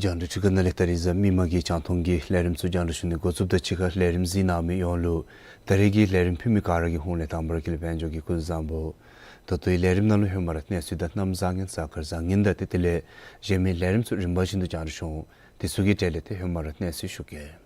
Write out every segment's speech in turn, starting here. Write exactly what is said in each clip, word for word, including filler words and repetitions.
རྒྱང་བསྒྲགས་ཁྲི་ཀ་ནང་ལས་ད་རིས་གཟའ་མིག་དམར་གྱི་རྒྱང་མཐོང་གི་ལས་རིམ་ཚུ་རྒྱང་བསྒྲགས་ཞུ་ནི་འགོ་བཙུགསཔ་ད་གཅིག་ཁར་ལས་རིམ་གཟིགས་གནང་མི་ཡོངས་ལུ་ད་རིས་ཀྱི་ལས་རིམ་ཕུལ་མི་ག་ར་གི་ཧོངས་ལས་དང་པ་ར་དགེ་ལེགས་དཔལ་འབྱོར་གྱིས་སྐུ་གཟུགས་བཟང་པོ། ད་ལྟོའི་ལས་རིམ་ནང་ལུ་ཧེ་མ་ར་གནས་ཚུལ་དང་གནམ་བཟང་ངན་གཟའ་སྐར་བཟང་ངན་དང་ཏེ་དེ་ལས་གཞན་མི་ལས་རིམ་ཚུ་རིམ་པ་བཞིན་དུ་རྒྱང་བསྒྲགས་འོང་། དེ་ཚུ་གི་གྲས་ལས་ཏེ་ཧེ་མ་ར་གནས་ཚུལ་ཞུ་གེ།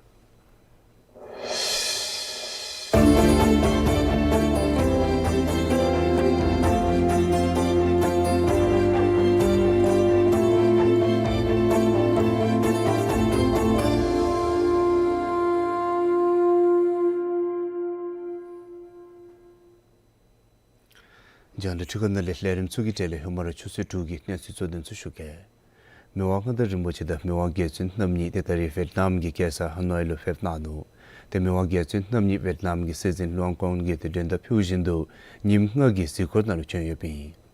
རྒྱང་བསྒྲགས་ཁྲི་ཀ་ནང་ལས་ལས་རིམ་ཚུ་གི་གྲས་ལས་ཧེ་མ་ར་ཆུ་ཚོད་དྲུག་གི་གནས་ཚུལ་གཙོ་དོན་ཚུ་ཞུ་གེ། མི་དབང་མངའ་བདག་རིན་པོ་ཆེ་དང་མི་དབང་རྒྱལ་བཙུན་རྣམ་གཉིས་ཏེ་ད་རིས་ཝེཊ་ནམ་གྱི་རྒྱལ་ས་ཧ་ནོའི་ལུ་ཕེབས་གནང་ནུག། ཏེ་མི་དབང་རྒྱལ་བཙུན་རྣམ་གཉིས་ཝེཊ་ནམ་གྱི་སྲིད་འཛིན་ལུའང་ཀོང་གིས་ཏེ་མགྲོན་བརྡ་ཕུལཝ་བཞིན་དུ་ཉིནམ་ལྔ་གི་གཟིགས་སྐོར་ནང་ལུ་བྱོན་ཡོདཔ་ཨིན།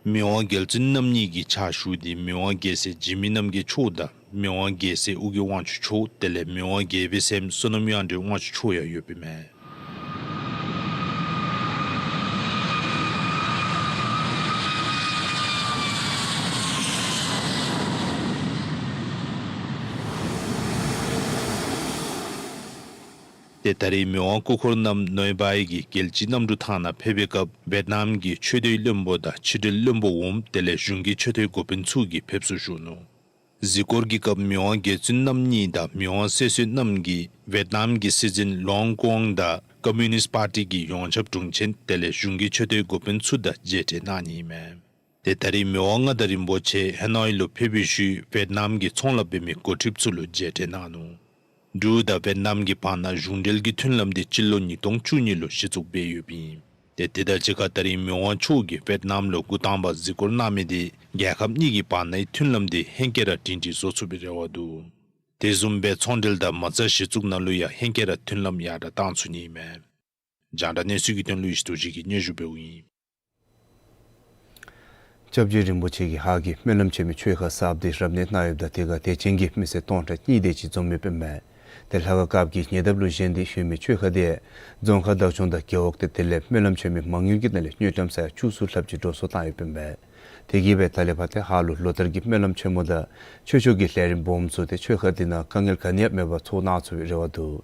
མི་དབང་རྒྱལ་བཙུན་རྣམ་གཉིས་ཀྱི་ཕྱག་ཞུ་འདི་མི་དབང་རྒྱལ་སྲས་འཇིགས་མེད་རྣམ་རྒྱལ་མཆོག་དང་མི་དབང་རྒྱལ་སྲས་ཨོ་རྒྱན་དབང་ཕྱུག་མཆོག་དེ་ལས་མི་དབང་རྒྱལ་པོའི་སྲསམོ་བསོད་ནམས་དབྱངས་སྒྲོན་དབང་ཕྱུག་མཆོག་ཡང་ཡོདཔ་ཨིན་མས། ཏེ་ད་རིས་མི་དབང་སྐུ་འཁོར་རྣམས་ནོའི་བའི་གི་རྒྱལ་སྤྱིའི་གནམ་གྲུ་ཐང་ནང་ཕེབས་པའི་སྐབས་ཝེཊ་ནམ་གྱི་ཆོས་དོན་བློན་པོ་དང་ཕྱི་འབྲེལ་བློན་པོ་འོགམ་དེ་ལས་གཞུང་གི་ཆེ་མཐོའི་འགོ་དཔོན་ཚུ་གིས་ཕེབས་བསུ་ཞུ་ནུག། གཟིགས་སྐོར་གྱི་སྐབས་མི་དབང་རྒྱལ་བཙུན་རྣམ་གཉིས་དང་མི་དབང་སྲས་བསོད་ནམས་ཀྱིས་ཝེཊ་ནམ་གྱི་སྲིད་འཛིན་ལུའང་ཀོང་དང་ཀོམ་མུ་ནིསཊ་པར་ཊི་གི་ཡོངས་ཁྱབ་དྲུང་ཆེན་དེ་ལས་གཞུང་གི་ཆེ་མཐོའི་འགོ་དཔོན་ཚུ་དང་མཇལ་འཕྲད་གནང་ནི་ཨིན་མས། ཏེ་ད་རིས་མི་དབང་མངའ་བདག་རིན་པོ་ཆེ་ཧ་ནོའི་ལུ་ཕེབས་པའི་ཤུལ་ཝེཊ་ནམ་གྱི་ཚོང་ལཱ་འབད་མི་འགོ་ཁྲིདཔ་ཚུ་ལུ་མཇལ་འཕྲད་གནང་ནུག། འབྲུག་དང་ཝེཊ་ནམ་གྱི་བར་ན་གཞུང་འབྲེལ་གྱི་མཐུན་ལམ་འདི་སྤྱི་ལོ་ཉིས་སྟོང་བཅུ་གཉིས་ལུ་གཞི་བཙུགས་འབད་ཡོདཔ་ཨིན། ཏེ་དེ་དང་གཅིག་ཁར་ད་རིས་མི་དབང་མཆོག་གིས་ཝེཊ་ནམ་ལུ་འགོ་དང་པ་གཟིགས་སྐོར་གནང་མི་འདི་རྒྱལ་ཁབ་གཉིས་ཀྱི་བར་ནའི་མཐུན་ལམ་འདི་ཧེང་སྐལ་ར་སྒྲིང་སྒྲིང་བཟོ་ཚུགས་པའི་རེ་བ་འདུག། དེ་བཟུམ་སྦེ་ཚོང་འབྲེལ་དང་མ་རྩ་གཞི་བཙུགས་ནང་ལུ་ཡང་ཧེང་སྐལ་ར་མཐུན་ལམ་ཡར་དྲག་བཏང་ཚུགས་ནི་ཨིན་མས། རྒྱང་བསྒྲགས་གནས་ཚུལ་གྱི་དོན་ལུ་ཡེ་ཤེས་རྡོ་རྗེ་གིས་སྙན་ཞུ་འབདཝ་ཨིན། སྐྱབས་རྗེ་རིན་པོ་ཆེ་གིས་ཧཱ་གི་སྨོན་ལམ་ཆེན་མོའི་ཆོས་ཁ་གསརཔ་འདི་རབ་གནས་གནང་ཡོདཔ་ད་དེ་ཁར་དད་ཅན་གྱི་མི་སེར་སྟོང་ཕྲག་གཉིས་དེ་ཅིག་འཛོམས་ཡོདཔ་ཨིན་མས། ཏེ་ལྷ་ཁང་སྐབས་ཀྱི་ཉེ་འདབས་ལུ་བཞེངས་ཏེ་ཡོད་མི་ཆོས་ཁ་འདི་རྫོང་ཁག་བདག་སྐྱོང་དང་རྒེད་འོག་ཏེ་དེ་ལས་སྨོན་ལམ་ཆེན་མོའི་མ་དངུལ་གྱི་ནང་ལས་དངུལ་ཀྲམ་ས་ཡ་བཅུ་གསུམ་ལྷགཔ་ཅིག་འགྲོ་སོང་བཏང་ཡོདཔ་ཨིན་མས། དེ་གིས་སྦེ་ད་ལས་ཕར་ཏེ་ཧཱ་ལུ་ལོ་ལྟར་གྱི་སྨོན་ལམ་ཆེན་མོ་དང་ཆོས་ཕྱོགས་ཀྱི་ལས་རིམ་སྦོམ་ཚུ་ཏེ་ཆོས་ཁ་འདི་ནང་དཀའ་ངལ་ག་ནི་ཡང་མེད་པར་ཚོགས་གནང་ཚུགས་པའི་རེ་བ་འདུག།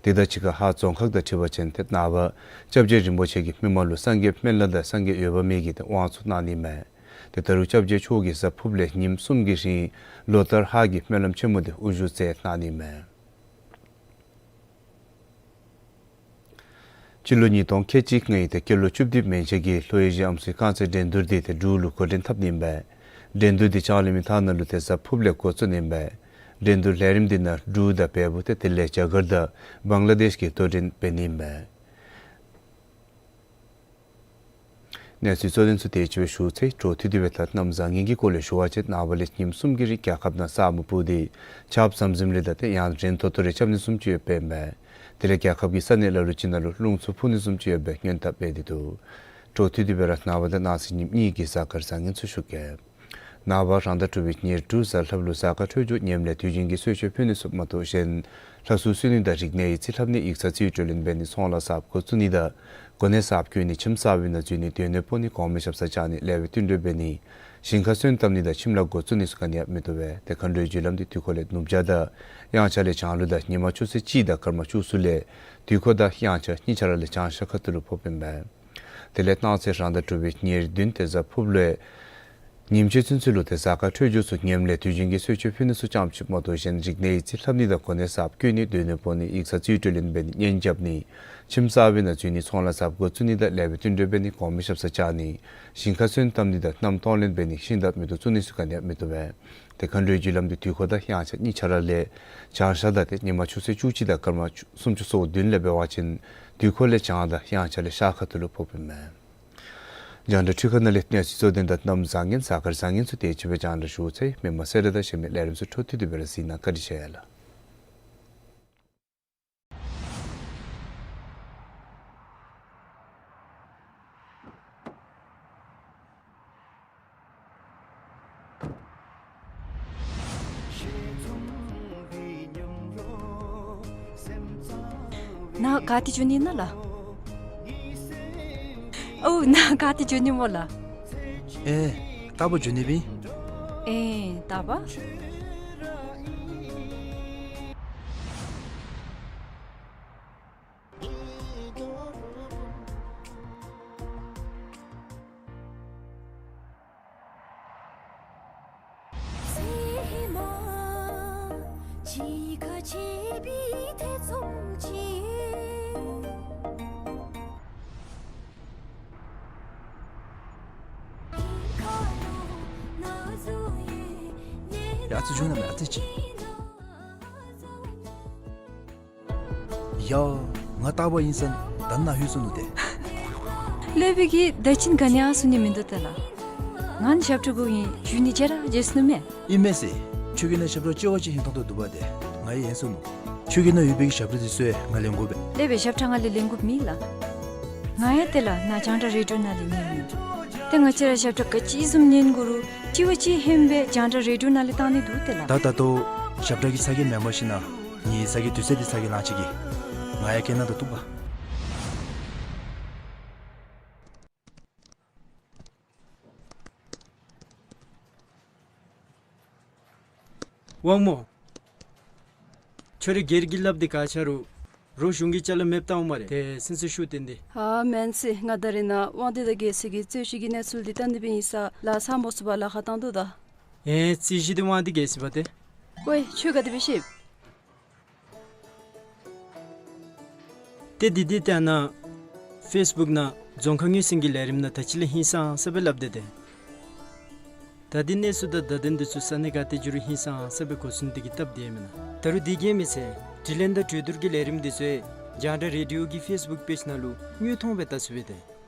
དེ་དང་གཅིག་ཁར་ཧཱ་རྫོང་ཁག་དང་འཁྲིལ་བ་ཅིན་ཏེ་ནངས་པ་སྐྱབས་རྗེ་རིན་པོ་ཆེ་གིས་མི་མང་ལུ་སངས་རྒྱས་སྨན་བླ་དང་སངས་རྒྱས་འོད་དཔག་མེད་ཀྱི་ཏེ་དབང་ཚུ་གནང་ནི་མས། ཏེ་ད་རུང་སྐྱབས་རྗེ་མཆོག་གིས་གཟའ་ཕུརཔ་ལས་ཉིནམ་གསུམ་གྱི་རིང་ལོ་ལྟར་ཧཱ་གི་སྨོན་ལམ་ཆེན་མོ་འདི་དབུ་བཞུགས་མཛད་གནང་ནི་མས། སྤྱི་ལོ་ཉིས་སྟོང་ཁལ་གཅིག་ལྔའི་ཏེ་སྐྱེས་ལོ་བཅུ་བདུན་མན་ཆད་ཀྱི་ལྷོ་ཨེ་ཤི་ཡ་ཨམ་སྲུའི་རྐང་རྩེད་འགྲན་བསྡུར་འདི་ཏེ་འབྲུག་ལུ་འགོ་འདྲེན་འཐབ་ནི་ཨིན་པས། འགྲན་བསྡུར་འདི་ལྕང་གླིང་མི་ཐང་ནང་ལུ་ཏེ་གཟའ་ཕུརཔ་ལས་འགོ་བཙུགས་ནི་ཨིན་པས། འགྲན་བསྡུར་ལས་རིམ་འདི་ནང་འབྲུག་དང་བལ་པོ་ཏེ་དེ་ལས་རྒྱ་གར་དང་བང་ལ་དེཤ་གིས་དོ་འགྲན་འབད་ནི་ཨིན་པས། གནས་ཚུལ་གཙོ་དོན་ཚུ་དེ་ཅིག་སྦེ་ཞུ་ཚེ། འཕྲོ་མཐུད་དེ་སྦེ་ད་གནམ་བཟང་ངན་གྱི་སྐོར་ལས་ཞུ་བ་ཅིན་ནངས་པ་ལས་ཉིནམ་གསུམ་གྱི་རིང་རྒྱལ་ཁབ་ནང་ས་སྨུག་སྤུབས་ཏེ་ཆརཔ་ཟམ་ཟིམ་རེ་དང་ཏེ་ཡང་རན་ཏོག་ཏོ་རེ་རྐྱབ་ནི་བཟུམ་ཅིག་ཡོདཔ་ཨིན་པས། དེ་ལས་རྒྱལ་ཁབ་ཀྱི་ས་གནས་ལ་ལུ་ཅིག་ནང་ལུ་རླུང་འཚུབ་འཕུ་ནི་བཟུམ་ཅིག་ཡོད་པའི་སྔོན་བརྡ་སྤེལ་ཏེ་འདུག། འཕྲོ་མཐུད་དེ་སྦེ་ར་ནངས་པ་དང་གནངས་ཚེ་ཉིནམ་གཉིས་ཀྱི་གཟའ་སྐར་བཟང་ངན་ཚུ་ཞུ་གེ། ནངས་པ་རང་ཟླ་དྲུག་པའི་ཉེར་དྲུག་གཟའ་ལྷགཔ་ལུ་གཟའ་སྐར་འཕྲོད་སྦྱོར་ངནམ་ལས་དུས་རྒྱུན་གྱི་གསོལ་མཆོད་ཕུལ་ནི་ཚུ་མ་གཏོགས་གཞན་ལྷ་གསོལ་གསོལ་ནི་དང་རིག་གནས་ཡིག་རྩིས་ལྷབ་ནི་ཡིག་ཚང་རྩིས་སྤྲོད་ལེན་འབད་ནི་ཚོང་ལཱ་གསརཔ་འགོ་བཙུགས་ནི་དང་གོ་གནས་གསརཔ་བསྐོ་ནི་ཁྱིམ་གསར་པའི་ནང་འཛུལ་ནི་སྡོད་གནས་སྤོ་ནི་གོང་མའི་ཞབས་སར་བཅར་ནི་ལེགས་པའི་བསྟུན་གྲོས་འབད་ནི་ཞིང་ཁ་སོན་བཏབ་ནི་དང་ཁྱིམ་ལཱ་འགོ་བཙུགས་ནི་ཚུ་ག་ནི་ཡང་མི་བཏུབ་པས། ཏེ་མཁའ་འགྲོའི་རྒྱུ་ལམ་འདི་དུས་འཁོར་ལས་ནུབ་བྱང་དང་དབྱངས་འཆར་ལས་བྱང་ལུ་དང་ཉི་མ་ཆུ་ཚོད་གཅིག་དང་སྐར་མ་བཅུ་གསུམ་ལས་དུས་འཁོར་དང་དབྱངས་འཆར་གཉིས་ཆ་ར་ལས་བྱང་ཤར་ཁ་ཐུག་ལུ་ཕོགཔ་ཨིན་པས། དེ་ལས་གནངས་ཚེ་རང་ཟླ་དྲུག་པའི་ཉེར་བདུན་ཏེ་གཟའ་ཕུརཔ་ལུ་ཉིནམ་ཕྱེད་ཚུན་ཚོད་ལུ་ཏེ་གཟའ་སྐར་འཕྲོད་སྦྱོར་ཚུ་ངནམ་ལས་དུས་རྒྱུན་གྱི་གསོལ་མཆོད་ཕུལ་ནི་ཚུ་རྐྱངམ་ཅིག་མ་གཏོགས་གཞན་རིག་གནས་ཡིག་རྩིས་ལྷབ་ནི་དང་གོ་གནས་གསརཔ་བསྐོ་ནི་སྡོད་གནས་སྤོ་ནི་ཡིག་ཚང་རྩིས་སྤྲོད་ལེན་འབད་ནི་གཉེན་རྐྱབ་ནི་ཁྱིམ་གསར་པའི་ནང་འཛུལ་ནི་ཚོང་ལཱ་གསརཔ་འགོ་བཙུགས་ནི་དང་ལེགས་པའི་བསྟུན་གྲོས་འབད་ནི་གོང་མའི་ཞབས་སར་བཅར་ནི་ཞིང་ཁ་སོན་བཏབ་ནི་དང་མནའམ་གཏོང་ལེན་འབད་ནི་ཤིང་རྟ་མེ་ཏོག་བཙུགས་ནི་ཚུ་ག་ནི་ཡང་མི་བཏུབ་པས། ཏེ་མཁའ་འགྲོའི་རྒྱུ་ལམ་འདི་དུས་འཁོར་དང་དབྱངས་འཆར་གཉིས་ཆ་ར་ལས་བྱང་ཤར་དང་ཏེ་ཉི་མ་ཆུ་ཚོད་བཅུ་གཅིག་དང་སྐར་མ་སུམ་ཅུ་སོ་བདུན་ལས་འབད་བ་ཅིན་དུས་འཁོར་ལས་བྱང་དང་དབྱངས་འཆར་ལས་ཤར་ཁ་ཐུག་ལུ་ཕོགཔ་ཨིན་མས། རྒྱང་བསྒྲགས་འཕྲུལ་ཁང་ནང་ལས་གནས་ཚུལ་གཙོ་དོན་དང་གནམ་བཟང་ངན་གཟའ་སྐར་བཟང་ངན་ཚུ་དེ་ཅིག་སྦེ་རྒྱང་བསྒྲགས་ཞུ་ཚར་ཡི། མི་མང་སེར་དང་གཞན་མི་ལས་རིམ་ཚུ་འཕྲོ་མཐུད་དེ་སྦེ་ར་གཟིགས་གནང་། བཀའ་དྲིན་ཆེ་ལགས། ནཱ་ག་ཏེ་འགྱོ་ནི་ཨིན་ན་ལགས། ཨོ་ནཱ་ག་ཏེ་འགྱོ་ནི་སྨོ་ལགས། ཨེ་རྟག་པར་འགྱོ་ནི་སྦེ་ཨིན། ཨེ་རྟག་པར། ཡ་ཨ་ཙི་འགྱོ་ན་མེན་ཨ་ཙི་ཅིག། ཡ་ང་རྟག་པར་ཨིན་ཟེར་ད་ནཱ་ལྷོད་སོ་ནུག་ཏེ། ལྷོད་པའི་གི་ད་ཅི་ག་ནི་ཡང་གསུང་ནི་མིན་འདུག་ཏེ་ལགས། ང་ནི་ཞབས་ཁྲ་དགོ་ཨིན་ཞུ་ནི་བརྗེད་ར་བརྗེད་སོ་ནུག་མས། ཨིན་མས་ཟེར། ཁྱོད་ཀྱི་ནང་ཞབས་ཁྲ་ལྕི་བ་ཅིག་ཧིང་ཐང་དོ་འདུག་པ་ཏེ། ང་ཡང་ཡེངས་སོ་ནུག། ཁྱོད་ཀྱི་ནང་ཡོད་པའི་གི་ཞབས་ཁྲ་འདི་ཚུ་ང་ལེན་དགོ་པས། ལྷོད་པའི་ཞབས་ཁྲ་ང་ལས་ལེན་དགོཔ་མེད་ལགས། ང་ཡང་ཏེ་ལགས་ནཱ་རྒྱང་བསྒྲགས་རེ་ཌིའོ་ནང་ལས་ཉན་ནི། ཏེ་ང་བཅས་ར་ཞབས་ཁྲ་ག་ཅི་བཟུམ་ཉན་དགོ་རུང་ལྕི་བ་ཅིག་ཧན་སྦེ་རྒྱང་བསྒྲགས་རེ་ཌིའོ་ནང་ལས་བཏང་ནི་འདུག་ཏེ་ལགས། ད་ད་ལྟོ་ཞབས་ཁྲ་གི་ཚ་གྱང་མེན་པར་ཞིན་ན་ངེའི་ཚ་གྱང་དུས་ཚོད་འདི་ཚ་གྱང་ལང་ཅི་གི། ང་ཡང་སྐད་ནང་དུ་གཏུགས་པ། དབང་མོ། ཁྱོད་ར་སྒེར་གྱི་སླབ་འདི་ག་ཆ་རུང་རོགས་གཞུང་གི་ཅ་ལ་མེདཔ་བཏང་འོང་སྨ་རེ། ཏེ་སེམས་ཚུ་ཤུགས་བཏོན་ཏེ། ཨ་མེན་ཟེར། ང་ད་རེས་ནཱ་དབང་འདུས་དང་རྒྱལ་སྲས་ཀྱི་རྩོད་གཞི་གི་གནས་ཚུལ་འདི་བལྟ་ནི་སྦེ་ཨིན་ས་ལགས། ཚར་མོ་ཚུགས་པར་ལཱ་ཁག་བཏང་དོ་ད། ཨེ་རྩོད་གཞི་འདི་དབང་འདུས་རྒྱལ་སྲས་པ་ཏེ། ཝའེ་ཁྱོད་ག་དེ་སྦེ་ཤེས། ཏེ་འདི་འདི་ཏེ་ཨ་ནཱ་ཕེསི་བུཀ་ནང་རྫོང་ཁ་ངོས་ཟིན་གྱི་ལས་རིམ་ནང་ད་ཅི་ལས་ཧིང་སངས་ས་སྦེ་སླབ་སྟེ་ཏེ། ད་འདི་གནས་ཚུལ་དང་བརྡ་དོན་འདི་ཚུ་ས་གནས་ག་ཏེ་འགྱོ་རུང་ཧིང་སངས་ས་སྦེ་གོ་ཚུགས་ནི་དེ་གིས་སྟབས་བདེ་མེན་ན། ད་རུང་འདི་གིས་མི་ཚད་དྲི་ལན་དང་གྲོས་བསྡུར་གྱི་ལས་རིམ་འདི་ཚུ་རྒྱང་བསྒྲགས་རེ་ཌིའོ་གི་ཕེསི་བུཀ་པེཇ་ནང་ལུ་དངོས་མཐོང་སྦེ་བལྟ་ཚུགས་པས་ཏེ།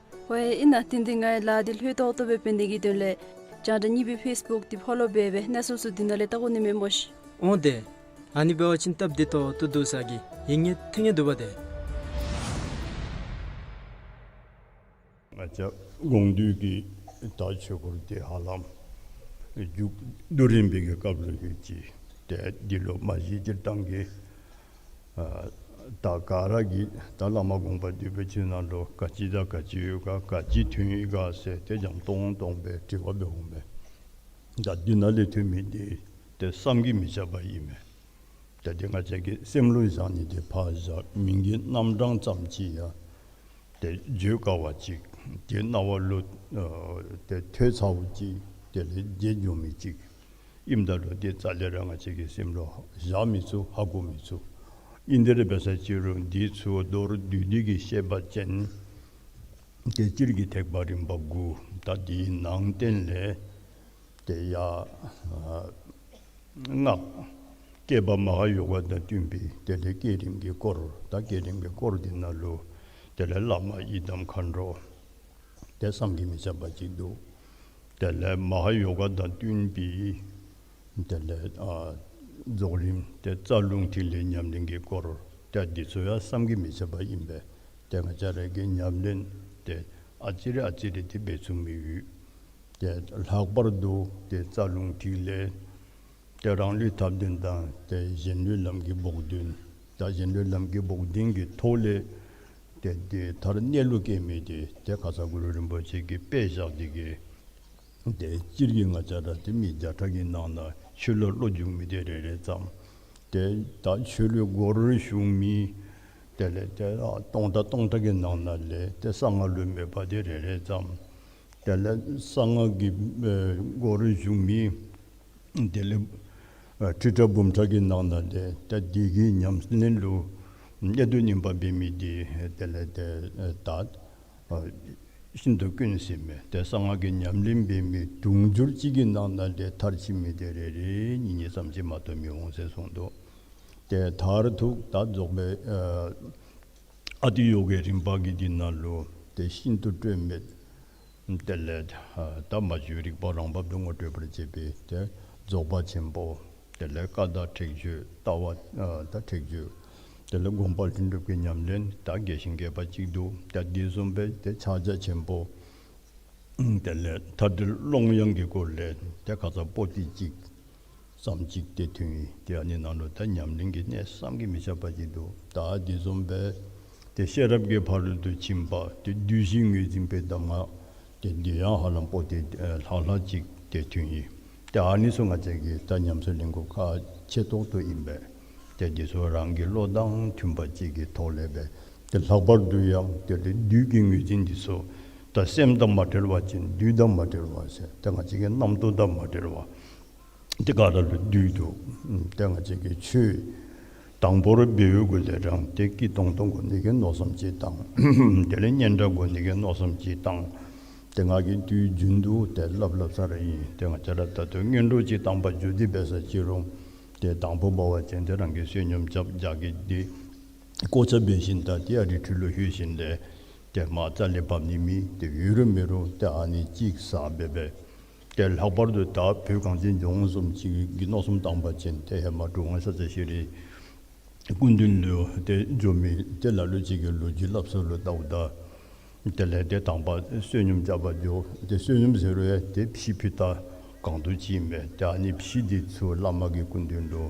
ཝའེ་ཨིན་ན། དེ་འདི་ངེའི་ལཱ་འདི་ལྷོད་ཏོག་ཏོ་སྦེ་འབད་ནི་གི་དོན་ལས་རྒྱང་བསྒྲགས་གཉིས་པའི་ཕེསི་བུཀ་འདི་ཕོ་ལོ་འབད་སྦེ་གནས་ཚུལ་ཚུ་འདི་ནང་ལས་བལྟ་དགོ་ནི་མས་སྨོ་ཤིག། འོང་ཏེ། ཨ་ནི་འབད་བ་ཅིན་སྟབས་བདེ་ཏོག་ཏོ་འདུག་ས་གི་ཡིད་ངེས་ཐེ་ངེས་འདུག་པ་ཏེ། ང་བཅས་དགོངས་འདུས་ཀྱི་ད་ཆོས་སྐོར་འདི་ཧ་ལམ་མཇུག་བསྡུ་རན་པའི་གི་སྐབས་ལུ་ཡོད་ཅི། ཏེ་འདི་ལུ་མ་གཞི་སྤྱིར་བཏང་གི་ཨ་ད་ག་ར་གིས་ད་བླ་མ་དགོངས་པ་འདུས་པའི་ཆོས་ནང་ལུ་ག་ཅི་དང་ག་ཅི་ཡོད་ག་ག་ཅི་ཐོན་ཡི་ག་ཟེར་ཏེ་འཇམ་ཏོང་ཏོ་སྦེ་དྲི་བ་འབད་འོང་པས། ད་འདི་ནང་ལས་ཐོན་མི་འདི་ཏེ་བསམ་གྱིས་མི་ཁྱབ་པ་ཨིན་མས། ཏེ་འདི་ང་བཅས་ཀྱི་སེམས་ལུ་བཞག་ནི་འདི་ཕར་བཞག་མིང་གི་རྣམ་གྲངས་ཙམ་ཅིག་ཡང་ཏེ་བརྗོད་དཀའ་བ་ཅིག། ཏེ་རྣ་བ་ལུ་ཨ་ཏེ་ཐོས་ཚརཝ་ཅིག། དེ་ལས་བརྗེད་འགྱོ་མི་ཅིག་ཨིནམ་ད་ལུ་ཏེ་རྩ་ལས་ར་ང་བཅས་ཀྱི་སེམས་ལུ་བཞག་མི་ཚུགས། ཧ་གོ་མི་ཚུགས། ཨིན་དེ་ར་འབད་ས་ཅིག་རུང་འདི་ཚུ་མདོར་བསྡུས་ཏེ་གི་བཤད་པ་ཅིན་ཏེ་སྤྱིར་གྱི་ཐེག་པ་རིམ་པ་དགུ། ད་འདིའི་ནང་བསྟན་ལས་ཏེ་ཡ་ཨ་སྔགས་བསྐྱེད་པ་མ་ཧཱ་ཡོ་ག་དང་བསྟུན་པའི་དེ་ལས་བསྐྱེད་རིམ་གྱི་སྐོར། ད་བསྐྱེད་རིམ་གྱི་སྐོར་འདི་ནང་ལུ་དེ་ལས་བླ་མ་ཡི་དམ་མཁའ་འགྲོ་ ཏེ་བསམ་གྱིས་མི་ཁྱབ་པ་ཅིག་འདུག། དེ་ལས་མ་ཧཱ་ཡོ་ག་དང་བསྟུན་པའི་དེ་ལས་ཨ་རྫོགས་རིམ་ཏེ་རྩ་རླུང་ཐིག་ལེ་ཉམས་ལེན་གྱི་སྐོར་ཏེ་འདི་ཚུ་ཡང་བསམ་གྱིས་མི་ཁྱབ་པ་ཨིན་པས། ཏེ་ང་བཅས་ར་གིས་ཉམས་ལེན་ཏེ་ཨ་ཙི་རེ་ཨ་ཙི་རེ་ཏེ་འབད་ཚུགས་མི་ཡོད། ཏེ་ལྷག་པར་དུ་ཏེ་རྩ་རླུང་ཐིག་ལེ་ཏེ་རང་ལུས་ཐབས་ལྡན་དང་ཏེ་གཞན་ལུས་ལམ་གྱི་བོགས་འདོན། ད་གཞན་ལུས་ལམ་གྱི་བོགས་འདོན་གྱི་ཐོག་ལས་ཏེ་དེ་མཐར་གནས་ལུགས་སྐྱེ་མི་དེ་ཏེ་ཁ་ཙ་གུ་རུ་རིན་པོ་ཆེ་གིས་དཔེ་བཞག་སྟེ་གི་ཏེ་སྤྱིར་གྱིས་ང་བཅས་ར་ཏེ་མི་བརྒྱ་ཕྲག་གི་ནང་ན་ཆོས་ལུ་བློ་འཇུག་མི་དེ་རེ་རེ་ཙམ། ཏེ་ད་ཆོས་ལུ་སྒོར་ཞུགས་མི་དེ་ལས་ཏེ་ཨ་སྟོང་ཕྲག་སྟོང་ཕྲག་གི་ནང་ན་ལས་ཏེ་གསང་སྔགས་ལུ་མོས་པ་དེ་རེ་རེ་ཙམ། དེ་ལས་གསང་སྔགས་ཀྱི་ཨེ་སྒོར་ཞུགས་མི་དེ་ལས་ཨ་ཁྲི་ཕྲག་འབུམ་ཕྲག་གི་ནང་ན་ལས་ཏེ་དེ་གི་ཉམས་ལེན་ལུ་གནད་དུ་སྨིན་པ་འབད་མི་དེ་དེ་ལས་ཏེ་ཨེ་ད་ཨ་ཤིན་ཏུ་དཀོན་ཟེར་མས། ཏེ་གསང་སྔགས་ཀྱི་ཉམས་ལེན་འབད་མི་དུང་ཕྱུར་གཅིག་གི་ནང་ན་ལས་མཐར་ཕྱིན་མི་དེ་རེ་རེ་གཉིས་གཉིས་ཙམ་ཅིག་མ་གཏོགས་མི་འོང་ཟེར་གསུངས་འདུག། ཏེ་མཐར་ཐུག་ད་རྫོགས་པའི་ཨ་ཨ་ཏི་ཡོ་གའི་རིམ་པ་གི་འདི་ནང་ལུ་ཏེ་ཤིན་ཏུ་སྤྲོས་མེད། དེ་ལས་ཨ་ད་མ་བཅོས་རིག་པ་རང་བབས་སུ་ངོ་སྤྲོད་པར་བྱེད་པའི་ཏེ་རྫོགས་པ་ཆེན་པོ། དེ་ལས་ཀ་དག་ཁྲེགས་ཆོད་ལྟ་བ་ཨ་ད་ཁྲེགས་ཆོད། དེ་ལས་སྒོམ་པ་ལྷུན་གྲུབ་ཀྱི་ཉམས་ལེན་ད་རྒྱས་ཤིང་རྒྱས་པ་ཅིག་འདུག། ད་དེ་བཟུམ་སྦེ་ཏེ་ཕྱག་རྒྱ་ཆེན་པོ། དེ་ལས་མཐའ་བྲལ་ཀློང་ཡངས་ཀྱི་སྐོར་ལས་ཏེ་ཁ་ཙ་པོ་ཏི་གཅིག་ཙམ་ཅིག་ཏེ་ཐོན་ཡི། ཏེ་ཨ་ནི་ནང་ལུ་ད་ཉམས་ལེན་གྱི་གནད་བསམ་གྱིས་མི་ཁྱབ་པ་ཅིག་འདུག། ད་དེ་བཟུམ་སྦེ་ཏེ་ཤེས་རབ་ཀྱི་ཕ་རོལ་ཏུ་ཕྱིན་པ་ཏེ་བདུད་བཞི་ངོས་འཛིན་པའི་གདམས་ངག་ཏེ་དེ་ཡང་ཧ་ལམ་པོ་ཏི་ཨེ་ལྷག་ལྷག་ཅིག་ཏེ་ཐོན་ཡི། ཏེ་ཨ་ནི་ཚུ་ང་བཅས་ཀྱིས་ད་ཉམས་སུ་ལེན་དགོ་ཁག་ཆེ་ཏོག་ཏོ་ཨིན་པས། ཏེ་འདི་ཚུ་རང་གི་བློ་དང་མཐུན་པ་ཅིག་གི་ཐོག་ལས་སྦེ་ཏེ་ལྷག་པར་དུ་ཡང་ཏེ་བདུད་ཀྱི་ངོས་འཛིན་འདི་ཚུ་ད་སེམས་དང་མ་བྲལ་བ་ཅིན་བདུད་དང་མ་བྲལ་བ་ཟེར་ཏེ་ང་བཅས་ཀྱི་རྣམ་རྟོག་དང་མ་བྲལ་བ། ཏེ་ག་ར་ལུ་བདུད་འདུག། ཏེ་ང་བཅས་ཀྱིས་ཆོས་དང་པོར་འབད་བའི་གུ་ལས་རང་ཏེ་སྐྱིད་ཏོང་ཏོ་དགོ་ནི་གི་མནོ་བསམ་ཅིག་བཏང་། དེ་ལས་སྙན་གྲགས་དགོ་ནི་གི་མནོ་བསམ་ཅིག་བཏང་། ཏེ་ང་གིས་དུས་རྒྱུན་དུ་ཏེ་སླབ་སླབ་ས་ར་ཨིན། ཏེ་ང་བཅས་ར་ད་ལྟོ་སྔོན་འགྲོ་ཅིག་བཏང་པར་འགྱོ་སྟེ་འབད་ས་ཅིག་རུང་ཏེ་དང་པོ་འབད་བ་ཅིན་ཏེ་རང་གིས་བསོད་སྙོམས་རྐྱབ་རྒྱགས་ཀྱི་ཏེ་གོ་ཆ་འབད་ཞིནམ་ད་ཏེ་ཨ་རི་ཁྲོད་ལུ་ལྷོད་ཞིནམ་ལས་ཏེ་མར་རྩ་ལས་བབས་ནི་མེད། ཏེ་ཡོད་རུང་མེད་རུང་ཏེ་ཨ་ནི་ཅིག་ཟ་འབད་འབད། ཏེ་ལྷག་པར་དུ་ད་བོད་གངས་ཅན་ལྗོངས་བཟུམ་ཅིག་གི་མནོ་བསམ་བཏང་པ་ཅིན་ཏེ་ཧེ་མ་གྲུབ་དབང་ཤཱཀྱ་ཤྲཱི་སྐུ་མདུན་ལུ་ཏེ་འགྱོ་མི་ཏེ་ལ་ལུ་ཅིག་གིས་ལོ་རྒྱུས་སླབ་སྲོལ་ལུ་བལྟཝ་ད་དེ་ལས་ཏེ་དང་པ་བསོད་སྙོམས་རྐྱབ་པར་འགྱོ། ཏེ་བསོད་སྙོམས་ཟེར་རུང་ཡང་ཏེ་ཕྱེ་ཕུད་ད་གང་དུ་ཅིག་ཨིན་པས། ཏེ་ཨ་ནི་ཕྱེ་འདི་ཚུ་བླ་མ་གི་སྐུ་མདུན་ལུ་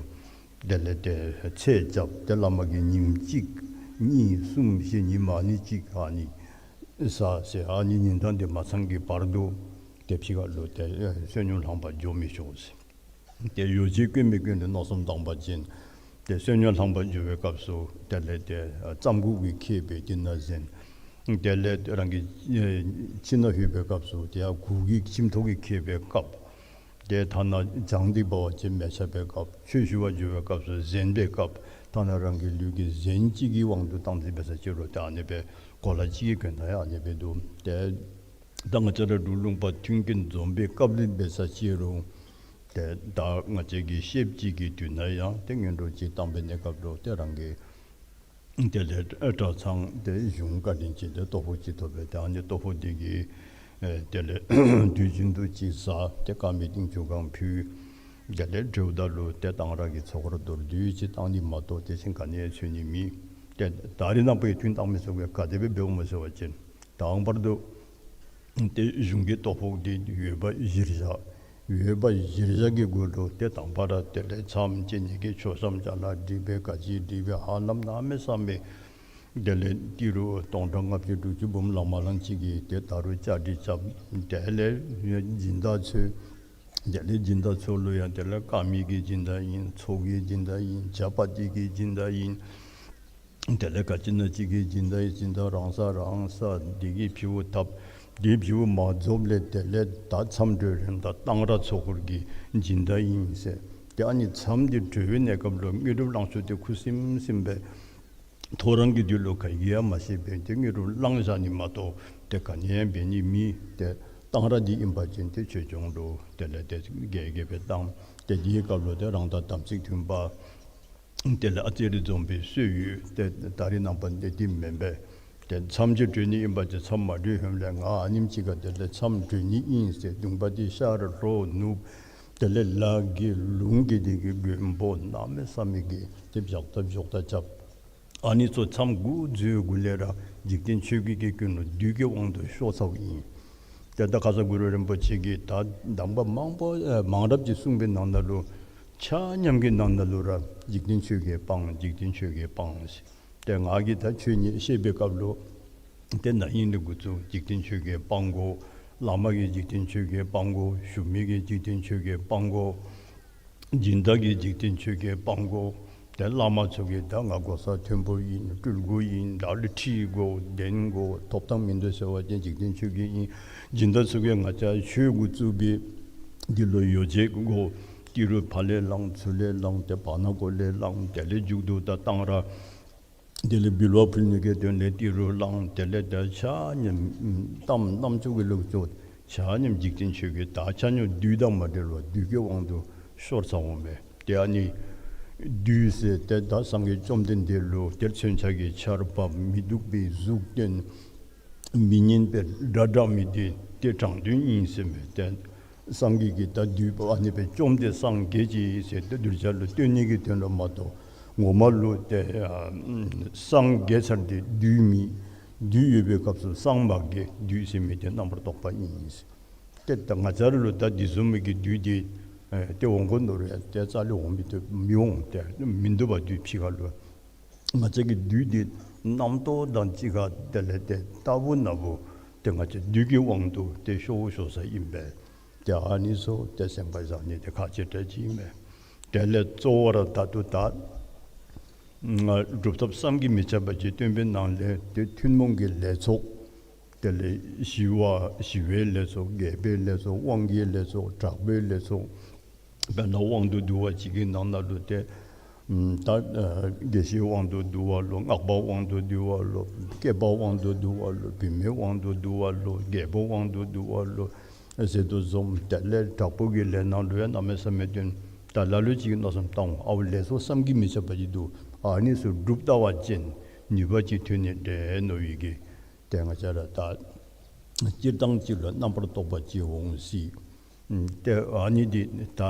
དེ་ལས་ཏེ་ཚད་རྐྱབ། ཏེ་བླ་མ་གིས་ཉིནམ་གཅིག་གཉིས་གསུམ་བཞི་ཉིནམ་ཨ་ནི་གཅིག་ཨ་ནི་ཟ་ཟེར་ཨ་ནི་ཉིན་གྲངས་དེ་མ་ཚང་གི་བར་དུ་ཏེ་ཕྱི་ཁ་ལུ་ཏེ་བསོད་སྙོམས་ལྷང་པར་འགྱོ་མི་ཆོག་ཟེར། ཏེ་ཡོ་བྱད་བཀོན་མི་བཀོན་ལུ་མནོ་བསམ་བཏང་པ་ཅིན་ཏེ་བསོད་སྙོམས་ལྷང་པར་འགྱོ་བའི་སྐབས་སུ་དེ་ལས་ཏེ་རྩམ་གུག་གིས་ཁེབས་སྦེ་དེ་ནང་གཟན། དེ་ལས་རང་གི་ཨེ་ཁྱིམ་ནང་ལྷོད་པའི་སྐབས་སུ་ཏེ་ཡར་གུར་གྱིས་ཁྱིམ་ཐོག་གིས་ཁེབས་སྦེ་བཀབ། ཏེ་ཐ་ན་གྱང་འདི་འབད་བ་ཅིན་མེ་ཆ་སྦེ་བཀབ། ཆོས་ཞུ་བར་འགྱོ་བའི་སྐབས་སུ་གཟན་སྦེ་བཀབ། ཐ་ན་རང་གི་ལུས་ཀྱི་གཟན་ཅིག་གི་དབང་དུ་བཏང་སྟེ་འབད་ས་ཅིག་རུང་ཏེ་ཨ་ནི་སྦེ་གོ་ལ་ཅིག་གི་གྱོན་ཐངས་ཡང་ཨ་ནི་སྦེ་འདུག། ཏེ་ད་ང་བཅས་ར་འབྲུག་ལུང་པ་མཐུན་རྐྱེན་འཛོམས་པའི་སྐབས་ལུ་འབད་ས་ཅིག་རུང་ཏེ་ད་ང་བཅས་ཀྱི་ཤེསཔ་ཅིག་གི་དུས་ན་ཡང་ཏེ་སྔོན་འགྲོ་ཅིག་བཏང་པའི་གནས་སྐབས་ལུ་ཏེ་རང་གི་དེ་ལས་གྲྭ་ཚང་ཏེ་གཞུང་བཀའ་དྲིན་ཅན་ཏེ་ལྟོ་ཕོགས་ཅིག་ཐོབ་པས། ཏེ་ཨ་ནི་ལྟོ་ཕོགས་འདི་གིས་ཨེ་དེ་ལས་དུས་རྒྱུན་དུ་ཅིག་ཟ། ཏེ་དཀར་མེ་ཏིང་ཆུ་གང་ཕུལ། དེ་ལས་གྲོལཝ་ད་ལུ་ཏེ་གཏང་རག་གི་ཚོགས་འཁོར་མདོར་བསྡུས་ཅིག་བཏང་ནི་མ་གཏོགས་དེ་བཞིན་ག་ནི་ཡང་འཚོལ་ནི་མེད། ཏེ་ད་རེས་ནངས་པ་ཡང་ཐུན་བཏང་མི་ཚུ་གིས་ག་དེ་སྦེ་འབདཝ་སྨོ་ཟེར་བ་ཅིན་དང་པར་དུ་ཏེ་གཞུང་གི་ལྟོ་ཕོགས་འདི་ཡོད་པ་གཞིར་བཞག། ཡོད་པ་གཞིར་བཞག་གི་གུ་ལུ་ཏེ་དང་པ་ར་དེ་ལས་མཚམས་བཅད་ནི་གི་མཆོད་བཤམ་ཅ་ལ་སྒྲིག་སྦེ་ག་ཅི་སྒྲིག་སྦེ་ཧ་ལམ་གནམ་མེད་ས་མེད་དེ་ལས་ཏི་རུ་སྟོང་ཕྲག་ལྔ་བཅུ་དྲུག་ཅུ་འབུམ་ལང་མ་ལང་ཅིག་གི་ཏེ་ད་རུང་བཅའ་སྒྲིག་རྐྱབ། དེ་ལས་སྦྱིན་བདག་ཚུ་དེ་ལས་སྦྱིན་བདག་ཚུ་ལུ་ཡང་དེ་ལས་དཀར་མེ་གི་སྦྱིན་བདག་ཨིན། ཚོགས་ཀྱི་སྦྱིན་བདག་ཨིན། ཇ་པ་ཏི་གི་སྦྱིན་བདག་ཨིན། དེ་ལས་ག་ཅི་ན་ཅིག་གི་སྦྱིན་བདག་ཨིན། སྦྱིན་བདག་རང་ས་རང་ས་འདི་གིས་ཕྱེཝ་བཏབ། འདི་ཕྱེཝ་མ་རྫོགསཔ་ལས་དེ་ལས་ད་མཚམས་གྲོལ་རན་ད་གཏང་རག་ཚོགས་འཁོར་གྱི་སྦྱིན་བདག་ཨིན་ཟེར། ཏེ་ཨ་ནི་མཚམས་འདི་གྲོལ་བའི་གནས་སྐབས་ལུ་དངོས་གྲུབ་བླང་ཆོག་འདི་ཁུ་སིམ་སིམ་སྦེ་ཐོ་རངས་ཀྱི་དུས་ལུ་ག་གིས་ཡང་མ་ཤེས་པར་ཏེ་དངོས་གྲུབ་བླང་བཞག་ནི་མ་གཏོགས་ཏེ་ག་ནི་ཡང་འབད་ནི་མེད། ཏེ་གཏང་རག་འདི་ཨིན་པ་ཅིན་ཏེ་ཆོས་སྐྱོང་ལུ་དེ་ལས་ཏེ་རྒྱས་རྒྱས་སྦེ་བཏང་། ཏེ་འདི་གི་སྐབས་ལུ་ཏེ་རང་དང་དམ་ཚིག་མཐུན་པ་དེ་ལས་ཨ་ཙི་རེ་འཛོམས་པའི་སྲོལ་ཡོད། ཏེ་ད་རེས་ནངས་པ་འདི་འདི་མེན་པས། ཏེ་མཚམས་ཅིག་གྲོལ་ནི་ཨིན་པ་ཅིན་མཚམས་མ་གྲོལ་ཧེ་མ་ལས་ང་ཨ་ནེམ་ཅིག་ཁར་དེ་ལས་མཚམས་གྲོལ་ནི་ཨིན་ཟེར་གདོང་པ་འདི་ཤར་ལྷོ་ནུབ་དེ་ལས་ལ་གི་ལུང་གི་དེ་གི་མགོན་པོ་གནམ་མེད་ས་མེད་ཀྱི་ཏེ་བཞག་ད་བཞག་ད་རྐྱབ། ཨ་ནི་ཚུ་མཚམས་འགོ་འཛུལ་གུ་ལས་ར་འཇིག་རྟེན་ཆོས་བརྒྱད་ཀྱི་ཀུན་སློང་བདུད་ཀྱི་དབང་དུ་ཤོར་ཚརཝ་ཨིན། ཏེ་ད་ཁ་ཙ་གུ་རུ་རིན་པོ་ཆེ་གིས་ད་གདམས་པ་མང་པོ་ཨེ་མང་རབས་ཅིག་གསུངས་པའི་ནང་ན་ལུ་ཆ་མཉམ་གྱི་ནང་ན་ལུ་ར་འཇིག་རྟེན་ཆོས་བརྒྱད་སྤང་འཇིག་རྟེན་ཆོས་བརྒྱད་སྤང་ཟེར། ཏེ་ང་གིས་ད་ཆོས་ཉིད་བཤད་པའི་སྐབས་ལུ་ཏེ་ན་ཧིང་ལས་འགོ་བཙུགས་འཇིག་རྟེན་ཆོས་བརྒྱད་སྤང་དགོ། བླ་མ་གིས་འཇིག་རྟེན་ཆོས་བརྒྱད་སྤང་དགོ། ཞུ་མི་གིས་འཇིག་རྟེན་ཆོས་བརྒྱད་སྤང་དགོ། སྦྱིན་བདག་གིས་འཇིག་རྟེན་ཆོས་བརྒྱད་སྤང་དགོ། ཏེ་བླ་མ་ཚུ་གིས་ད་ང་གོ་ས་མཐོན་པོ་ཨིན། སྤྲུལ་སྐུ་ཨིན། ད་ལུ་ཁྲི་དགོ་གདན་དགོ་ཐོབ་ཐང་མིན་འདུག་ཟེར་བ་ཅིན་འཇིག་རྟེན་ཆོས་བརྒྱད་ཨིན། སྦྱིན་བདག་ཚུ་གིས་ང་བཅས་ཆོས་འགོ་བཙུགས་པའི་འདི་ལུ་ཡོ་བྱད་དགོ། ཏི་རུ་ཕར་ལས་བླངས་ཚུར་ལས་བླངས་ཏེ་བར་ན་གོ་ལས་བླངས་དེ་ལས་མཇུག་བསྡུ་ད་བཏང་ར། དེ་ལས་འབུལ་བ་ཕུལ་ནི་གི་དོན་ལས་ཏི་རུ་བླངས་དེ་ལས་ད་ཆ་མཉམ་གཏམ་རྣམ་ཅོ་གི་ལུགས་སུ་ཆ་མཉམ་འཇིག་རྟེན་ཆོས་བརྒྱད་ད་ཆ་མཉམ་བདུད་དང་མ་འབྲེལ་བར་བདུད་ཀྱི་དབང་དུ་ཤོར་ཚརཝ་མས། ཏེ་ཨ་ནི་བདུད་ཟེར་ཏེ་ད་སངས་རྒྱས་བཅོམ་ལྡན་འདས་ལུ་ཏེ་མཚོན་ཆ་གི་ཆརཔ་མི་སྡུག་པའི་གཟུགས་སྟོན་མི་སྙན་པའི་སྒྲ་བསྒྲགས་མི་འདི་ཏེ་དྲང་དོན་ཨིན་ཟེར་མས། ཏེ་སངས་རྒྱས་ཀྱིས་ད་བདུད་པ་ཨ་ནི་སྦེ་བཅོམ་སྟེ་སངས་རྒྱས་ཅི་ཟེར་ཏེ་གདུལ་བྱ་ལུ་སྟོན་ནི་གི་དོན་ལུ་མ་གཏོགས་ངོ་མ་ལུ་ཏེ་ཨ་སངས་རྒྱས་ཚར་ཏེ་བདུད་མི་བདུད་ཡོད་པའི་སྐབས་སུ་སངས་མ་རྒྱས། བདུད་ཟེར་མི་དེ་རྣམ་པར་རྟོག་པ་ཨིན་ཟེར། ཏེ་ད་ང་བཅས་ར་ལུ་ད་འདི་བཟུམ་མའི་གི་བདུད་འདི་ཨེ་ཏེ་འོང་དགོ་མནོ་རུང་ཡང་ཏེ་རྩ་ལས་འོང་མི་ཏེ་མི་འོང་། ཏེ་མིན་འདུག་པ་བདུད་ཕྱི་ཁ་ལུ། ང་བཅས་ཀྱི་བདུད་འདི་རྣམ་རྟོག་དང་གཅིག་ཁར་དེ་ལས་ཏེ་རྟག་བུ་ན་བུ་ཏེ་ང་བཅས་བདུད་ཀྱི་དབང་དུ་ཏེ་ཤོར་ཤོར་ས་ཨིན་པས། ཏེ་ཨ་ནི་ཚུ་ཏེ་སེམས་ཁར་བཞག་ནི་ཏེ་ཁག་ཆེ་དྲགས་ཅིག་ཨིན་པས། དེ་ལས་གཙོ་བོ་ར་ད་ལྟོ་ད་ང་སྒྲུབ་ཐབས་བསམ་གྱིས་མི་ཁྱབ་པ་ཅིག་སྟོན་པའི་ནང་ལས་ཏེ་ཐུན་མོང་གི་ལས་ཚོགས་དེ་ལས་ཞི་བ་ཞི་བའི་ལས་ཚོགས་རྒྱས་པའི་ལས་ཚོགས་དབང་གི་ལས་ཚོགས་དྲག་པོའི་ལས་ཚོགས། དཔེར་ན་དབང་དུ་བསྡུ་བ་ཅིག་གི་ནང་ན་ལུ་ཏེ་ད་ཨ་དགེ་བཤེས་དབང་དུ་བསྡུ་བ་ལོ། སྔགས་པ་དབང་དུ་བསྡུ་བ་ལོ། སྐྱེས་པ་དབང་དུ་བསྡུ་བ་ལོ། བུད་མེད་དབང་དུ་བསྡུ་བ་ལོ། རྒྱལ་པོ་དབང་དུ་བསྡུ་བ་ལོ་ཟེར་དོ་བཟུམ། དེ་ལས་དྲག་པོ་གི་ལས་ནང་ལུ་ཡང་གནམ་མེད་ས་མེད་སྟོན། ད་ལ་ལུ་ཅིག་མནོ་བསམ་བཏང་འོང་། ཨའོ་ལས་ཚོགས་བསམ་གྱིས་མི་ཁྱབ་པ་ཅིག་འདུག། ཨ་ནི་ཚུ་སྒྲུབ་ད་བ་ཅིན་ནུས་པ་ཅིག་ཐོན་ནི་འདྲས་མནོ་བའི་གི་ཏེ་ང་བཅས་ར་ད་སྤྱིར་བཏང་ཅིག་ལུ་རྣམ་པར་རྟོག་པ་ཅིག་འོང་སྲིད། ཨམ་ཏེ་ཨ་ནི་འདི་ད་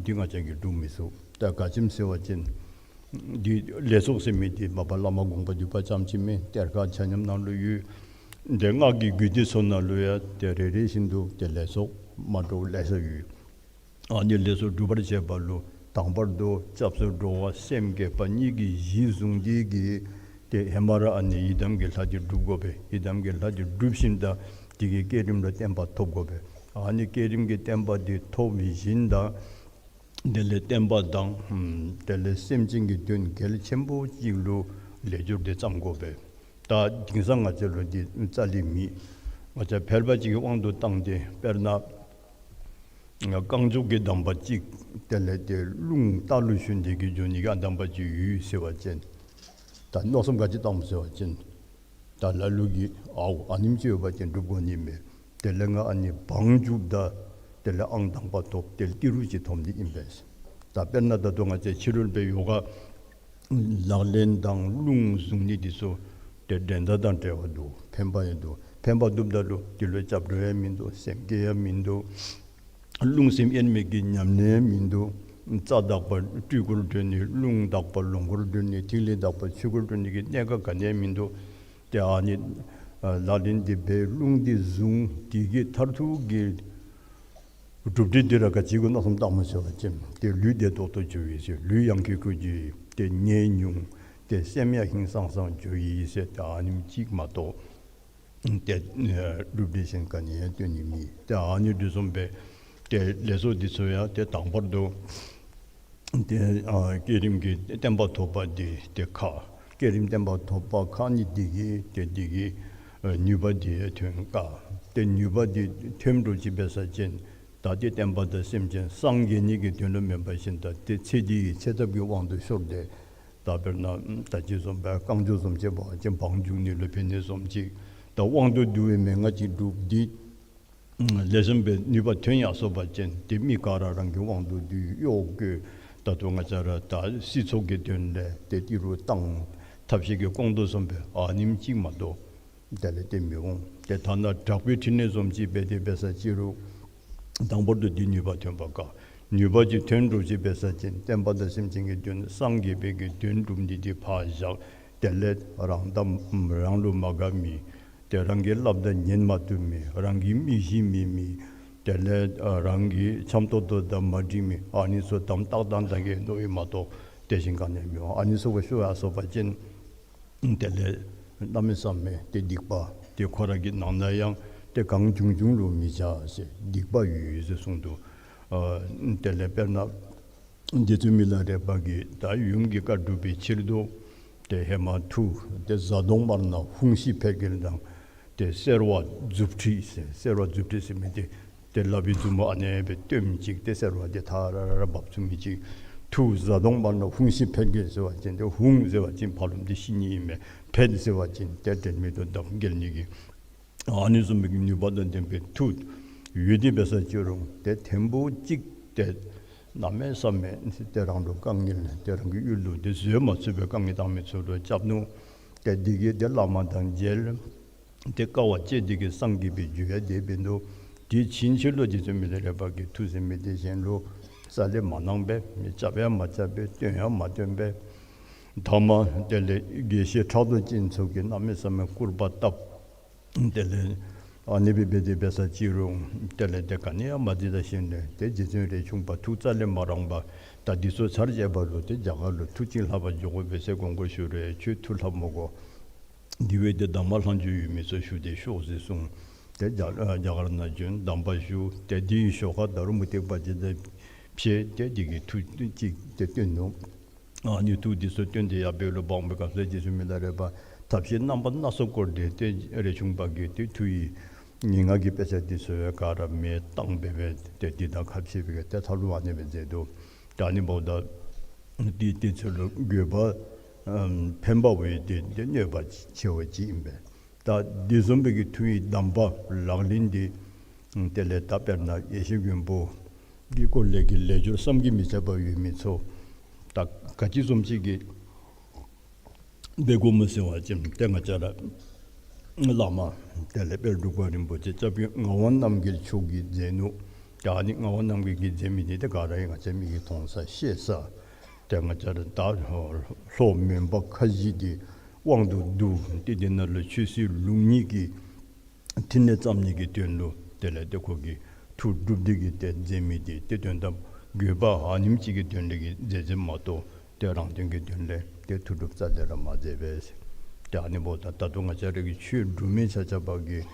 འདི་ང་བཅས་ཀྱིས་སྒྲུབ་མི་ཚུགས། ད་ག་ཅི་སྨོ་ཟེར་བ་ཅིན་འདི་ལས་ཚོགས་ཟེར་མི་འདི་མ་པ་བླ་མ་དགོངས་པ་འདུས་པ་ཙམ་ཅིག་མེན། གཏེར་ཁ་ཆ་མཉམ་ནང་ལུ་ཡོད། འདི་སྔགས་ཀྱི་རྒྱུད་སྡེ་ཚུ་ནང་ལུ་ཡང་ཏེ་རེ་རེ་བཞིན་དུ་ཏེ་ལས་ཚོགས་མ་འདྲཝ་ལེ་ཤ་ཡོད། ཨ་ནི་ལས་ཚོགས་སྒྲུབ་པར་བྱེད་པ་ལུ་དང་པར་དུ་སྐྱབས་སུ་འགྲོ་བ་སེམས་བསྐྱེད་པ་གཉིས་ཀྱི་གཞི་བཟུང་སྟེ་གི་ཏེ་ཧེ་མ་ར་ཨ་ནི་ཡི་དམ་གྱི་ལྷ་འདི་སྒྲུབ་དགོ་པས། ཡི་དམ་གྱི་ལྷ་འདི་སྒྲུབ་ཞིནམ་ད་དེ་གི་བསྐྱེད་རིམ་ལུ་བརྟན་པ་ཐོབ་དགོ་པས། ཨ་ནི་བསྐྱེད་རིམ་གྱི་བརྟན་པ་འདི་ཐོབ་ཞིནམ་ད་དེ་ལས་བསྟན་པ་དང་ཨམ་དེ་ལས་སེམས་ཅན་གྱི་དོན་གལ་ཆེན་པོ་ཅིག་ལུ་ལས་སྦྱོར་འདི་བརྩམ་དགོ་པས། ད་དེང་སང་ང་བཅས་ལུ་འདི་རྩ་ལས་མེད། ང་བཅས་ཕལ་པ་ཅིག་གིས་དབང་དུ་བཏང་སྟེ་དཔེར་ན་རྐང་མགྱོགས་ཀྱི་གདམས་པ་ཅིག་དེ་ལས་ཏེ་རླུང་རྟ་ལུ་ཞོན་ཏེ་གི་འགྱོ་ནི་གི་ཨ་གདམས་པ་ཅིག་ཡོད་ཟེར་བ་ཅིན་ད་མནོ་བསམ་ག་ཅི་བཏངམ་ཟེར་བ་ཅིན་ད་ལ་ལུ་གིས་ཨའོ་ཨ་ནེམ་ཅིག་ཡོད་པ་ཅིན་སྒྲུབ་དགོ་ནི་མས། དེ་ལས་ང་ཨ་ནི་བང་རྒྱུགཔ་ད་དེ་ལས་ཨང་དང་པ་ཐོབ། དེ་ལས་ཏི་རུ་ཅིག་ཐོབ་ནི་ཨིན་པས། ད་དཔེར་ན་ད་ལྟོ་ང་བཅས་ཕྱི་རོལ་པའི་ཡོ་ག་ལག་ལེན་དང་རླུང་བཟུང་ནི་འདི་ཚུ་ཏེ་འགྲན་ཟླ་དང་བྲལ་བ་འདུག། ཕན་པ་ཡང་འདུག། ཕན་པ་འདུགཔ་ད་ལུ་འདི་ལུ་སྐྱབས་འགྲོ་ཡང་མིན་འདུག། སེམས་བསྐྱེད་ཡང་མིན་འདུག། རླུང་སེམས་དབྱེར་མེད་ཀྱི་ཉམས་ལེན་ཡང་མིན་འདུག། རྩ་དག་པ་སྤྲུལ་སྐུར་གྲོལ་ནི། རླུང་དག་པ་ལོངས་སྐུར་གྲོལ་ནི། ཐིག་ལེ་དག་པ་ཆོས་སྐུར་གྲོལ་ནི་གི་གནད་ཀ་ག་ནི་ཡང་མིན་འདུག། ཏེ་ཨ་ནི་ཨ་ལག་ལེན་འདི་འབད་རླུང་འདི་བཟུང་དེ་གི་མཐར་ཐུག་གི་གྲུབ་འབྲས་འདི་ར་ག་ཅི་གུ་མནོ་བསམ་བཏངམ་ཟེར་བ་ཅིན་ཏེ་ལུས་བདེ་ཏོག་ཏོ་འགྱོ་ཡི་ཟེར། ལུས་ཡང་ཁེ་ཁེ་འགྱོ་ཡི། ཏེ་ནད་ཉུང་། ཏེ་སེམས་ཡང་ཧིང་སངས་སངས་འགྱོ་ཡི་ཟེར། ཏེ་ཨ་ནེམ་ཅིག་མ་གཏོགས་ཏེ་ཨ་གྲུབ་འབྲས་གཞན་ག་ནི་ཡང་སྟོན་ནི་མེད། ཏེ་ཨ་ནི་འདི་བཟུམ་སྦེ་ཏེ་ལས་ཚོགས་འདི་ཚུ་ཡང་ཏེ་དང་པར་དུ་ཏེ་ཨ་བསྐྱེད་རིམ་གྱི་བརྟན་པ་ཐོབ་པ་འདི་ཏེ་ཁག། བསྐྱེད་རིམ་བརྟན་པ་ཐོབ་པ་ཁག་ནི་འདི་གིས་ཏེ་འདི་གིས་ཨ་ནུས་པ་འདི་ཐོན་དཀའ། ཏེ་ནུས་པ་འདི་ཐོན་འགྲོ་ཅི་འབད་ས་ཅིན་ད་ཏེ་བསྟན་པ་དང་སེམས་ཅན་སངས་རྒྱས་ནི་གི་དོན་ལུ་མེན་པར་ཞིནམ་ད་ཏེ་ཚེ་འདི་གི་ཚེ་ཐབས་ཀྱི་དབང་དུ་ཤོར་ཏེ་ད་དཔེར་ན་ད་ཅི་བཟུམ་སྦེ་རྐང་མགྱོགས་བཟུམ་ཅིག་འབད་བ་ཅིན་བང་རྒྱུག་ནི་ལུ་ཕན་ནི་བཟུམ་ཅིག། ད་དབང་དུ་བསྡུ་བའི་མན་ངག་ཅིག་སྒྲུབ་སྟེ་ལེགས་ཤོམ་སྦེ་ནུས་པ་ཐོན་ཡར་སོ་བ་ཅིན་ཏེ་མི་ག་ར་རང་གི་དབང་དུ་བསྡུ་གཡོག་བཀོལ། ད་ལྟོ་ང་བཅས་ར་ད་སྲིད་ཚོགས་ཀྱི་དོན་ལས་ཏེ་ཏི་རུ་བཏང་ཐབས་ཤེས་ཀྱིས་སྐོང་དོ་བཟུམ་སྦེ་ཨ་ནེམ་ཅིག་མ་གཏོགས་ དེ་ལས་ཏེ་མི་འོང་། ཏེ་ཐ་ན་དྲག་པོའི་ཕྲིན་ལས་བཟུམ་ཅིག་འབད་དེ་འབད་ས་ཅིག་རུང་དང་པོར་དུ་འདི་ནུས་པ་ཐོན་པ་དཀའ། ནུས་པ་ཅིག་ཐོན་འགྲོ་ཅིག་འབད་ས་ཅིན་བསྟན་པ་དང་སེམས་ཅན་གྱི་དོན་སངས་རྒྱས་པའི་གི་དོན་སྒྲུབ་ནི་འདི་ཕར་བཞག། དེ་ལས་རང་དང་རང་ལུ་མ་དགའ་མི། ཏེ་རང་གི་སླབ་ད་ཉན་མ་བཏུབ་མི། རང་གི་མི་གཞི་མེད་མི། དེ་ལས་ཨ་རང་གི་འཆམ་ཏོག་ཏོ་དང་མ་འགྲིག་མི། ཨ་ནི་ཚུ་དམ་ཏག་ཏག་ཏག་གི་མནོ་ཡི་མ་གཏོགས་དེ་བཞིན་ག་ནི་ཡང་མི་འོང་། ཨ་ནི་ཚུ་ག་ཤོར་ཡར་སོང་པ་ཅིན་དེ་ལས་གནམ་མེད་ས་མེད་ཏེ་སྡིག་པ་ཏེ་ཁོ་ར་གི་ནང་ན་ཡང་ཏེ་གང་བྱུང་བྱུང་ལུ་མི་བྱ་ཟེར་སྡིག་པ་ཡོད་ཡོད་ཟེར་གསུངས་འདུག། ཨ་དེ་ལས་དཔེར་ན་རྗེ་བཙུན་མི་ལ་རས་པ་གིས་ད་ཡུམ་གྱི་བཀའ་སྒྲུབ་པའི་ཕྱིར་དུ་ཏེ་ཧེ་མ་མཐུ་ཏེ་གཟའ་གདོང་དམར་ནག་ཧཱུྃ་ཤི་འཕེལ་རྒྱལ་དང་ཏེ་སེར་བ་མཛུབ་ཁྲིད་ཟེར། སེར་བ་མཛུབ་ཁྲིད་ཟེར་མི་འདི་ཏེ་ལག་པའི་མཛུབ་མོ་ཨ་ནེ་སྦེ་སྟོནམ་ཅིག་ཏེ་སེར་བ་འདི་ཐ་ར་ར་འབབ་ཚུགས་མི་ཅིག། མཐུ་གཟའ་གདོང་དམར་ནག་ཧཱུྃ་ཤི་འཕེལ་རྒྱལ་ཟེར་བ་ཅིན་ཏེ་ཧཱུྃ་ཟེར་བ་ཅིན་ཕ་རོལ་ཏེ་ཤི་ནི་ཨིན་མས། འཕེལ་ཟེར་བ་ཅིན་ཏེ་འབྲལ་མེད་དུ་འདབ་འགེལ་ནི་གི་ཨ་ནི་བཟུམ་མའི་ནུས་པ་དང་ལྡན་པའི་མཐུ་ཡོད་དེ་འབད་ས་ཅིག་རུང་ཏེ་ཐེངས་པོ་གཅིག་ཏེ་གནམ་མེད་ས་མེད་ཏེ་རང་ལུ་དཀའ་ངལ་ཏེ་རང་གི་ཡུལ་ལུ་ཏེ་བཟོད་མ་ཚུགས་པའི་དཀའ་ངལ་བཏང་མི་ཚུ་ལུ་རྐྱབ་ནུག། ཏེ་འདི་གིས་ཏེ་བླ་མ་དང་མཇལ། ཏེ་དཀའ་བ་སྤྱད་དེ་གིས་སངས་རྒྱས་པའི་རྒྱུ་ཡང་དེ་འབད་ནུག། དེ་ཕྱིན་ཆད་ལུ་རྗེ་བཙུན་མི་ལ་རས་པ་གིས་མཐུ་ཟེར་མི་འདི་གཞན་ལུ་རྩ་ལས་མ་གནང་པས། མི་རྐྱབ་ཡང་མ་རྐྱབ་པས། སྟོན་ཡང་མ་སྟོན་པས། ཐ་མ་དེ་ལས་དགེ་བཤེས་ཕྲག་དོག་ཅན་ཚུ་གིས་གནམ་མེད་ས་མེད་སྐུར་པ་བཏབ། དེ་ལས་ཨ་ནི་སྦེ་འབད་དེ་འབད་ས་ཅིག་རུང་དེ་ལས་ཏེ་ག་ནི་ཡང་མ་འདི་ད་ཞིནམ་ལས་ཏེ་རྗེ་བཙུན་རས་ཆུང་པ་ཐུགས་རྩ་ལས་མ་རངས་པར་ད་འདི་ཚུ་ཚར་བཅད་པ་ལུ་ཏེ་རྒྱ་གར་ལུ་མཐུ་ཅིག་ལྷབ་པར་འགྱོ་དགོ་པས་ཟེར་དགོངས་སྐོར་ཞུ་རུང་ཁྱོད་མཐུ་ལྷབ་མི་དགོ། དེ་བས་ཏེ་གདམས་ངག་ལྷག་བཅུག་ཡོད་མི་ཚུ་ཞུ་སྟེ་ཤོག་ཟེར་གསུངས། ཏེ་རྒྱ་ཨ་རྒྱ་གར་ནང་བྱོན་གདམས་པ་ཞུ། ཏེ་དེའི་ཞོར་ཁར་ད་རུང་མུ་སྟེགས་པ་ཅིག་དང་ཕྱད་དེ་དེ་གི་མཐུ་ཅིག་ཏེ་སྟོན་ནུག། ཨ་ནི་མཐུ་འདི་ཚུ་སྟོན་ཏེ་ཡར་འབད་རུང་འབག་པའི་སྐབས་སུ་རྗེ་བཙུན་མི་ལ་རས་པ་ཐབས་ཤེས་རྣམ་པ་སྣ་ཚོགས་བསྐོར་ཏེ་ཏེ་རས་ཆུང་པ་གིས་ཏེ་མཐུ་ཡི་ངན་སྔགས་ཀྱི་དཔེ་ཆ་འདི་ཚུ་ག་ར་མེ་བཏང་སྦེ་སྦེ་ཏེ་འདི་དང་ཁ་ཕྱེ་སྦེ་ཏེ་ཐབས་ལུ་ཨ་ནེ་སྦེ་མཛད་དོ། ད་ཨ་ནི་འབདཝ་ད་འདི་དེ་ཚུ་ལུ་དགོས་པ་ཨམ་ཕན་པ་བས་ཏེ་ཏེ་གནོད་པ་ཆེ་བ་ཅིག་ཨིན་པས། ད་འདི་བཟུམ་སྦེ་གི་མཐུ་ཡི་གདམས་པ་ལག་ལེན་འདི་དེ་ལས་ད་དཔེར་ན་ཡེ་ཤེས་མགོན་པོ་གི་སྐོར་ལས་ཀྱི་ལས་སྦྱོར་བསམ་གྱིས་མི་ཁྱབ་པ་ཡོད་མི་ཚུ་ད་ག་ཅི་བཟུམ་ཅིག་གི་འབད་དགོཔ་སྨོ་ཟེར་བ་ཅིན་ཏེ་ང་བཅས་ར་བླ་མ་དེ་ལས་དཔལ་འབྲུག་པ་རིན་པོ་ཆེ་སྐྱབས་རྗེ་ངག་དབང་རྣམ་རྒྱལ་མཆོག་གིས་མཛད་ནུག། ད་ཨ་ནི་ངག་དབང་རྣམ་རྒྱལ་གྱིས་མཛད་མི་འདི་ཏེ་ག་ར་ཡང་ང་བཅས་མིག་གིས་མཐོང་ས་ཤེས་ས། ཏེ་ང་བཅས་ར་ད་ལྷོ་མོན་པ་ཁ་བཞི་འདི་དབང་དུ་བསྡུ་སྟེ་འདི་ནང་ལུ་ཆོས་སྲིད་ལུགས་གཉིས་ཀྱི་ཕྲིན་ལས་བརྩམ་ནི་གི་དོན་ལུ་དེ་ལས་ཏེ་ཁོ་གིས་མཐུ་སྒྲུབ་སྟེ་གིས་ཏེ་མཛད་མི་འདི་ཏེ་དོན་དམ་དགོས་པ་ཨ་ནེམ་ཅིག་གི་དོན་ལས་ཀྱི་མཛད་མཛདཔ་མ་གཏོགས་ཏེ་རང་དོན་གྱི་དོན་ལས་ཏེ་མཐུ་སྒྲུབ་རྩ་ལས་ར་མ་མཛད་པས། ཏེ་ཨ་ནི་འབདཝ་ད་ད་ལྟོ་ང་བཅས་ར་གི་ཆོས་སྒྲུབ་མི་ཆ་ཁྱབ་ཀྱིས་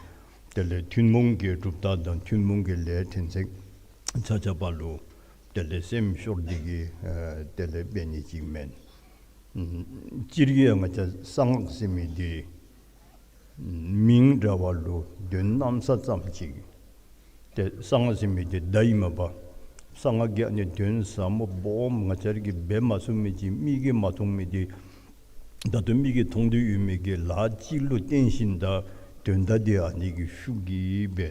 དེ་ལས་ཐུན་མོང་གི་གྲུབ་རྟགས་དང་ཐུན་མོང་གི་ལས་ཕྲན་ཚེགས་ཆ་ཁྱབ་ལུ་དེ་ལས་སེམས་ཤོར་ཏེ་གིས་ཨ་དེ་ལས་འབད་ནི་ཅིག་མེན། སྤྱིར་གྱིས་ང་བཅས་གསང་སྔགས་ཟེར་མི་འདི་མིང་འདྲ་བ་ལུ་དོན་གནམ་ས་ཙམ་ཅིག། ཏེ་གསང་སྔགས་ཟེར་མི་འདི་བརྡ་ཨིན་མས་པ། གསང་སྔགས་ཀྱི་ཨ་ནི་དོན་ཟབ་མོ་སྦོམ་ང་བཅས་ར་གིས་འབད་མ་ཚུགས་མི་ཅིག་མིག་གིས་མ་མཐོང་མི་འདི་ད་ལྟོ་མིག་གིས་མཐོང་སྟེ་ཡོད་མི་གི་ལཱ་ཅིག་ལུ་བརྟེན་ཞིནམ་ད་དོན་དག་འདི་ཨ་ནི་གི་ཤུགས་ཀྱིས་སྦེ་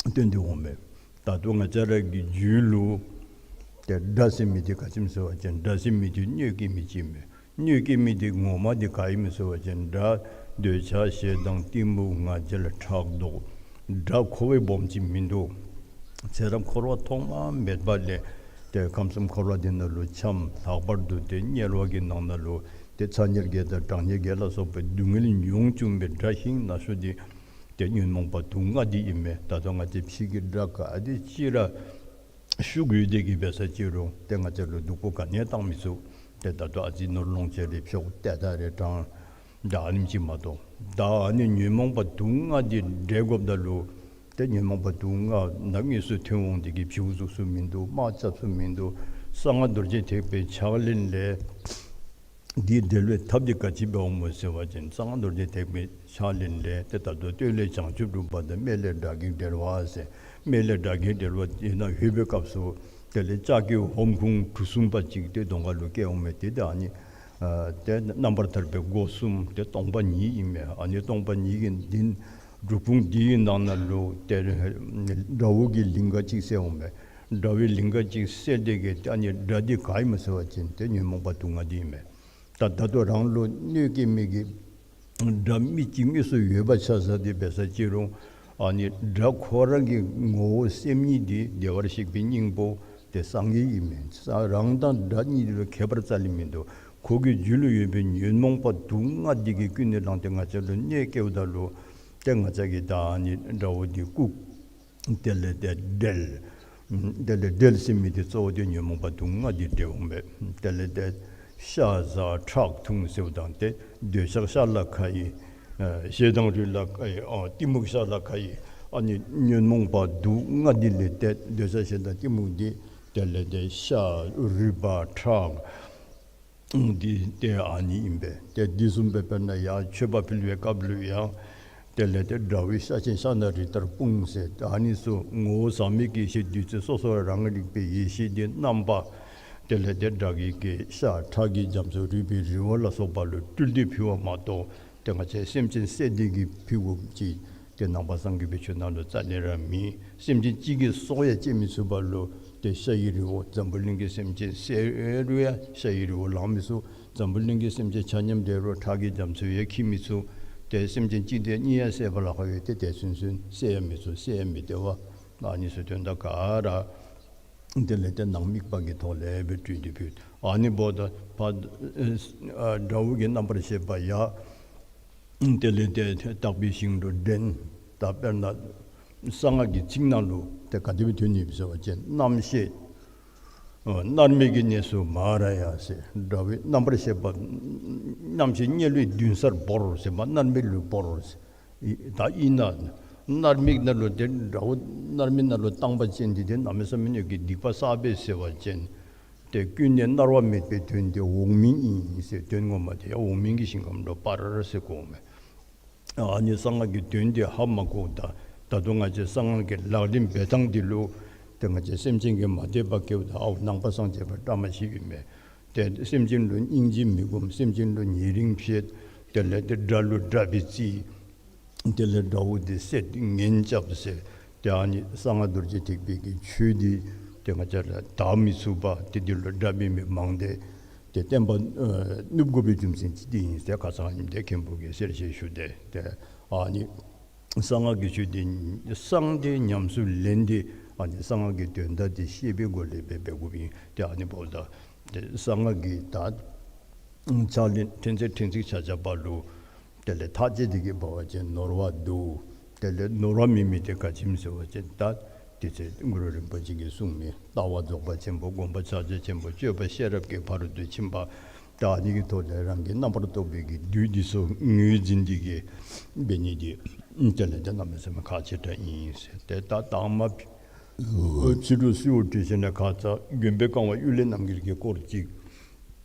སྟོན་ཏེ་འོང་མས། ད་ལྟོ་ང་བཅས་ར་གི་རྒྱུད་ལུ་ཏེ་དགྲ་ཟེར་མི་འདི་ག་ཅི་སྨོ་ཟེར་བ་ཅིན་དགྲ་ཟེར་མི་འདི་གནོད་སྐྱེལ་མི་ཅིག་མས། གནོད་སྐྱེལ་མི་འདི་ངོ་མ་འདི་ག་ཨིན་སྨོ་ཟེར་བ་ཅིན་དགྲ་འདོད་ཆགས་ཞེ་སྡང་གཏི་མུག་ང་རྒྱལ་ཕྲག་དོག། དགྲ་ཁོ་བ་སྦོམ་ཅིག་མིན་འདུག། ཚེ་རབས་འཁོར་བ་ཐོག་མ་མེད་པ་ལས་ཏེ་ཁམས་གསུམ་འཁོར་བ་འདི་ནང་ལུ་འཁྱམས། ལྷག་པར་དུ་ཏེ་དམྱལ་བ་གི་ནང་ན་ལུ་ཏེ་ཚ་དམྱལ་བརྒྱད་དང་གྲང་དམྱལ་བརྒྱད་ལ་སོགས་པའི་སྡུག་བསྔལ་མྱོང་བཅུག་པའི་དགྲ་ཤིང་ན་ཤོས་འདི་ཏེ་ཉོན་མོངས་པ་དུག་ལྔ་འདི་ཨིན་མས། ད་ལྟོ་ང་བཅས་ཕྱི་གི་དགྲ་ག་དེ་ཅིག་ར་ཤུགས་ཡོད་དེ་གིས་འབད་ས་ཅིག་རུང་ཏེ་ང་བཅས་ལུ་སྡུག་པོ་ག་ནི་ཡང་བཏང་མི་ཚུགས། ཏེ་ད་ལྟོ་ཨ་ཙི་ནོར་ལོངས་སྤྱོད་རེ་འཕྱོག་ཏེ་ད་རེ་དྲང་ད་ཨ་ནེམ་ཅིག་མ་གཏོགས། ད་ཨ་ནི་ཉོན་མོངས་པ་དུག་ལྔ་འདི་བསྒྲལ་དགོཔ་ད་ལུ་ཏེ་ཉོན་མོངས་པ་དུག་ལྔ་ནང་དངོས་སུ་ཐོན་འོང་དེ་གིས་བྱིའུ་གཟུགས་སུ་མིན་འདུག། དམག་རྐྱབ་སུ་མིན་འདུག། གསང་སྔགས་རྡོ་རྗེ་ཐེག་པའི་ཕྱག་ལེན་ལས་འདི་བསྒྲལ་བའི་ཐབས་འདི་ག་ཅི་འབདཝ་སྨོ་ཟེར་བ་ཅིན་གསང་སྔགས་རྡོ་རྗེ་ཐེག་པའི་ཕྱག་ལེན་ལས་ཏེ་ད་ལྟོ་སྟོད་ལས་བྱང་ཆུབ་སྒྲུབ་པ་དང་སྨད་ལས་དགྲ་བགེགས་བསྒྲལ་བ་ཟེར། སྨད་ལས་དགྲ་བགེགས་བསྒྲལ་བ་དེ་ནང་ལྷོད་པའི་སྐབས་སུ་དེ་ལས་ལྕགས་ཀྱི་ཧོམ་ཁུང་གྲུ་གསུམ་པ་ཅིག་ཏེ་གདོང་ཁ་ལུ་བཀལ་འོང་མས། ཏེ་ད་ཨ་ནི་ཨ་ཏེ་རྣམ་པར་ཐར་པའི་སྒོ་གསུམ་ཏེ་སྟོང་པ་ཉིད་ཨིན་མས། ཨ་ནི་སྟོང་པ་ཉིད་ཀྱི་འདི་སྒྲུབ་ཁུང་འདི་གི་ནང་ན་ལུ་ཏེ་དགྲ་བོ་གི་ལིང་ག་ཅིག་བསལ་འོང་མས། དགྲ་བོའི་ལིང་ག་ཅིག་བསལ་ཏེ་གིས་ཏེ་ཨ་ནི་དགྲ་འདི་ག་ཨིན་སྨོ་ཟེར་བ་ཅིན་ཏེ་ཉོན་མོངས་པ་དུག་ལྔ་འདི་ཨིན་མས། ད་ད་ལྟོ་རང་ལུ་གནོད་སྐྱེལ་མི་གི་ དགྲ་མི་གཅིག་དངོས་སུ་ཡོད་པ་ཆ་བཞག་སྟེ་འབད་ས་ཅི་རུང་ཨ་ནི་དགྲ་ཁོ་ར་གི་ངོ་བོ་སེམས་ཉིད་འདི་བདེ་བར་གཤེགས་པའི་སྙིང་པོ་དེ་སངས་རྒྱས་ཨིན་མས། ས་རང་དང་དགྲ་གཉིས་ལུ་ཁྱད་པར་རྩ་ལས་མིན་འདུག། ཁོ་གི་རྒྱུད་ལུ་ཡོད་པའི་ཉོན་མོངས་པ་དུག་ལྔ་འདི་གིས་ཀུན་ནས་བསླངས་ཏེ་ང་བཅས་ལུ་གནོད་བསྐྱལཝ་ད་ལུ་ཏེ་ང་བཅས་ཀྱིས་ད་ཨ་ནི་དགྲ་བོ་འདི་བཀུག། དེ་ལས་ཏེ་བསྒྲལ། དེ་ལས་བསྒྲལ་ཟེར་མི་འདི་གཙོ་བོ་འདི་ཉོན་མོངས་པ་དུག་ལྔ་འདི་བསྒྲལ་འོང་པས། དེ་ལས་ཏེ་ཤ་ཟ་ཁྲག་འཐུང་ཟེརཝ་ད་ཏེ་འདོད་ཆགས་ཤ་ལ་ཁ་ཡི། ཨ་ཞེ་སྡང་རུས་ལ་ཁ་ཡི། ཨ་གཏི་མུག་ཤ་ལ་ཁ་ཡི། ཨ་ནི་ཉོན་མོངས་པ་དུག་ལྔ་འདི་ལས་ཏེ་འདོད་ཆགས་ཞེ་སྡང་གཏི་མུག་འདི་དེ་ལས་ཏེ་ཤ་རུས་པ་ཁྲག་འདི་ཏེ་ཨ་ནི་ཨིན་པས། ཏེ་འདི་བཟུམ་སྦེ་དཔེར་ན་ཡང་མཆོད་པ་ཕུལ་བའི་སྐབས་ལུ་ཡང་དེ་ལས་ཏེ་དགྲ་བོའི་ཤ་ཆེན་ཤ་ནག་རི་ལྟར་སྤུངས་ཟེར། ཨ་ནི་ཚུ་ངོ་བོ་ཟག་མེད་ཀྱི་ཡེ་ཤེས་བདུད་རྩི་སོ་སོ་རང་རིག་པའི་ཡེ་ཤེས་འདི་རྣམ་པ་དེ་ལས་ཏེ་དགྲ་བགེགས་ཀྱི་ཤ་ཁྲག་གི་རྒྱ་མཚོ་རུས་པའི་རི་བོ་ལ་སོགས་པ་ལུ་སྤྲུལ་ཏེ་ཕུལ་བ་མ་གཏོགས་ཏེ་ང་བཅས་སེམས་ཅན་བསད་དེ་གིས་ཕུལ་དགོཔ་ཅིག་ཏེ་ནང་པ་སངས་རྒྱས་པའི་ཆོས་ནང་ལུ་རྩ་ལས་ར་མེད། སེམས་ཅན་གཅིག་གི་སྲོག་ཡང་བཅད་མི་ཚུགས་པ་ལུ་ཏེ་ཤ་ཡི་རི་བོ་འཛམ་བུ་གླིང་གི་སེམས་ཅན་བསད་རུང་ཡང་ཤ་ཡི་རི་བོ་ལང་མི་ཚུགས། འཛམ་བུ་གླིང་གི་སེམས་ཅན་ཆ་མཉམ་བསད་རུང་ཁྲག་གི་རྒྱ་མཚོ་ཡང་འཁྱིལ་མི་ཚུགས། ཏེ་སེམས་ཅན་གཅིག་དང་གཉིས་ཡང་བསད་པ་ལཱ་ཁག་ཡོད། ཏེ་དེ་ཚུན་ཚོད་བསད་ཡང་མི་ཚུགས། བསད་ཡང་མི་བདེ་བ། ཨ་ནི་ཚུ་དོན་དག་ག་ར་དེ་ལས་ཏེ་ནང་དམིགས་པ་གི་ཐོག་ལས་སྦེ་སྤྲུལ་ཏེ་ཕུལ། ཨ་ནི་འབདཝ་ད་ཕར་ཨ་དགྲ་བོ་གི་རྣམ་པར་ཤེས་པ་ཡང་དེ་ལས་ཏེ་དག་པའི་ཞིང་དུ་འདྲེན། ད་དཔེར་ན་གསང་སྔགས་ཀྱི་ཚིག་ནང་ལུ་ཏེ་ག་དེ་སྦེ་ཐོན་ནི་ཡོདཔ་ཟེར་བ་ཅིན་རྣམ་ཤེས་ཨ་མནར་མེད་ཀྱི་གནས་སུ་མ་ར་ཡ་ཟེར། དགྲ་བོའི་རྣམ་པར་ཤེས་པ་རྣམ་ཤེས་དམྱལ་བའི་མདུན་སར་བོར་ཟེར་མ་མནར་མེད་ལུ་བོར་ཟེར། ད་ཨིན་ན་མནར་མེད་ནང་ལུ་ཏེ་དགྲ་བོ་མནར་མེད་ནང་ལུ་བཏང་པ་ཅིན་འདི་ཏེ་གནམ་མེད་ས་མེད་ཀྱི་སྡིག་པ་བསགས་པས་ཟེར་བ་ཅིན་ཏེ་ཀུན་ནས་མནར་བ་མེད་པའི་དོན་དེ་འོག་མིན་ཨིན་ཟེར། དོན་ངོ་མ་དེ་ཡང་འོག་མིན་གྱི་ཞིང་ཁམས་ལུ་སྤར་ཟེར་གོཝ་མས། ཨ་ནི་གསང་སྔགས་ཀྱི་དོན་དེ་ཧ་མ་གོཝ་ད་ད་ལྟོ་ང་བཅས་གསང་སྔགས་ཀྱི་ལག་ལེན་འབད་ཐངས་འདི་ལུ་ཏེ་ང་བཅས་སེམས་ཅན་གྱིས་མ་དད་པ་སྐྱེཝ་ད་ཨའོ་ནང་པ་སངས་རྒྱས་པ་བཀྲ་མ་ཤིསཔ་ཨིན་མས། ཏེ་སེམས་ཅན་ལུ་སྙིང་རྗེ་མི་སྒོམ། སེམས་ཅན་ལུ་ཉེ་རིང་བྱེད། དེ་ལས་ཏེ་དགྲ་ལུ་དགྲ་སྦེ་བརྩི། དེ་ལས་དགྲ་བོ་དེ་བསད་ངན་རྐྱབ་ཟེར། ཏེ་ཨ་ནི་གསང་སྔགས་རྡོ་རྗེ་ཐེག་པའི་གི་ཆོས་འདི་ཏེ་ང་བཅས་ར་དག་མི་ཚུགས་པ་ཏེ་འདི་ལུ་དགྲ་འབད་མི་མང་སྟེ་ཏེ་བསྟན་པ་ཨ་ནུབ་དགོ་པའི་རྒྱུ་མཚན་ཅིག་འདི་ཨིན་ཟེར་ཁ་ཙ་ཨ་ནི་འདི་མཁན་པོ་གིས་གསལ་བཤད་ཞུ་སྟེ་ཏེ་ཨ་ནི་གསང་སྔགས་ཀྱི་ཆོས་འདི་གསང་སྟེ་ཉམས་སུ་ལེན་ཏེ་ཨ་ནི་གསང་སྔགས་ཀྱི་དོན་དག་འདི་ཤེས་པའི་སྒོ་ལས་འབད་འབད་དགོཔ་ཨིན། ཏེ་ཨ་ནི་འབདཝ་ད་ཏེ་གསང་སྔགས་ཀྱི་ད་ཕྱག་ལེན་ཕྲན་ཚེགས་ཕྲན་ཚེགས་ཆ་ཁྱབ་པ་ལུ་དེ་ལས་ཐག་བཅད་དེ་གི་འབད་བ་ཅིན་ནོར་བ་འདུག། དེ་ལས་ནོར་བ་མེད་མི་དེ་ག་ཅི་སྨོ་ཟེར་བ་ཅིན་ད་དེ་ཚེ་གུ་རུ་རིན་པོ་ཆེ་གིས་གསུངས་མི་ལྟ་བ་རྫོགས་པ་ཆེན་པོ། སྒོམ་པ་ཕྱག་རྒྱ་ཆེན་པོ། སྤྱོད་པ་ཤེས་རབ་ཀྱི་ཕ་རོལ་ཏུ་ཕྱིན་པ། ད་ཨ་ནི་གི་ཐོག་ལས་རང་གི་རྣམ་པར་རྟོག་པའི་གི་བདུད་འདི་ཚུ་ངོས་འཛིན་འདི་གིས་འབད་ནི་འདི་དེ་ལས་ཏེ་གནམ་མེད་ས་མེད་ཁག་ཆེ་དྲགས་ཨིན་ཟེར། ཏེ་ད་དང་མ་ཕྱི་རུ་གསོལཝ་འདེབས་ཞིནམ་ལས་ཁ་ཙ་མགོན་པོའི་བཀའ་དབང་གཡུལ་ལས་རྣམ་རྒྱལ་གྱི་སྐོར་ཅིག་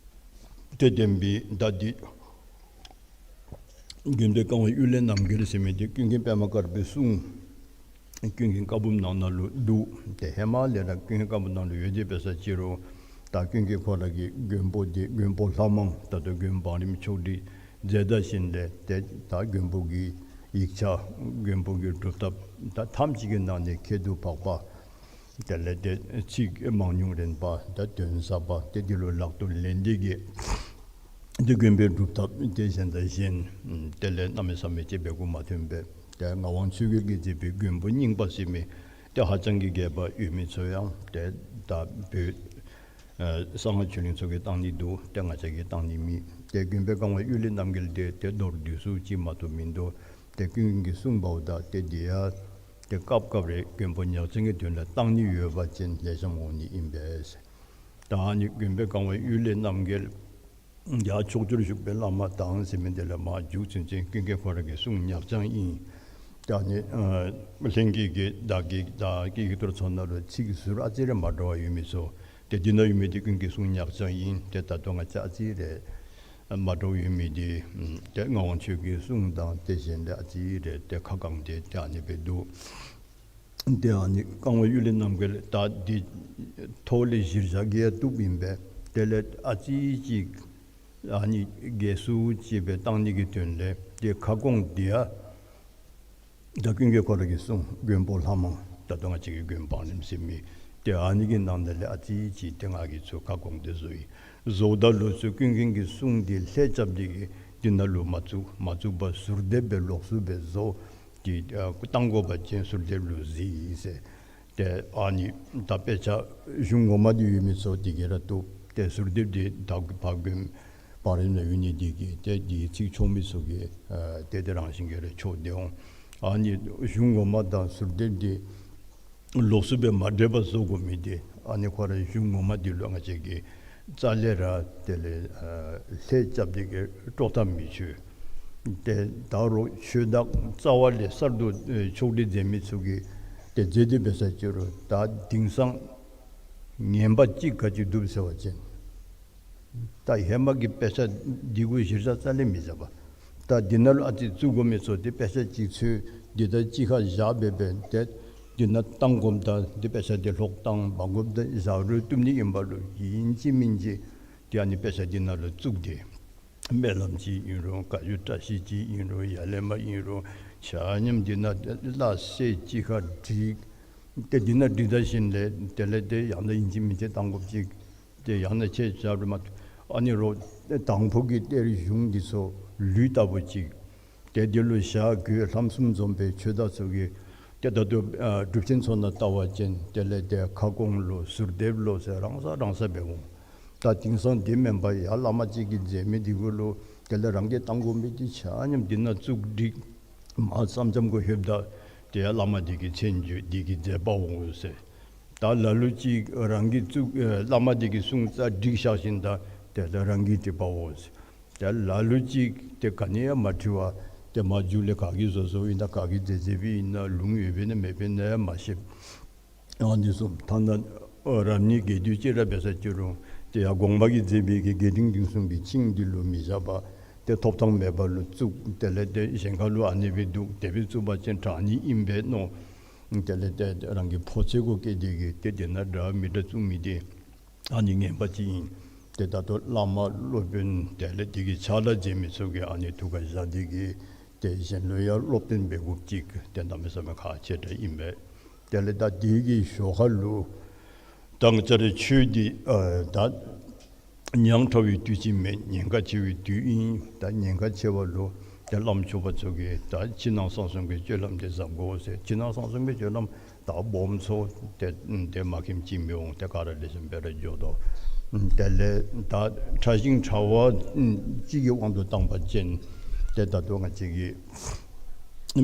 ཏེ་བསྟན་པའི་ད་འདི་མགོན་པོའི་བཀའ་དབང་གཡུལ་ལས་རྣམ་རྒྱལ་ཟེར་མི་འདི་ཀུན་མཁྱེན་པདྨ་དཀར་པོའི་གསུང་ཀུན་མཁྱེན་བཀའ་འབུམ་ནང་ན་ལུ་འདུག། ཏེ་ཧེ་མ་ལས་ར་ཀུན་མཁྱེན་བཀའ་འབུམ་ནང་ལུ་ཡོད་དེ་འབད་ས་ཅི་རུང་ད་ཀུན་མཁྱེན་ཁོ་ར་གི་མགོན་པོ་འདི་མགོན་པོ་ལྷ་མང་ད་ལྟོ་མགོན་བང་རིམ་ཆོག་སྒྲིག་མཛད་ད་ཞིནམ་ལས་ཏེ་ད་མགོན་པོ་གི་ཡིག་ཆ་མགོན་པོ་གི་སྒྲུབ་ཐབས་ད་ཐམས་ཅད་ཀྱི་ནང་ནས་ཁྱད་དུ་འཕགས་པ་དེ་ལས་ཏེ་ཚིག་མང་ཉུང་རན་པ་ད་དོན་ཟབ་པ་ཏེ་འདི་ལུ་ལག་ཏུ་ལེན་ཏེ་གི་ཏེ་མགོན་པོའི་སྒྲུབ་ཐབས་ཏེ་གཞན་དང་གཞན་དེ་ལས་གནམ་མེད་ས་མེད་ཅིག་འབད་དགོཔ་མ་ཐོན་པས། ཏེ་ངག་དབང་ཆོས་རྒྱལ་གྱིས་མཛད་པའི་མགོན་པོ་རྙིང་པ་ཟེར་མི་ཏེ་ཧ་ཅང་གི་རྒྱས་པ་ཡོད་མི་ཚུ་ཡང་ཏེ་ད་བོད་ཨ་གསང་སྔགས་ཆོས་གླིང་ཚུ་གིས་བཏང་ནི་འདུག། ཏེ་ང་བཅས་ཀྱིས་བཏང་ནི་མེད། ཏེ་མགོན་པོའི་བཀའ་དབང་གཡུལ་ལས་རྣམ་རྒྱལ་འདི་ཏེ་མདོར་བསྡུས་སུ་ཅིག་མ་གཏོགས་མིན་འདུག། ཏེ་ཀུན་མཁྱེན་གྱིས་གསུངས་པའོ། ད་ཏེ་འདི་ཡང་ཏེ་སྐབས་སྐབས་རེ་མགོན་པོ་ཉག་རྐྱང་གི་དོན་ལུ་བཏང་ནི་ཡོད་པ་ཅིན་ལེགས་ཤོམ་འོང་ནི་ཨིན་པས། ད་ཨ་ནི་མགོན་པོའི་བཀའ་དབང་གཡུལ་ལས་རྣམ་རྒྱལ་ཡང་ཕྱོགས་བཅུར་བཞུགས་པའི་བླ་མ་དང་ཟེར་མི་འདི་ལས་མར་མཇུག་ཚུན་ཚོད་ཀུན་མཁྱེན་ཁོ་ར་གི་གསུང་ཉག་རྐྱང་ཨིན། ད་ཨ་ནི་ཨ་ལྷན་རྒྱས་ཀྱིས་བདག་གི་ད་ཀྱི་ཡིག་ཐོར་ཚུ་ནང་ལུ་ཚིག་ཟུར་ཨ་ཙི་རེ་མ་འདྲཝ་ཡོད་མི་ཚུ་ཏེ་འདི་ནང་ཡོད་མི་འདི་ཀུན་མཁྱེན་གསུང་ཉག་རྐྱང་ཨིན། ཏེ་ད་ལྟོ་ང་བཅས་ཨ་ཙི་རེ་མ་འདྲཝ་ཡོད་མི་འདི་ཏེ་ངག་དབང་ཆོས་ཀྱི་གསུང་དང་ཏེ་གཞན་ལས་ཨ་ཙི་རེ་ཏེ་ཁ་བསྐངས་ཏེ་ཏེ་ཨ་ནི་སྦེ་འདུག། ཏེ་ཨ་ནི་བཀའ་དབང་གཡུལ་ལས་རྣམ་རྒྱལ་ད་འདི་ཐོག་ལས་གཞིར་བཞག་གི་ཡང་བཏུབ་ཨིན་པས། དེ་ལས་ཨ་ཙི་ཅིག་ཨ་ནི་རྒྱས་སུ་ཅིག་སྦེ་བཏང་ནི་གི་དོན་ལས་ཏེ་ཁ་སྐོང་འདི་ཡང་ད་ཀུན་མཁྱེན་ཁོ་ར་གིས་གསུངས་མགོན་པོ་ལྷ་མང་ད་ལྟོ་ང་བཅས་ཀྱི་མགོན་བང་རིམ་ཟེར་མི་ཏེ་ཨ་ནི་གི་ནང་ན་ལས་ཨ་ཙི་ཅིག་ཏེ་ང་གིས་ཚུར་ཁ་སྐོང་སྟེ་བཟོ་ཡི། བཟོཝ་ད་ལུ་ཚུར་ཀུན་མཁྱེན་གྱི་གསུང་འདི་ལྷད་རྐྱབ་སྟེ་གི་ འདི་ནང་ལུ་མ་བཙུགས། མ་བཙུགས་པར་ཟུར་འདེབས་སྦེ་ལོགས་སུ་སྦེ་བཟོ། དེ་ཨ་བཏང་དགོ་པ་ཅིན་ཟུར་འདེབས་ལུ་གཟིགས་ཟེར། ཏེ་ཨ་ནི་ད་དཔེ་ཆ་གཞུང་ངོ་མ་འདི་ཡོད་མི་ཚུ་དེ་གིས་ར་བཏུབ། ཏེ་ཟུར་འདེབས་འདི་ད་ཕར་དགོན་པ་རེ་ནང་ཡོད་ནི་དེ་གིས་ཏེ་དེ་ཚིག་ཆོག་མི་ཚུ་གིས་ཨ་ཏེ་དེ་རང་བཞིན་གྱིས་ར་ཆོག་སྟེ་འོང་། ཨ་ནི་གཞུང་ངོ་མ་དང་ཟུར་འདེབས་འདི་ལོགས་སུ་སྦེ་མ་འདྲེས་པར་བཟོ་དགོ་མི་འདི་ཨ་ནི་ཁོ་ར་གཞུང་ངོ་མ་འདི་ལུ་ང་བཅས་ཀྱིས་རྩ་ལས་ར་དེ་ལས་ཨ་ལྷད་རྐྱབ་སྟེ་གི་དཀྲོག་ཐག་མི་ཆོད། ཏེ་ད་རུང་ཆོས་བདག་རྩ་བ་ལས་གསར་དུ་ཨེ་ཕྱོགས་སྒྲིག་མཛད་མི་ཚུ་གིས་ཏེ་མཛད་དེ་འབད་ས་ཅིག་རུང་ད་དེང་སང་ངན་པ་ཅིག་ག་ཅི་འདུག་ཟེར་བ་ཅིན་ད་ཧེ་མ་གི་དཔེ་ཆ་འདི་གུ་གཞིར་བཞག་རྩ་ལས་མི་བཞག་པར་ད་འདི་ནང་ལུ་ཨ་ཙི་བཙུགས་དགོ་མི་ཚུ་ཏེ་དཔེ་ཆ་ཅིག་འཚོལ། འདི་ད་གཅིག་ཁར་བཞག་སྦེ་སྦེ་ཏེ་འདི་ནང་བཏང་དགོཔ་ད་འདི་དཔེ་ཆ་འདི་ལྷོག་བཏང་འབག་དགོཔ་ད་བཞག་རུང་བཏུབ་ནི་ཨིན་པ་ལུ་ཨིན་ཅི་མིན་ཅི་ཏེ་ཨ་ནི་དཔེ་ཆ་འདི་ནང་ལུ་བཙུགས་ཏེ་སྨོན་ལམ་ཅིག་ཨིན་རུང་བཀའ་བརྒྱུད་བཀྲ་ཤིས་ཅིག་ཨིན་རུང་ཡར་ལས་མར་ཨིན་རུང་ཆ་མཉམ་འདི་ནང་ཏེ་སླ་བསྲེ་གཅིག་ཁར་བསྒྲིགས། ཏེ་འདི་ནང་བསྒྲིགས་ད་ཞིནམ་ལས་དེ་ལས་ཏེ་ཡང་ན་ཨིན་ཅི་མིན་ཅི་བཏང་དགོཔ་ཅིག། ཏེ་ཡང་ན་ཁྱེད་ཅག་རུ་མ་ཨ་ནི་རོགས་དང་ཕུ་གི་གཏེར་གཞུང་འདི་ཚུ་ལུད་ལྟ་བུ་ཅིག། ཏེ་འདི་ལུ་ཞྭ་གོས་ལྷམ་གསུམ་འཛོམས་པའི་ཆོས་བདག་ཚུ་གིས་ཏེ་ད་ལྟོ་ཨ་སྒྲུབ་ཆེན་ཚུ་ནང་བལྟ་བ་ཅིན་དེ་ལས་ཏེ་ཁ་སྐོང་ལོ་ཟུར་འདེབས་ལོ་ཟེར་རང་ས་རང་ས་སྦེ་འོང་། ད་དེང་སང་འདི་མེན་པར་ཡར་བླ་མ་ཅིག་གིས་མཛད་མི་འདི་གུ་ལུ་དེ་ལས་རང་གིས་བཏང་དགོ་མི་འདི་ཆ་མཉམ་འདི་ནང་བཙུགས་བསྒྲིགས། མར་མཚམས་མཚམས་གུ་ལྷོདཔ་ད་ཏེ་ཡར་བླ་མ་འདི་གི་མཚན་བརྗོད་འདི་གིས་མཛད་པའོ་ཟེར། ད་ལ་ལུ་ཅིག་རང་གིས་བཙུགས་ཨེ་བླ་མ་འདི་གིས་གསུངས་ཙང་བསྒྲིགས་བཞག་ཞིནམ་ད་དེ་ལས་རང་གིས་བྲིས་པའོ་ཟེར། ད་ལ་ལུ་ཅིག་ཏེ་ག་ནི་ཡང་མ་བྲི་བར་ཏེ་མར་མཇུག་ལས་ག་གིས་བཟོ་བཟོཝ་ཨིན་ན་ག་གིས་མཛད་མཛདཔ་ཨིན་ན་ལུང་ཡོདཔ་ཨིན་ན་མེདཔ་ཨིན་ན་ཡང་མ་ཤེས། ཨ་ནི་གསུམ་ཐ་ན་ཨ་རབ་གནས་རྒྱས་བསྡུས་ཅིག་ར་འབད་ས་ཅིག་རུང་ཏེ་ཡར་དགོངས་པ་གིས་མཛད་པའི་གི་རྒྱས་འབྲིང་བསྡུས་གསུམ་གྱི་ཆིངས་འདི་ལུ་མི་བཞག་པར་ཏེ་ཐོབ་ཐང་མེད་པ་ལུ་བཙུགས། དེ་ལས་ཏེ་གཞན་ཁ་ལུ་ཨ་ནི་སྦེ་འདུག། དེ་སྦེ་བཙུགས་པ་ཅིན་དྲག་ནི་ཨིན་པས་མནོ། དེ་ལས་ཏེ་རང་གི་ཕོ་ཚོད་གུ་བསྐྱེད་དེ་གིས་ཏེ་དེ་ནང་འདྲ་མི་འདྲ་བཙུགས་མི་འདི་ཨ་ནི་ངན་པ་ཅིག་ཨིན། ཏེ་ད་ལྟོ་བླ་མ་སློབ་དཔོན་དེ་ལས་དེ་གི་ཕྱག་ལཱ་མཛད་མི་ཚུ་གིས་ཨ་ནི་ཐུགས་ཁར་བཞག་སྟེ་གིས་ཏེ་གཞན་ལུ་ཡང་སློབ་སྟོན་འབད་དགོཔ་ཅིག་ཏེ་གནམ་མེད་ས་མེད་ཁག་ཆེ་དྲགས་ཨིན་པས། དེ་ལས་ད་དེ་གི་ཞོར་ཁ་ལུ་ད་ང་བཅས་རའི་ཆོས་འདི་ཨ་ད་ཉག་ཕྲ་བའི་དུས་ཅིག་མེན། ཉེན་ཁ་ཆེ་བའི་དུས་ཨིན། ད་ཉེན་ཁ་ཆེ་བ་ལུ་ཏེ་བླམ་ཆོསཔ་ཚུ་གིས་ད་ཕྱི་ནང་གསང་གསུམ་གྱི་སྤྱོད་ལམ་འདི་གཟབ་དགོ་ཟེར། ཕྱི་ནང་གསང་གསུམ་གྱི་སྤྱོད་ལམ་ད་སྦོམ་ཚུ་ཏེ་ཏེ་མ་མཁྱེནམ་ཅིག་མི་འོང་། ཏེ་ག་ར་ལེགས་ཤོམ་སྦེ་ར་འགྱོ་དོ། དེ་ལས་ད་ཕྲ་ཞིང་ཕྲ་བ་ཅིག་གི་དབང་དུ་བཏང་པ་ཅིན་ཏེ་ད་ལྟོ་ང་བཅས་ཀྱི་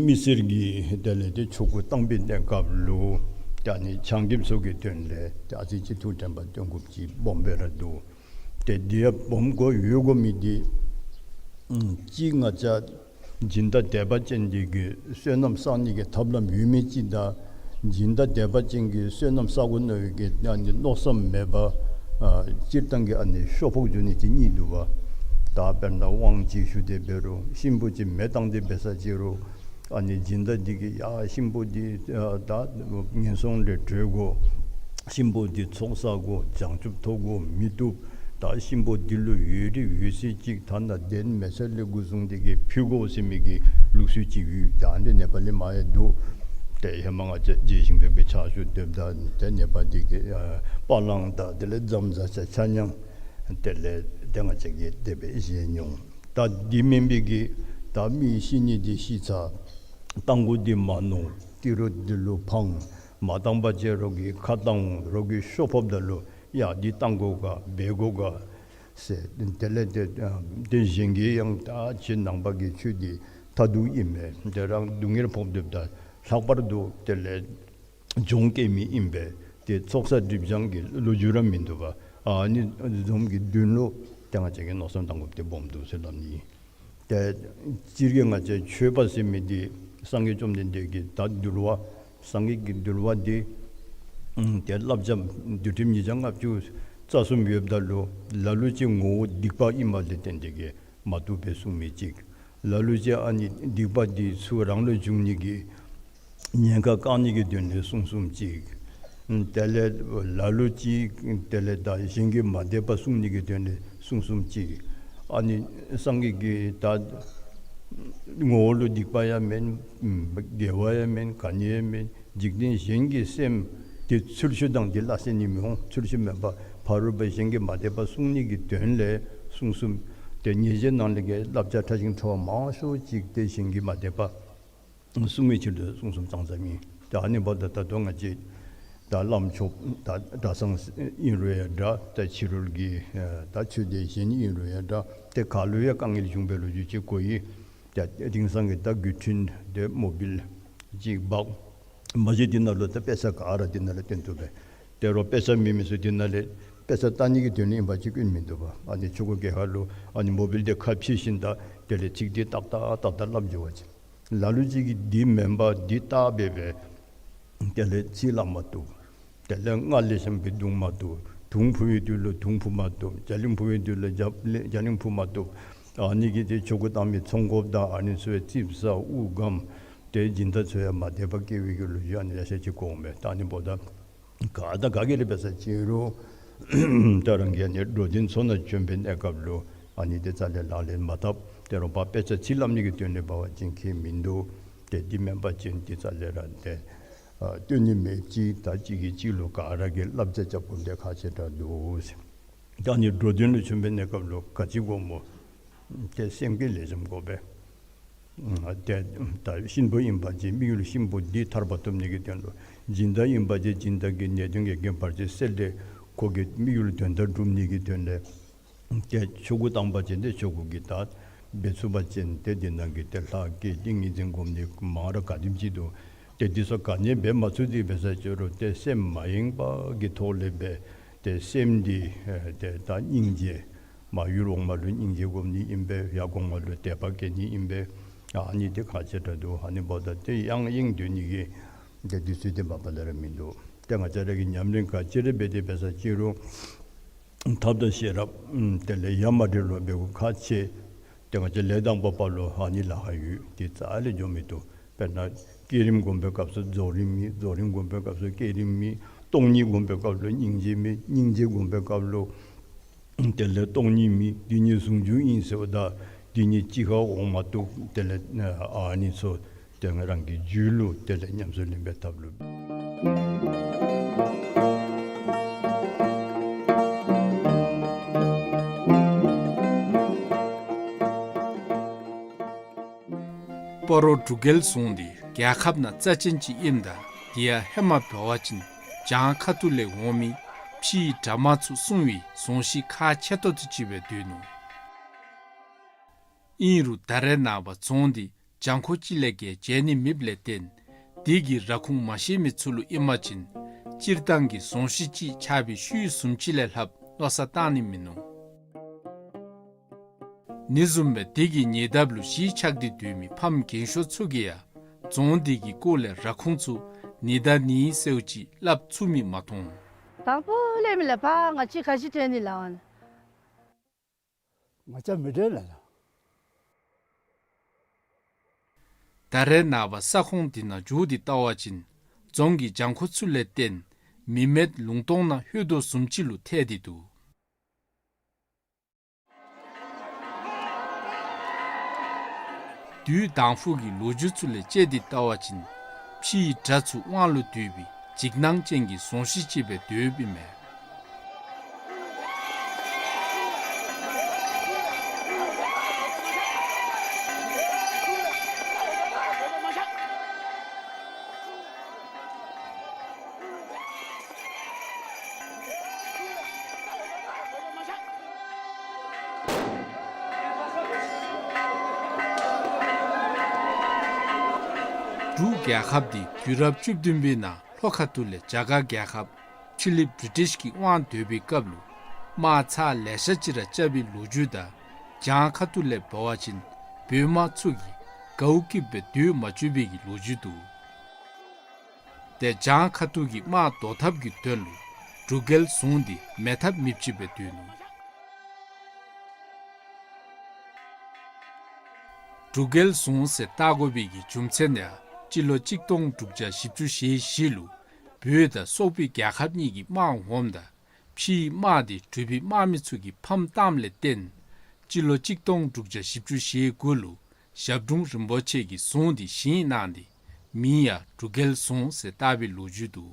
མི་སེར་གྱི་དེ་ལས་ཏེ་ཆོ་ག་བཏང་པའི་གནས་སྐབས་ལུ་ཏེ་ཨ་ནི་ཆ་རྐྱེན་ཚུ་གི་དོན་ལས་ཏེ་ཨ་ཙི་ཅིག་ཐུགས་དྲན་པ་བཏོན་དགོཔ་ཅིག་སྦོམ་སྦེ་ར་འདུག། ཏེ་འདི་ཡང་སྦོམ་དགོ་ཡོད་དགོ་མི་འདི་ཨམ་གཅིག་ང་བཅས་སྦྱིན་བདག་དད་པ་ཅན་འདི་གིས་བསོད་ནམས་བསག་ནི་གི་ཐབས་ལམ་ཡོད་མི་ཅིག་དང་སྦྱིན་བདག་དད་པ་ཅན་གྱིས་བསོད་ནམས་བསག་དགོ་མནོ་བའི་གི་ཨ་ནི་མནོ་བསམ་མེད་པར་ཨ་སྤྱིར་བཏང་གི་ཨ་ནི་ཤོ་ཕོག་འགྱོ་ནི་ཅིག་གཉིས་འདུག་པ། ད་དཔེར་ན་དབང་ཅིག་ཞུ་སྟེ་འབད་རུང་གཤིན་པོ་ཅིག་མེ་བཏང་སྟེ་འབད་ས་ཅིག་རུང་ཨ་ནི་སྦྱིན་བདག་འདི་གིས་ཡ་གཤིན་པོ་འདི་ཨ་ད་ངན་སོང་ལས་གྲོལ་དགོ། གཤིན་པོ་འདི་ཚོགས་བསག་དགོ། བྱང་ཆུབ་ཐོབ་དགོ་མི་བཏུབ། ད་གཤིན་པོ་འདི་ལུ་འོས་རིགས་འོས་ཚད་ཅིག་ཐ་ན་གདན་མེད་ས་ལས་འགོ་བཟུང་སྟེ་གིས་ཕུལ་དགོ་ཟེར་མི་གི་ལུགས་སྲོལ་ཅིག་ཡོད། ད་འདི་ནེ་པ་ལི་མ་ཡང་འདུག། ཏེ་ཧེ་མ་ང་བཅས་རྗེ་ཞིང་ཕེབས་ཀྱི་ཕྱག་ཞུ་སྡོདཔ་ད་ཏེ་ནེ་པ་འདི་གི་ཨ་པ་ལང་དང་དེ་ལས་རྫམ་ཟ་ཆ་ཆ་མཉམ་དེ་ལས་ཏེ་ང་བཅས་ཀྱིས་དེ་སྦེ་བཞེས་མྱོང་། ད་འདི་མེན་པའི་གི་ད་མི་ཤི་ནི་འདི་ཤི་ཚར། རྟ་མགོ་འདི་མ་ནོར། ཏི་རུ་འདི་ལུ་འཕང་། མ་བཏང་པ་ཅིན་རོགས་ཀྱིས་ཁ་བཏང་འོང་། རོགས་ཀྱིས་ཤོ་ཕོགཔ་ད་ལུ་ཡ་འདི་བཏང་དགོ་ག་འབད་དགོ་ག་ཟེར། དེ་ལས་ཏེ་ཨ་ཏེ་གཞན་གྱིས་ཡང་ད་ཁྱེད་ནང་པ་གི་ཆོས་འདི་མཐར་ཐུག་ཨིན་མས། ཏེ་རང་སྡུག་བསྔལ་ཕོག་སྡོདཔ་ད་ལྷག་པར་དུ་དེ་ལས་གྱོང་བཀལ་མི་ཨིན་པས། ཏེ་ཚོགས་བསགས་སྒྲིབ་སྦྱང་གི་ལོ་རྒྱུས་ར་མིན་འདུག་པ། ཨ་ནི་བཟུམ་གྱི་དོན་ལུ་ཏེ་ང་བཅས་ཀྱིས་མནོ་བསམ་བཏང་དགོཔ་འདི་སྦོམ་འདུག་ཟེར་སླབ་ནི། ཏེ་སྤྱིར་གྱིས་ང་བཅས་ཆོས་པ་ཟེར་མི་འདི་སངས་རྒྱས་བཅོམ་ལྡན་འདས་ཀྱིས་ད་འདུལ་བ་སངས་རྒྱས་ཀྱི་འདུལ་བ་འདི་ཨམ་ཏེ་བསླབ་བྱ་འདུལ་ཁྲིམས་ཉིས་བརྒྱ་ལྔ་བཅུ་རྩ་གསུམ་ཡོདཔ་ད་ལུ་ལ་ལུ་ཅིག་ངོ་བོ་སྡིག་པ་ཨིནམ་ལས་བརྟེན་ཏེ་གིས་མ་བཏུབ་པའི་གསུང་མི་ཅིག། ལ་ལུ་ཅིག་ཨ་ནི་སྡིག་པ་འདི་ཚུ་རང་ལུ་འབྱུང་ནི་གི་ཉེན་ཁ་བཀག་ནི་གི་དོན་ལས་གསུང་གསུངམ་ཅིག། དེ་ལས་ལ་ལུ་ཅིག་དེ་ལས་ད་གཞན་གྱི་མ་དད་པ་བསྲུང་ནི་གི་དོན་ལས་གསུང་གསུངམ་ཅིག། ཨ་ནི་སངས་རྒྱས་ཀྱིས་ད་ངོ་བོ་ལུ་སྡིག་པ་ཡང་མེན། དགེ་བ་ཡང་མེན། ག་ནི་ཡང་མེན། འཇིག་རྟེན་གཞན་གྱི་སེམས་དེ་ཚུལ་འཆོས་དང་དེ་སླ་བསྲེ་ནི་མི་འོང་། ཚུལ་འཆོས་མེན་པར་ཕ་རོལ་པོ་གཞན་གྱི་མ་དད་པ་བསྲུང་ནི་གི་དོན་ལས་གསུང་གསུངམ། ཏེ་ཉེ་ཞའི་ནང་ལས་ཀྱི་བསླབ་བྱ་ཕྲ་ཞིང་ཕྲ་བ་མང་ཤོས་ཅིག་ཏེ་གཞན་གྱིས་མ་དད་པ་སྲུང་བའི་ཕྱིར་དུ་གསུངས་གསུངསམ་ཙང་ཙང་ཨིན། ད་ཨ་ནི་འབདཝ་ད་ད་ལྟོ་ང་བཅས་ད་བླམ་ཆོསཔ་ད་གྲྭ་ཚང་ཨིན་རུང་ཡང་འདྲ། ད་ཕྱི་རོལ་གྱི་ད་ཆོས་སྡེ་གཞན་ཨིན་རུང་ཡང་འདྲ། ཏེ་ག་ལུ་ཡང་དཀའ་ངལ་བྱུང་བའི་ལོ་རྒྱུས་ཅིག་གོ་ཡི། ད་དེང་སང་གི་ད་བརྒྱུད་འཕྲིན་དེ་མོ་བིལ་ཅིག་འབག། མ་གཞི་དེ་ནང་ལུ་ད་དཔེ་ཆ་ག་ར་དེ་ནང་ལུ་སྟོན་བཏུབ་པས། དེ་རུང་དཔེ་ཆ་མེད་མི་ཚུ་དེ་ནང་ལས་དཔེ་ཆ་ལྟ་ནི་གི་དོན་ལུ་ཨིན་པ་ཅིན་སྐྱོན་མིན་འདུག་པ། ཨ་ནི་ཆོས་སྐུ་གྱལ་ཁ་ལུ་ཨ་ནི་མོ་བིལ་དེ་ཁ་ཕྱེ་ཞིནམ་ད་དེ་ལས་ཚིག་དེ་ཏག་ཏག་ཏག་ཏག་སླབ་འགྱོ་བ་ཅིན། ལ་ལུ་ཅིག་གིས་དེ་མེན་པར་དེ་བལྟ་སྦེ་སྦེ་དེ་ལས་ཚིག་སླབ་མ་བཏུབ། དེ་ལས་སྔགས་ལེགས་ཤོམ་སྦེ་རྡུང་མ་བཏུབ། དུང་ཕུ་བའི་དུས་ལུ་དུང་ཕུ་མ་བཏུབ། རྒྱ་གླིང་ཕུ་བའི་དུས་ལུ་རྒྱ་རྒྱ་གླིང་ཕུ་མ་བཏུབ། ཨ་ནི་གིས་ཏེ་ཆོས་སྐུ་བལྟ་མི་ཚོང་འགོཔ་དང་ཨ་ནི་ཚུ་ཡང་ཙིགཔ་ཟ་དབུགས་སྒམ། ཏེ་སྦྱིན་བདག་ཚུ་ཡང་མ་དད་པ་སྐྱེ་བའི་གི་ལོ་རྒྱུས་ཨ་ནི་ལེ་ཤ་ཅིག་གོཝ་མས། ད་ཨ་ནི་འབདཝ་ད་ག་དང་ག་གིས་ར་འབད་ས་ཅིན་རུང་ད་རང་གིས་ཨ་ནི་འགྲོ་དོན་ཚོགས་ནང་བྱོན་པའི་གནས་སྐབས་ལུ་ཨ་ནི་དེ་རྩ་ལས་ལག་ལེན་མ་འཐབ། དེ་རུང་ཕར་དཔེ་ཆ་ཚིག་སླབ་ནི་གི་དོན་ལུ་འབད་བ་ཅིན་ཁྱད་མིན་འདུག། ཏེ་དེ་མེན་པ་ཅིན་དེ་རྩ་ལས་ར་ཏེ་ཨ་སྟོན་ནི་མེདཔ་ཅིག། ད་གཅིག་གིས་གཅིག་ལུ་ག་ར་གིས་བསླབ་བྱ་རྐྱབ་དགོཔ་དེ་ཁག་ཆེ་དྲགས་འདུག་ཟེར། ད་ཨ་ནི་འགྲོ་དོན་ལུ་བྱོན་པའི་གནས་སྐབས་ལུ་ག་ཅི་དགོཔ་སྨོ། ཏེ་སེམས་བསྐྱེད་ལེགས་ཤོམ་དགོ་པས། ཨ་ཏེ་ད་གཤིན་པོ་ཨིན་པ་ཅིན་དམིགས་ཡུལ་གཤིན་པོ་དེ་ཐར་པ་ཐོབ་ནི་གི་དོན་ལུ། སྦྱིན་བདག་ཨིན་པ་ཅིན་སྦྱིན་བདག་གི་ནད་གདོན་གྱི་རྐྱེན་བར་ཆད་སེལ་ཏེ་ཁོ་གི་དམིགས་ཡུལ་དོན་དག་སྒྲུབ་ནི་གི་དོན་ལས། ཏེ་ཆོས་སྐུ་བལྟམས་པ་ཅིན་ཏེ་ཆོས་སྐུ་གིས་ད་འབད་ཚུགས་པ་ཅིན་ཏེ་དེ་ནང་གི་ཏེ་ལྷ་བསྐྱེད་ཏིང་ངེ་འཛིན་སྒོམ་ནི་མང་རབས་ག་དེམ་ཅིག་འདུག། ཏེ་དེ་ཚུ་ག་ནི་འབད་མ་ཚུགས་ཏེ་འབད་ས་ཅིན་རུང་ཏེ་སེམས་མ་ཡེངས་པ་གི་ཐོག་ལས་འབད། ཏེ་སེམས་འདི་ཨེ་ཏེ་ད་སྙིང་རྗེ། མ་ཡུལ་འོག་མ་ལུ་སྙིང་རྗེ་སྒོམ་ནི་ཨིན་པས། ཡར་གོང་མ་ལུ་དད་པ་བསྐྱེད་ནི་ཨིན་པས། ཨ་ནི་དེ་ཁག་ཆེ་དྲགས་འདུག། ཨ་ནི་འབདཝ་ད་ཏེ་ཡང་ཡེངས་སྡོད་ནི་གི་ཏེ་དུས་ཚོད་དེ་མ་པ་ལས་ར་མིན་འདུག། ཏེ་ང་བཅས་ར་གིས་ཉམས་ལེན་ག་ཅི་ར་འབད་དེ་འབད་ས་ཅིན་རུང་ཐབས་དང་ཤེས་རབ་དེ་ལས་ཡ་མ་བྲལ་བར་འབད་དགོཔ་ཁག་ཆེ། ཏེ་ང་བཅས་ལས་དང་པོ་པ་ལུ་ཨ་ནི་ལཱ་ཁག་ཡོད། དེ་རྩ་ལས་འགྱོ་མི་བཏུབ། དཔེར་ན་བསྐྱེད་རིམ་སྒོམ་པའི་སྐབས་སུ་རྫོགས་རིམ་མེད། རྫོགས་རིམ་སྒོམ་པའི་སྐབས་སུ་བསྐྱེད་རིམ་མེད། སྟོང་ཉིད་སྒོམ་པའི་སྐབས་ལུ་སྙིང་རྗེ་མེད། སྙིང་རྗེ་སྒོམ་པའི་སྐབས་ལུ་དེ་ལས་སྟོང་ཉིད་མེད། དེ་ཉིད་ཟུང་འཇུག་ཨིན་ཟེརཝ་ད་དེ་ཉིད་གཅིག་ཁར་འོང་མ་བཏུབ། དེ་ལས་ཨ་ནི་ཚུ་ཏེ་ང་རང་གི་རྒྱུད་ལུ་དེ་ལས་ཉམས་སུ་ལེན་པའི་ཐབས་ལུ། སྤ་རོ་འབྲུག་རྒྱལ་རྫོང་འདི་རྒྱལ་ཁབ་ནང་རྩ་ཅན་ཅིག་ཨིནམ་ད་དེ་ཡང་ཧེ་མ་འབད་བ་ཅིན་བྱང་ཁ་ཐུག་ལས་འོང་མི་ཕྱིའི་དགྲ་དམག་ཚུ་སྲུང་བའི་རྫོང་གཞི་ཁག་ཆེ་ཏོག་ཏོ་ཅིག་སྦེ་སྡོད་ནུག། ཨིན་རུང་ད་རེས་ནངས་པ་རྫོང་འདི་གྱང་ཁོག་གཅིག་ལས་བརྒལ་མཇལ་ནི་མེདཔ་ལས་བརྟེན་དེ་གི་ར་ཁུངས་མ་ཤེས་མི་ཚུ་ལུ་ཨིན་པ་ཅིན་སྤྱིར་བཏང་གི་རྫོང་གཞི་ཅིག་ཆགས་པའི་ཤུལ་བཟུམ་ཅིག་ལས་ལྷགཔ་མནོ་བསམ་བཏང་ནི་མིན་ནུག། ཨ་ནི་བཟུམ་སྦེ་དེ་གི་ཉེ་འདབས་ལུ་གཞིས་ཆགས་ཏེ་སྡོད་མི་ཕམ་རྒན་ཤོས་ཚུ་གིས་ཡང་རྫོང་འདི་གི་སྐོར་ལས་ར་ཁུངས་ཚུ་ཨ་ནི་དང་ཨ་ནི་ཟེརཝ་ཅིག་སླབ་ཚུགས་མི་མ་མཐོང་། དང་ཕུ་ལས་མི་ལས་ཕར་ང་བཅས་ག་ཅི་ཐོན་ནི་ལགས། ང་བཅས་མི་འདྲ་ལགས། ད་རེས་ནངས་པ་ས་ཁོངས་འདི་ནང་འགྱོ་སྟེ་བལྟ་བ་ཅིན་རྫོང་གི་གྱང་ཁོག་ཚུ་ལས་བརྟེན་མི་མེད་ལུང་སྟོང་ནང་ལྷོད་དོ་བཟུམ་ཅིག་ལུ་ཐལ་ཏེ་འདུག། དུས་དང་ཕུ་གི་ལོ་རྒྱུས་ཚུ་ལས་དཔྱད་དེ་བལྟ་བ་ཅིན་ཕྱིའི་དགྲ་ཚུ་དབང་ལུ་བསྡུས་པའི་འཇིགས་སྣང་ཅན་གྱི་རྫོང་གཞི་ཅིག་སྦེ་སྡོདཔ་ཨིན་མས། འབྲུག་རྒྱལ་ཁབ་འདི་དུས་རབས་བཅུ་བདུན་པའི་ནང་ལྷོ་ཁ་ཐུག་ལས་རྒྱ་གར་རྒྱལ་ཁབ་ཕྱི་གླིངཔ་བི་རི་ཊིཤ་གི་དབང་སྡོད་པའི་སྐབས་ལུ་དམག་ཚར་ལེ་ཤ་ཅིག་ར་རྐྱབ་པའི་ལོ་རྒྱུས་དང་གྱང་ཁ་ཐུག་ལས་འབད་བ་ཅིན་བོད་དམག་ཚུ་གིས་གའུ་སྐྱིདཔ་སྦེ་སྡོད་མ་བཅུག་པའི་གི་ལོ་རྒྱུས་འདུག། ཏེ་གྱང་ཁ་ཐུག་གི་དམག་བཟློག་ཐབས་ཀྱི་དོན་ལུ་འབྲུག་རྒྱལ་རྫོང་འདི་མེད་ཐབས་མེདཔ་ཅིག་སྦེ་སྡོད་ནུག། འབྲུག་རྒྱལ་རྫོང་ཟེར་བཏགས་དགོ་པའི་གི་རྒྱུ་མཚན་ཡང་སྤྱི་ལོ་གཅིག་སྟོང་དྲུག་བརྒྱ་བཞི་བཅུ་ཞེ་བཞི་ལུ་བོད་དང་སོག་པོའི་རྒྱལ་ཁབ་གཉིས་ཀྱི་དམག་འོངམ་ད་ཕྱིའི་དམག་འདི་འབྲུག་པའི་དམག་མི་ཚུ་གིས་ཕམ་བཏངམ་ལས་བརྟེན་སྤྱི་ལོ་གཅིག་སྟོང་དྲུག་བརྒྱ་བཞི་བཅུ་ཞེ་དགུ་ལུ་ཞབས་དྲུང་རིན་པོ་ཆེ་གིས་རྫོང་འདི་བཞེངས་གནང་སྟེ་མིང་ཡང་འབྲུག་རྒྱལ་རྫོང་ཟེར་བཏགས་པའི་ལོ་རྒྱུས་འདུག།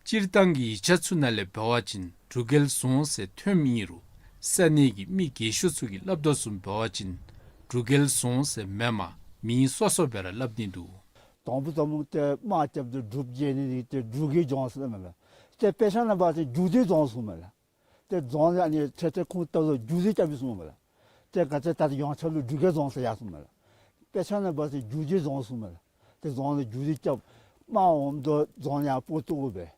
སྤྱིར་བཏང་གི་ཡིག་ཆ་ཚུ་ནང་ལས་འབད་བ་ཅིན་འབྲུག་རྒྱལ་རྫོང་ཟེར་ཐོནམ་ཨིན་རུང་ ས་གནས་ཀྱི་མི་རྒས་ཤོས་ཚུ་གིས་སླབ་དོ་བཟུམ་འབད་བ་ཅིན་འབྲུག་རྒྱལ་རྫོང་ཟེར་མེན་པར་མིང་སོ་སོ་སྦེ་ར་སླབ་ནི་འདུག། དང་པོ་དང་པོ་ཏེ་དམག་རྐྱབ་སྟེ་འབྲུགཔ་བརྗེ་ནི་འདི་ཏེ་འབྲུག་རྒྱལ་རྫོང་ཟེར་མས་ལགས། ཏེ་དཔེ་ཆ་ནང་འབད་བ་ཅིན་འབྲུག་རྒྱལ་རྫོང་ཟེར་མས་ལགས། ཏེ་རྫོང་ཨ་ནི་ཏེ་ཏེ་ཁོང་ད་ལྟོ་འབྲུག་རྒྱལ་རྐྱབ་ཡི་ཟེར་མས་ལགས། ཏེ་ག་ཏེ་ད་ཡོངས་ཁྱབ་ལུ་འབྲུག་རྒྱལ་རྫོང་ཟེར་ཡར་སོང་མས་ལགས། དཔེ་ཆ་ནང་འབད་བ་ཅིན་འབྲུག་རྒྱལ་རྫོང་ཟེར་མས་ལགས། ཏེ་རྫོང་ལུ་འབྲུག་རྒྱལ་རྐྱབ། དམག་འོངམ་ད་རྫོང་ཡང་སྤོ་བཏུབ་དགོ་པས།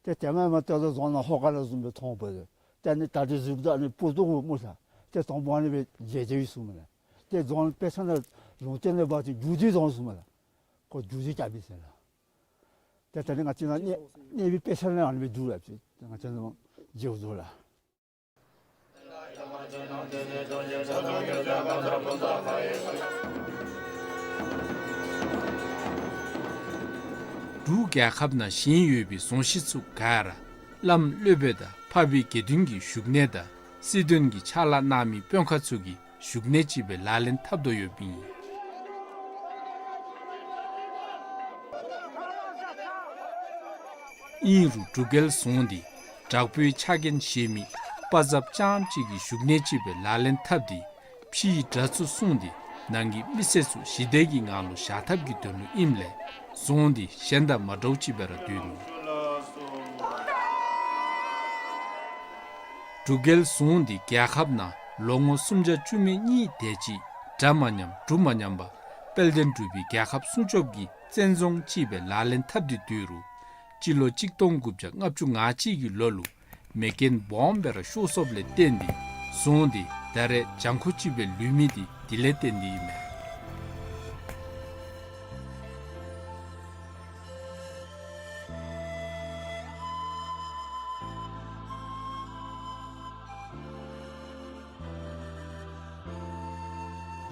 ཏེ་དེ་མེན་པར་ད་ལྟོ་རྫོང་ནང་ཧོ་ཀ་ལ་བཟུམ་སྦེ་མཐོང་པས། ཏེ་ཨ་ནི་ད་རེས་གཟིགསཔ་ད་ཨ་ནི་སྤོ་བཏུབ་དགོ་སྨོ་ལགས། ཏེ་དང་པོ་ཨ་ནི་སྦེ་མཇལ་མཇལཝ་ཨིན་ཟེར་མས་ལགས། ཏེ་རྫོང་དཔེ་ཆ་ནང་ལུང་བསྟན་ནང་འབད་བ་ཅིན་འབྲུག་རྒྱལ་རྫོང་ཟེར་མས་ལགས། ཁོ་འབྲུག་རྒྱལ་རྐྱབ་ཡི་ཟེར་ལགས། ཏེ་ད་རེས་ང་བཅས་ནཱ་གནས་གནས་པའི་དཔེ་ཆ་ནང་ཨ་ནི་སྦེ་འདུག་ལགས། ཏེ་ང་བཅས་ནཱ་མཇལཝ་འདུག་ལགས། འབྲུག་རྒྱལ་ཁབ་ནང་བཞེངས་ཡོད་པའི་རྫོང་གཞི་ཚུ་ག་ར་བླམ་སློབ་དཔོན་དང་འཕགས་པའི་དགེ་འདུན་གྱི་བཞུགས་གནས་དང་སྲིད་དོན་གྱི་ཕྱག་ལཱ་གནང་མི་དཔོན་ཁག་ཚུ་གི་བཞུགས་གནས་ཅིག་སྦེ་ལག་ལེན་འཐབ་དོ་ཡོདཔ་ཨིན། ཨིན་རུང་འབྲུག་རྒྱལ་རྫོང་འདི་དྲག་པོའི་ཕྱག་འགན་བཞེས་མི་དཔའ་མཛངསཔ་རྐྱངམ་གཅིག་གི་བཞུགས་གནས་ཅིག་སྦེ་ལག་ལེན་འཐབ་སྟེ་ཕྱིའི་དགྲ་ཚུ་བསྲུང་སྟེ་ནང་གི་མི་སེར་ཚུ་ཞི་བདེ་གི་ངང་ལུ་བཞག་ཐབས་ཀྱི་དོན་ལུ་ཨིནམ་ལས་རྫོང་འདི་གཞན་དང་མ་འདྲཝ་ཅིག་སྦེ་ར་འདུག་ནུག། འབྲུག་རྒྱལ་རྫོང་འདི་རྒྱལ་ཁབ་ནང་ལོ་ངོ་སུམ་བརྒྱ་བཅུ་མེད་གཉིས་དེ་ཅིག་དགྲ་མ་ཉམས་འབྲུག་མ་ཉམས་པར་དཔལ་ལྡན་འབྲུག་པའི་རྒྱལ་ཁབ་སྲུང་སྐྱོབ་ཀྱི་བཙན་རྫོང་ཅིག་སྦེ་ལག་ལེན་འཐབ་སྟེ་སྡོད་རུང་སྤྱི་ལོ་གཅིག་སྟོང་དགུ་བརྒྱ་ལྔ་བཅུ་ང་གཅིག་གི་ལོ་ལུ་མེ་རྐྱེན་སྦོམ་སྦེ་ར་ཤོར་སོཔ་ལས་བརྟེན་ཏེ་རྫོང་འདི་ད་རེས་གྱང་ཁོག་ཅིག་སྦེ་ལུས་མི་འདི་དེ་ལས་བརྟེན་ཏེ་ཨིན་མས།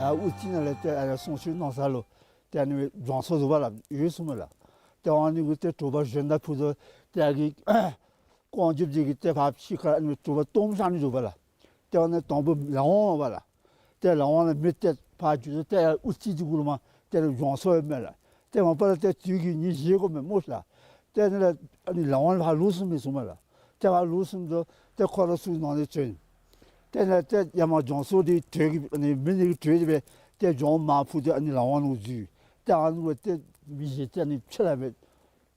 ཨ་དབུ་རྩེ་ནང་ལས་ཏེ་ཨ་ནི་གསུང་ཆོས་གནང་ས་ལུ་ཏེ་ཨ་ནི་སྦེ་སྦྱོང་ས་འདུག་པ་ལགས། ཡོད་ཟེར་མས་ལགས། ཏེ་ཨ་ནི་གུ་ཏེ་དྲོ་པ་གཞོན་དང་ཕུད་དོ་ཏེ་ཨ་གི་རྐང་རྒྱུགཔ་འདི་གིས་ཏེ་ཕར་ཕྱི་ཁར་ཨ་ནི་དྲོ་པ་སྟོངམ་བཞག་ནི་འདུག་པ་ལགས། ཏེ་ཨ་ནི་དང་པོ་ལག་དབང་པ་ལགས། ཏེ་ལག་དབང་ལུ་མི་ཏེ་ཕར་འགྱོ་ཏེ་ཨ་དབུ་རྩེ་འདི་གུ་ལུ་མར་ཏེ་ལུ་སྦྱོང་ས་ཡོད་མས་ལགས། ཏེ་མ་པ་ལས་ཏེ་དུས་ཀྱི་ཉིན་བཞེས་དགོ་མས་སྨོ་ལགས། ཏེ་ཨ་ནི་ལས་ཨ་ནི་ལག་དབང་ལུ་ཕར་ལོག་སོང་མས་ཟེར་མས་ལགས། ཏེ་ཕར་ལོག་སོངམ་ད་ཏེ་ཁོ་ར་ཚུ་ནང་ལས་བྱོན། ཏེ་ཨ་ནི་ཏེ་ཡར་མར་སྦྱོང་ས་འདི་དྲོད་ཀྱི་ཨ་ནི་མེ་ནི་གི་དྲོད་འདི་སྦེ་ཏེ་སྦྱོང་མར་ཕུ་སྟེ་ཨ་ནི་ལག་དབང་ལུ་འཛུལ། ཏེ་ཨ་ནི་སྦེ་ཏེ་མི་བཞེས་ཏེ་ཨ་ནི་ཕྱི་ལས་སྦེ་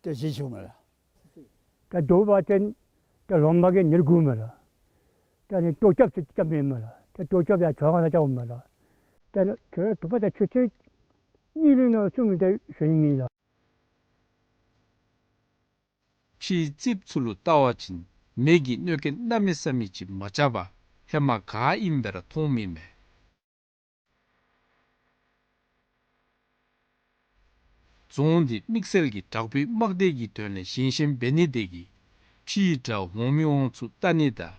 ཏེ་བཞེས་བྱོན་མས་ལགས། ད་དྲོ་པ་ཅིན་ད་རོང་པ་གིས་ཉལ་དགོ་མས་ལགས། ད་ཨ་ནི་ལྟོ་རྐྱབ་ཅིག་རྐྱབ་མི་མས་ལགས། ད་ལྟོ་རྐྱབ་ཡང་ཇོ་ཁང་ནང་རྐྱབ་མས་ལགས། ད་ཨ་ནི་ཁྱོད་དྲོ་པ་ད་ཆུ་ཚོད་གཉིས་ལུ་ནང་སོང་སྟེ་ཞོན་ནི་ལགས། ཕྱིའི་རྩིགཔ་ཚུ་ལུ་བལྟ་བ་ཅིན་མེ་གི་གནོད་སྐྱོན་གནམ་མེད་ས་མེད་ཅིག་མ་རྐྱབ་པར་ཧེ་མ་ག་ཨིནམ་སྦེ་ར་མཐོངམ་ཨིན་མས། རྫོང་འདི་དམིགས་བསལ་གྱི་དྲག་པོའི་དམག་སྡེ་གི་དོན་ལས་བཞེངས་བཞེངསམ་འབད་ནི་དེ་གིས་ཕྱིའི་དགྲ་འོང་མི་འོང་ཚུ་བལྟ་ནི་དང་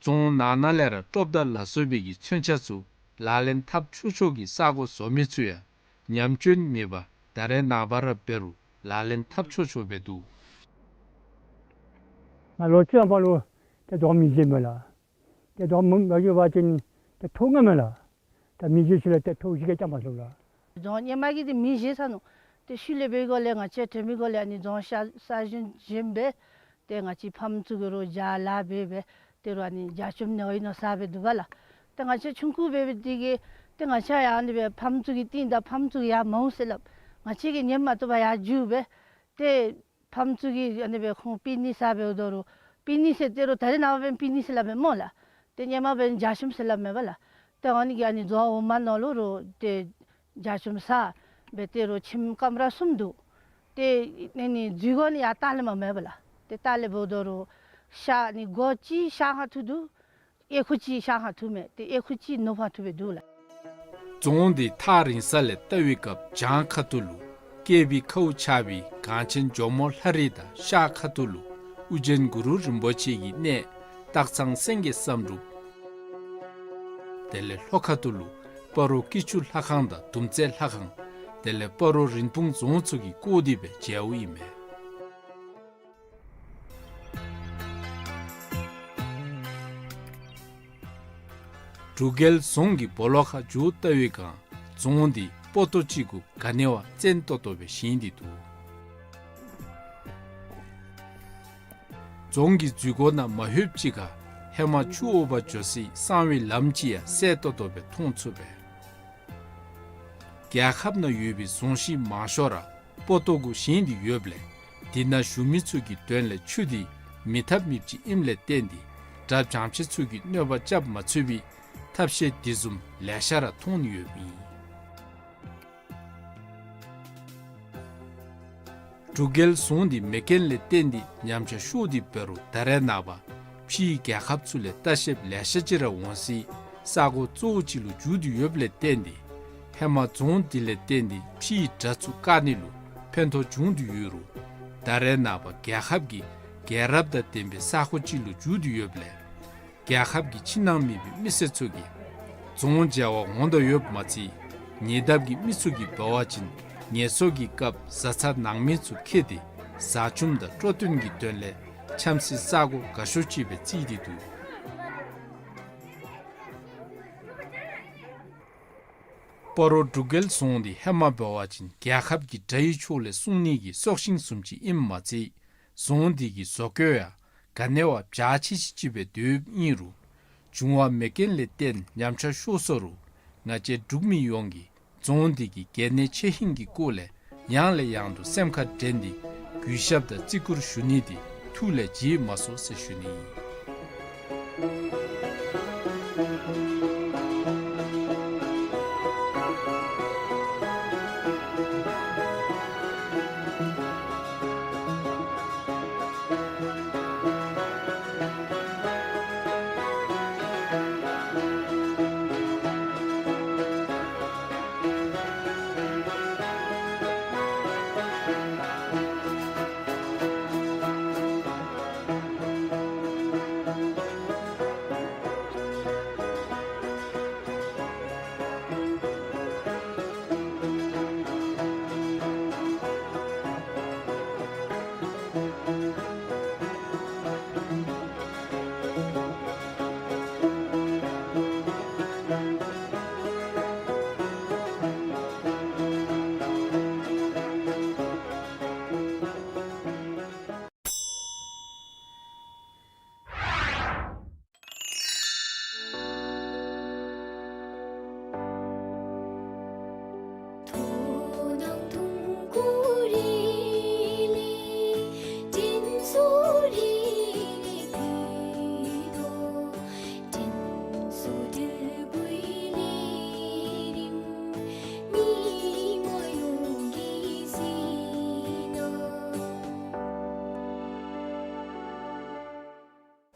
རྫོང་ནང་ན་ལས་ར་ལྟོ་བདའ་ལ་སོགས་པའི་གི་མཚོན་ཆ་ཚུ་ལག་ལེན་འཐབ་ཆོག་ཆོག་གི་ས་གོ་བཟོ་མི་ཚུ་ཡང་ཉམས་སྐྱོན་མེད་པར་ད་རེས་ནངས་པ་ར་འབད་རུང་ལག་ལེན་འཐབ་ཆོག་ཆོག་སྦེ་འདུག། ང་ལོ་གཅིག་ལང་པ་ལུ་ཏེ་རྫོང་མི་བཞེངས་མས་ལགས། ཏེ་རྫོང་མི་མ་བཞེངས་པ་ཅིན་ཏེ་ཐོག་ལྔ་མས་ལགས། ད་མི་བཞེངས་ཞིནམ་ལས་ཏེ་ཐོག་བཞི་ག་རྐྱབ་མ་ཚུགས་ལགས། རྫོང་ཧེ་མ་གི་འདི་མི་བཞེངས་ཚར་ནུག། ཏེ་ཤུལ་ལས་འབད་སྒང་ལས་ང་བཅས་ཐོན་མི་སྒང་ལས་ཨ་ནི་རྫོང་གསར་གསར་བཞེངས་བཞེངསམ་སྦེ་ཏེ་ང་བཅས་ཕམ་ཚུ་གིས་རོགས་རྒྱབ་ལཱ་འབད་འབད་ཏེ་རོགས་ཨ་ནི་རྒྱ་ཆུམ་ནི་ཨིན་ནོ་ཟེར་སྦེ་འདུག་པ་ལགས། ཏེ་ང་བཅས་ཆུང་ཀུ་འབད་འབད་དེ་གིས་ཏེ་ང་བཅས་ཡང་ཨ་ནི་སྦེ་ཕམ་ཚུ་གི་རྟིང་བདའ་ཕམ་ཚུ་གིས་ཡར་མ་འོང་ཟེར་སླབ། ང་བཅས་ཀྱིས་ཉན་མ་བཏུབ་པར་ཡར་འགྱོ་སྦེ་ཏེ་ཕམ་ཚུ་གིས་ཨ་ནི་སྦེ་ཁོང་པི་ནི་ཟེར་སྦེ་འོང་དོ་རུང་པི་ནི་ཟེར་ཏེ་རོགས་ད་རེས་ནངས་པ་འབད་པི་ནི་ཟེར་སླབ་མས་སྨོ་ལགས། ཏེ་ཧེ་མ་འབད་རྒྱ་ཆུམ་ཟེར་སླབ་མས་པ་ལགས། ཏེ་ཨ་ནི་གིས་ཨ་ནི་རྫོང་འོག་མ་ནང་ལུ་རོགས་ཏེ་རྒྱ་ཆུམ་ཟེར་སྦེ་ཏེ་རོགས་ཁྱིམ་ཀམ་ར་གསུམ་འདུག། ཏེ་ཨ་ནི་འཛུལ་སྒོ་ནི་ཡར་ལྟག་ལས་མར་མས་པ་ལགས། ཏེ་ལྟག་ལས་འབདཝ་ད་རོགས་ཤར་ཨ་ནི་སྒོ་གཅིག་ཤར་ཁ་ཐུག་འདུག། གཡས་ཁུག་གཅིག་ཤར་ཁ་ཐུག་མས། ཏེ་གཡས་ཁུག་གཅིག་ནུབ་ཁ་ཐུག་སྦེ་འདུག་ལགས། རྫོང་འདི་ཐག་རིང་ས་ལས་བལྟ་བའི་སྐབས་བྱང་ཁ་ཐུག་ལུ་བསྐལ་པའི་ཁཝ་ཆགས་པའི་གངས་ཅན་ཇོ་མོ་ལྷ་རི་དང་ཤར་ཁ་ཐུག་ལུ་ཨོ་རྒྱན་གུ་རུ་རིན་པོ་ཆེ་གི་གནས་སྟག་ཚང་སེང་གེ་བསམ་འགྲུབ། དེ་ལས་ལྷོ་ཁ་ཐུག་ལུ་སྤ་རོ་སྐྱིད་ཆུ་ལྷ་ཁང་དང་དུམ་རྩེ་ལྷ་ཁང་། དེ་ལས་སྤ་རོ་རིན་སྤུངས་རྫོང་ཚུ་གིས་བསྐོར་ཏེ་སྦེ་མཇལཝ་ཨིན་མས། འབྲུག་རྒྱལ་རྫོང་གི་སྦོ་ལོགས་ཁར་འགྱོ་བལྟ་བའི་སྒང་རྫོང་འདི་སྤོ་ཏོ་ཅིག་གུ་ག་ནི་བ་བཙན་ཏོག་ཏོ་སྦེ་བཞེངས་ཏེ་འདུག། རྫོང་གི་འཛུལ་སྒོ་ནང་མ་ལྷོདཔ་ཅིག་ཁར་ ཧེ་མ་ཆུ་འོ་བ་འགྱོ་སའི་གསང་བའི་ལམ་ཅིག་ཡང་གསལ་ཏོག་ཏོ་སྦེ་མཐོང་ཚུགས་པས། རྒྱལ་ཁབ་ནང་ཡོད་པའི་རྫོང་གཞི་མང་ཤོས་ར་སྤོ་ཏོ་གུ་བཞེངས་ཏེ་ཡོདཔ་ལས་དེ་ནང་བཞུགས་མི་ཚུ་གི་དོན་ལས་ཆུ་དེ་མེད་ཐབས་མེདཔ་ཅིག་ཨིནམ་ལས་བརྟེན་ཏེ་དགྲ་བྱང་ཆེ་ཚུ་གིས་གནོད་པ་རྐྱབ་མ་ཚུགས་པའི་ཐབས་ཤེས་དེ་བཟུམ་ལེ་ཤ་ར་མཐོང་ནི་ཡོདཔ་ཨིན། འབྲུག་རྒྱལ་རྫོང་འདི་མེ་རྐྱེན་ལས་བརྟེན་ཏེ་ཉམས་ཆག་ཤོར་ཏེ་འབད་རུང་ད་རེས་ནངས་པ་ཕྱིའི་རྒྱལ་ཁབ་ཚུ་ལས་ལྟ་བཤལཔ་ལེ་ཤ་ཅིག་ར་འོང་སའི་ས་གོ་གཙོ་བོ་ཅིག་ལུ་འགྱུར་ཏེ་ཡོདཔ་ལས་བརྟེན་ཏེ་ཧེ་མ་རྫོང་འདི་ལས་བརྟེན་ཏེ་ཕྱིའི་དགྲ་ཚུ་བཀག་ནི་ལུ་ཕན་ཐོགས་བྱུང་སྟེ་ཡོད་རུང་ད་རེས་ནངས་པ་རྒྱལ་ཁབ་ཀྱི་རྒྱལ་རབས་དང་ལྡན་པའི་ས་གོ་ཅིག་ལུ་འགྱུར་ཏེ་ཡོདཔ་ལས་རྒྱལ་ཁབ་ཀྱི་ཕྱི་ནང་མེད་པའི་མི་སེར་ཚུ་གིས་རྫོང་མཇལ་བར་འོང་དོ་ཡོདཔ་མ་ཚད་ཉེ་འདབས་ཀྱི་མི་ཚུ་གིས་འབད་བ་ཅིན་ངལ་གསོ་གི་སྐབས་བཟའ་ཚང་ནང་མི་ཚུ་འཁྱིད་དེ་བཟའ་བཅའམ་དང་སྤྲོ་སྟོན་གྱི་དོན་ལས་འཁྱམ་སའི་ས་གོ་དགའ་ཤོས་ཅིག་སྦེ་བརྩིས་ཏེ་འདུག། སྤ་རོ་འབྲུག་རྒྱལ་རྫོང་འདི་ཧེ་མ་འབད་བ་ཅིན་རྒྱལ་ཁབ་ཀྱི་དགྲ་ཡི་ཕྱོགས་ལས་སྲུང་ནི་གི་སྲོག་ཤིང་བཟུམ་ཅིག་ཨིནམ་མ་ཚད་རྫོང་འདི་གི་བཟོ་བཀོད་ཡང་ག་ནི་བ་འཇའ་ཆི་ཆི་ཅིག་སྦེ་འདུག་ཨིན་རུང་འབྱུང་བ་མེ་རྐྱེན་ལས་བརྟེན་ཉམས་ཆག་ཤོར་སོ་རུང་ང་བཅས་འབྲུག་མི་ཡོངས་ཀྱིས་རྫོང་འདི་གི་གལ་གནད་ཆེ་ཧིང་གི་སྐོར་ལས་ཡང་ལས་ཡང་དུ་སེམས་ཁར་དྲན་ཏེ་གུས་ཞབས་དང་བརྩི་བཀུར་ཞུ་ནི་འདི་ཐུགས་ལས་བརྗེད་མ་སོང་ཟེར་ཞུ་ནི་ཨིན།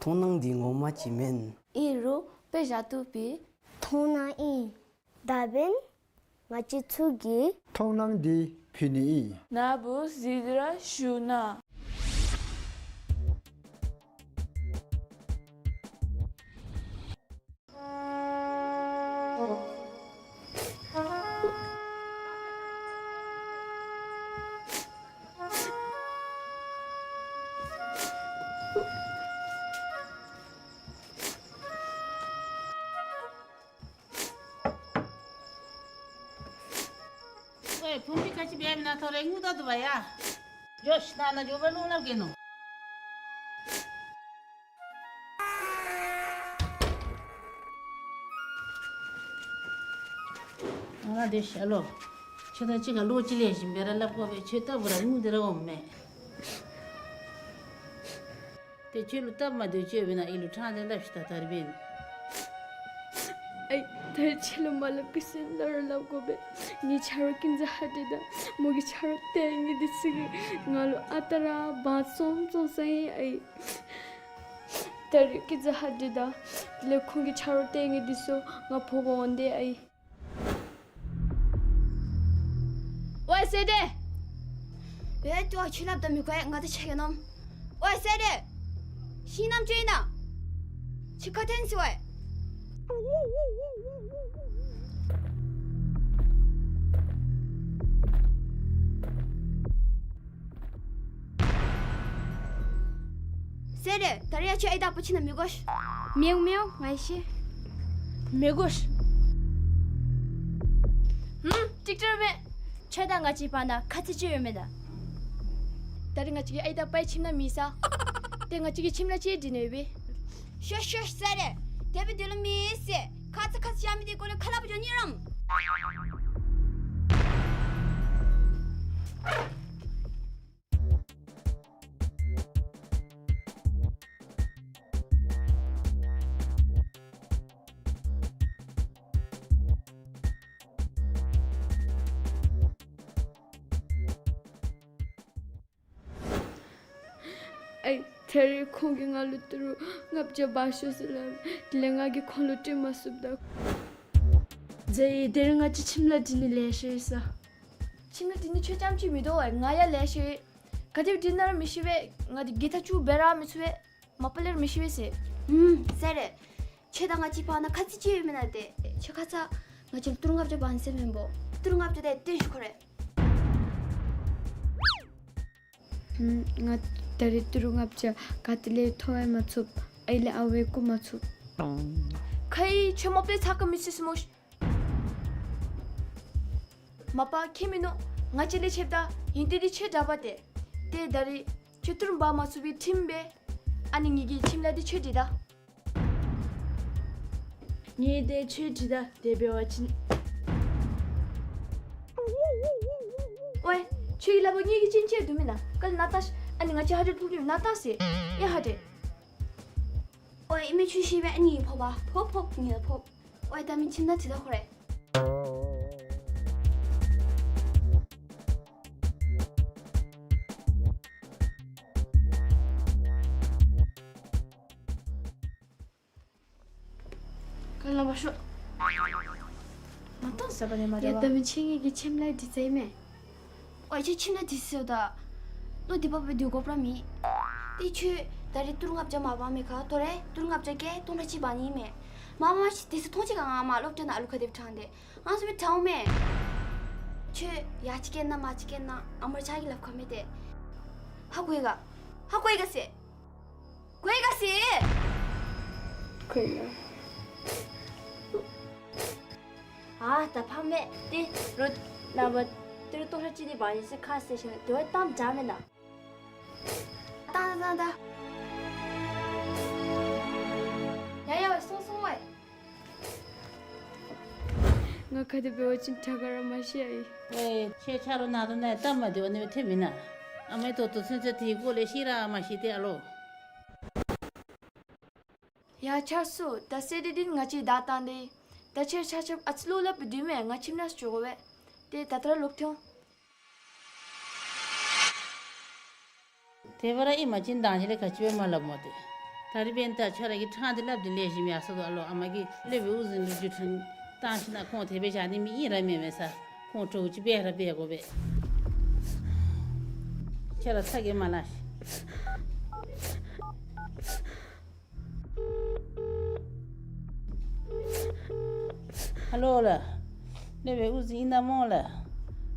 མཐོང་སྣང་འདི་ངོ་མ་ཅིག་མེན། ཨིན་རུང་དཔེ་བཞག་བཏུབ་པས། མཐོང་སྣང་ཨིན། ད་འབདན་ང་བཅས་ཚུ་གིས་མཐོང་སྣང་འདི་ཕུལ་ནི་ཨིན། ན་བུ་གཟིགས་ར་ཞུ་ན། ཨོའི་ཕུང་པོ་ག་ཅི་འབད་མི་ན་ཐོ་རེ་ངུ་ད་འདུག་པ་ཡ། འགྱོ་ཤིག་ད་ན་འགྱོ་བ་ལོང་ལབ་གེ་ནོ། ང་ལ་དེ་ཤ་ལོ། ཁྱོད་དང་གཅིག་ཁར་ལོ་ཅིག་ལས་བཞིན་པའི་ར་ལབ་དགོ་པས། ཁྱོད་ལྟ་བུ་ར་ངུ་དེ་ར་འོང་མེད། དེ་ཁྱོད་ལུ་སྟབས་མ་བདེཝ་ཅིག་ཡོད་པས་ན་ཨི་ལུ་ཕྲང་སྟེ་ལབ་ཤིག་ད་ད་རིས་འབད་ནི། ཨའི་ད་རིས་ཁྱོད་ལུ་མ་ལབ་གི་ཟེར་ན་ར་ལབ་དགོ་པས། ངེའི་ཆ་རོགས་ཀུན་ཟ་ཧ་འདི་དང་མོ་གི་ཆ་རོགས་ཏེ་ངེ་འདི་ཚུ་གིས་ང་ལུ་ཨ་རྟག་ར་འབག་བཙོང་བཙོང་ས་ཨིན་ཨའི། ད་རིས་ཀུན་ཟ་ཧ་འདི་དང་དེ་ལས་ཁོང་གི་ཆ་རོགས་ཏེ་ངེ་འདི་ཚུ་ང་འབོ་བར་འོང་སྟེ་ཨའི། ཝའི་སེ་ཏེ། ཝའི་ཏོ་ཁྱོད་ལབ་ད་མི་གོ་ཡ། ང་ད་ཆ་ག་ནོམ། ཝའི་སེ་ཏེ། ཤིང་ནམ་ཅོ་ཨིན་ན། ཁྱོད་ཁ་ཐན་སི་ཝའི། སེ་རེ། ད་རེས་ཡ་ཁྱོད་ཨའི་དང་ཨ་པ་ཁྱིམ་ནང་མི་དགོ་ཤིག། མི་འོང་མི་འོང་ང་ཤེས། མི་དགོ་ཤིག། ཧུམ། ཅིག་ཅར་མེད། ཁྱོད་དང་ང་བཅས་བར་ན་ཁ་ཚིག་ཅིག་ཡང་མེད་ད། ད་རེས་ང་བཅས་ཀྱིས་ཨའི་དང་ཨ་པའི་ཁྱིམ་ནང་མི་ཟ། ཏེ་ང་བཅས་ཀྱི་ཁྱིམ་ལས་ཅིག་འདྲི་ནི་ཡོད་པས། ཤོ་ཤོ་ཟེར་རེ། དེ་སྦེ་དེ་ལུ་མི་ཟེར། ཁ་ཙ་ཁ་ཙ་ཡ་མི་དེ་སྐོར་ལས་ཁ་སླབ་འགྱོ་ནི་རམ། ཨའི་ད་རེས་ཁོང་གིས་ང་ལུ་ཏི་རུ་ལྔ་བརྒྱ་འབག་ཤོག་ཟེར་སླབ། དེ་ལས་ང་གིས་ཁོང་ལུ་སྤྲོད་མ་ཚུགསཔ་ད། ཛའི་ད་རེས་ང་བཅས་ཁྱིམ་ལཱ་འདྲི་ནི་ལེ་ཤ་ཡོད་ས། ཁྱིམ་ལཱ་འདྲི་ནི་ཁྱོད་རྐྱངམ་ཅིག་མིན་འདུག་ཨའི། ང་ཡང་ལེ་ཤ་ཡོད། ག་དེ་སྦེ་འདྲི་ན་ར་མི་ཤེས་པས། ང་འདི་གི་ཐག་ཆུ་འབད་ར་མི་ཚུགས་པས། མ་པ་ལས་ར་མི་ཤེས་པས་ཟེར། ཨུམ་ཟེར་རེ། ཁྱོད་དང་ང་བཅས་བར་ན་ཁ་ཙ་ཅིག་ཡོད་མེན་ན་ཏེ། ཁྱོད་ཁ་ཙ་ང་བཅས་ལུ་ཏི་རུ་ལྔ་བརྒྱ་འབག་ནི་ཟེར་མེན་པོ། ཏི་རུ་ལྔ་བརྒྱ་དེ་སྟོན་ཞུ་ཁོ་རེ། ཨུམ་ང་ད་རེས་ཏི་རུ་ལྔ་བརྒྱ་ག་ཏེ་ལས་ཐོབ་ཡང་མ་ཚུགས། ཨའི་ལས་ཨ་ཝའི་བཀོ་མ་ཚུགས། ཁ་ཡི་ཁྱོད་མ་པ་ལས་ཚ་ཁ་མི་ཚུད་སི་མོ་ཤ། མ་པ་ཁྱད་མིན་ནུག། ང་བཅས་ལས་ཆེཝ་ད་ཨིན་ཏེ་འདི་ཁྱོད་དྲག་པ་ཏེ། ཏེ་ད་རེས་ཁྱོད་ཏི་རུ་འབག་མ་ཚུགས་པའི་ཁྲིམས་སྦེ། ཨ་ནི་ངེ་གི་ཁྱིམ་ལཱ་འདི་ཁྱོད་འདྲི་ད། ངེ་འདི་ཁྱོད་འདྲི་ད་དེ་འབད་བ་ཅིན། ཝའི་ཁྱོད་ཀྱིས་སླབ་པ་ངེ་གི་ཅིན་ཅིག་འདུག་མེན་ན། ག་ལས་ན་ལྟ་ཤིག། ཨ་ནི་ང་བཅས་ཧ་ཏེ་ཕུག་ནི་ན་ལྟ་ཟེར། ཡ་ཧ་ཏེ། ཝའི་ཨིན་མས། ཁྱོད་ཤེས་པས། ཨ་ནི་ཕོག་པ་ཕོག་ཕོག་ངེ་ལུ་ཕོག། ཝའི་ད་མི་ཁྱིམ་ནང་འདྲི་ད་ཁོ་རེ། ག་ལས་འབག་ཤོག། མ་གཏང་ཟེར་བ་ནི་མ་རེད་པ། ཡ་ད་མི་ཁྱོད་ངེ་གི་ཁྱིམ་ལཱ་འདྲི་ཟེར་མས། ཝའི་ཁྱོད་ཁྱིམ་ལཱ་འདྲི་ཟེརཝ་ད་བློ་འདི་བབ་སྦེ་སྡོད་དགོཔ་ར་མེད། ཏེ་ཁྱོད་ད་རེས་ཏི་རུ་ལྔ་བརྒྱ་མ་འབག་མི་ག་དོ་རེ་ཏི་རུ་ལྔ་བརྒྱ་བཀལ་སྟོང་ཕྲག་གཅིག་འབག་ནི་མས། མ་མ་ཤི་དེ་ཚུ་མཐོང་ཅི་ག། ང་མ་སློབ་གྲྭ་ནང་ཨ་ལུ་ག་དེ་སྦེ་དྲང་སྟེ་ང་ཚུ་སྦེ་དྲང་འོང་མས། ཁྱོད་ཡ་ཅིག་བཀལ་ན་མ་ཅིག་བཀལ་ན་ཨ་མར་ཆ་གི་ལགཔ་ཁར་མེད་དེ། ཧ་གོ་ཡི་ག། ཧ་གོ་ཡི་ག་ཟེར། གོ་ཡི་ག་ཟེར། གོ་ཡི་ག། ཨ་ད་ཕམ་མས། ཏེ་རོགས་ནངས་པ་ཏི་རུ་སྟོང་ཕྲག་གཅིག་དེ་འབག་ནི་ཟེར་ཁ་བཟེད་ཞིནམ་ལས་དེ་བ་གཏངམ་འདྲ་མེན་ན། གཏང་གཏང་གཏང་། ཡ་ཡ་སོང་སོང་ཝའི། ང་ག་དེ་འབད་བ་ཅིན་དྲག་ག་ར་མ་ཤེས་ཨའི། ཝའི་ཁྱོད་ཆ་རོགས་ནང་དོ་ནང་སྟབས་མ་བདེཝ་ཨ་ནི་སྦེ་ཐོན་མེན་ན། ཨ་མའི་ཏོག་ཏོ་ཚུན་ཚོད་དེའི་སྐོར་ལས་ཤེས་ར་མ་ཤེས་ཏེ་ཨ་ལོ། ཡ་ཆར་སོ། ད་ཟེར་དེ་འདི་ང་བཅས་བདའ་བཏང་སྟེ། ད་ཁྱོད་ཆ་ཁྱབ་ཨ་ཙི་བློ་སླབ་སྦེ་སྡོད་མས། ང་ཁྱིམ་ནང་འགྱོ་དགོ་པས། ཏེ་ད་ལྟོ་ར་ལོག་སྟེ་འོང་། དེ་སྦེ་ར་ཨིན་པ་ཅིན་ད་ཅི་ལས་ག་ཅི་སྦེ་མ་སླབ་སྨོ་ཏེ། ད་རིས་འབདན་ད་ཁྱོད་ར་གིས་ཕྲང་སྟེ་སླབ་སྟེ་ལེགས་ཤོམ་ཡར་སོང་དོ། ཨ་ལོ་ཨ་མ་གིས་སློབ་དཔོན་དབུ་འཛིན་ལུ་བརྒྱུད་འཕྲིན་བཏང་ཞིནམ་ལས་ཁོང་དེ་སྦེ་བཞག་ནི་མི་ཨིན་ར་མེན་མས་ས། ཁོང་གྲོགས་ཅིག་འབད་ར་འབད་དགོ་པས། ཁྱོད་ར་ཚ་གྱང་མ་ལང་ཤིག། ཨ་ལོ་ལགས། སློབ་དཔོན་དབུ་འཛིན་ཨིན་ན་སྨོ་ལགས།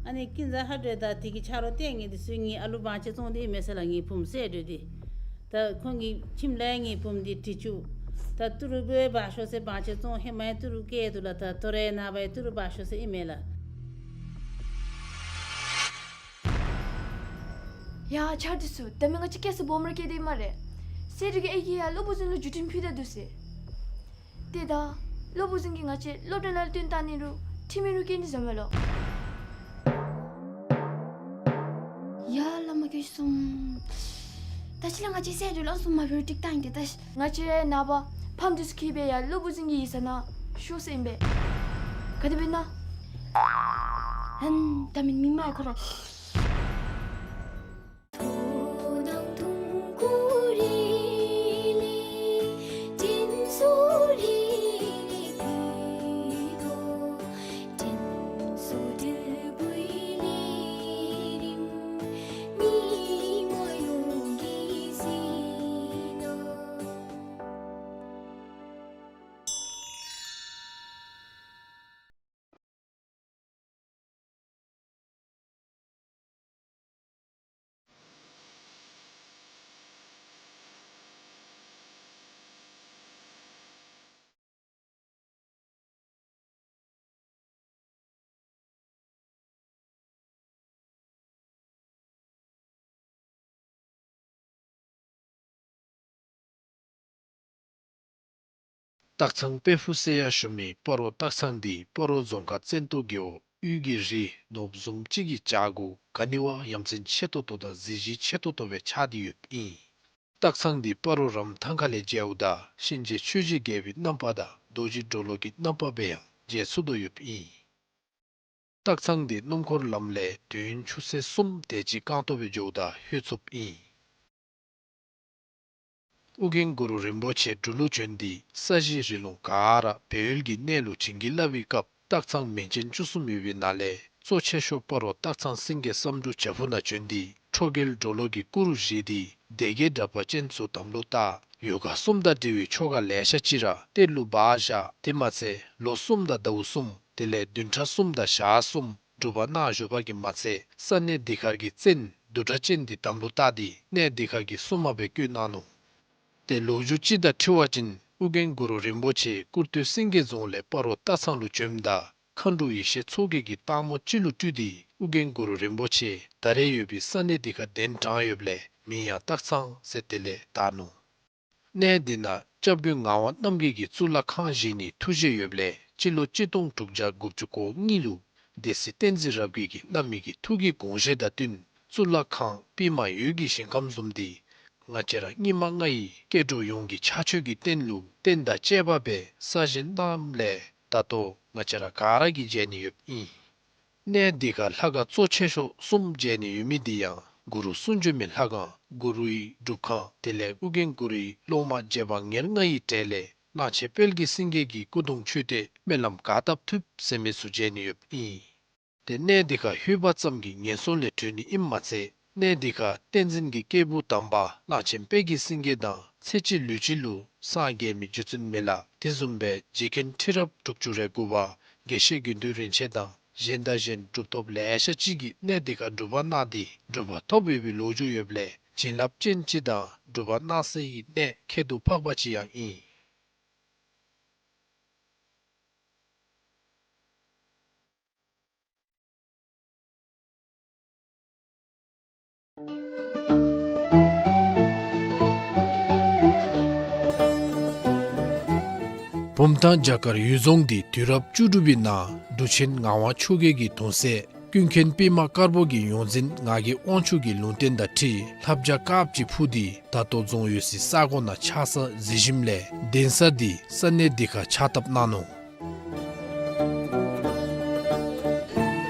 ཨ་ནི་ཀུན་བཟང་ཧ་སྒྲོལ་དང་དེ་གི་ཆ་རོགས་ལྟས་ངན་འདི་ཚུ་ངེའི་ཨ་ལུ་བང་ཆེན་བཙོང་སྟེ་ཨིན་མས་ཟེར་ལགས། ངེའི་བུམོ་ཟེར་སྒྲོལ་འདི། ད་ཁོང་གི་ཁྱིམ་ལཱ་ངེའི་བུམོ་འདི་འདྲི་བཅུག། ད་ཏི་རུ་སྦེ་འབག་ཤོག་ཟེར་བང་ཆེན་བཙོང། ཧེ་མ་ཡང་ཏི་རུ་བཀལ་འདུག་ལགས། ད་དོ་རུང་ནངས་པ་ཡང་ཏི་རུ་འབག་ཤོག་ཟེར་ཨིན་མས་ལགས། ཡ་ཆར་འདི་ཚུ་ད་མི་ང་བཅས་སྐྱེལ་ས་སྦོམ་ར་སྐྱེལ་ཏེ་ཨིན་སྨ་རེ། ཟེར་དེ་གིས་ཨའི་གིས་ཡར་སློབ་དཔོན་དབུ་འཛིན་ལུ་བརྒྱུད་འཕྲིན་ཕུལ་ད་འདུག་ཟེར། ཏེ་ད་སློབ་དཔོན་དབུ་འཛིན་གྱིས་ང་བཅས་སློབ་གྲྭ་ནང་ལུ་བཏོན་བཏང་ནི་རུང་ཁྲིམས་ཡིག་རུང་བཀལ་ནི་བཟུམ་མས་ལོ། ཡ་བླ་མ་སྐྱོན་སོང་། ད་ཅི་ལས་ང་བཅས་ཟེར་དེ་ལུ་ཨ་ནི་བཟུམ་མ་འབད་རུང་འགྲིག་ད་ཨིན་ཏེ། ད་ང་བཅས་ནངས་པ་ཕམ་འདི་ཚུ་འཁྱིད་སྦེ་ཡར་སློབ་དཔོན་དབུ་འཛིན་གྱི་ཡིག་ཚང་ནང་ཤོག་ཟེར་ཨིན་པས། ག་དེ་འབད་ན། ཧན་ད་མི་མི་མ་ཁོ་ར། སྟག་ཚང་དཔལ་ཕུག་ཟེར་ཡང་ཞུ་མི་སྤ་རོ་སྟག་ཚང་འདི་སྤ་རོ་རྫོང་ཁག་བཙན་ཏོ་རྒེད་འོག་དབུས་ཀྱི་རི་ནོར་བུ་བཟུམ་ཅིག་གི་བྱག་གུ་ག་ནི་བ་ཡ་མཚན་ཆེ་ཏོག་ཏོ་དང་གཟི་བརྗིད་ཆེ་ཏོག་ཏོ་སྦེ་ཆགས་ཏེ་ཡོདཔ་ཨིན། སྟག་ཚང་འདི་སྤ་རོ་རམ་ཐང་ཁ་ལས་མཇལཝ་ད་གཤིན་རྗེ་ཆོས་རྗེ་རྒྱལ་པོའི་རྣམ་པ་དང་རྡོ་རྗེ་གྲོ་ལོད་ཀྱི་རྣམ་པ་སྦེ་ཡང་མཇལ་ཚུགས་དོ་ཡོདཔ་ཨིན། སྟག་ཚང་འདི་སྣུམ་འཁོར་ལམ་ལས་དུས་ཡུན་ཆུ་ཚོད་གསུམ་དེ་ཅིག་རྐང་སྟོང་སྦེ་འགྱོཝ་ད་ལྷོད་ཚུགསཔ་ཨིན། ཨོ་རྒྱན་གུ་རུ་རིན་པོ་ཆེ་འབྲུག་ལུ་བྱོན་ཏེ་ས་གཞི་རི་ལུང་ག་ར་སྦས་ཡུལ་གྱི་གནས་ལུ་བྱིན་གྱིས་བརླབས་པའི་སྐབས་སྟག་ཚང་མིང་ཅན་བཅུ་གསུམ་ཡོད་པའི་ནང་ལས་གཙོ་ཆེ་ཤོས་སྤ་རོ་སྟག་ཚང་སེང་གེ་བསམ་འགྲུབ་བྱག་ཕུག་ནང་བྱོན་ཏེ་ཁྲོ་རྒྱལ་གྲོ་ལོད་ཀྱི་སྐུ་རུ་བཞེངས་ཏེ་སྡེ་བརྒྱད་དྲེགས་པ་ཅན་ཚུ་དམ་ལུ་བཏགས། ཡོ་ག་གསུམ་དང་འབྲེལ་བའི་ཆོ་ག་ལེ་ཤ་ཅིག་ར་གཏེར་ལུ་སྦ་བཞག། དེ་མ་ཚད་ལོ་གསུམ་དང་ཟླཝ་གསུམ་དེ་ལས་བདུན་ཕྲག་གསུམ་དང་ཞག་གསུམ་སྒྲུབ་པ་གནང་བཞུགས་པ་གིས་མ་ཚད་ས་གནས་འདི་ཁར་གྱི་བཙན་བདུད་དྲེགས་ཅན་འདི་དམ་ལུ་བཏགས་ཏེ་གནས་འདི་ཁར་གྱི་སྲུང་མ་སྦེ་བསྐོས་གནང་ནུག། ཏེ་ལོ་རྒྱུས་ཅིག་དང་འཁྲིལ་བ་ཅིན་ཨོ་རྒྱན་གུ་རུ་རིན་པོ་ཆེ་སྐུར་སྟོད་སེང་གེ་རྫོང་ལས་སྤ་རོ་སྟག་ཚང་ལུ་བྱོནམ་ད་མཁའ་འགྲོ་ཡེ་ཤེས་མཚོ་རྒྱལ་གྱིས་སྟག་མོ་ཅིག་ལུ་སྤྲུལ་ཏེ་ཨོ་རྒྱན་གུ་རུ་རིན་པོ་ཆེ་ད་རེས་ཡོད་པའི་ས་གནས་འདི་ཁར་གདན་དྲངས་ཡོདཔ་ལས་མིང་ཡང་སྟག་ཚང་ཟེར་དེ་ལས་བཏགས་ནུག། གནས་འདི་ནང་སྐྱབས་མགོན་ངག་དབང་རྣམ་རྒྱལ་གྱིས་གཙུག་ལག་ཁང་བཞེངས་ནིའི་ཐུགས་བཞེད་ཡོདཔ་ལས་སྤྱི་ལོ་གཅིག་སྟོང་དྲུག་བརྒྱ་དགུ་བཅུ་གོ་གཉིས་ལུ་སྡེ་སྲིད་བསྟན་འཛིན་རབ་རྒྱས་ཀྱིས་བླ་མའི་གི་ཐུགས་ཀྱི་དགོངས་བཞེད་དང་བསྟུན་གཙུག་ལག་ཁང་པདྨ་འོད་ཀྱི་ཞིང་ཁམས་བཟུམ་འདི་ང་བཅས་ར་སྙིགས་མ་ལྔ་ཡི་སྐྱེ་འགྲོ་ཡོངས་ཀྱི་ཕྱག་མཆོད་ཀྱི་རྟེན་ལུ་རྟེན་དང་བཅས་པ་སྦེ་གསར་བཞེངས་གནངམ་ལས་ད་ལྟོ་ང་བཅས་ར་ག་ར་གིས་མཇལ་ནི་ཡོདཔ་ཨིན། གནས་འདི་ཁར་ལྷ་ཁང་གཙོ་ཆེ་ཤོས་གསུམ་མཇལ་ནི་ཡོད་མི་འདི་ཡང་གུ་རུ་གསུང་བྱོན་མའི་ལྷ་ཁང་གུ་རུའི་སྒྲུབ་ཁང་དེ་ལས་ཨོ་རྒྱན་གུ་རུའི་སློབ་མ་རྗེ་འབངས་ཉེར་ལྔ་ཡི་གྲས་ལས་གླང་ཆེན་དཔལ་གྱི་སེང་གེ་གི་སྐུ་གདུང་མཆོད་རྟེན་སྨོན་ལམ་ག་བཏབ་ཐུབ་ཟེར་མི་ཚུ་མཇལ་ནི་ཡོདཔ་ཨིན། ཏེ་གནས་འདི་ཁར་ལྷོད་པ་ཙམ་གྱིས་ངན་སོང་ལས་གྲོལ་ནི་ཨིནམ་མ་ཚད་གནས་འདི་ཁར་བསྟན་འཛིན་གྱི་སྐྱེས་བུ་དམ་པ་གླང་ཆེན་དཔལ་གྱི་སེང་གེ་དང་ཚེ་གཅིག་ལུས་གཅིག་ལུ་སངས་རྒྱས་མི་རྗེ་བཙུན་མི་ལ་དེ་བཟུམ་སྦེ་རྗེ་མཁན་ཁྲི་རབས་དྲུག་ཅུ་རེ་དགུ་པ་དགེ་བཤེས་དགེ་འདུན་རིན་ཆེན་དང་གཞན་དང་གཞན་གྲུབ་ཐོབ་ལེ་ཤ་ཅིག་གིས་གནས་འདི་ཁར་སྒྲུབ་པ་གནང་སྟེ་གྲུབ་པ་ཐོབ་ཡོད་པའི་ལོ་རྒྱུས་ཡོདཔ་ལས་བྱིན་རླབས་ཅན་ཅིག་དང་སྒྲུབ་པ་གནང་སའི་གནས་ཁྱད་དུ་འཕགས་པ་ཅིག་ཡང་ཨིན། བུམ་ཐང་བྱ་དཀར་འོད་རྫོང་འདི་དུས་རབས་བཅུ་དྲུག་པའི་ནང་འབྲུག་ཆེན་ངག་དབང་ཆོས་རྒྱལ་གྱི་གདུང་སྲས་ཀུན་མཁྱེན་པདྨ་དཀར་པོ་གི་ཡོངས་འཛིན་ངག་གི་དབང་ཕྱུག་གི་ལུང་བསྟན་དང་འཁྲིལ་ལྷ་བྱ་དཀརཔོ་ཅིག་འཕུར་ཏེ་ད་ལྟོ་རྫོང་ཡོད་སའི་ས་གོ་ནང་ཆགས་ས་གཟིགས་ཞིནམ་ལས་གདན་ས་འདི་ས་གནས་འདི་ཁར་ཕྱག་བཏབ་གནང་ནུག།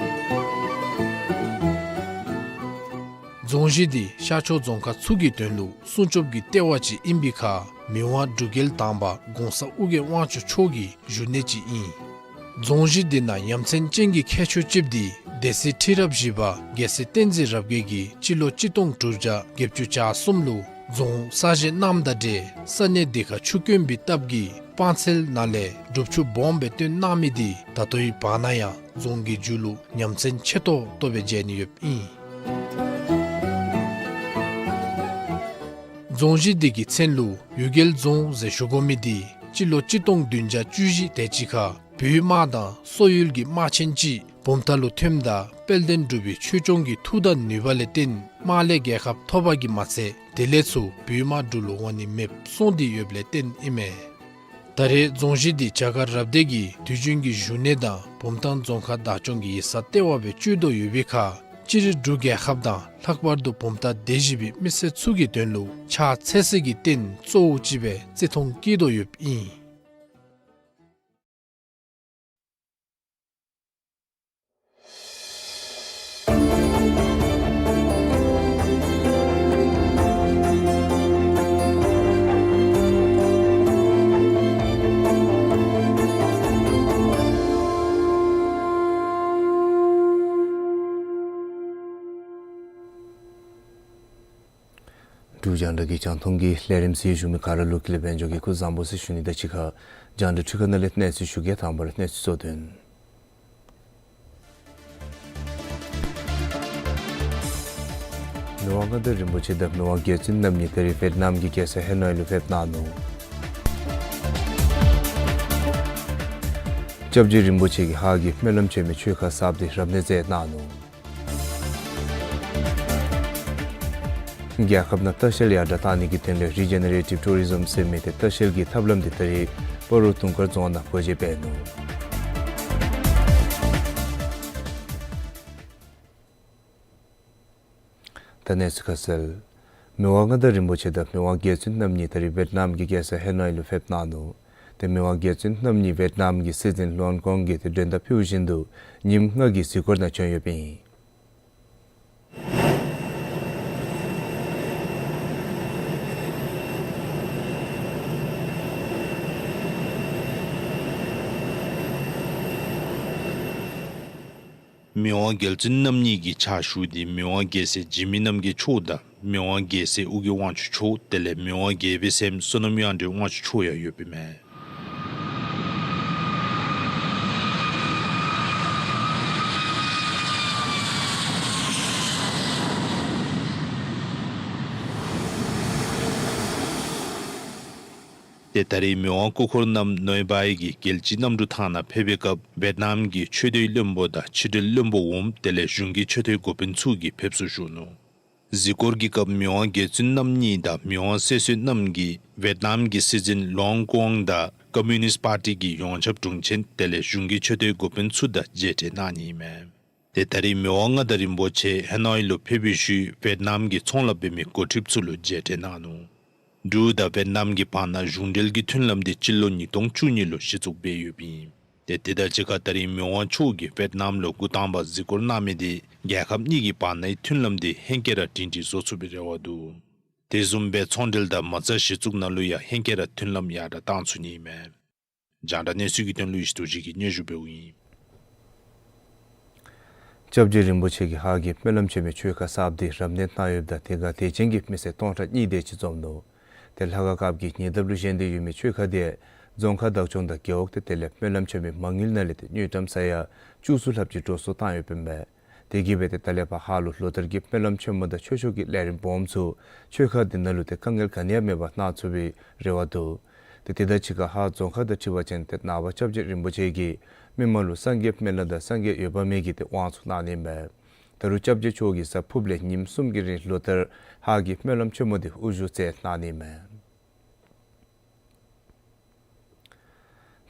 རྫོང་གཞི་འདི་ཤར་ཕྱོགས་རྫོང་ཁག་ཚུ་གི་དོན་ལུ་སྲུང་སྐྱོབ་ཀྱི་ལྟེ་བ་ཅིག་ཨིན་པའི་ཁར་མི་དབང་འབྲུག་རྒྱལ་དང་པ་གོང་ས་ཨོ་རྒྱན་དབང་ཕྱུག་མཆོག་གི་བཞུགས་གནས་ཅིག་ཨིན། རྫོང་གཞི་འདི་ནང་ཡ་མཚན་ཅན་གྱི་ཁྱད་ཆོས་ཅིག་འདི་སྡེ་སྲིད་ཁྲི་རབས་བཞི་པ་རྒྱལ་སྲས་བསྟན་འཛིན་རབ་རྒྱས་ཀྱིས་སྤྱི་ལོ་གཅིག་སྟོང་དྲུག་བརྒྱ་བརྒྱད་ཅུ་གྱ་གསུམ་ལུ་རྫོང་གསར་བཞེངས་གནངམ་དང་འབྲེལ་ས་གནས་འདི་ཁར་ཆུ་དཀོན་པའི་སྟབས་ཀྱིས་སྤང་ཚལ་ནང་ལས་སྒྲུབ་ཆུ་སྦོམ་སྦེ་བཏོན་གནང་མི་འདི་ད་ལྟོའི་བར་ན་ཡང་རྫོང་གི་མཇུག་ལུ་ཡ་མཚན་ཆེ་ཏོག་ཏོ་སྦེ་མཇལ་ནི་ཡོདཔ་ཨིན། རྫོང་གཞི་འདི་གི་མཚན་ལུ་འོད་རྒྱལ་རྫོང་ཟེར་ཞུ་དགོ་མི་འདི་སྤྱི་ལོ་གཅིག་སྟོང་བདུན་བརྒྱ་བཅུ་བཞི་དེ་ཅིག་ཁར་བོད་དམག་དང་སོག་ཡུལ་གྱི་དམག་ཆེན་ཅིག་བུམ་ཐང་ལུ་ཐོནམ་ད་དཔལ་ལྡན་འབྲུག་པའི་ཆོས་སྐྱོང་གི་མཐུ་དང་ནུས་པ་ལས་བརྟེན་དམག་ལས་རྒྱལ་ཁ་ཐོབ་པ་གིས་མ་ཚད་དེ་ལས་ཚུར་བོད་དམག་འབྲུག་ལུ་འོང་ནི་མེདཔ་སོང་སྟེ་ཡོདཔ་ལས་བརྟེན་ཨིན་མས། ད་རེས་རྫོང་གཞི་འདི་བྱ་དཀར་རབ་སྡེ་གི་དུས་རྒྱུན་གྱི་བཞུགས་གནས་དང་བུམ་ཐང་རྫོང་ཁག་བདག་སྐྱོང་གི་ཡིག་ཚང་ལྟེ་བ་སྦེ་སྤྱོད་དོ་ཡོད་པའི་ཁར་སྤྱིར་འབྲུག་རྒྱལ་ཁབ་དང་ལྷག་པར་དུ་བུམ་ཐང་སྡེ་བཞི་པའི་མི་སེར་ཚུ་གི་དོན་ལུ་ཕྱག་འཚལ་སའི་གི་རྟེན་གཙོ་བོ་ཅིག་སྦེ་བརྩི་མཐོང་བསྐྱེད་དོ་ཡོདཔ་ཨིན། འབྲུག་རྒྱང་བསྒྲགས་ཀྱི་རྒྱང་མཐོང་གི་ལས་རིམ་གཟིགས་བཞུགས་མི་ག་ར་ལུ་ཀུན་ལེགས་དཔལ་འབྱོར་གྱི་སྐུ་གཟུགས་བཟང་པོ་ཟེར་ཞུ་ནི་དང་གཅིག་ཁར་རྒྱང་བསྒྲགས་འཕྲུལ་ཁང་ནང་ལས་གནས་ཚུལ་ཞུ་གེ། དང་པ་ར་གནས་ཚུལ་གཙོ་དོན། མི་དབང་མངའ་བདག་རིན་པོ་ཆེ་དང་མི་དབང་རྒྱལ་བཙུན་རྣམ་གཉིས་ད་རིས་ཝེཊ་ནམ་གྱི་རྒྱལ་ས་ཧེ་ནོའི་ལུ་ཕེབས་གནང་ནུག། སྐྱབས་རྗེ་རིན་པོ་ཆེ་གིས་ཧཱ་གི་སྨོན་ལམ་ཆེན་མོའི་ཆོས་ཁ་གསརཔ་འདི་རབ་གནས་མཛད་གནང་ནུག། རྒྱལ་ཁབ་ནང་ལྟ་བཤལ་ཡར་དྲག་གཏང་ནི་གི་དོན་ལས་རི་ཇེ་ནེ་རེ་ཊིབ་ཊུ་རི་ཛིམ་ཟེར་མི་ཏེ་ལྟ་བཤལ་གྱི་ཐབས་ལམ་འདི་ད་རིས་ སྤ་རོ་དུང་དཀར་རྫོང་ནང་འབོ་འཇལ་འབད་ནུག། ད་གནས་ཚུལ་ཁ་གསལ། མི་དབང་མངའ་བདག་རིན་པོ་ཆེ་དང་མི་དབང་རྒྱལ་བཙུན་རྣམ་གཉིས་ད་རིས་ཝེཊ་ནམ་གྱི་རྒྱལ་ས་ཧེ་ནོའི་ལུ་ཕེབས་གནང་ནུག། ཏེ་མི་དབང་རྒྱལ་བཙུན་རྣམ་གཉིས་ཝེཊ་ནམ་གྱི་སྲིད་འཛིན་ལོན་ཀོང་གིས་ཏེ་མགྲོན་བརྡ་ཕུལ་བཞིན་དུ་ཉིནམ་ལྔ་གི་གཟིགས་སྐོར་ནང་བྱོན་ཡོདཔ་ཨིན། མི་དབང་རྒྱལ་བཙུན་རྣམ་གཉིས་ཀྱི་ཕྱག་ཞུ་འདི་མི་དབང་རྒྱལ་སྲས་འཇིགས་མེད་རྣམ་རྒྱལ་མཆོག་དང་མི་དབང་རྒྱལ་སྲས་ཨོ་རྒྱན་དབང་ཕྱུག་མཆོག་དེ་ལས་མི་དབང་རྒྱལ་པོའི་སྲསམོ་བསོད་ནམས་གཡང་སྒྲོན་དབང་ཕྱུག་མཆོག་ཡང་ཡོདཔ་ཨིན་མས། ཏེ་ད་རིས་མི་དབང་སྐུ་འཁོར་རྣམ་ནོའི་བའི་གི་རྒྱལ་སྤྱིའི་གནམ་གྲུ་ཐང་ནང་ཕེབས་པའི་སྐབས་ཝེཊ་ནམ་གྱི་ཆོས་དོན་བློན་པོ་དང་ཕྱི་འབྲེལ་བློན་པོ་འོགམ་དེ་ལས་གཞུང་གི་ཆེ་མཐོའི་འགོ་དཔོན་ཚུ་གིས་ཕེབས་བསུ་ཞུ་ནུག། གཟིགས་སྐོར་གྱི་སྐབས་མི་དབང་རྒྱལ་བཙུན་རྣམ་གཉིས་དང་མི་དབང་སྲས་བསོད་ནམས་ཀྱིས་ཝེཊ་ནམ་གྱི་སྲིད་འཛིན་ལོན་ཀོང་དང་ཀོམ་མུ་ནིསཊ་པར་ཊི་གི་ཡོངས་ཁྱབ་དྲུང་ཆེན་དེ་ལས་གཞུང་གི་ཆེ་མཐོའི་འགོ་དཔོན་ཚུ་དང་མཇལ་འཕྲད་གནང་ནི་ཨིན་མས། ཏེ་ད་རིས་མི་དབང་མངའ་བདག་རིན་པོ་ཆེ་ཧེ་ནོའི་ལུ་ཕེབས་པའི་ཤུལ་ཝེཊ་ནམ་གྱི་ཚོང་ལཱ་འབད་མི་འགོ་ཁྲིདཔ་ཚུ་ལུ་མཇལ་འཕྲད་གནང་ནུག། འབྲུག་དང་ཝེཊ་ནམ་གྱི་བར་ན་གཞུང་འབྲེལ་གྱི་མཐུན་ལམ་འདི་སྤྱི་ལོ་ཉིས་སྟོང་བཅུ་གཉིས་ལུ་གཞི་བཙུགས་འབད་ཡོདཔ་ཨིན། ཏེ་དེ་དང་གཅིག་ཁར་ད་རིས་མི་དབང་མཆོག་གིས་ཝེཊ་ནམ་ལུ་འགོ་དང་པ་གཟིགས་སྐོར་གནང་མི་འདི་རྒྱལ་ཁབ་གཉིས་ཀྱི་བར་ནའི་མཐུན་ལམ་འདི་ཧེང་སྐལ་ར་སྒྲིང་སྒྲིང་བཟོ་ཚུགས་པའི་རེ་བ་འདུག། དེ་བཟུམ་སྦེ་ཚོང་འབྲེལ་དང་མ་རྩ་གཞི་བཙུགས་ནང་ལུ་ཡང་ཧེང་སྐལ་ར་མཐུན་ལམ་ཡར་དྲག་གཏང་ཚུགས་ནི་ཨིན་མས། རྒྱང་བསྒྲགས་གནས་ཚུལ་གྱི་དོན་ལུ་ཡེ་ཤེས་རྡོ་རྗེ་གིས་སྙན་ཞུ་འབདཝ་ཨིན། སྐྱབས་རྗེ་རིན་པོ་ཆེ་གིས་ཧཱ་གི་སྨོན་ལམ་ཆེན་མོའི་ཆོས་ཁང་གསརཔ་འདི་རབ་གནས་གནང་ཡོདཔ་ད་དེ་ཁར་དད་ཅན་གྱི་མི་སེར་སྟོང་ཕྲག་གཉིས་དེ་ཅིག་འཛོམས་ནུག། ཏེ་ལྷ་ཁང་སྐབས་ཀྱི་ཉེ་འདབས་ལུ་བཞེངས་ཏེ་ཡོད་མི་ཆོས་ཁང་དེ་རྫོང་ཁག་བདག་སྐྱོང་དང་རྒེད་འོག་ཏེ་དེ་ལས་སྨོན་ལམ་ཆེན་མོའི་མ་དངུལ་ནང་ལས་ཏེ་དངུལ་ཀྲམ་ས་ཡ་བཅུ་གསུམ་ལྷགཔ་ཅིག་འགྲོ་སོང་བཏང་ཡོདཔ་ཨིན་མས། དེ་གིས་འབད་ཏེ་ད་ལས་ཕར་ཧཱ་ལུ་ལོ་ལྟར་གྱི་སྨོན་ལམ་ཆེན་མོ་དང་ཆོས་ཕྱོགས་ཀྱི་ལས་རིམ་སྦོམ་ཚུ་ཆོས་ཁང་འདི་ནང་ལུ་ཏེ་དཀའ་ངལ་ག་ནི་ཡང་མེད་པར་གནང་ཚུགས་པའི་རེ་བ་འདུག། ཏེ་དེ་དང་གཅིག་ཁར་ཧཱ་རྫོང་ཁག་དང་འཁྲིལ་བ་ཅིན་ཏེ་ནངས་པ་སྐྱབས་རྗེ་རིན་པོ་ཆེ་གིས་མི་མང་ལུ་སངས་རྒྱས་སྨན་བླ་དང་སངས་རྒྱས་འོད་དཔག་མེད་ཀྱི་ཏེ་དབང་ཚུགས་གནང་ནི་མས། ད་རུང་སྐྱབས་རྗེ་མཆོག་གིས་གཟའ་ཕུརཔ་ལས་ཉིནམ་གསུམ་གྱི་རིང་ལོ་ལྟར་ཧཱ་གི་སྨོན་ལམ་ཆེན་མོ་འདི་དབུ་བཞུགས་མཛད་གནང་ནི་མས།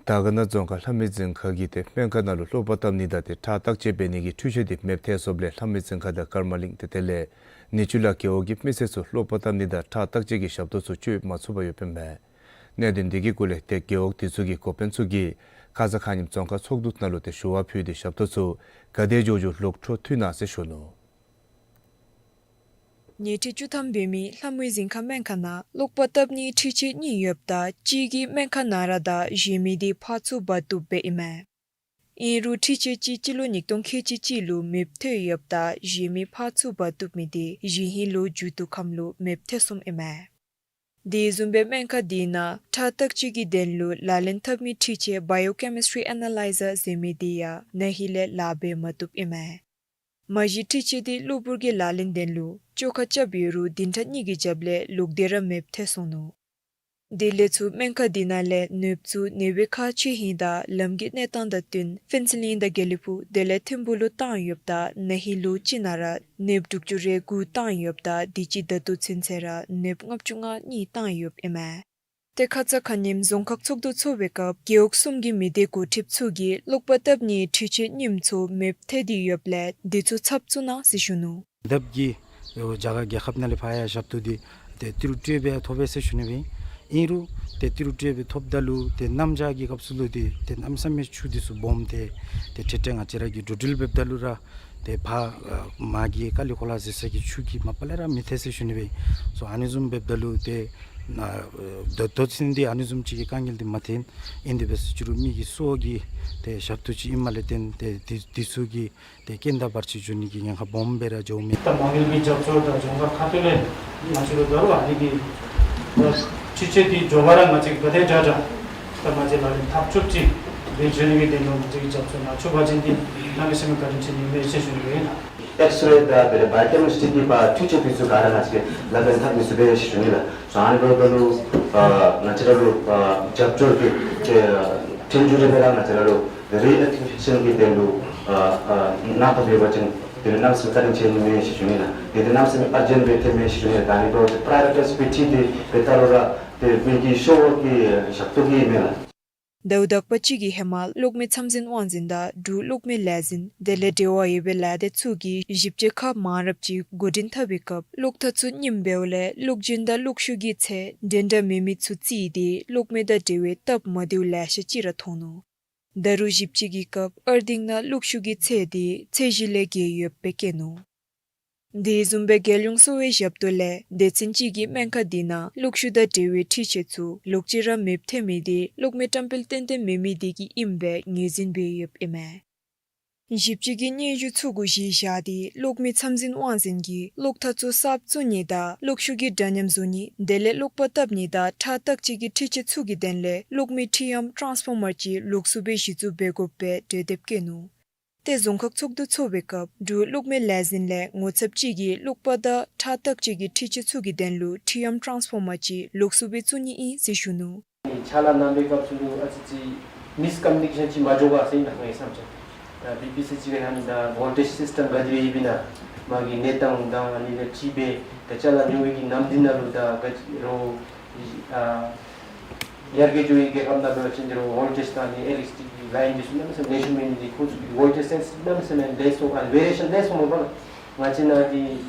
དར་དཀར་ན་རྫོང་ཁག་ལྷ་མོའི་རྫིང་ཁ་གི་ཏེ་སྨན་ཁང་ནང་ལུ་ཀློག་པ་བཏབ་ནི་དང་ཏེ་ཁྲག་བརྟག་དཔྱད་འབད་ནི་གི་འཕྲུལ་ཆས་འདི་མེདཔ་ཐལ་སོངམ་ལས་ལྷ་མོའི་རྫིང་ཁ་དང་ཀརྨ་གླིང་ཏེ་དེ་ལས་ནེ་ཅུ་ལ་རྒེད་འོག་གི་མི་སེར་ཚུ་ཀློག་པ་བཏབ་ནི་དང་ཁྲག་བརྟག་དཔྱད་ཀྱི་ཞབས་ཏོག་ཚུ་སྤྱོད་མ་ཚུགས་པར་ཡོདཔ་ཨིན་མས། གནད་དོན་འདི་གི་སྐོར་ལས་ཏེ་རྒེད་འོག་དེ་ཚུ་གི་འགོ་དཔོན་ཚུ་གིས་ཁ་ཙ་ཁ་ཉིནམ་རྫོང་ཁག་ཚོགས་འདུ་ནང་ལུ་ཏེ་ཞུ་བ་ཕུལ་ཏེ་ཞབས་ཏོག་ཚུ་ག་དེ་མགྱོགས་མགྱོགས་ལོག་འཕྲོ་མཐུད་གནང་ཟེར་ཞུ་ནུག། ཉལ་ཁྲི་བཅུ་ཐམ་འབད་མི་ལྷ་མོའི་རྫིང་ཁ་སྨན་ཁང་ནང་ཀློག་པ་བཏབ་ནིའི་འཕྲུལ་ཆས་གཉིས་ཡོདཔ་ད་གཅིག་གིས་སྨན་ཁང་ནང་ར་དང་གཞན་མི་འདི་ཕར་ཚུར་འབག་བཏུབ་པའི་ཨིན་མས། ཨིན་རུང་འཕྲུལ་ཆས་གཅིག་སྤྱི་ལོ་ཉིས་སྟོང་ཁལ་གཅིག་གཅིག་ལུ་མེདཔ་ཐལ་ཡོདཔ་ད་གཞན་མི་ཕར་ཚུར་འབག་བཏུབ་མི་འདི་གཞེས་ཧིང་ལོ་མཇུག་བསྡུ་ཁམས་ལུ་མེདཔ་ཐལ་སོངམ་ཨིན་མས། དེ་བཟུམ་སྦེ་སྨན་ཁང་འདི་ནང་ཁྲག་བརྟག་དཔྱད་ཀྱི་དོན་ལུ་ལག་ལེན་འཐབ་མི་འཕྲུལ་ཆས་བཱ་ཡོ་ཀེ་མིསི་ཊི་རི་ཨེ་ན་ལའི་ཛར་ཟེར་མི་འདི་ཡང་ན་ཧིང་ལས་ལཱ་འབད་མ་བཏུབ་ཨིན་མས། མ་གཞི་འཕྲུལ་ཆས་འདི་གློ་བུར་གྱི་ལག་ལེན་དོན་ལུ་བཅོ་ཁ་རྐྱབ་ཡོད་རུང་བདུན་ཕྲག་གཉིས་ཀྱི་རྒྱབ་ལས་ལོག་སྟེ་ར་མེདཔ་ཐལ་སོང་ནུག། དེ་ལས་ཚུར་སྨན་ཁང་འདི་ནང་ལས་ནོརབུ་ཚུ་ནད་པའི་ཁ་ཕྱེ་ཧིང་དང་ལམ་གྱི་གནས་སྟངས་དང་བསྟུན་ཕེན་སི་ལིན་དང་དགེ་ལེགས་ཕུག་དེ་ལས་ཐིམ་ཕུག་ལུ་བཏང་ཡོདཔ་ད་ན་ཧིང་ལོ་གཅིག་ནང་ར་ནོརབུ་དྲུག་ཅུ་རེ་དགུ་བཏང་ཡོདཔ་ད་དུས་ཅི་ད་ལྟོ་ཚུན་ཚོད་ར་ནོརབུ་ལྔ་བཅུ་ང་གཉིས་བཏང་ཡོདཔ་ཨིན་མས། ཏེ་ཁ་ཙ་ཁ་ཉིནམ་རྫོང་ཁག་ཚོགས་འདུ་ཚོགས་པའི་སྐབས་རྒེད་འོག་གསུམ་གྱི་མི་སྡེ་འགོ་ཁྲིདཔ་ཚུ་གིས་ཀློག་པ་བཏབ་ནིའི་འཕྲུལ་ཆས་གཉིསམ་ཚུ་མེདཔ་ཐལ་ཏེ་ཡོདཔ་ལས་དེ་ཚུ་ཚབ་བཙུགས་གནང་ཟེར་ཞུ་ནུག། ལྡབ་ཀྱིས་རྒྱ་གར་རྒྱལ་ཁབ་ནང་ལས་ཕར་ཡང་ཞབས་ཏོག་འདི་ཏེ་ཏི་རུ་སྤྲོད་སྦེ་ཐོབ་པས་ཟེར་ཞུ་ནི་སྦེ་ཨིན། ཨིན་རུང་ཏེ་ཏི་རུ་སྤྲོད་སྦེ་ཐོབ་ད་ལུ་ཏེ་གནམ་བྱཱར་གྱི་སྐབས་སུ་ལུ་འདི་ཏེ་གནམ་མེད་ས་མེད་ཆུ་འདི་ཚུ་སྦོམ་སྟེ་ཏེ་ཏེ་ཏེ་ང་བཅས་ར་གིས་འགྲོ་འགྲུལ་འབདཝ་ད་ལུ་ར་ཏེ་ཕར་ཨ་མར་གྱི་ཀ་ལི་ཀོ་ལ་ཟེར་ས་གི་ཆུ་གིས་མ་པ་ལས་ར་མི་ཐལ་ཟེར་ཞུ་ནི་སྦེ་ཨིན། སོ་ཨ་ནི་བཟུམ་འབདཝ་ད་ལུ་ཏེ་ན་ཨ་ད་ལྟོ་ཚུན་འདི་ཨ་ནི་བཟུམ་ཅིག་གི་དཀའ་ངལ་འདི་མ་ཐོན། ཨིན་དེ་སྦེ་ཟེར་ཅི་རུང་མི་གི་སྲོག་གི་ཏེ་ཞབས་ཏོག་ཅིག་ཨིནམ་ལས་བརྟེན་ཏེ་འདི་འདི་ཚུ་གི་ཏེ་རྐྱེན་དང་བར་ཆད་འབྱུང་ནི་གི་ཉེན་ཁ་སྦོམ་སྦེ་ར་འགྱོཝ་མས། ད་མ་དངུལ་གྱི་རྒྱབ་སྐྱོར་དང་རྫོང་ཁག་ཁ་ཐུག་ལས་ང་བཅས་ར་ད་རུང་ཨ་ནི་གི་ད་འཕྲུལ་ཆས་འདི་འགྱོ་བར་ར་ང་བཅས་ཀྱིས་ག་དེ་དྲག་དྲག་ད་ང་བཅས་ལག་ལེན་འཐབ་ཚུགསཔ་ཅིག་འབད་འགྱོ་ནི་གི་དོན་ལུ་ང་བཅས་ཀྱིས་རྒྱབ་སྐྱོར་གནང་ཚུགས་པ་ཅིན་འདི་གནམ་མེད་ས་མེད་བཀའ་དྲིན་ཆེ་ནི་མས་ཟེར་ཞུ་ནི་ཨིན། ཨེགསི་རེ་དང་དེ་ལས་བཱ་ཡོ་ཀེ་མིསི་ཊི་རི་གི་ཕར་འཕྲུལ་ཆས་འདི་ཚུ་ག་ར་ང་བཅས་ཀྱིས་ལག་ལེན་འཐབ་ནི་ཚུ་སྦེ་ཞུ་ནི་ལགས། སོ་ཨ་ནི་འབདཝ་ད་ལུ་ཨ་ང་བཅས་ར་ལུ་ཨ་རྒྱབ་སྐྱོར་གྱི་ཨ་མཐུན་འགྱུར་སྦེ་ར་ང་བཅས་ར་ལུ་རི་ཨེག་ཊི་བེ་ཤཱན་གྱི་དོན་ལུ་ཨ་ཨ་གནང་དགོ་པ་ཅིན་དེ་ལུ་གནམ་མེད་ས་མེད་བཀའ་དྲིན་ཆེ་ནི་མས་ཟེར་ཞུ་ནི་ལགས། དེ་དེ་གནམ་མེད་ས་མེད་ཨར་ཇེནཊ་སྦེ་ཐོནམ་མས་ཟེར་ཞུ་ནི་ལགས། ད་ཨ་ནི་འབདཝ་ད་པྲའི་ཡོ་རི་ཊི་སྦེ་ད་རུང་ར་དེ་མི་གི་ཤོག་གུ་གི་ཞབས་ཏོག་གི་མས་ལགས། ཟླཝ་དག་པ་ཅིག་གི་ཧེ་མ་གློག་མེ་ཚམ་འཛིན་དབང་འཛིན་དང་འབྲུག་གློག་མེ་ལས་འཛིན་དེ་ལས་འབྲེལ་བ་ཡོད་པའི་ལས་སྡེ་ཚུ་གིས་ཞིབ་དཔྱད་ཁག་མང་རབས་ཅིག་འགོ་འདྲེན་འཐབ་པའི་སྐབས་གློག་ཐག་ཚུ་རྙིངམ་འབདཝ་ལས་གློག་བཞིན་དང་གློག་ཤུགས་ཀྱི་ཚད་འདྲན་འདྲ་མེད་མི་ཚུ་བརྩིས་ཏེ་གློག་མེ་དང་འབྲེལ་བའི་སྟབས་མ་བདེཝ་ལེ་ཤ་ཅིག་ར་མཐོང་ནུག། ད་རུང་ཞིབ་དཔྱད་ཀྱི་སྐབས་ཨར་ཐིང་ནང་གློག་ཤུགས་ཀྱི་ཚད་དེ་ཚད་གཞི་ལས་བརྒལ་ཡོདཔ་སྦེ་བཀོད་ནུག། དེ་བཟུམ་སྦེ་རྒྱལ་ཡོངས་གསོ་བའི་ཞབས་ཏོག་ལས་སྡེ་ཚན་ཅིག་གིས་སྨན་ཁང་དེ་ནང་གློག་ཤུགས་དང་འབྲེལ་བའི་འཕྲུལ་ཆས་ཚུ་ལོག་ཅི་ར་མེདཔ་ཐོན་མི་དེ་གློག་མེ་བཀྲམ་སྤེལ་ཏན་ཏན་མེད་མི་དེ་གིས་ཨིནམ་སྦེ་ངོས་འཛིན་འབད་ཡོདཔ་ཨིན་མས། ཞིབ་དཔྱད་ཀྱི་སྙན་ཞུ་ཚུ་གུ་གཞི་བཞག་སྟེ་གློག་མེ་ཚམ་འཛིན་དབང་འཛིན་གྱིས་གློག་ཐག་ཚུ་གསརཔ་བཙུགས་ནི་དང་གློག་ཤུགས་ཀྱི་འདྲ་མཉམ་བཟོ་ནི་དེ་ལས་གློག་པར་བཏབ་ནི་དང་ཁྲག་བཏགས་བཅོས་ཀྱི་འཕྲུལ་ཆས་ཚུ་གི་དོན་ལས་གློག་མེ་འཕྲིནམ་ཊཱནསི་ཕོར་མར་ཅིག་ལོགས་སུ་སྦེ་གཞི་བཙུགས་འབད་དགོཔ་སྦེ་གྲོས་འདེབས་བཀོད་ནུག། ཏེ་རྫོང་ཁག་ཚོགས་འདུ་ཚོགས་པའི་སྐབས་འབྲུག་གློག་མེ་ལས་འཛིན་ལས་ངོ་ཚབ་ཅིག་གིས་གློག་པར་དང་ཁྲག་བཏགས་བཅོས་ཀྱི་འཕྲུལ་ཆས་ཚུ་གི་དོན་ལུ་འཕྲིནམ་ཊཱནསི་ཕོར་མར་ཅིག་ལོགས་སུ་སྦེ་བཙུགས་ནི་ཨིན་ཟེར་ཞུ་ནུག། ཕྱག་ལཱ་གནང་བའི་སྐབས་སུ་ལུ་ཨ་ཙི་ཙི་མིསི་ཀམ་མུ་ནི་ཀེ་ཤཱན་ཅིག་མ་འགྱོ་ག་ཟེར་ཨིན་ལགས་ངེའི་བསམ་འཆར། ད་བི་པི་སི་ཅིག་ཡང་ད་ཝོལ་ཊེཇ་སིསི་ཊམ་ག་དེ་སྦེ་ཡོདཔ་ཨིན་ན་མ་གི་གནས་སྟངས་དང་ཨ་ནི་ལས་འཁྲིལ་སྦེ་ད་ཅ་ལ་ཉོ་བའི་གི་ནམ་དུས་ནང་ལུ་ད་ག་ཅི་རུང་ཨ་ཡར་རྒྱས་འགྱོ་བའི་རྒྱལ་ཁབ་ནང་འབད་བ་ཅིན་ད་རུང་ཝོལ་ཊེཇ་དང་ཨ་ནི་ཨི་ལེག་ཊི་སི་ཊི་སི་ལའིན་འདི་ཚུ་གནམ་མེད་ས་མེད་ལེགས་ཤོམ་མེད་ནི་འདི་ཁོང་ཚུ་གི་ཝོལ་ཊེཇ་སེནསི་གནམ་མེད་ས་མེད་ལེགས་སོང་ཨ་ཝེ་རི་ཡེ་ཤཱན་ལེགས་སོང་མས་པ་ལགས། ང་བཅས་ནང་འདི་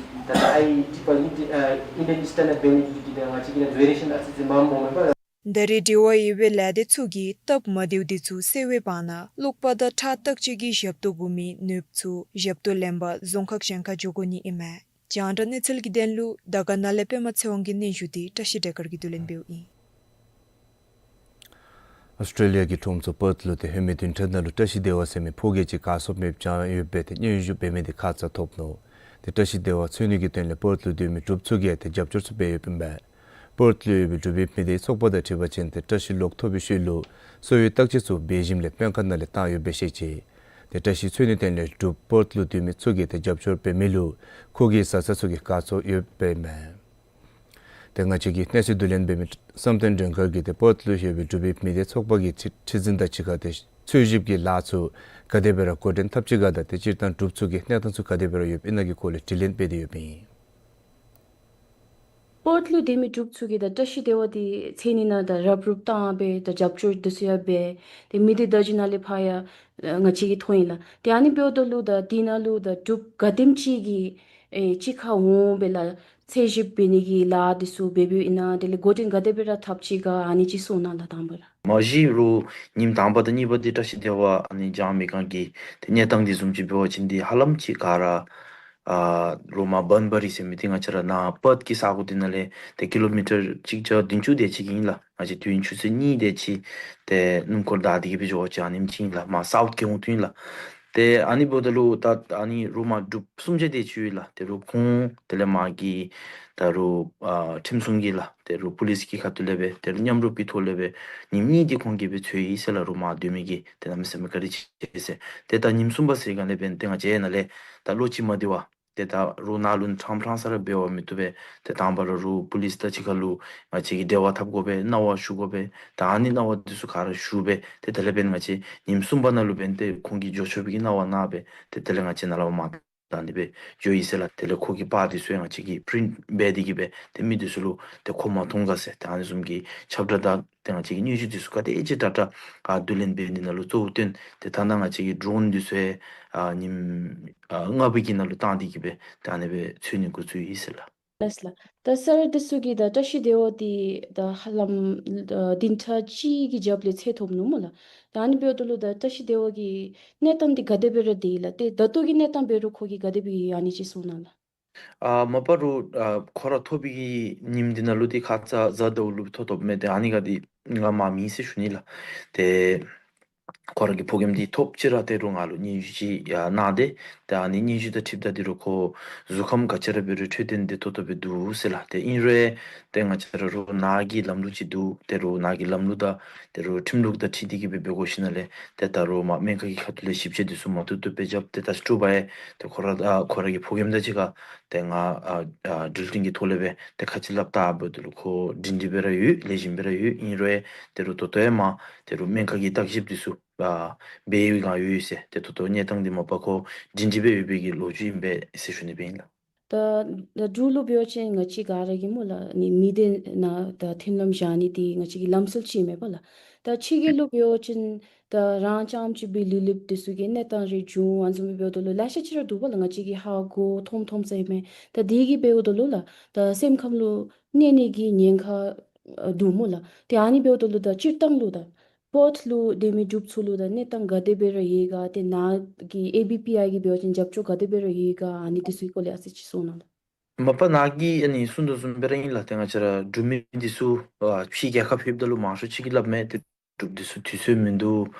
ད་ཨའི་ཊི་རི་པི་ཨི་ཨིན་ཨ་ཨིན་ཌི་ཡན་ཨི་སི་ཊེན་ཌརཌ་འབད་ནི་འདི་གིས་ད་ང་བཅས་ཀྱི་ནང་ཝེ་རི་ཡེ་ཤཱན་ཨ་ཙི་ཙི་མངམ་མས་པ་ལགས། ད་རེས་འབྲེལ་བ་ཡོད་པའི་ལས་སྡེ་ཚུ་གིས་སྟབས་མ་བདེཝ་འདི་ཚུ་སེལ་བའི་བར་ན་གློག་པར་དང་ཁྲག་བཏགས་བཅོས་ཀྱི་ཞབས་ཏོག་དགོ་མི་ནུབ་ཚུ་ཞབས་ཏོག་ལེན་པར་རྫོང་ཁག་གཞན་ཁར་འགྱོ་དགོ་ནི་ཨིན་མས། རྒྱང་བསྒྲགས་གནས་ཚུལ་གྱི་དོན་ལུ་དར་དཀར་ན་ལས་པདྨ་ཚེ་དབང་གི་སྙན་ཞུ་འདི་བཀྲ་ཤིས་སྒྲོལ་དཀར་གྱིས་བསྡུ་ལེན་འབདཝ་ཨིན། ཨོསི་ཊྲེ་ལི་ཡ་གི་ཁྲོམ་ཚོགས་པརཐ་ལུ་ཏེ་ཧེ་མའི་བདུན་ཕྲག་ནང་ལུ་བཀྲ་ཤིས་བདེ་བ་ཟེར་མི་ཕོ་སྐྱེས་ཅིག་གར་སོང་མེདཔ་བྱུང་ཡོདཔ་སྦེ་ཏེ་སྙན་ཞུ་འབད་མི་འདི་ཁ་ཙ་ཐོབ་ནུག། ཏེ་བཀྲ་ཤིས་བདེ་བ་འཚོལ་ནི་གི་དོན་ལས་པརཐ་ལུ་སྡོད་མི་འབྲུགཔ་ཚུ་གིས་ཏེ་རྒྱབ་སྐྱོར་ཚུ་འབད་ཡོདཔ་ཨིན་པས། པརཐ་ལུ་ཡོད་པའི་འབྲུག་པའི་མི་སྡེའི་ཚོགས་པ་དང་འཁྲིལ་བ་ཅིན་ཏེ་བཀྲ་ཤིས་ལོག་ཐོབ་པའི་ཤུལ་ལུ་གསོ་བའི་བརྟག་དཔྱད་ཚུ་འབད་ཞིནམ་ལས་སྨན་ཁང་ནང་ལས་བཏང་ཡོདཔ་སྦེ་བཤད་ཅི། ཏེ་བཀྲ་ཤིས་འཚོལ་ནི་དོན་ལས་འབྲུགཔ་པརཐ་ལུ་སྡོད་མི་ཚུ་གིས་ཏེ་རྒྱབ་སྐྱོར་འབད་མི་ལུ་ཁོ་གི་བཟའ་ཚང་ཚུ་གིས་དགའ་ཚོར་ཡོདཔ་ཨིན་མས། ཏེ་ང་བཅས་ཀྱི་གནས་ཚུལ་བསྡུ་ལེན་འབད་མི་བསམ་གཏན་སྒྲོལ་དཀར་གྱིས་ཏེ་པརཐ་ལུ་ཡོད་པའི་འབྲུག་པའི་མི་སྡེ་ཚོགས་པ་གི་ཁྲི་ཁྲི་འཛིན་དང་གཅིག་ཁར་ཏེ་འཚོལ་ཞིབ་ཀྱི་ལཱ་ཚུ་ག་དེ་སྦེ་ར་འགོ་འདྲེན་འཐབ་ཅི་ག་དང་ཏེ་སྤྱིར་བཏང་འབྲུགཔ་ཚུ་གི་གནས་སྟངས་ཚུ་ག་དེ་སྦེ་ར་ཡོདཔ་ཨིན་ན་གི་སྐོར་ལས་དྲི་ལན་འབད་དེ་ཡོདཔ་ཨིན། པརཐ་ལུ་སྡོད་མི་འབྲུགཔ་ཚུ་གིས་ད་བཀྲ་ཤིས་བདེ་བ་འདི་འཚོལ་ནི་ནང་ད་རུབ་རུབ་བཏང་སྦེ་ད་རྒྱབ་སྐྱོར་འདི་ཚུ་ཡང་འབད། ཏེ་མི་སྡེ་བརྡ་བརྒྱུད་ནང་ལས་ཕར་ཡང་ཨ་ང་བཅས་ཀྱིས་མཐོང་ཡི་ལགས། ཏེ་ཨ་ནི་འབདཝ་ད་ལུ་ད་འདི་ནང་ལུ་ད་འབྲུགཔ་ག་དེམ་ཅིག་གིས་ཨེ་གཅིག་ཁར་འོང་སྦེ་ལགས་འཚོལ་ཞིབ་འབད་ནི་གི་ལཱ་འདི་ཚུ་འབད་འབདཝ་ཨིན་ན་དེ་ལས་འགོ་འདྲེན་ག་དེ་སྦེ་ར་འཐབ་ཅི་ག་ཨ་ནི་ཅིག་གསུང་གནང་ལགས་དང་པ་ར། མ་གཞི་རུང་ཉིནམ་དང་པ་དང་གཉིས་པ་འདི་བཀྲ་ཤིས་བདེ་བ་ཨ་ནི་བྱང་མི་སྒང་གི་ཏེ་གནས་སྟངས་འདི་བཟུམ་ཅིག་འབད་བ་ཅིན་འདི་ཧ་ལམ་ཅིག་ག་ར་ཨ་རུང་མར་བཱན་བ་རི་ཟེར་མི་འདི་ང་བཅས་ར་ནཱ་པརཐ་གི་ས་གོ་འདི་ནང་ལས་ཏེ་ཀི་ལོ་མི་ཊར་གཅིག་བརྒྱ་བདུན་ཅུ་དེ་ཅིག་ཨིན་ལགས། ང་བཅས་དུས་ཡུན་ཆུ་ཚོད་གཉིས་དེ་ཅིག་ཏེ་སྣུམ་འཁོར་བདའ་སྟེ་གི་སྦེ་འགྱོ་བ་ཅིན་ཨ་ནེམ་ཅིག་ཨིན་ལགས། མར་སའུཐ་གི་འོང་དོ་ཨིན་ལགས། ཏེ་ཨ་ནི་འབདཝ་ད་ལུ་ད་ཨ་ནི་རུང་མར་འབྲུགཔ་གསུམ་བརྒྱ་དེ་ཅིག་ཡོད་ལགས། ཏེ་རུང་ཁོང་དེ་ལས་མར་གྱི་ད་རུང་ཨ་ཁྲིམས་སྲུང་གི་ལགས། ཏེ་རུང་པོ་ལིསི་གི་ཁ་ཐུག་ལས་སྦེ་ཏེ་རུང་མཉམ་རུབ་ཀྱི་ཐོག་ལས་སྦེ་ཉིནམ་གཉིས་འདི་ཁོང་གིས་སྦེ་འཚོལ་ཡི་ཟེར་ལགས། རུང་མར་སྡོད་མི་གིས་ཏེ་གནམ་མེད་ས་མེད་བཀའ་དྲིན་ཆེ་ཟེར། ཏེ་ད་ཉིནམ་གསུམ་པ་ཚེ་སྒང་ལས་འབདན་ཏེ་ང་བཅས་ནཱ་ལས་ད་བློ་ཅིག་མ་བདེ་བར་ཏེ་ད་རུང་ནཱ་ལུ་ཕྲང་ཕྲང་ས་ར་འབད་བ་མི་བཏུབ་པས། ཏེ་དང་པ་ར་རུང་པོ་ལིསི་དང་གཅིག་ཁར་ལུ་ང་བཅས་ཀྱིས་འབྲེལ་བ་འཐབ་དགོ་པས། གནང་བ་ཞུ་དགོ་པས། ད་ཨ་ནི་གནང་བ་འདི་ཚུ་ག་ར་ཞུ་སྦེ་ཏེ་དེ་ལས་འབདན་ང་བཅས་ཉིནམ་གསུམ་པ་ནང་ལུ་འབདན་ཏེ་ཁོང་གིས་འགྱོ་ཆོག་པའི་གི་གནང་བ་གནང་སྦེ་ཏེ་དེ་ལས་ང་བཅས་ནཱ་ལས་མར་ད་ཨ་ནི་སྦེ་འགྱོ་ཡི་ཟེར་ལགས། དེ་ལས་ཁོ་གི་པར་འདི་ཚུ་ཡང་ང་བཅས་ཀྱིས་པི་རིནཊ་འབད་དེ་གི་སྦེ་ཏེ་མི་འདི་ཚུ་ལུ་ཏེ་མཁོ་མ་མཐོང་ག་ཟེར་ཏེ་ཨ་ནི་བཟུམ་གྱི་ཁྱབ་བསྒྲགས་དང་ཏེ་ང་བཅས་ཀྱི་སྙན་ཞུ་འདི་ཚུ་ག་དེ་ཅིག་དྲག་དྲག་ཨ་བསྡུ་ལེན་འབད་ནི་ནང་ལུ་གཙོ་བོ་བཏོན་ཏེ་ད་ནཱ་ང་བཅས་ཀྱི་ཌོ་རོན་འདི་ཚུ་ཡང་ཨ་ཉིནམ་ཨ་ལྔ་པའི་གི་ནང་ལུ་བཏང་སྟེ་གི་སྦེ་ད་ཨ་ནི་སྦེ་འཚོལ་ནི་འགོ་བཙུགས་ཡི་ཟེར་ལགས། ལགས་ལགས། ད་སར་འདི་ཚུ་གིས་ད་བཀྲ་ཤིས་བདེ་བ་འདི་ད་ཧ་ལམ་ཨ་བདུན་ཕྲག་གཅིག་གི་རྒྱབ་ལས་འཚོལ་ཐོབ་ནུག་སྨོ་ལགས། ད་ཨ་ནི་འབདཝ་ད་ལུ་ད་བཀྲ་ཤིས་བདེ་བ་གི་གནས་སྟངས་འདི་ག་དེ་སྦེ་ར་སྡོད་ཡི་ལགས། ཏེ་ད་ལྟོ་གི་གནས་སྟངས་འབད་རུང་ཁོ་གིས་ག་དེ་སྦེ་ཨ་ནི་ཅིག་གསུང་གནང་ལགས། ཨ་མ་པ་རུང་ཨ་ཁོ་ར་ཐོབ་པའི་གི་ཉིནམ་འདི་ནང་ལུ་འདི་ཁ་ཙ་གཟའ་ཟླཝ་ལུ་ཐོབ་ཐོབ་མས། ཏེ་ཨ་ནི་ག་འདི་ང་མ་མེད་ཟེར་ཞུ་ནི་ལགས། ཏེ་ཁོ་ར་གི་ཕོ་རྒནམ་འདི་ཐོབ་ཅི་ར་ཏེ་རུང་ང་ལུ་སྙན་ཞུ་ཅིག་ཡང་གནང་སྟེ་ཏེ་ཨ་ནི་སྙན་ཞུ་དང་འཁྲིལཝ་ད་འདི་རུང་ཁོ་གཟུགས་ཁམས་ག་ཅི་ར་འབད་རུང་འཕྲོད་བསྟེན་འདི་ཏོག་ཏོ་སྦེ་འདུག་ཟེར་ལགས། ཏེ་ཨིན་རུང་ཏེ་ང་བཅས་ར་རུང་ནཱ་གི་ལམ་ལུགས་ཅིག་འདུག། ཏེ་རུང་ནཱ་གི་ལམ་ལུགས་དང་ཏེ་རུང་ཁྲིམས་ལུགས་དང་འཁྲིལ་ཏེ་གི་སྦེ་འབད་དགོ་ཞིནམ་ལས་ཏེ་ད་རུང་མར་སྨན་ཁང་གི་ཁ་ཐུག་ལས་ཞིབ་དཔྱད་འདི་ཚུ་མ་བཏུབ་བཏུབ་སྦེ་རྐྱབ། ཏེ་ད་ཅི་དྲོ་པ་ཡང་ཏེ་ཁོ་ར་ཨ་ཁོ་ར་གི་ཕོ་རྒནམ་དང་གཅིག་ཁར་ཏེ་ང་ཨ་ཨ་འགྲུལ་འཕྲིན་གྱི་ཐོག་ལས་སྦེ་ཏེ་ཁ་ཅིག་སླབ་ད་འབདཝ་ད་ལུ་ཁོ་སྒྲིང་སྒྲི་སྦེ་ར་ཡོད། ལེགས་ཤོམ་སྦེ་ར་ཡོད། ཨིན་རུང་ཡང་ཏེ་རུང་ད་ལྟོ་ཡང་མར་ཏེ་རུང་སྨན་ཁང་གི་བརྟག་ཞིབ་འདི་ཚུ་ཨ་འབད་བའི་སྒང་ཡོད་ཟེར། ཏེ་ད་ལྟོ་གནས་སྟངས་འདི་མ་པ་ཁོ་སྒྲིང་སྒྲི་སྦེ་ཡོད་པའི་གི་ལོ་རྒྱུས་ཨིན་པས་ཟེར་ཞུ་ནི་སྦེ་ཨིན་ལགས། ད་ད་འབྲུག་ལུ་འབད་བ་ཅིན་ང་བཅས་ག་ར་གིས་སྨོ་ལགས་ཨ་ནི་མི་སྡེ་ནང་ད་མཐུན་ལམ་བཞག་ནི་འདི་ང་བཅས་ཀྱི་ལམ་སྲོལ་ཅིག་ཨིན་མས་པ་ལགས། ད་ཕྱི་རྒྱལ་ལུ་འབད་བ་ཅིན་ད་རང་རྐྱངམ་ཅིག་སྦེ་ལུས་ལུསཔ་འདི་ཚུ་གི་གནས་སྟངས་རེ་བྱུང་ཨ་ནི་བཟུམ་སྦེ་འབདཝ་ད་ལུ་ལེ་ཤ་ཅིག་ར་འདུག་པ་ལགས། ང་བཅས་ཀྱིས་ཧ་གོ་མཐོང་མཐོངམ་ཟེར་མས། ད་དེ་གིས་འབདཝ་ད་ལུ་ལགས་ད་སེམས་ཁམས་ལུ་གནོད་ནི་གི་ཉེན་ཁ་ཨ་འདུག་སྨོ་ལགས། ཏེ་ཨ་ནི་འབདཝ་ད་ལུ་ད་སྤྱིར་བཏང་ལུ་ད་པོརཊ་ལུ་སྡོད་མི་འབྲུགཔ་ཚུ་ལུ་ད་གནས་སྟངས་ག་དེ་སྦེ་ར་ཡོད་ག། ཏེ་ནཱ་གི་ཨེ་བི་པི་ཨའི་གིས་འབད་བ་ཅིན་རྒྱབ་སྐྱོར་ག་དེ་སྦེ་ར་ཡོད་ག། ཨ་ནི་འདི་ཚུ་གི་སྐོར་ལས་ཨ་ཙི་ཅིག་གསུང་གནང་ལགས། མ་པ་ནཱ་གིས་ཨ་ནི་གསུང་དོ་བཟུམ་སྦེ་ར་ཨིན་ལགས། ཏེ་ང་བཅས་ར་འབྲུག་མི་འདི་ཚུ་ཨ་ཕྱི་རྒྱལ་ཁབ་ལྷོདཔ་ད་ལུ་མང་ཤོས་ཅིག་གིས་སླབ་མས། ཏེ་འབྲུགཔ་འདི་ཚུ་དུས་ཚོད་མིན་འདུག།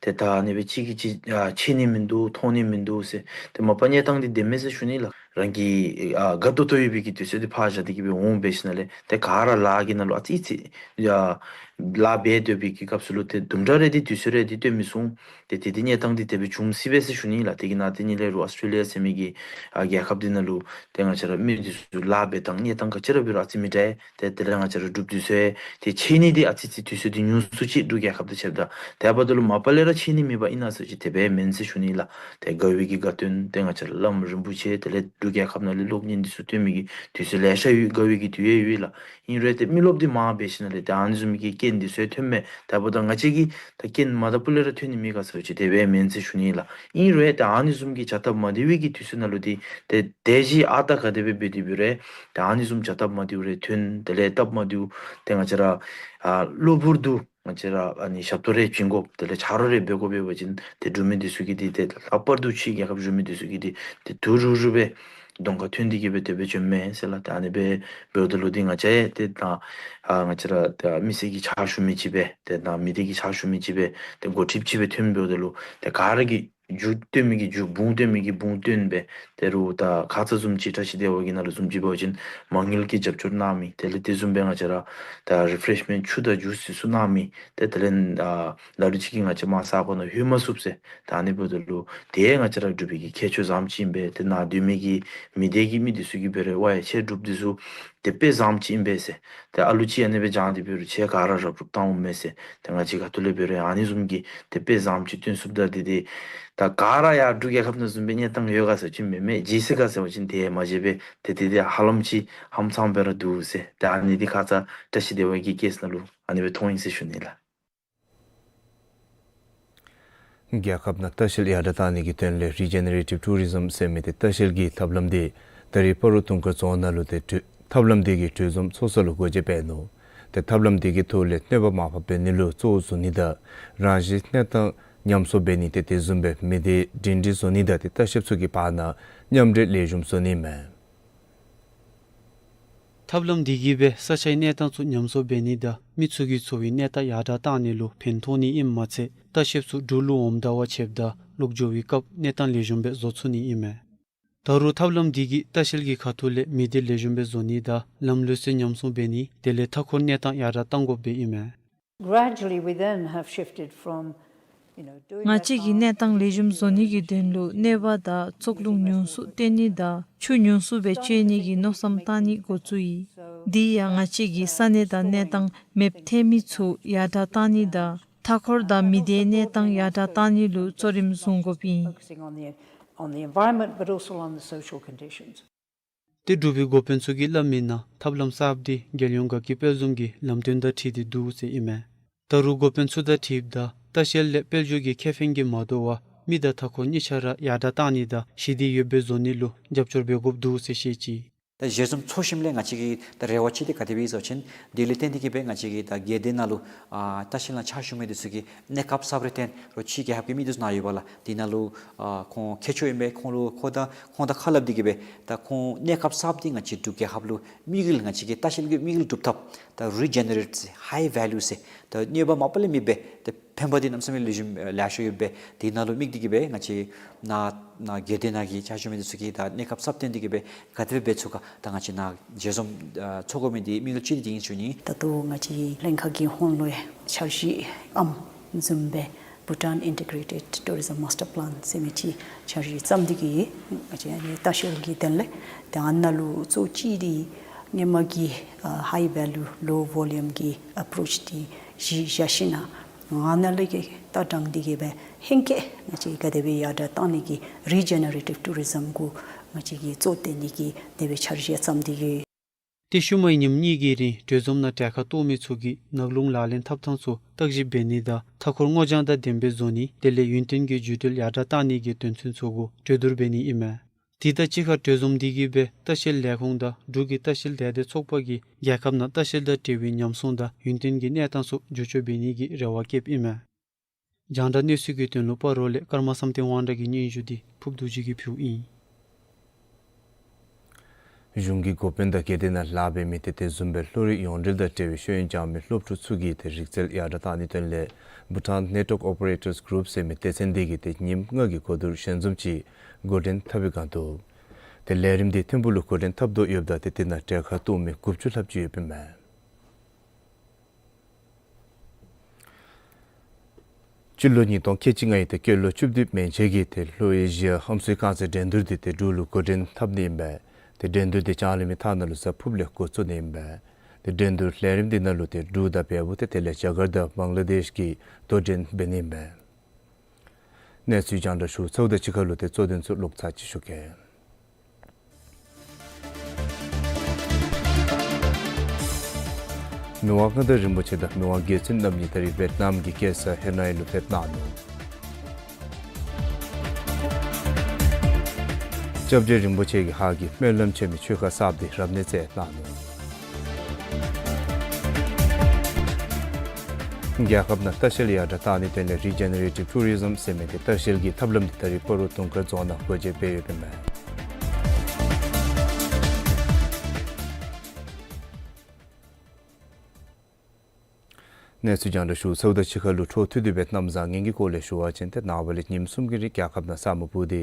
ཏེ་ད་ཨ་ནི་སྦེ་གཅིག་གིས་གཅིག་ཨ་མཁྱེན་ནི་མིན་འདུག་མཐོང་ནི་མིན་འདུག་ཟེར། ཏེ་མ་པ་གནས་སྟངས་འདི་བདེན་མས་ཟེར་ཞུ་ནི་ལགས། རང་གི་ཨ་དགའ་ཏོག་ཏོ་ཡོད་པའི་གི་དུས་ཚོད་འདི་ཕར་བཞག་སྟེ་གི་སྦེ་འོང་འབད་ཞིནམ་ལས་ཏེ་ག་ར་ལཱ་གི་ནང་ལུ་ཨ་ཙི་ཅིག་ཡ་ལཱ་འབད་སྡོད་པའི་གི་སྐབས་སུ་ལུ་ཏེ་དུམ་གྲ་རེ་འདི་དུས་ཚོད་རེ་འདི་སྟོན་མི་ཚུགས། ཏེ་དེ་འདི་གནས་སྟངས་འདི་དེ་སྦེ་བྱུང་སྲིད་པས་ཟེར་ཞུ་ནི་ལགས། དེ་གི་ནང་དེ་ཉིད་ལས་རུང་ཨོསི་ཊྲེ་ལི་ཡ་ཟེར་མི་གི་ཨ་རྒྱལ་ཁབ་འདི་ནང་ལུ་ཏེ་ང་བཅས་ར་མི་འདི་ཚུ་ལཱ་འབད་ཐངས་གནས་སྟངས་ག་ཅི་ར་འབད་རུང་ཨ་ཙི་མི་འདྲ། ཏེ་དེ་ལས་ང་བཅས་ར་འབྲུགཔ་འདི་ཚུ་ཡང་ཏེ་མཁྱེན་ནི་འདི་ཨ་ཙི་ཅིག་དུས་ཚོད་འདི་ཉུང་སུ་ཅིག་འབྲུག་རྒྱལ་ཁབ་དང་ཕྱདཔ་ད། དེ་འབདཝ་ད་ལུ་མ་པ་ལས་ར་མཁྱེན་ནི་མེད་པ་ཨིན་ན་ཟེར་བ་ཅིན་དེ་སྦེ་མེན་ཟེར་ཞུ་ནི་ལགས། ཏེ་དགའ་བའི་གི་དགའ་སྟོན་ཏེ་ང་བཅས་ར་བླམ་རིན་པོ་ཆེ་དེ་ལས་འབྲུག་རྒྱལ་ཁབ་ནང་ལས་གློག་བརྙན་འདི་ཚུ་སྟོན་མི་གི་དུས་ཚོད་ལེ་ཤ་ཡོད། དགའ་བའི་གི་དུས་ཡང་ཡོད་ལགས། ཨིན་རུང་ཏེ་མི་རློབས་འདི་མང་འབད་ཞིནམ་ལས་ཏེ་ཨ་ནི་བཟུམ་གྱི་རྐྱེན་འདི་ཚུ་ཐོནམ་མས། དེ་འབདཝ་ད་ང་བཅས་ཀྱིས་ད་རྐྱེན་མ་དང་ཕུ་ལས་ར་ཐོན་ནི་མེད་ག་ཟེར་བ་ཅིན་དེ་སྦེ་མེན་ཟེར་ཞུ་ནི་ལགས། ཨིན་རུང་ཏེ་ཨ་ནི་བཟུམ་གྱི་བྱ་སྟབས་མ་བདེ་བའི་གི་དུས་ཚོད་ནང་ལུ་འདི་ཏེ་དེ་བཞིན་ཨ་རྟག་ག་དེ་སྦེ་འབད་དེ་འབད་རུང་ཏེ་ཨ་ནི་བཟུམ་བྱ་སྟབས་མ་བདེཝ་རེ་ཐོན། དེ་ལས་སྟབས་མ་བདེཝ་ཏེ་ང་བཅས་ར་ཨ་གློ་བུར་དུ་ང་བཅས་ར་ཨ་ནི་ཞབས་ཏོག་རེ་བྱིན་དགོཔ་དེ་ལས་ཆ་རོགས་རེ་འབད་དགོཔ་འབད་བ་ཅིན་ཏེ་འབྲུག་མི་འདི་ཚུ་གིས་འདི་ཏེ་ལྷག་པར་དུ་ཕྱི་རྒྱལ་ཁབ་བཞུགས་མི་འདི་ཚུ་གིས་འདི་ཏེ་དུ་རུ་རུ་སྦེ་གདོང་ཁར་ཐོན་ཏེ་གི་སྦེ་དེ་སྦེ་བྱོནམ་མས་ཟེར་ལགས། ཏེ་ཨ་ནི་སྦེ་འབདཝ་ད་ལུ་འདི་ང་བཅས་ཡང་ཏེ་ད་ཨ་ང་བཅས་ར་ད་མི་སེར་གྱི་ཕྱག་ཞུ་མི་ཅིག་སྦེ་ཏེ་ད་མི་སྡེ་གི་ཕྱག་ཞུ་མི་ཅིག་སྦེ་ཏེ་འགོ་ཁྲིདཔ་ཅིག་སྦེ་ཐོནམ་འབདཝ་ད་ལུ་ཏེ་ག་ར་གིས་རྒྱུ་སྟོན་མི་གི་རྒྱུ་བུང་སྟོན་མི་གི་བུང་སྟོན་སྦེ་ཏེ་རུང་ད་ཁ་ཙ་བཟུམ་ཅིག་བཀྲ་ཤིས་བདེ་བ་གི་ནང་ལུ་བཟུམ་ཅིག་འབད་བ་ཅིན་མ་དངུལ་གྱི་རྒྱབ་སྐྱོར་གནང་མི་དེ་ལས་དེ་བཟུམ་སྦེ་ང་བཅས་ར་ད་རི་ཕེ་རེཤ་མེནཊ་ཆུ་དང་ཇུསི་ཚུ་གནང་མི་ཏེ་དེ་ལས་ཨ་ལ་ལུ་ཅིག་གིས་ང་བཅས་མར་ས་གོ་ནང་ལྷོད་མ་ཚུགསཔ་ཟེར། ད་ཨ་ནི་འབདཝ་ད་ལུ་ཏེ་ང་བཅས་ར་འབྲུག་པའི་གི་ཁྱད་ཆོས་བཟངམ་ཅིག་ཨིན་པས། ཏེ་ནཱ་སྡོད་མི་གི་མི་སྡེ་གི་མི་འདི་ཚུ་གིས་འབད་རུང་ཝའི་ཁྱེད་འབྲུགཔ་འདི་ཚུ་དེ་དཔེ་བཟངམ་ཅིག་ཨིན་པས་ཟེར། ཏེ་ཨ་ལུ་ཅིག་ཨ་ནི་སྦེ་བྱང་སྟེ་འབད་རུང་ཁྱེད་ག་ར་ར་སྤྲོད་བཏང་འོང་མས་ཟེར། ཏེ་ང་བཅས་ཁ་ཐུག་ལས་འབད་རུང་ཨ་ནི་བཟུམ་གྱི་དེ་དཔེ་བཟངམ་ཅིག་སྟོན་ཚུགསཔ་ད་འདི་ཏེ་ད་ག་ར་ཡར་འབྲུག་རྒྱལ་ཁབ་ནང་བཟུམ་སྦེ་གནས་སྟངས་ཡོད་ག་ཟེར་བ་ཅིན་མེན་མས། ཅིག་ཟེར་ག་ཟེར་བ་ཅིན་དེ་མ་མཇལ་བས། ཏེ་དེ་འདི་ཧ་ལམ་ཅིག་ཧམ་ཚང་སྦེ་ར་འདུག་ཟེར། ཏེ་ཨ་ནི་འདི་ཁ་ཙ་བཀྲ་ཤིས་བདེ་བ་གི་ཀེསི་ནང་ལུ་ཨ་ནི་སྦེ་མཐོང་ཡི་ཟེར་ཞུ་ནི་ལགས། རྒྱལ་ཁབ་ནང་ལྟ་བཤལ་ཡར་དྲག་བཏང་ནི་གི་དོན་ལས་རི་ཇེ་ནེ་རེ་ཊིབ་ཊུ་རི་ཛམ་ཟེར་མི་དེ་ལྟ་བཤལ་གྱི་ཐབས་ལམ་དེ་ད་རིས་སྤ་རོ་དུང་དཀར་རྫོང་ནང་ལུ་ཏེ་གྲོས་ཐབས་ལམ་དེ་གི་གྲོས་འཛོམས་ཚོགས་ས་ལུ་སྒོ་འབྱེད་འབད་ནུག། ཏེ་ཐབས་ལམ་དེ་གི་ཐོག་ལས་གནོད་པ་མར་ཕབ་འབད་ནི་ལུ་གཙོ་བོ་བཟོ་ནི་དང་རང་བཞིན་གནས་སྟངས་ཉམས་གསོ་འབད་ནི་ཏེ་དེ་བཟུམ་སྦེ་མི་སྡེ་སྒྲིང་སྒྲི་བཟོ་ནི་དང་ཏེ་ལྟ་བཤལཔ་ཚུ་གི་བར་ན་མཉམ་འབྲེལ་ལེགས་ཤོམ་བཟོ་ནི་མས། ཐབས་ལམ་འདི་གིས་སྦེ་ས་ཆའི་གནས་སྟངས་ཚུ་ཉམས་གསོ་འབད་ནི་དང་མི་ཚུ་གི་འཚོ་བའི་གནས་སྟངས་ཡར་དྲག་བཏང་ནི་ལུ་ཕན་ཐོགས་ནི་ཨིནམ་མ་ཚད་ལྟ་བཤལཔ་ཚུ་འབྲུག་ལུ་འོངམ་ད་བ་ཆདཔ་ད་ལོག་འགྱོ་བའི་སྐབས་གནས་སྟངས་ལེགས་ཤོམ་སྦེ་བཟོ་ཚུགས་ནི་ཨིན་མས། ད་རུང་ཐབས་ལམ་འདི་གིས་ལྟ་བཤལ་གྱི་ཁ་ཐུག་ལས་མི་སྡེ་ལེགས་ཤོམ་སྦེ་བཟོ་ནི་དང་ལམ་ལུགས་སྲོལ་ཉམས་སྲུང་འབད་ནི་དེ་ལས་མཐའ་འཁོར་གནས་སྟངས་ཡར་དྲག་གཏང་དགོཔ་སྦེ་ཨིན་མས། Gradually, we then have shifted from, you know, doing ང་བཅས་ཀྱིས་གནས་སྟངས་ལེགས་ཤོམ་བཟོ་ནི་གི་དོན་ལུ་གནོད་པ་དང་བཙོག་རླུང་ཉུང་སུ་བཏོན་ནི་དང་ཆུ་ཉུང་སུ་སྦེ་སྤྱོད་ནི་གི་མནོ་བསམ་བཏང་ནི་འགོ་བཙུགས་ཡི། དེ་ཡང་ང་བཅས་ཀྱིས་ས་གནས་དང་གནས་སྟངས་མེདཔ་ཐལ་མི་ཚུ་ཡར་དྲག་བཏང་ནི་དང་མཐའ་འཁོར་དང་མི་སྡེའི་གནས་སྟངས་ཡར་དྲག་བཏང་ནི་ལུ་གཙོ་རིམ་བཟུང་དགོཔ་ཨིན། Focusing on the, on the environment, but also on the social conditions. ཏེ་འབྲུག་པའི་འགོ་དཔོན་ཚུ་གིས་སླབ་མིའི་ནང་ཐབས་ལམ་གསརཔ་འདི་རྒྱལ་ཡོངས་དགའ་སྐྱིད་དཔལ་འཛོམས་ཀྱི་ལམ་སྟོན་དང་འཁྲིལ་ཏེ་འདུག་ཟེར་ཨིན་མས། ད་རུང་འགོ་དཔོན་ཚུ་དང་འཁྲིལཝ་ད་ལྟ་བཤལ་ལས་དཔལ་འབྱོར་གྱི་ཁེ་ཕན་གྱིས་མ་དོ་བར་མི་དང་མཐའ་འཁོར་གཉིས་ཆ་ར་ཡར་དྲག་བཏང་ནི་དང་ཞི་བདེ་ཡོདཔ་སྦེ་བཟོ་ནི་ལུ་རྒྱབ་སྐྱོར་འབད་དགོཔ་འདུག་ཟེར་བཤད་ཅི། ད་ཞལ་འཛོམས་ཚོགས་ཞིནམ་ལས་ང་བཅས་ཀྱི་ད་རེ་བ་ཅིག་འདི་ག་དེ་སྦེ་ཨིན་ཟེར་བ་ཅིན་དེ་ལས་བརྟེན་ཏེ་གིས་སྦེ་ང་བཅས་ཀྱི་ད་སྒེར་སྡེ་ནང་ལུ་ཨ་ལྟ་བཤལ་ནང་ཕྱག་ཞུ་མི་འདི་ཚུ་གིས་གནས་སྐབས་གསརཔ་རེ་བཏོན་རུང་ཕྱི་རྒྱལ་ཁབ་ཀྱི་མི་འདི་ཚུ་ནཱ་ཡོད་པ་ལགས། དེ་ནང་ལུ་ཨ་ཁོང་ཁྱད་ཆོས་ཨིན་པས། ཁོང་ལུ་ཁོང་དང་ཁོང་དང་ཁ་སླབ་སྟེ་གིས་སྦེ་ད་ཁོང་གནས་སྐབས་གསརཔ་འདི་ང་བཅས་འབྲུག་རྒྱལ་ཁབ་ལུ་དམིགས་ཡུལ་ང་བཅས་ཀྱི་ལྟ་བཤལ་གྱི་དམིགས་ཡུལ་སྒྲུབ་ཐབས་ད་རི་ཇེ་ནེ་རེཊ་ཟེར་ཧའི་ཝེ་ལུ་ཟེར་ད་གནོད་པ་མ་པ་ལས་མེདཔ་སྦེ་ད་ཕན་པ་འདི་གནམ་མེད་ས་མེད་ལེགས་ཤོམ་ལེགས་ཤོམ་ཡོདཔ་སྦེ་དེ་ནང་ལུ་དམིགས་ཏེ་གིས་སྦེ་ང་བཅས་ནཱ་ནཱ་སྒེར་སྡེ་ནང་གི་ཕྱག་ཞུ་མི་འདི་ཚུ་གིས་ད་གནས་སྐབས་གསརཔ་བཏོན་ཏེ་གིས་སྦེ་ག་དེ་སྦེ་འབད་ཚུགས་ག། ད་ང་བཅས་ནཱ་ཞལ་འཛོམས་ཨ་ཚོགས་དགོ་མི་འདི་དམིགས་ཡུལ་ཅིག་འདི་ཨིན་ཞུ་ནི། ད་ལྟོ་ང་བཅས་ལྷན་ཁག་གི་ཧོངས་ལུ་འཆར་གཞི་ཨམ་བཟུམ་སྦེ་Bhutan Integrated Tourism Master Plan ཟེར་མི་ཅིག་འཆར་གཞི་བརྩམས་ཏེ་གིས་ང་བཅས་ཨ་ནི་ལྟ་བཤལ་གྱི་དོན་ལས་ད་ཨ་ནཱ་ལུ་གཙོ་ཅིག་འདི་སྔོན་མ་གི་ཨ་ཧའི་ཝེ་ལུ་ལོ་ཝོ་ལུམ་གྱི་ཨེཔ་རོཆ་འདི་གཞི་བཞག་ཞིན་ན་ཨ་ནཱ་ལས་ཀྱི་ལྟ་སྟངས་འདི་གིས་སྦེ་ཧེང་སྐལ་ང་བཅས་ག་དེ་སྦེ་ཡར་དྲག་བཏང་ནི་གི་རི་ཇེ་ནེ་རེ་ཊིབ་ཊུ་རི་ཛམ་གུ་ང་བཅས་ཀྱིས་གཙོ་བཏོན་ནི་གི་དེ་སྦེ་འཆར་གཞི་བརྩམས་ཏེ་གིས། ཏེ་ཤུལ་མའི་ཉིནམ་གཉིས་ཀྱི་རིང་གྲོས་འཛོམས་ནང་གྲལ་ཁར་གཏོགས་མི་ཚུ་གིས་ནག་རླུང་ལག་ལེན་འཐབ་ཐངས་ཚུ་བརྟག་ཞིབ་འབད་ནི་དང་མཐའ་འཁོར་སྔོ་ལྗང་དང་ལྡནམ་སྦེ་བཟོ་ནི་དེ་ལས་ཡུན་བརྟན་གྱི་རྒྱུ་འབྲས་ལེགས་དྲགས་བཏང་ནི་གི་དོན་ཚན་ཚུ་གུ་གྲོས་བསྡུར་འབད་ནི་ཨིན་མས། དེ་དང་གཅིག་ཁར་གྲོས་འཛོམས་དེ་གིས་སྦེ་ལྟ་བཤལ་ལས་ཁུངས་དང་འབྲུག་གི་ལྟ་བཤལ་དད་ལྡན་ཚོགས་པ་གིས་རྒྱལ་ཁབ་ནང་ལྟ་བཤལ་དང་འབྲེལ་བའི་ཉམས་སྲུང་དང་ཡུན་བརྟན་གྱི་གནས་སྟངས་ཚུ་འགྱུར་བཅོས་འབད་ནི་གི་རེ་བ་བསྐྱེདཔ་ཨིན་མས། རྒྱང་བསྒྲགས་གནས་ཚུལ་གྱི་དོན་ལུ་སྤ་རོ་ལས་ཀརྨ་བསམ་གཏན་དབང་གྲགས་ཀྱི་སྙན་ཞུ་འདི་ཕུབ་རྡོ་རྗེ་གིས་ཕུལཝ་ཨིན། གཞུང་གི་འགོ་དཔོན་དང་སྒེར་སྡེ་ནང་ལཱ་འབད་མི་ཏེ་དེ་བཟུམ་སྦེ་ལྷོ་རིགས་ཡོངས་འབྲེལ་དང་འབྲེལ་བའི་ཤེས་ཡོན་སྦྱང་མི་སློབ་ཕྲུག་ཚུ་གི་ཏེ་རིག་རྩལ་ཡར་དྲགས་བཏང་ནིའི་དོན་ལས་Bhutan Network Operators Group ཟེར་མི་སྡེ་ཚན་འདི་གིས་ཏེ་ཉིནམ་ལྔ་གི་གོ་བསྡུར་ཞལ་འཛོམས་ཅིག་འགོ་འདྲེན་འཐབ་པའི་སྒང་དུ། ཏེ་ལས་རིམ་འདི་ཐིམ་ཕུག་ལུ་འགོ་འདྲེན་འཐབ་དོ་ཡོདཔ་ད་ཏེ་དེ་ནང་གྲལ་ཁར་གཏོགས་མི་དགུ་བཅུ་ལྷགཔ་ཅིག་ཡོདཔ་ཨིན་མས། སྤྱི་ལོ་ཉིས་སྟོང་ཁལ་གཅིག་ལྔའི་ཏེ་སྐྱེས་ལོ་བཅུ་བདུན་མན་ཆད་ཀྱི་ཏེ་ལྷོ་ཨེ་ཤི་ཡ་ཨམ་སྲུའི་རྐང་རྩེད་འགྲན་བསྡུར་འདི་ཏེ་འབྲུག་ལུ་འགོ་འདྲེན་འཐབ་ནི་ཨིན་པས། ཏེ་འགྲན་བསྡུར་འདི་ལྕང་གླིང་མི་ཐང་ནང་ལུ་གཟའ་ཕུརཔ་ལས་འགོ་བཙུགས་ནི་ཨིན་པས། ཏེ་འགྲན་བསྡུར་ལས་རིམ་འདི་ནང་ལུ་ཏེ་འབྲུག་དང་བལ་པོ་ཏེ་དེ་ལས་རྒྱ་གར་དང་བང་ལ་དེཤ་གིས་དོ་འགྲན་འབད་ནི་ཨིན་པས། གནས་ཚུལ་རྒྱང་བསྒྲགས་ཞུ་ཚརཝ་དང་གཅིག་ཁར་ལུ་ཏེ་གཙོ་དོན་ཚུ་ལོག་ཚར་ཅིག་ཞུ་གེ། མི་དབང་མངའ་བདག་རིན་པོ་ཆེ་དང་མི་དབང་རྒྱལ་བཙུན་རྣམ་གཉིས་ད་རིས་ཝེཊ་ནམ་གྱི་རྒྱལ་ས་ཧེ་ནའི་ལུ་ཕེབས་གནང་ནུག། སྐྱབས་རྗེ་རིན་པོ་ཆེ་གིས་ཧཱ་གི་སྨོན་ལམ་ཆེན་མོའི་ཆོས་ཁང་གསརཔ་འདི་རབ་གནས་མཛད་གནང་ནུག། རྒྱལ་ཁབ་ནང་ལྟ་བཤལ་ཡར་དྲགས་བཏང་ནིའི་དོན་ལས་Regenerative Tourism ཟེར་མི་ཏེ་ལྟ་བཤལ་གྱི་ཐབས་ལམ་འདི་ད་རིས་སྤ་རོ་དུང་དཀར་རྫོང་ནང་སྒོ་འབྱེད་འབད་ཡོདཔ་ཨིན་མས། གནས་ཚུལ་རྒྱང་བསྒྲགས་ཞུ་ཚརཝ་དང་གཅིག་ཁར་ལུ་འཕྲོ་མཐུད་དེ་སྦེ་གནམ་བཟང་ངན་གྱི་སྐོར་ལས་ཞུ་བ་ཅིན་ཏེ་ནངས་པ་ལས་ཉིནམ་གསུམ་གྱི་རིང་རྒྱལ་ཁབ་ནང་ས་སྨུག་སྤུབས་ཏེ་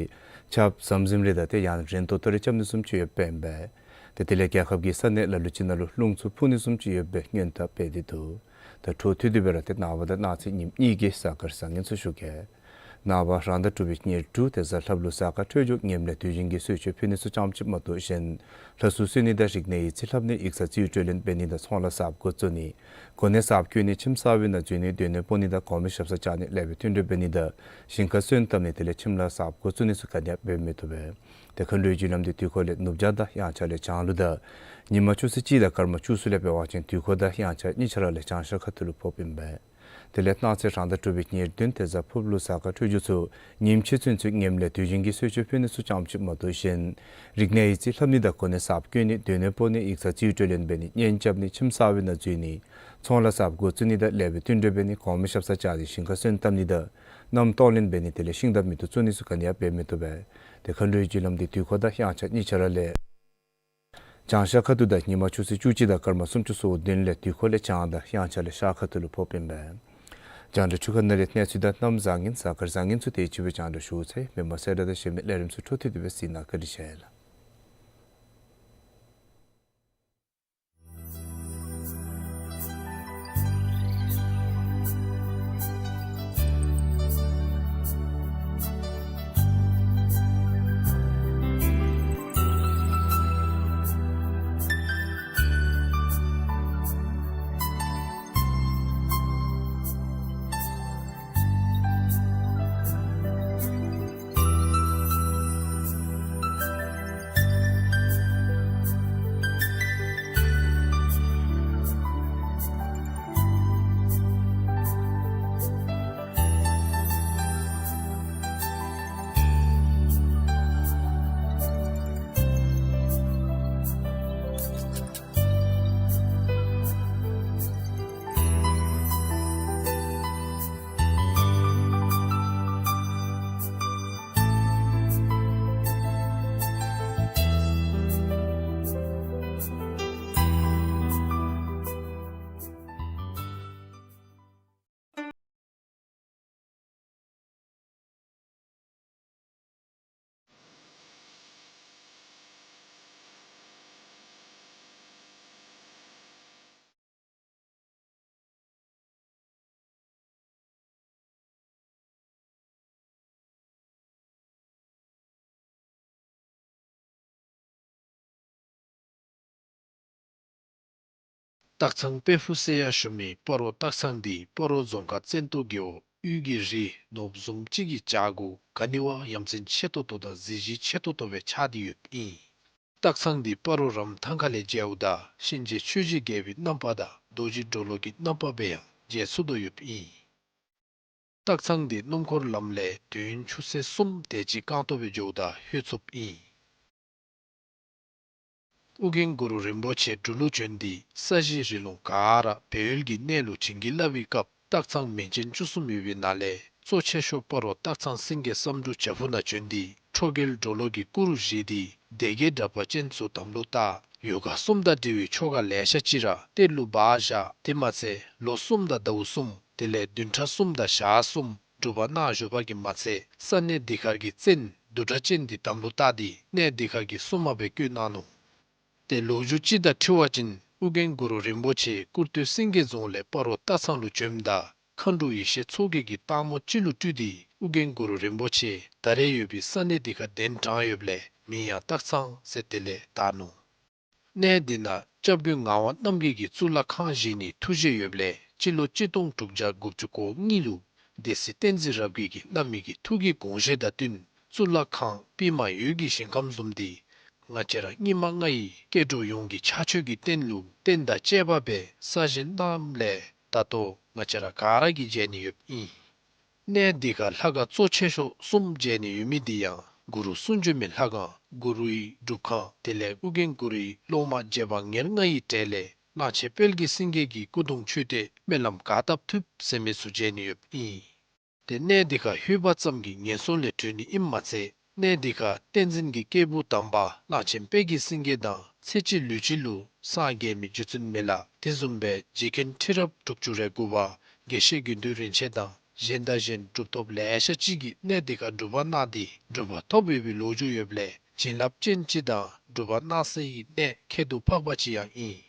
ཆརཔ་ཟམ་ཟིམ་རེ་དང་ཏེ་ཡང་རན་ཏོག་ཏོ་རེ་རྐྱབ་ནི་བཟུམ་ཅིག་ཡོདཔ་ཨིན་པས། ཏེ་དེ་ལས་རྒྱལ་ཁབ་ཀྱི་ས་གནས་ལ་ལུ་ཅིག་ནང་ལུ་རླུང་འཚུབ་འཕུ་ནི་བཟུམ་ཅིག་ཡོད་པའི་སྔོན་བརྡ་སྤེལ་ཏེ་འདུག། ད་འཕྲོ་མཐུད་དེ་སྦེ་ར་ཏེ་ནངས་པ་དང་གནངས་ཚེ་ཉིནམ་གཉིས་ཀྱི་གཟའ་སྐར་བཟང་ངན་ཚུ་ཞུ་གེ། ནངས་པ་རང་ཟླ་དྲུག་པའི་ཉེར་དྲུག་ཏེ་གཟའ་ལྷགཔ་ལུ་གཟའ་སྐར་འཕྲོད་སྦྱོར་ངནམ་ལས་དུས་ཆེན་གྱི་གསོལ་མཆོད་ཕུལ་ནི་ཚུ་ཙམ་ཅིག་མ་གཏོགས་གཞན་ལྷ་སྲུང་གསོལ་ནི་དང་རིག་གནས་ཡིག་རྩིས་ལྷབ་ནི་ཡིག་ཚང་རྩིས་སྤྲོད་ལེན་འབད་ནི་དང་ཚོང་ལཱ་གསརཔ་འགོ་བཙུགས་ནི་གོ་གནས་གསརཔ་བསྐོ་ནི་ཁྱིམ་གསར་པའི་ནང་འཛུལ་ནི་སྡོད་གནས་སྤོ་ནི་དང་གོང་མའི་ཞབས་སར་བཅར་ནི་ལེགས་པའི་བསྟུན་གྲོས་འབད་ནི་དང་ཞིང་ཁ་སོན་བཏབ་ནི་དེ་ལས་ཁྱིམ་ལཱ་གསརཔ་འགོ་བཙུགས་ནི་ཚུ་ག་ནི་ཡང་འབད་མི་བཏུབ་པས། ཏེ་མཁའ་འགྲོའི་རྒྱུ་ལམ་འདི་དུས་འཁོར་ལས་ནུབ་བྱང་དང་དབྱངས་འཆར་ལས་བྱང་ལུ་དང་ཉིན་མ་ཆུ་ཚོད་གཅིག་དང་སྐར་མ་བཅུ་གསུམ་ལས་འབད་བ་ཅིན་དུས་འཁོར་དང་དབྱངས་འཆར་གཉིས་ཆ་ར་ལས་བྱང་ཤར་ཁ་ཐུག་ལུ་ཕོགཔ་ཨིན་པས། དེ་ལས་གནངས་ཚེ་རང་ཟླ་དྲུག་པའི་ཉེར་བདུན་ཏེ་གཟའ་ཕུརཔ་ལུ་གཟའ་སྐར་འཕྲོད་སྦྱོར་ཚུ་ཉིནམ་ཕྱེད་ཚུན་ཚོད་ངནམ་ལས་དུས་ཆེན་གྱི་གསོལ་མཆོད་ཕུལ་ནི་ཚུ་ཙམ་ཅིག་མ་གཏོགས་གཞན་རིག་གནས་ཡིག་རྩིས་ལྷབ་ནི་དང་གོ་གནས་གསརཔ་བསྐོ་ནི་སྡོད་གནས་སྤོ་ནི་ཡིག་ཚང་རྩིས་སྤྲོད་ལེན་འབད་ནི་གཉེན་རྐྱབ་ནི་ཁྱིམ་གསར་པའི་ནང་འཛུལ་ནི་ཚོང་ལཱ་གསརཔ་འགོ་བཙུགས་ནི་དང་ལེགས་པའི་བསྟུན་གྲོས་འབད་ནི་གོང་མའི་ཞབས་སར་བཅར་ནི་ཞིང་ཁ་སོན་བཏབ་ནི་དང་རྣམ་རྟོག་ལེན་འབད་ནི་དེ་ལས་ཤིང་དང་མེ་ཏོག་བཙུགས་ནི་ཚུ་ག་ནི་ཡང་འབད་མི་བཏུབ་པས། ཏེ་མཁའ་འགྲོའི་རྒྱུ་ལམ་འདི་དུས་འཁོར་དང་དབྱངས་འཆར་གཉིས་ཆ་ར་ལས་བྱང་ཤར་ཁ་ཐུག་དང་ཉིན་མ་ཆུ་ཚོད་བཅུ་གཅིག་དང་སྐར་མ་སུམ་ཅུ་སོ་བདུན་ལས་དུས་འཁོར་ལས་བྱང་དང་དབྱངས་འཆར་ལས་ཤར་ཁ་ཐུག་ལུ་ཕོགཔ་ཨིན་པས། རྒྱང་བསྒྲགས་ཚུ་ག་ནི་ལས་གནས་ཚུལ་དང་གནམ་བཟང་ངན་གཟའ་སྐར་བཟང་ངན་ཚུ་དེ་ཅིག་སྦེ་རྒྱང་བསྒྲགས་ཞུ་ཚར་ཡི། མི་མང་གསལ་བསྒྲགས་དང་གཞན་མི་ལས་རིམ་ཚུ་འཕྲོ་མཐུད་དེ་སྦེ་གཟིགས་གནང། བཀའ་དྲིན་ཆེ་ལགས། སྟག་ཚང་དཔལ་ཕུག་ཟེར་ཡང་ཞུ་མི་སྤ་རོ་སྟག་ཚང་འདི་སྤ་རོ་རྫོང་ཁག་བཙན་ཏོ་རྒེད་འོག་དབུས་ཀྱི་རི་ནོར་བུ་བཟུམ་ཅིག་གི་བྱག་གུ་ག་ནི་བ་ཡ་མཚན་ཆེ་ཏོག་ཏོ་དང་གཟི་བརྗིད་ཆེ་ཏོག་ཏོ་སྦེ་ཆགས་ཏེ་ཡོདཔ་ཨིན། སྟག་ཚང་འདི་སྤ་རོ་རམ་ཐང་ཁ་ལས་མཇལཝ་ད་གཤིན་རྗེ་ཆོས་ཀྱི་རྒྱལ་པོའི་རྣམ་པ་དང་རྡོ་རྗེ་གྲོ་ལོད་ཀྱི་རྣམ་པ་སྦེ་ཡང་མཇལ་ཚུགས་དོ་ཡོདཔ་ཨིན། སྟག་ཚང་འདི་སྣུམ་འཁོར་ལམ་ལས་དུས་ཡུན་ཆུ་ཚོད་གསུམ་དེ་ཅིག་རྐང་སྟོང་སྦེ་འགྱོཝ་ད་ལྷོད་ཚུགསཔ་ཨིན། ཨོ་རྒྱན་གུ་རུ་རིན་པོ་ཆེ་འབྲུག་ལུ་བྱོན་ཏེ་ས་གཞི་རི་ལུང་ག་ར་བལ་ཡུལ་གྱི་གནས་ལུ་བྱིན་གྱིས་བརླབས་པའི་སྐབས་སྟག་ཚང་མིང་ཅན་བཅུ་གསུམ་ཡོད་པའི་ནང་ལས་གཙོ་ཆེ་ཤོས་སྤ་རོ་སྟག་ཚང་སེང་གེ་བསམ་འགྲུབ་བྱག་ཕུག་ནང་བྱོན་ཏེ་ཁྲོ་རྒྱལ་གྲོ་ལོད་ཀྱི་སྐུ་རུ་བཞེངས་ཏེ་སྡེ་བརྒྱད་དྲེགས་པ་ཅན་ཚུ་དམ་ལུ་བཏགས། ཡོ་ག་གསུམ་དང་འབྲེལ་བའི་ཆོ་ག་ལེ་ཤ་ཅིག་ར་གཏེར་ལུ་སྦ་བཞག། དེ་མ་ཚད་ལོ་གསུམ་དང་ཟླཝ་གསུམ་དེ་ལས་བདུན་ཕྲག་གསུམ་དང་ཞག་གསུམ་སྒྲུབ་པ་གནང་བཞུགས་པ་གིས་མ་ཚད་ས་གནས་འདི་ཁར་གྱི་བཙན་བདུད་སྒྲ་གཅན་འདི་དམ་ལུ་བཏགས་ཏེ་གནས་འདི་ཁར་གྱི་སྲུང་མ་སྦེ་བསྐོས་གནང་ནུག། ཏེ་ལོ་རྒྱུས་ཅིག་དང་འཁྲིལ་བ་ཅིན་ཨོ་རྒྱན་གུ་རུ་རིན་པོ་ཆེ་ཀུར་སྟོད་སེང་གེ་རྫོང་ལས་སྤ་རོ་སྟག་ཚང་ལུ་བྱོནམ་ད་མཁའ་འགྲོ་ཡེ་ཤེས་མཚོ་རྒྱལ་གྱིས་སྟག་མོ་ཅིག་ལུ་སྤྲུལ་ཏེ་ཨོ་རྒྱན་གུ་རུ་རིན་པོ་ཆེ་ད་རེས་ཡོད་པའི་ས་གནས་འདི་ཁར་གདན་དྲངས་ཡོདཔ་ལས་མིང་ཡང་སྟག་ཚང་ཟེར་དེ་ལས་བཏགས་ནུག། གནས་འདི་ནང་སྐྱབས་མགོན་ངག་དབང་རྣམ་རྒྱལ་གྱིས་གཙུག་ལག་ཁང་བཞེངས་ནིའི་ཐུགས་བཞེད་ཡོདཔ་ལས་སྤྱི་ལོ་གཅིག་སྟོང་དྲུག་བརྒྱ་དགུ་བཅུ་གོ་གཉིས་ལུ་སྡེ་སྲིད་བསྟན་འཛིན་རབ་རྒྱས་ཀྱིས་བླ་མའི་གི་ཐུགས་ཀྱི་དགོངས་བཞེད་དང་བསྟུན་གཙུག་ལག་ཁང་པདྨ་འོད་ཀྱི་ཞིང་ཁམས་བཟུམ་འདི་ང་བཅས་ར་སྙིགས་མ་ལྔ་ཡི་སྐྱེ་འགྲོ་ཡོངས་ཀྱི་ཕྱག་མཆོད་ཀྱི་རྟེན་ལུ་རྟེན་དང་བཅས་པ་སྦེ་གསར་བཞེངས་གནངམ་ལས་ད་ལྟོ་ང་བཅས་ར་ག་ར་གིས་མཇལ་ནི་ཡོདཔ་ཨིན། གནས་འདི་ཁར་ལྷ་ཁང་གཙོ་ཆེ་ཤོས་གསུམ་མཇལ་ནི་ཡོད་མི་འདི་ཡང་གུ་རུ་གསུང་བྱོན་མའི་ལྷ་ཁང་གུ་རུའི་སྒྲུབ་ཁང་དེ་ལས་ཨོ་རྒྱན་གུ་རུའི་སློབ་མ་རྗེ་འབངས་ཉེར་ལྔ་ཡི་གྲས་ལས་གླང་ཆེན་དཔལ་གྱི་སེང་གེ་གི་སྐུ་གདུང་མཆོད་རྟེན་སྨོན་ལམ་ག་བཏབ་ཐུབ་ཟེར་མི་ཚུ་མཇལ་ནི་ཡོདཔ་ཨིན། ཏེ་གནས་འདི་ཁར་ལྷོད་པ་ཙམ་གྱིས་ངན་སོང་ལས་གྲོལ་ནི་ཨིནམ་མ་ཚད་གནས་འདི་ཁར་བསྟན་འཛིན་གྱི་སྐྱེས་བུ་དམ་པ་གླང་ཆེན་དཔལ་གྱི་སེང་གེ་དང་ཚེ་གཅིག་ལུས་གཅིག་ལུ་སངས་རྒྱས་མི་རྗེ་བཙུན་མི་ལ་དེ་བཟུམ་སྦེ་རྗེ་མཁན་ཁྲི་རབས་དྲུག་ཅུ་རེ་དགུ་པ་དགེ་བཤེས་དགེ་འདུན་རིན་ཆེན་དང་གཞན་དང་གཞན་གྲུབ་ཐོབ་ལེ་ཤ་ཅིག་གིས་གནས་འདི་ཁར་སྒྲུབ་པ་གནང་སྟེ་གྲུབ་པ་ཐོབ་ཡོད་པའི་ལོ་རྒྱུས་ཡོདཔ་ལས་བྱིན་རླབས་ཅན་ཅིག་དང་སྒྲུབ་པ་གནང་སའི་གནས་ཁྱད་དུ་འཕགས་པ་ཅིག་ཡང་ཨིན།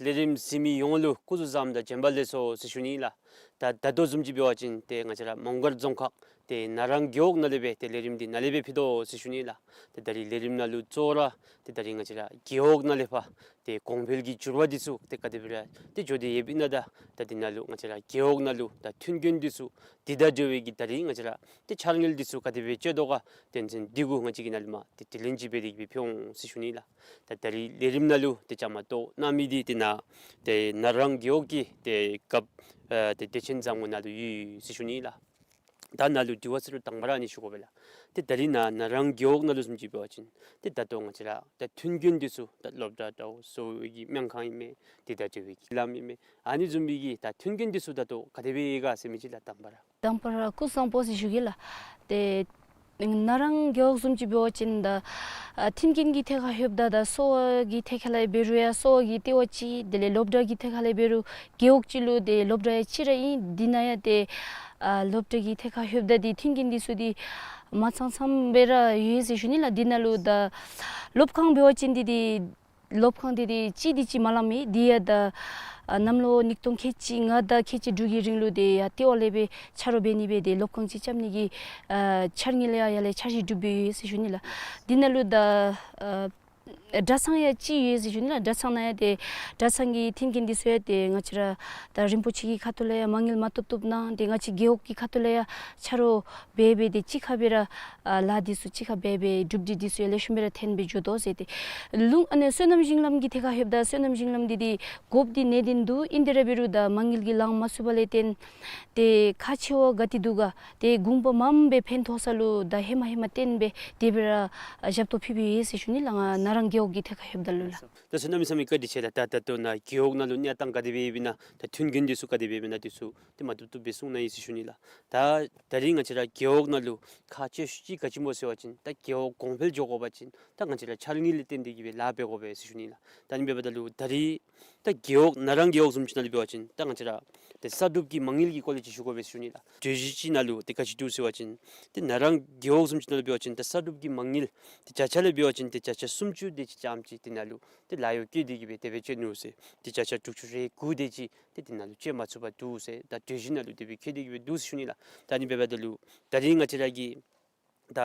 ལས་རིམ་གཟིགས་མི་ཡོངས་ལུ་སྐུ་གཟུགས་བཟང་དང་བྱོན་པ་ལེགས་སོ་ཟེར་ཞུ་ནི་ལགས། ད་ད་ལྟོ་བཟུམ་ཅིག་འབད་བ་ཅིན་ཏེ་ང་བཅས་ར་མོང་སྒར་རྫོང་ཁག་ཏེ་ན་རང་རྒེད་འོག་ནང་ལས་སྦེ་ཏེ་ལས་རིམ་འདི་ནཱ་ལས་སྦེ་ཕུལ་དོ་ཟེར་ཞུ་ནི་ལགས། ཏེ་ད་རིས་ལས་རིམ་ནང་ལུ་གཙོ་བོ་ར་ཏེ་ད་རིས་ང་བཅས་ར་རྒེད་འོག་ནང་ལས་ཕར་ཏེ་གོང་འཕེལ་གྱི་འགྱུར་བ་འདི་ཚུ་ཏེ་ག་དེ་སྦེ་ར་ཏེ་འགྱོ་སྟེ་ཡོདཔ་ཨིན་ན་ད་ད་འདི་ནང་ལུ་ང་བཅས་ར་རྒེད་འོག་ནང་ལུ་ད་མཐུན་རྐྱེན་འདི་ཚུ་འདི་དང་འབྲེལ་བའི་གི་ད་རིས་ང་བཅས་ར་ཏེ་འཆར་དངུལ་འདི་ཚུ་ག་དེ་སྦེ་སྤྱོད་དོ་ག་དོན་ཚན་འདི་གུ་ང་བཅས་ཀྱིས་ནཱ་ལས་མར་ཏེ་དྲི་ལན་ཅིག་འབད་དེ་གི་སྦེ་ཕུལ་འོང་ཟེར་ཞུ་ནི་ལགས། ད་ད་རིས་ལས་རིམ་ནང་ལུ་ཏེ་བཅའ་མར་གཏོགས་གནང་མི་འདི་ཏེ་ནཱ་ཏེ་ན་རང་རྒེད་འོག་གི་ཏེ་རྒཔོ་ཨ་ཏེ་བདེ་ཆེན་བཟང་པོ་ནཱ་ལུ་ཡོད་ཟེར་ཞུ་ནི་ལགས། ད་ནཱ་ལུ་དྲི་བ་ཟེར་རུང་དང་པ་ར་ཨ་ནི་ཞུ་དགོ་པས་ལགས། ཏེ་ད་རིས་ནཱ་ན་རང་རྒེད་འོག་ནང་ལུ་བཟུམ་ཅིག་འབད་བ་ཅིན་ཏེ་ད་ལྟོ་ང་བཅས་ར་ད་མཐུན་རྐྱེན་འདི་ཚུ་ད་སློབ་གྲྭ་འདྲཝ་གསོ་བའི་གི་སྨན་ཁང་ཨིན་མས། ཏེ་ད་འདྲ་བའི་གི་ལམ་ཨིན་མས། ཨ་ནི་བཟུམ་མའི་གི་ད་མཐུན་རྐྱེན་འདི་ཚུ་ད་ལྟོ་ག་དེ་སྦེ་ཡོད་ག་ཟེར་མི་ཅིག་ལགས་དང་པ་ར། དང་པ་ར་སྐུ་གཟུགས་བཟང་པོ་ཟེར་ཞུ་གེ་ལགས། ཏེ་ན་རང་རྒེད་འོག་བཟུམ་ཅིག་འབད་བ་ཅིན་ད་ཨ་མཐུན་རྐྱེན་གྱི་ཐད་ཁར་ལྷོདཔ་ད་ད་གསོ་བ་གི་ཐད་ཁར་ལས་འབད་རུང་ཡང་གསོ་བ་གི་ལྟེ་བ་ཅིག་དེ་ལས་སློབ་གྲྭ་གི་ཐད་ཁར་ལས་འབད་རུང་རྒེད་འོག་ཅིག་ལུ་ཏེ་སློབ་གྲྭ་ཡང་གཅིག་ར་ཨིན། འདི་ནང་ཡང་ཏེ་ཨ་སློབ་གྲྭ་གི་ཐད་ཁར་ལྷོདཔ་ད་འདི་མཐུན་རྐྱེན་འདི་ཚུ་འདི་མ་ཚང་ཚངམ་སྦེ་ར་ཡོད་ཟེར་ཞུ་ནི་ལགས། འདི་ནང་ལུ་ད་སློབ་ཁང་འབད་བ་ཅིན་འདི་འདི་སློབ་ཁང་འདི་འདི་གཅིག་འདི་གཅིག་མ་ལང་མི་འདི་ཡང་ད་ཨ་གནམ་ལོ་ཉིས་སྟོང་ཁལ་གཅིག་ལྔ་དང་ཁལ་གཅིག་དྲུག་གི་རིང་ལུ་ཏེ་ཡར་ལྟེ་བ་ལས་སྦེ་ཆ་རོགས་འབད་ནི་སྦེ་ཏེ་སློབ་ཁང་ཅིག་རྐྱབ་ནི་གི་ཨ་འཆར་དངུལ་ཡང་ཡར་ལས་འཆར་གཞི་གྲུབ་སྦེ་ཡོད་ཟེར་ཞུ་ནི་ལགས། འདི་ནང་ལུ་ད་ཨ་གྲྭ་ཚང་ཡང་གཅིག་ཡོད་ཟེར་ཞུ་ནི་ལགས། གྲྭ་ཚང་ནང་ཡང་ཏེ་གྲྭ་ཚང་གི་མཐུན་རྐྱེན་འདི་ཚུ་ཡང་ཏེ་ང་བཅས་ར་ད་རིན་པོ་ཆེ་གི་ཁ་ཐུག་ལས་ཡང་མ་དངུལ་མ་ཐོབ་ཐོབ་གནང་། ཏེ་ང་བཅས་རྒེད་འོག་གི་ཁ་ཐུག་ལས་ཡང་ཆ་རོགས་འབད་འབད་དེ་གཅིག་ཁར་སྦེ་ར་ཨ་ལཱ་འདི་ཚུ་གཅིག་ཁར་འབད་འབད་གྲུབ་འབྲས་འདི་ཚུ་ཡང་ལེགས་ཤོམ་སྦེ་ར་ཐོན་སྦེ་འགྱོ་དོ་ཟེར་ཏེ། ལུང་ཨ་ནི་སོ་ནམ་ཞིང་ལམ་གྱི་ཐད་ཁར་ལྷོདཔ་ད་སོ་ནམ་ཞིང་ལམ་འདི་འདི་དགོཔ་འདི་གནད་དོན་འདུག། ཨིན་ཏེ་ར་འབད་རུང་ད་མ་དངུལ་གྱིས་ལང་མ་ཚུགས་པ་ལས་བརྟེན་ཏེ་ཁག་ཆེ་བ་ག་ཏེ་འདུག་ག་ཏེ་དགོངས་པ་མངམ་སྦེ་ཕན་ཐོགས་ས་ལུ་ད་ཧེ་མ་ཧེ་མ་བརྟེན་སྦེ་དེ་སྦེ་ར་ཨ་ཞབས་ཏོག་ཕུལ་སྦེ་ཡོད་ཟེར་ཞུ་ནི་ལགས། ང་ན་རང་རྒེད་འོག་གི་ཐད་ཁར་ལྷོདཔ་ད་ལུ་ལགས། ད་སོ་ནམ་ཟེར་མི་བཀའ་དྲིན་ཆེ་ལགས། ད་ད་ལྟོ་ནཱ་རྒེད་འོག་ནང་ལུ་གནས་སྟངས་ག་དེ་སྦེ་ཡོདཔ་ཨིན་ན་ད་མཐུན་རྐྱེན་འདི་ཚུ་ག་དེ་སྦེ་ཡོདཔ་ཨིན་ན་འདི་ཚུ་ཏེ་མ་ཐུབ་ཐུབ་སྦེ་གསུང་གནང་ཡི་ཟེར་ཞུ་ནི་ལགས། ད་ད་རིས་ང་བཅས་ར་རྒེད་འོག་ནང་ལུ་ཁག་ཆེ་ཤོས་ཅིག་ག་ཅི་སྨོ་ཟེར་བ་ཅིན་ད་རྒེད་འོག་གོང་འཕེལ་འགྱོ་དགོ་པ་ཅིན་ད་ང་བཅས་ར་འཆར་དངུལ་ལས་བརྟེན་ཏེ་གི་སྦེ་ལཱ་འབད་དགོ་པས་ཟེར་ཞུ་ནི་ལགས། ད་ཨ་ནི་འབདཝ་ད་ལུ་ད་རིས་ད་རྒེད་འོག་ན་རང་རྒེད་འོག་བཟུམ་ཅིག་ནང་ལུ་འབད་བ་ཅིན་ད་ང་བཅས་ར་ ཏེ་གསར་སྒྲུབ་ཀྱི་མ་དངུལ་གྱི་སྐོར་ལས་ཅིག་ཞུ་དགོ་པས་ཟེར་ཞུ་ནི་ལགས། གྲོས་གཞི་ཅིག་ནང་ལུ་ཏེ་ག་ཅི་འདུག་ཟེར་བ་ཅིན་ཏེ་ནཱ་རང་རྒེད་འོག་བཟུམ་ཅིག་ནང་ལུ་འབད་བ་ཅིན་ཏེ་གསར་སྒྲུབ་ཀྱི་མ་དངུལ་ཏེ་བརྒྱ་ཆ་ལས་འབད་བ་ཅིན་ཏེ་བརྒྱ་ཆ་སུམ་ཅུ་དེ་ཅིག་ཙམ་ཅིག་དེ་ནང་ལུ་ཏེ་ལཱ་གཡོག་བཀལ་ཏེ་གི་སྦེ་དེ་སྦེ་སྤྱོད་ནུག་ཟེར། ཏེ་བརྒྱ་ཆ་དྲུག་ཅུ་རེ་དགུ་དེ་ཅིག་ཏེ་དེ་ནང་ལུ་སྤྱོད་མ་ཚུགས་པར་འདུག་ཟེར་ད་གྲོས་གཞི་ནང་ལུ་དེ་སྦེ་བཀོད་དེ་གི་སྦེ་འདུག་ཟེར་ཞུ་ནི་ལགས། ད་ཨ་ནི་འབདཝ་ད་ལུ་ད་རིས་ང་བཅས་ར་གིས་ད་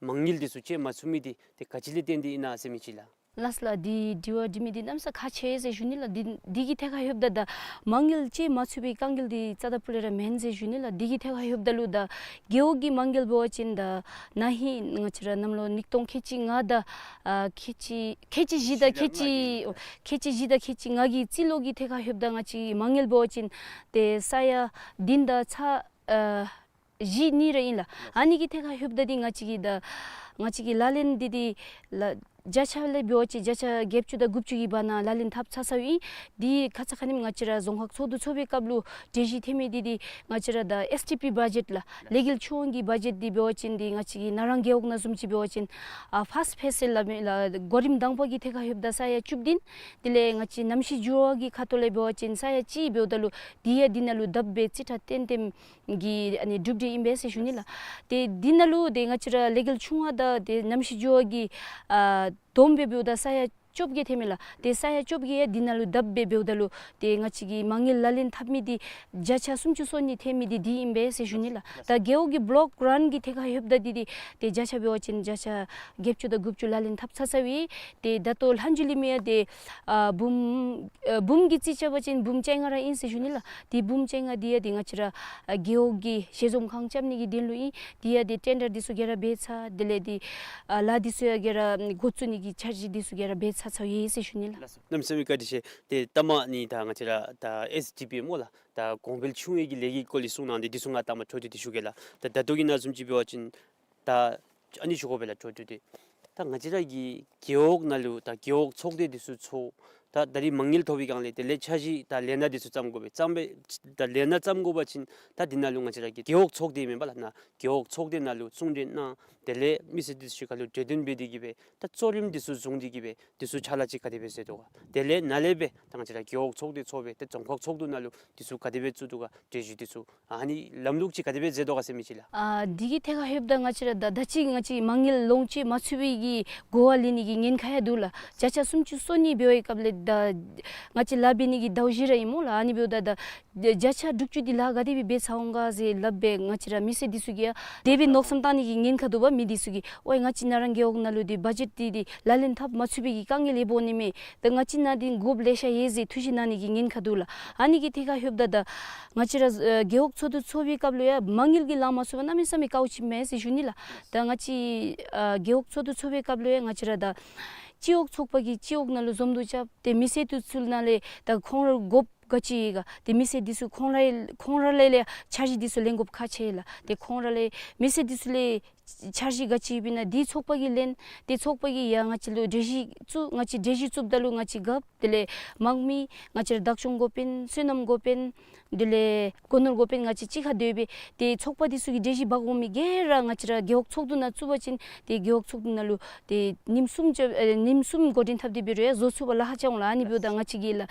མ་དངུལ་འདི་ཚུ་སྤྱོད་མ་ཚུགས་མི་འདི་ཏེ་ག་ཅི་ལས་བརྟེན་ཏེ་ཨིན་ན་ཟེར་མི་ཅིག་ལགས། ལགས་ལགས། འདི་དྲི་བ་འདྲི་མི་འདི་གནམ་ས་ཁག་ཆེ་ཟེར་ཞུ་ནི་ལགས། འདི་འདི་གི་ཐད་ཁར་ལྷོདཔ་ད་ད་མ་དངུལ་སྤྱོད་མ་ཚུགས་པའི་དཀའ་ངལ་འདི་རྩ་ད་པུ་ལས་ར་མེན་ཟེར་ཞུ་ནི་ལགས། འདི་གི་ཐད་ཁར་ལྷོདཔ་ད་ལུ་ད་རྒེད་འོག་གི་མ་དངུལ་འབད་བ་ཅིན་ད་ན་ཧིང་ང་བཅས་ར་གནམ་ལོ་ཉིས་སྟོང་ཁལ་གཅིག་ལྔ་དང་ཨ་ཁལ་གཅིག་ཁལ་གཅིག་བཞི་དང་ཁལ་གཅིག་ཁལ་གཅིག་བཞི་དང་ཁལ་གཅིག་ལྔ་གི་རྩིས་ལོ་གི་ཐད་ཁར་ལྷོདཔ་ད་ང་བཅས་མ་དངུལ་འབད་བ་ཅིན་ཏེ་ས་ཡ་བདུན་དང་ཚག་ཨ་བཞི་གཉིས་ར་ཨིན་ལགས། ཨ་ནི་གི་ཐད་ཁར་ལྷོདཔ་ད་འདི་ང་བཅས་ཀྱི་ད་ང་བཅས་ཀྱི་ལག་ལེན་འདི་འདི་ལགས་བརྒྱ་ཆ་ལས་འབད་བ་ཅིན་བརྒྱ་ཆ་བརྒྱད་ཅུ་དང་དགུ་བཅུ་གི་བར་ན་ལག་ལེན་འཐབ་ཚར་ཚརཝ་ཨིན། འདི་ཁ་ཙ་ཁ་ཉིནམ་ང་བཅས་ར་རྫོང་ཁག་ཚོགས་འདུ་ཚོགས་པའི་སྐབས་ལུ་གྲོས་གཞི་ཐོན་མི་འདི་འདི་ང་བཅས་ར་ད་ཨེསི་ཌི་པི་བ་ཇེཊ་ལགས་ལས་འགུལ་ཆུང་བ་གི་བ་ཇེཊ་འདི་འབད་བ་ཅིན་འདི་ང་བཅས་ཀྱི་ནཱ་རང་རྒེད་འོག་ནང་བཟུམ་ཅིག་འབད་བ་ཅིན་ཨ་ཕཱསཊ་ཕེསི་ལགས་མེན་ལགས་གོ་རིམ་དང་པ་གི་ཐད་ཁར་ལྷོདཔ་ད་ས་ཡ་བཅུ་བདུན། དེ་ལས་ང་བཅས་གནམ་གཤིས་འགྱུར་བ་གི་ཁ་ཐུག་ལས་འབད་བ་ཅིན་ས་ཡ་གཅིག་འབདཝ་ད་ལུ་འདི་ཡང་འདི་ནང་ལུ་དབ་སྦེ་རྩིས་ཁྲ་བཏོན་བཏོནམ་གི་ཨ་ནི་གྲུབ་འབྲས་ཨིན་པས་ཟེར་ཞུ་ནི་ལགས། ཏེ་འདི་ནང་ལུ་ཏེ་ང་བཅས་ར་ལས་འགུལ་ཆུང་བ་དང་ཏེ་གནམ་གཤིས་འགྱུར་བ་གི་ཨ་བསྡོམས་སྦེ་འབདཝ་ད་ས་ཡ་བཅོ་བརྒྱད་ཐོནམ་མས་ལགས། ཏེ་ས་ཡ་བཅོ་བརྒྱད་ཡང་འདི་ནང་ལུ་དབ་སྦེ་འབདཝ་ད་ལུ་ཏེ་ང་བཅས་ཀྱི་མ་དངུལ་ལག་ལེན་འཐབ་མི་འདི་བརྒྱ་ཆ་སུམ་ཅུ་སོ་གཉིས་ཐོན་མི་འདི་འདི་ཨིན་པས་ཟེར་ཞུ་ནི་ལགས། ད་རྒེད་འོག་གི་བོ་ལོཀ་རཱན་གྱི་ཐད་ཁར་ལྷོདཔ་ད་འདི་འདི་ཏེ་བརྒྱ་ཆ་འབད་བ་ཅིན་བརྒྱ་ཆ་བརྒྱད་ཅུ་དང་དགུ་བཅུ་ལག་ལེན་འཐབ་ཚར་ཚརཝ་ཨིན། ཏེ་ད་ལྟོ་ལྷག་མཇུག་ལུ་མི་ཡང་ཏེ་ཨ་འབུམ་ཨ་འབུམ་གྱིས་རྩིས་རྐྱབ་པ་ཅིན་འབུམ་བཅོ་ལྔ་ར་ཨིན་ཟེར་ཞུ་ནི་ལགས། ཏེ་འབུམ་བཅོ་ལྔ་འདི་ཡང་ཏེ་ང་བཅས་ར་ཨ་རྒེད་འོག་གི་ཞལ་འཛོམས་ཁང་རྐྱབ་ནི་གི་དོན་ལུ་ཨིན། འདི་ཡང་ཏེ་ཊེན་ཌར་འདི་ཚུ་ག་ར་འབད་ཚར། དེ་ལས་ཏེ་ཨ་ལཱ་འདི་ཚུ་ཡང་ག་ར་འགོ་བཙུགས་ནི་གི་འཆར་གཞི་འདི་ཚུ་ག་ར་འབད་ཚར་ཚརཝ་ཨིན་ཟེར་ཞུ་ནི་ལགས། གནམ་མེད་ས་མེད་བཀའ་དྲིན་ཆེ། ཏེ་ལྟ་མ་ནི་ད་ང་བཅས་ར་ད་ཨེསི་ཌི་པི་སྨོ་ལགས། ད་གོང་འཕེལ་ཆུང་བའི་གི་ལས་འགུལ་སྐོར་ལས་གསུངས་གནང་སྟེ་འདི་ཚུ་ང་ལྟ་མ་འཕྲོ་མཐུད་དེ་ཞུ་གེ་ལགས། ད་ད་ལྟོ་གི་ནང་བཟུམ་ཅིག་འབད་བ་ཅིན་ད་ཨ་ནི་ཞུ་དགོ་པས་ལགས། འཕྲོ་མཐུད་དེ་ད་ང་བཅས་ར་གི་རྒེད་འོག་ནང་ལུ་ད་རྒེད་འོག་ཚོགས་སྡེ་འདི་ཚུ་ཚོགས། ད་ད་རིས་མ་དངུལ་ཐོབ་པའི་སྒང་ལས་དེ་ལས་འཆར་གཞི་ད་ལས་སྣ་འདི་ཚུ་བརྩམ་དགོ་པས། བརྩམ་སྦེ་ད་ལས་སྣ་བརྩམ་དགོ་པ་ཅིན་ད་འདི་ནང་ལུ་ང་བཅས་ར་གི་རྒེད་འོག་ཚོགས་སྡེ་མེན་པ་ལགས། ནཱ་རྒེད་འོག་ཚོགས་སྡེ་ནང་ལུ་གསུང་གྲོས་གནང་། དེ་ལས་མི་སེར་འདི་ཚུ་གཅིག་ཁར་ལུ་གྲོས་བསྟུན་འབད་དེ་གི་སྦེ་ད་གཙོ་རིམ་འདི་ཚུ་བཟུང་སྟེ་གི་སྦེ་འདི་ཚུ་ཕྱག་ལཱ་ཅིག་ག་དེ་སྦེ་མཛད་དོ་ག། དེ་ལས་ནཱ་ལས་སྦེ་ད་ང་བཅས་ར་རྒེད་འོག་ཚོགས་སྡེ་ཚོགས་སྦེ་ཏེ་རྫོང་ཁག་ཚོགས་འདུ་ནང་ལུ་འདི་ཚུ་ག་དེ་སྦེ་བཙུགས་དོ་ག། གྲོས་གཞི་འདི་ཚུ་ཨ་ནི་ལམ་ལུགས་ཅིག་ག་དེ་སྦེ་མཛད་དོ་ག་ཟེར་མི་ཅིག་ལགས། ཨ་འདི་གི་ཐད་ཁར་ལྷོདཔ་ད་ང་བཅས་ར་ད་ད་ཅི་ང་བཅས་མ་དངུལ་ལོངས་སྤྱོད་མ་ཚུགས་པའི་གི་གོ་བ་ལེན་ནི་གི་ཉེན་ཁ་ཡང་འདུག་ལགས། བརྒྱ་ཆ་སུམ་ཅུ་སོ་གཉིས་འབད་བའི་སྐབས་ལས་ད་ང་བཅས་ལཱ་འབད་ནི་གི་ཟླཝ་བཞི་ར་ཨིན་སྨོ་ལགས། ཨ་ནི་འབདཝ་ད་ད་བརྒྱ་ཆ་དྲུག་ཅུ་འདི་ལཱ་ག་དེ་སྦེ་འབད་ཚར་འོང་ག་ཟེར་སླབ་སྦེ་ང་བཅས་ར་མི་སེར་འདི་ཚུ་གིས་ཡང་དེ་སྦེ་མནོ་བསམ་བཏང་ནི་གི་ཉེན་ཁ་འདུག་པ། མི་འདི་ཚུ་གིས་ཝའི་ང་བཅས་ནཱ་རང་རྒེད་འོག་ནང་ལུ་འདི་བ་ཇེཊ་འདི་འདི་ལག་ལེན་འཐབ་མ་ཚུགས་པའི་གི་དཀའ་ངལ་ཡོདཔ་འོང་ནི་མས། ད་ང་བཅས་ནང་འདི་དགོཔ་ལེ་ཤ་ཡོད་ཟེར་ཐུགས་བཞེད་གནང་ནི་གི་ཉེན་ཁ་འདུག་ལགས། ཨ་ནི་གི་ཐད་ཁར་ལྷོདཔ་ད་ད་ང་བཅས་ར་ཨ་རྒེད་འོག་ཚོགས་འདུ་ཚོགས་པའི་སྐབས་ལུ་ཡང་མ་དངུལ་གྱི་ལཱ་མ་ཚུགས་པ་གནམ་མེད་ས་མེད་དཀའཝ་ཅིག་མས་ཟེར་ཞུ་ནི་ལགས། ད་ང་བཅས་ཨ་རྒེད་འོག་ཚོགས་འདུ་ཚོགས་པའི་སྐབས་ལུ་ཡང་ང་བཅས་ར་ད་སྤྱི་འོག་ཚོགས་པ་གིས་སྤྱི་འོག་ནང་ལུ་འཛོམས་འདུ་རྐྱབ་སྟེ་མི་སེར་འདི་ཚུ་ནང་ལས་ད་ཁོང་ར་དགོཔ་ག་ཅི་ཡོད་ག་ཏེ་མི་སེར་འདི་ཚུ་ཁོང་ར་ཁོང་ར་ལས་ལས་འཆར་གཞི་འདི་ཚུ་ལེན་དགོཔ་ཁག་ཆེ་ལགས། ཏེ་ཁོང་ར་ལས་མི་སེར་འདི་ཚུ་ལས་འཆར་གཞི་ག་ཅི་ཡོདཔ་ཨིན་ན་འདི་ཚོགས་པ་གིས་ལེན། ཏེ་ཚོགས་པ་གིས་ཡང་ང་བཅས་ལུ་གྲོས་གཞི་བཙུགས། ང་བཅས་གྲོས་གཞི་བཙུགསཔ་ད་ལུ་ང་བཅས་རྒཔོ་དེ་ལས་དམངས་མི་ང་བཅས་ར་བདག་སྐྱོང་འགོ་དཔོན་སོ་ནམ་འགོ་དཔོན་དེ་ལས་སྒོ་ནོར་འགོ་དཔོན་ང་བཅས་གཅིག་ཁར་སྡོད་སྦེ་ཏེ་ཚོགས་པ་འདི་ཚུ་གིས་གྲོས་གཞི་འབག་འོང་མི་ག་ར་ང་བཅས་ར་རྒེད་འོག་ཚོགས་འདུ་ནང་བཙུགས་པ་ཅིན་ཏེ་རྒེད་འོག་ཚོགས་འདུ་ནང་ལུ་ཏེ་ཉིནམ་གསུམ་ཅིག་ཨེ་ཉིནམ་གསུམ་འགོ་འདྲེན་འཐབ་སྟེ་འབད་རུང་ཡང་བཟོ་ཚུགས་པར་ལཱ་ཁག་རྐྱབ་འོང་ལགས། ཨ་ནི་འབདཝ་ད་ང་བཅས་ཀྱིས་ལགས་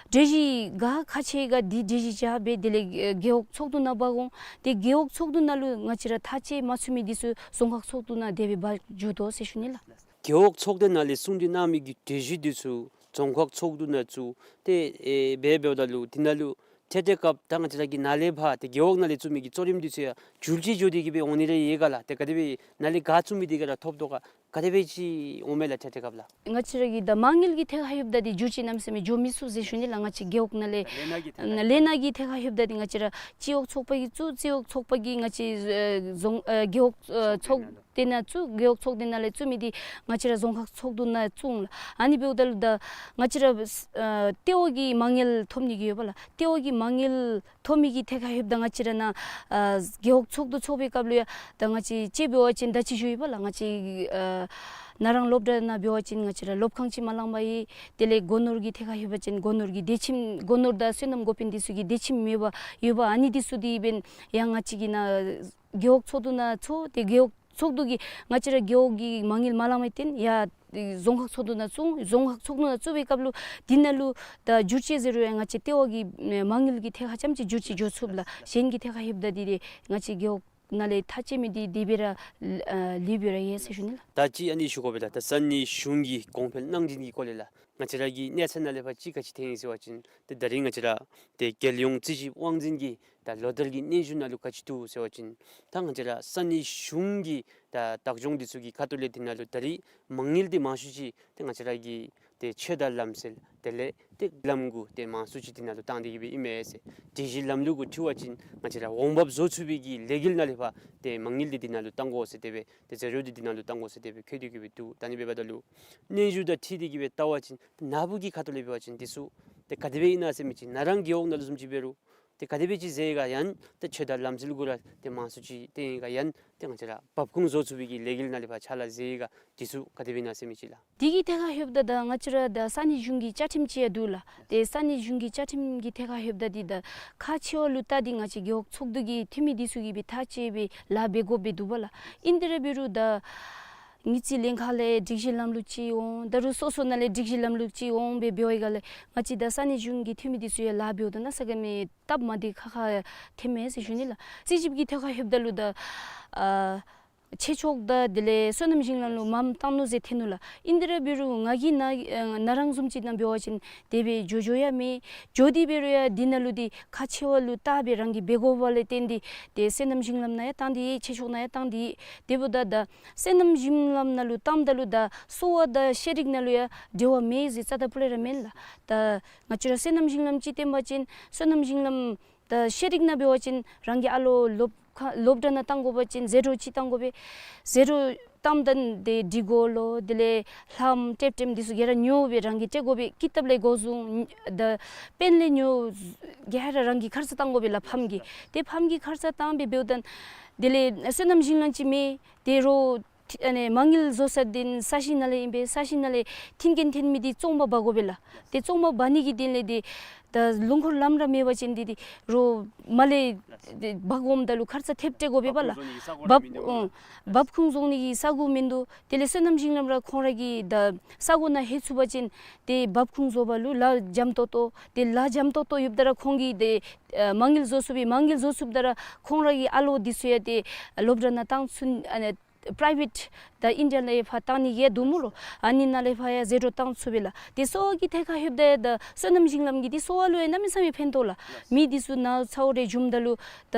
གྲོས་གཞི་ག་ཁག་ཆེ་ག་འདི་གྲོས་གཞི་བཞག་སྦེ་དེ་ལས་ཨེ་རྒེད་འོག་ཚོགས་འདུ་ནང་འབག་འོང་། ཏེ་རྒེད་འོག་ཚོགས་འདུ་ནང་ལུ་ང་བཅས་ར་ཐག་བཅད་མ་ཚུགས་མི་འདི་ཚུ་རྫོང་ཁག་ཚོགས་འདུ་ནང་དེ་སྦེ་འབག་འགྱོ་དོ་ཟེར་ཞུ་ནི་ལགས། རྒེད་འོག་ཚོགས་སྡེ་ནང་ལས་གསུང་གྲོས་གནང་མི་གི་གྲོས་གཞི་འདི་ཚུ་རྫོང་ཁག་ཚོགས་འདུ་ནང་བཙུགས་ཏེ་ཨེ་འབད་འབདཝ་ད་ལུ་འདི་ནང་ལུ་འཕྲལ་འཕྲལ་སྐབས་ད་ང་བཅས་ར་གི་ནཱ་ལས་ཕར་ཏེ་རྒེད་འོག་ནང་ལས་བཙུགས་མི་གི་གཙོ་རིམ་འདི་ཚུ་ཡང་འགྱུར་བཅོས་འགྱོ་སྟེ་གི་སྦེ་འོང་ནི་རེ་ཡོད་ག་ལགས། ཏེ་ག་དེ་སྦེ་ནཱ་ལས་ག་བཙུགས་མི་འདི་ག་ར་ཐོབ་དོ་ག་ག་དེ་སྦེ་ཅིག་འོང་མས་ལགས་འཕྲལ་འཕྲལ་སྐབས་ལགས། ང་བཅས་ར་གི་ད་མ་དངུལ་གྱི་ཐད་ཁར་ལྷོདཔ་ད་འདི་འགྱུར་བཅོས་གནམ་མེད་ས་མེད་འགྱོ་མི་ཚུགས་ཟེར་ཞུ་ནི་ལགས། ང་བཅས་རྒེད་འོག་ནང་ལས་ལས་སྣ་གི་ཐད་ཁར་ལས་སྣ་གི་ཐད་ཁར་ལྷོདཔ་ད་འདི་ང་བཅས་ར་སྤྱི་འོག་ཚོགས་པ་གིས་བཙུགས། སྤྱི་འོག་ཚོགས་པ་གིས་ང་བཅས་ཨེ་རྫོང་ཨེ་རྒེད་འོག་ཨེ་ཚོགས་སྡེ་ནང་བཙུགས། རྒེད་འོག་ཚོགས་སྡེ་ནང་ལས་བཙུགས་མི་འདི་ང་བཅས་ར་རྫོང་ཁག་ཚོགས་འདུ་ནང་བཙུགས་འོང་ལགས། ཨ་ནི་འབདཝ་ད་ལུ་ད་ང་བཅས་ར་ཨེ་ལྟེ་བ་གི་མ་དངུལ་ཐོབ་ནི་གི་ཡོད་པ་ལགས། ལྟེ་བ་གི་མ་དངུལ་ཐོབ་མི་གི་ཐད་ཁར་ལྷོདཔ་ད་ང་བཅས་ར་ནཱ་ཨ་རྒེད་འོག་ཚོགས་འདུ་ཚོགས་པའི་སྐབས་ལུ་ཡང་ད་ང་བཅས་ཅིག་འབད་བ་ཅིན་ད་ཅི་ཞུ་ཡི་པ་ལགས། ང་བཅས་ཨ་ནཱ་རང་སློབ་གྲྭ་ནང་འབད་བ་ཅིན་ང་བཅས་ར་སློབ་ཁང་ཅིག་མ་ལང་པར་ཡོད། དེ་ལས་སྒོ་ནོར་གྱི་ཐད་ཁར་ལྷོད་པ་ཅིན་སྒོ་ནོར་གྱི་སྡེ་ཁྱིམ་སྒོ་ནོར་དང་སོ་ནམ་འགོ་དཔོན་འདི་ཚུ་གི་སྡེ་ཁྱིམ་ཡོད་པ་ཡོད་པ་ཨ་ནི་འདི་ཚུ་འདི་འབདན་ཡང་ང་བཅས་ཀྱིས་ནཱ་རྒེད་འོག་ཚོགས་འདུ་ནང་ཚོགས་ཏེ་རྒེད་འོག་ཚོགས་འདུ་གིས་ང་བཅས་ར་རྒེད་འོག་གི་མ་དངུལ་མ་ལང་པའི་བརྟེན་ཡང་ རྫོང་ཁག་ཚོགས་འདུ་ནང་བཙུགས། རྫོང་ཁག་ཚོགས་འདུ་ནང་བཙུགས་པའི་སྐབས་ལུ་འདི་ནང་ལུ་ད་བསྒྱུར་བཅོས་ཟེར་རུང་ཡང་ང་བཅས་ལྟེ་བ་གི་མ་དངུལ་གྱི་ཐད་ཁར་རྐྱངམ་ཅིག་བསྒྱུར་བཅོས་འགྱོ་ཚུགས་ལགས། གཞན་གྱི་ཐད་ཁར་ལྷོདཔ་ད་འདི་རེ་ང་བཅས་རྒེད་འོག་ནང་ལས་ཐག་བཅད་མི་འདི་དེ་སྦེ་ར་ལུས་པའི་ར་ཡོད་ཟེར་ཞུ་ནི་ལགས། ད་ཅི་ཨ་ནི་ཞུ་དགོ་པས་ལགས། ད་ས་གནས་གཞུང་གིས་གོང་འཕེལ་གནང་སྦྱིན་གྱི་སྐོར་ལས་ལགས། ང་བཅས་ར་གི་གནས་ཚད་ནང་ལས་ཕར་ཅིག་ག་ཅི་ཐོན་ཡི་ཟེར་བ་ཅིན་ཏེ་ད་རིས་ང་བཅས་ར་ཏེ་རྒྱལ་ཡོངས་རྩིས་ཞིབ་དབང་འཛིན་གྱི་ད་ལོ་ལྟར་གྱི་སྙན་ཞུ་ནང་ལུ་ག་ཅི་འདུག་ཟེར་བ་ཅིན་ད་ང་བཅས་ར་ས་གནས་གཞུང་གི་ད་བདག་སྐྱོང་འདི་ཚུ་གི་ཁ་ཐུག་ལས་འདི་ནང་ལུ་ད་རིས་མ་དངུལ་འདི་མང་ཤོས་ཅིག་ཏེ་ང་བཅས་ར་གི་ཏེ་ཆོས་དང་ལམ་སྲོལ་དེ་ལས་ཏེ་ལམ་གུ་ཏེ་མང་ཤོས་ཅིག་འདི་ནང་ལུ་བཏང་སྟེ་གི་སྦེ་ཨིན་མས་ཟེར། སྒྲིག་གཞི་ལམ་ལུགས་གུ་འཁྲིལ་བ་ཅིན་ང་བཅས་ར་འོང་འབབ་བཟོ་ཚུགས་པའི་གི་ལས་འགུལ་ནང་ལས་ཕར་ཏེ་མ་དངུལ་འདི་འདི་ནང་ལུ་བཏང་དགོ་ཟེར་དེ་སྦེ་ཏེ་ཟད་འགྲོ་འདི་འདི་ནང་ལུ་བཏང་དགོ་ཟེར་དེ་སྦེ་འཁོད་དེ་གི་སྦེ་འདུག། ད་ཨ་ནི་འབདཝ་ད་ལུ་སྙན་ཞུ་དང་འཁྲིལ་ཏེ་གི་སྦེ་བལྟ་བ་ཅིན་ནཱ་བུ་གི་ཁ་ཐུག་ལས་འབད་བ་ཅིན་འདི་ཚུ་ཏེ་ག་དེ་སྦེ་ཨིན་ན་ཟེར་མི་ཅིག་ནཱ་རང་རྒེད་འོག་ནང་ལུ་བཟུམ་ཅིག་འབད་རུང་ཏེ་ག་དེ་སྦེ་ཅིག་ཟེར་ག་ཡང་ཏེ་ཆོས་དང་ལམ་སྲོལ་གུ་ར་ཏེ་མང་ཤོས་ཅིག་ཏེ་ཨིན་ག་ཡང་ཏེ་ང་བཅས་ར་འབབ་ཁུངས་བཟོ་ཚུགས་པའི་གི་ལས་འགུལ་ནང་ལས་ཕར་ཕྱག་ལཱ་ཟེར་ག་འདི་ཚུ་ག་དེ་སྦེ་ཨིན་ན་ཟེར་མི་ཅིག་ལགས། དེ་གི་ཐད་ཁར་ལྷོདཔ་ད་ད་ང་བཅས་ར་ད་ས་གནས་གཞུང་གི་བཅའ་ཁྲིམས་ཅིག་ཡང་འདུག་ལགས། ཏེ་ས་གནས་གཞུང་གི་བཅའ་ཁྲིམས་ཀྱི་ཐད་ཁར་ལྷོདཔ་ད་འདི་ད་ཁག་ཆེ་བ་ལུ་བལྟ་སྟེ་ང་བཅས་རྒེད་འོག་ཚོགས་འདུ་གི་འཐུས་མི་འདི་ཚུ་གིས་སྦེ་ཐག་བཅད་སྦེ་ལཱ་འབད་དགོཔ་སྦེ་འདུག་པ་ལགས། ཨིན་དེ་ར་འབད་རུང་ད་དངུལ་རྩིས་ལྷན་ཁག་ལས་སྒྲིག་གཞི་ལམ་ལུགས་ཅིག་འོང་། ད་རུང་སོ་སོ་ནང་ལས་སྒྲིག་གཞི་ལམ་ལུགས་ཅིག་འོང་སྦེ་འབད་བའི་སྒང་ལས་ང་བཅས་ད་ས་གནས་གཞུང་གི་འཐུས་མི་འདི་ཚུ་ཡང་ལཱ་འབདཝ་ད་གནམ་མེད་ས་མེད་སྟབས་མ་བདེ་ཁག་ཁ་ཐོནམ་མས་ཟེར་ཞུ་ནི་ལགས། རྩིས་ཞིབ་ཀྱི་ཐད་ཁར་ལྷོདཔ་ད་ལུ་ད་ཨ་ཆོས་ཕྱོགས་དང་དེ་ལས་སོ་ནམ་ཞིང་ལམ་ལུ་མངམ་བཏང་ནུག་ཟེར་ཐོན་ནུག་ལགས། ཨིན་དེ་ར་འབད་རུང་ང་གིས་ནཱ་ཨ་ནཱ་རང་བཟུམ་ཅིག་ནང་འབད་བ་ཅིན་དེ་སྦེ་འགྱོ་འགྱོ་ཡང་མེད། འགྱོ་སྟེ་འབད་རུང་ཡང་འདི་ནང་ལུ་འདི་ཁག་ཆེ་བ་ལུ་བལྟ་སྦེ་རང་གིས་འབད་དགོ་པ་ལས་བརྟེན་ཏེ་ཏེ་སོ་ནམ་ཞིང་ལམ་ནང་ཡང་བཏང་སྟེ་ཡོད། ཆོས་ཕྱོགས་ནང་ཡང་བཏང་སྟེ་ཡོད། དེ་འབདཝ་ད་ད་སོ་ནམ་ཞིང་ལམ་ནང་ལུ་བཏངམ་ད་ལུ་ད་གསོ་བ་དང་ཤེས་རིག་ནང་ལུ་ཡང་འབྲེལ་བ་མེད་ཟེར་རྩ་དང་སྤུ་ལས་ར་མེན་ལགས། ད་ང་བཅས་ར་སོ་ནམ་ཞིང་ལམ་ཅིག་བཏོན་པ་ཅིན་སོ་ནམ་ཞིང་ལམ་ད་ཤེས་རིག་ནང་འབད་བ་ཅིན་རང་གི་ཨ་ལོ་སློབ་ཁ་སློབ་གྲྭ་ནང་བཏང་དགོ་པ་ཅིན་ཟད་འགྲོ་ཅིག་བཏང་དགོ་པས། ཟད་འགྲོ་བཏངམ་ད་དེ་འབྲི་དགོ་ལོ། དེ་ལས་ལྷམ་ཊེབ་ཊེབ་འདི་ཚུ་ག་ར་ཉོ་སྦེ་རང་གིས་སྤྲོད་དགོ་པས། ཀི་ཏབ་ལས་འགོ་བཟུང་ད་པེན་ལས་ཉོ་ག་ར་རང་གིས་ཁར་ས་བཏང་དགོ་པས་ལགས། ཕམ་གྱིས་ཏེ་ཕམ་གྱིས་ཁར་ས་བཏང་སྦེ་འབདཝ་ད་དེ་ལས་སོ་ནམ་ཞིང་ལམ་ཅིག་མེད། ཏེ་རོགས་ཨ་ནི་མ་དངུལ་བཟོ་ས་འདི་ས་གཞི་ནང་ལས་ཨིན་པས། ས་གཞི་ནང་ལས་མཐུན་རྐྱེན་ཐོན་མི་འདི་བཙོང་པར་འབག་དགོ་པས་ལགས། ཏེ་བཙོང་པར་འབག་ནི་གི་དོན་ལས་འདི་ད་ལུང་འཁོར་ལམ་ར་མེད་པ་ཅིན་འདི་འདི་རོགས་མར་ལས་འདི་འབག་འོངམ་ད་ལུ་ཁར་ས་ཐེབས་སྤྲོད་དགོ་པས་པ་ལགས། འབབ་ཁུངས་བཟོ་ནི་གི་ས་གོ་ར་མིན་འདུག། འབབ་ཨ་འབབ་ཁུངས་བཟོ་ནི་གི་ས་གོ་མིན་འདུག། དེ་ལས་སོ་ནམ་ཞིང་ལམ་ར་ཁོང་ར་གི་ད་ས་གོ་ནང་ལྷོད་ཚུགས་པ་ཅིན་ཏེ་འབབ་ཁུངས་བཟོ་བ་ལུ་ལཱ་འཇམ་ཏོག་ཏོ། ཏེ་ལཱ་འཇམ་ཏོག་ཏོ་ཡོདཔ་ད་ར་ཁོང་གིས་ཏེ་ཨ་མ་དངུལ་བཟོ་ཚུགས་པས། མ་དངུལ་བཟོ་ཚུགསཔ་ད་ར་ཁོང་ར་གི་ཨ་ལོ་འདི་ཚུ་ཡང་ཏེ་སློབ་གྲྭ་ནང་བཏང་ཚུགས། ཨ་ནི་པ་རའི་བེཊ་ད་ཨིན་ཌི་ཡ་ལས་ཕར་བཏང་ནི་གི་འདུག་སྨོ་ལོ། ཨ་ནི་ནང་ལས་ཕར་ཡང་ཟད་འགྲོ་བཏང་ཚུགས་པས་ལགས། ཏེ་གསོ་བ་གི་ཐད་ཁར་ལྷོདཔ་ད་ཡང་ད་སོ་ནམ་ཞིང་ལམ་གྱི་འདི་གསོ་བ་ལུ་ཡང་གནམ་མེད་ས་མེད་ཕན་ཐོགས་ལགས། མི་འདི་ཚུ་ནད་ཚ་བོ་རེ་འབྱུངམ་ད་ལུ་ད་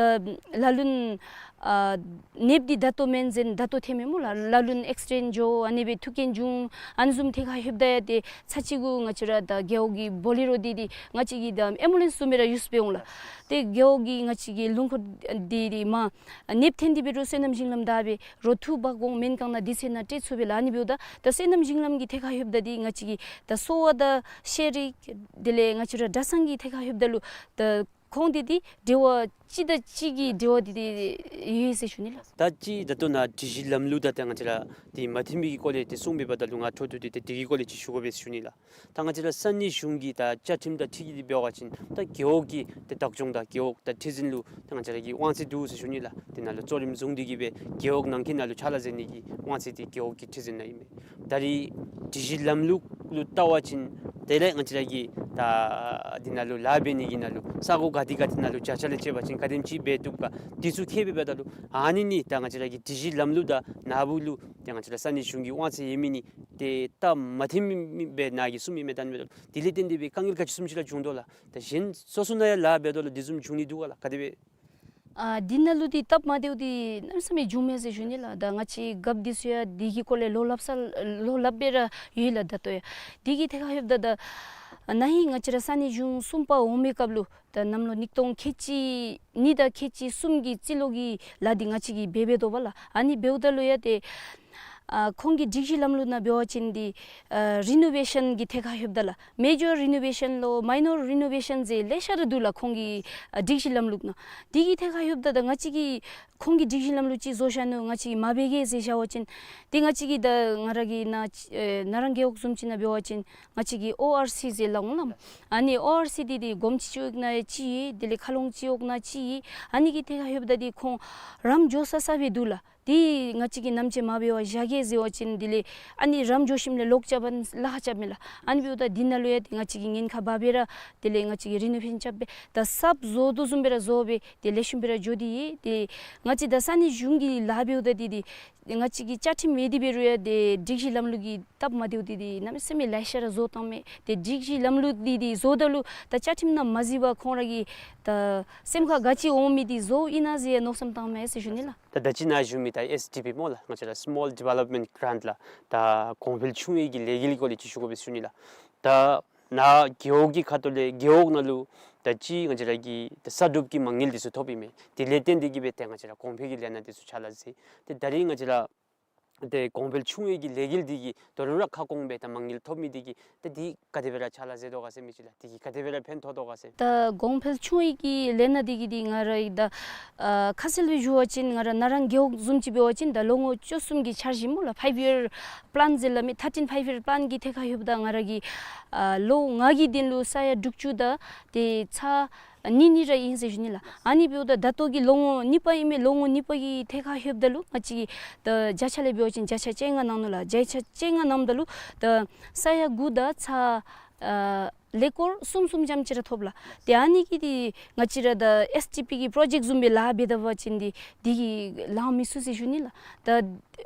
ལ་ལུ་ཨ་ནདཔ་འདི་ད་ལྟོ་མེན་ཟེར་ད་ལྟོ་ཐོནམ་མས་སྨོ་ལགས། ལ་ལུ་ཨེག་སི་ཌེནཊ་འགྱོ། ཨ་ནི་སྦེ་ཐུག་རྐྱེན་འབྱུང་། ཨ་ནི་བཟུམ་ཐད་ཁར་ལྷོདཔ་ད་ཡང་ཏེ་ཚར་ཅིག་གུ་ང་བཅས་ར་ད་རྒེད་འོག་གི་བོ་ལི་རོ་འདི་འདི་ང་བཅས་ཀྱིས་ད་ཨེམ་བུ་ལེནསི་བཟུམ་སྦེ་ར་ཡུསི་འབད་འོང་ལགས། ཏེ་རྒེད་འོག་གི་ང་བཅས་ཀྱི་ལུང་འཁོར་འདི་འདི་མར་ནདཔ་ཐོན་ཏེ་འབད་རུང་སོ་ནམ་ཞིང་ལམ་བདའ་སྦེ་རོགས་འཐུ་འབག་འོང་། མེན་གང་ན་དུས་ཚོད་ནང་སྤྲོད་ཚུགས་པས་ལགས། ཨ་ནི་འབདཝ་ད་ད་སོ་ནམ་ཞིང་ལམ་གྱི་ཐད་ཁར་ལྷོདཔ་ད་འདི་ང་བཅས་ཀྱི་ད་གསོ་བ་དང་ཤེས་རིག་དེ་ལས་ང་བཅས་ར་གྲྭ་ཚང་གི་ཐད་ཁར་ལྷོདཔ་ད་ལུ་ད་ཁོང་འདི་འདི་འབྲེལ་བ་གཅིག་དང་གཅིག་གི་འབྲེལ་བ་འདི་འདི་ཡོད་ཟེར་ཞུ་ནི་ལགས། ད་ཅི་ད་ལྟོ་ནཱ་སྒྲིག་གཞི་ལམ་ལུགས་དང་ཏེ་ང་བཅས་ར་འདི་མ་མཐུན་པའི་གི་སྐོར་ལས་ཏེ་གསུངས་པའི་བར་ད་ལུ་ང་འཕྲོ་མཐུད་དེ་ཏེ་དེ་གི་སྐོར་ལས་ཅིག་ཞུ་དགོ་པས་ཟེར་ཞུ་ནི་ལགས། ད་ང་བཅས་ར་ས་གནས་གཞུང་གི་ད་བཅའ་ཁྲིམས་དང་འཁྲིལ་ཏེ་འབད་བ་ཅིན་ད་རྒེད་འོག་གི་ཏེ་བདག་སྐྱོང་དང་རྒེད་འོག་དང་ཁྲི་འཛིན་ལུ་ད་ང་བཅས་ར་གི་དབང་ཚད་འདུག་ཟེར་ཞུ་ནི་ལགས། དེ་ནང་ལུ་གཙོ་རིམ་བཟུང་སྟེ་གི་སྦེ་རྒེད་འོག་ནང་འཁོད་ནང་ལུ་ཕྱག་ལཱ་མཛད་ནི་གི་དབང་ཚད་འདི་རྒེད་འོག་གི་ཁྲི་འཛིན་ནང་ཨིན་མས། ད་རེས་སྒྲིག་གཞི་ལམ་ལུགས་ལུ་བལྟ་བ་ཅིན་དེ་ལས་ང་བཅས་ར་གི་ད་འདི་ནང་ལུ་ལཱ་འབད་ནི་གི་ནང་ལུ་ས་གོ་ག་ཏེ་ག་ཏེ་ནང་ལུ་བརྒྱ་ཆ་ལས་བཅད་པ་ཅིན་ག་དེམ་ཅིག་འབད་བཏུབ་ག་འདི་ཚུ་མཁྱེན་པའི་བར་ད་ལུ་ཨ་ནི་ནི་ད་ང་བཅས་ར་གི་སྒྲིག་གཞི་ལམ་ལུགས་དང་ནཱ་བུ་ལུ་ཏེ་ང་བཅས་ར་ས་གནས་གཞུང་གི་དབང་ཚད་ཡོད་མི་ནི་ཏེ་སྟབས་མ་མཐུན་མི་སྦེ་ནཱ་གིས་གསུངམ་ཨིན་མས། ད་ནི་འབདཝ་ད་དེ་ལས་བརྟེན་ཏེ་སྦེ་དཀའ་ངལ་ག་ཅི་བཟུམ་ཅིག་ར་བྱུང་དོ་ལགས། ད་གཞན་སོ་སོ་ནང་ཡང་ལཱ་འབད་དོ་ལགས། དེ་བཟུམ་བྱུང་ནི་འདུག་ག་ལགས། ག་དེ་སྦེ། ཨ་འདི་ནང་ལུ་འདི་སྟབས་མ་བདེཝ་འདི་གནམ་མེད་ས་མེད་བྱུངམ་མས་ཟེར་ཞུ་ནི་ལགས། ད་ང་བཅས་རྒཔོ་འདི་ཚུ་ཡང་འདི་གི་སྐོར་ལས་བློ་སླབ་ས་བློ་སླབ་སྦེ་ར་ཡོད་ལགས། ད་ལྟོ་ཡང་འདི་གི་ཐད་ཁར་ལྷོདཔ་ད་ད་ཨ་ན་ཧིང་ང་བཅས་ར་ས་གནས་གཞུང་གསུམ་པ་འོང་མི་སྐབས་ལུ་ད་གནམ་ལོ་ཉིས་སྟོང་ཁལ་གཅིག་གཉིས་དང་ཁལ་གཅིག་གསུམ་གྱི་རྩིས་ལོ་གི་ལཱ་འདི་ང་བཅས་ཀྱིས་འབད་འབད་དོ་བ་ལགས། ཨ་ནི་འབདཝ་ད་ལུ་ཡང་ཏེ་ཨ་ཁོང་གི་སྒྲིག་གཞི་ལམ་ལུགས་ནང་འབད་བ་ཅིན་འདི་ཨ་རི་ནོ་ཝེ་ཤཱན་གྱི་ཐད་ཁར་ལྷོདཔ་ད་ལགས། མེ་ཇར་རི་ནོ་ཝེ་ཤཱན་ལོ་མའི་ནོར་རི་ནོ་ཝེ་ཤཱན་ཟེར་ལེ་ཤ་ར་འདུག་ལགས། ཁོང་གི་ཨ་སྒྲིག་གཞི་ལམ་ལུགས་ནང་འདི་གི་ཐད་ཁར་ལྷོདཔ་ད་ད་ང་བཅས་ཀྱིས་ཁོང་གི་སྒྲིག་གཞི་ལམ་ལུགས་ཅིག་བཟོ་བཞག་ནུག། ང་བཅས་ཀྱིས་མ་འབད་གེ་ཟེར་བཞག་པ་ཅིན་ཏེ་ང་བཅས་ཀྱིས་ད་ང་ར་གི་ནཱ་ཨེ་ནཱ་རང་རྒེད་འོག་བཟུམ་ཅིག་ནང་འབད་བ་ཅིན་ང་བཅས་ཀྱིས་ཨོ་ཨར་སི་ཟེར་སླབ་འོང་ལགས། ཨ་ནི་ཨོ་ཨར་སི་འདི་འདི་དགོངམ་སྤྱི་སྤྱི་འོག་ནང་ཡང་ཅིག་ཡོད། དེ་ལས་མཁའ་ཀློང་སྤྱི་འོག་ནང་ཅིག་ཡོད། ཨ་ནི་གི་ཐད་ཁར་ལྷོདཔ་ད་འདི་ཁོང་རམ་འགྱོ་ས་ས་སྦེ་འདུག་ལགས། དེ་ང་བཅས་ཀྱིས་ནམ་ཅིག་མ་འབད་བར་བཞག་གེ་ཟེར་བ་ཅིན་དེ་ལས་ཨ་ནི་རམ་འགྱོ་ཞིནམ་ལས་ལོག་རྐྱབ་པ་ལཱ་ཁག་རྐྱབ་མས་ལགས། ཨ་ནི་འབདཝ་ད་དེ་ནང་ལུ་ཡང་ཏེ་ང་བཅས་ཀྱིས་ཉེན་ཁ་འབག་སྦེ་ར་དེ་ལས་ང་བཅས་ཀྱིས་རི་ནོ་བེ་ཤཱན་རྐྱབ་སྦེ་ད་གསརཔ་བཟོ་དོ་བཟུམ་སྦེ་ར་བཟོ་སྦེ་ཏེ་ལེགས་ཤོམ་སྦེ་ར་འགྱོ་སྟེ་ཡོད། ཏེ་ང་བཅས་ད་ས་གནས་གཞུང་གི་ལཱ་འབདཝ་ད་དེ་དེ་ང་བཅས་ཀྱི་བཅའ་ཁྲིམས་ཡོད་དེ་འབད་རུང་ཡང་ཏེ་སྒྲིག་གཞི་ལམ་ལུགས་ཀྱི་སྟབས་མ་བདེཝ་དེ་དེ་གནམ་མེད་ས་མེད་ལེ་ཤ་ར་བཟོ་བཏངམ་མས། ཏེ་སྒྲིག་གཞི་ལམ་ལུགས་དེ་དེ་བཟོཝ་ད་ལུ་ད་བཅའ་ཁྲིམས་ནང་མ་གཟིགས་པར་ཁོང་ར་གི་ད་སེམས་ཁར་ག་ཅི་འོང་མི་དེ་བཟོཝ་ཨིན་ན་ཟེར་མནོ་བསམ་བཏངམ་མས་ཟེར་ཞུ་ནི་ལགས། ད་ད་ཅི་ནཱ་ཞུ་མི་ད་ཨེསི་ཌི་པི་སྨོ་ལགས། ང་བཅས་ར་སི་མོལ་ཌི་ཝེ་ལོབ་མེནཊ་གྲཱནཊ་ལགས། ད་གོང་འཕེལ་ཆུང་བའི་གི་ལས་འགུལ་སྐོར་ལས་ཅིག་ཞུ་དགོ་པས་ཟེར་ཞུ་ནི་ལགས། ད་ནཱ་རྒེད་འོག་གི་ཁ་ཐུག་ལས་རྒེད་འོག་ནང་ལུ་ད་ཅི་ང་བཅས་ར་གི་ད་གསར་སྒྲུབ་ཀྱི་མ་དངུལ་དེ་ཚུ་ཐོབ་ཨིན་མས། དེ་ལས་བརྟེན་ཏེ་གིས་སྦེ་ཏེ་ང་བཅས་ར་གོང་འཕེལ་གྱི་ལས་སྣ་དེ་ཚུ་ཕྱག་ལཱ་མཛད། ཏེ་ད་རིས་ང་བཅས་ར་ཏེ་གོང་འཕེལ་ཆུང་བའི་གི་ལས་འགུལ་འདི་གིས་དོ་རུང་ར་ཁ་སྐོང་སྦེ་ད་མ་དངུལ་ཐོབ་མི་འདི་གིས་ད་འདི་ག་དེ་སྦེ་ར་ཕྱག་ལཱ་མཛད་དོ་ག་ཟེར་མི་ཅིག་ལགས། འདི་གིས་ག་དེ་སྦེ་ར་ཕན་ཐོགས་དོ་ག་ཟེར། ད་གོང་འཕེལ་ཆུང་བའི་གི་ལས་སྣ་འདི་གིས་འདི་ང་ར་ཡང་ད་ཨ་ཁ་གསལ་སྦེ་ཞུ་བ་ཅིན་ང་ར་ནཱ་རང་རྒེད་འོག་བཟུམ་ཅིག་འབད་བ་ཅིན་ད་ལོ་ངོ་བཅུ་གསུམ་གྱི་འཆར་གཞི་སྨོ་ལགས། ཕའིབ་ཡར་པི་ལཱན་ཟེར་སླབ་མི་ཐར་ཊིན་ཕའིབ་ཡར་པི་ལཱན་གྱི་ཐད་ཁར་ལྷོདཔ་ད་ང་ར་གིས་ཨ་ལོ་ལྔ་གི་དོན་ལུ་ས་ཡ་དྲུག་ཅུ་དང་ཏེ་ཚ་ཨ་གཉིས་གཉིས་ར་ཨིན་ཟེར་ཞུ་ནི་ལགས། ཨ་ནི་འབདཝ་ད་ད་ལྟོ་གི་ལོ་ངོ་གཉིས་པ་ཨིན་མས། ལོ་ངོ་གཉིས་པ་གི་ཐད་ཁར་ལྷོདཔ་ད་ལུ་ང་བཅས་ཀྱིས་ད་བརྒྱ་ཆ་ལས་འབད་བ་ཅིན་བརྒྱ་ཆ་བཅོ་ལྔ་གནང་ནུག་ལགས། བརྒྱ་ཆ་བཅོ་ལྔ་གནངམ་ད་ལུ་ད་ས་ཡ་དགུ་དང་ཚ་ཨ་ཀླད་ཀོར་གསུམ་གསུམ་ཙམ་ཅིག་ར་ཐོབ་ལགས། ཏེ་ཨ་ནི་གིས་འདི་ང་བཅས་ར་ད་ཨེསི་ཌི་པི་གི་པྲོ་ཇེཀཊ་བཟུམ་སྦེ་ལཱ་འབད་ད་པ་ཅིན་འདི་འདི་གིས་ལང་མི་ཚུགས་ཟེར་ཞུ་ནི་ལགས། ད་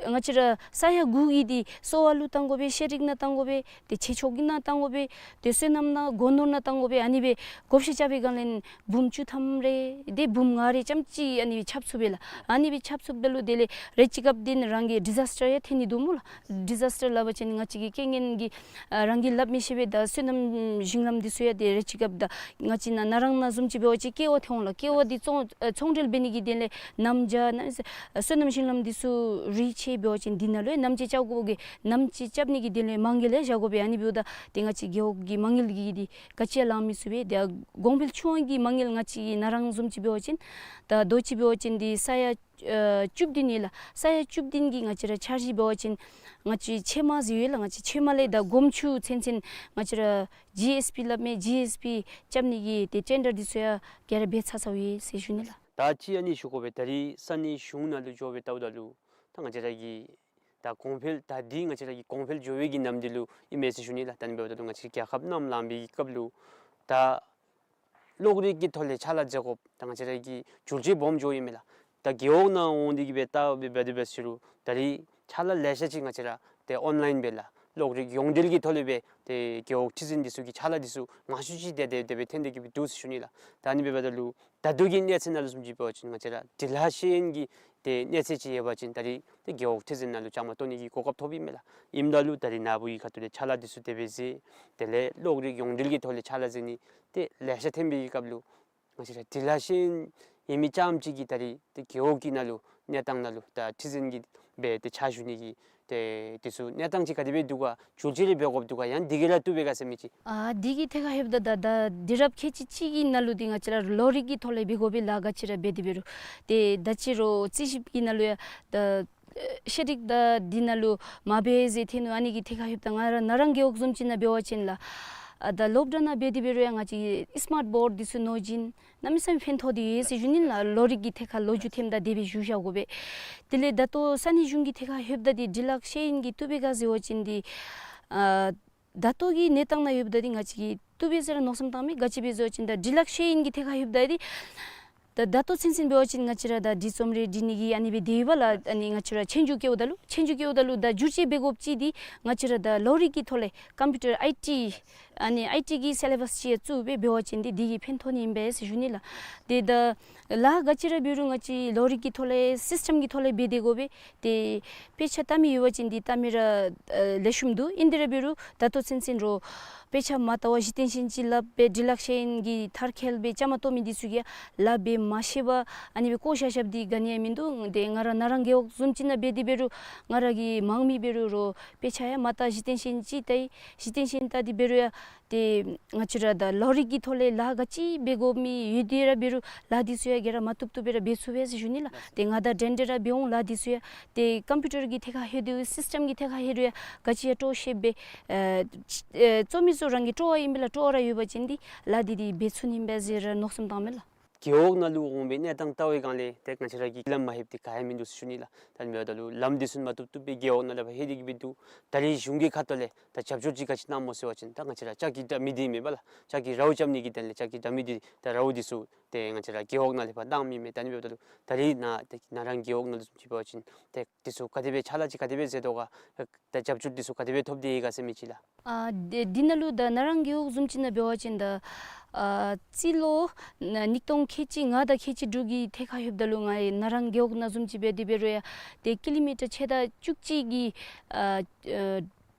ང་བཅས་ར་ས་ཡ་དགུ་གི་འདི་གསོ་བ་ལུ་བཏང་དགོ་པས། ཤེས་རིག་ནང་བཏང་དགོ་པས། ཏེ་ཆོས་ཕྱོགས་ཀྱི་ནང་བཏང་དགོ་པས། ཏེ་སོ་ནམ་ནང་སྒོ་ནོར་ནང་བཏང་དགོ་པས། ཨ་ནི་སྦེ་བགོ་བཤའ་རྐྱབ་པའི་སྒང་ལས་འབུམ་བཅུ་ཐམ་རེ་ཏེ་འབུམ་ལྔ་རེ་ཙམ་ཅིག་ཨ་ནི་སྦེ་ཁྱབ་ཚུགས་པས་ལགས། ཨ་ནི་སྦེ་ཁྱབ་ཚུགསཔ་ད་ལུ་དེ་ལས་རེ་ཅིག་སྐབས་འདི་ནི་རང་གི་ཌི་ཛཱས་ཊར་ཡང་ཐོན་ནི་འདུག་སྨོ་ལགས། ཌི་ཛཱས་ཊར་སླབ་པ་ཅིན་ང་བཅས་ཀྱི་རྐྱེན་ངན་གྱིས་ཨ་རང་གིས་སླབ་མི་ཤེས་པས། ད་སོ་ནམ་ཞིང་ལམ་འདི་ཚུ་ཡང་ཏེ་རེ་ཅིག་སྐབས་ད་ང་བཅས་ནཱ་ནཱ་རང་ནང་བཟུམ་ཅིག་འབད་བ་ཅིན་ཀེ་བ་ཐོན་འོང་ལགས། ཀེ་བ་འདི་ཚོང་ཨ་ཚོང་འབྲེལ་འབད་ནི་གི་དོན་ལས་གནམ་བྱཱར་ནང་སོ་ནམ་ཞིང་ལམ་འདི་ཚུ་རི་ཆེ་འབད་བ་ཅིན་འདི་ནང་ལུ་ཡང་གནམ་དཔྱད་རྐྱབ་དགོ་གི། གནམ་དཔྱད་རྐྱབ་ནི་གི་དོན་ལས་མ་དངུལ་ཡང་བཞག་དགོ་པས། ཨ་ནི་འབདཝ་ད་ཏེ་ང་བཅས་རྒེད་འོག་གི་མ་དངུལ་གྱིས་འདི་ག་ཅི་ཡང་ལང་མི་ཚུགས་པས། ཏེ་གོང་འཕེལ་ཆུང་བའི་གི་མ་དངུལ་ང་བཅས་ནཱ་རང་བཟུམ་ཅིག་འབད་བ་ཅིན་ད་ལྟོ་ཅིག་འབད་བ་ཅིན་འདི་ས་ཡ་ཨ་བཅུ་བདུན་ཨིན་ལགས། ས་ཡ་བཅུ་བདུན་གྱི་ང་བཅས་ར་འཆར་གཞི་འབད་བ་ཅིན་ང་བཅས་ཕྱེ་མ་ཟེར་ཡོད་ལགས། ང་བཅས་ཕྱེ་མ་ལས་ད་སྒོམ་ཆུ་ཚུན་ཚོད་ང་བཅས་ར་ཇི་ཨེསི་པི་སླབ་མི་ཇི་ཨེསི་པི་རྐྱབ་ནི་གི་ཏེ་ཊེན་ཌར་འདི་ཚུ་ཡང་ག་ར་འབད་ཚར་ཚརཝ་ཨིན་ཟེར་ཞུ་ནི་ལགས། ད་ཅི་ཨ་ནི་ཞུ་དགོ་པས། ད་རིས་ས་གནས་གཞུང་ནང་ལུ་འགྱོ་སྦེ་བལྟཝ་ད་ལུ་ད་ང་བཅས་ར་གི་ད་གོང་འཕེལ་ད་འདི་ང་བཅས་ར་གི་གོང་འཕེལ་འགྱོ་བའི་གི་ནམ་དུས་ལུ་ཨིན་མས་ཟེར་ཞུ་ནི་ལགས། ད་ཨ་ནི་འབདཝ་ད་ལུ་ང་བཅས་རྒྱལ་ཁབ་ནང་ལང་པའི་གི་སྐབས་ལུ་ད་གློག་རིག་གི་ཐོག་ལས་ཕྱག་ལཱ་མཛད་དགོཔ་ད་ང་བཅས་ར་གི་འགྱུར་བཅོས་སྦོམ་འགྱོཝ་ཨིན་མས་ལགས། ད་རྒེད་འོག་ནང་འོང་སྟེ་གིས་སྦེ་བལྟ་སྦེ་འབད་དེ་འབད་ཟེར་རུང་ད་རིས་ཕྱག་ལཱ་ལེ་ཤ་ཅིག་ང་བཅས་ར་ཏེ་ཨོན་ལཱའིན་སྦེ་ལགས་གློག་རིག་ཡོངས་འབྲེལ་གྱི་ཐོག་ལས་སྦེ་ཏེ་རྒེད་འོག་ཁྲི་འཛིན་འདི་ཚུ་གི་ཕྱག་ལཱ་འདི་ཚུ་མང་ཤོས་ཅིག་ཏེ་ཏེ་དེ་སྦེ་ཐོན་ཏེ་གིས་སྦེ་འདུག་ཟེར་ཞུ་ནི་ལགས། ད་ཨ་ནི་འབདཝ་ད་ལུ་ད་ལྟོ་གི་གནས་ཚད་ནང་ལུ་བཟུམ་ཅིག་འབད་བ་ཅིན་ང་བཅས་ར་འབྲི་ལྷག་ཤེས་ཡོན་གྱི་ཏེ་གནས་ཚད་ཅིག་ཡོད་པ་ཅིན་ད་རིས་ཏེ་རྒེད་འོག་ཁྲི་འཛིན་ནང་ལུ་བཅའ་མར་གཏོགས་ནི་གི་གོ་སྐབས་ཐོབ་ཨིན་མས་ལགས། ཨིནམ་ད་ལུ་ད་རིས་ནཱ་བུ་གི་ཁ་ཐུག་ལས་ཕྱག་ལཱ་འདི་ཚུ་དེ་སྦེ་མཛད། དེ་ལས་གློག་རིག་ཡོངས་འབྲེལ་གྱི་ཐོག་ལས་ཕྱག་ལཱ་མཛད་ནི་ཏེ་ལེ་ཤ་ཐོན་པའི་གི་སྐབས་ལུ་ང་བཅས་ར་འབྲི་ལྷག་ཤེས་ཡོན་ཡོད་མི་རྐྱངམ་ཅིག་གིས་ད་རིས་ཏེ་རྒེད་འོག་གི་ནང་ལུ་གནས་སྟངས་ནང་ལུ་ད་ཁྲི་འཛིན་གྱི་སྦེ་ཏེ་ཕྱག་ཞུ་ནི་གི་ཏེ་འདི་ཚུ་གནས་སྟངས་ཅིག་ག་དེ་སྦེ་འདུག་ག། འགྱུར་བཅོས་རེ་འབད་དགོཔ་འདུག་ག། ཡང་འདི་གིས་ར་བཏུབ་པས་ག་ཟེར་མི་ཅིག། ཨ་འདི་གི་ཐད་ཁར་ལྷོདཔ་ད་ད་ད་འདི་ར་ཁལ་གཅིག་གཅིག་གི་ནང་ལུ་འདི་ང་བཅས་ར་གློག་རིག་གི་ཐོག་ལས་འབད་དགོ་པའི་ལཱ་ག་ཅི་ར་འབད་དེ་འབད་རུང་ཏེ་ད་ཅི་རུང་རྩིས་ཞིབ་ཀྱི་ནང་ལུ་ཡང་ད་ཤེས་རིག་དང་འདི་ནང་ལུ་མ་འབད་ཟེར་ཐོན་ནུག། ཨ་ནི་གི་ཐད་ཁར་ལྷོདཔ་ད་ང་ར་ནཱ་རང་རྒེད་འོག་བཟུམ་ཅིག་ནང་འབད་བ་ཅིན་ལགས། ཨ་ད་སློབ་གྲྭ་ནང་འབད་དེ་འབད་རུང་ཡང་ང་བཅས་སི་མཱཊ་བོརཌ་འདི་ཚུ་མནོ་བྱིན་གནམ་མེད་ས་མེད་ཕན་ཐོགས་ཏེ་ཡོད་ཟེར་ཞུ་ནི་ལགས། གློག་རིག་གི་ཐད་ཁར་ལོ་རྒྱུས་ཐོནམ་ད་དེ་སྦེ་ཞུ་བཞག་དགོ་པས། དེ་ལས་ད་ལྟོ་ས་གནས་གཞུང་གི་ཐད་ཁར་ལྷོདཔ་ད་འདི་འབྲི་ལྷག་ཤེས་ཡོན་གྱིས་བཏུབ་པས་ག་ཟེར་བ་ཅིན་འདི་ཨ་ད་ལྟོ་གི་གནས་སྟངས་ནང་ལྷོདཔ་ད་འདི་ང་བཅས་ཀྱིས་བཏུབ་པས་ཟེར་ར་མནོ་བསམ་བཏངམ་མས། ག་ཅི་སྦེ་ཟེར་བ་ཅིན་ད་འབྲི་ལྷག་ཤེས་ཡོན་གྱི་ཐད་ཁར་ལྷོདཔ་ད་འདི་ད་ད་ལྟོ་ཚུན་ཚོད་འབད་བ་ཅིན་ང་བཅས་ར་ད་འབྲི་རྩོམ་རེ་འབྲི་ནི་གི་ཨ་ནི་སྦེ་དེ་ཡོདཔ་ལགས། ཨ་ནི་ང་བཅས་ར་ཆོས་རྒྱུགས་རྐྱབ་ད་ལུ་ཆོས་རྒྱུགས་རྐྱབ་ད་ལུ་ད་འགྱུར་བཅོས་འབད་དགོཔ་ཅིག་འདི་ང་བཅས་ར་ད་གློག་རིག་གི་ཐོག་ལས་ཀམ་པིའུ་ཊར་ཨའི་ཊི་ཨ་ནི་ཨའི་ཊི་གི་སི་ལེ་བཱསི་ཅིག་ཡང་བཙུགས་སྦེ་འབད་བ་ཅིན་འདི་འདི་གིས་ཕན་ཐོགས་ནི་ཨིན་པས་ཟེར་ཞུ་ནི་ལགས། ཏེ་ད་ལཱ་ག་ཅི་ར་འབད་རུང་ང་བཅས་གློག་རིག་གི་ཐོག་ལས་སིསི་ཊེམ་གྱི་ཐོག་ལས་འབད་དེ་དགོ་པས། ཏེ་དཔེ་ཆ་ལྟ་མི་ཡོད་པ་ཅིན་འདི་ལྟ་མི་ར་ཨ་ལེགས་ཤོམ་འདུག། ཨིན་དེ་ར་འབད་རུང་ད་ལྟོ་ཚུན་ཚོད་རོགས་དཔེ་ཆ་མ་ལྟ་བར་གཞི་རྟེན་ཤེས་ཡོན་ཅིག་ལྷབ་སྦེ་འབྲི་ལྷག་ཤེས་ཡོན་གྱི་མཐར་འཁྱོལ་སྦེ་བཅའ་མར་གཏོགས་མི་འདི་ཚུ་གིས་ལཱ་འབད་མ་ཤེས་པར་ཨ་ནི་སྦེ་བཀོ་བཞག་བཞགཔ་འདི་ག་ནི་ཡང་མིན་འདུག། ཏེ་ང་ར་ནཱ་རང་རྒེད་འོག་བཟུམ་ཅིག་ནང་འབད་དེ་འབད་རུང་ང་ར་གིས་མང་མི་འབད་རུང་རོགས་དཔེ་ཆ་ཡང་མ་ལྟ་གཞི་རྟེན་ཤེས་ཡོན་ཅིག་ལྟ་ཡི། གཞི་རྟེན་ཤེས་ཡོན་ལྟ་སྟེ་འབད་རུང་ཡང་ཏེ་ང་བཅས་ར་ད་གློག་རིག་གི་ཐོག་ལས་ལཱ་ག་ཅི་འབད་དགོ་མི་ཡོད་དེ་ར་འབད་རུང་ལཱ་འདི་ཚུ་ཡང་ག་ར་མ་བཏུབ་བཏུབ་སྦེ་ར་འབད་ཚུགས་པས་ཟེར་ཞུ་ནི་ལགས། ཏེ་ང་དང་འདྲན་འདྲ་ར་འབད་འོང་ལཱ་འདི་ཚུ་ཡང་ཏེ་ཀམ་པིའུ་ཊར་གྱི་ཐད་ཁར་ལྷོད་དེ་སིསི་ཊེམ་གྱི་ཐད་ཁར་ལྷོད་དེ་ཡང་ག་ཅི་ཡང་སྤྲོ་ཤེས་སྦེ་ཨ་ཨ་རྩོམ་མི་ཚུ་རང་གི་སྤྲོ་བ་ཨིན་པས་ལགས། སྤྲོ་བ་ར་ཡོད་པ་ཅིན་འདི་ལཱ་འདི་འདི་འབད་ཚུགས་ནི་ཨིན་པས་ཟེར་ར་མནོ་བསམ་བཏངམ་མས་ལགས། རྒེད་འོག་ནང་ལུ་འོང་བའི་གནས་སྟངས་བལྟ་བའི་སྒང་ལས་ཏེ་ང་བཅས་ར་གིས་ལམ་མ་ལྷོདཔ་འདི་ག་ཡང་མིན་འདུག་ཟེར་ཞུ་ནི་ལགས། ད་ཨ་ནི་འབདཝ་ད་ལུ་ལམ་འདི་ཚུ་མ་བཏུབ་བཏུབ་སྦེ་རྒེད་འོག་ནང་ལས་ཕར་ལྷོད་དེ་གི་སྦེ་འདུག། ད་རེས་གཞུང་གི་ཁ་ཐུག་ལས་ད་རྒྱབ་སྐྱོར་ཅིག་ག་ཅི་གནངམ་སྨོ་ཟེར་བ་ཅིན་ད་ང་བཅས་ར་ལྕགས་ཀྱི་དྲ་མིག་འདི་མེན་པ་ལགས། ལྕགས་ཀྱི་རཝ་རྐྱབ་ནི་གི་དོན་ལས་ལྕགས་ཀྱི་དྲ་མིག་འདི་ད་རཝ་འདི་ཚུ་ཏེ་ང་བཅས་ར་རྒེད་འོག་ནང་ལས་ཕར་གནངམ་ཨིན་མས། ད་ཨ་ནི་འབདཝ་ད་ལུ་ད་རེས་ནཱ་ཏེ་ནཱ་རང་རྒེད་འོག་ནང་ལུ་བཟུམ་ཅིག་འབད་བ་ཅིན་ཏེ་འདི་ཚུ་ག་དེ་སྦེ་ཕྱག་ལཱ་ཅིག་ག་དེ་སྦེ་མཛད་དོ་ག། ད་རྒྱབ་སྐྱོར་འདི་ཚུ་ག་དེ་སྦེ་ཐོབ་སྟེ་ཡོད་ག་ཟེར་མི་ཅིག་ལགས། ཨ་འདི་འདི་ནང་ལུ་ད་ནཱ་རང་རྒེད་འོག་བཟུམ་ཅིག་ནང་འབད་བ་ཅིན་ད་ཨ་རྩིས་ལོ་ན་ཉིས་སྟོང་ཁལ་གཅིག་ལྔ་དང་ཁལ་གཅིག་དྲུག་གི་ཐད་ཁར་ལྷོདཔ་ད་ལུ་ང་ནཱ་རང་རྒེད་འོག་ནང་བཟུམ་ཅིག་འབད་དེ་འབད་རུང་ཡང་ཏེ་ཀི་ལོ་མི་ཊར་ཕྱེད་དང་བཅུ་གཅིག་གི་ཨ་ཨ་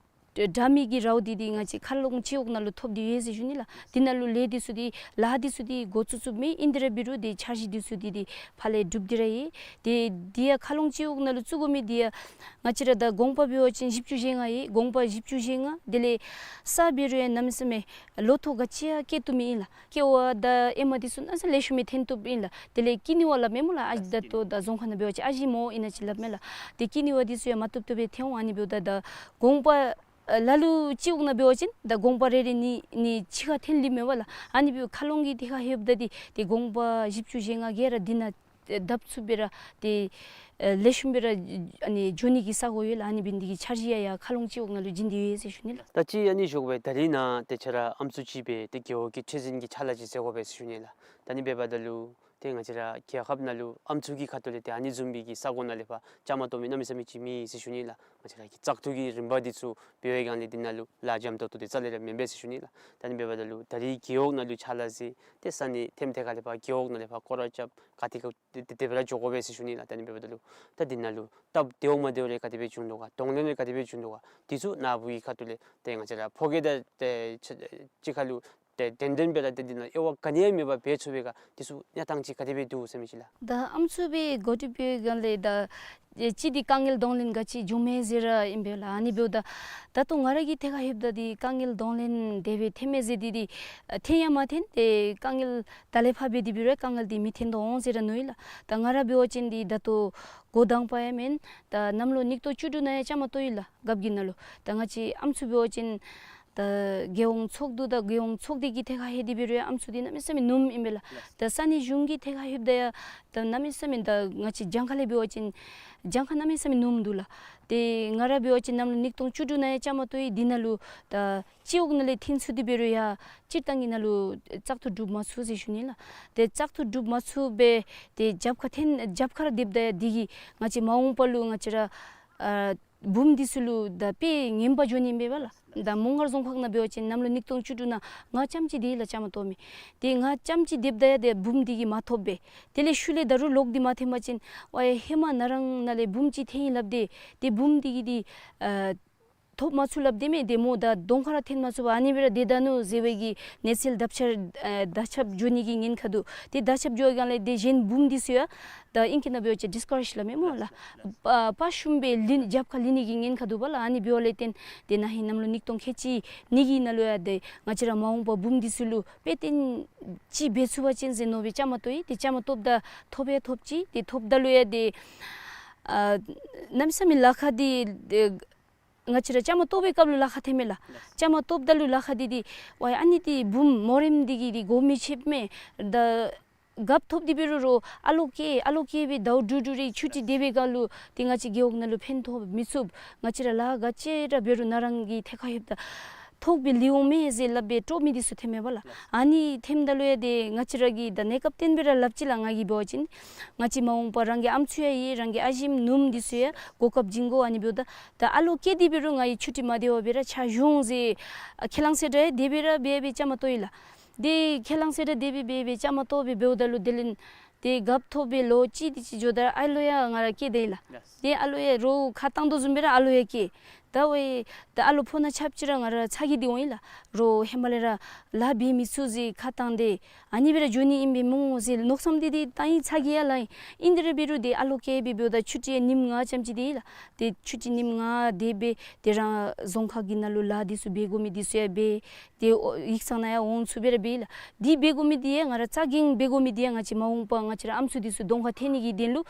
དྲ་མིག་གི་རཝ་འདི་འདི་ང་བཅས་མཁར་ལུང་སྤྱི་འོག་ནང་ལུ་ཐོབ་སྟེ་ཡོད་ཟེར་ཞུ་ནི་ལགས། འདི་ནང་ལུ་ལས་འདི་ཚུ་འདི་ལཱ་འདི་ཚུ་འདི་འགོ་བཙུགས་བཙུགསཔ་མས། ཨིན་དེ་ར་འབད་རུང་ཏེ་འཆར་གཞི་འདི་ཚུ་འདི་ཏེ་ཕར་ལས་གྲུབ་སྟེ་ར་ཡོད། ཏེ་འདི་ཡང་མཁར་ལུང་སྤྱི་འོག་ནང་ལུ་བཙུགས་དགོ་མི་འདི་ཡང་ང་བཅས་ར་ད་གོང་པ་འབད་བ་ཅིན་བཞི་བཅུ་ཞེ་ལྔ་ཡོད། གོང་པ་བཞི་བཅུ་ཞེ་ལྔ་དེ་ལས་ས་འབད་རུང་ཡང་གནམ་མེད་ས་མེད་ལོ་ཐོག་ག་ཅི་ཡང་སྐྱེ་བཏུབ་མི་ཨིན་ལགས། ཀེ་བ་དང་ཨེ་མ་འདི་ཚུ་གནམ་མེད་ས་མེད་ལེགས་ཤོམ་སྦེ་ཐོན་བཏུབ་ཨིན་ལགས། དེ་ལས་ཀི་ནི་བ་སླབ་མས་སྨོ་ལགས། ཨ་ད་ལྟོ་ད་རྫོང་ཁག་ནང་འབད་བ་ཅིན་ཨ་ཞིམ་མོ་ཨིན་ན་ཅིག་སླབ་མས་ལགས། ཏེ་ཀི་ནི་བ་འདི་ཚུ་ཡང་མ་བཏུབ་བཏུབ་སྦེ་ཐོན་འོང་། ཨ་ནི་འབདཝ་ད་ད་གོང་པ་ཨ་ལ་ལུ་སྤྱི་འོག་ནང་འབད་བ་ཅིན་ད་གོང་པ་རེ་རེ་གཉིས་གཉིས་གཅིག་ཁར་འཐེན་ལེ་མས་པ་ལགས། ཨ་ནི་འབདཝ་མཁར་ལུང་གི་ཐད་ཁར་ལྷོདཔ་ད་འདི་ཏེ་གོང་པ་བཞི་བཅུ་ཞེ་ལྔ་གིས་ར་འདི་ནང་བརྡབ་ཚུགསཔ་སྦེ་ར་ཏེ་ཨ་ལེགས་ཤོམ་སྦེ་ར་ཨ་ནི་འགྱོ་ནི་གི་ས་གོ་ཡོད་ལགས། ཨ་ནི་འབད་ནི་འདི་གིས་འཆར་གཞི་ཡང་ཡར་མཁར་ལུང་སྤྱི་འོག་ནང་ལུ་བྱིན་ཏེ་ཡོད་ཟེར་ཞུ་ནི་ལགས། ད་ཅི་ཨ་ནི་ཞུ་དགོ་པས། ད་རེས་ནཱ་ཏེ་ཁྱོད་ར་ཨམ་སྲུ་ཅིག་སྦེ་ཏེ་རྒེད་འོག་གི་ཁྲི་འཛིན་གྱི་ཕྱག་ལཱ་ཅིག་མཛད་དགོ་པས་ཟེར་ཞུ་ནི་ལགས། ད་ཨ་ནི་འབདཝ་ད་ལུ་ཏེ་ང་བཅས་ར་རྒྱལ་ཁབ་ནང་ལུ་ཨམ་སྲུ་གི་ཁ་ཐུག་ལས་ཏེ་ཨ་ནི་བཟུམ་མའི་གི་ས་གོ་ནང་ལས་ཕར་བཅའ་མར་གཏོགས་མི་གནམ་མེད་ས་མེད་ཅིག་མེད་ཟེར་ཞུ་ནི་ལགས། ང་བཅས་ར་གི་བཙག་འཐུ་གི་རིམ་པ་འདི་ཚུ་འབད་བའི་སྒང་ལས་འདི་ནང་ལུ་ལཱ་འཇམ་ཏོག་ཏོ་འདི་རྩ་ལས་ར་མེན་པས་ཟེར་ཞུ་ནི་ལགས། ད་ཨ་ནི་འབདཝ་ད་ལུ་ད་རེས་རྒེད་འོག་ནང་ལུ་ཕྱག་ལཱ་མཛད་དེ་ས་གནས་ཐེམ་ཐད་ཁ་ལས་ཕར་རྒེད་འོག་ནང་ལས་ཕར་སྐོར་ར་རྐྱབ་ག་ཏེ་ག་ཏེ་ཏེ་དེ་སྦེ་ར་འགྱོ་དགོ་པས་ཟེར་ཞུ་ནི་ལགས། ད་ཨ་ནི་འབདཝ་ད་ལུ་ད་འདི་ནང་ལུ་སྟབས་བདེཝ་མ་བདེཝ་རེ་ག་དེ་སྦེ་བྱུང་དོ་ག། གདོང་ལེན་རེ་ག་དེ་སྦེ་བྱུང་དོ་ག། འདི་ཚུ་ནཱ་བུ་གི་ཁ་ཐུག་ལས་ཏེ་ང་བཅས་ར་ཕོ་སྐྱེས་དང་ཏེ་ཅིག་ཁར་ལུ་ཏེ་དྲན་དྲནམ་སྦེ་ར་ཏེ་འདི་ནང་དབྱེ་བ་ག་ནི་ཡང་མེད་པར་འབད་ཚུགས་པས་ག། འདི་ཚུ་གནས་སྟངས་ཅིག་ག་དེ་སྦེ་འདུག་ཟེར་མི་ཅིག་ལགས། ད་ཨམ་སྲུ་སྦེ་འགོ་ཁྲིདཔ་འབད་བའི་སྒང་ལས་ད་ཨེ་ཅིག་འདི་དཀའ་ངལ་གདོང་ལེན་ག་ཅི་བྱུངམ་མས་ཟེར་ར་ཨིན་པས་ལགས། ཨ་ནི་འབདཝ་ད་ད་ལྟོ་ང་ར་གི་ཐད་ཁར་ལྷོདཔ་ད་འདི་དཀའ་ངལ་གདོང་ལེན་དེ་སྦེ་ཐོནམ་མས་ཟེར་འདི་འདི་ཨ་ཐོན་ཡང་མ་ཐོན། ཏེ་དཀའ་ངལ་ད་ལས་ཕར་འབད་དེ་འབད་རུང་དཀའ་ངལ་འདི་མི་ཐོན་དོ་འོང་ཟེར་ར་མནོ་ཡི་ལགས། ད་ང་ར་འབད་བ་ཅིན་འདི་ད་ལྟོ་འགོ་དང་པ་ཡང་མེན། ད་གནམ་ལོ་ཉིས་སྟོང་བཅུ་དྲུག་ནང་ཡང་བཅའ་མར་གཏོགས་ཡི་ལགས། རྒཔོ་གི་ནང་ལུ། ད་ང་བཅས་ཨམ་སྲུ་འབད་བ་ཅིན་ད་རྒྱལ་ཡོངས་ཚོགས་འདུ་དང་རྒྱལ་ཡོངས་ཚོགས་སྡེ་གི་ཐད་ཁར་ལྷོད་དེ་འབད་རུང་ཨམ་སྲུ་འདི་གནམ་མེད་ས་མེད་ཉུངམ་ཨིན་པས་ལགས། ད་ས་གནས་གཞུང་གི་ཐད་ཁར་ལྷོདཔ་ད་ཡང་ད་གནམ་མེད་ས་མེད་ད་ང་བཅས་གྱངས་ཁ་ལས་འབད་བ་ཅིན་གྱངས་ཁ་གནམ་མེད་ས་མེད་ཉུངམ་འདུག་ལགས། ཏེ་ང་ར་འབད་བ་ཅིན་གནམ་ལོ་ཉིས་སྟོང་བཅུ་དྲུག་ནང་ཡང་བཅའ་མར་གཏོགས་ཡི། འདི་ནང་ལུ་ད་སྤྱི་འོག་ནང་ལས་འཐོན་ཚུགས་ཏེ་འབད་རུང་ཡང་སྤྱིར་བཏང་གི་ནང་ལུ་བཙག་འཐུ་གྲུབ་མ་ཚུགས་ཟེར་ཞུ་ནི་ལགས། ཏེ་བཙག་འཐུ་གྲུབ་མ་ཚུགས་པས། ཏེ་རྒྱབ་ཁར་འཐོན་རྒྱབ་ཁར་ར་སྡོདཔ་ད་ཡང་འདི་གིས་ང་བཅས་མ་འོངས་པ་ལུ་ང་བཅས་ར་ཨ་བུམོ་འདི་ཚུ་ལུ་ད་དཔེ་ངན་པ་འགྱོ་ནི་ཨིན་པས་ལགས། ད་མོང་སྒར་རྫོང་ཁག་ནང་འབད་བ་ཅིན་གནམ་ལོ་ཉིས་སྟོང་བཅུ་དྲུག་ནང་ང་རྐྱངམ་ཅིག་འདི་ལགས་བཅའ་མར་གཏོགས་མི། ཏེ་ང་རྐྱངམ་ཅིག་སྡོདཔ་ད་ཡང་ཏེ་བུམོ་འདི་གིས་མ་ཐོབ་པས། དེ་ལས་ཤུལ་ལས་ད་རུང་ལོག་སྟེ་མ་འཐོན་པ་ཅིན་ཝའེ་ཧེ་མ་ནཱ་རང་ནང་ལས་བུམོ་ཅིག་འཐོན་ཡི་སླབ་སྟེ་ཏེ་བུམོ་འདི་གིས་འདི་ཨ་ཐོབ་མ་ཚུགས་སླབ་སྟེ་མས། ཏེ་མོ་ད་གདོང་ཁར་ར་འཐོན་མ་ཚུགས་པར་ཨ་ནི་སྦེ་ར་སྡོད་ད་ནུག་ཟེར་བའི་གི་གནས་ཚུལ་དག་ཆ་ཨ་དག་ཆ་འགྱོ་ནི་གི་ཉེན་ཁ་འདུག། ཏེ་དག་ཆ་འགྱོ་བའི་སྒང་ལས་ཏེ་གཞན་བུམོ་འདི་ཚུ་ཡང་ད་ཨིང་སྐད་ནང་འབད་བ་ཅིན་ཌིས་ཀ་རེཇ་སླབ་མས་སྨོ་ལགས། དཔའ་དཔའ་ཞུམ་སྦེ་ལུས་རྒྱབ་ཁར་ལུས་ནི་གི་ཉེན་ཁ་འདུག་པ་ལགས། ཨ་ནི་འབདཝ་ལས་བརྟེན་ཏེ་ན་ཧིང་གནམ་ལོ་ཉིས་སྟོང་ཁལ་གཅིག་གཉིས་ཀྱི་ནང་ལུ་ཡང་ཏེ་ང་བཅས་ར་མ་འོངས་པ་བུམོ་འདི་ཚུ་ལུ་དཔེ་སྟོན་ཅིག་འབད་ཚུགས་པ་ཅིན་ཟེར་མནོ་སྦེ་བཅའ་མར་གཏོགས་ཡི། ཏེ་བཅའ་མར་གཏོགསཔ་ད་ཐོབ་ཡང་ཐོབ་ཅི། ཏེ་ཐོབ་ད་ལུ་ཡང་ཏེ་ཨ་གནམ་མེད་ས་མེད་ལཱ་ཁག་འདི་ཏེ་ང་བཅས་ར་བཅའ་མར་གཏོགས་པའི་སྐབས་ལུ་ལཱ་ཁག་ཐོན་མས་ལགས། བཅའ་མར་གཏོགསཔ་ད་ལུ་ལཱ་ཁག་འདི་འདི་ཝའེ་ཨ་ནི་འདི་བུམོ་མོ་རེངམ་འདི་གིས་འདི་གོ་མི་ཆོདཔ་མས། ད་རྒཔོ་ཐོབ་སྟེ་འབད་རུང་རོགས་ཨ་ལོ་སྐྱེ་ཨ་ལོ་སྐྱེ་སྦེ་ཟླཝ་དྲུག་དྲུག་རེ་ཆུ་ཊི་སྡོད་པའི་སྐབས་ལུ་ཏེ་ང་བཅས་རྒེད་འོག་ནང་ལུ་ཕན་ཐོགས་མི་ཚུགས། ང་བཅས་ར་ལཱ་ག་ཅི་ར་འབད་རུང་ནཱ་རང་གི་ཐད་ཁར་ལྷོདཔ་ད་ཐོག་སྦེ་ལུས་འོང་མས་ཟེར་སླབ་སྦེ་དཀྲོག་མི་འདི་ཚུ་ཐོན་མས་པ་ལགས། ཨ་ནི་ཐོནམ་ད་ལུ་ཡང་ཏེ་ང་བཅས་ར་གིས་ད་གནས་སྐབས་བརྟེན་སྦེ་ར་སླབ་ཅི་ལགས། ང་གིས་འབད་བ་ཅིན་ང་བཅས་མ་འོངས་པ་རང་གི་ཨམ་སྲུ་ཡང་ཡོད། རང་གི་ཨ་ཞེམོ་ནུམོ་འདི་ཚུ་ཡང་གོ་སྐབས་བྱིན་དགོ། ཨ་ནི་འབདཝ་ད་ད་ཨ་ལོ་སྐྱེ་སྟེ་འབད་རུང་ང་གིས་ཆུ་ཊི་མ་སྡོད་པར་སྦེ་ར་ཕྱག་ཞུ་འོང་ཟེར་ཨ་ཁས་བླངས་ཟེར་ར་དེ་སྦེ་ར་འབད་སྦེ་བཅའ་མར་གཏོགས་ཡི་ལགས། ཏེ་ཁས་བླངས་ཟེར་ར་དེ་སྦེ་འབད་སྦེ་བཅའ་མར་གཏོགས་སྦེ་འབདཝ་ད་ལུ་དེ་ལས་ཏེ་རྒཔོ་ཐོབ་སྦེ་ལོ་གཅིག་དེ་ཅིག་འགྱོ་ད་ཨ་ལོ་ཡང་ང་ར་སྐྱེས་ད་ཡི་ལགས། ཏེ་ཨ་ལོ་ཡང་རོགས་ཁ་བཏང་དོ་བཟུམ་སྦེ་ར་ཨ་ལོ་ཡང་སྐྱེས། ད་ཝའེ་ད་ཨ་ལོ་ཕོ་ནང་ཆགསཔ་ཅིག་ར་ང་ར་ཚ་གྱང་འདི་འོང་ཡི་ལགས། རོགས་ཧེ་མ་ལས་ར་ལཱ་འབད་མི་ཚུགས་ཟེར་ཁ་བཏང་སྟེ་ཨ་ནི་སྦེ་ར་འགྱོ་ནི་ཨིན་པས་སྨོ་ཟེར་མནོ་བསམ་འདི་འདི་བཏང་ཡི། ཚ་གྱང་ཡང་ལང་ཡི། ཨིན་དེ་ར་འབད་རུང་ཏེ་ཨ་ལོ་སྐྱེས་སྦེ་འབདཝ་ད་ཆུ་ཊི་ཡང་ཉིནམ་ལྔ་ཙམ་ཅིག་སྡོད་ཡི་ལགས། ཏེ་ཆུ་ཊི་ཉིནམ་ལྔ་སྡོད་སྦེ་ཏེ་རང་རྫོང་ཁག་གི་ནང་ལུ་ལཱ་འདི་ཚུ་འབད་དགོ་མི་འདི་ཚུ་ཡང་འབད། ཏེ་ཨོ་ཡིག་ཚང་ནང་ཡང་འོང་ཚུགས་སྦེ་ར་འབད་ཡི་ལགས། འདི་འབད་དགོ་མི་འདི་ཡང་ང་ར་རྩ་འགེངས་འབད་དགོ་མི་འདི་ཡང་ང་བཅས་མ་འོངས་པ་ང་བཅས་ར་ཨམ་སྲུ་འདི་ཚུ་གདོང་ཁར་འཐོན་ནི་གི་དོན་ལུ་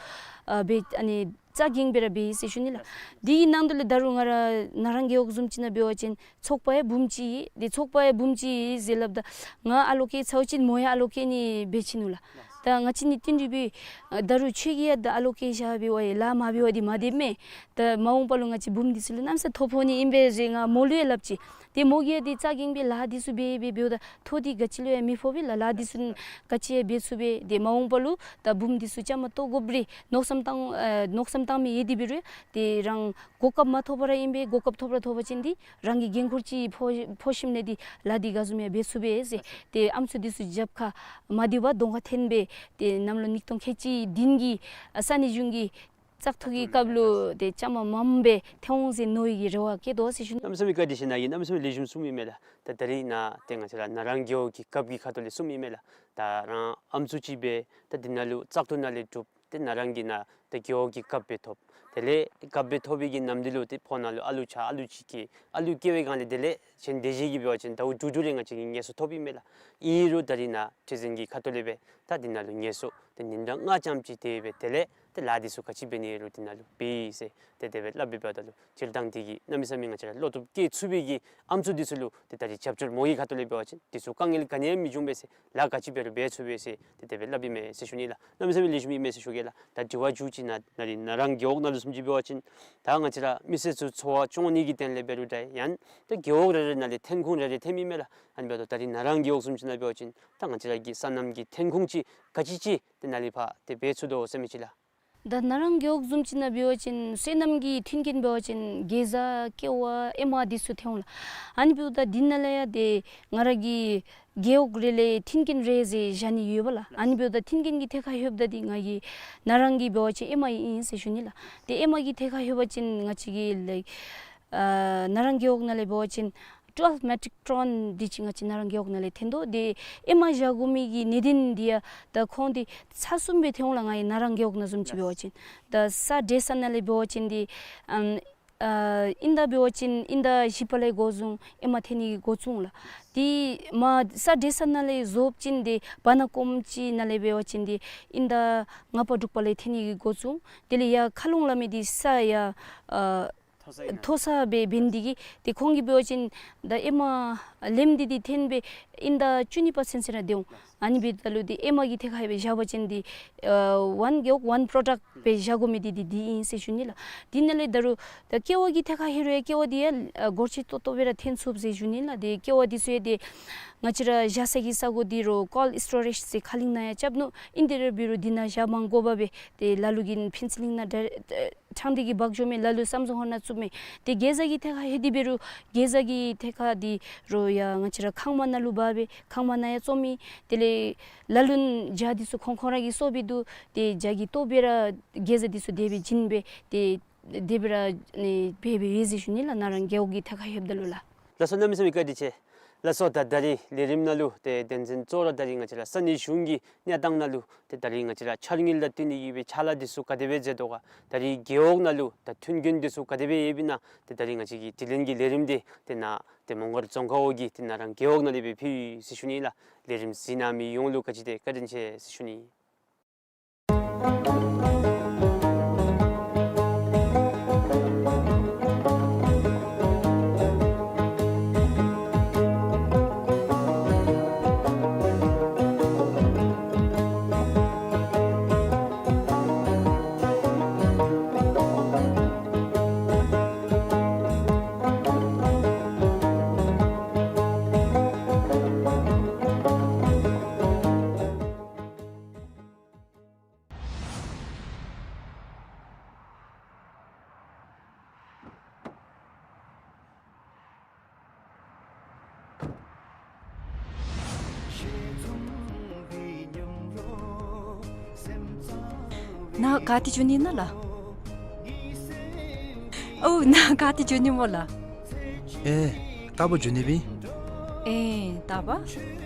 ཨ་འབད་ཨ་ནི་རྩ་འགེངས་སྦེ་ར་འབད་ཡི་ཟེར་ཞུ་ནི་ལགས། འདི་གི་ནང་དོག་ལས་ད་རུང་ང་ར་ནཱ་རང་རྒེད་འོག་བཟུམ་ཅིག་ནང་འབད་བ་ཅིན་ཚོགས་པ་ཡང་བུམོ་གཅིག་ཡོད། ཏེ་ཚོགས་པ་ཡང་བུམོ་གཅིག་ཡོད་ཟེར་སླབ་ད་ང་ཨ་ལོ་སྐྱེ་ཚརཝ་ཅིག་མོ་ཡང་ཨ་ལོ་སྐྱེ་ནི་འབད་ཅི་ནུག་ལགས། ད་ང་བཅས་ནི་བསྟུན་གྲོས་འབད་ད་རུང་ཁྱོད་ཀྱིས་ཡང་ད་ཨ་ལོ་ཀེ་བཞག་པའི་བ་ཡི་ལཱ་མ་འབད་བ་འདི་མ་དེ་མས། ད་མ་འོངས་པ་ལུ་ང་བཅས་བུམོ་འདི་ཚུ་ལུ་གནམ་ས་ཐོབ་ཕོག་ནི་ཨིན་པས་ཟེར་ང་མོ་ལུ་ཡང་སླབ་ཅི། ཏེ་མོ་གིས་ཡང་ཏེ་རྩ་འགེངས་སྦེ་ལཱ་འདི་ཚུ་འབད་འབད་འབདཝ་ད་ཐོག་འདི་ག་ཅི་ལུ་ཡང་མི་ཕོག་པས་ལགས། ལཱ་འདི་ཚུ་ག་ཅི་ཡང་འབད་ཚུགས་པས། ཏེ་མ་འོངས་པ་ལུ་ད་བུམོ་འདི་ཚུ་བཅའ་མར་གཏོགས་དགོ་པས་མནོ་བསམ་བཏང་ཨེ་མནོ་བསམ་བཏང་མི་ཡོད་དེ་འབད་རུང་ཏེ་རང་གོ་སྐབས་མ་ཐོབ་པར་ཨིན་པས། གོ་སྐབས་ཐོབ་ར་ཐོབ་པ་ཅིན་ཏེ་རང་གིས་འགན་ཁུར་ཅིག་ཕོག་ཕོག་ཞིནམ་ལས་ཏེ་ལཱ་འདི་ག་བཟུམ་ཡང་འབད་ཚུགས་པས་ཟེར། ཏེ་ཨམ་སྲུ་འདི་ཚུ་རྒྱབ་ཁར་མ་དེ་བ་གདོང་ཁར་འཐོན་སྦེ་ཏེ་གནམ་ལོ་ཉིས་སྟོང་ཁལ་གཅིག་བདུན་གྱི་ཨ་ས་གནས་གཞུང་གི་བཙག་འཐུ་གི་སྐབས་ལུ་ཏེ་བཅའ་མར་མངམ་སྦེ་ཐོན་འོང་ཟེར་མནོ་བའི་གི་རེ་བ་བསྐྱེད་དོ་ཟེར་ཞུ་ནི། གནམ་མེད་ས་མེད་བཀའ་དྲིན་ཆེ། ནཱ་གིས་གནམ་མེད་ས་མེད་ལེགས་ཤོམ་གསུངམ་ཨིན་མས་ལགས། ད་ད་རིས་ནཱ་ཏེ་ང་བཅས་ར་ནཱ་རང་རྒེད་འོག་གི་རྒཔོ་གི་ཁ་ཐུག་ལས་གསུངམ་ཨིན་མས་ལགས། ད་རང་ཨམ་སྲུ་ཅིག་སྦེ་ད་འདི་ནང་ལུ་བཙག་འཐུ་ནང་ལས་གྲུབ། ཏེ་ནཱ་རང་གི་ནཱ་ཏེ་རྒེད་འོག་གི་རྒཔོ་སྦེ་ཐོབ། དེ་ལས་རྒཔོ་སྦེ་ཐོབ་པའི་གི་ནམ་དུས་ལུ་ཏེ་ཕོཝ་ནང་ལུ་ཨ་ལུ་ཆགས་ཨ་ལུ་ཅིག་སྐྱེ། ཨ་ལུ་སྐྱེ་བའི་སྒང་ལས་དེ་ལས་གཞན་དེ་ཅིག་གིས་འབད་བ་ཅིན་ཟླཝ་དྲུག་དྲུག་རེ་ང་བཅས་ཀྱིས་ངལ་གསོ་ཐོབ་ཨིན་མས་ལགས། ཨིན་རུང་ད་རིས་ནཱ་ཁྲི་འཛིན་གྱི་ཁ་ཐུག་ལས་སྦེ་ད་འདི་ནང་ལུ་ངལ་གསོ་ཏེ་ཉིན་གྲངས་ལྔ་ཙམ་ཅིག་ཏེ་སྦེ་དེ་ལས་ཏེ་ལཱ་འདི་ཚུ་ག་ཅི་འབད་ནི་རུང་འདི་ནང་ལུ་འབད་ཟེར་ཏེ་དེ་སྦེ་སླབ་སྦེ་འབདཝ་ད་ལུ་སྤྱིར་བཏང་འདི་གིས་གནམ་མེད་ས་མེད་ང་བཅས་ར་བློ་སྟོབས་བསྐྱེད་ཚུགས་པའི་གི་ཨམ་སྲུ་འདི་ཚུ་ལུ་ཏེ་ད་རིས་རྒྱབ་སྐྱོར་མོ་གི་ཁ་ཐུག་ལས་འབད་བ་ཅིན་འདི་ཚུ་དཀའ་ངལ་ག་ནི་ཡང་མི་འབྱུང་པས་ཟེར། ལཱ་ག་ཅི་འབད་རུང་འབད་ཚུགས་པས་ཟེར་ཏེ་དེ་སྦེ་སླབ་ཨིན་མས་ཟེར་ཞུ་ནི་ལགས། གནམ་མེད་ས་མེད་ལེགས་ཤོམ་ཨིན་མས་ཟེར་ཞུ་གེ་ལགས། ད་དྲི་བ་མཇུག་ཅིག་ནཱ་ད་རིས་ནཱ་རང་རྒེད་འོག་ནང་ལུ་བཟུམ་ཅིག་འབད་བ་ཅིན་ད་ང་བཅས་ར་མི་སེར་ཚུ་འཚོ་བ་སྐྱོང་ནི་གི་དོན་ལས་འབད་རུང་འདྲ་ཡང་ད་རྒེད་འོག་རེ་རེ་ནང་ལས་ཐོན་ཁུངས་རེ་རེ་ཐོནམ་ཨིན་མས་ལགས། ཨ་ནི་འབདཝ་ད་ད་རིས་ནཱ་རང་རྒེད་འོག་བཟུམ་ཅིག་ནང་འབད་བ་ཅིན་ད་ང་བཅས་ར་གི་སོ་ནམ་གྱི་ཐོན་ཁུངས་ཅིག་ག་ཅི་ཅིག་ཏེ་ནཱ་ལས་ཕར་ཏེ་འབད་ཚུགས་དོ་ཟེར་མི་ཅིག་ལགས། ད་ནཱ་རང་རྒེད་འོག་བཟུམ་ཅིག་ནང་འབད་བ་ཅིན་སོ་ནམ་གྱི་མཐུན་རྐྱེན་འབད་བ་ཅིན་གེ་ཛ་ཀེ་བ་ཨེ་མ་འདི་ཚུ་ཐོན་འོང་ལགས། ཨ་ནི་འབདཝ་ད་འདི་ནང་ལས་ཡང་ཏེ་ང་ར་གི་རྒེད་འོག་རེ་ལས་མཐུན་རྐྱེན་རེ་ཟེར་བཞག་ནི་ཡོད་པ་ལགས། ཨ་ནི་འབདཝ་ད་མཐུན་རྐྱེན་གྱི་ཐད་ཁར་ལྷོདཔ་ད་འདི་ང་གི་ནཱ་རང་གི་འབད་བ་ཅིན་ཨེ་མ་ཨིན་ཟེར་ཞུ་ནི་ལགས། ཏེ་ཨེ་མ་གི་ཐད་ཁར་ལྷོད་པ་ཅིན་ང་བཅས་ཀྱི་ལཱ་ཨ་ནཱ་རང་རྒེད་འོག་ནང་ལས་འབད་བ་ཅིན་ཊུ་ཝེལབ་མེ་ཊིག་ཊོན་འདི་ཅིག་ང་བཅས་ནཱ་རང་རྒེད་འོག་ནང་ལས་ཐོན་དོ། ཏེ་ཨེ་མ་བཞག་དགོ་མི་གི་གནད་དོན་འདི་ཡང་ད་ཁོང་འདི་ཚར་གསུམ་སྦེ་ཐོན་འོང་ལགས། ང་གི་ནཱ་རང་རྒེད་འོག་ནང་བཟུམ་ཅིག་འབད་བ་ཅིན་ད་ས་འདྲེས་ས་ནང་ལས་འབད་བ་ཅིན་འདི་ཨམ་ཨ་དབྱིན་ཟླ་འབད་བ་ཅིན་དབྱིན་ཟླ་བཞི་པ་ལས་འགོ་བཟུང་ཨེ་མ་ཐོན་ནི་གི་འགོ་བཙུགས་འོང་ལགས། ཏེ་མར་ས་འདྲེས་ས་ནང་ལས་བཟོ་བ་ཅིན་ཏེ་བར་ན་གོམ་ཅིག་ནང་ལས་འབད་བ་ཅིན་ཏེ་དབྱིན་ཟླ་ལྔ་པ་དྲུག་པ་ལས་ཐོན་ནི་གི་འགོ་བཙུགས་འོང་། དེ་ལས་ཡར་མཁའ་རླུང་སླབ་མི་འདི་ས་ཡར་ཨ་མཐོ་ས་སྦེ་འབད་ནི་དེ་གིས་ཏེ་ཁོང་གིས་འབད་བ་ཅིན་ད་ཨེ་མ་ལེབ་འདི་ཏེ་ཐོན་སྦེ་དབྱིན་ཟླ་བཅུ་གཉིས་པ་ཚུན་ཚོད་ར་སྡོད་འོང་། ཨ་ནི་འབདཝ་ད་ལུ་ཏེ་ཨེ་མ་གི་ཐད་ཁར་སྦེ་བཞག་པ་ཅིན་ཏེ་ཨ་ཝན་རྒེད་འོག་ཝན་པྲོ་ཌག་སྦེ་བཞག་དགོ་མི་འདི་ཏེ་འདི་ཨིན་ཟེར་ཞུ་ནི་ལགས། དེ་ནང་ལས་ད་རུང་ད་ཀེ་བ་གི་ཐད་ཁར་ལྷོད་རུང་ཡང་ཀེ་བ་འདི་ཡང་ཨ་སྒོར་ཆེ་ཏོག་ཏོ་སྦེ་ར་ཐོན་ཚུགས་ཟེར་ཞུ་ནི་ལགས། ཏེ་ཀེ་བ་འདི་ཚུ་ཡང་ཏེ་ང་བཅས་ར་བཞག་ས་གི་ས་གོ་འདི་རུང་ཀོལཌ་སི་ཊོ་རེཇ་ཟེར་ཁ་གླིང་ནང་ཡང་རྐྱབ་ནུག། ཨིན་ཏེ་ར་འབད་རུང་འདི་ནང་བཞག་མ་དགོ་པར་སྦེ་ཏེ་ལ་ལུ་གིས་ཕུན་ཚོགས་གླིང་ནང་ད་ཨ་ཕྲང་སྟེ་གི་འབག་འགྱོ་མི། ལ་ལུ་སམ་སུང་ཧོར་ནང་བཙུགས་མི། ཏེ་གེ་ཛ་གི་ཐད་ཁར་ལྷོད་དེ་འབད་རུང་གེ་ཛ་གི་ཐད་ཁར་འདི་རུང་ཡང་ང་བཅས་ར་ཁང་མ་ནང་ལུ་འབག་སྦེ་ཁང་མ་ནང་ཡང་བཙོང་མི། དེ་ལས་ལ་ལུ་ཇ་འདི་ཚུ་ཁོང་ཁོང་ར་གིས་གསོག་སྦེ་འདུག། ཏེ་ཇ་གི་ལྟོ་སྦེ་ར་གེ་ཛ་འདི་ཚུ་དེ་སྦེ་བྱིན་སྦེ་ཏེ་དེ་སྦེ་ར་ཨེ་འབད་འབདཝ་ཨིན་ཟེར་ཞུ་ནི་ལགས། ནཱ་རང་རྒེད་འོག་གི་ཐད་ཁར་ལྷོདཔ་ད་ལུ་ལགས། ལགས་སོ། གནམ་མེད་ས་མེད་བཀའ་དྲིན་ཆེ། ལགས་སོ། ད་ད་རིས་ལས་རིམ་ནང་ལུ་ཏེ་དོན་ཚན་གཙོ་བོ་ར་ད་རིས་ང་བཅས་ར་ས་གནས་གཞུང་གི་གནས་སྟངས་ནང་ལུ་ཏེ་ད་རིས་ང་བཅས་ར་འཆར་དངུལ་དང་བསྟུན་ནི་གི་སྦེ་ཕྱག་ལཱ་འདི་ཚུ་ག་དེ་སྦེ་མཛད་དོ་ག། ད་རིས་རྒེད་འོག་ནང་ལུ་ད་མཐུན་རྐྱེན་འདི་ཚུ་ག་དེ་སྦེ་ཡོདཔ་ཨིན་ན་ཏེ་ད་རིས་ང་བཅས་ཀྱི་དྲི་ལན་གྱི་ལས་རིམ་འདི་ཏེ་ནཱ་ཏེ་མོང་སྒར་རྫོང་ཁག་འོག་གི་ཏེ་ནཱ་རང་རྒེད་འོག་ནང་ལས་སྦེ་ཕུལ་ཡི་ཟེར་ཞུ་ནི་ལགས། ལས་རིམ་གཟིགས་གནང་མི་ཡོངས་ལུ་བཀའ་དྲིན་ཆེ་བཀའ་དྲིན་ཆེ་ཟེར་ཞུ་ནི། ནཱ་ག་ཏེ་འགྱོ་ནི་ཨིན་ན་ལགས། ཨོ་ནཱ་ག་ཏེ་འགྱོ་ནི་སྨོ་ལགས། ཨེ་རྟག་པར་འགྱོ་ནི་སྦེ། ཨེ་རྟག་པར།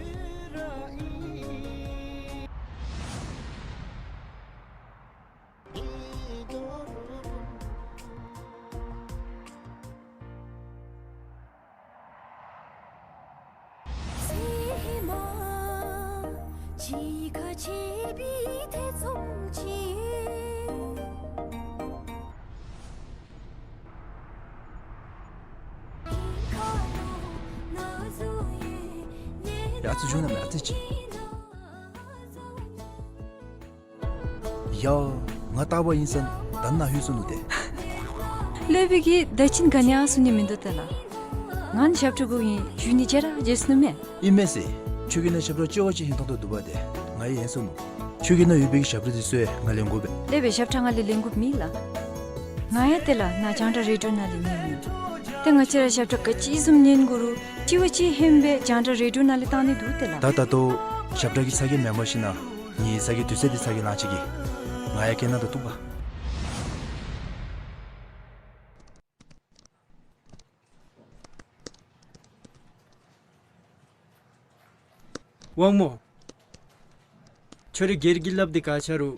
ཡ་ཨ་ཙི་འགྱོ་ན་མེན་ཨ་ཙི་ཅིག། ཡ། ང་རྟག་པར་ཨིན་ས་ད་ནཱ་ལྷོད་སོ་ནུག་ཏེ། ལྷོད་པའི་གི་ད་ཅི་ག་ནི་ཡང་གསུང་ནི་མིན་འདུག་ཏེ་ལགས། ང་ནི་ཞབས་ཁྲ་གུ་ཨིན་ཞུ་ནི་བརྗེད་ར་བརྗེད་སོ་ནུག་མས། ཨིན་མས་ཟེར། ཁྱོད་ཀྱི་ནང་ཞབས་ཁྲ་ཅོག་ཅིག་ཧིང་ཐོང་དོ་འདུག་པ་ཏེ། ང་ཡང་ཡེངས་སོ་ནུག། ཁྱོད་ཀྱི་ནང་ཡོད་པའི་གི་ཞབས་ཁྲ་དེ་ཚུ་ཡང་ང་ལེན་དགོ་པས། ལྷོད་པའི་ཞབས་ཁྲ་ང་ལས་ལེན་དགོཔ་མེད་ལགས། ང་ཡང་ཏེ་ལགས་ནཱ་རྒྱང་བསྒྲགས་རེ་ཌི་ཡོ་ནང་ལས་ཉན་ནི་ཨིན། ཏེ་ང་བཅས་ར་ཞབས་ཁྲ་ག་ཅི་བཟུམ་ཉན་དགོ་རུང་དྲི་བ་ཅིག་ཧེ་མ་སྦེ་རྒྱང་བསྒྲགས་རེ་ཌི་ཡོ་ནང་ལས་བཏང་ནི་འདུག་ཏེ་ལགས། ད་ད་ལྟོ་ཞབས་ཁྲ་གི་ཚ་གྱང་མེན་པར་ཞིན་ན་ངེའི་ཚ་གྱང་དུས་ཚོད་འདི་ཚ་གྱང་ལང་ཅི་གི། ང་ཡང་སྐད་ནང་དུ་གཏུགས་པ། དབང་མོ། ཁྱོད་རའི་སྒེར་གྱི་ལགཔ་འདི་ག་ཆ་རུང་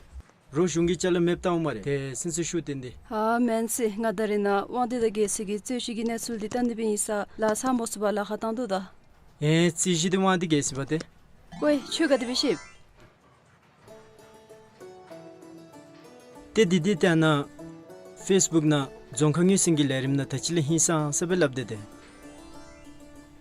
རོགས་གཞུང་གི་ཅ་ལ་མེདཔ་བཏང་འོང་སྨ་རེ། ཏེ་སེམས་སུ་ཤུགས་བཏོན་ཏེ། ཨ་མེན་ཟེར། ང་ད་རེས་ནཱ་དབང་འདུས་དང་རྒྱལ་མཚན་གྱི་རྩོད་གཞི་གི་གནས་ཚུལ་འདི་བལྟ་ནི་སྦེ་ཨིན་ས་ལགས། ཚར་མ་ཚུགས་པར་ལཱ་ཁག་བཏང་དོ་ད། ཨེ་རྩོད་གཞི་འདི་དབང་འདུས་རྒྱལ་མཚན་པ་ཏེ། ཝའེ་ཁྱོད་ག་དེ་སྦེ་ཤེས། ཏེ་འདི་འདི་ཏེ་ཨ་ནཱ་ཕེསི་བུཀ་ནང་རྫོང་ཁ་ངོས་ཟིན་གྱི་ལས་རིམ་ནང་ད་ཅི་ལས་ཧིང་སངས་ས་སྦེ་སླབ་སྟེ་ཏེ།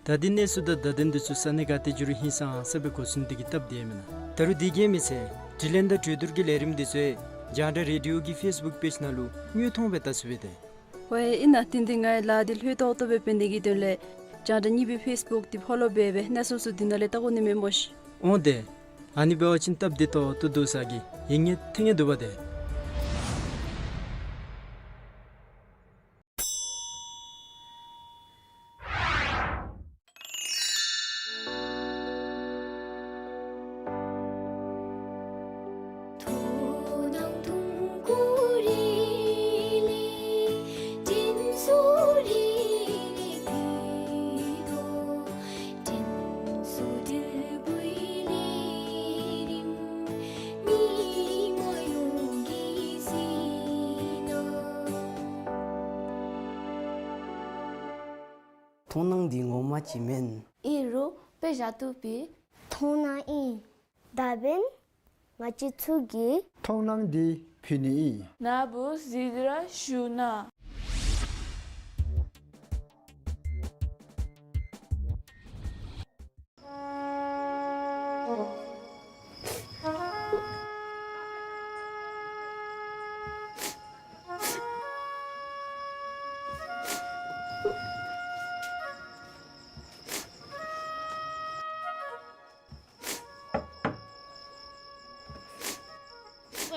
ད་འདི་གནས་ཚུལ་དང་བརྡ་དོན་འདི་ཚུ་ས་གནས་ག་ཏེ་འགྱོ་རུང་ཧིང་སངས་ས་སྦེ་གོ་ཚུགས་ནི་དེ་གིས་སྟབས་བདེ་མེན་ན། ད་རུང་འདི་གིས་མི་ཚད་དྲི་ལན་དང་གྲོས་བསྡུར་གྱི་ལས་རིམ་འདི་ཚུ་ཡང་རྒྱང་བསྒྲགས་རེ་ཌི་ཡོ་གི་ཕེསི་བུཀ་པེཇ་ནང་ལུ་དངོས་མཐོང་སྦེ་བལྟ་ཚུགས་པས་ཏེ། ཝའེ་ཨིན་ན། དེ་འདི་ང་ལཱ་འདི་ལྷོད་ཏོག་ཏོ་སྦེ་འབད་ནི་གི་དོན་ལས་རྒྱང་བསྒྲགས་གཉིས་པའི་ཕེསི་བུཀ་འདི་ཕོ་ལོ་འབད་སྦེ་གནས་ཚུལ་ཚུ་འདི་ནང་ལས་བལྟ་དགོ་ནི་མེན་མོ་ཤིག། འོང་ཏེ། ཨ་ནི་འབད་བ་ཅིན་སྟབས་བདེ་ཏོག་ཏོ་འདུག་ས་གི་ཡིད་ངེས་ཐེ་ངེས་འདུག་པ་ཏེ། མཐོང་སྣང་འདི་ངོ་མ་ཅིག་མེན། ཨིན་རུང་དཔེ་བཞག་བཏུབ་པས། མཐོང་སྣང་ཨིན། ད་འབདན་ང་བཅས་ཚུ་གིས་མཐོང་སྣང་འདི་ཕུལ་ནི་ཨིན། ནཱ་བུ་གཟིགས་ར་བཞུགས་གནང་།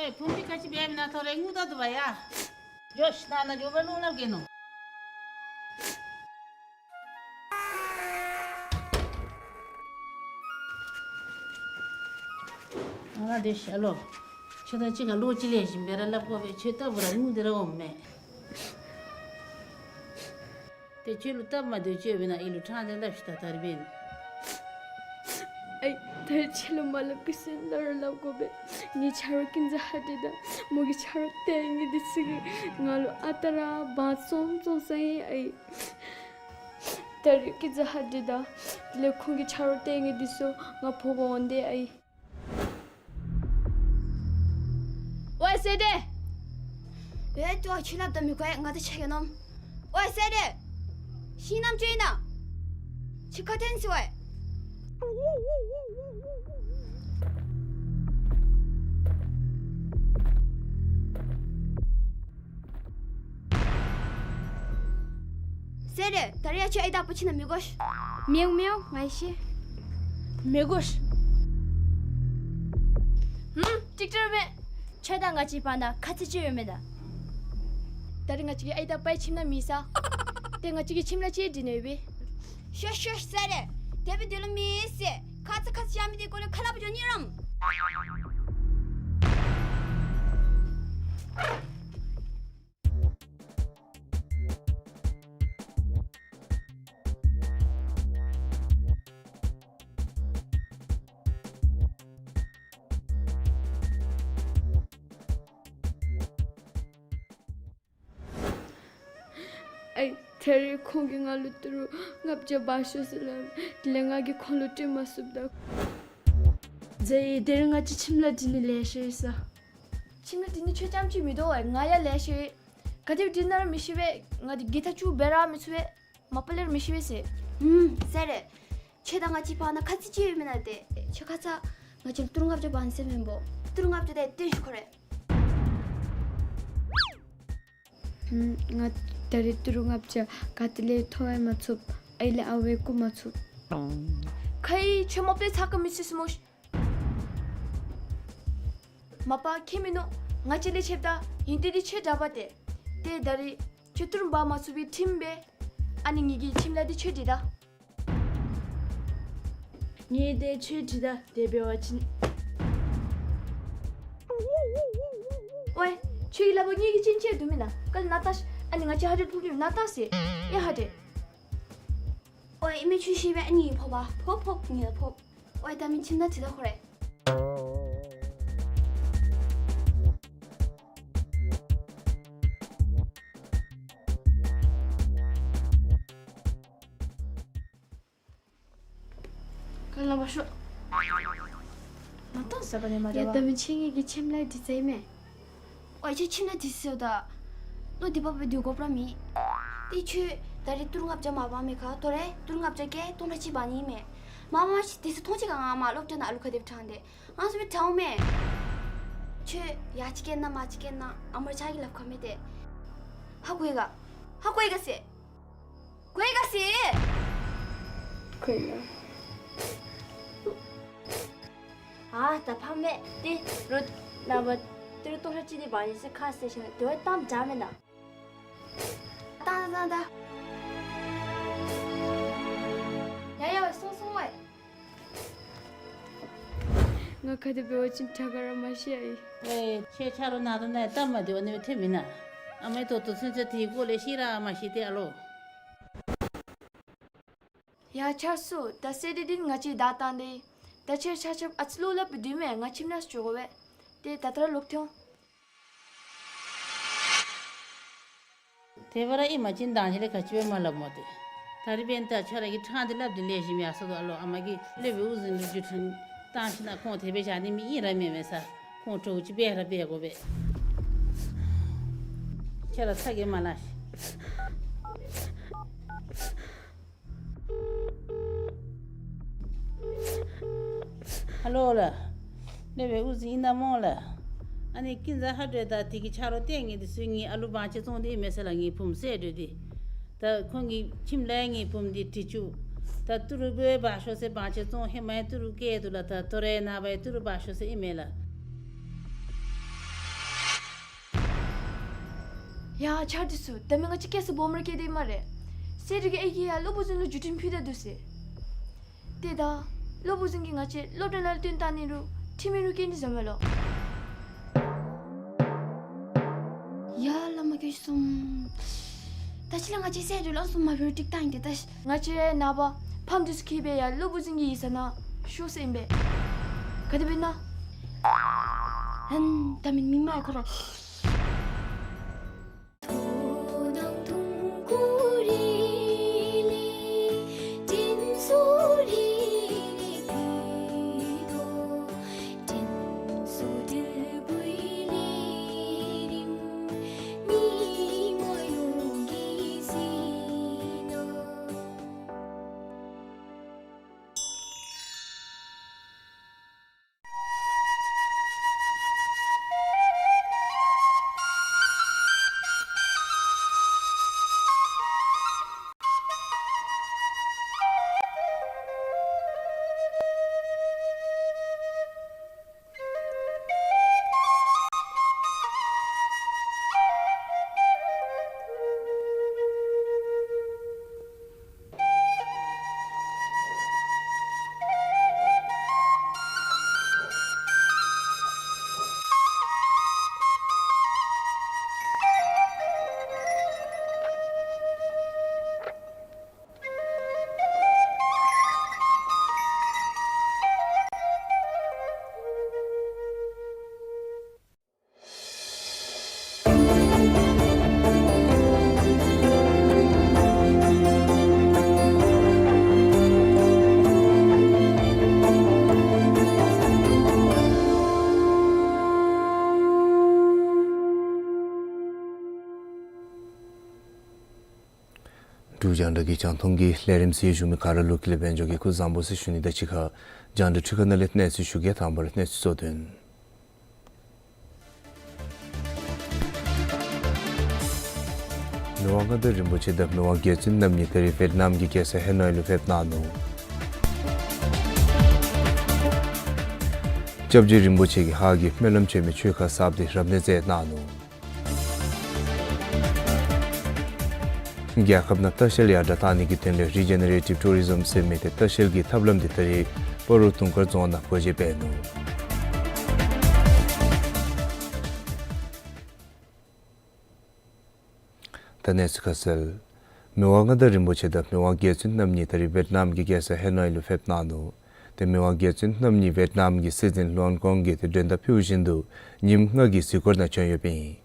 ཨོའི་བུམོ་ག་ཅི་འབད་མི་ནང་ཐོ་རེ་ངུ་ད་འདུག་པ་ཡ། འགྱོ་ཤིག། ད་ནཱ་འགྱོ་སྦེ་རླུང་ལངས་གེ་ནོ། ཨ་ནཱ་དེ་ཤ་ལོ། ཁྱོད་དང་གཅིག་ཁར་ལོ་ཅིག་ལས་བཞིན་སྦེ་ར་སླབ་དགོ་པས། ཁྱོད་ལྟ་བུ་ར་ངུ་སྟེ་ར་འོང་མས། ཏེ་ཁྱོད་ལུ་སྟབས་མ་བདེཝ་ཅིག་ཡོདཔ་ཨིན་ན་ཨའི་ལུ་ཕྲང་སྟེ་སླབ་ཤིག། ད་ད་རིས་འབདན། ཨའི་ད་རིས་ཁྱོད་ལུ་མ་སླབ་གེ་ཟེར་ན་ར་སླབ་དགོ་པས། ངེའི་ཆ་རོགས་ཀུན་ཟ་ཧ་ཏེ་དང་མོ་གི་ཆ་རོགས་ཏེ་ངེ་འདི་ཚུ་གིས་ང་ལུ་ཨ་རྟག་ར་བང་བཙོང་བཙོང་ས་ཨིན་ཨའི། ད་རིས་ཀུན་ཟ་ཧ་ཏེ་དང་དེ་ལས་ཁོང་གི་ཆ་རོགས་ཏེ་ངེ་འདི་ཚུ་ང་འབོ་བར་འོང་སྟེ་ཨའི། ཝའེ་སེ་ཏེ། ཝའེ་ཏེ་ཁྱོད་སླབ་ད་མི་གོ་ཡ། ང་ད་ཆ་ག་ནོམ། ཝའེ་སེ་ཏེ། ཤིང་ནམ་ཅིག་ཨིན་ན། ཁྱོད་ག་ཏེ་ཨིན་ཟེར་ཝའེ། སེ་རེ། ད་རིས་ཡང་ཁྱོད་ཨའི་དང་ཨ་པ་ཁྱིམ་ནང་མི་དགོ་ཤིག། མི་འོང་མི་འོང་། ང་ཡང་ཤེས། མི་དགོ་ཤིག། ཧུམ། ཅིག་ཅར་མེད། ཁྱོད་དང་ང་བཅས་བར་ན་ཁ་ཚིག་ཅིག་ཡོད་མེན་ན། ད་རིས་ང་བཅས་ཀྱིས་ཨའི་དང་ཨ་པའི་ཁྱིམ་ནང་མེད་ས། ཏེ་ང་བཅས་ཀྱིས་ཁྱིམ་ལ་ཅིག་འདི་ནང་ཡོད་པས། ཤོ་ཤོ་སེ་རེ། དེ་སྦེ་འདི་ལུ་མེད་ཟེར། ཁ་ཚིག་ཁ་ཚིག་བཤད་མི་འདི་གོ་ལས་ཁ་སླབ་འགྱོ་ནི་རམ། ཨའི་ད་རིས་ཁོང་གིས་ང་ལུ་ཏི་རུ་ལྔ་བརྒྱ་འབག་ཤོག་ཟེར་སླབ། དེ་ལས་ང་གིས་ཁོང་ལུ་སྤྲོད་མ་ཚུགསཔ་ད། མཛའ་ཡི། ད་རིས་ང་བཅས་ཁྱིམ་ལ་འདི་ནི་ལེ་ཤ་ཡོད་ས། ཁྱིམ་ལ་འདི་ནི་ཁྱོད་རྐྱངམ་ཅིག་མིན་འདུག་པས། ང་ཡང་ལེ་ཤ་ཡོད། ག་དེ་སྦེ་འདི་ནང་ར་མི་ཤེས་པས། ང་འདི་གི་ཐག་ཆུ་འབད་ར་མི་ཚུགས་པས། མ་པ་ལས་ར་མི་ཤེས་པས་ཟེར། ཧུམ། སེ་རེ། ཁྱོད་དང་ང་བཅས་བར་ན་ཁ་ཚིག་ཅིག་ཡོད་མེན་ན་ཏེ། ཁྱོད་ཁ་ཙ་ང་བཅས་ལུ་ཏི་རུ་ལྔ་བརྒྱ་འབག་ཟེར་མེན་པོ། ཏི་རུ་ལྔ་བརྒྱ་དེ་སྟོན་ཞུ་ཁོ་རེ། ང་ད་རིས་ཏི་རུ་ལྔ་བརྒྱ་ག་ཏེ་ལས་ཐོབ་ཡང་མ་ཚུགས། ཨའི་ལས་ཨ་ཝའི་བཀུག་མ་ཚུགས། ཁ་ཡི་ཆོས་མ་པའི་ཚ་ཁ་མི་སྲིད་སྲིད་མོ་ཤི། མ་པ་ཁྱེད་མིན་ནོ། ང་བཅས་ལས་ཆེབ་ད་ཡིན་ཏེ་འདི་ཆོས་འདྲ་བ་སྟེ། ཏེ་ད་རིས་ཁྱོད་ཏི་རུ་འབག་མ་ཚུགས་པའི་ཁྲིམས་སྦེ། ཨ་ནི་ངེ་གི་ཁྱིམ་ལས་འདི་ཆོས་འདི་ད། ངེ་དེ་ཆོས་འདི་ད་དེ་འབད་བ་ཅིན། ཝའི། ཁྱོད་ཀྱི་ལག་པ་ངེ་གི་ཅིན་ཆེ་དུ་མིན་ན། ཀལ་ན་ཏ་ཤི། ཨ་ནི་ང་བཅས་ཧ་ཏེ་ཕུག་ལུ་ན་ཏ་སེ། ཡ་ཧ་ཏེ། ཨོའི་ཨི་མེ་ཆུ་ཤི་བའི་ཨ་ནི་ཕོབ་པ་ཕོབ་ཕོབ་ངེ་ཕོབ། ཨོའི་ད་མི་ཁྱིམ་ན་ཏི་ད་ཁོ་རེ། ཀ་ལ་བ་ཤོ། མ་གཏོང་ས་པ་ནས་མ་ཡ་རེད་བ། ད་མི་ཆེ་ངེ་གི་ཁྱིམ་ལས་འདི་ཚེ་མེ། ཨོའི་ཁྱེད་ཁྱིམ་ན་ཏི་སེ་ཡོད་ད། ལོ་འདི་པ་བའི་དུས་གོ་པྲ་མི། ཏེ་ཁྱོད་ད་རིས་ཏི་རུ་ལྔ་བརྒྱ་མ་པ་མེ་ཁ་ཐོ་རེ་ཏི་རུ་ལྔ་བརྒྱ་ཀེ་སྟོང་ཕྲག་གཅིག་པ་ནི་མེ། མ་པ་མ་ཤི་ཏི་སེ་ཐོང་ཅིག་ག་ང་མ་སློབ་གྲྭ་ན་ཨ་ལུ་ཁ་དེབ་ཕྲང་དེ། ང་སུ་བི་ཁྲའོ་མེ། ཁྱོད་ཡ་ཅིག་ཀེ་ན་མ་ཅིག་ཀེ་ན་ཨ་མར་ཆ་གི་ལབ་ཁ་མེ་དེ། ཧ་གོ་ཡི་ག། ཧ་གོ་ཡི་ག་སེ། གོ་ཡི་ག་སེ། གོ་ཡི་ག། ཨ་ད་ཕ་མེ་ཏེ་རུ་ན་བ་ཏི་རུ་ཏོ་ཧ་ཅི་དེ་བ་ཡི་སེ་ཁ་སེ་ཤ་དོ་ཏམ་ཇ་མེ་ན། ད་ད་ད། ཡ་ཡ་སོང་སོང་བས། ང་ཁ་དེ་འབད་བ་ཅིན་དྲག་ག་ར་མ་ཤེས་ཨི། ཨེ་ཁྱེད་ཆ་རོགས་ན་དོ་ན་ཏམ་མ་དེ་བ་ནི་ཐེ་མི་ན། ཨ་མའི་ཏོ་ཏོ་ཚུན་ཚོད་དེའི་སྐོར་ལས་ཤེས་ར་མ་ཤེས་ཏེ་ཨ་ལོ། ཡ་ཆར་སུ་ད་སེ་དེ་དིན་ང་ཅི་ད་ཏང་དེ། ད་ཆེ་ཆ་ཆབ་ཨ་ཙི་ལོ་ལབ་བི་དུས་མེ་ང་ཁྱིམ་ནས་འགྱོ་དགོ་བས། ཏེ་ད་ལྟ་ར་ལོག་ཐོང་། དེ་བར་ཨི་མ་ཅིན་དང་ཅི་ལས་ག་ཅི་བས་མ་ལབ་མོ་ཏེ། ད་རིས་བན་ད་ཆ་ར་གི་ཕྲང་དེ་ལབ་དེ་ལས་ཞིམ་ཡ་སོ་དོ་ཨ་ལོ། ཨ་མ་གི་ལེ་བེ་འུ་ཟིན་ལུ་རྒྱུ་ཕྲན་བཏང་ཤི་ན་ཁོང་དེ་བས་བཞག་ནི་མི་ཨིན་ར་མེད་མེད་ས། ཁོང་གྲོགས་ཅི་བས་ར་བས་དགོ་བས། ཆ་ར་ཚ་གི་མ་ལ་ཤི། ཧ་ལོ་ལགས། ལེ་བེ་འུ་ཟིན་ཨིན་ན་མོ་ལགས། ཨ་ནི་ཀིན་ཟ་ཧ་འདྲེ་ད་དེ་གི་ཆ་རོགས་ཏེ་ངེ་དེ་སུ་ངེ་ཨ་ལུ་བང་ཆེ་བཙོང་དེ་ཨིན་མེ་ས་ལགས། ངེ་བུམོ་སེ་འདྲེ་དེ། ད་ཁོང་གི་ཁྱིམ་ལས་ངེ་བུམོ་དེ་དྲི་ཅུ། ད་ཏི་རུ་བོའི་བ་ཤོ་སེ་བང་ཆེ་བཙོང་ཧེ་མའི་ཏི་རུ་སྐད་དུ་ལ་ད་ཐོ་རེ་ན་བའི་ཏི་རུ་བ་ཤོ་སེ་ཨིན་མེ་ལགས། ཡ་ཆར་དུས་སུ་ད་མི་ང་ཅི་སྐད་སུ་བོ་མར་སྐད་དེ་མ་རེད། སེ་རི་གི་ཨེ་གི་ཡ་སློབ་བུ་ཟུང་ལུ་རྒྱུ་དྲིན་ཕུལ་ད་དུས་སེ། ཏེ་ད་སློབ་བུ་ཟུང་གི་ང་ཅི་སློབ་གྲྭ་ནང་ལ་བཏོན་ད་ནི་རུ་ཁྲིམས་མི་རུ་སྐད་འདི་བཟོ་མེ་ལོ། ཡ་བླ་མ་གྱོད་སོང་། ད་ཅི་ལ་ང་ཅི་སེ་རི་ལ་སུ་མ་བེ་རུ་ཏིག་ཏང་ཏེ་ད་ཤི། ང་ཅི་རེ་ན་བ་ཕམ་དུས་སུ་ཁི་བེ་ཡ་སློབ་བུ་ཟུང་གི་ཡི་ས་ན་ཤོ་སེ་ཨིན་པས། ག་དེ་བེ་ན། ཧན་ད་མིན་མི་མ་ཁོ་ར། འབྲུག་རྒྱང་བསྒྲགས་ཀྱི་རྒྱང་མཐོང་གི་ལས་རིམ་གཟིགས་བཞུགས་མི་ག་ར་ལུ་ཀུན་ལེགས་དཔལ་འབྱོར་གྱི་སྐུ་གཟུགས་བཟང་པོ་ཟེར་ཞུ་ནི་དང་གཅིག་ཁར་རྒྱང་བསྒྲགས་འཕྲུལ་ཁང་ནང་ལས་གནས་ཚུལ་ཞུ་གེ། དང་པ་ར་གནས་ཚུལ་གཙོ་དོན། མི་དབང་མངའ་བདག་རིན་པོ་ཆེ་དང་མི་དབང་རྒྱལ་བཙུན་རྣམ་གཉིས་ད་རིས་ཝེཊ་ནམ་གྱི་རྒྱལ་ས་ཧེ་ནོའི་ལུ་ཕེབས་གནང་ནུག། སྐྱབས་རྗེ་རིན་པོ་ཆེ་གིས་ཧཱ་གི་སྨོན་ལམ་ཆེན་མོའི་ཆོས་ཁ་གསརཔ་དེ་རབ་གནས་མཛད་གནང་ནུག། རྒྱལ་ཁབ་ནང་ལྟ་བཤལ་ཡར་དྲག་གཏང་ནི་གི་དོན་ལས་རི་ཇེ་ནེ་རེ་ཊིབ་ཊུ་རི་ཟམ་ཟེར་མི་དེ་ལྟ་བཤལ་གྱི་ཐབས་ལམ་དེ་ད་རིས་སྤ་རོ་དུང་དཀར་རྫོང་ནང་སྒོ་འབྱེད་འབད་ནུག། ད་གནས་ཚུལ་ཁ་གསལ། མི་དབང་མངའ་བདག་རིན་པོ་ཆེ་དང་མི་དབང་རྒྱལ་བཙུན་རྣམ་གཉིས་ད་རིས་ཝེཊ་ནམ་གྱི་རྒྱལ་ས་ཧེ་ནོའི་ལུ་ཕེབས་གནང་ནུག། ཏེ་མི་དབང་རྒྱལ་བཙུན་རྣམ་གཉིས་ཝེཊ་ནམ་གྱི་སྲིད་འཛིན་ལུའན་ཀོང་གིས་ཏེ་མགྲོན་བརྡ་ཕུལ་བཞིན་དུ་ཉིནམ་ལྔ་གི་གཟིགས་སྐོར་ནང་བྱོན་ཡོདཔ་ཨིན།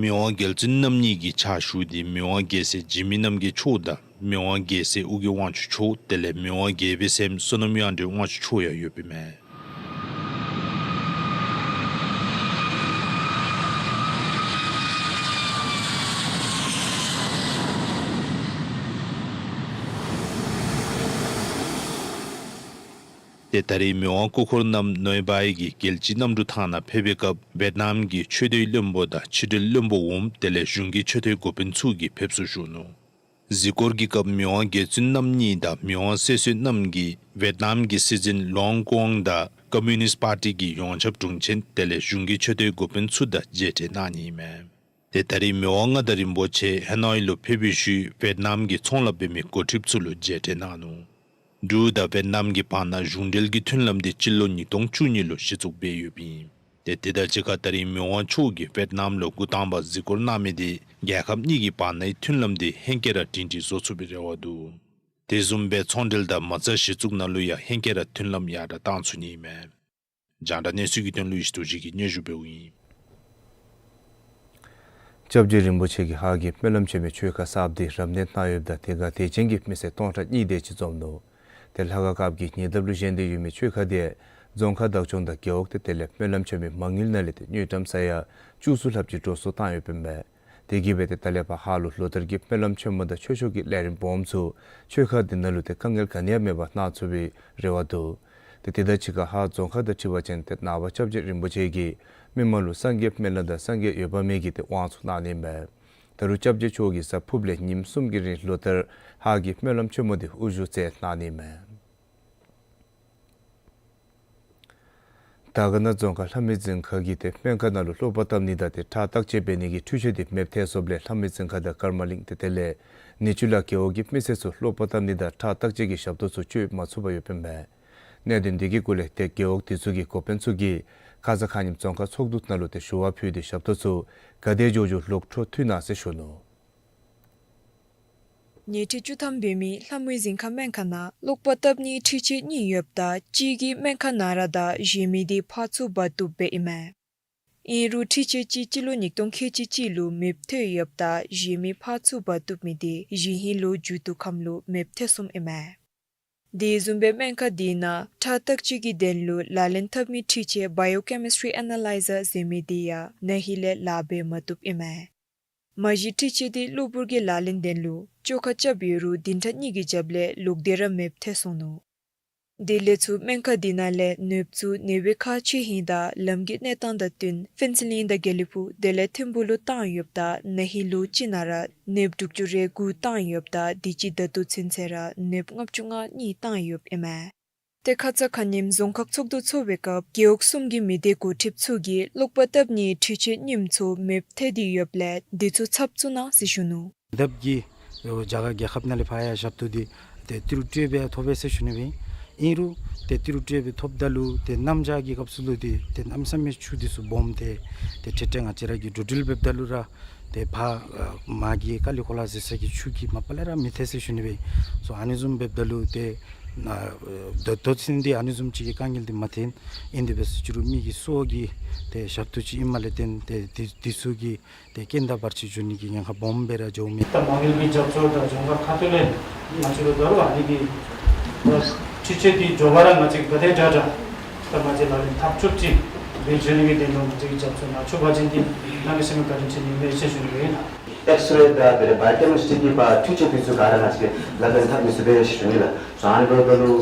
མི་དབང་རྒྱལ་བཙུན་རྣམ་གཉིས་ཀྱི་ཕྱག་ཞུ་དེ་མི་དབང་རྒྱལ་སྲས་འཇིགས་མེད་རྣམ་རྒྱལ་མཆོག་དང་མི་དབང་རྒྱལ་སྲས་ཨོ་རྒྱན་དབང་ཕྱུག་མཆོག་དེ་ལས་མི་དབང་རྒྱལ་པོའི་སྲསམོ་བསོད་ནམས་དབྱངས་སྒྲོན་དབང་ཕྱུག་མཆོག་ཡང་ཡོདཔ་ཨིན་མས། ཏེ་ད་རིས་མི་དབང་སྐུ་འཁོར་རྣམ་ནོར་བའི་གི་རྒྱལ་སྤྱི་གནམ་གྲུ་ཐང་ནང་ཕེབས་པའི་སྐབས་ཝེཊ་ནམ་གྱི་ཆོས་དོན་བློན་པོ་དང་ཕྱི་འབྲེལ་བློན་པོ་འོགམ་དེ་ལས་གཞུང་གི་ཆེ་མཐོའི་འགོ་དཔོན་ཚུ་གིས་ཕེབས་བསུ་ཞུ་ནུག། གཟིགས་སྐོར་གྱི་སྐབས་མི་དབང་རྒྱལ་བཙུན་རྣམ་གཉིས་དང་མི་དབང་སྲས་བསོད་ནམས་ཀྱིས་ཝེཊ་ནམ་གྱི་སྲིད་འཛིན་ལུའང་ཀུའང་དང་ཀོམ་མུ་ནིསཊ་པར་ཊི་གི་ཡོངས་ཁྱབ་དྲུང་ཆེན་དེ་ལས་གཞུང་གི་ཆེ་མཐོའི་འགོ་དཔོན་ཚུ་དང་མཇལ་འཕྲད་གནང་ནི་ཨིན་མས། ཏེ་ད་རིས་མི་དབང་མངའ་བདག་རིན་པོ་ཆེ་ཧེ་ནོའི་ལུ་ཕེབས་པའི་ཤུལ་ཝེཊ་ནམ་གྱི་ཚོང་ལཱ་འབད་མི་འགོ་ཁྲིདཔ་ཚུ་ལུ་མཇལ་འཕྲད་གནང་ནུག། འབྲུག་དང་ཝེཊ་ནམ་གྱི་བར་ན་གཞུང་འབྲེལ་གྱི་མཐུན་ལམ་དེ་སྤྱི་ལོ་ཉིས་སྟོང་བཅུ་གཉིས་ལུ་གཞི་བཙུགས་འབད་ཡོདཔ་ཨིན། ཏེ་དེ་དང་གཅིག་ཁར་ད་རིས་མི་དབང་མཆོག་གིས་ཝེཊ་ནམ་ལུ་འགོ་དང་པ་གཟིགས་སྐོར་གནང་མི་དེ་རྒྱལ་ཁབ་གཉིས་ཀྱི་བར་ནའི་མཐུན་ལམ་དེ་ཧེང་སྐལ་ར་སྒྲིང་སྒྲིང་བཟོ་ཚུགས་པའི་རེ་བ་འདུག། དེ་བཟུམ་སྦེ་ཚོང་འབྲེལ་དང་མ་རྩ་གཞི་བཙུགས་ནང་ལུ་ཡང་ཧེང་སྐལ་ར་མཐུན་ལམ་ཡར་དྲག་གཏང་ཚུགས་ནི་ཨིན་མས། རྒྱང་བསྒྲགས་གནས་ཚུལ་གྱི་དོན་ལུ་ཡེ་ཤེས་རྡོ་རྗེ་གིས་སྙན་ཞུ་འབདཝ་ཨིན། སྐྱབས་རྗེ་རིན་པོ་ཆེ་གིས་ཧཱ་གི་སྨོན་ལམ་ཆེན་མོའི་ཆོས་ཁ་གསརཔ་དེ་རབ་གནས་གནང་ཡོདཔ་ད་དེ་ཁར་དད་ཅན་གྱི་མི་སེར་སྟོང་ཕྲག་གཉིས་དེ་ཅིག་འཛོམས་ནུག། ཏེ་ལྷ་ཁང་སྐབས་ཀྱི་ཉེ་འདབས་ལུ་བཞེངས་ཏེ་ཡོད་མི་ཆོས་ཁ་དེ་རྫོང་ཁག་བདག་སྐྱོང་དང་རྒེད་འོག་དེ་དེ་ལས་སྨོན་ལམ་ཆེན་མོའི་མ་དངུལ་ནང་ལས་ཏེ་དངུལ་ཀྲམ་ས་ཡ་བཅུ་གསུམ་ལྷགཔ་ཅིག་འགྲོ་སོང་བཏང་ཡོདཔ་ཨིན་པས། དེ་གིས་འབད་ཏེ་ད་ལས་ཕར་ཧཱ་ལུ་ལོ་ལྟར་གྱི་སྨོན་ལམ་ཆེན་མོ་དང་ཆོས་ཕྱོགས་ཀྱི་ལས་རིམ་སྦོམ་ཚུ་ཆོས་ཁ་དེ་ནང་ལུ་ཏེ་དཀའ་ངལ་ག་ནི་ཡང་མེད་པར་གནང་ཚུགས་པའི་རེ་བ་འདུག། ཏེ་དེ་དང་གཅིག་ཁར་ཧཱ་རྫོང་ཁག་དང་འཁྲིལ་བ་ཅིན་ཏེ་ནངས་པ་སྐྱབས་རྗེ་རིན་པོ་ཆེ་གིས་མི་མང་ལུ་སངས་རྒྱས་སྨོན་ལམ་དང་སངས་རྒྱས་འོད་དཔག་མེད་ཀྱི་ཏེ་དབང་ཚུ་གནང་ནི་ཨིན་པས། ད་རུང་སྐྱབས་རྗེ་མཆོག་གིས་གཟའ་ཕུརཔ་ལས་ཉིནམ་གསུམ་གྱི་རིང་ལོ་ལྟར་ཧཱ་གི་སྨོན་ལམ་ཆེན་མོ་དེ་དབུ་བཞུགས་མཛད་གནང་ནི་ཨིན་མས། དར་དཀར་ན་རྫོང་ཁག་ལྷ་མི་རྫིང་ཁ་གི་ཏེ་སྨན་ཁང་ནང་ལུ་ལྷུག་པ་བཏབ་ནི་དང་ཏེ་ཁྲག་བརྟག་དཔྱད་འབད་ནི་གི་འཕྲུལ་ཆས་དེ་མེདཔ་ཐལ་སོངམ་ལས་ལྷ་མི་རྫིང་ཁ་དང་ཀརྨ་གླིང་ཏེ་དེ་ལས་ནེ་ཅུ་ལ་རྒེད་འོག་གི་མི་སེར་ཚུ་ལྷུག་པ་བཏབ་ནི་དང་ཁྲག་བརྟག་དཔྱད་ཀྱི་ཞབས་ཏོག་ཚུ་སྤྱོད་མ་ཚུགས་པར་ཡོདཔ་ཨིན་པས། གནད་དོན་དེ་གི་སྐོར་ལས་ཏེ་རྒེད་འོག་དེ་ཚུ་གི་འགོ་དཔོན་ཚུ་གིས་ཁ་ཙ་ཁ་ཉིནམ་རྫོང་ཁག་ཚོགས་འདུ་ནང་ལུ་ཏེ་ཞུ་བ་ཕུལ་ཏེ་ཞབས་ཏོག་ཚུ་ག་དེ་མགྱོགས་མགྱོགས་ལོག་འཕྲོ་མཐུད་གནང་ཟེར་ཞུ་ནུག། ཉལ་ཁྲི་བཅུ་ཐམ་འབད་མི་ལྷ་མི་རྫིང་ཁ་སྨན་ཁང་ནང་ལྷུག་པ་བཏབ་ནིའི་འཕྲུལ་ཆས་གཉིས་ཡོདཔ་ད་གཅིག་གིས་སྨན་ཁང་ནང་ར་དང་གཞན་མི་དེ་ཕར་ཚུར་འབག་བཏུབ་སྦེ་ཨིན་མས། ཨིན་རུང་འཕྲུལ་ཆས་གཅིག་སྤྱི་ལོ་ཉིས་སྟོང་ཁལ་གཅིག་གཅིག་ལུ་མེདཔ་ཐལ་ཡོདཔ་ད་གཞན་མི་ཕར་ཚུར་འབག་བཏུབ་མི་དེ་གཞེས་ཧིང་ལོ་མཇུག་བསྡུ་ཁམས་ལུ་མེདཔ་ཐལ་སོངམ་ཨིན་མས། དེ་བཟུམ་སྦེ་སྨན་ཁང་དེ་ནང་ཁྲག་བརྟག་དཔྱད་ཀྱི་དོན་ལུ་ལག་ལེན་འཐབ་མི་འཕྲུལ་ཆས་བའི་ཡོ་ཀེ་མིསི་ཊི་རི་ཨེ་ན་ལའི་ཛར་ཟེར་མི་དེ་ཡང་ན་ཧིང་ལས་ལཱ་འབད་མ་བཏུབ་ཨིན་མས། མ་གཞི་འཕྲུལ་ཆས་དེ་གློ་བུར་གྱི་ལག་ལེན་དོན་ལུ་བཅོ་ཁ་རྐྱབ་ཡོད་རུང་བདུན་ཕྲག་གཉིས་ཀྱི་རྒྱབ་ལས་ལོག་སྟེ་ར་མེདཔ་ཐལ་སོང་ནུག། དེ་ལས་ཚུར་སྨན་ཁང་དེ་ནང་ལས་ནདཔ་ཚུ་ནདཔ་སྦེ་ཁག་ཆེ་ཧིང་དང་ལམ་གྱི་གནས་སྟངས་དང་བསྟུན་ཕུན་ཚོགས་གླིང་དང་དགེ་ལེགས་ཕུག་དེ་ལས་ཐིམ་ཕུག་ལུ་བཏང་ཡོདཔ་ད་ན་ཧིང་ལོ་གཅིག་ནང་ར་ནདཔ་དྲུག་ཅུ་རེ་དགུ་བཏང་ཡོདཔ་ད་དུས་ཅི་ད་ལྟོ་ཚུན་ཚོད་ར་ནདཔ་ལྔ་བཅུ་ང་གཉིས་བཏང་ཡོདཔ་ཨིན་མས། ཏེ་ཁ་ཙ་ཁ་ཉིནམ་རྫོང་ཁག་ཚོགས་འདུ་ཚོགས་པའི་སྐབས་རྒེད་འོག་གསུམ་གྱི་མི་སྡེ་འགོ་ཁྲིདཔ་ཚུ་གིས་ལྷུག་པ་བཏབ་ནིའི་འཕྲུལ་ཆས་རྙིངམ་ཚུ་མེདཔ་ཐལ་ཏེ་ཡོདཔ་ལས་དེ་ཚུ་ཚབ་བཙུགས་གནང་ཟེར་ཞུ་ནུག། ནདཔ་གིས་རྒྱ་གར་རྒྱལ་ཁབ་ནང་ལས་ཕར་ཡང་ཞབས་ཏོག་དེ་ཏེ་ཏི་རུ་སྤྲོད་སྦེ་ཐོབ་པས་ཟེར་ཞུ་ནི་སྦེ་ཨིན། ཨིན་རུང་ཏེ་ཏི་རུ་སྤྲོད་སྦེ་ཐོབ་ད་ལུ་ཏེ་གནམ་བྱཱར་གྱི་སྐབས་སུ་ལུ་ཏེ་ཏེ་གནམ་མེད་ས་མེད་ཆུ་དེ་ཚུ་སྦོམ་སྟེ་ཏེ་འཕྲལ་འཕྲལ་ང་བཅས་ར་གིས་འགྲོ་འགྲུལ་འབདཝ་ད་ལུ་ར་ཏེ་ཕར་ཨ་མར་གྱི་ཀ་ལི་ཀོ་ལ་ཟེར་ས་གི་ཆུ་གིས་མ་པ་ལས་ར་མི་ཐལ་ཟེར་ཞུ་ནི་སྦེ། སོ་ཨ་ནི་བཟུམ་འབདཝ་ད་ལུ་ཏེ་ཨ་ད་ལྟོ་ཚུན་ཏེ་ཨ་ནི་བཟུམ་ཅིག་གི་དཀའ་ངལ་འདི་མ་ཐོན། ཨིན་དེ་འབད་ཟེར་ཅི་རུང་མི་གི་སྲོག་གི་ཏེ་ཞབས་ཏོག་ཅིག་ཨིནམ་ལས་བརྟེན་ཏེ་དེ་དེ་ཚུ་གི་ཏེ་རྐྱེན་དང་བར་ཆད་འབྱུང་ནི་གི་ཉེན་ཁ་སྦོམ་སྦེ་ར་འགྱོཝ་མས། ད་མ་དངུལ་གྱི་རྒྱབ་སྐྱོར་དང་རྫོང་ཁག་ཁ་ཐུག་ལས་ང་བཅས་ལུ་ད་རུང་ཨ་ནི་གི་ད་འཕྲུལ་ཆས་འདི་མགྱོགས་པ་ར་ང་བཅས་ག་དེ་དྲག་དྲག་ད་ང་བཅས་ལག་ལེན་འཐབ་ཚུགསཔ་ཅིག་འབད་འགྱོ་ནི་གི་དོན་ལུ་ང་བཅས་ཀྱིས་རྒྱབ་སྐྱོར་གནང་ཚུགས་པ་ཅིན་འདི་གནམ་མེད་ས་མེད་བཀའ་དྲིན་ཆེ་ནི་མས་ཟེར་ཞུ་ནི་ཨིན། ཨེགསི་རེ་དང་དེ་ལས་བའི་ཡོ་ཀེ་མི་སི་ཊིཀ་གི་འཕྲུལ་ཆས་འདི་ཚུ་ག་ར་ང་བཅས་ལག་ལེན་འཐབ་ནི་ཚུ་སྦེ་ཡོད་ཟེར་ཞུ་ནི་ལགས། ཨ་ནི་འབདཝ་ད་ལུ་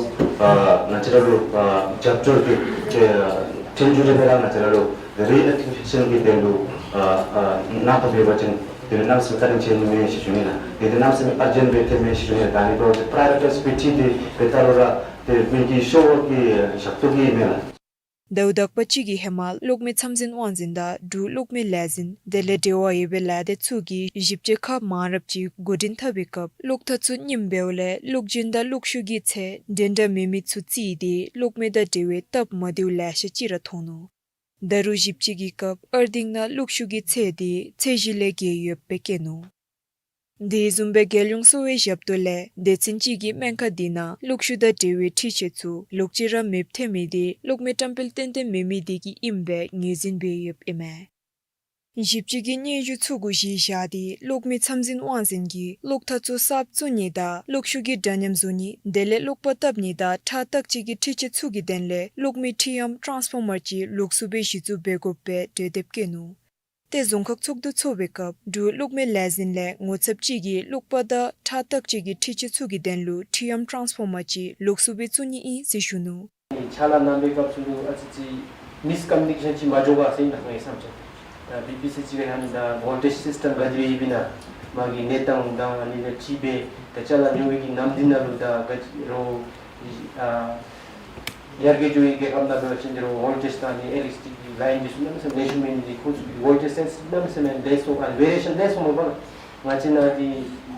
ཨ་ང་བཅས་ར་ལུ་ཨ་རྒྱབ་སྐྱོར་གྱི་ཨ་ཐེངས་མཇུག་རེ་སྦེ་ར་ང་བཅས་ར་ལུ་རི་ཨེ་ཀི་ཊི་བེ་ཤན་གྱི་དོན་ལུ་ཨ་ཨ་གནང་ཐོབ་ཡོད་པ་ཅིན་དེ་ལུ་གནམ་མེད་ས་མེད་བཀའ་དྲིན་ཆེ་ནི་མས་ཟེར་ཞུ་ནི་ལགས། དེ་ལུ་གནམ་མེད་ས་མེད་ཨར་ཇེནཊ་སྦེ་ཐོནམ་མས་ཟེར་ཞུ་ནི་ལགས། ད་ཨ་ནི་འབདཝ་ད་པྲའི་ཡོ་རི་ཊའིཛ་སྦེ་འཁྱིད་དེ་སྦེ་ད་རུང་ར་དེ་མི་གི་ཤོག་ཀྱི་ཞབས་ཏོག་གི་མས་ལགས། ཟླཝ་དག་པ་ཅིག་གི་ཧེ་མ་གློག་མེ་ཚམས་འཛིན་དབང་འཛིན་དང་འབྲུག་གློག་མེ་ལས་འཛིན་དེ་ལས་འབྲེལ་བ་ཡོད་པའི་ལས་སྡེ་ཚུ་གིས་ཞིབ་དཔྱད་ཁག་མང་རབས་ཅིག་འགོ་འདྲེན་འཐབ་པའི་སྐབས་གློག་ཐག་ཚུ་རྙིངམ་འབདཝ་ལས་གློག་རྒྱུན་དང་གློག་ཤུགས་ཀྱི་ཚད་འདྲན་འདྲ་མེད་མི་ཚུ་བརྩིས་ཏེ་གློག་མེ་དང་འབྲེལ་བའི་སྟབས་མ་བདེཝ་ལེ་ཤ་ཅིག་ར་མཐོང་ནུག། ད་རུང་ཞིབ་དཔྱད་ཀྱི་སྐབས་ཨར་ཐིང་ནང་གློག་ཤུགས་ཀྱི་ཚད་དེ་ཚད་གཞི་ལས་བརྒལ་ཡོདཔ་སྦེ་བཀོད་ནུག། དེ་བཟུམ་སྦེ་རྒྱལ་ཡོངས་གསོ་བའི་ཞབས་ཏོག་ལས་སྡེ་ཚན་ཅིག་གིས་སྨན་ཁང་དེ་ནང་གློག་ཤུགས་དང་འབྲེལ་བའི་འཕྲུལ་ཆས་ཚུ་ལོག་ཅི་ར་མེདཔ་ཐོན་མི་དེ་གློག་མེ་བཀྲམ་སྤེལ་ཏན་ཏན་མེད་མི་དེ་གིས་ཨིནམ་སྦེ་ངོས་འཛིན་འབད་ཡོདཔ་ཨིན་མས། ཞིབ་དཔྱད་ཀྱི་སྙན་ཞུ་ཚུ་གུ་གཞི་བཞག་སྟེ་གློག་མེ་ཚམས་འཛིན་དབང་འཛིན་གྱིས་གློག་ཐག་ཚུ་གསརཔ་བཙུགས་ནི་དང་གློག་ཤུགས་ཀྱི་འདྲ་མཉམ་བཟོ་ནི་དེ་ལས་གློག་པར་བཏབ་ནི་དང་ཁྲག་བཏགས་བཅོས་ཀྱི་འཕྲུལ་ཆས་ཚུ་གི་དོན་ལས་གློག་མེ་འཕྲུལ་ཡངམ་ཊཱནསི་ཕོར་མར་ཅིག་ལོགས་སུ་སྦེ་གཞི་བཙུགས་འབད་དགོཔ་སྦེ་གྲོས་འདེབས་བཀོད་ནུག། ཏེ་རྫོང་ཁག་ཚོགས་འདུ་འཚོགས་པའི་སྐབས་འབྲུག་གློག་མེ་ལས་འཛིན་ལས་ངོ་ཚབ་ཅིག་གིས་གློག་པར་དང་ཁྲག་བཏགས་བཅོས་ཀྱི་འཕྲུལ་ཆས་ཚུ་གི་དོན་ལུ་འཕྲུལ་ཡངམ་ཊཱནསི་ཕོར་མར་ཅིག་ལོགས་སུ་སྦེ་བཙུགས་ནི་ཨིན་ཟེར་ཞུ་ནུག། ཕྱག་ལཱ་གནང་བའི་སྐབས་སུ་ལུ་ཨ་ཙི་ཅིག་མིསི་ཀམ་མུ་ནི་ཀེ་ཤཱན་ཅིག་མ་འགྱོ་ག་ཟེར་ཨིན་ལགས་ངེའི་བསམ་འཆར། ད་བི་པི་སི་ཅིག་ག་ཨ་ནི་ད་ཝོལ་ཊེཇ་སིསི་ཊམ་ག་དེ་སྦེ་ཡོདཔ་ཨིན་ན་མ་གི་གནས་སྟངས་དང་ཨ་ནི་ལས་འཁྲིལ་སྦེ་ད་ཅ་ལ་ཉོ་བའི་གི་ནམ་དུས་ནང་ལུ་ད་ག་ཅི་རུང་ཨ་ཡར་རྒྱས་འགྱོ་བའི་རྒྱལ་ཁབ་ནང་འབད་བ་ཅིན་དེ་རུང་ཝོལ་ཊེཇ་དང་ཨ་ནི་ཨི་ལེག་ཊི་རིག་ལའིན་འདི་ཚུ་གནམ་མེད་ས་མེད་ལེགས་ཤོམ་མེད་ནི་འདི་ཁོང་ཚུ་གི་ཝོལ་ཊེཇ་སེན་སི་ཊིབ་གནམ་མེད་ས་མེད་ལེགས་སོང་ཨ་ནི་ཝེ་རི་ཡེ་ཤཱན་ལེགས་སོང་མས་པ། ང་བཅས་ནང་འདི་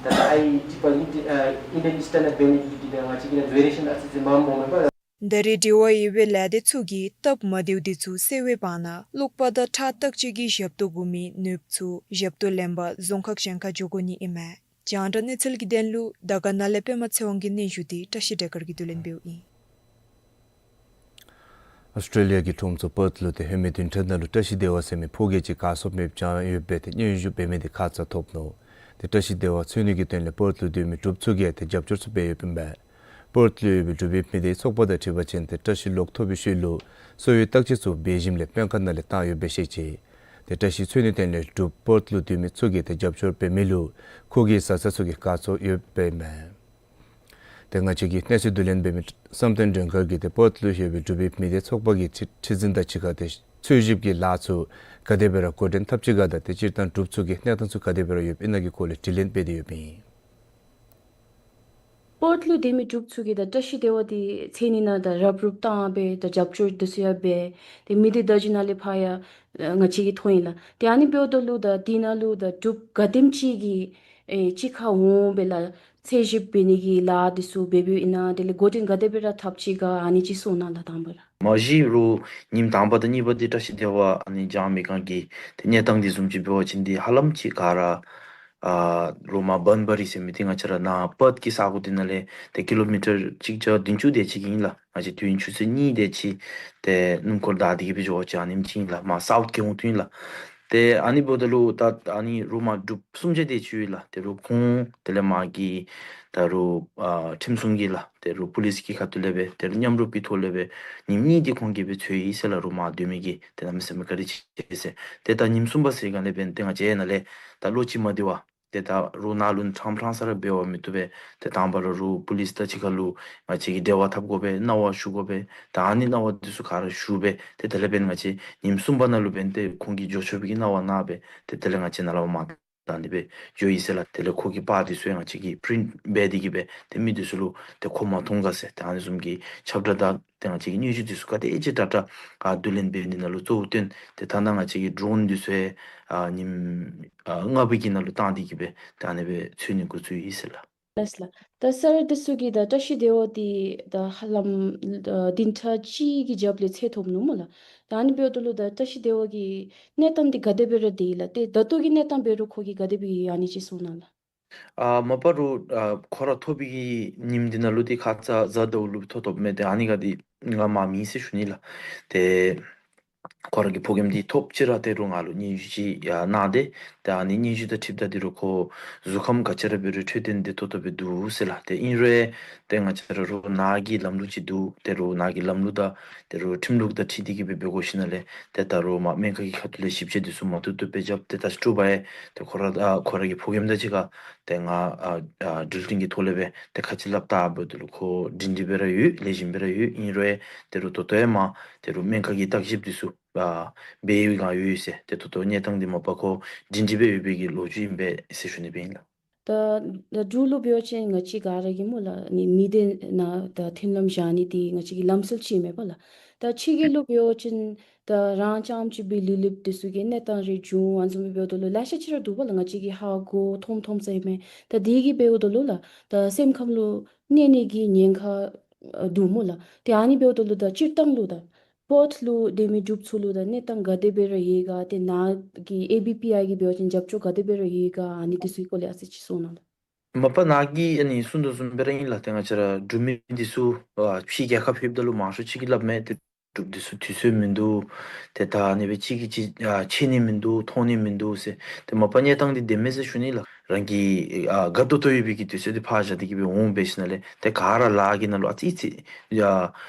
ད་ཨའི་ཊི་པ་ཨིན་ཊི་ཨ་ཨིན་ཌི་ཡན་ཨི་སི་ཊེན་ཌར་བེ་ནི་འདི་གིས་ད་ང་བཅས་ཀྱི་ནང་ཝེ་རི་ཡེ་ཤཱན་ཨ་ཙི་ཅིག་མངམ་འོང་མས་པ། ད་རེས་འབྲེལ་བ་ཡོད་པའི་ལས་སྡེ་ཚུ་གིས་སྟབས་མ་བདེཝ་འདི་ཚུ་སེལ་བའི་བར་ན་གློག་པར་དང་ཁྲག་བཏགས་བཅོས་ཀྱི་ཞབས་ཏོག་དགོ་མི་ནོར་བུ་ཚུ་ཞབས་ཏོག་ལེན་པར་རྫོང་ཁག་གཞན་ཁར་འགྱོ་དགོ་ནི་ཨིན་མས། རྒྱང་བསྒྲགས་གནས་ཚུལ་གྱི་དོན་ལུ་ད་ག་ནཱ་ལས་པདྨ་ཚེ་དབང་གི་སྙན་ཞུ་འདི་བཀྲ་ཤིས་སྒྲོལ་དཀར་གྱིས་བསྡུ་ལེན་འབདཝ་ཨིན། ཨོསི་ཊྲེ་ལི་ཡ་གི་གྲོང་ཚོ་པརཐ་ལུ་ཏེ་ཧེ་མའི་བདུན་ཕྲག་ནང་ལུ་བཀྲ་ཤིས་བདེ་བ་ཟེར་མི་ཕོ་སྐྱེས་ཅིག་ག་སོང་མེདཔ་བྱུང་ཡོདཔ་སྦེ་ཏེ་སྙན་ཞུ་འབད་མི་འདི་ཁ་ཙ་ཐོབ་ནུག། ཏེ་བཀྲ་ཤིས་བདེ་བ་འཚོལ་ནི་གི་དོན་ལས་པརཐ་ལུ་སྡོད་མི་འབྲུགཔ་ཚུ་གིས་ཏེ་རྒྱབ་སྐྱོར་ཚུ་འབད་ཡོདཔ་ཨིན་པས། པརཐ་ལུ་ཡོད་པའི་འབྲུག་པའི་མི་སྡེའི་ཚོགས་པ་དང་འཁྲིལ་བ་ཅིན་ཏེ་བཀྲ་ཤིས་ལོག་ཐོབ་པའི་ཤུལ་ལུ་གསོ་བའི་བརྟག་དཔྱད་ཚུ་འབད་ཞིནམ་ལས་སྨན་ཁང་ནང་ལས་བཏང་ཡོདཔ་སྦེ་ཤེས་ཅི། ཏེ་བཀྲ་ཤིས་འཚོལ་ནི་དོན་ལས་འབྲུགཔ་པརཐ་ལུ་སྡོད་མི་ཚུ་གིས་ཏེ་རྒྱབ་སྐྱོར་འབད་མི་ལུ་ཁོ་གི་བཟའ་ཚང་ཚུ་གིས་དགའ་ཚོར་ཡོདཔ་ཨིན་མས། ཏེ་ང་བཅས་ཀྱི་གནས་ཚུལ་བསྡུ་ལེན་འབད་མི་བསམ་གཏན་སྒྲོལ་དཀར་གྱིས་ཏེ་པརཐ་ལུ་ཡོད་པའི་འབྲུག་པའི་མི་སྡེའི་ཚོགས་པ་གི་ཁྲི་ཁྲི་འཛིན་དང་གཅིག་ཁར་ཏེ་འཚོལ་ཞིབ་ཀྱི་ལཱ་ཚུ་ག་དེ་སྦེ་ར་འགོ་འདྲེན་འཐབ་ཅི་ག་དང་ཏེ་སྤྱིར་བཏང་འབྲུགཔ་ཚུ་གི་གནས་སྟངས་ཚུ་ག་དེ་སྦེ་ར་ཡོདཔ་ཨིན་ན་གི་སྐོར་ལས་དྲི་ལན་འབད་དེ་ཡོདཔ་ཨིན། པརཐ་ལུ་སྡོད་མི་འབྲུགཔ་ཚུ་གིས་ད་བཀྲ་ཤིས་བདེ་བ་འདི་འཚོལ་ནི་ནང་ད་རུབ་རུབ་བཏང་སྦེ་ད་རྒྱབ་སྐྱོར་འདི་ཚུ་ཡང་འབད། ཏེ་མི་སྡེ་བརྡ་བརྒྱུད་ནང་ལས་ཕར་ཡང་ང་བཅས་ཀྱིས་མཐོང་ཡི་ལགས། ཏེ་ཨ་ནི་འབདཝ་ད་ལུ་ད་འདི་ནང་ལུ་ད་འབྲུགཔ་ག་དེམ་ཅིག་གིས་ཨེ་གཅིག་ཁར་འོང་སྦེ་ལགས་འཚོལ་ཞིབ་འབད་ནི་གི་ལཱ་འདི་ཚུ་འབད་འབདཝ་ཨིན་ན་དེ་ལས་འགོ་འདྲེན་ག་དེ་སྦེ་ར་འཐབ་ཅི་ག་ཨ་ནི་ཅིག་གསུང་གནང་ལགས་དང་པ་ར། མ་གཞི་རུང་ཉིནམ་དང་པ་དང་གཉིས་པ་འདི་བཀྲ་ཤིས་བདེ་བ་ཨ་ནི་བྱང་མི་སྒང་གི་ཏེ་གནས་སྟངས་འདི་བཟུམ་ཅིག་འབད་བ་ཅིན་འདི་ཧ་ལམ་ཅིག་ག་ར་ཨ་རུ་མ་བཱན་བཱ་རི་ཟེར་མི་འདི་ང་བཅས་ར་ནཱ་པརཐ་གི་ས་གོ་འདི་ནང་ལས་ཏེ་ཀི་ལོ་མི་ཊར་གཅིག་བརྒྱ་བདུན་ཅུ་དེ་ཅིག་ཨིན་ལགས། ང་བཅས་དུས་ཡུན་ཆུ་ཚོད་གཉིས་དེ་ཅིག་ཏེ་སྣུམ་འཁོར་བདའ་སྟེ་གི་སྦེ་འགྱོ་བ་ཅིན་ཨ་ནེམ་ཅིག་ཨིན་ལགས། མར་སའུཐ་གི་འོང་དོ་ཨིན་ལགས། ཏེ་ཨ་ནི་འབདཝ་ད་ལུ་ད་ཨ་ནི་རུ་མ་འབྲུགཔ་གསུམ་བརྒྱ་དེ་ཅིག་ཡོད་ལགས། ཏེ་རུང་ཁོང་དེ་ལས་མ་གི་ད་རུང་ཨ་ཁྲིམས་སྲུང་གི་ལགས། ཏེ་རུང་པོ་ལིསི་གི་ཁ་ཐུག་ལས་སྦེ་ཏེ་རུང་མཉམ་རུབ་ཀྱི་ཐོག་ལས་སྦེ་ཉིནམ་གཉིས་འདི་ཁོང་གིས་སྦེ་འཚོལ་ཡི་ཟེར་ལགས། རུ་མ་སྡོད་མི་གིས་ཏེ་གནམ་མེད་ས་མེད་བཀའ་དྲིན་ཆེ་ཟེར། ཏེ་ད་ཉིནམ་གསུམ་པ་ཟེར་སྒང་ལས་འབདན་ཏེ་ང་བཅས་ནཱ་ལས་ད་བློ་ཅིག་མ་བདེ་བར་ཏེ་ད་རུང་ནཱ་ལུ་ནི་ཕྲང་ཕྲང་ས་ར་འབད་བ་མི་བཏུབ་པས། ཏེ་དང་པ་ར་རུང་པོ་ལིསི་དང་གཅིག་ཁར་ལུ་ང་བཅས་ཀྱིས་འབྲེལ་བ་འཐབ་དགོ་པས། གནང་བ་ཞུ་དགོ་པས། ད་ཨ་ནི་གནང་བ་འདི་ཚུ་ག་ར་ཞུ་སྦེ་ཏེ་དེ་ལས་འབདན་ང་བཅས་ཉིནམ་གསུམ་པ་ནང་ལུ་འབདན་ཏེ་ཁོང་གིས་འགྱོ་ཆོག་པའི་གི་གནང་བ་གནང་སྦེ་ཏེ་དེ་ལས་ང་བཅས་ནཱ་ལས་མར་བཏང་སྟེ་སྦེ་འགྱོ་ཡི་ཟེར་ལགས། དེ་ལས་ཁོ་གི་པར་འདི་ཚུ་ཡང་ང་བཅས་ཀྱིས་པི་རིནཊ་འབད་དེ་གི་སྦེ་ཏེ་མི་འདི་ཚུ་ལུ་ཏེ་མཁོ་མ་མཐོང་ག་ཟེར་ཏེ་ཨ་ནི་བཟུམ་གྱི་ཁྱབ་བསྒྲགས་དང་ཏེ་ང་བཅས་ཀྱིས་སྙན་ཞུ་འདི་ཚུ་ག་དེ་ཅིག་དྲག་དྲག་ཨ་བསྡུ་ལེན་འབད་ནི་ནང་ལུ་གཙོ་བོ་བཏོན་ཏེ་ད་ནཱ་ང་བཅས་ཀྱིས་ཌོ་རོན་འདི་ཚུ་ཡང་ཨ་ཉིནམ་ཨ་ལྔ་པའི་གི་ནང་ལུ་བཏང་སྟེ་གི་སྦེ་ཏེ་ཨ་ནི་སྦེ་འཚོལ་ནི་འགོ་བཙུགས་ཡི་ཟེར་ལགས། ལགས་ལགས། ད་སར་འདི་ཚུ་གིས་ད་བཀྲ་ཤིས་བདེ་བ་འདི་ད་ཧ་ལམ་ཨ་བདུན་ཕྲག་གཅིག་གི་རྒྱབ་ལས་འཚོལ་ཐོབ་ནུག་སྨོ་ལགས། ད་ཨ་ནི་འབདཝ་ད་ལུ་ད་བཀྲ་ཤིས་བདེ་བ་གི་གནས་སྟངས་འདི་ག་དེ་སྦེ་ར་སྡོད་ཡི་ལགས། ཏེ་ད་ལྟོ་གི་གནས་སྟངས་འབད་རུང་ཁོ་གིས་ག་དེ་སྦེ་ཨ་ནི་ཅིག་གསུང་གནང་ལགས། ཨ་མ་པ་རུང་ཨ་ཁོ་ར་ཐོབ་པའི་གི་ཉིནམ་འདི་ནང་ལུ་ཏེ་ཁ་ཙ་གཟའ་ཟླཝ་ལུ་ཐོབ་ཐོབ་མས། ཏེ་ཨ་ནི་ག་འདི་ང་མ་མེད་ཟེར་ཞུ་ནི་ལགས། ཏེ་ ཁོ་ར་གི་ཕོ་རྒནམ་འདི་ཐོབ་ཅི་ར་ཏེ་རུང་ང་ལུ་སྙན་ཞུ་ཅིག་ཡང་གནང་སྟེ། ཏེ་ཨ་ནི་སྙན་ཞུ་དང་འཁྲིལཝ་ད་འདི་རུང་ཁོ་གཟུགས་ཁམས་ག་ཅི་ར་འབད་རུང་འཕྲོད་བསྟེན་འདི་ཏོག་ཏོ་སྦེ་འདུག་ཟེར་ལགས། ཏེ་ཨིན་རུང་ཏེ་ང་བཅས་ར་རུང་ནཱ་གི་ལམ་ལུགས་ཅིག་འདུག། ཏེ་རུང་ནཱ་གི་ལམ་ལུགས་དང་ཏེ་རུང་ཁྲིམས་ལུགས་དང་འཁྲིལ་ཏེ་གི་སྦེ་འབད་དགོ་ཞིནམ་ལས་ཏེ་ད་རུང་མ་སྨན་ཁང་གི་ཁ་ཐུག་ལས་ཞིབ་དཔྱད་འདི་ཚུ་མ་བཏུབ་བཏུབ་སྦེ་རྐྱབ། ཏེ་ད་ཅི་སྤྲོ་བ་ཡང་ཏེ་ཁོ་ར་ཨ་ཁོ་ར་གི་ཕོ་རྒནམ་དང་གཅིག་ཁར་ཏེ་ང་ཨ་ཨ་འགྲུལ་འཕྲིན་གྱི་ཐོག་ལས་སྦེ་ཏེ་ཁ་ཅིག་སླབ་ད་འབདཝ་ད་ལུ་ཁོ་སྒྲིང་སྒྲི་སྦེ་ར་ཡོད། ལེགས་ཤོམ་སྦེ་ར་ཡོད། ཨིན་རུང་ཡང་ཏེ་རུང་ད་ལྟོ་ཡང་མ་ཏེ་རུང་སྨན་ཁང་གི་བརྟག་ཞིབ་འདི་ཚུ་ཨ་འབད་བའི་སྒང་ཡོད་ཟེར། ཏེ་ད་ལྟོ་གནས་སྟངས་འདི་མ་པ་ཁོ་སྒྲིང་སྒྲི་སྦེ་ཡོད་པའི་གི་ལོ་རྒྱུས་ཨིན་པས་ཟེར་ཞུ་ནི་སྦེ་ཨིན་ལགས། ད་ད་འབྲུག་ལུ་འབད་བ་ཅིན་ང་བཅས་ག་ར་གིས་སྨོ་ལགས་ནི་མི་སྡེ་ནང་ད་མཐུན་ལམ་བཞག་ནི་འདི་ང་བཅས་ཀྱི་ལམ་སྲོལ་ཅིག་མས་པ་ལགས། ད་ཕྱི་རྒྱལ་ལུ་འབད་བ་ཅིན་ད་རང་རྐྱངམ་གཅིག་སྦེ་ལུས་ལུསཔ་འདི་ཚུ་གི་གནས་སྟངས་རེ་བྱུང་ཨ་ནི་བཟུམ་སྦེ་འབདཝ་ད་ལུ་ལེ་ཤ་ཅིག་ར་འདུག་པ་ལགས། ང་བཅས་ཀྱིས་ཧ་གོ་མཐོང་མཐོང་ས་ཨིན་མས། ད་འདི་གིས་འབདཝ་ད་ལུ་ལགས་ད་སེམས་ཁམས་ལུ་གནོད་ནི་གི་ཉེན་ཁ་ཨ་འདུག་སྨོ་ལགས། ཏེ་ཨ་ནི་འབདཝ་ད་ལུ་ད་སྤྱིར་བཏང་ལུ་ད་བོཊ་ལུ་སྡོད་མི་འབྲུགཔ་ཚུ་ལུ་ད་གནས་སྟངས་ག་དེ་སྦེ་ར་ཡོད་ག། ཏེ་ནཱ་གི་ཨེ་བི་པི་ཨའི་གིས་འབད་བ་ཅིན་རྒྱབ་སྐྱོར་ག་དེ་སྦེ་ར་ཡོད་ག། ཨ་ནི་འདི་ཚུ་གི་སྐོར་ལས་ཨ་ཙི་ཅིག་གསུང་གནང་ལགས། མ་པ་ནཱ་གིས་ཨ་ནི་གསུང་དོ་བཟུམ་སྦེ་ར་ཨིན་ལགས། ཏེ་ང་བཅས་ར་འབྲུག་མི་འདི་ཚུ་ཨ་ཕྱི་རྒྱལ་ཁབ་ལྷོདཔ་ད་ལུ་མང་ཤོས་ཅིག་གིས་སླབ་མས། ཏེ་འབྲུགཔ་འདི་ཚུ་དུས་ཚོད་མིན་འདུག། ཏེ་ད་ཨ་ནི་སྦེ་གཅིག་གིས་གཅིག་ཨ་མཁྱེན་ནི་མིན་འདུག། མཐོང་ནི་མིན་འདུག་ཟེར། ཏེ་མ་པ་གནས་སྟངས་འདི་བདེན་མས་ཟེར་ཞུ་ནི་ལགས། རང་གི་ཨ་དགའ་ཏོག་ཏོ་ཡོད་པའི་གི་དུས་ཚོད་འདི་ཕར་བཞག་སྟེ་གི་སྦེ་འོང་འབད་ཞིནམ་ལས་ཏེ་ག་ར་ལཱ་གི་ནང་ལུ་ཨ་ཙི་ཙི་ཡ་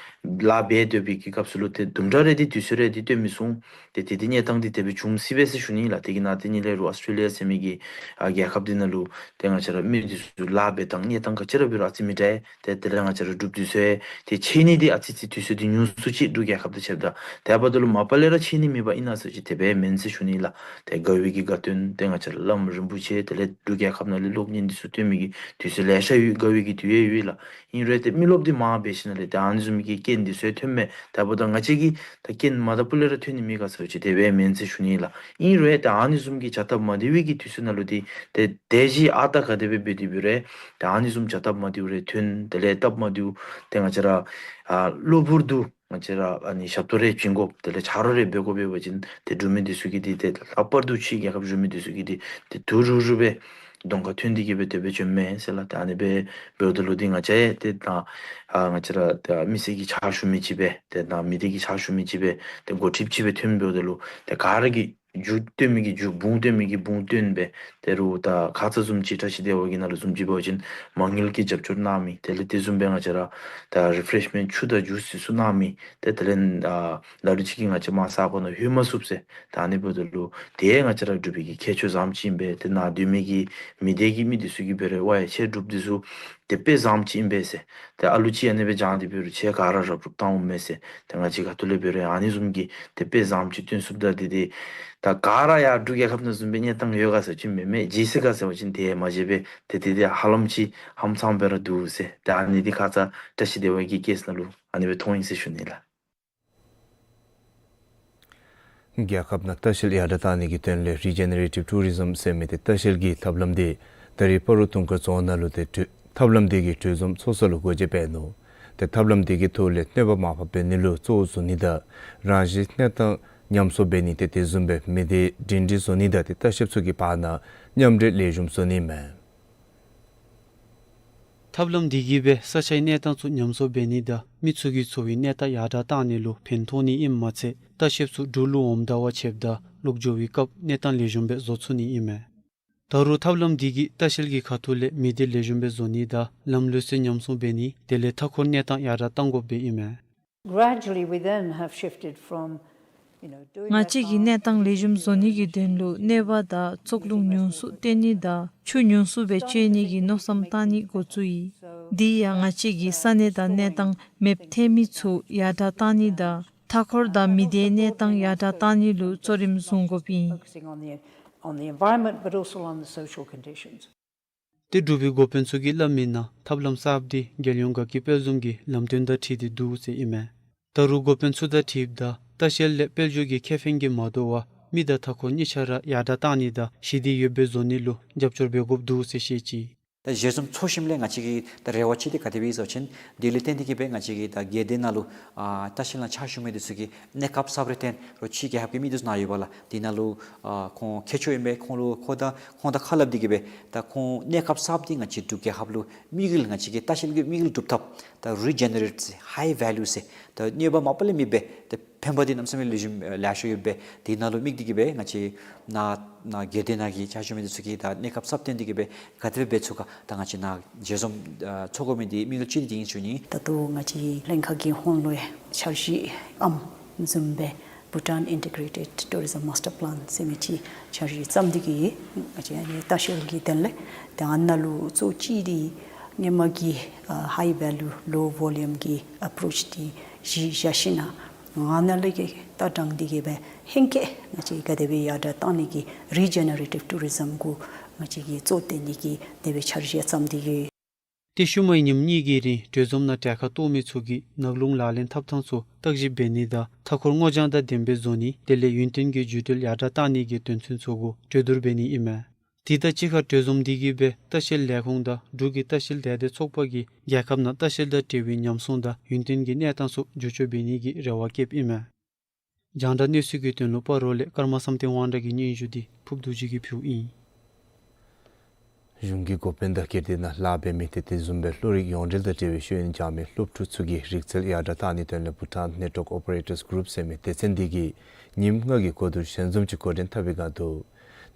ལཱ་འབད་སྡོད་པའི་གི་སྐབས་སུ་ལུ་ཏེ་དུམ་གྲ་རེ་འདི་དུས་ཚོད་རེ་འདི་སྟོན་མི་ཚུགས། ཏེ་ཏེ་འདི་གནས་སྟངས་འདི་དེ་སྦེ་བྱུང་སྲིད་པས་ཟེར་ཞུ་ནི་ལགས། དེ་གི་ནང་དེ་ཉིད་ལས་རུང་ཨོསི་ཊེ་ལི་ཡ་ཟེར་མི་གི་ཨ་རྒྱལ་ཁབ་འདི་ནང་ལུ་ཏེ་ང་བཅས་ར་མི་འདི་ཚུ་ལཱ་འབད་ཐངས་གནས་སྟངས་ག་ཅི་ར་འབད་རུང་ཨ་ཙི་མི་འདྲ། ཏེ་དེ་ལས་ང་བཅས་ར་འབྲུགཔ་འདི་ཚུ་ཡང་ཏེ་མཁྱེན་ནི་འདི་ཨ་ཙི་ཙི་དུས་ཚོད་འདི་ཉུང་སུ་ཅིག་འབྲུག་རྒྱལ་ཁབ་དང་ཕྱདཔ་ད། དེ་འབདཝ་ད་ལུ་མ་པ་ལས་ར་མཁྱེན་ནི་མེད་པ་ཨིན་ན་ཟེར་བ་ཅིན་དེ་སྦེ་མེན་ཟེར་ཞུ་ནི་ལགས། ཏེ་དགའ་བའི་གི་དགའ་སྟོན་ཏེ་ང་བཅས་ར་བླམ་རིན་པོ་ཆེ་དེ་ལས་འབྲུག་རྒྱལ་ཁབ་ནང་ལས་གློག་བརྙན་འདི་ཚུ་སྟོན་མི་གི་དུས་ཚོད་ལེ་ཤ་ཡོད། དགའ་བའི་གི་དུས་ཡང་ཡོད་ལགས། ཨིན་རུང་ཏེ་མི་རློབས་འདི་མང་འབད་ཞིནམ་ལས་ཏེ་ཨ་ནི་བཟུམ་གྱི་རྐྱེན་འདི་ཚུ་ཐོནམ་མས། དེ་འབདཝ་ད་ང་བཅས་ཀྱིས་ད་རྐྱེན་མ་དང་པོ་ལས་ར་ཐོན་ནི་མེད་ག་ཟེར་བ་ཅིན་དེ་སྦེ་མེན་ཟེར་ཞུ་ནི་ལགས། ཨིན་རུང་ཏེ་ཨ་ནི་བཟུམ་གྱི་བྱ་སྟབས་མ་བདེ་བའི་གི་དུས་ཚོད་ནང་ལུ་འདི་ཏེ་དེ་བཞིན་ཨ་རྟག་ག་དེ་སྦེ་འབད་དེ་འབད་རུང་ཏེ་ཨ་ནི་བཟུམ་བྱ་སྟབས་མ་བདེཝ་རེ་ཐོན། དེ་ལས་སྟབས་མ་བདེཝ་ཏེ་ང་བཅས་ར་ཨ་གློ་བུར་དུ་ང་བཅས་ར་ཨ་ནི་ཞབས་ཏོག་རེ་བྱིན་དགོཔ་དེ་ལས་ཆ་རོགས་རེ་འབད་དགོཔ་འབད་བ་ཅིན་ཏེ་འབྲུག་མི་འདི་ཚུ་གིས་འདི་ཏེ་ལྷག་པར་དུ་ཕྱི་རྒྱལ་ཁབ་བཞུགས་མི་འདི་ཚུ་གིས་འདི་ཏེ་དུ་རུ་རུ་སྦེ་གདོང་ཁར་ཐོན་ཏེ་གི་སྦེ་དེ་སྦེ་བྱོནམ་མས་ཟེར་ལགས། ཏེ་ཨ་ནི་སྦེ་འབདཝ་ད་ལུ་འདི་ང་བཅས་ཡང་ཏེ་ད་ཨ་ང་བཅས་ར་ཏེ་མི་སེར་གྱི་ཕྱག་ཞུ་མི་ཅིག་སྦེ་ཏེ་ད་མི་སྡེ་གི་ཕྱག་ཞུ་མི་ཅིག་སྦེ་ཏེ་འགོ་ཁྲིདཔ་ཅིག་སྦེ་ཐོནམ་འབདཝ་ད་ལུ་ཏེ་ག་ར་གིས་རྒྱུ་སྟོན་མི་གིས་རྒྱུ་འབུངས་སྟོན་མི་གིས་འབུངས་སྟོན་སྦེ་ཏེ་རུང་ད་ཁ་ཙ་བཟུམ་ཅིག་བཀྲ་ཤིས་བདེ་བ་གི་ནང་ལུ་བཟུམ་ཅིག་འབད་བ་ཅིན་མ་དངུལ་གྱི་རྒྱབ་སྐྱོར་གནང་མི་དེ་ལས་དེ་བཟུམ་སྦེ་ང་བཅས་ར་ད་རི་ཕེ་རེཤ་མེནཊ་ཆུ་དང་ཇུསི་འདི་ཚུ་གནང་མི་ཏེ་དེ་ལས་ཨ་ལ་ལུ་ཅིག་གིས་ང་བཅས་མར་ས་གོ་ནང་ལྷོད་མ་ཚུགས་ཟེར། ད་ཨ་ནི་འབདཝ་ད་ལུ་ཏེ་ང་བཅས་ར་འབྲུག་པའི་གི་ཁྱད་ཆོས་བཟངམ་ཅིག་ཨིན་པས། ཏེ་ནཱ་སྡོད་མི་གི་མི་སྡེ་གི་མི་འདི་ཚུ་གིས་འབད་རུང་ཝའེ་ཁྱེད་འབྲུགཔ་འདི་ཚུ་དེ་དཔེ་བཟངམ་ཅིག་ཨིན་པས་ཟེར། ཏེ་ཨ་ལུ་ཅིག་ཨ་ནི་སྦེ་བྱང་སྟེ་འབད་རུང་ཁྱེད་ག་ར་རབ་རུབ་བཏང་འོང་མས་ཟེར། ཏེ་ང་བཅས་ཁ་ཐུག་ལས་འབད་རུང་ཨ་ནི་བཟུམ་གྱི་དེ་དཔེ་བཟངམ་ཅིག་སྟོན་ཚུགསཔ་ད་འདི་ཏེ་ད་ག་ར་ཡང་འབྲུག་རྒྱལ་ཁབ་ནང་བཟུམ་སྦེ་གནས་སྟངས་ཡོད་ག་ཟེར་བ་ཅིན་མེན་མས། ཇི་སྲིད་ག་ཟེར་བ་ཅིན་དེ་མ་མཇལ་བས། ཏེ་དེ་འདི་ཧ་ལམ་ཅིག་ཧམ་ཚང་སྦེ་ར་འདུག་ཟེར། ཏེ་ཨ་ནི་འདི་ཁ་ཙ་བཀྲ་ཤིས་བདེ་བ་གི་ཀེསི་ནང་ལུ་ཨ་ནི་སྦེ་མཐོང་ཡི་ཟེར་ཞུ་ནི་ལགས། རྒྱལ་ཁབ་ནང་ལྟ་བཤལ་ཡར་དྲག་བཏང་ནི་གི་དོན་ལས་རི་ཇེ་ནེ་རེ་ཊིབ་ཊུ་རི་ཛམ་ཟེར་མི་འདི་ལྟ་བཤལ་གྱི་ཐབས་ལམ་འདི་ད་རེས་སྤ་རོ་དུང་དཀར་རྫོང་ནང་ལུ་ཏེ་གྲོས་ཐབས་ལམ་འདི་གི་གྲོས་འཛོམས་ཚོགས་ས་ལུ་སྒོ་འབྱེད་འབད་ནུག། ཏེ་ཐབས་ལམ་འདི་གི་ཐོག་ལས་གནོད་པ་མ་ཕོགཔ་འབད་ནི་ལུ་གཙོ་བོ་བཟུང་ནི་དང་རང་བཞིན་གནས་སྟངས་ཉམས་གསོ་འབད་ནི་ཏེ་དེ་བཟུམ་སྦེ་མི་སྡེ་སྒྲིང་སྒྲིང་བཟོ་ནི་དང་ཏེ་ལྟ་བཤལཔ་ཚུ་གི་བར་ན་མཉམ་འབྲེལ་ལེགས་ཤོམ་བཟོ་ནི་མས། ཐབས་ལམ་འདི་གིས་སྦེ་ས་ཆའི་གནས་སྟངས་ཚུ་ཉམས་གསོ་འབད་ནི་དང་མི་ཚུ་གི་འཚོ་བའི་གནས་སྟངས་ཡར་དྲག་བཏང་ནི་ལུ་ཕན་ཐོགས་ནི་ཨིནམ་མ་ཚད་ལྟ་བཤལཔ་ཚུ་འབྲུག་ལུ་འོངམ་ད་བ་ཆདཔ་ད་ལོག་འགྱོ་བའི་སྐབས་གནས་སྟངས་ལེགས་ཤོམ་སྦེ་བཟོ་ཚུགས་ནི་ཨིན་མས། ད་རུང་ཐབས་ལམ་འདི་གིས་ལྟ་བཤལ་གྱི་ཁ་ཐུག་ལས་མི་སྡེ་ལེགས་ཤོམ་སྦེ་བཟོ་ནི་དང་ལམ་ལུགས་སྲོལ་ཉམས་སྲུང་འབད་ནི་དེ་ལས་མཐའ་འཁོར་གནས་སྟངས་ཡར་དྲག་བཏང་དགོཔ་སྦེ་ཨིན་མས། Gradually, we then have shifted from, you know, doing ང་བཅས་ཀྱིས་གནས་སྟངས་ལེགས་ཤོམ་བཟོ་ནི་གི་དོན་ལུ་གནོད་པ་དང་བཙོག་རླུང་ཉུང་སུ་བཏོན་ནི་དང་ཆུ་ཉུང་སུ་སྦེ་སྤྱོད་ནི་གི་མནོ་བསམ་བཏང་ནི་འགོ་བཙུགས་ཡི། འདི་ཡང་ང་བཅས་ཀྱིས་ས་གནས་དང་གནས་སྟངས་མེདཔ་ཐལ་མི་ཚུ་ཡར་དྲག་བཏང་ནི་དང་མཐའ་འཁོར་དང་མི་སྡེའི་གནས་སྟངས་ཡར་དྲག་བཏང་ནི་ལུ་གཙོ་རིམ་བཟུང་དགོཔ་ཨིན། Focusing on the, on the environment, but also on the social conditions. ཏེ་འབྲུག་པའི་འགོ་དཔོན་ཚུ་གིས་སླབ་མིའི་ནང་ཐབས་ལམ་གསརཔ་འདི་རྒྱལ་ཡོངས་དགའ་སྐྱིད་དཔལ་འཛོམས་ཀྱི་ལམ་སྟོན་དང་འཁྲིལ་ཏེ་འདུག་ཟེར་ཨིན་མས། ད་རུང་འགོ་དཔོན་ཚུ་དང་འཁྲིལཝ་ད་ལྟ་བཤལ་ལས་དཔལ་འབྱོར་གྱི་ཁེ་ཕན་གྱིས་མ་དོ་བར་མི་དང་མཐའ་འཁོར་གཉིས་ཆ་ར་ཡར་དྲག་བཏང་ནི་དང་ཞི་བདེ་ཡོདཔ་སྦེ་བཟོ་ནི་ལུ་རྒྱབ་སྐྱོར་འབད་དགོཔ་འདུག་ཟེར་བཤད་ཅི། ད་ཞལ་འཛོམས་ཚོགས་ཞིནམ་ལས་ང་བཅས་ཀྱི་ད་རེ་བ་ཅིག་འདི་ག་དེ་སྦེ་ཨིན་ཟེར་བ་ཅིན་དེ་ལས་བརྟེན་ཏེ་གི་སྦེ་ང་བཅས་ཀྱི་ད་སྒེར་སྡེ་ནང་ལུ་ཨ་ལྟ་བཤལ་ནང་ཕྱག་ཞུ་མི་འདི་ཚུ་གིས་གནས་སྐབས་གསརཔ་རེ་བཏོན་རུང་ཕྱི་རྒྱལ་ཁབ་ཀྱི་མི་འདི་ཚུ་ནཱ་ཡོད་པ་ལགས། དེ་ནང་ལུ་ཨ་ཁོང་ཁྱད་ཆོས་ཨིན་པས། ཁོང་ལུ་ཁོང་དང་ཁོང་དང་ཁ་སླབ་སྟེ་གི་སྦེ་ད་ཁོང་གནས་སྐབས་གསརཔ་འདི་ང་བཅས་འབྲུག་རྒྱལ་ཁབ་ལུ་དམིགས་ཡུལ་ང་བཅས་ཀྱི་ལྟ་བཤལ་གྱི་དམིགས་ཡུལ་སྒྲུབ་ཐབས་ད་རི་ཇེ་ནེ་རེཊ་ཟེར་ཧའི་ཝེ་ལུ་ཟེར་ད་གནོད་པ་མ་པ་ལས་མེདཔ་སྦེ་ད་ ཕན་པ་འདི་གནམ་མེད་ས་མེད་ལེགས་ཤོམ་ལེ་ཤ་ཡོདཔ་སྦེ་དེ་ནང་ལུ་དམིགས་ཏེ་གིས་སྦེ་ང་བཅས་ནཱ་ནཱ་སྒེར་སྡེ་ནང་གི་ཆ་འཇོག་མི་འདི་ཚུ་གིས་ད་གནས་སྐབས་སྲབ་བཏོན་ཏེ་གིས་སྦེ་ག་དེ་སྦེ་འབད་ཚུགས་ག། ད་ང་བཅས་ནཱ་ཞལ་འཛོམས་ཨ་ཚོགས་དགོ་མི་འདི་དམིགས་ཡུལ་ཅིག་འདི་ཨིན་ཞུ་ནི། ད་ལྟོ་ང་བཅས་ལྷན་ཁག་གི་ཧོངས་ལུ་འཆར་གཞི་ཨམ་བཟུམ་སྦེ་Bhutan Integrated Tourism Master Plan ཟེར་མི་ཅིག་འཆར་གཞི་བརྩམས་ཏེ་གིས་ང་བཅས་ཨ་ནི་ལྟ་བཤལ་གྱི་དོན་ལས་ཏེ་ཨ་ནཱ་ལུ་གཙོ་བྱས་ཏེ་སྔོན་མ་གི་ཨ་high value low volume གི་approach འདི་གཞི་བཞག་ཞིནམ་ལས་ཨ་ནཱ་ལས་ཀྱི་ལྟ་སྟངས་འདི་གིས་སྦེ་ཧེང་སྐལ་ང་བཅས་ག་དེ་སྦེ་ཡར་དྲག་བཏང་ནི་གི་regenerative tourism གུ་ང་བཅས་ཀྱིས་གཙོ་བཏོན་ནི་གི་དེ་སྦེ་འཆར་གཞི་བརྩམས་ཏེ་ཡོད། ཏེ་ཤུལ་མའི་ཉིནམ་གཉིས་ཀྱི་རིང་གྲོས་འཛོམས་ནང་གྲལ་ཁར་གཏོགས་མི་ཚུ་གིས་ནགས་ཀླུང་ལག་ལེན་འཐབ་ཐངས་ཚུ་བརྟག་ཞིབ་འབད་ནི་དང་མཐའ་འཁོར་སྔོ་ལྗང་དང་ལྡནམ་སྦེ་བཟོ་ནི་དེ་ལས་ཡུན་བརྟན་གྱི་འགྱུར་འགྲོས་ཡར་དྲག་བཏང་ནི་གི་དོན་ཚན་ཚུ་གུ་གྲོས་བསྡུར་འབད་ནི་ཨིན་མས། དེ་དང་གཅིག་ཁར་གྲོས་འཛོམས་འདི་གིས་སྦེ་ལྟ་བཤལ་ལས་ཁུངས་དང་འབྲུག་གི་ལྟ་བཤལ་དད་ལྡན་ཚོགས་པ་གིས་རྒྱལ་ཁབ་ནང་ལྟ་བཤལ་དང་འབྲེལ་བའི་ཉམས་སྲུང་དང་ཡུན་བརྟན་གྱི་གནས་སྟངས་ཚུ་འགྱུར་བཅོས་འབད་ནི་གི་རེ་བ་བསྐྱེདཔ་ཨིན་མས། རྒྱང་བསྒྲགས་གནས་ཚུལ་གྱི་དོན་ལུ་སྤ་རོ་ལས་ཀརྨ་བསམ་གཏན་དབང་གྲགས་ཀྱི་སྙན་ཞུ་འདི་ཕུརབ་རྡོ་རྗེ་གིས་ཕུལཝ་ཨིན། གཞུང་གི་འགོ་དཔོན་དང་སྒེར་སྡེ་ནང་ལཱ་འབད་མི་ཏེ་དེ་བཟུམ་སྦེ་བློ་རིག་ཡོངས་འབྲེལ་དང་འབྲེལ་བའི་ཤེས་ཡོན་སྦྱང་མི་སློབ་ཕྲུག་ཚུ་གི་རིག་རྩལ་ཡར་དྲག་བཏང་ནིའི་དོན་ལས་Bhutan Network Operators Group ཟེར་མི་སྡེ་ཚན་འདི་གིས་ཉིནམ་ལྔ་གི་གོ་བསྡུར་ཞལ་འཛོམས་ཅིག་འགོ་འདྲེན་འཐབ་པའི་སྒང་དུ་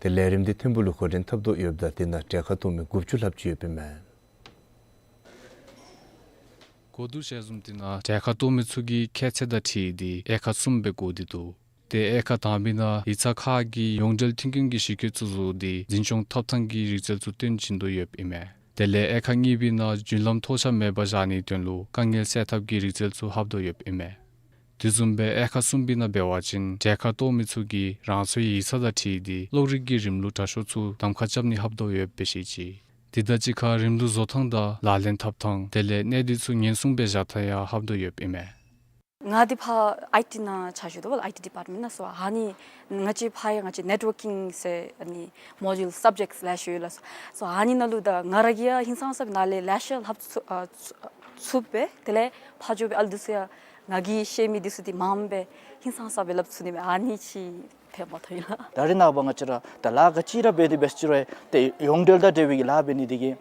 ཏེ་ལས་རིམ་འདི་ཐིམ་ཕུག་ལུ་འགོ་འདྲེན་འཐབ་དོ་ཡོདཔ་ད་དེ་ནང་གྲལ་ཁར་གཏོགས་མི་དགུ་བཅུ་ལྷགཔ་ཅིག་ཡོདཔ་ཨིན་མས། གོ་བསྡུར་ཞལ་འཛོམས་འདི་ནང་གྲལ་ཁར་གཏོགས་མི་ཚུ་གི་ཁྱད་ཚད་དང་འཁྲིལ་ཏེ་དབྱེ་ཁག་གསུམ་སྦེ་བགོ་སྟེ་འདུག། ཏེ་དབྱེ་ཁག་དང་པའི་ནང་ཡིག་ཚང་ཁག་གིས་ཡོངས་འབྲེལ་མཐུན་རྐྱེན་གྱི་གཞི་བཀོད་ཚུ་བཟོ་སྟེ་འཛིན་སྐྱོང་འཐབ་ཐངས་ཀྱི་རིག་རྩལ་ཚུ་སྟོན་བྱིན་དོ་ཡོདཔ་ཨིན་མས། དེ་ལས་དབྱེ་ཁག་གཉིས་པའི་ནང་རྒྱུན་ལམ་མཐོ་ཤོས་མེད་པར་བཞག་ནིའི་དོན་ལུ་དཀའ་ངལ་སེལ་ཐབས་ཀྱི་རིག་རྩལ་ཚུ་ལྷབ་དོ་ཡོདཔ་ཨིན་མས། དེ་བཟུམ་སྦེ་དབྱེ་ཁག་གསུམ་པའི་ནང་འབད་བ་ཅིན་གྲལ་ཁར་གཏོགས་མི་ཚུ་གིས་རང་སོའི་ཡིག་ཚང་དང་འཁྲིལ་ཏེ་གློག་རིག་གི་རིམ་ལུགས་དྲག་ཤོས་ཚུ་གདམ་ཁ་རྐྱབ་ནི་ལྷབ་དོ་ཡོདཔ་སྦེ་བཤད་ཅི། དེ་དང་གཅིག་ཁར་རིམ་ལུགས་བཟོ་ཐངས་དང་ལག་ལེན་འཐབ་ཐངས་དེ་ལས་གནས་སྡུད་ཚུ་ཉེན་སྲུང་སྦེ་བཞག་ཐངས་ཡང་ལྷབ་དོ་ཡོདཔ་ཨིན་མས། ང་འདི་ཕར་ཨའི་ཊི་ནང་ཕྱག་ཞུ་དོ་ལགས། ཨའི་ཊི་ཌི་པཱརཊ་མེནཊ་ནང་སོ། ཨ་ནི་ང་བཅས་ཕར་ཡང་ང་བཅས་ནེཊ་ཝོར་ཀིང་ཟེར་ཨ་ནི་མོ་ཌུལ་སབ་ཇེཀཊ་ལེ་ཤ་ཡོད་ལགས་སོ། སོ་ཨ་ནི་ནང་ལུ་ད་ང་ར་གིས་ཡང་ཧིང་སངས་ས་སྦེ་ནཱ་ལས་ལེ་ཤ་ལྷབ་ཚུགས་ཨ་ཚུགས་པས། དེ་ལས་ཕར་འགྱོ་སྦེ་ཨ་ལུ་འདི་ཚུ་ཡང་ང་གིས་ཤེས་མི་འདི་ཚུ་འདི་མངམ་སྦེ་ཧིང་སངས་ས་སྦེ་སླབ་ཚུགས་ནི་མས། ཨ་ནི་ཅིག་ཕན་པ་ཐོབ་ཡི་ལགས། ད་རེས་ནངས་པ་ང་བཅས་ར་ད་ལཱ་ག་ཅི་ར་འབད་དེ་འབད་ཅི་རུང་ཏེ་ཡོངས་འབྲེལ་དང་འབྲེལ་བའི་གི་ལཱ་འབད་ནི་འདི་གིས་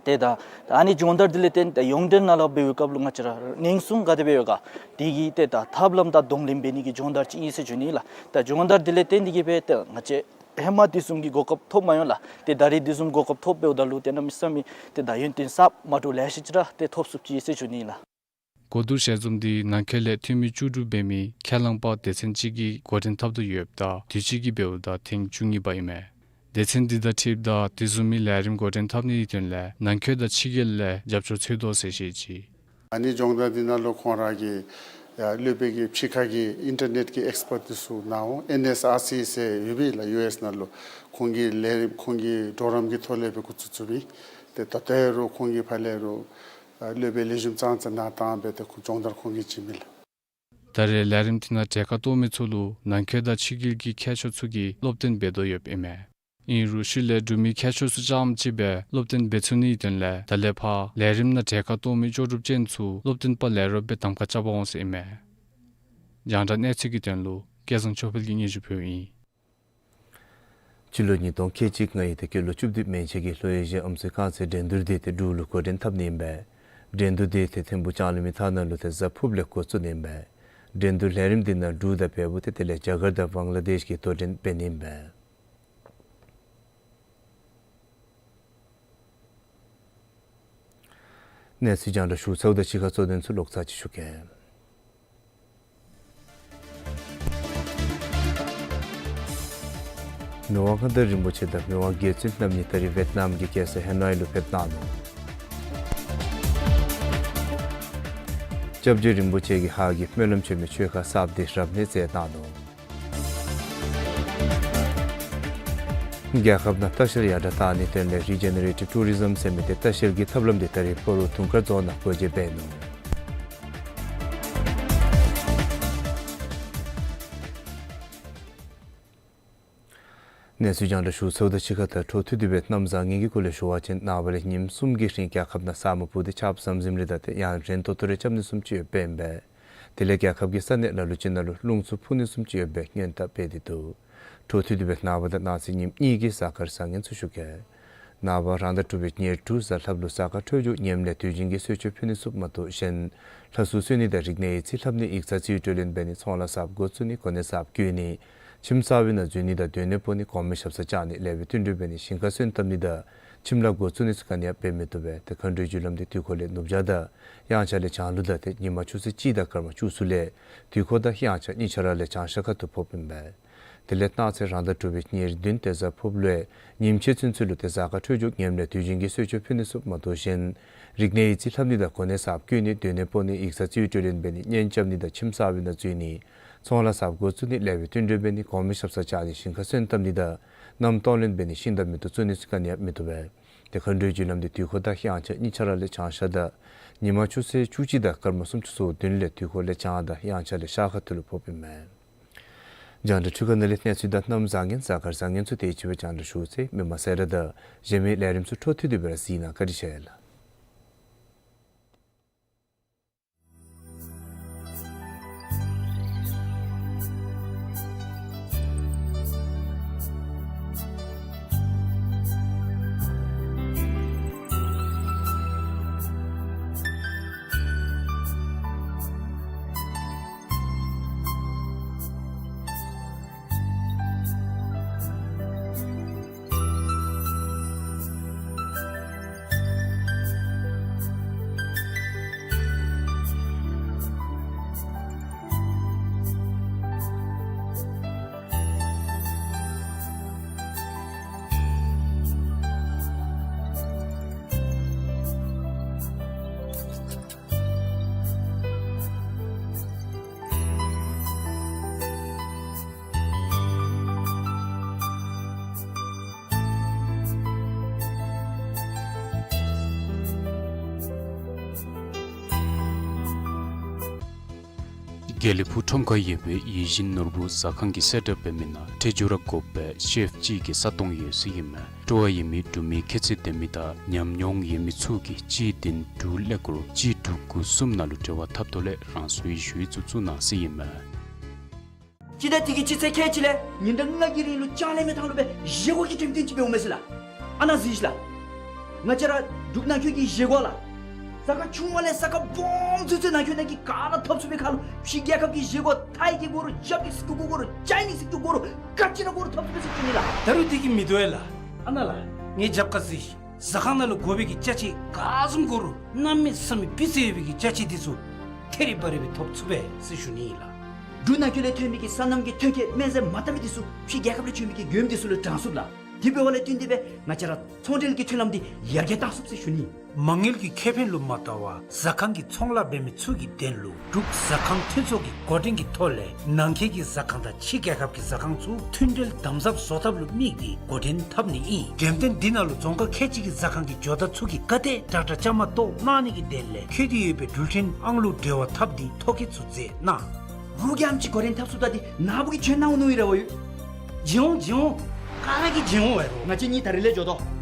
ཏེ་ད་ད་ཨ་ནི་སྦྱོང་བརྡར་འདི་ལས་བརྟེན་ཏེ་ཡོངས་འབྲེལ་ནང་ལཱ་འབད་བའི་སྐབས་ལུ་ང་བཅས་ར་ཉེན་སྲུང་ག་དེ་སྦེ་ཡོད་ག། དེ་གི་ཏེ་ད་ཐབས་ལམ་དང་གདོང་ལེན་འབད་ནི་གི་སྦྱོང་བརྡར་ཅིག་ཨིན་ཟེར་ཞུ་ནི་ལགས། ད་སྦྱོང་བརྡར་འདི་ལས་བརྟེན་ཏེ་གིས་སྦེ་ཏེ་ང་བཅས་ཧེ་མ་དེ་བཟུམ་གྱི་གོ་སྐབས་ཐོབ་མ་མྱོང་ལགས། ཏེ་ད་རེས་དེ་བཟུམ་གོ་སྐབས་ཐོབ་འབདཝ་ད་ལུ་ཏེ་གནམ་མེད་ས་མེད་ཏེ་ད་ཡོན་ཏན་གསརཔ་མ་འདྲཝ་ལེ་ཤ་ཅིག་ར་ཏེ་ཐོབ་ཚུགསཔ་ཅིག་ཨིན་ཟེར་ཞུ་ནི་ལགས། གོ་བསྡུར་ཞལ་འཛོམས་འདི་ནང་འཁོད་ལས་འཐུས་མི་བཅུ་དྲུག་འབད་མི་ཁས་བླངས་པ་སྡེ་ཚན་གཅིག་གིས་འགོ་འདྲེན་འཐབ་དོ་ཡོདཔ་ད་དུས་ཅི་གིས་འབདཝ་ད་ཐེངས་བཅུ་གཉིས་པ་ཨིན་མས། སྡེ་ཚན་འདི་དང་འཁྲིལཝ་ད་དེ་བཟུམ་མའི་ལས་རིམ་འགོ་འདྲེན་འཐབ་ནིའི་དོན་ལས་ནང་འཁོད་དང་ཕྱི་རྒྱལ་ལས་རྒྱབ་སྐྱོར་འཚོལ་དོ་ཟེར་བཤད་ཅི། ཨ་ནི་སྦྱོང་བརྡར་འདི་ནང་ལུ་ཁོང་ར་གི་ཡ་སློབ་དཔོན་གྱི་ཕྱི་ཁ་གི་ཨིན་ཊར་ནེཊ་ཀྱི་ཨེགསི་པརཊ་འདི་ཚུ་ནཱ་འོང་ཨེན་ཨེསི་ཨར་སི་ཟེར་ཡོད་པས་ལགས། ཡུ་ཨེསི་ནང་ལུ་ཁོང་གི་ལས་རིམ་ཁོང་གི་གྲོགས་རམ་གྱི་ཐོག་ལས་སྦེ་འགོ་བཙུགས་བཙུགསཔ་ཨིན། ཏེ་ད་ལྟོ་རུང་ཁོང་གི་ཕར་ལས་རུང་ཨ་སློབ་དཔོན་ལེགས་ཤོམ་ཙང་ཙ་ནཱ་བཏང་སྦེ་ཏེ་ཁོང་སྦྱོང་བརྡར་ཁོང་གིས་བྱིན་མས་ལགས། ད་རེས་ལས་རིམ་འདི་ནང་གྲལ་ཁར་གཏོགས་མི་ཚུ་ལུ་ནང་འཁོད་དང་ཕྱི་རྒྱལ་གྱི་མཁས་མཆོག་ཚུ་གིས་སློབ་སྟོན་འབད་དོ་ཡོདཔ་ཨིན་མས། ཨིན་རུང་ཤུལ་ལས་འབྲུག་མི་མཁས་མཆོག་ཚུ་རྐྱངམ་ཅིག་སྦེ་སློབ་སྟོན་འབད་ཚུགས་ནིའི་དོན་ལས་ད་ལས་ཕར་ལས་རིམ་ནང་གྲལ་ཁར་གཏོགས་མི་ལྕོགས་གྲུབ་ཅན་ཚུ་སློབ་སྟོན་པ་ལས་རོགསཔ་སྦེ་གདམ་ཁ་རྐྱབ་པར་འོང་ཟེར་ཨིན་མས། རྒྱང་བསྒྲགས་གནས་ཚུལ་གྱི་དོན་ལུ་སྐལ་བཟང་ཆོས་འཕེལ་གྱིས་སྙན་ཞུ་ཕུལཝ་ཨིན། སྤྱི་ལོ་ཉིས་སྟོང་ཁལ་གཅིག་ལྔ་ཡི་ཏེ་སྐྱེས་ལོ་བཅུ་བདུན་མན་ཆད་ཀྱི་ལྷོ་ཨེ་ཤི་ཡ་ཨམ་སྲུའི་རྐང་རྩེད་འགྲན་བསྡུར་འདི་ཏེ་འབྲུག་ལུ་འགོ་འདྲེན་འཐབ་ནི་ཨིན་པས། འགྲན་བསྡུར་འདི་ཏེ་ཐིམ་ཕུག་ལྕང་གླིང་མི་ཐང་ནང་ལུ་ཏེ་གཟའ་ཕུརཔ་ལས་འགོ་བཙུགས་ནི་ཨིན་པས། འགྲན་བསྡུར་ལས་རིམ་འདི་ནང་འབྲུག་དང་བལ་པོ་ཏེ་དེ་ལས་རྒྱ་གར་དང་བང་ལ་དེཤ་གིས་དོ་འགྲན་འབད་ནི་ཨིན་པས། གནས་ཚུལ་རྒྱང་བསྒྲགས་ཞུ་ཚརཝ་དང་གཅིག་ཁར་གཙོ་དོན་ཚུ་ལོག་ཚར་ཅིག་ཞུ་གེ། མི་དབང་མངའ་བདག་རིན་པོ་ཆེ་དང་མི་དབང་རྒྱལ་བཙུན་རྣམ་གཉིས་ད་རིས་ཝེཊ་ནམ་གྱི་རྒྱལ་ས་ཧེ་ནོའི་ལུ་ཕེབས་གནང་ནུག། སྐྱབས་རྗེ་རིན་པོ་ཆེ་གིས་ཧཱ་གི་སྨོན་ལམ་ཆེན་མོའི་ཆོས་ཁང་གསརཔ་འདི་རབ་གནས་མཛད་གནང་ནུག། རྒྱལ་ཁབ་ནང་ལྟ་བཤལ་ཡར་དྲག་གཏང་ནིའི་དོན་ལས་རི་ཇེ་ནེ་རེ་ཊིབ་ཊུ་རི་ཛམ་ཟེར་མི་ཏེ་ལྟ་བཤལ་གྱི་ཐབས་ལམ་འདི་ད་རིས་སྤ་རོ་དུང་དཀར་རྫོང་ནང་སྒོ་འབྱེད་འབད་ནུག། གནས་ཚུལ་རྒྱང་བསྒྲགས་ཞུ་ཚརཝ་དང་གཅིག་ཁར་ད་འཕྲོ་མཐུད་དེ་སྦེ་གནམ་བཟང་ངན་གྱི་སྐོར་ལས་ཞུ་བ་ཅིན་ནངས་པ་ལས་ཉིནམ་གསུམ་གྱི་རིང་རྒྱལ་ཁབ་ནང་ས་སྨུག་སྤུབས་ཏེ་ཆརཔ་ཟམ་ཟིམ་རེ་དང་ཏེ་ཡང་རན་ཏོག་ཏོ་རེ་རྐྱབ་ནི་བཟུམ་ཅིག་ཡོདཔ་ཨིན་པས། དེ་ལས་རྒྱལ་ཁབ་ཀྱི་ས་གནས་ལ་ལུ་ཅིག་ནང་ལུ་རླུང་འཚུབ་འཕུ་ནི་བཟུམ་ཅིག་ཡོད་པའི་སྔོན་བརྡ་སྤེལ་ཏེ་འདུག། འཕྲོ་མཐུད་དེ་སྦེ་ནངས་པ་དང་གནངས་ཚེ་ཉིནམ་གཉིས་ཀྱི་གཟའ་སྐར་བཟང་ངན་ཚུ་ཞུ་གེ། ནངས་པ་རང་ཟླ་དྲུག་པའི་ཉེར་དྲུག་གཟའ་ལྷགཔ་ལུ་གཟའ་སྐར་འཕྲོད་སྦྱོར་ངནམ་ལས་དུས་རྒྱུན་གྱི་གསོལ་མཆོད་ཕུལ་ནི་ཚུ་མ་གཏོགས་གཞན་ ལྷ་གསོལ་གསོལ་ནི་དང་རིག་གནས་ཡིག་རྩིས་ལྷབ་ནི་ཡིག་ཚང་རྩིས་སྤྲོད་ལེན་འབད་ནི་ཚོང་ལཱ་གསརཔ་འགོ་བཙུགས་ནི་གོ་གནས་གསརཔ་བསྐོ་ནི་ཁྱིམ་གསར་པའི་ནང་འཛུལ་ནི་དང་སྡོད་གནས་སྤོ་ནི་གོང་མའི་ཞབས་སར་བཅར་ནི་ལེགས་པའི་བསྟུན་གྲོས་འབད་ནི་ཞིང་ཁ་སོན་བཏབ་ནི་དང་ཁྱིམ་ལཱ་འགོ་བཙུགས་ནི་ཚུ་ག་ནི་ཡང་འབད་མི་བཏུབ་པས། ཏེ་མཁའ་འགྲོའི་རྒྱུ་ལམ་འདི་དུས་འཁོར་ལས་ནུབ་བྱང་དང་དབྱངས་འཆར་ལས་བྱང་ལུ་དང་ཏེ་ཉིན་མ་ཆུ་ཚོད་གཅིག་དང་སྐར་མ་བཅུ་གསུམ་ལས་དུས་འཁོར་དང་དབྱངས་འཆར་གཉིས་ཆ་ར་ལས་བྱང་ཤར་ཁ་ཐུག་ཕོགཔ་ཨིན་པས། དེ་ལས་གནངས་ཚེ་རང་ཟླ་དྲུག་པའི་ཉེར་བདུན་ཏེ་གཟའ་ཕུརཔ་ལུ་ཉིནམ་ཕྱེད་ཚུན་ཚོད་ལུ་ཏེ་གཟའ་སྐར་འཕྲོད་སྦྱོར་ངནམ་ལས་དུས་རྒྱུན་གྱི་གསོལ་མཆོད་ཕུལ་ནི་ཚུ་མ་གཏོགས་གཞན་རིག་གནས་ཡིག་རྩིས་ལྷབ་ནི་དང་གོ་གནས་གསརཔ་བསྐོ་ནི་སྡོད་གནས་སྤོ་ནི་ཡིག་ཚང་རྩིས་སྤྲོད་ལེན་འབད་ནི་གཉེན་རྐྱབ་ནི་དང་ཁྱིམ་གསར་པའི་ནང་འཛུལ་ནི་ཚོང་ལཱ་གསརཔ་འགོ་བཙུགས་ནི་ལེགས་པའི་བསྟུན་གྲོས་འབད་ནི་གོང་མའི་ཞབས་སར་བཅར་ནི་ཞིང་ཁ་སོན་བཏབ་ནི་དང་གནམ་གཏོར་ལེན་འབད་ནི་ཤིང་དང་མེ་ཏོག་བཙུགས་ནི་ཚུ་ག་ནི་ཡང་མི་བཏུབ་པས། ཏེ་མཁའ་འགྲོའི་རྒྱུ་ལམ་འདི་དུས་འཁོར་དང་དབྱངས་འཆར་གཉིས་ཆ་ར་ལས་བྱང་ཤར་དང་ཉིན་མ་ཆུ་ཚོད་བཅུ་གཅིག་དང་སྐར་མ་སུམ་ཅུ་སོ་བདུན་ལས་དུས་འཁོར་ལས་བྱང་དང་དབྱངས་འཆར་ལས་ཤར་ཁ་ཐུག་ལུ་ཕོགཔ་ཨིན་མས། རྒྱང་བསྒྲགས་འཕྲུལ་ཁང་ནང་ལས་གནས་ཚུལ་དང་གནམ་བཟང་ངན་གཟའ་སྐར་བཟང་ངན་ཚུ་དེ་ཅིག་སྦེ་རྒྱང་བསྒྲགས་ཞུ་ཚར་ཡི། མི་མང་གསལ་བསྒྲགས་དང་གཞན་མི་ལས་རིམ་ཚུ་འཕྲོ་མཐུད་དེ་སྦེ་ར་གཟིགས་གནང། བཀའ་དྲིན་ཆེ་ལགས། དགེ་ལེགས་ཕུག་ཁྲོམ་ཁར་ཡོད་པའི་ཡིད་བཞིན་ནོར་བུ་ཟ་ཁང་གི་གསལ་བསྒྲགས་འབད་མི་ནང་ཁྲེ་ཇུ་ར་དགོཔ་སྦེ་ཤེཕ་གཅིག་གི་ས་སྟོང་ཡོད་ཟེར་ཨིན་མས། སྤྲོ་བ་ཡོད་མི་འབྲུག་མི་ཁྱད་ཚད་ལྡན་མི་དང་ཉམས་མྱོང་ཡོད་མི་ཚུ་གིས་གཅིག་བདུན་དྲུག་ཀླད་ཀོར་གཅིག་དྲུག་དགུ་གསུམ་ནང་ལུ་འབྲེལ་བ་འཐབ་ཐོག་ལས་རང་སོའི་ཞུ་ཡིག་ཚུ་བཙུགས་གནང་ཟེར་ཨིན་མས། ཅི་ད་དེ་གི་ཅི་ཚེ་ཁལ་གཅིག་ལས་ཉིན་གྲངས་ལྔ་གི་རིང་ལུ་ཅང་ལས་མེད་ཐང་ལུ་སྦེ་བཞེས་སྒོ་གི་འགྲེམས་སྟོན་ཅིག་འབད་འོང་མས་ཟེར་ལགས། ཨ་ནཱ་གཟིགས་ཤིག་ལགས། ང་བཅས་ར་འབྲུག་ནང་འཁོད་ཀྱི་བཞེས་སྒོ་ལགས། ས་ཁ་ཆུང་བ་ལས་ས་ཁ་སྦོམ་ཚུན་ཚོད་ནང་འཁོད་ནང་གི་ག་ར་འཐབ་ཚུགས་པའི་ཁར་ལུ་ཕྱི་རྒྱལ་ཁབ་ཀྱི་བཞེས་སྒོ་ཐའི་གི་དགོ་རུང་ཇ་པ་ནིསི་གི་དགོ་རུང་ཅའི་ནིསི་གི་དགོ་རུང་ག་ཅི་ར་དགོ་རུང་འཐབ་ཚུགས་པས་ཟེར་ཞུ་ནི་ལགས། ད་རུང་དེ་གིས་མི་དོ་བས་ལགས། ཨ་ནཱ་ལགས། ངེའི་རྒྱབ་ཁར་གཟིགས་ཤིག། ཟ་ཁང་ནང་ལུ་དགོ་པའི་གི་ཅ་ཆས་ག་བཟུམ་དགོ་རུང་གནམ་མེད་ས་མེད་སྤུས་ཚད་ཡོད་པའི་གི་ཅ་ཆས་འདི་ཚུ་ཐེ་རི་བ་རི་སྦེ་ཐོབ་ཚུགས་པས་ཟེར་ཞུ་ནི་ཨིན་ལགས། འབྲུག་ནང་འཁོད་ལས་ཐོན་མི་གི་སོ་ནམ་གྱི་ཐོན་སྐྱེད་སྨན་རྫས་མ་བཏབ་མི་འདི་ཚུ་ཕྱི་རྒྱལ་ཁབ་ལས་བྱོན་མི་གི་མགྱོནམ་འདི་ཚུ་ལུ་དྲང་ཚུགས་ལགས། དེ་འབདཝ་ལས་བརྟེན་ཏེ་སྦེ་ང་བཅས་ར་ཚོང་འབྲེལ་གྱི་མཐུན་ལམ་འདི་ཡར་རྒྱས་བཏང་ཚུགས་ཟེར་ཞུ་ནི། མ་དངུལ་གྱི་ཁེ་ཕན་ལུ་མ་བལྟ་བར་ཟ་ཁང་གི་ཚོང་ལཱ་འབད་མི་ཚུ་གི་དོན་ལུ་འབྲུག་ཟ་ཁང་མཐུན་ཚོགས་ཀྱི་འགོ་འདྲེན་གྱི་ཐོག་ལས་ནང་འཁོད་ཀྱི་ཟ་ཁང་དང་ཕྱི་རྒྱལ་ཁབ་ཀྱི་ཟ་ཁང་ཚུ་མཐུན་འབྲེལ་དམ་ཟབ་བཟོ་ཐབས་ལུ་དམིགས་ཏེ་འགོ་འདྲེན་འཐབ་ནི་ཨིན། འགྲེམས་སྟོན་འདི་ནང་ལུ་རྫོང་ཁག་ཁལ་གཅིག་གི་ཟ་ཁང་གི་ཇོ་བདག་ཚུ་གིས་ག་དེ་དྲག་དྲག་བཅའ་མར་གཏོགས་གནང་ནི་གི་དོན་ལས་འཁོད་དེ་ཡོད་པའི་འགྲུལ་འཕྲིན་ཨང་ལུ་འབྲེལ་བ་འཐབ་སྟེ་ཐོ་བཀོད་ཚུ་མཛད་གནང་། རོགས་ཀྱིས་ཨ་ནེམ་ཅིག་འགོ་འདྲེན་འཐབ་ཚུགས་ད་འདི་ནཱ་བུ་གིས་བྱོན་གནང་འོང་མནོ་ཡི་ར་བ་ཡོད། བྱོན་འོང་བྱོན་འོང་། ག་ར་གིས་བྱོན་འོང་བས་རོགས། ང་བཅས་གཉིས་ད་རིས་ལས་འགྱོ་དོ།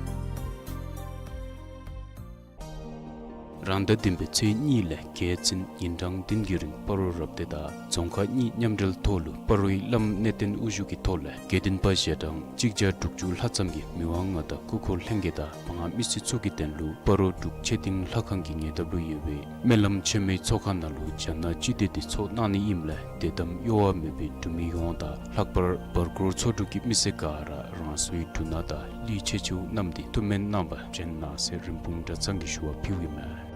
རང་ཟླ་བདུན་པའི་ཚེས་གཉིས་ལས་བརྒྱད་ཚུན་ཉིན་གྲངས་བདུན་གྱི་རིང་སྤ་རོ་རབ་སྡེ་དང་རྫོང་ཁག་གཉིས་མཉམ་འབྲེལ་ཐོག་ལུ་སྤ་རོའི་བླམ་གནས་བརྟན་དབུ་བཞུགས་ཀྱི་ཐོག་ལས་དགེ་འདུན་པ་ཞལ་གྲངས་གཅིག་བརྒྱ་དྲུག་ཅུ་ལྷག་ཙམ་གྱིས་མི་དབང་མངའ་བདག་སྐུ་འཁོར་ལྷན་རྒྱས་དང་བ་ངག་མི་སེར་ཚུ་གི་དོན་ལུ་སྤ་རོ་འབྲུག་ཆོས་སྡིངས་ལྷ་ཁང་གི་ཉེ་འདབས་ལུ་ཡོད་པའི་སྨོན་ལམ་ཆེན་མོའི་ཚོགས་ཁང་ནང་ལུ་རྒྱ་ནག་སྤྱི་མདོས་འདི་ཚོགས་གནང་ནི་ཨིནམ་ལས་དད་དམ་གཡོ་བ་མེད་པའི་འབྲུག་མི་ཡོངས་དང་ལྷག་པར་བར་སྐོར་ཚོ་དྲུག་གི་མི་སེར་ག་ར་རང་སོའི་འབྲུ་སྣ་དང་གླུད་ཆས་ཚུ་བསྣམས་ཏེ་ཐུགས་སྨོན་གནང་བར་འབྱོན་གནང་ཟེར་རིན་སྤུངས་གྲྭ་ཚང་གིས་ཞུ་བ་ཕུལཝ་ཨིན་མས།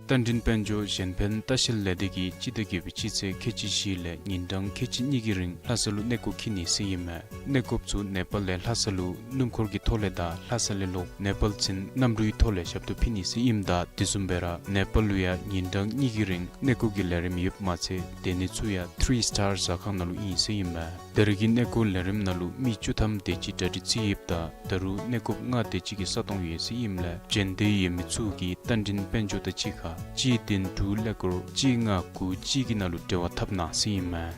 རྟ་མགྲིན་དཔལ་འབྱོར་གཞན་ཕན་ལྟ་བཤལ་ལས་སྡེ་གིས་སྤྱི་ཟླ་བརྒྱད་པའི་སྤྱི་ཚེས་ཁལ་གཅིག་བཞི་ལས་ཉིན་གྲངས་ཁལ་གཅིག་གཉིས་ཀྱི་རིང་ལྷ་ས་ལུ་གནས་སྐོར་འཁྱིད་ནི་ཟེར་ཨིན་མས། གནས་སྐོརཔ་ཚུ་ནེ་པཱལ་ལས་ལྷ་ས་ལུ་སྣུམ་འཁོར་གྱི་ཐོག་ལས་དང་ལྷ་ས་ལས་ལོག་ནེ་པཱལ་ཚུན་གནམ་གྲུའི་ཐོག་ལས་ཞབས་ཏོག་ཕུལ་ནི་ཟེར་ཨིནམ་ད་དེ་བཟུམ་སྦེ་ར་ནེ་པཱལ་ལུ་ཡང་ཉིན་གྲངས་གཉིས་ཀྱི་རིང་གནས་སྐོར་གྱི་ལས་རིམ་ཡོདཔ་མ་ཚད་སྡོད་གནས་ཚུ་ཡང་ཐི་རི་སི་ཊར་ཟ་ཁང་ནང་ལུ་ཨིན་ཟེར་ཨིན་མས། ད་རེས་ཀྱི་གནས་སྐོར་ལས་རིམ་ནང་ལུ་མི་བཅུ་ཐམ་དེ་ཅིག་གྲ་སྒྲིག་རྩིས་ཡོདཔ་ད་ད་རུང་གནས་སྐོརཔ་ལྔ་དེ་ཅིག་གི་ས་སྟོང་ཡོད་ཟེར་ཨིནམ་ལས་འབྱོན་འདོད་ཡོད་མི་ཚུ་གིས་རྟ་མགྲིན་དཔལ་འབྱོར་དང་གཅིག་ཁར་གཅིག་བདུན་དྲུག་ཀླད་ཀོར་གཅིག་ལྔ་དགུ་གཅིག་གི་ནང་ལུ་འབྲེལ་བ་འཐབ་གནང་ཟེར་ཨིན་མས།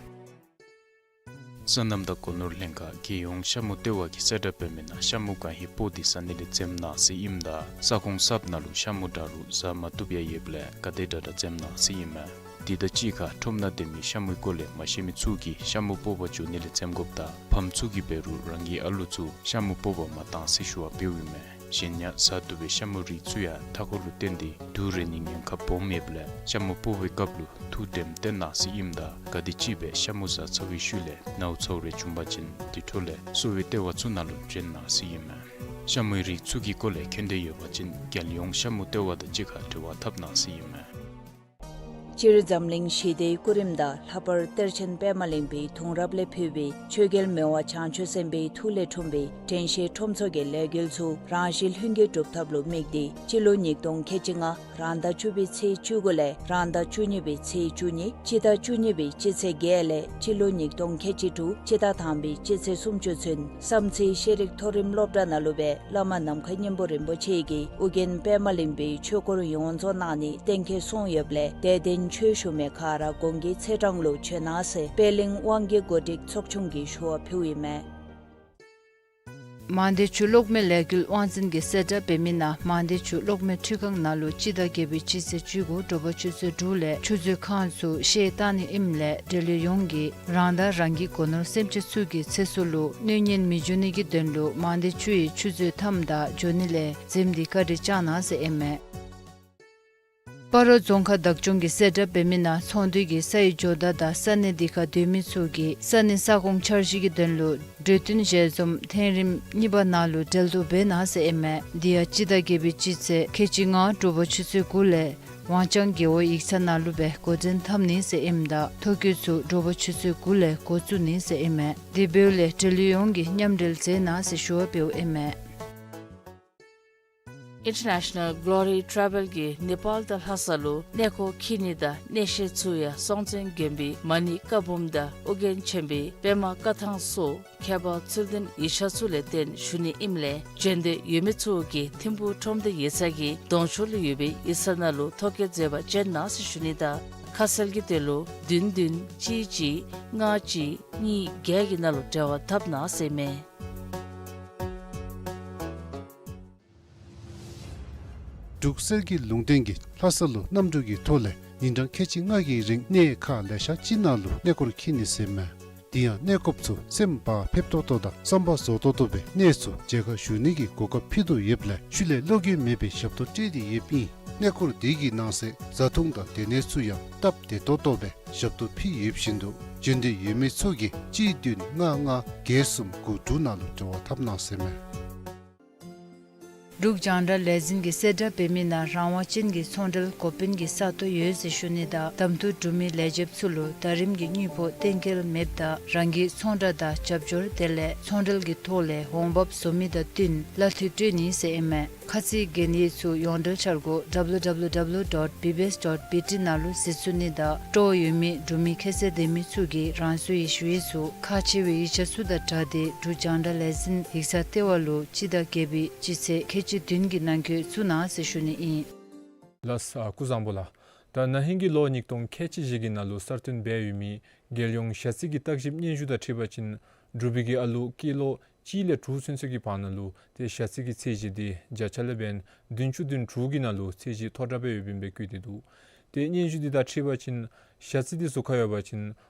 སོ་ནམ་དང་སྒོ་ནོར་ལྷན་ཁག་རྒྱལ་ཡོངས་ཤ་མུ་ལྟེ་བ་གིས་གསལ་བསྒྲགས་འབད་མི་ནང་ཤ་མུ་གང་ཧེ་སྤོག་སྟེ་ཟ་ནི་ལས་འཛེམ་གནང་ཟེར་ཨིནམ་ད་ས་ཁོངས་གསརཔ་ནང་ལུ་ཤ་མུ་དྲག་རུང་ཟ་མ་བཏུབ་ཡང་ཡོདཔ་ལས་ག་དེ་དྲག་དྲག་འཛེམ་གནང་ཟེར་ཨིན་མས། དེ་དང་གཅིག་ཁར་ཁྲོམ་ནང་སྡོད་མི་ཤ་མུའི་སྐོར་ལས་མ་ཤེས་མི་ཚུ་གིས་ཤ་མུ་སྤོག་པར་འགྱོ་ནི་ལས་འཛེམ་དགོཔ་དང་ཕམ་ཚུ་གིས་འབད་རུང་རང་གི་ཨ་ལུ་ཚུ་ཤ་མུ་སྤོག་པར་མ་གཏང་ཟེར་ཞུ་བ་འབདཝ་ཨིན་མས། གཞན་ཡང་བཟའ་བཏུབ་པའི་ཤ་མུ་རིགས་ཚུ་ཡང་མཐའ་འཁོར་ལུ་བརྟེན་ཏེ་དུག་རེག་ནིའི་ཉེན་ཁ་སྦོམ་ཡོདཔ་ལས་ཤ་མུ་སྤོག་པའི་སྐབས་ལུ་ཐུགས་དམ་བཏོན་གནང་ཟེར་ཨིནམ་ད་ག་དེམ་ཅིག་སྦེ་ཤ་མུ་བཟའ་ཚར་བའི་ཤུལ་ལས་ནཝ་ཚཝ་རེ་བྱུང་པ་ཅིན་དེ་འཕྲོ་ལས་གསོ་བའི་ལྟེ་བ་ཚུ་ནང་ལུ་བྱོན་གནང་ཟེར་ཨིན་མས། ཤ་མུའི་རིགས་ཚུ་གི་སྐོར་ལས་མཁྱེན་འདོད་ཡོད་པ་ཅིན་རྒྱལ་ཡོངས་ཤ་མུ་ལྟེ་བ་དང་གཅིག་ཁར་འབྲེལ་བ་འཐབ་གནང་ཟེར་ཨིན་མས། སྤྱིར་འཛམ་གླིང་ཞི་བདེའི་སྐུ་རིམ་དང་ལྷག་པར་གཏེར་ཆེན་པདྨ་གླིང་པའི་གདུང་རབས་ལས་ཕུལ་བའི་ཆོས་རྒྱལ་མི་དབང་བྱང་ཆུབ་སེམས་དཔའི་ཐུགས་ལས་འཁྲུངས་པའི་དྲན་ཤེས་ཁྲོམ་ཚོགས་ཀྱི་ལས་འགུལ་ཚུ་རང་བཞིན་ལྷུན་གྱིས་གྲུབ་ཐབས་ལུ་དམིགས་ཏེ་སྤྱི་ལོ་ཉིས་སྟོང་ཁལ་གཅིག་ལྔ་རང་ཟླ་བཅུ་པའི་ཚེས་བཅུ་དགུ་ལས་རང་ཟླ་བཅུ་གཉིས་པའི་ཚེས་བཅུ་གཉིས་སྤྱི་ཟླ་བཅུ་གཉིས་པའི་སྤྱི་ཚེས་བརྒྱད་ལས་སྤྱི་ལོ་ཉིས་སྟོང་ཁལ་གཅིག་དྲུག་སྤྱི་ཟླ་དང་པའི་སྤྱི་ཚེས་སུམ་ཅུ་ཚུན་བསམ་རྩེ་ཤེས་རིག་མཐོ་རིམ་སློབ་གྲྭ་ནང་ལུ་སྦེ་བླ་མ་ནམ་མཁའི་སྙིང་པོ་རིན་པོ་ཆེ་གིས་ཨོ་རྒྱན་པདྨ་གླིང་པའི་ཆོས་སྐོར་ཡོངས་རྫོགས་གནང་ནི་གཏན་འཁེལ་སོང་ཡོདཔ་ལས་དད་ལྡན་ཆོས་ཞུ་མི་ག་ར་དགོང་གི་ཚེས་གྲངས་ལུ་བྱོན་གནང་ཟེར་པད་གླིང་དབང་གི་གོ་སྒྲིག་ཚོགས་ཆུང་གིས་ཞུ་བ་ཕུལཝ་ཨིན་མས། མང་སྡེ་ཆུ་གློག་མེ་ལས་འགུལ་དབང་འཛིན་གྱིས་གསལ་བསྒྲགས་འབད་མི་ནང་མང་སྡེ་ཆུ་གློག་མེ་འཕྲུལ་ཁང་ནང་ལུ་སྤྱི་ཟླ་བརྒྱད་པའི་སྤྱི་ཚེས་བཅུ་དགུ་དྲོ་པ་ཆུ་ཚོད་དྲུག་ལས་ཆུ་མཛོད་ཁང་ཚུ་བཤལ་བཏང་ནི་ཨིནམ་ལས་འབྲེལ་ཡོད་ཡོངས་ཀྱིས་རང་དང་རང་གི་སྒོ་ནོར་སེམས་ཅན་ཚུ་གི་ཚེ་སྲོག་ལུ་གནོད་ཉེན་མི་འབྱུང་ནི་གི་དོན་ལུ་མང་སྡེ་ཆུ་ཡི་ཆུ་མཛོད་ཐམ་དང་འགྱོ་ནི་ལས་འཛེམ་སྟེ་བཀའ་དྲིན་བསྐྱང་གནང་ཟེར་ཨིན་མས། སྤ་རོ་རྫོང་ཁག་བདག་སྐྱོང་གིས་གསལ་བསྒྲགས་འབད་མི་ནང་ཚོང་འདུས་ཀྱི་ས་ཡི་ཇོ་བདག་དང་ས་གནས་འདི་ཁར་སྡོད་མི་ཚུ་གིས་ས་གནས་ས་ཁོངས་འཆར་གཞི་གི་དོན་ལུ་གྲོས་བསྟུན་ཞལ་འཛོམས་ཐེངས་རིམ་གཉིས་པ་ནང་ལུ་གྲལ་བསྡུར་འབད་གནང་ཟེར་ཨིན་མས། འདི་ཡང་སྤྱི་ཟླ་བརྒྱད་པའི་སྤྱི་ཚེས་ཁལ་གཅིག་ལྔ་དྲོ་པ་ཆུ་ཚོད་དགུ་ལས་ཝང་ཅང་རྒེད་འོག་ཡིག་ཚང་ནང་ལུ་སྦེ་འགོ་འདྲེན་འཐབ་ནི་ཟེར་ཨིནམ་ད་ཐོ་བཀོད་ཚུ་དྲོ་པ་ཆུ་ཚོད་དགུ་ལས་འགོ་བཙུགས་ནི་ཟེར་ཨིན་མས། དེ་འབདཝ་ལས་འབྲེལ་ཡོད་ཡོངས་ཀྱིས་མཉམ་འབྲེལ་མཛད་གནང་ཟེར་ཞུ་བ་འབདཝ་ཨིན་མས། International Glory Travel གིས་ནེ་པཱལ་དང་ལྷ་ས་ལུ་གནས་སྐོར་འཁྱིད་ནི་དང་གནས་བཤད་ཚུ་ཡང་སྲོང་བཙན་དགོན་པའི་མ་ཎི་བཀའ་འབུམ་དང་ཨོ་རྒྱན་ཆེན་པོའི་པདྨ་བཀའ་ཐང་སོགས་མཁས་པ་ཚུལ་ལྡན་ཡིག་ཆ་ཚུ་ལས་བརྟེན་ཞུ་ནི་ཨིནམ་ལས་བྱོན་འདོད་ཡོད་མི་ཚུ་གིས་ཐིམ་ཕུག་ཁྲོམ་སྡེ་ཡིག་ཚང་གི་གདོང་ཕྱོགས་ལུ་ཡོད་པའི་ཡིག་ཚང་ནང་ལུ་ཐོ་བཀོད་མཛད་པར་བྱོན་གནང་ཟེར་ཞུ་ནི་དང་ཁ་གསལ་གྱི་དོན་ལུ་བདུན་བདུན་གཅིག་གཅིག་ལྔ་གཅིག་གཉིས་བརྒྱད་ཀྱི་ནང་ལུ་འབྲེལ་བ་འཐབ་གནང་ཟེར་ཨིན་མས། འབྲུག་གསེར་གྱི་ལུང་བསྟན་གྱིས་ལྷ་ས་ལུ་གནམ་གྲུ་གི་ཐོག་ལས་ཉིན་གྲངས་ཁལ་གཅིག་ལྔ་གི་རིང་གནས་ཁག་ལེ་ཤ་ཅིག་ནང་ལུ་གནས་སྐོར་འཁྱིད་ནི་ཟེར་ཨིན་མས། དེ་ཡང་གནས་སྐོརཔ་ཚུ་སེམས་བག་ཕེབས་ཏོག་ཏོ་དང་བསམ་པ་རྫོགས་ཏོག་ཏོ་སྦེ་གནས་ཚུ་མཇལ་ཁ་ཞུ་ནི་གི་གོ་སྐབས་ཕུལ་དོ་ཡོདཔ་ལས་ཤུལ་ལས་བློ་འགྱོད་མེད་པའི་ཞབས་ཏོག་སྤྲོད་དེ་ཡོདཔ་ཨིན། གནས་སྐོར་དེ་གི་ནང་གསེས་བཟའ་འཐུང་དང་སྡོད་གནས་ཚུ་ཡང་སྟབས་བདེ་ཏོག་ཏོ་སྦེ་ཞབས་ཏོག་ཕུལ་ཡོདཔ་བཞིན་དུ་བྱོན་འདོད་ཡོད་མི་ཚུ་གིས་གཅིག་བདུན་ལྔ་ལྔ་བརྒྱད་གསུམ་དགུ་དྲུག་ནང་ལུ་འབྲེལ་བ་འཐབ་གནང་ཟེར་ཨིན་མས། འབྲུག་རྒྱང་བསྒྲགས་ལས་འཛིན་གྱིས་གསལ་བསྒྲགས་འབད་མི་ནང་རང་དབང་ཅན་གྱི་ཚོང་འབྲེལ་འགོ་དཔོན་གྱི་ས་སྟོང་ཡོད་ཟེར་ཞུ་ནི་དང་གདམ་འཐུ་གྲུབ་མི་ལས་བྱེདཔ་ཚུ་ལུ་ཟླ་རིམ་གྱི་དངུལ་ཕོགས་གཏན་འཁེལ་མེདཔ་ད་རང་གི་ཚོང་བསྒྲགས་དང་རྒྱབ་སྐྱོར་དེ་ལས་ཚོང་འབྲེལ་གྱི་ཐོག་ལས་འོང་འབབ་བཟོ་མི་དང་བསྟུན་གླ་འཐུས་སྤྲོད་ནི་ཟེར་ཨིན་མས། ཁ་ཚིག་གན་ཡིག་ཚུ་ཡོངས་འབྲེལ་འཆར་སྒོ་W W W dot B B S dot B T ནང་ལུ་གཟིགས་ཚུགས་ནི་དང་སྤྲོ་བ་ཡོད་མི་འབྲུག་མི་ཁྱད་ཚད་ལྡན་མི་ཚུ་གིས་རང་སོའི་ཞུ་ཡིག་ཚུ་ཁག་ཆེ་བའི་ཡིག་ཆ་ཚུ་དང་སྦྲགས་ཏེ་འབྲུག་རྒྱང་བསྒྲགས་ལས་འཛིན་ཡིག་ཚང་ལྟེ་བ་ལུ་སྤྱི་ཟླ་བརྒྱད་པའི་སྤྱི་ཚེས་ཁལ་གཅིག་བདུན་གྱི་ནང་འཁོད་བཙུགས་གནང་ཟེར་ཞུ་ནི་ཨིན། ལགས་སོ། སྐུ་གཟུགས་བཟང་པོ་ལགས། ད་ན་ཧིང་གི་ལོ་ཉིས་སྟོང་ཁལ་གཅིག་བཞི་གི་ནང་ལུ་གསར་བཏོན་འབད་ཡོད་མི་རྒྱལ་ཡོངས་ཞ་རྩི་གི་བརྟག་ཞིབ་སྙན་ཞུ་དང་འཁྲིལ་བ་ཅིན་འབྲུག་པའི་གི་ཨ་ལུ་སྐྱེས་ལོ་གཅིག་ལས་དྲུག་ཚུན་ཚོད་ཀྱི་བར་ན་ལུ་ཏེ་ཞ་རྩི་གི་ཚད་གཞི་འདི་བརྒྱ་ཆ་ལས་འབདན་བདུན་ཅུ་དོན་དྲུག་གི་ནང་ལུ་ཚད་གཞི་མཐོ་དྲགས་སྦེ་ཡོདཔ་ཨིན་པའི་བཀོད་དེ་འདུག། ཏེ་སྙན་ཞུ་འདི་དང་འཁྲིལ་བ་ཅིན་ཞ་རྩི་འདི་ཟུར་ཁར་ཡོད་པ་ཅིན་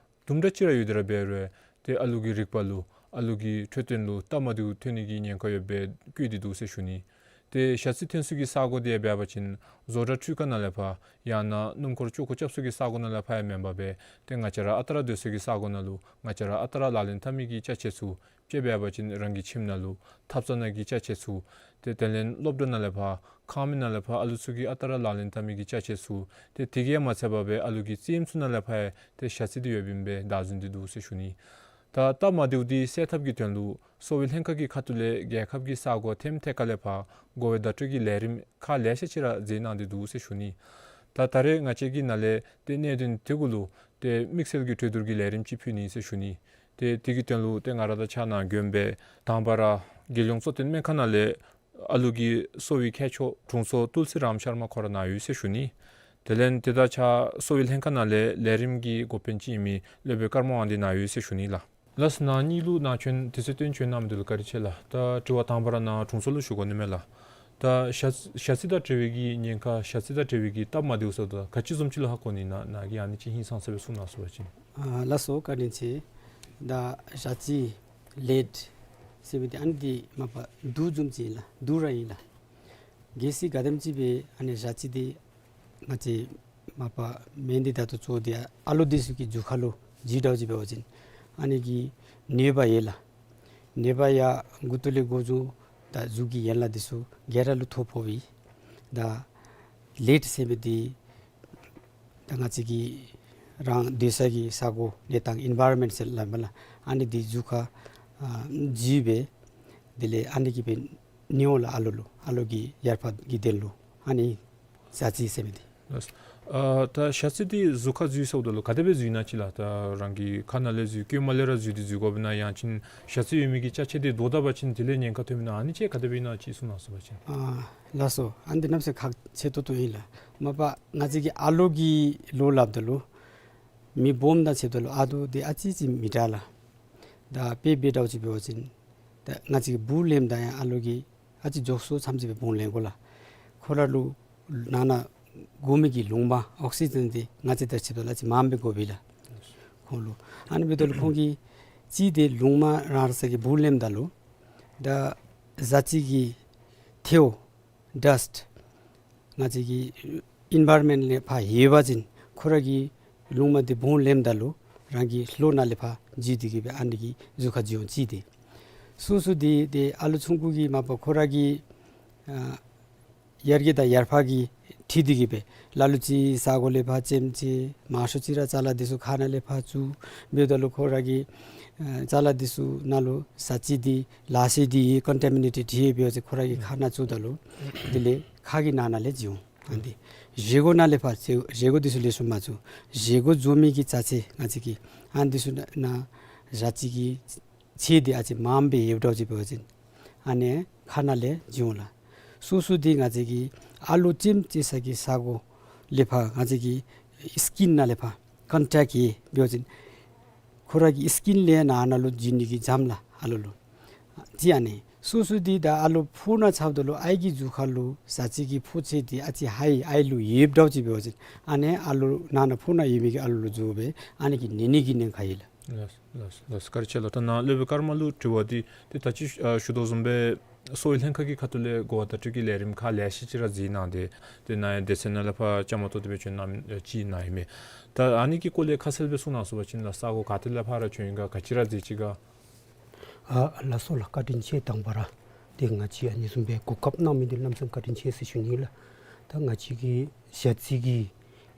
དུམ་གྲ་ཅིག་ར་ཡོད་དེ་ར་འབད་རུང་ཏེ་ཨ་ལུ་གི་རིག་པ་ལུ་ཨ་ལུ་གི་འཕྲོད་བསྟེན་ལུ་སྟབས་མ་བདེཝ་ཐོན་ནི་གི་ཉེན་ཁ་ཡོདཔ་སྦེ་བཀོད་དེ་འདུག་ཟེར་ཞུ་ནི། ཏེ་ཞ་རྩི་ཐོན་ས་གི་ས་སྒོ་འདི་ཡང་འབད་བ་ཅིན་བཟོ་གྲྭ་འཕྲུལ་ཁང་ནང་ལས་ཕར་ཡང་ན་སྣུམ་འཁོར་ལྕོག་གུ་རྐྱབ་ས་གི་ས་སྒོ་ནང་ལས་ཕར་ཡང་མེན་པར་སྦེ་ཏེ་ང་བཅས་ར་ཨ་རྟག་ར་སྡོད་ས་གི་ས་སྒོ་ནང་ལུ་ང་བཅས་ར་ཨ་རྟག་ར་ལག་ལེན་འཐབ་མི་གི་ཅ་ཆས་ཚུ་དཔྱེ་འབད་བ་ཅིན་རང་གི་ཁྱིམ་ནང་ལུ་ཐབ་ཚང་ནང་གི་ཅ་ཆས་ཚུ་ཏེ་དེ་ལས་སློབ་གྲྭ་ནང་ལས་ཕར་ཁང་མིག་ནང་ལས་ཕར་ཨ་ལུ་ཚུ་གིས་ཨ་རྟག་ར་ལག་ལེན་འཐབ་མི་གི་ཅ་ཆས་ཚུ་ཏེ་དེ་གིས་ཡང་མ་ཚད་པར་སྦེ་ཨ་ལུ་གི་རྩེདམོ་ཚུ་ནང་ལས་ཕར་ཡང་ཏེ་ཞ་རྩི་འདི་ཡོདཔ་ཨིན་པས་བདའ་ཟུན་ཏེ་འདུག་ཟེར་ཞུ་ནི། ད་སྟབས་མ་བདེཝ་འདི་སེལ་ཐབས་ཀྱི་དོན་ལུ་གསོ་བའི་ལྷན་ཁག་གི་ཁ་ཐུག་ལས་རྒྱལ་ཁབ་ཀྱི་ས་སྒོ་ཐེམ་ཐེ་ཀ་ལས་ཕར་འགོ་བའི་བརྡ་སྤྲོད་ཀྱི་ལས་རིམ་ཁག་ལེ་ཤ་ཅིག་ར་མཛད་གནང་སྟེ་འདུག་ཟེར་ཞུ་ནི། ད་ད་རེས་ང་བཅས་ཀྱི་ནང་ལས་ཏེ་གནད་དོན་དེ་གུ་ལུ་ཏེ་དམིགས་བསལ་གྱི་གྲོས་བསྡུར་གྱི་ལས་རིམ་ཅིག་ཕུལ་ནི་ཟེར་ཞུ་ནི། ཏེ་དེ་གི་དོན་ལུ་ཏེ་ང་ར་དང་ཕྱག་ནང་མགྱོནམ་སྦེ་དང་པ་ར་རྒྱལ་ཡོངས་གཙོ་བསྟེན་སྨན་ཁང་ནང་ལས་ཨ་ལུ་གི་གསོ་བའི་མཁས་མཆོག་དྲུང་འཚོ་ཏུལ་སི་རམ་ཤར་མ་ཁོ་ར་ནཱ་ཡོད་ཟེར་ཞུ་ནི། དེ་ལས་དེ་དང་ཕྱག་གསོ་བའི་ལྷན་ཁག་ནང་ལས་ལས་རིམ་གྱི་འགོ་དཔོན་ཅིག་ཨིན་མི་སློབ་དཔོན་ཀརྨ་དབང་འདུས་ནཱ་ཡོད་ཟེར་ཞུ་ནི་ལགས། ལགས་སོ། ནཱ་གཉིས་ལུ་ནཱ་བྱོན་དུས་ཚོད་བཏོན་བྱོན་གནང་མི་འདི་ལུ་བཀའ་དྲིན་ཆེ་ལགས། ད་དྲི་བ་དང་པ་ར་ནཱ་དྲུང་འཚོ་ལུ་ཞུ་དགོ་ནི་མས་ལགས། ད་ཞ་ཞ་རྩི་དང་འབྲེལ་བའི་གི་ཉེན་ཁ་ཞ་རྩི་དང་འབྲེལ་བའི་གི་སྟབས་མ་བདེཝ་ཟེརཝ་ད་ག་ཅི་བཟུམ་ཅིག་ལུ་ཧ་གོ་ནི་ཨིན་ན་ནཱ་གིས་ཨ་ནི་ཅིག་ཧིང་སངས་ས་སྦེ་གསུང་གནང་ཟེར་བ་ཅིན། ཨ་ལགས་སོ་བཀའ་དྲིན་ཆེ། ད་ཞ་རྩི་ལེཌ་ཟེར་མི་འདི་ཨ་ནི་འདི་མ་པ་དུག་བཟུམ་ཅིག་ཨིན་ལགས། དུག་ར་ཨིན་ལགས། གལ་སྲིད་ག་དེམ་ཅིག་སྦེ་ཨ་ནི་ཞ་རྩི་འདི་ང་བཅས་མ་པ་མེན་འདི་ད་ལྟོ་ཚུ་འདི་ཨ་ལོ་འདི་ཚུ་གི་རྒྱུ་ཁ་ལུ་འཇུ་དྲག་ཅིག་འབད་བ་ཅིན་ཨ་ནི་གི་ནུས་པ་ཡོད་ལགས། ནུས་པ་ཡང་མགུ་ཏོ་ལས་འགོ་བཟུང་ད་གཟུགས་ཀྱི་ཡན་ལག་འདི་ཚུ་ག་ར་ལུ་ཐོ་ཕོགཔ་ཨིན། ད་ལེཌ་ཟེར་མི་འདི་ད་ང་བཅས་ཀྱི་རང་སྡོད་ས་གི་ས་གོ་གནས་སྟངས་ཨིན་ཝའི་རོན་མེནཊ་ཟེར་སླབ་མས་ལགས། ཨ་ནི་འདི་གཟུགས་ཁར་ཨ་འཇུ་སྦེ་དེ་ལས་ཨ་ནི་གིས་སྦེ་ནི་འོང་ལགས། ཨ་ལོ་ལུ་ཨ་ལོ་གི་ཡར་འཕར་གྱི་དོན་ལུ་ཨ་ནི་ཞ་རྩི་ཟེར་མི་འདི། ལགས། ཨ་ད་ཞ་རྩི་འདི་གཟུགས་ཁར་འཇུ་ཟེརཝ་ད་ལུ་ག་དེ་སྦེ་འཇུ་ནི་ཅིག་ལགས། ད་རང་གི་ཁ་ནང་ལས་འཇུ་རྐངམ་ལས་ར་འཇུ་སྟེ་འཇུ་དགོཔ་ཨིན་ན་ཡང་ཅིན་ཞ་རྩི་ཡོད་མི་གི་ཅ་ཆས་འདི་བདོ་ད་པ་ཅིན་དེ་ལས་ཉེན་ཁ་ཐོན་མི་ན་ཨ་ནི་ཅིག་ག་དེ་སྦེ་ཨིན་ན་ཅིག་གསུང་གནང་ཟེར་བ་ཅིན། ཨ་ལགས་སོ། ཨ་ནི་འདི་གནམ་མེད་ས་མེད་ཁག་ཆེ་ཏོག་ཏོ་ཨིན་ལགས། མ་པ་ང་བཅས་ཀྱི་ཨ་ལོ་གི་ལོ་སླབ་ད་ལུ་མི་སྦོམ་དང་ཕྱདཔ་ད་ལུ་ཨ་ལོ་འདི་ཨ་ཙི་ཅིག་མི་དྲག་ལགས། ད་དཔེ་འབད་དྲག་ཅིག་འབད་བ་ཅིན་ད་ང་བཅས་ཀྱིས་བུ་ལེནམ་ད་ཡང་ཨ་ལོ་གིས་ཨ་ཙི་མགྱོགས་སུ་ཙམ་ཅིག་སྦེ་བུང་ལེན་དགོ་ལགས། ཁོ་ར་ལུ་ནང་ན་དགོ་མི་གི་རླུང་མ་ཨོག་སི་ཇེན་འདི་ང་བཅས་དང་ཕྱདཔ་ད་ལུ་ཨ་ཙི་མངམ་སྦེ་དགོ་པས་ལགས་ཁོང་ལུ། ཨ་ནི་འབདཝ་ད་ལུ་ཁོང་གིས་གཅིག་འདི་རླུང་མ་རང་རང་ས་གི་བུང་ལེནམ་ད་ལུ་ད་ཞ་རྩི་གི་ཐལཝ་ཌསཊ་ང་བཅས་ཀྱི་ཨིན་ཝའི་རོན་མེནཊ་ལས་ཕར་ཡོད་པ་ཅིན་ཁོ་ར་གིས་རླུང་མ་འདི་བུང་ལེནམ་ད་ལུ་རང་གི་ལོགས་ནང་ལས་ཕར་འཇུ་སྟེ་གིས་སྦེ་ཨ་ནི་གིས་གཟུགས་ཁར་འཇུ་འོང་། གཅིག་འདི། སོ་སོ་འདི་ཏེ་ཨ་ལོ་ཆུང་ཀུ་གིས་མ་པ་ཁོ་ར་གིས་ཨ་ཡར་རྒྱས་དང་ཡར་འཕར་གྱི་འཁྲིལ་ཏེ་གིས་སྦེ་ལ་ལུ་ཅིག་ས་གོ་ལས་ཕར་ལྕེམ་ཅིག་མང་ཤོས་ཅིག་ར་ཅ་ལ་འདི་ཚུ་ཁ་ནང་ལས་ཕར་བཙུགས། འབདཝ་ད་ལུ་ཁོ་ར་གིས་ཨ་ཅ་ལ་འདི་ཚུ་ནང་ལུ་ཞ་རྩི་འདི་ལག་ཤེས་འདི་ཀོན་ཊ་མི་ནེ་ཊེཌ་ཡོད་པས་ཟེར་ཁོ་ར་གིས་ཁ་ནང་བཙུགས་ད་ལུ་དེ་ལས་ཁ་གི་ནང་ན་ལས་འཇུ་འོང་། ཨ་ནི་བཞེས་སྒོ་ནང་ལས་ཕར་བཞེས་སྒོ་འདི་ཚུ་ལེགས་ཤོམ་མ་བཙུགས། བཞེས་སྒོ་བཙུགས་མི་གི་ཅ་ཆས་ང་བཅས་ཀྱི་ཨ་ནི་འདི་ཚུ་ནང་ཞ་རྩི་གི་ཆས་འདི་ཨ་ཙི་མངམ་སྦེ་ཡོདཔ་འདྲཝ་ཅིག་འབད་བ་ཅིན་ཨ་ནི་ཁ་ནང་ལས་འཇུ་འོང་ལགས། སོ་སོ་འདི་ང་བཅས་ཀྱི་ཨ་ལོ་ལྕེམ་ཅིག་ས་གི་ས་གོ་ལས་ཕར་ང་བཅས་ཀྱི་སི་ཀིན་ནང་ལས་ཕར་ཀོན་ཊེཀཊ་ཡོད་འབད་བ་ཅིན་ཁོ་ར་གི་སི་ཀིན་ལས་ནང་ན་ལུ་འཇུ་ནི་གི་འཇམ་ལགས་ཨ་ལོ་ལུ། ཅིག་ཨ་ནི་སོ་སོ་འདི་ད་ཨ་ལོ་ཕོཝ་ནང་ཆགསཔ་ད་ལུ་ཨའི་གི་གཟུགས་ཁ་ལུ་ཞ་རྩི་གི་ཕོག་ཆས་འདི་ཨ་ཙི་ཧའི་ཨའི་ལུ་ཡོདཔ་འདྲཝ་ཅིག་འབད་བ་ཅིན་ཨ་ནི་ཨ་ལོ་ནང་ན་ཕོཝ་ནང་ཡོད་མི་གི་ཨ་ལོ་ལུ་འཇུ་སྦེ་ཨ་ནི་གིས་ནད་ནི་གི་ཉེན་ཁ་ཡོད་ལགས། ལགས་ལགས་ལགས། བཀའ་དྲིན་ཆེ་ལགས། ད་ནཱ་སློབ་དཔོན་ཀརྨ་ལུ་དྲི་བ་འདི་ཏེ་ད་ཅི་ཞུ་དོ་བཟུམ་སྦེ་གསོ་བའི་ལྷན་ཁག་གི་ཁ་ཐུག་ལས་གོ་བརྡ་སྤྲོད་ཀྱི་ལས་རིམ་ཁག་ལེ་ཤ་ཅིག་ར་མཛད་གནང་སྟེ་ཏེ་ནཱ་ཡང་སྡེ་ཚན་ནང་ལས་ཕར་བཅའ་མར་གཏོགས་ཏེ་སྦེ་བྱོན་གནང་ཅིག་ཨིན་མས། ད་ཨ་ནི་གི་སྐོར་ལས་ཁ་གསལ་སྦེ་གསུང་གནང་ཟེར་བ་ཅིན་ལགས་ས་གོ་ག་ཏེ་ལས་ཕར་ར་བྱོན་ཡི་ག་ག་ཅི་ར་མཛད་ཅི་ག། ཨ་ལགས་སོ་ལགས། བཀའ་དྲིན་ཆེ། དང་པ་ར་ཏེ་ང་བཅས་ཨ་ནི་བཟུམ་སྦེ་གོ་སྐབས་གནང་མི་འདི་ལམ་སེང་བཀའ་དྲིན་ཆེ་ཟེར་ཞུ་ནི་ལགས། ད་ང་བཅས་ཀྱི་ཞ་རྩི་གི་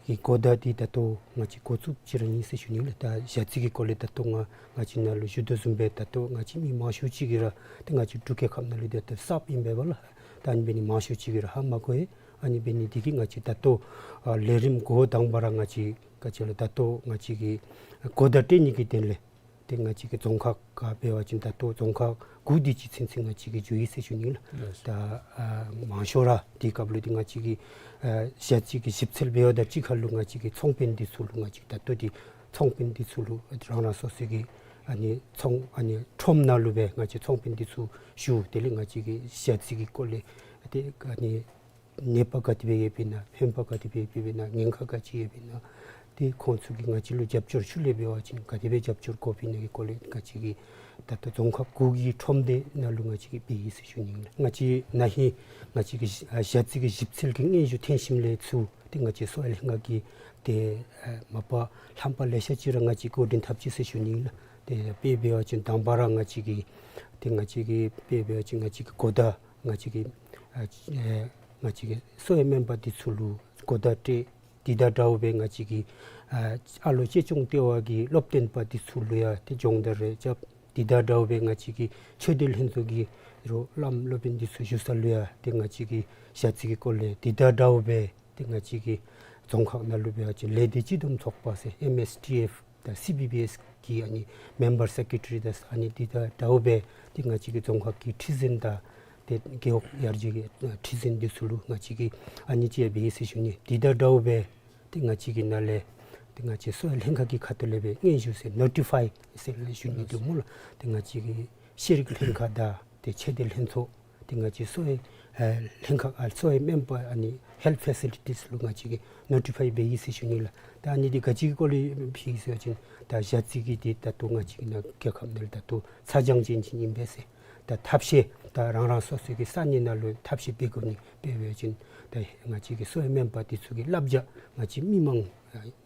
གི་གོ་བརྡ་འདི་ད་ལྟོ་ང་བཅས་འགོ་བཙུགས་ཅི་ར་ཨིན་ཟེར་ཞུ་ནི་ལགས། ད་ཞ་རྩི་གི་སྐོར་ལས་ད་ལྟོ་ང་ང་བཅས་ནཱ་ལུ་ཞུ་དོ་བཟུམ་སྦེ་ད་ལྟོ་ང་བཅས་མི་མང་ཤོས་ཅིག་གིས་ར་ད་ང་བཅས་འབྲུག་རྒྱལ་ཁབ་ནང་ལུ་ད་ལྟོ་གསརཔ་ཨིན་པས་ལགས། ད་ཨ་ནི་འབད་ནི་མང་ཤོས་ཅིག་གིས་ར་ཧ་མ་གོ་ཡི། ཨ་ནི་འབད་ནི་འདི་གིས་ང་བཅས་ད་ལྟོ་ཨ་ལས་རིམ་འགོ་དང་པ་ར་ང་བཅས་ག་ཅི་ལོ་ད་ལྟོ་ང་བཅས་ཀྱིས་གོ་བརྡ་སྤྲོད་ནི་གི་དོན་ལས་ཏེ་ང་བཅས་ཀྱི་རྫོང་ཁག་ག་འབད་བ་ཅིན་ད་ལྟོ་རྫོང་ཁག་དགུ་དེ་ཅིག་ཚུན་ཚོད་ང་བཅས་ཀྱིས་འགྱོ་ཡི་ཟེར་ཞུ་ནི་ལགས། ལགས། ད་ཨ་མང་ཤོས་ར་དེ་སྐབས་ལུ་ཏེ་ང་བཅས་ཀྱི་ཨ་ཞ་རྩི་གི་ཞིབ་འཚོལ་འབད་བ་དང་གཅིག་ཁར་ལུ་ང་བཅས་ཀྱི་ཚོང་དཔོན་འདི་ཚུ་ལུ་ང་བཅས་ད་ལྟོ་འདི་ཚོང་དཔོན་འདི་ཚུ་ལུ་རང་རང་སོ་སོ་གི་ཨ་ནི་ཚོང་ཨ་ནི་ཁྲོམ་ནང་ལུ་སྦེ་ང་བཅས་ཚོང་དཔོན་འདི་ཚུ་ཞུ། དེ་ལས་ང་བཅས་ཀྱི་ཞ་རྩི་གི་སྐོར་ལས་ཏེ་ཨ་ནི་ནད་པ་ག་དེ་སྦེ་ཡོདཔ་ཨིན་ན་ཕན་པ་ག་དེ་སྦེ་ཡོདཔ་ཨིན་ན་ཉེན་ཁ་ག་ཅི་ཡོདཔ་ཨིན་ན་ཏེ་ཁོང་ཚུ་གིས་ང་བཅས་ལུ་རྒྱབ་སྐྱོར་ཤུལ་ལས་འབད་བ་ཅིན་ག་དེ་སྦེ་རྒྱབ་སྐྱོར་དགོཔ་ཨིན་ན་གི་སྐོར་ལས་ང་བཅས་ཀྱིས་ད་ལྟོ་རྫོང་ཁག་དགུ་གི་ཁྲོམ་སྡེ་ནང་ལུ་ང་བཅས་ཀྱིས་འབད་ཡི་ཟེར་ཞུ་ནི་ཨིན་ལགས། ང་བཅས་ན་ཧིང་ང་བཅས་ཀྱི་ཞ་རྩི་གི་ཞིབ་འཚོལ་གྱི་སྙན་ཞུ་ཐོན་ཞིནམ་ལས་ཚུར་ཏེ་ང་བཅས་གསོ་བའི་ལྷན་ཁག་གིས་ཏེ་ཨ་མ་པ་ལྷམ་པ་ལེ་ཤ་ཅིག་ར་ང་བཅས་འགོ་འདྲེན་འཐབ་ཅི་ཟེར་ཞུ་ནི་ཨིན་ལགས། ཏེ་དཔེ་འབད་བ་ཅིན་དང་པ་ར་ང་བཅས་ཀྱིས་ཏེ་ང་བཅས་ཀྱིས་དཔེ་འབད་བ་ཅིན་ང་བཅས་ཀྱི་གོ་བརྡ་ང་བཅས་ཀྱི་ཨ་ཨེ་ང་བཅས་ཀྱི་གསོ་བའི་སྨན་པ་འདི་ཚུ་ལུ་གོ་བརྡ་སྤྲོད། དེ་དང་འདྲཝ་སྦེ་ང་བཅས་ཀྱི་ཨ་ཨ་ལོ་གཅེས་སྐྱོང་ལྟེ་བ་གི་སློབ་སྟོན་པ་འདི་ཚུ་ལུ་ཡང་ཏེ་སྦྱོང་བརྡར་རེ་རྐྱབ། དེ་དང་འདྲཝ་སྦེ་ང་བཅས་ཀྱི་ཆོས་སྡེ་ལྷན་ཚོགས་ཀྱི་རོགས་བླམ་སློབ་དཔོན་འདི་ཚུ་བཞུགས་ས་ལུ་ཡང་ཏེ་ང་བཅས་ཀྱིས་ཞ་རྩི་གི་སྐོར་ལས་དེ་དང་འདྲཝ་སྦེ་ཏེ་ང་བཅས་ཀྱི་རྫོང་ཁག་ནང་ལུ་འབད་བ་ཅིན་ལས་སྡེ་སྤྱི་བསྡོམས་ཚོགས་པ་ཟེར་ཨེམ་ཨེས་ཊི་ཨེཕ་དང་སི་བི་བི་ཨེས་ཀྱི་ཨ་ནི་མེམ་བར་སེཀ་རེ་ཊ་རི་དང་ཨ་ནི་དེ་དང་འདྲཝ་སྦེ་ཏེ་ང་བཅས་ཀྱི་རྫོང་ཁག་གི་ཁྲི་འཛིན་དང་ཏེ་རྒེད་འོག་ཡར་རྒྱས་ཀྱི་ཨ་ཁྲི་འཛིན་འདི་ཚུ་ལུ་ང་བཅས་ཀྱིས་ཨ་ནི་ཅིག་འབད་ཡི་ཟེར་ཞུ་ནི། དེ་དང་འདྲཝ་སྦེ་ཏེ་ང་བཅས་ཀྱི་ནང་ལས་ཏེ་ང་བཅས་གསོ་བའི་ལྷན་ཁག་གི་ཁ་ཐུག་ལས་སྦེ་སྙན་ཞུ་ཟེར་ནོ་ཊི་ཕའི་ཟེར་ལས་ཞུ་ནི་འདུག་སྨོ་ལགས། ཏེ་ང་བཅས་ཀྱི་ཤེས་རིག་ལྷན་ཁག་དང་ཏེ་ཆོས་སྡེ་ལྷན་ཚོགས་ཏེ་ང་བཅས་གསོ་བའི་ཨེ་ལྷན་ཁག་ཨ་གསོ་བའི་སྨན་པ་ཨ་ནི་ཧེལཐ་ཕེ་སི་ལི་ཊིས་ལུ་ང་བཅས་ཀྱིས་ནོ་ཊི་ཕའི་འབད་ཡི་ཟེར་ཞུ་ནི་ལགས། ད་ཨ་ནི་འདི་ག་ཅི་གི་སྐོར་ལས་ཕུལ་ཡི་ཟེར་བ་ཅིན་ད་ཞ་རྩི་གི་འདི་ད་ལྟོ་ང་བཅས་ཀྱི་ནཱ་རྒྱལ་ཁབ་ནང་ལུ་ད་ལྟོ་ཚ་གྱང་ཅན་ཅིག་ཨིན་པས་ཟེར། ད་ཐབས་ཤེས་ད་རང་རང་སོ་སོའི་གི་ས་གནས་ནང་ལུ་ཐབས་ཤེས་འབད་དགོ་ནི་འབད་བ་ཅིན་ད་ང་བཅས་ཀྱི་གསོ་བའི་སྨན་པ་འདི་ཚུ་གི་བསླབ་བྱ་ང་བཅས་མི་མང་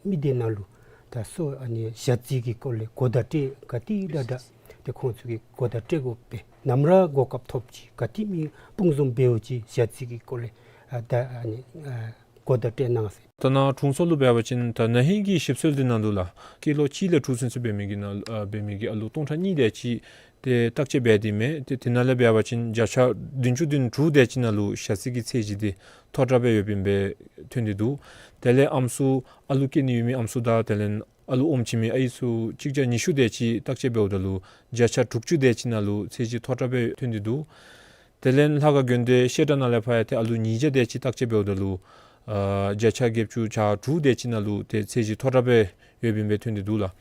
མི་སྡེ་ནང་ལུ་ད་གསོ་ཨ་ནི་ཞ་རྩི་གི་སྐོར་ལས་གོ་བརྡ་སྤྲོད་ག་དེ་དྲག་དྲག་ཏེ་ཁོང་ཚུ་གིས་གོ་བརྡ་སྤྲོད་དགོ་པས། ནམ་ར་གོ་སྐབས་ཐོབ་ཅི་ག་དེ་མི་སྤུངས་འཛོམས་འབདཝ་ཅིག་ཞ་རྩི་གི་སྐོར་ལས་ཨ་ད་ཨ་ནི་ཨ་གོ་བརྡ་སྤྲོད་གནང་ཟེར། ད་ནཱ་དྲུང་འཚོ་ལུ་འབད་བ་ཅིན་ད་ན་ཧིང་གི་ཞིབ་འཚོལ་འདི་ནང་ལུ་ལགས་སྐྱེས་ལོ་གཅིག་ལས་དྲུག་ཚུན་ཚོད་འབད་མི་གི་ནང་ཨ་འབད་མི་གི་ཨ་ལུ་སྟོང་ཕྲག་གཉིས་དེ་ཅིག་ཏེ་བརྟག་དཔྱད་འབད་དེ་མས། ཏེ་དེ་ནང་ལས་འབད་བ་ཅིན་བརྒྱ་ཆ་བདུན་ཅུ་དོན་དྲུག་དེ་ཅིག་ནང་ལུ་ཞ་རྩི་གི་ཚད་གཞི་འདི་མཐོ་དྲགས་སྦེ་ཡོདཔ་ཨིན་པས་ཐོན་ཏེ་འདུག། དེ་ལས་ཨམ་སྲུ་ཨ་ལུ་སྐྱེ་ནི་ཡོད་མི་ཨམ་སྲུ་དང་དེ་ལས་ཨ་ལུ་ཨོམ་བྱིན་མི་ཨའི་ཚུ་གཅིག་བརྒྱ་ཉི་ཤུ་དེ་ཅིག་བརྟག་དཔྱད་འབདཝ་ད་ལུ་བརྒྱ་ཆ་དྲུག་ཅུ་དེ་ཅིག་ནང་ལུ་ཚད་གཞི་མཐོ་དྲགས་སྦེ་ཐོན་ཏེ་འདུག། དེ་ལས་ལྷ་ཁང་དགོན་སྡེ་བཤད་གྲྭ་ནང་ལས་ཕར་ཡང་ཏེ་ཨ་ལུ་ཉིས་བརྒྱ་དེ་ཅིག་བརྟག་དཔྱད་འབདཝ་ད་ལུ་ཨ་བརྒྱ་ཆ་བརྒྱད་ཅུ་གྱ་དྲུག་དེ་ཅིག་ནང་ལུ་ཏེ་ཚད་གཞི་མཐོ་དྲགས་སྦེ་ཡོདཔ་ཨིན་པས་ཐོན་ཏེ་འདུག་ལགས།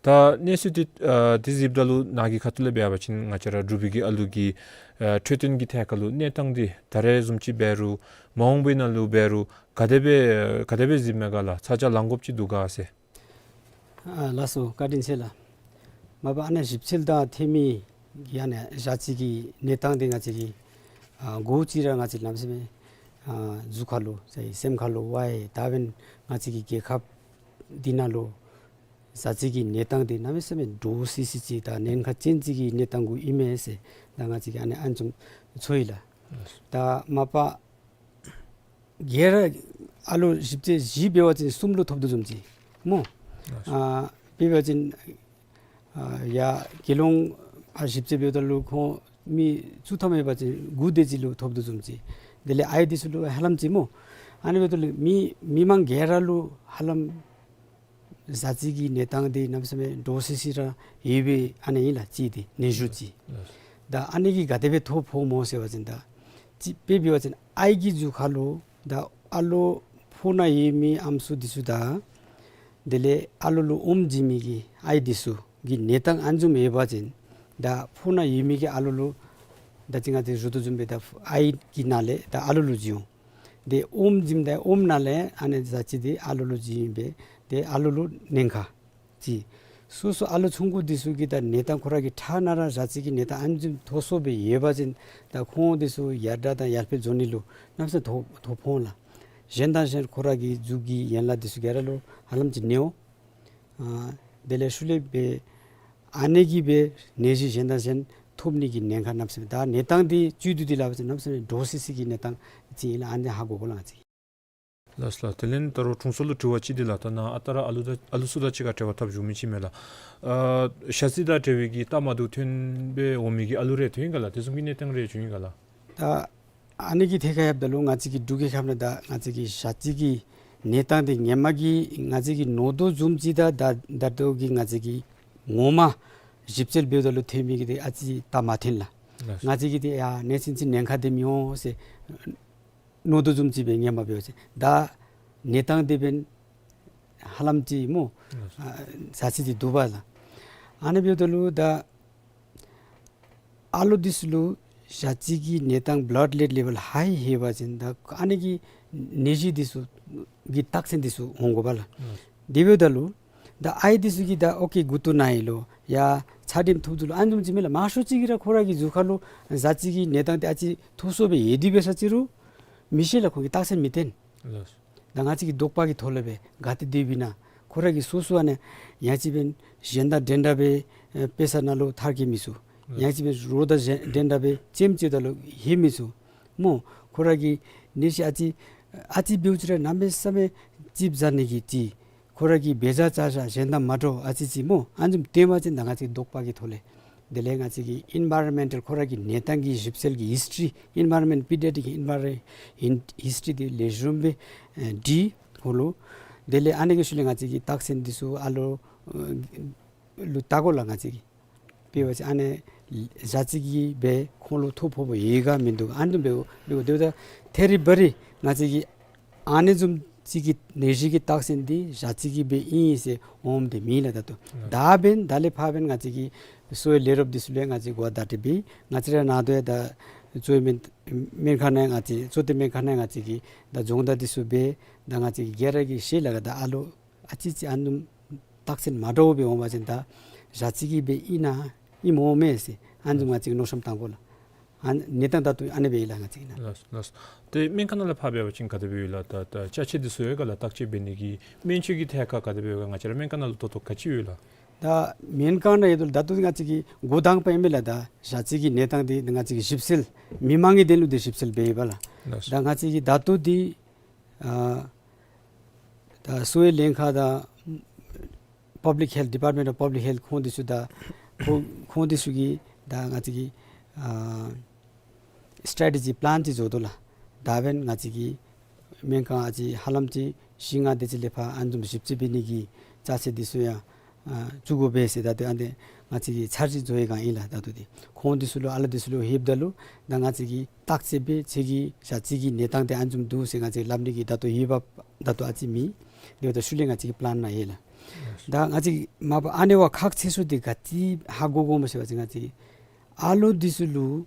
ད་གནས་ཚུལ་འདི་ཨ་འདི་གཟིགསཔ་ད་ལུ་ནཱ་གི་ཁ་ཐུག་ལས་འབད་བ་ཅིན་ང་བཅས་ར་འབྲུག་པའི་གི་ཨ་ལུ་གི་ཨ་འཕྲོད་བསྟེན་གྱི་ཐད་ཁར་ལུ་གནས་སྟངས་འདི་ད་རེས་བཟུམ་ཅིག་འབད་རུང་མ་འོངས་པའི་ནང་ལུ་འབད་རུང་ག་དེ་སྦེ་ག་དེ་སྦེ་གཟིགསཔ་མས་ག་ལགས། ཚ་གྱང་ལང་དགོཔ་ཅིག་འདུག་ག་ཟེར། ཨ་ལགས་སོ། བཀའ་དྲིན་ཆེ་ལགས། མ་པ་ཨ་ནི་ཞིབ་འཚོལ་དང་འཐུས་མི་གིས་ཨ་ནི་ཞ་རྩི་གི་གནས་སྟངས་འདི་ང་བཅས་ཀྱིས་ཨ་གོ་ཅི་ར་ང་བཅས་གནམ་མེད་ས་མེད་ཨ་གཟུགས་ཁར་ལུ་ཟེར་སེམས་ཁར་ལུ་ཝའི་ད་འབདན་ང་བཅས་ཀྱི་རྒྱལ་ཁབ་འདི་ནང་ལུ་ཞ་རྩི་གི་གནས་སྟངས་འདི་གནམ་མེད་ས་མེད་འདྲོག་སི་སི་ཅིག་དང་ཉེན་ཁ་ཅན་ཅིག་གི་གནས་སྟངས་གུ་ཨིན་མས་ཟེར་ད་ང་བཅས་ཀྱིས་ཨ་ནི་ཨ་ནི་བཟུམ་ཚོར་ཡི་ལགས། ད་མ་པ་ག་ར་ཨ་ལུ་ཞིབ་འཚོལ་བཞི་འབད་བ་ཅིན་གསུམ་ལུ་ཐོབ་དོ་བཟུམ་ཅིག་སྨོ། ཨ་འབད་བ་ཅིན་ཨ་ཡ་དགེ་སློང་ཨ་ཞིབ་འཚོལ་འབདཝ་ད་ལུ་ཁོང་མི་བཅུ་ཐམ་ཡོད་པ་ཅིན་དགུ་དེ་ཅིག་ལུ་ཐོབ་དོ་བཟུམ་ཅིག། དེ་ལས་ཨའི་འདི་ཚུ་ལུ་ཧ་ལམ་ཅིག་སྨོ། ཨ་ནི་འབདཝ་ད་ལུ་མི་མི་མང་ག་ར་ལུ་ཧ་ལམ་ཞ་རྩི་གི་གནས་སྟངས་འདི་གནམ་མེད་ས་མེད་འདྲོག་སི་སི་ར་ཡོད་པའི་ཨ་ནི་ཨིན་ལགས་ཅིག་འདི་ནད་གཞི་ཅིག། ད་ཨ་ནི་གིས་ག་དེ་སྦེ་ཐོ་ཕོགཔ་སྨོ་ཟེར་བ་ཅིན་ད་ཅིག་དཔེ་འབད་བ་ཅིན་ཨའི་གི་གཟུགས་ཁར་ལུ་ད་ཨ་ལོ་ཕོཝ་ནང་ཡོད་མི་ཨམ་སྲུ་འདི་ཚུ་དང་དེ་ལས་ཨ་ལོ་ལུ་ཨོམ་བྱིན་མི་གི་ཨའི་འདི་ཚུ་གི་གནས་སྟངས་ཨ་ནི་བཟུམ་ཡོད་པ་ཅིན་ད་ཕོཝ་ནང་ཡོད་མི་གི་ཨ་ལོ་ལུ་ད་ཅི་ང་བཅས་ཞུ་དོ་བཟུམ་སྦེ་ད་ཨའི་གི་ནང་ལས་ད་ཨ་ལོ་ལུ་བྱིན་འོང་། དེ་ཨོམ་བྱིནམ་ད་ཨོམ་ནང་ལས་ཨ་ནི་ཞ་རྩི་འདི་ཨ་ལོ་ལུ་བྱིན་ཨིན་པས། དེ་ཨ་ལོ་ལུ་ཉེན་ཁ་ཅིག། སོ་སོ་ཨ་ལོ་ཆུང་ཀུ་འདི་ཚུ་གི་ད་གནས་སྟངས་ཁོ་ར་གི་ཕྲང་ན་ར་ཞ་རྩི་གི་གནས་སྟངས་ཨ་ནི་བཟུམ་མཐོ་སུ་སྦེ་ཡོད་པ་ཅིན་ད་ཁོང་འདི་ཚུ་ཡར་དྲག་དང་ཡར་འཕེལ་འགྱོ་ནི་ལུ་གནམ་མེད་ས་མེད་ཐོ་ཐོ་ཕོག་འོང་ལགས། གཞན་དང་གཞན་ཁོ་ར་གི་གཟུགས་ཀྱི་ཡན་ལག་འདི་ཚུ་ག་ར་ལུ་ཧ་ལམ་ཅིག་གནོད་འོང་། ཨ་དེ་ལས་ཤུལ་ལས་འབད་ཨ་ནི་གིས་འབད་ནད་གཞི་གཞན་དང་གཞན་ཐོབ་ནི་གི་ཉེན་ཁ་གནམ་མེད་ས་མེད། ད་གནས་སྟངས་འདི་བཅུད་བསྡུ་སྟེ་སླབ་པ་ཅིན་གནམ་མེད་ས་མེད་འདྲོག་སི་སི་གི་གནས་སྟངས་ཅིག་ཨིན་ལགས། ཨ་ནི་ཧ་གོ་དགོ་ལགས་ང་བཅས། ལགས་སོ་ལགས། དེ་ལས་ད་རུང་དྲུང་འཚོ་ལུ་དྲི་བ་ཅིག་འདི་ལགས། ད་ནཱ་ཨ་རྟག་ར་ཨ་ལུ་དང་ཨ་ལུ་ཚུ་དང་གཅིག་ཁར་འབྲེལ་བ་འཐབ་བཞུགས་མི་ཅིག་མས་ལགས། ཨ་ཞ་རྩི་དང་འབྲེལ་བའི་གི་རྟགས་མ་བདེཝ་ཐོན་སྦེ་འོང་མི་གི་ཨ་ལུ་རེ་ཐོན་ཡི་ག་ལགས། དེ་བཟུམ་གྱི་གནས་སྟངས་རེ་བྱུང་ཡི་ག་ལགས། ད་ཨ་ནི་གི་ཐད་ཁར་ཡོདཔ་ད་ལུ་ང་བཅས་ཀྱི་འབྲུག་གི་ཁམས་ནང་ད་ང་བཅས་ཀྱི་ཞ་རྩི་གི་གནས་སྟངས་འདི་ཧེ་མ་གི་ང་བཅས་ཀྱིས་མནོ་དོ་བཟུམ་ཅིག་དང་ད་ད་ལྟོ་གི་ང་བཅས་ཀྱིས་ངོ་མ་ཞིབ་འཚོལ་འབདཝ་ད་ལུ་ཐོན་མི་གི་འདི་ཨ་ཙི་རྟགས་མ་ཐོན་ལགས། ལགས། ང་བཅས་ཀྱིས་འདི་ཡ་ནད་ཅིག་ཅིག་ཉེན་ཁ་འདི་མི་འོང་ཟེར་མནོ་དོ་བཟུམ་ཅིག་སྦེ་ཧེ་མ་འབད་བ་ཅིན་ད་གནས་སྟངས་འདི་འབདན་ཧ་ལམ་ཅིག་སྨོ། ཨ་ཞ་རྩི་འདི་འདུག་པ་ལགས། ཨ་ནི་འབདཝ་ད་ལུ་ད་ཨ་ལོ་འདི་ཚུ་ལུ་ཞ་རྩི་གི་གནས་སྟངས་བླཌ་ལེཌ་ལེ་བཱལ་ཧའི་ཡོད་པ་ཅིན་ད་ཨ་ནི་གི་ནད་གཞི་འདི་ཚུ་གི་རྟགས་མཚན་འདི་ཚུ་འོང་དགོ་པ་ལགས། དེ་འབདཝ་ད་ལུ་ད་ཨའི་འདི་ཚུ་གིས་ད་ཨོ་ཀེ་མགུ་ཏོ་ན་ཡི་ལོ་ཡ་ཚད་ལྡན་ཐོབ་དོ་ལོ་ཨ་ནི་བཟུམ་ཅིག་མས་ལགས། མང་ཤོས་ཅིག་གིས་ར་ཁོ་ར་གི་གཟུགས་ཁར་ལུ་ཞ་རྩི་གི་གནས་སྟངས་འདི་ཨ་ཙི་མཐོ་སུ་སྦེ་ཡོད་དེ་འབད་ས་ཅིག་རུང་མི་ཤེས་ལགས། ཁོང་གིས་རྟགས་མཚན་མི་སྟོན། ལགས། ད་ང་བཅས་ཀྱིས་དོགས་པ་གི་ཐོག་ལས་སྦེ་ག་ཏེ་སྡོདཔ་ཨིན་ན། ཁོ་ར་གིས་སོ་སོ་ཨ་ནི་ཡང་ཅིན་འབདན་གཞན་དང་འདྲན་འདྲ་སྦེ་ཨེ་དཔེ་ས་ནང་ལུ་ཐར་གེ་མི་ཚུགས། ཡང་ཅིན་འབདན་རོགས་དང་གཞན་འདྲན་འདྲ་སྦེ་ལྕེམ་ཅིག་ད་ལུ་ལྷོད་མི་ཚུགས། སྨོ། ཁོ་ར་གི་ནད་གཞི་ཨ་ཙི་ཨ་ཙི་འབདཝ་ཅིག་ར་གནམ་མེད་ས་མེད་ཙིགཔ་ཟ་ནི་གི་ཅིག། ཁོ་ར་གི་འབད་བཞག་བཅའ་བཞག་གཞན་དང་མ་འདྲཝ་ཨ་ཙི་ཅིག་སྨོ། ཨ་ནི་བཟུམ་སྟོན་པ་ཅིན་ད་ང་བཅས་དོགས་པ་གི་ཐོག་ལས། དེ་ལས་ང་བཅས་ཀྱི་ཨིན་ཝའི་རོན་མེནཊལ་ཁོ་ར་གི་གནས་སྟངས་ཀྱི་ཞིབ་འཚོལ་གྱི་ཧིསི་ཊི་རི་ཨིན་ཝའི་རོན་མེནཊ་པི་ཌི་ཡ་ཊིག་ཨིན་ཝའི་རོན་ཧིན་ཧིསི་ཊི་རི་འདི་ལེགས་ཤོམ་སྦེ་ཨེ་འདྲི་དགོ་ལོ། དེ་ལས་ཨ་ནི་གི་ཤུལ་ལས་ང་བཅས་ཀྱིས་རྟགས་མཚན་འདི་ཚུ་ཨ་ལོ་ཨེ་ལུ་བལྟ་དགོ་ལགས་ང་བཅས་ཀྱིས། དཔེ་འབད་བ་ཅིན་ཨ་ནི་ཞ་རྩི་གིས་སྦེ་ཁོང་ལུ་ཐོ་ཕོགཔ་ཡོད་ག་མིན་འདུག། ཨ་ནི་བཟུམ་སྦེ་འབད་དགོ། དེ་འབདཝ་ད་ཐད་རི་བ་རི་ང་བཅས་ཀྱིས་ཨ་ནི་བཟུམ་ཅིག་གི་ནད་གཞི་གི་རྟགས་མཚན་འདི་ཞ་རྩི་གིས་སྦེ་ཨིན་ཟེར་འོངམ་འདི་མེད་ལགས་ད་ལྟོ། ད་འབདན་ད་ལས་ཕར་འབདན་ང་བཅས་ཀྱིས་གསོ་བའི་ལས་རོགསཔ་འདི་ཚུ་ལུ་ཡང་ང་བཅས་གོ་བརྡ་སྤྲོད་འབད། ང་བཅས་ར་ནང་དོ་ཡང་ད་གཙོ་བོའི་སྨན་སྨན་ཁང་ནང་ཡང་ང་བཅས་གཙོ་བསྟེན་སྨན་ཁང་ནང་ཡང་ང་བཅས་ཀྱིས་ད་སྦྱོང་བརྡར་འདི་ཚུ་འབད། ད་ང་བཅས་ཀྱིས་ག་ར་གིས་ཤེས་ལགས། ད་ཨ་ལོ་ཨ་ཙི་ཅིག་ཨ་ནི་བཟུམ་རྟགས་མཚན་མ་འདྲཝ་སྦེ་འོང་བ་ཅིན་ད་ཞ་རྩི་གིས་སྦེ་ཨིན་ན་ཨིནམ་འོང་མས་ཟེར་ཨ་ནི་བཟུམ་ང་བཅས་ཀྱིས་མནོ་བསམ་བཏང་དགོ་ལགས། ཨ་གནས་སྟངས་ད་ལྟོ་ཨ་ནི་སྦེ་ཡོད་ལགས་ང་བཅས་ཀྱི་ནང་། ལགས་ལགས། ཏེ་སྨན་ཁང་ནང་ལུ་ཕར་འབད་བ་ཅིན་ག་དེ་སྦེ་ཡོད་ལགས། ད་ད་ཅ་ཆས་འདི་ཚུ་ཡོད་ག་ལགས། བརྟག་དཔྱད་འབད་ནི་གི་སྨན་བཅོས་ཀྱི་ཐད་ཁར་ག་དེ་སྦེ་ཡོད་ག། ང་བཅས་ར་སྨན་ཁང་ནང་ལུ་ད་ལྟོ་ག་ཅི་ཡོད་ལགས། ད་སྨན་ཁང་ནང་ཡོད་དོ་ལགས། ད་ལྟོ་ང་བཅས་ཀྱིས་འགོ་དང་པ་ཨིན་མས་ལགས། ད་ཞ་རྩི་གི་གནས་སྟངས་འདི་ང་བཅས་ཀྱིས་ཞིབ་འཚོལ་མི་མང་གི་དོན་ལུ་འདི་ཞིབ་འཚོལ་འབད་ཡོདཔ་ལགས། ལགས། ད་ང་བཅས་ཀྱིས་ད་ལྟོ་འདི་ཨ་ད་གསོ་བའི་ལྷན་ཁག་དང་Public Health, Department of Public Health ཁོང་འདི་ཚུ་དང་ཁོང་ཁོང་འདི་ཚུ་གིས་ད་ང་བཅས་ཀྱི་ཨ་strategy plan ཅིག་བཟོ་དོ་ལགས། ད་འབདན་ང་བཅས་ཀྱི་སྨན་ཁང་ཨ་ཙི་ཧ་ལམ་ཅིག་བཞི་ལྔ་དེ་ཅིག་ལས་ཕར་ཨ་ནི་བཟུམ་ཞིབ་འཚོལ་འབད་ནི་གི་ཅ་ཆས་འདི་ཚུ་ཡང་ཨ་བཙུགས་དགོ་པས་ཟེར་ད་ལྟོ་ཨ་ནི་ང་བཅས་ཀྱིས་འཆར་གཞི་བཟོ་བའི་སྒང་ཨིན་ལགས། ད་ལྟོ་འདི་ཁོང་འདི་ཚུ་ལུ་ཨ་ལ་འདི་ཚུ་ལུ་ལྷོདཔ་ད་ལུ་ད་ང་བཅས་ཀྱིས་བརྟག་དཔྱད་འབད་ཁྱོད་ཀྱི་ཞ་རྩི་གི་གནས་སྟངས་འདི་ཨ་ནི་བཟུམ་འདུག་ཟེར་ང་བཅས་སླབ་ནི་གི་ད་ལྟོ་འོས་འབབ་ད་ལྟོ་ཨ་ཙི་མེད། དེ་འབདཝ་ད་ཤུལ་ལས་ང་བཅས་ཀྱི་པི་ལཱན་ནང་ཡོད་ལགས། ད་ང་བཅས་མ་པ་ཨ་ནི་བ་ཁག་ཆེ་ཤོས་འདི་ག་ཅི་ཧ་གོ་དགོཔ་སྨོ་ཟེར་བ་ཅིན་ང་བཅས་ཨ་ལོ་འདི་ཚུ་ལུ་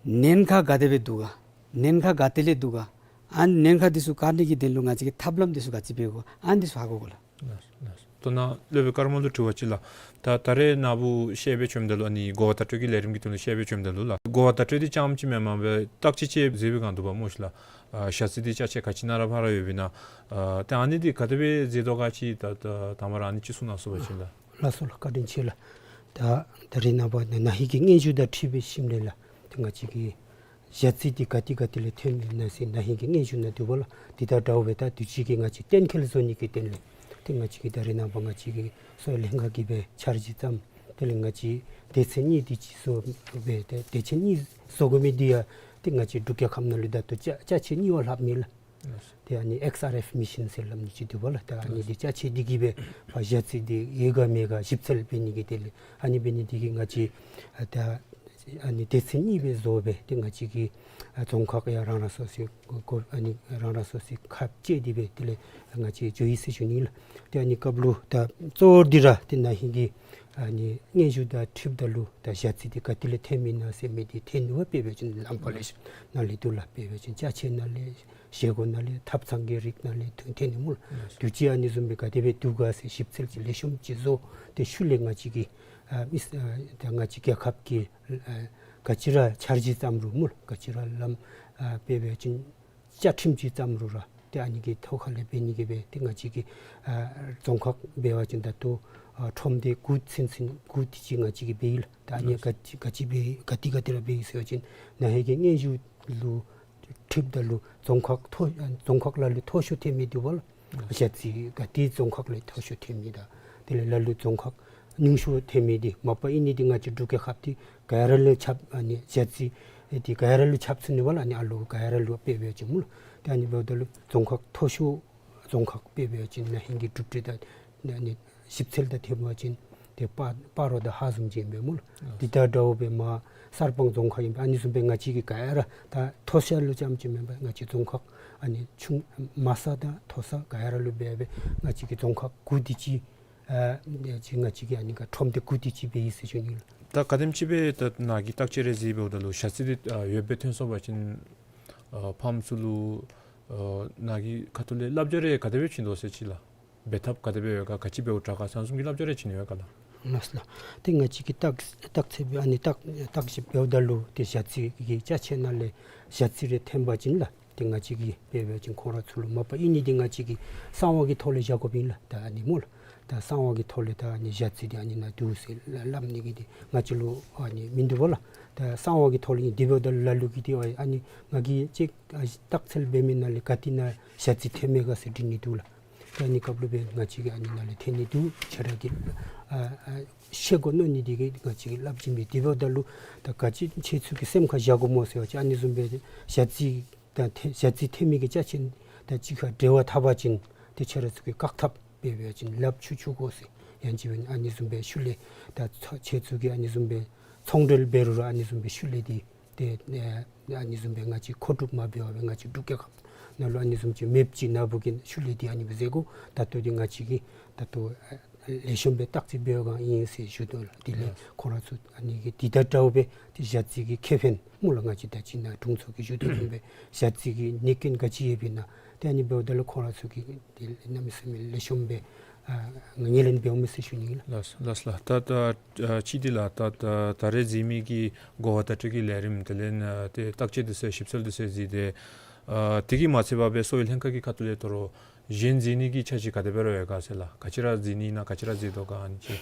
ཉེན་ཁ་ག་དེ་སྦེ་འདུག་ག། ཉེན་ཁ་ག་ཏེ་ལས་འདུག་ག། ཨ་ནི་ཉེན་ཁ་འདི་ཚུ་བཀག་ནི་གི་དོན་ལུ་ང་བཅས་ཀྱིས་ཐབས་ལམ་འདི་ཚུ་ག་ཅི་འབད་དགོ། ཨ་ནི་འདི་ཚུ་ཧ་གོ་དགོ་ལགས། ལགས་ལགས། དོ་ན་སློབ་དཔོན་ཀརྨ་ལུ་དྲི་བ་ཅིག་ལགས། ད་ད་རེས་ནཱ་བུ་བཤད་སྦེ་བྱོནམ་ད་ལུ་ཨ་ནི་གོ་བ་བརྡ་སྤྲོད་ཀྱི་ལས་རིམ་གྱི་དོན་ལུ་བཤད་སྦེ་བྱོནམ་ད་ལུ་ལགས། གོ་བ་བརྡ་སྤྲོད་འདི་རྐྱངམ་ཅིག་མེན་པར་སྦེ་བརྟག་དཔྱད་ཅིག་མཛད་པའི་སྒང་འདུག་པ་སྨོ་ཤིག་ལགས། ཨ་ཞ་རྩི་འདི་ཅ་ཆས་ག་ཅི་ནང་ར་ཕར་ར་ཡོདཔ་ཨིན་ན། ཨ་ཏེ་ཨ་ནི་འདི་ག་དེ་སྦེ་མཛད་དོ་ག་ཅིག་ད་ད་དང་པ་ར་ཨ་ནི་ཅིག་གསུང་གནང་ཚུགས་པ་ཅིན་ལགས། ལགས་སོ་ལགས། བཀའ་དྲིན་ཆེ་ལགས། ད་ད་རེས་ནངས་པ་ན་ཧིང་གི་སྙན་ཞུ་དང་འཁྲིལ་བའི་ཞིནམ་ལས་ལགས། ཏེ་ང་བཅས་ཀྱི་ཞ་རྩི་འདི་ག་ཏེ་ག་ཏེ་ལས་ཐོནམ་ཨིན་ན་ཟེར་ན་ཧིང་གི་སྙན་ཞུ་ནང་འདུག་པ་ལགས། འདི་དང་འདྲཝ་སྦེ་ད་དུས་ཅི་གི་ང་བཅས་གཏན་འཁེལ་བཟོ་ནི་གི་དོན་ལས་ཏེ་ང་བཅས་ཀྱིས་ད་རེས་ནངས་པ་ང་བཅས་ཀྱི་གསོ་བའི་ལྷན་ཁག་གིས་སྦེ་འཆར་གཞི་བརྩམས། དེ་ལས་ང་བཅས་སྡེ་ཚན་གཉིས་འདི་ཅིག་བཟོ་སྦེ་ཏེ་སྡེ་ཚན་གཉིས་བཟོ་དགོ་མི་འདི་ཡང་ཏེ་ང་བཅས་འབྲུག་རྒྱལ་ཁབ་ནང་ལུ་ད་ལྟོ་ཅ་ཅ་ཆས་གཉིས་པ་ལྷགཔ་ཨིན་ལགས། ཏེ་ཨ་ནི་ཨེགསི་ཨར་ཨེཕ་མི་ཤིན་ཟེར་སླབ་ནི་ཅིག་འདུག་པ་ལགས། ད་ཨ་ནི་འདི་ཅ་ཆས་འདི་གིས་སྦེ་ཕར་ཞ་རྩི་འདི་ཡོད་ག་མེད་ག་ཞིབ་འཚོལ་འབད་ནི་གི་དོན་ལས་ཨ་ནི་འབད་ནི་འདི་གིས་ང་བཅས་ཨ་ད་ཨ་ནི་སྡེ་ཚན་གཉིས་སྦེ་བཟོ་སྦེ་ཏེ་ང་བཅས་ཀྱི་ཨ་རྫོང་ཁག་ཡང་རང་རང་སོ་སོའི་གོ་ཨ་ནི་རང་རང་སོ་སོའི་ཁ་གཅིག་འདི་སྦེ་དེ་ལས་ང་བཅས་འགྱོ་ཡི་ཟེར་ཞུ་ནི་ལགས། ཏེ་ཨ་ནི་སྐབས་ལུ་ད་གཙོ་བོ་འདི་ར་ཏེ་ན་ཧིང་གི་ཨ་ནི་སྙན་ཞུ་དང་འཁྲིལཝ་ད་ལུ་ད་ཞ་རྩི་འདི་ག་ཏེ་ལས་ཐོནམ་ཨིན་ན་ཟེར་མི་འདི་ཐོན་ནུག་པ། དཔེ་འབད་བ་ཅིན་ལམ་པ་ལས་ནཱ་ལས་འདུག་ལགས། དཔེ་འབད་བ་ཅིན་ཅ་ཆས་ནང་ལས་བཞེས་སྒོ་ནང་ལས་ཐབ་ཚང་གི་རིགས་ནང་ལས་ཐོན་ཐོན་ནི་སྨོ་ལགས། དུས་ཅི་ཨ་ནི་བཟུམ་སྦེ་ག་དེ་སྦེ་འདུག་ག་ཟེར་ཞིབ་འཚོལ་ཅིག་ལེགས་ཤོམ་ཅིག་བཟོ་སྟེ་ཤུལ་ལས་ང་བཅས་ཀྱི་ཨ་མི་ཨ་ད་ང་བཅས་རྒྱལ་ཁབ་ཀྱི་ཨ་ག་ཅི་ར་འཆར་གཞི་བརྩམ་རུང་སྨོ་ལགས། ག་ཅི་ར་ལམ་ཨ་དཔེ་འབད་བ་ཅིན་བཅའ་ཁྲིམས་ཅིག་བརྩམ་རུང་ར་ཏེ་ཨ་ནི་གི་ཐོག་ཁ་ལས་འབད་ནི་གི་སྦེ་ཏེ་ང་བཅས་ཀྱི་ཨ་རྫོང་ཁག་འབད་བ་ཅིན་ད་ལྟོ་ཨ་ཁྲོམ་སྡེ་དགུ་ཚུན་ཚོད་དགུ་དེ་ཅིག་ང་བཅས་ཀྱིས་འབད་ཡི་ལགས། ད་ཨ་ནི་ག་ཅི་ག་ཅི་འབད་ག་ཏེ་ག་ཏེ་ར་འབད་ཡི་ཟེར་བ་ཅིན་ན་ཧིང་གི་སྙན་ཞུ་ལུ་འཁྲིལཝ་ད་ལུ་རྫོང་ཁག་མཐོ་ཨ་རྫོང་ཁག་ལ་ལུ་མཐོ་ཤོས་ཐོན་མི་འདུག་པ་ལགས། ཞ་རྩི་ག་ཏེ་རྫོང་ཁག་ལས་མཐོ་ཤོས་ཐོན་མི་དང་དེ་ལས་ལ་ལུ་རྫོང་ཁག་ཉུང་ཤོས་ཐོན་མི་འདི་མ་པ་ཨིན་ནི་འདི་ང་བཅས་འབྲུག་རྒྱལ་ཁབ་འདི་ག་ར་ལུ་ཁྱབ་ཨ་ནི་ཞ་རྩི་འདི་ག་ར་ལུ་ཁྱབ་ཚུགས་ནི་པ་ལགས། ཨ་ནི་ཨ་ལོ་ག་ར་ལུ་དཔེ་འབད་བ་ཅིན་སྨོ་ལགས། ཏེ་ཨ་ནི་འབདཝ་ད་ལུ་རྫོང་ཁག་མཐོ་ཤོས་རྫོང་ཁག་དཔེ་འབད་བ་ཅིན་ན་ཧིང་གི་གྲུབ་འབྲས་དང་ཨ་ནི་ཞིབ་འཚོལ་དང་འཁྲིལ་བ་ཅིན་ཏེ་སྤ་སྤ་རོ་དང་ཧཱ་བཟུམ་ཅིག་ཨིན་པས་སྨོ་ལགས། འདི་དང་འདྲཝ་སྦེ་མར་གསར་སྤང་རྫོང་ཁག་ཨིན་པས། ཨ་ནི་བཟུམ་སྦེ་ང་བཅས་ཀྱི་ག་ར་ད་མཐོ་ཤོས་ལུ་ཙམ་ཅིག་མེན་པར་ང་བཅས་རྫོང་ཁག་ཨ་ནི་ཆུང་དམའ་ས་དང་མཐོ་ས་ག་ར་ལུ་འབད་སྦེ་ང་བཅས་ཀྱི་རྫོང་ཁག་དགུ་དེ་ཅིག་ཨ་ཅིག་ང་བཅས་ཀྱིས་ཨ་ནི་ག་ཁྲོམ་སྡེ་དགུ་དེ་ཅིག་འབད་ཡི་ཟེར་ཞུ་ནི་ལགས། ད་ག་དེམ་ཅིག་སྦེ་ད་ནཱ་གིས་བརྟག་དཔྱད་རེ་མཛད་འབདཝ་ད་ལུ་ཞ་རྩི་འདི་ཨ་འོས་འབབ་ཐོན་སོང་པ་ཅིན་ཨ་ཕམ་ཚུ་ལུ་ཨ་ནཱ་གི་ཁ་ཐུག་ལས་བསླབ་བྱ་རེ་ག་དེ་སྦེ་བྱིན་དོ་ཟེར་ཅིག་ལགས། འབད་ཐབས་ག་དེ་སྦེ་ཡོད་ག་ག་ཅི་འབདཝ་དྲག་ག་ཟེར་ཨ་ནི་བཟུམ་གྱི་བསླབ་བྱ་རེ་བྱིན་ཡོད་ག་ལགས། ལགས་ལགས། ཏེ་ང་བཅས་ཀྱིས་བརྟག་བརྟག་དཔྱད་འབད་ཨ་ནི་བརྟག་བརྟག་དཔྱད་འབདཝ་ད་ལུ་ཏེ་ཞ་རྩི་གི་ཅ་ཆས་ནང་ལས་ཞ་རྩི་རེ་ཐོན་པ་ཅིན་ལགས། ཏེ་ང་བཅས་ཀྱིས་དཔེ་འབད་བ་ཅིན་ཁོང་ར་ཚུ་ལུ་མ་པ་ཨིན་ནི་འདི་ང་བཅས་ཀྱིས་གསང་བ་གི་ཐོག་ལས་བཞག་དགོཔ་ཨིན་ལགས། ད་ཨ་ནི་སྨོ་ལགས། ད་གསང་བ་གི་ཐོག་ལས་ད་ཨ་ནི་ཞ་རྩི་འདི་ཨ་ནི་ནང་འདུག་ཟེར་སླབ་ནི་གི་འདི་ང་བཅས་ལུ་ཨ་ནི་མིན་འདུག་པ་ལགས། ད་གསང་བ་གི་ཐོག་ལས་ཨིན། དེ་འབདཝ་ད་ལ་ལུ་གིས་འདི་ཨ་ཨ་ནི་ང་གིས་ཅིག་ཨ་བརྟག་དཔྱད་འབད་མི་ནང་ལས་ག་ཏེ་ནང་ཞ་རྩི་ཐོན་མས་ག་ཟེར་འདྲི་ནི་འདུག་ལགས། ད་ཨ་ནི་སྐབས་ལུ་སྦེ་ང་བཅས་ཀྱིས་ཨ་ནི་ནང་ལས་ཐོན་ནི་འདུག་ཁྱོད་ར་གིས་ཨ་ཨ་ཤེས་དགོ་མནོ་ནི་འདི་གིས་ང་བཅས་ཀྱིས་སླབ་བྱིན་མས། དེ་འབདཝ་ད་ལུ་ད་ག་ཅི་ཁྱེད་ཚུ་གིས་སེམས་ཁར་བཞག་དགོ་སྨོ་ཟེར་བ་ཅིན་ཨ་ནི་བཟུམ་སྦེ་ཞ་རྩི་དང་ཐོན་ཞ་རྩི་ཐོན་མི་གི་ཅ་ཆས་དང་གཅིག་ཁར་འབྲེལ་བ་འཐབ་པ་ཅིན་ཏེ་ཁྱེད་ར་ཚུ་གིས་བཀག་ཐབས་འབད་བ་ཅིན་ལགཔ་འཁྱུ་འཁྱུ་དགོ་ཟེར། ཡང་ཅིན་འབདན་ཨ་ནི་བཟུམ་སྦེ་ཤུལ་ལས་ད་ཚོ་ཁྱེད་ཚུ་གིས་ཨ་ནི་བཟུམ་སྦེ་ཚོང་འབྲེལ་འབད་རུང་ར་ཨ་ནི་བཟུམ་སྦེ་ཤུལ་ལས་འདི་ཏེ་ཨ་ཨ་ནི་བཟུམ་སྦེ་ང་བཅས་མཁོ་སྒྲུབ་མ་འབད་བར་སྦེ་ང་བཅས་འབྲུག་རྒྱལ་ཁབ་ནང་ལུ་ཨ་ནི་བཟུམ་ཅིག་མེདཔ་ཅིག་ནང་འབད་བ་ཅིན་ཤུལ་ལས་འདི་ཨ་ནི་སྦེ་མཛད་དགོ། ད་ལྟོ་འདི་ང་བཅས་ཀྱིས་ད་ལྟོ་ཨ་ལེགས་ཤོམ་སྦེ་བརྟག་དཔྱད་འབད་བའི་སྒང་ཨིན་ཟེར་ཞུ་དོ་ལགས། དེ་ལས་ཁོང་ར་ཚུ་ཨ་ནི་གི་ཏེ་ད་འདྲཝ་སྦེ་ཏེ་ཞ་རྩི་གི་ཁེ་ཕན་སྨོ་ལགས། ང་བཅས་ད་ཅི་ནཱ་དྲུང་འཚོ་གིས་ཞུ་དོ་བཟུམ་སྦེ་ཞ་རྩི་གི་གནོད་སྐྱོན་ག་ཅི་ཡོདཔ་ཨིན་ན་ཏེ་ཨ་ནི་འབདཝ་ད་ལུ་ཁོང་ར་ཚུ་གིས་ཏེ་གནམ་མེད་ས་མེད་ལེགས་ཤོམ་སྦེ་ ཨ་ངོས་ལེན་འབདཝ་མས་ཟེར་ཞུ་ནི་ལགས། ལགས་ལགས་ལགས། ད་ད་ཨ་ཅི་འདི་ལགས། ད་ད་ད་རེས་མཛད་མི་གི་གོ་བ་བརྡ་སྤྲོད་ཀྱི་ལས་རིམ་དེ་ལས་ཨ་ཏེ་བརྟག་དཔྱད་འདི་ཚུ་ཞིབ་འཚོལ་འདི་ཚུ་མཛད་དེ་ཨ་དེ་གིས་མ་ཚད་པར་སྦེ་གསོ་བའི་ལྷན་ཁག་གི་ཁ་ཐུག་ལས་དོ་རུང་གཞན་མཛད་ནི་གི་འཆར་གཞི་ག་དེ་སྦེ་ར་ཡོད་ག་ཟེར་ལགས། ག་ཅི་ར་མཛད་ནི་ཨིན་ན་ག་ཅི་ར་མཛད་དོ་ག་ཨ་ནི་ཅིག།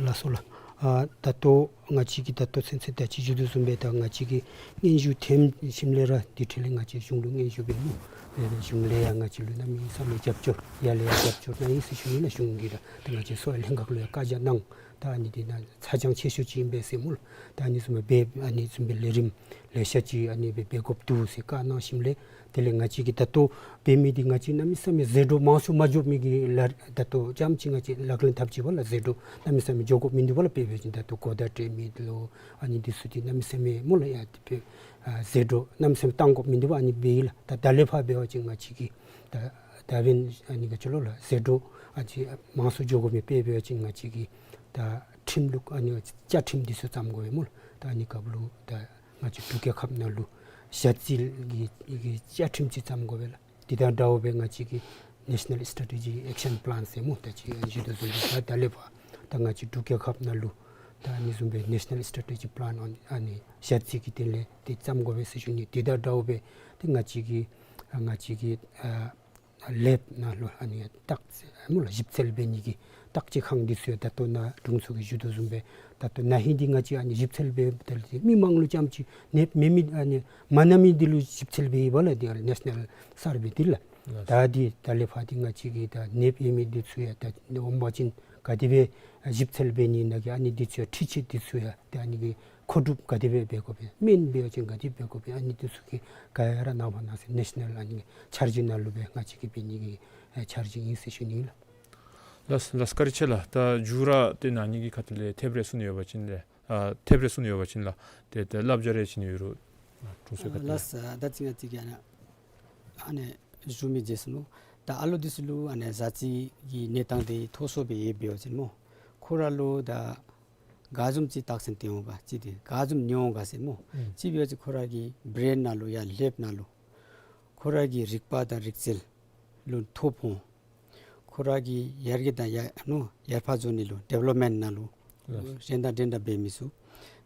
ལགས་སོ་ལགས། ཨ་ད་ལྟོ་ང་བཅས་ཀྱིས་ད་ལྟོ་ཚུན་ཚོད་ད་ཅི་ཞུ་དོ་བཟུམ་སྦེ་ད་ང་བཅས་ཀྱིས་སྙན་ཞུ་ཐོན་ཞིནམ་ལས་ར་དེ་འཕྲོ་ལས་ང་བཅས་གཞུང་ལུ་སྙན་ཞུ་འབད་ནུག། ཨེ་གཞུང་ལས་ཡང་ང་བཅས་ལུ་གནམ་མེད་ས་མེད་རྒྱབ་སྐྱོར་ཡར་ལས་ཡར་རྒྱབ་སྐྱོར་གནང་ཡི་ཟེར་ཞུ་ནི་ལགས། གཞུང་གིས་ར་ད་ང་བཅས་གསོ་བའི་ལྷན་ཁག་ལུ་ཡང་བཀའ་རྒྱ་གནང་། ད་ཨ་ནི་འདི་ནང་ཚ་གྱང་ཆེ་ཤོས་ཅིག་ཨིན་པས་ཟེར་སྨོ་ལགས། ད་ཨ་ནི་བཟུམ་སྦེ་ཨ་ནི་བཟུམ་སྦེ་ལས་རིམ་ལེ་ཤ་ཅིག་ཨ་ནི་སྦེ་འབད་དགོཔ་འདུག་ཟེར་བཀའ་གནང་ཞིནམ་ལས་དེ་ལས་ང་བཅས་ཀྱིས་ད་ལྟོ་འབད་མི་འདི་ང་བཅས་གནམ་མེད་ས་མེད་ཟད་འགྲོ་མང་སུ་མ་འགྱོ་མི་གི་ལཱ་ད་ལྟོ་རྐྱངམ་ཅིག་ང་བཅས་ལག་ལེན་འཐབ་ཅི་བ་ལགས། ཟད་འགྲོ་གནམ་མེད་ས་མེད་འགྱོ་དགོཔ་མིན་འདུག་བ་ལགས། དཔེ་འབད་བ་ཅིན་ད་ལྟོ་གོ་བརྡ་སྤྲོད་མི་ལུ་ཨ་ནི་འདི་ཚུ་འདི་གནམ་མེད་ས་མེད་སྨོ་ལགས། ཡ་དེ་སྦེ་ཨ་ཟད་འགྲོ་གནམ་མེད་ས་མེད་བཏང་དགོཔ་མིན་འདུག་བ། ཨ་ནི་འབད་ཡི་ལགས། ད་ད་ལས་ཕར་འབད་བ་ཅིན་ང་བཅས་ཀྱིས་ད་ད་འབདན་ཨ་ནི་ག་ཅི་ལོ་ལགས། ཟད་འགྲོ་ཨ་ཅིག་མང་སུ་འགྱོ་དགོ་མི་དཔེ་འབད་བ་ཅིན་ང་བཅས་ཀྱིས་ད་ཁྲིམས་ལུགས་ཨ་ནི་བཅའ་ཁྲིམས་འདི་ཚུ་བརྩམ་དགོ་པས་སྨོ་ལགས། ད་ཨ་ནི་སྐབས་ལུ་ད་ང་བཅས་འབྲུག་རྒྱལ་ཁབ་ནང་ལུ་ཞ་རྩི་གི་གི་བཅའ་ཁྲིམས་ཅིག་བརྩམ་དགོ་པས་ལགས། དེ་དང་འདྲཝ་སྦེ་ང་བཅས་ཀྱིས་National Strategy Action Plan ཟེར་སྨོ། ད་ཅི་ཞུ་དོ་བཟུམ་སྦེ་ད་ད་ལས་ཕར་ད་ང་བཅས་འབྲུག་རྒྱལ་ཁབ་ནང་ལུ་ད་ཨ་ནི་བཟུམ་སྦེ་National Strategy Plan on ཨ་ནི་ཞ་རྩི་གི་དེ་ལས་དེ་བརྩམ་དགོ་པས་ཟེར་ཞུ་ནི། དེ་དང་འདྲཝ་སྦེ་ཏེ་ང་བཅས་ཀྱིས་ང་བཅས་ཀྱིས་ཨ་ལེབ་ནང་ལུ་ཨ་ནི་བརྟག་སྨོ་ལགས། ཞིབ་འཚོལ་འབད་ནི་གི་བརྟག་དཔྱད་ཁང་འདི་ཚུ་ཡང་ད་ལྟོ་ནཱ་དྲུང་འཚོ་གིས་ཞུ་དོ་བཟུམ་སྦེ་ད་ལྟོ་ན་ཧིང་འདི་ང་བཅས་ཨ་ནི་ཞིབ་འཚོལ་འབད་དེ་ལས་མི་མང་ལུ་རྐྱངམ་ཅིག་ནདཔ་མེད་མི་ཨ་ནི་མ་ན་མི་འདི་ལུ་ཞིབ་འཚོལ་འབད་ཡི་བ་ལགས། འདི་National Survey འདི་ལགས། ལགས། ད་འདི་ད་ལས་ཕར་འདི་ང་བཅས་ཀྱིས་ད་ནདཔ་ཡོད་མི་འདི་ཚུ་ཡང་ད་འོང་པ་ཅིན་ག་དེ་སྦེ་ཞིབ་འཚོལ་འབད་ནི་ཨིན་ན་གི་ཨ་ནི་འདི་ཚུ་ཡང་འཕྲུལ་ཆས་འདི་ཚུ་ཡང་ད་ཨ་ནི་གི་མཁོ་སྒྲུབ་ག་དེ་སྦེ་འབད་དགོ་པས། སྨན་འབད་བ་ཅིན་ག་དེ་འབད་དགོ་པས། ཨ་ནི་འདི་ཚུ་གི་ག་ཡ་ར་ནངས་པ་གནངས་ཚེ་National ཨ་ནི་འཆར་གཞི་ནང་ལུ་སྦེ་ང་བཅས་ཀྱིས་འབད་ནི་གི་ཨེ་འཆར་གཞི་ཨིན་ཟེར་ཞུ་ནི་ལགས། ལགས་ལགས། བཀའ་དྲིན་ཆེ་ལགས། ད་མཇུག་ར་ཏེ་ན་ཧིང་གི་ཁ་ཐུག་ལས་ཐེབས་རེ་གསུང་ནི་ཡོད་པ་ཅིན་ལགས། ཨ་ཐེབས་རེ་གསུང་ནི་ཡོད་པ་ཅིན་ལགས། ཏེ་ཏེ་བསླབ་བྱ་རེ་བྱིན་ནི་ཡོད་རུང་དྲུང་འཚོའི་ཁ་ཐུག་ལས། ལགས། ད་ཅི་ང་བཅས་ཀྱིས་ཨ་ནི་ཨ་ནི་ཞུ་མི་བརྗེད་སོ་ནུག། ད་ཨ་ལོ་འདི་ཚུ་ལུ་ཨ་ནི་ཞ་རྩི་གི་གནས་སྟངས་འདི་མཐོ་སུ་སྦེ་ཡོདཔ་འབད་བ་ཅིན་སྨོ། ཁོ་ར་ལུ་ད་ག་བཟུམ་ཅིག་རྟགས་མཚན་སྟོན་འོང་ག་ཅིག་འདི་ག་བཟུམ་ཉོ་འོང་ག་ཟེར་སྨོ། ཨུམ། ཅིག་འབད་བ་ཅིན་ཁོ་ར་གི་བྲེན་ནང་ལུ་ཡང་ལེབ་ནང་ལུ་ཁོ་ར་གི་རིག་པ་དང་རིག་རྩལ་ལུ་ཐོ་ཕོག་འོང་། ཁོ་ར་གི་ཡར་རྒྱས་དང་ཡར་ནོ་ཡར་འཕར་འགྱོ་ནི་ལུ་ཌི་ཝེ་ལོབ་མེནཊ་ནང་ལུ་ལགས། འགྲན་ཟླ་འགྲན་ཟླ་འབད་མི་ཚུ།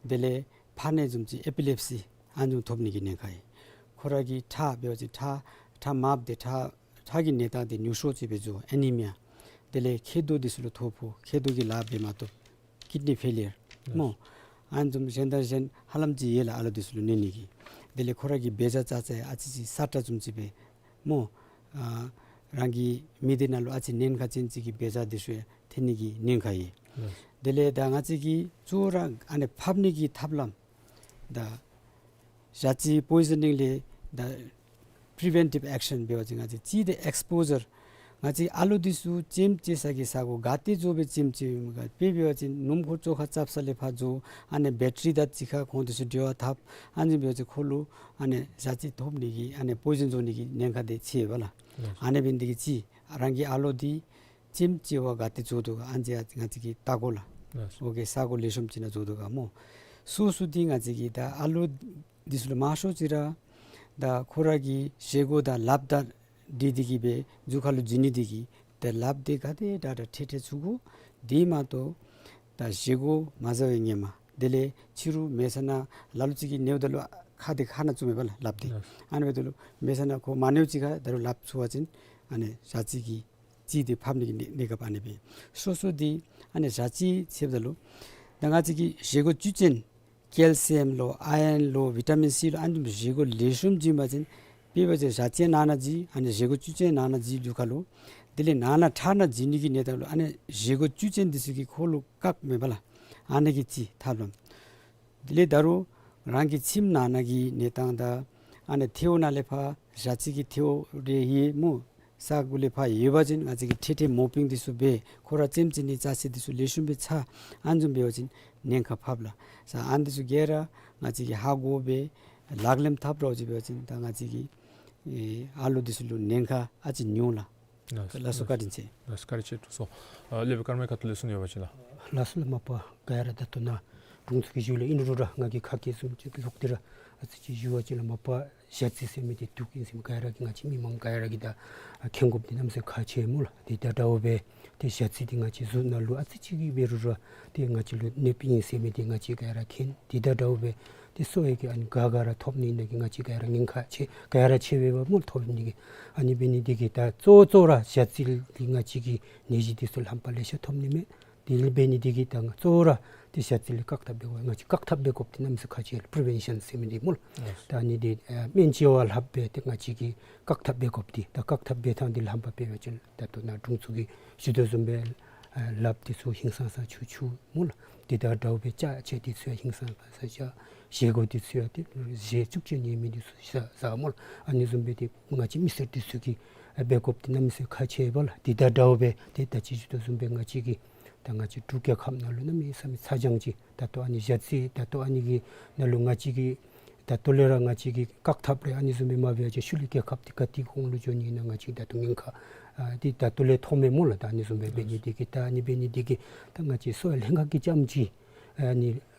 དེ་ལས་ཕར་ནད་བཟུམ་ཅིག་ཨེ་པི་ལེབ་སི་ཨ་ནི་བཟུམ་ཐོབ་ནི་གི་ཉེན་ཁ་ཡོད། ཁོ་ར་གི་ཁྲག་འབད་བ་ཅིན་ཁྲག་ཁྲག་དམརཔོ་འདི་ཁྲག་ཁྲག་གི་གནས་སྟངས་འདི་ཉུང་སུ་ཅིག་སྦེ་འགྱོ། ཨེ་ནི་མི་ཡ། དེ་ལས་མཁལ་རྡོག་འདི་ཚུ་ལུ་ཐོ་ཕོག། མཁལ་རྡོག་གིས་ལཱ་འབད་མ་བཏུབ། ཀིཌ་ནི་ཕེ་ལི་ཡར་སྨོ། ཨ་ནི་བཟུམ་གཞན་དང་གཞན་ཧ་ལམ་ཅིག་ཡོད་ལགས་ཨ་ལོ་འདི་ཚུ་ལུ་གནོད་ནི་གི། དེ་ལས་ཁོ་ར་གི་འབད་བྱ་རྐྱབ་ས་ཡང་ཨ་ཙི་ཅིག་སྲ་ཀྲག་བཟུམ་ཅིག་སྦེ་སྨོ། ཨ་རང་གི་མི་སྡེ་ནང་ལུ་ཨ་ཙི་ཉེན་ཁ་ཅན་ཅིག་གི་འབད་བྱ་འདི་ཚུ་ཡང་ཐོན་ནི་གི་ཉེན་ཁ་ཡོད། ལགས། དེ་ལས་ད་ང་བཅས་ཀྱིས་གཙོ་བོ་ར་ཨ་ནི་ཕབ་ནི་གི་ཐབས་ལམ་ད་ཞ་རྩི་པོའི་ཛ་ནིང་ལས་ད་པི་རི་ཝེན་ཊིབ་ཨེག་ཤན་འབད་བ་ཅིན་ང་བཅས་ཅིག་འདི་ཨེགས་པོ་ཟར་ང་བཅས་ཨ་ལོ་འདི་ཚུ་ལྕེམ་ལྕེ་ས་གི་ས་གོ་ག་ཏེ་འགྱོ་སྦེ་ལྕེམ་ལྕེ་ཡོད་མི་ག་དཔེ་འབད་བ་ཅིན་སྣུམ་འཁོར་བཅོ་ཁ་རྐྱབ་ས་ལས་ཕར་འགྱོ། ཨ་ནི་བེ་ཊ་རི་དང་གཅིག་ཁར་ཁོང་འདི་ཚུ་འབྲེལ་བ་འཐབ། ཨ་ནི་འབད་བ་ཅིན་ཁོ་ལུ་ཨ་ནི་ཞ་རྩི་ཐོབ་ནི་གི་ཨ་ནི་པོའི་ཛན་འགྱོ་ནི་གི་ཉེན་ཁ་འདི་ཆེ་བས་ལགས། ལགས། ཨ་ནི་འབད་ནི་འདི་གིས་ཅིག་རང་གི་ཨ་ལོ་འདི་ལྕེམ་ལྕེ་བར་ག་ཏེ་འགྱོ་དོ་ག་ཨ་ནི་ང་བཅས་ཀྱིས་བལྟ་དགོ་ལགས། ལགས། འོ་གི་ས་གོ་ལེགས་ཤོམ་ཅིག་ནང་འགྱོ་དོ་ག་སྨོ། སོ་སོ་འདི་ང་བཅས་ཀྱིས་ད་ཨ་ལོ་འདི་ཚུ་ལུ་མང་ཤོས་ཅིག་ར་ད་ཁོ་ར་གི་བཞེས་སྒོ་དང་ལགཔ་དང་འདི་འདི་གིས་སྦེ་རྒྱུ་ཁ་ལུ་འཛུལ་ནི་འདི་གིས་ཏེ་ལགཔ་འདི་ག་དེ་དྲག་དྲག་ཁྲེག་ཁྲེག་ཚུགས་དགོ། དེ་མ་གཏོགས་ད་བཞེས་སྒོ་མ་བཟའ་བའི་ཧེ་མ་དེ་ལས་ཕྱི་རུ་མལ་ས་ནང་ལ་ལུ་ཅིག་གིས་ཉལཝ་ད་ལུ་ཁ་འདི་ཁ་ནང་བཙུགས་མས་པ་ལགས་ལགཔ་འདི། ལགས། ཨ་ནི་འབདཝ་ད་ལུ་མལ་ས་ནང་ཁོ་མ་ཉལཝ་ཅིག་ཁར་ད་རུང་ལགཔ་ཚུད་པ་ཅིན་ཨ་ནི་ཞ་རྩི་གི་རྩི་འདི་ཕབ་ནི་གི་གནས་སྐབས་ཨ་ནི་སྦེ། སོ་སོ་འདི་ཨ་ནི་ཞ་རྩི་ཟེརཝ་ད་ལུ་ད་ང་བཅས་ཀྱི་བཞེས་སྒོ་བཅུད་ཅན་ཀེལ་སི་ཡམ་ལོ་ཨའི་རན་ལོ་བི་ཊ་མིན་སི་ལོ་ཨ་ནི་བཟུམ་བཞེས་སྒོ་ལེགས་ཤོམ་བྱིན་པ་ཅིན་དཔེ་འབད་བ་ཅིན་ཞ་རྩི་ནང་ན་བྱིན། ཨ་ནི་བཞེས་སྒོ་བཅུད་ཅན་ནང་ན་བྱིན་རྒྱུ་ཁ་ལུ། དེ་ལས་ནང་ན་ཁྲག་ནང་བྱིན་ནི་གི་གནས་སྟངས་ལུ་ཨ་ནི་བཞེས་སྒོ་བཅུད་ཅན་འདི་ཚུ་གིས་ཁོ་ལུ་བཀག་མས་པ་ལགས། ཨ་ནི་གི་ཅིག་ཐབས་ལམ། དེ་ལས་ད་རུང་རང་གི་ཁྱིམ་ནང་ན་གི་གནས་སྟངས་དང་ཨ་ནི་ཐལཝ་ནང་ལས་ཕར་ཞ་རྩི་གི་ཐལཝ་རེ་ཡོད་སྨོ། ས་གོ་ལས་ཕར་ཡོད་པ་ཅིན་ང་བཅས་ཀྱིས་ཁྲེག་ཁྲེག་མོ་པིང་འདི་ཚུ་འབད། ཁོ་ར་ལྕེམ་ལྕེ་ནི་རྩ་ཆེ་འདི་ཚུ་ལེགས་ཤོམ་སྦེ་ཚ། ཨ་ནི་བཟུམ་འབད་བ་ཅིན་ཉེན་ཁ་ཕབ་ལགས། ས་ཨ་ནི་འདི་ཚུ་ག་ར་ང་བཅས་ཀྱིས་ཧ་གོ་སྦེ་ལག་ལེན་འཐབ་རོགས་ཅིག་འབད་བ་ཅིན་ད་ང་བཅས་ཀྱི་ཨེ་ཨ་ལོ་འདི་ཚུ་ལུ་ཉེན་ཁ་ཨ་ཙི་ཉུང་ལགས། ལགས་སོ། ལགས་སོ། བཀའ་དྲིན་ཆེ། ལགས་སོ། བཀའ་དྲིན་ཆེ་དྲུང་འཚོ། ཨ་སློབ་དཔོན་ཀརྨ་ཁ་ཐུག་ལས་གསུང་ནི་ཡོད་པ་ཅིན་ལགས། ལགས་སོ་ལགས། མ་པ་ག་ར་ད་ལྟོ་ནཱ་ དྲུང་འཚོ་གི་ཞུ་ལས་ཨིན་རུང་ར་ང་གིས་ཁ་སྐད་བཟུམ་ཅིག་ལོག་སྟེ་ར་ཨ་ཙི་ཅིག་ཞུ་བ་ཅིན་ལགས་མ་པ་ཞ་རྩི་ཟེར་མི་འདི་དུག་ཨིན་ཟེར་མི་ག་ར་གིས་ང་བཅས་མི་མང་ག་ར་གིས་ད་མཁྱེན་དགོཔ་འདི་གནམ་མེད་ས་མེད་ཁག་ཆེ་སྨོ་ལགས། དེ་དང་འདྲཝ་སྦེ་ཏེ་ཞ་རྩི་འདི་ང་བཅས་གཟུགས་ནང་ལུ་ཨ་ཙི་ཅིག་གིས་འབད་རུང་ར་ཏེ་ང་བཅས་ལུ་གནོདཔ་ཨིན་ཟེར་མི་འདི་ང་བཅས་ག་ར་མཁྱེན། དེ་དང་འདྲཝ་སྦེ་ཏེ་གསོ་བའི་གི་ཨ་ནི་ག་ག་ར་ཐོབ་ནི་ནང་གི་ང་བཅས་ག་ར་ཉེན་ཁ་ཆེ་ག་ར་ཆེ་བས་པ་སྨོ་ཐོབ་ནི་གི། ཨ་ནི་འབད་ནི་འདི་གིས་ད་གཙོ་བོ་གཙོ་བོ་ར་ཞ་རྩི་འདི་ང་བཅས་ཀྱི་ནད་གཞི་འདི་ཚུ་རྣམ་པ་ལེ་ཤ་ཐོབ་ནི་མས། དེ་ལས་འབད་ནི་འདི་གིས་ད་ང་གཙོ་བོ་ར་ཏེ་ཞ་རྩི་ལས་བཀག་ཐབས་འབད་དགོ། ང་བཅས་བཀག་ཐབས་འབད་དགོཔ་འདི་གནམ་མེད་ས་མེད་ཁག་ཆེ་ལགས། པི་རི་ཝེན་ཤཱན་ཟེར་མི་འདི་སྨོ་ལགས། ལགས། ད་ཨ་ནི་འདི་ཨ་སྨན་བཅོས་པ་ལྷགཔ་སྦེ་ཏེ་ང་བཅས་ཀྱིས་བཀག་ཐབས་འབད་དགོཔ་འདི་ད་བཀག་ཐབས་འབད་ཐངས་འདི་རྣམ་པ་འབད་བ་ཅིན་ད་ལྟོ་ནཱ་དྲུང་འཚོ་གིས་ཞུ་དོ་བཟུམ་སྦེ་ཨ་ལགཔ་འདི་ཚུ་ཧིང་སངས་ས་ཚུ་འཁྱུ་སྨོ་ལགས། དེ་དང་འདྲཝ་སྦེ་ལྕགས་ཆས་འདི་ཚུ་ཡང་ཧིང་སངས་ས་ཚུ་བཞེས་སྒོ་འདི་ཚུ་ཡང་ཏེ་ཞལ་བཙུགས་ཅི་ཉན་མི་འདི་ཚུ་བཞེས་བཞེས་སྨོ་ལགས། ཨ་ནི་བཟུམ་སྦེ་ཏེ་ང་བཅས་མི་སེར་འདི་ཚུ་གིས་ཨ་འབད་དགོཔ་འདི་གནམ་མེད་ས་མེད་ཁག་ཆེ་བས་ལགས། དེ་དང་འདྲཝ་སྦེ་ཏེ་ད་ཅི་ཞུ་དོ་བཟུམ་སྦེ་ང་བཅས་ཀྱི་ད་ང་བཅས་འབྲུག་རྒྱལ་ཁབ་ནང་ལུ་གནམ་མེད་ས་མེད་ཚ་གྱང་ཅིག་ད་ལྟོ་ཨ་ནི་ཞ་རྩི་ད་ལྟོ་ཨ་ནི་གི་ནང་ལུ་ང་བཅས་ཀྱིས་ད་ལྟོ་ལས་ར་ང་བཅས་ཀྱིས་བཀག་ཐབས་རེ་ཨ་ནི་བཟུམ་སྦེ་མ་འབད་བ་ཅིན་ཤུལ་ལས་རྒྱལ་ཁབ་འདི་ག་ཏེ་གོང་ལུ་འགྱོ་ནི་ཨིན་ན་ང་བཅས་ད་ལྟོ་ཉེན་ཁ་ཨ་འདི་ད་ལྟོ་ལས་མཐོངམ་མས་སྨོ་ལགས། ད་ཨ་ནི་བཟུམ་སྦེ་འབད་ནི་འདི་གིས་ད་ཨ་ནི་འབད་ནི་འདི་གིས་ད་ང་བཅས་གསོ་བའི་ལྷན་ཁག་གིས་རྐྱངམ་ཅིག་ཨ་ནི་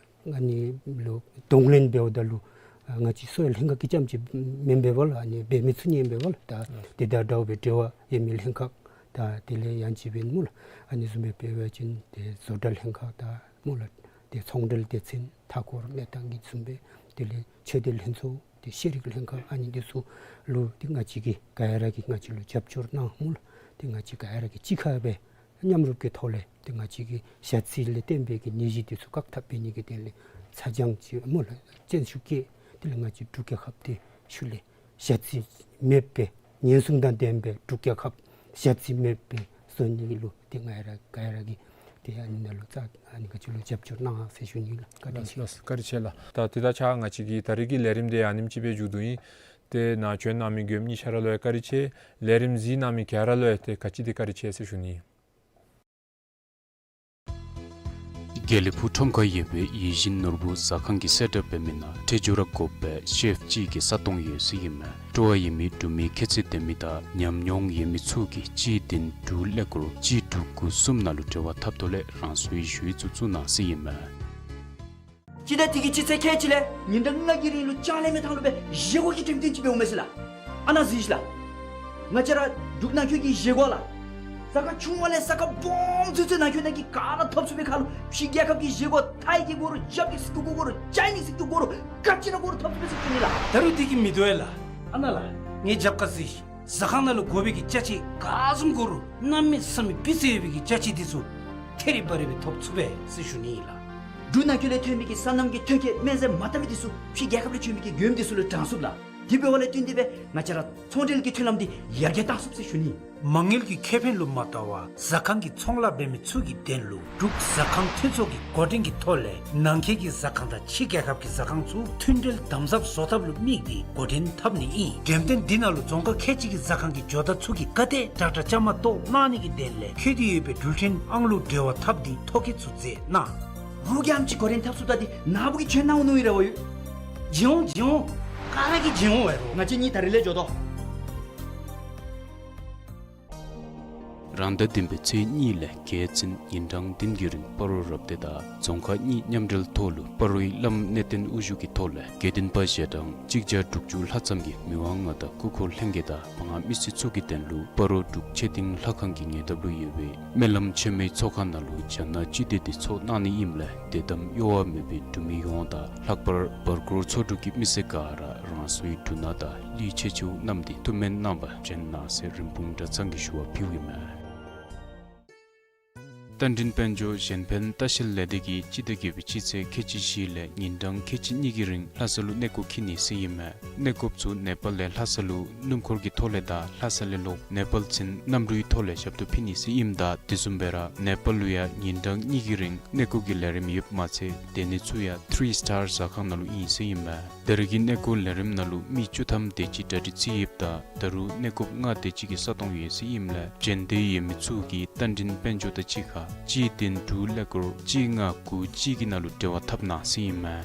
ཨ་ནི་ལུ་གདོང་ལེན་འབདཝ་ད་ལུ་ཨ་ང་བཅས་གསོ་བའི་ལྷན་ཁག་གིས་རྐྱངམ་ཅིག་མེན་པས་པ་ལགས། ཨ་ནི་འབད་མི་ཚུགས་ནི་ཨིན་པས་པ་ལགས། ད་དེ་དང་འདྲཝ་སྦེ་འབྲེལ་བ་ཡོད་མི་ལྷན་ཁག་ད་དེ་ལས་ཡང་ཅིག་འབདན་སྨོ་ལགས། ཨ་ནི་བཟུམ་སྦེ་འབད་བ་ཅིན་ཏེ་བཟོ་གྲྭ་ལྷན་ཁག་དང་སྨོ་ལགས། ཏེ་ཚོང་འབྲེལ་སྡེ་ཚན་མཐའ་འཁོར་གནས་སྟངས་ཀྱི་བཟུམ་སྦེ་དེ་ལས་ཆོས་སྡེ་ལྷན་ཚོགས་ཏེ་ཤེས་རིག་ལྷན་ཁག་ཨ་ནི་འདི་ཚུ་ལུ་ཏེ་ང་བཅས་ཀྱིས་ག་ར་གིས་ང་བཅས་ལུ་རྒྱབ་སྐྱོར་གནང་སྨོ་ལགས། ཏེ་ང་བཅས་ག་ར་གིས་གཅིག་ཁར་སྦེ་མཉམ་རུབ་ཀྱི་ཐོག་ལས་ཏེ་ང་བཅས་ཀྱིས་ཞ་རྩི་ལས་བརྟེན་པའི་གི་ནད་གཞི་འདི་ཚུ་བཀག་ཐབས་འབད་ནི་གི་དོན་ལས་ཚ་གྱང་ཅིག་སྨོ་ལགས་བཙན་ཤུགས་ཀྱིས་དེ་ལས་ང་བཅས་འབྲུག་རྒྱལ་ཁབ་འདི་ཤུལ་ལས་ཞ་རྩི་མེདཔ་སྦེ་ཉེན་སྲུང་དང་ལྡན་པའི་འབྲུག་རྒྱལ་ཁབ་ཞ་རྩི་མེདཔ་སྦེ་བཟོ་ནི་ལུ་ཏེ་ང་ར་ག་ར་གིས་ཏེ་ཨ་ནི་ནང་ལུ་ཚ་ཨ་ནི་ག་ཅི་ལུ་རྒྱབ་སྐྱོར་གནང་ཟེར་ཞུ་ནི་ལགས། བཀའ་དྲིན་ལགས་ཆེ། ལགས་བཀའ་དྲིན་ཆེ་ལགས། ད་དེ་དང་གཅིག་ཁར་ང་བཅས་ཀྱི་ད་རིས་ཀྱི་ལས་རིམ་འདི་ཨ་ནེམ་ཅིག་སྦེ་མཇུག་བསྡུ་ཡི། ཏེ་ནཱ་བྱོན་གནང་མི་མགྱོནམ་གཉིས་ཆ་ར་ལུ་ཡང་བཀའ་དྲིན་ཆེ། ལས་རིམ་གཟིགས་གནང་མི་ག་ར་ལུ་ཡང་ཏེ་ག་ཅི་དེ་བཀའ་དྲིན་ཆེ་ཟེར་ཞུ་ནི། དགེ་ལེགས་ཕུག་ཁྲོམ་ཁར་ཡོད་པའི་ཡིད་བཞིན་ནོར་བུ་ཟ་ཁང་གི་གསལ་བསྒྲགས་འབད་མི་ནང་ཁྲེགས་འགྱུར་ར་དགོ་པའི་ཤེཕ་གཅིག་གི་ས་སྟོང་ཡོད་ཟེར་ཨིན་མས། སྤྲོ་བ་ཡོད་མི་འབྲུག་མི་ཁྱད་ཚད་ལྡན་མི་དང་ཉམས་མྱོང་ཡོད་མི་ཚུ་གིས་གཅིག་བདུན་དྲུག་ཀླད་ཀོར་གཅིག་དྲུག་དགུ་གསུམ་ནང་ལུ་འབྲེལ་བ་འཐབ་ཐོག་ལས་རང་སོའི་ཞུ་ཡིག་ཚུ་བཙུགས་གནང་ཟེར་ཨིན་མས། སྤྱི་ཟླ་འདི་གི་སྤྱི་ཚེས་ཁལ་གཅིག་ལས་ཉིན་གྲངས་ལྔ་གི་རིང་ལུ་ལྕང་གླིང་མི་ཐང་ལུ་སྦེ་བཞེས་སྒོ་གི་འགྲེམས་སྟོན་ཅིག་འབདཝ་མས་ཟེར་ལགས། ཨ་ནཱ་གཟིགས་ཤིག་ལགས། ང་བཅས་ར་འབྲུག་ནང་འཁོད་ཀྱི་བཞེས་སྒོ་ལགས། ས་ཁ་ཆུང་བ་ལས་ས་ཁ་སྦོམ་ཚུན་ཚོད་ནང་འཁོད་ནང་གི་ག་ར་འཐབ་ཚུགས་པའི་ཁར་ལུ་ཕྱི་རྒྱལ་ཁབ་ཀྱི་བཞེས་སྒོ་ཐའི་གི་དགོ་རུང་ཇབ་ཀྱི་ཟེར་རྒྱུ་དགོ་རུང་ཅའི་ནིས་ཟེར་རྒྱུ་དགོ་རུང་ག་ཅི་ར་དགོ་རུང་འཐབ་ཚུགས་པས་ཟེར་ཞུ་ནི་ལགས། ད་རུང་འདི་གིས་མི་དོ་བས་ལགས། ཨ་ནཱ་ལགས་ངེའི་རྒྱབ་ཁར་གཟིགས་ཤིག། ཟ་ཁང་ནང་ལུ་དགོ་པའི་གི་ཅ་ཆས་ག་བཟུམ་དགོ་རུང་གནམ་མེད་ས་མེད་སྤུས་ཚད་ཡོད་པའི་གི་ཅ་ཆས་འདི་ཚུ་ཐད་རི་བ་རི་སྦེ་ཐོབ་ཚུགས་པས་ཟེར་ཞུ་ནི་ཨིན་ལགས། འབྲུག་ནང་འཁོད་ལས་ཐོན་མི་གི་སོ་ནམ་གྱི་ཐོན་སྐྱེད་སྨན་རྫས་མ་དག་པའི་འདི་ཚུ་ཕྱི་རྒྱལ་ཁབ་ལས་བྱོན་མི་གི་མགྱོནམ་འདི་ཚུ་ལུ་དྲང་ཚུགས་ལགས། དེ་འབདཝ་ལས་བརྟེན་ཏེ་སྦེ་ང་བཅས་ར་ཚོང་འབྲེལ་གྱི་མཐུན་ལམ་འདི་ཡར་རྒྱས་བཏང་ཚུགས་ཟེར་ཞུ་ནི། མ་དངུལ་གྱི་ཁེ་ཕན་ལུ་མ་ལྟ་བར་ཟ་ཁང་གི་ཚོང་ལཱ་འབད་མི་ཚུ་གི་དོན་ལུ་འབྲུག་ཟ་ཁང་མཐུན་ཚོགས་ཀྱི་འགོ་འདྲེན་གྱི་ཐོག་ལས་ནང་འཁོད་ཀྱི་ཟ་ཁང་དང་ཕྱི་རྒྱལ་ཁབ་ཀྱི་ཟ་ཁང་ཚུ་མཐུན་འབྲེལ་དམ་ཟབ་བཟོ་ཐབས་ལུ་དམིགས་ཏེ་འགོ་འདྲེན་འཐབ་ནི་ཨིན། འགྲེམས་སྟོན་འདི་ནང་ལུ་རྫོང་ཁག་ཁལ་གཅིག་གི་ཟ་ཁང་གི་ཇོ་བདག་ཚུ་གིས་ག་དེ་དྲག་དྲག་བཅའ་མར་གཏོགས་གནང་ནི་གི་དོན་ལས་འཁོད་དེ་ཡོད་པའི་འགྲུལ་འཕྲིན་ཨང་ལུ་འབྲེལ་བ་འཐབ་སྟེ་ཐོ་བཀོད་ཚུ་མཛད་གནང་། རོགས་ཀྱིས་ཨ་ནེམ་ཅིག་འགོ་འདྲེན་འཐབ་ཚུགས་ད་འདི་ནཱ་བུ་གིས་བྱོན་གནང་འོང་མནོ་ཡི་ར་བ་ཡོད། བྱོན་འོང་བྱོན་འོང་། ག་ར་གིས་བྱོན་འོང་བས་རོགས། ང་བཅས་གཉིས་ད་རིས་ལས་འགྱོ་དོ། རང་ཟླ་བདུན་པའི་ཚེས་གཉིས་ལས་བརྒྱད་ཚུན་ཉིན་གྲངས་བདུན་གྱི་རིང་སྤ་རོ་རབ་སྡེ་དང་རྫོང་ཁག་གཉིས་མཉམ་འབྲེལ་ཐོག་ལུ་སྤ་རོའི་བླམ་གནས་བརྟན་དབུ་བཞུགས་ཀྱི་ཐོག་ལས་དགེ་འདུན་པ་ཞལ་གྲངས་གཅིག་བརྒྱ་དྲུག་ཅུ་ལྷག་ཙམ་གྱིས་མི་དབང་མངའ་བདག་སྐུ་འཁོར་ལྷན་རྒྱས་དང་བ་ངག་མི་སེར་ཚུ་གི་དོན་ལུ་སྤ་རོ་འབྲུག་ཆོས་སྡིངས་ལྷ་ཁང་གི་ཉེ་འདབས་ལུ་ཡོད་པའི་སྨོན་ལམ་མཆོད་མེའི་ཚོགས་ཁང་ནང་ལུ་རྒྱ་ནག་སྤྱི་མདོས་འདི་ཚོགས་གནང་ནི་ཨིནམ་ལས་དད་དམ་གཡོ་བ་མེད་པའི་འབྲུག་མི་ཡོངས་དང་ལྷག་པར་བར་སྐོར་ཚོ་དྲུག་གི་མི་སེར་ག་ར་རང་སོའི་འབྲུ་སྣ་དང་གླུད་ཆེ་ཆུང་བསྣམས་ཏེ་ཐུགས་སྨོན་གནང་བར་བྱོན་གནང་ཟེར་རིན་སྤུངས་གྲྭ་ཚང་གིས་ཞུ་བ་ཕུལཝ་ཨིན་མས། རྟ་མགྲིན་དཔལ་འབྱོར་གཞན་ཕན་ལྟ་བཤལ་ལས་སྡེ་གིས་སྤྱི་ཟླ་བརྒྱད་པའི་སྤྱི་ཚེས་ཁལ་གཅིག་བཞི་ལས་ཉིན་གྲངས་ཁལ་གཅིག་གཉིས་ཀྱི་རིང་ལྷ་ས་ལུ་གནས་སྐོར་འཁྱིད་ནི་ཟེར་ཨིན་མས། གནས་སྐོརཔ་ཚུ་ནེ་པཱལ་ལས་ལྷ་ས་ལུ་སྣུམ་འཁོར་གྱི་ཐོག་ལས་དང་ལྷ་ས་ལས་ལོག་ནེ་པཱལ་ཚུན་གནམ་གྲུའི་ཐོག་ལས་ཞབས་ཏོག་ཕུལ་ནི་ཟེར་ཨིནམ་ད་དེ་བཟུམ་སྦེ་ར་ནེ་པཱལ་ལུ་ཡང་ཉིན་གྲངས་གཉིས་ཀྱི་རིང་གནས་སྐོར་གྱི་ལས་རིམ་ཡོདཔ་མ་ཚད་སྡོད་ནི་ཚུ་ཡང་ཐི་རི་སི་ཊར་ཟ་ཁང་ནང་ལུ་ཨིན་ཟེར་ཨིན་མས། ད་རེས་ཀྱི་གནས་སྐོར་ལས་རིམ་ནང་ལུ་མི་བཅུ་ཐམ་དེ་ཅིག་གྲ་སྒྲིག་རྩིས་ཡོདཔ་ད་ད་རུང་གནས་སྐོརཔ་ལྔ་དེ་ཅིག་གི་ས་སྟོང་ཡོད་ཟེར་ཨིནམ་ལས་བྱོན་འདོད་ཡོད་མི་ཚུ་གིས་རྟ་མགྲིན་དཔལ་འབྱོར་དང་གཅིག་ཁར་གཅིག་བདུན་དྲུག་ཀླད་ཀོར་གཅིག་ལྔ་དགུ་གཅིག་གི་ནང་ལུ་འབྲེལ་བ་འཐབ་གནང་ཟེར་ཨིན་མས།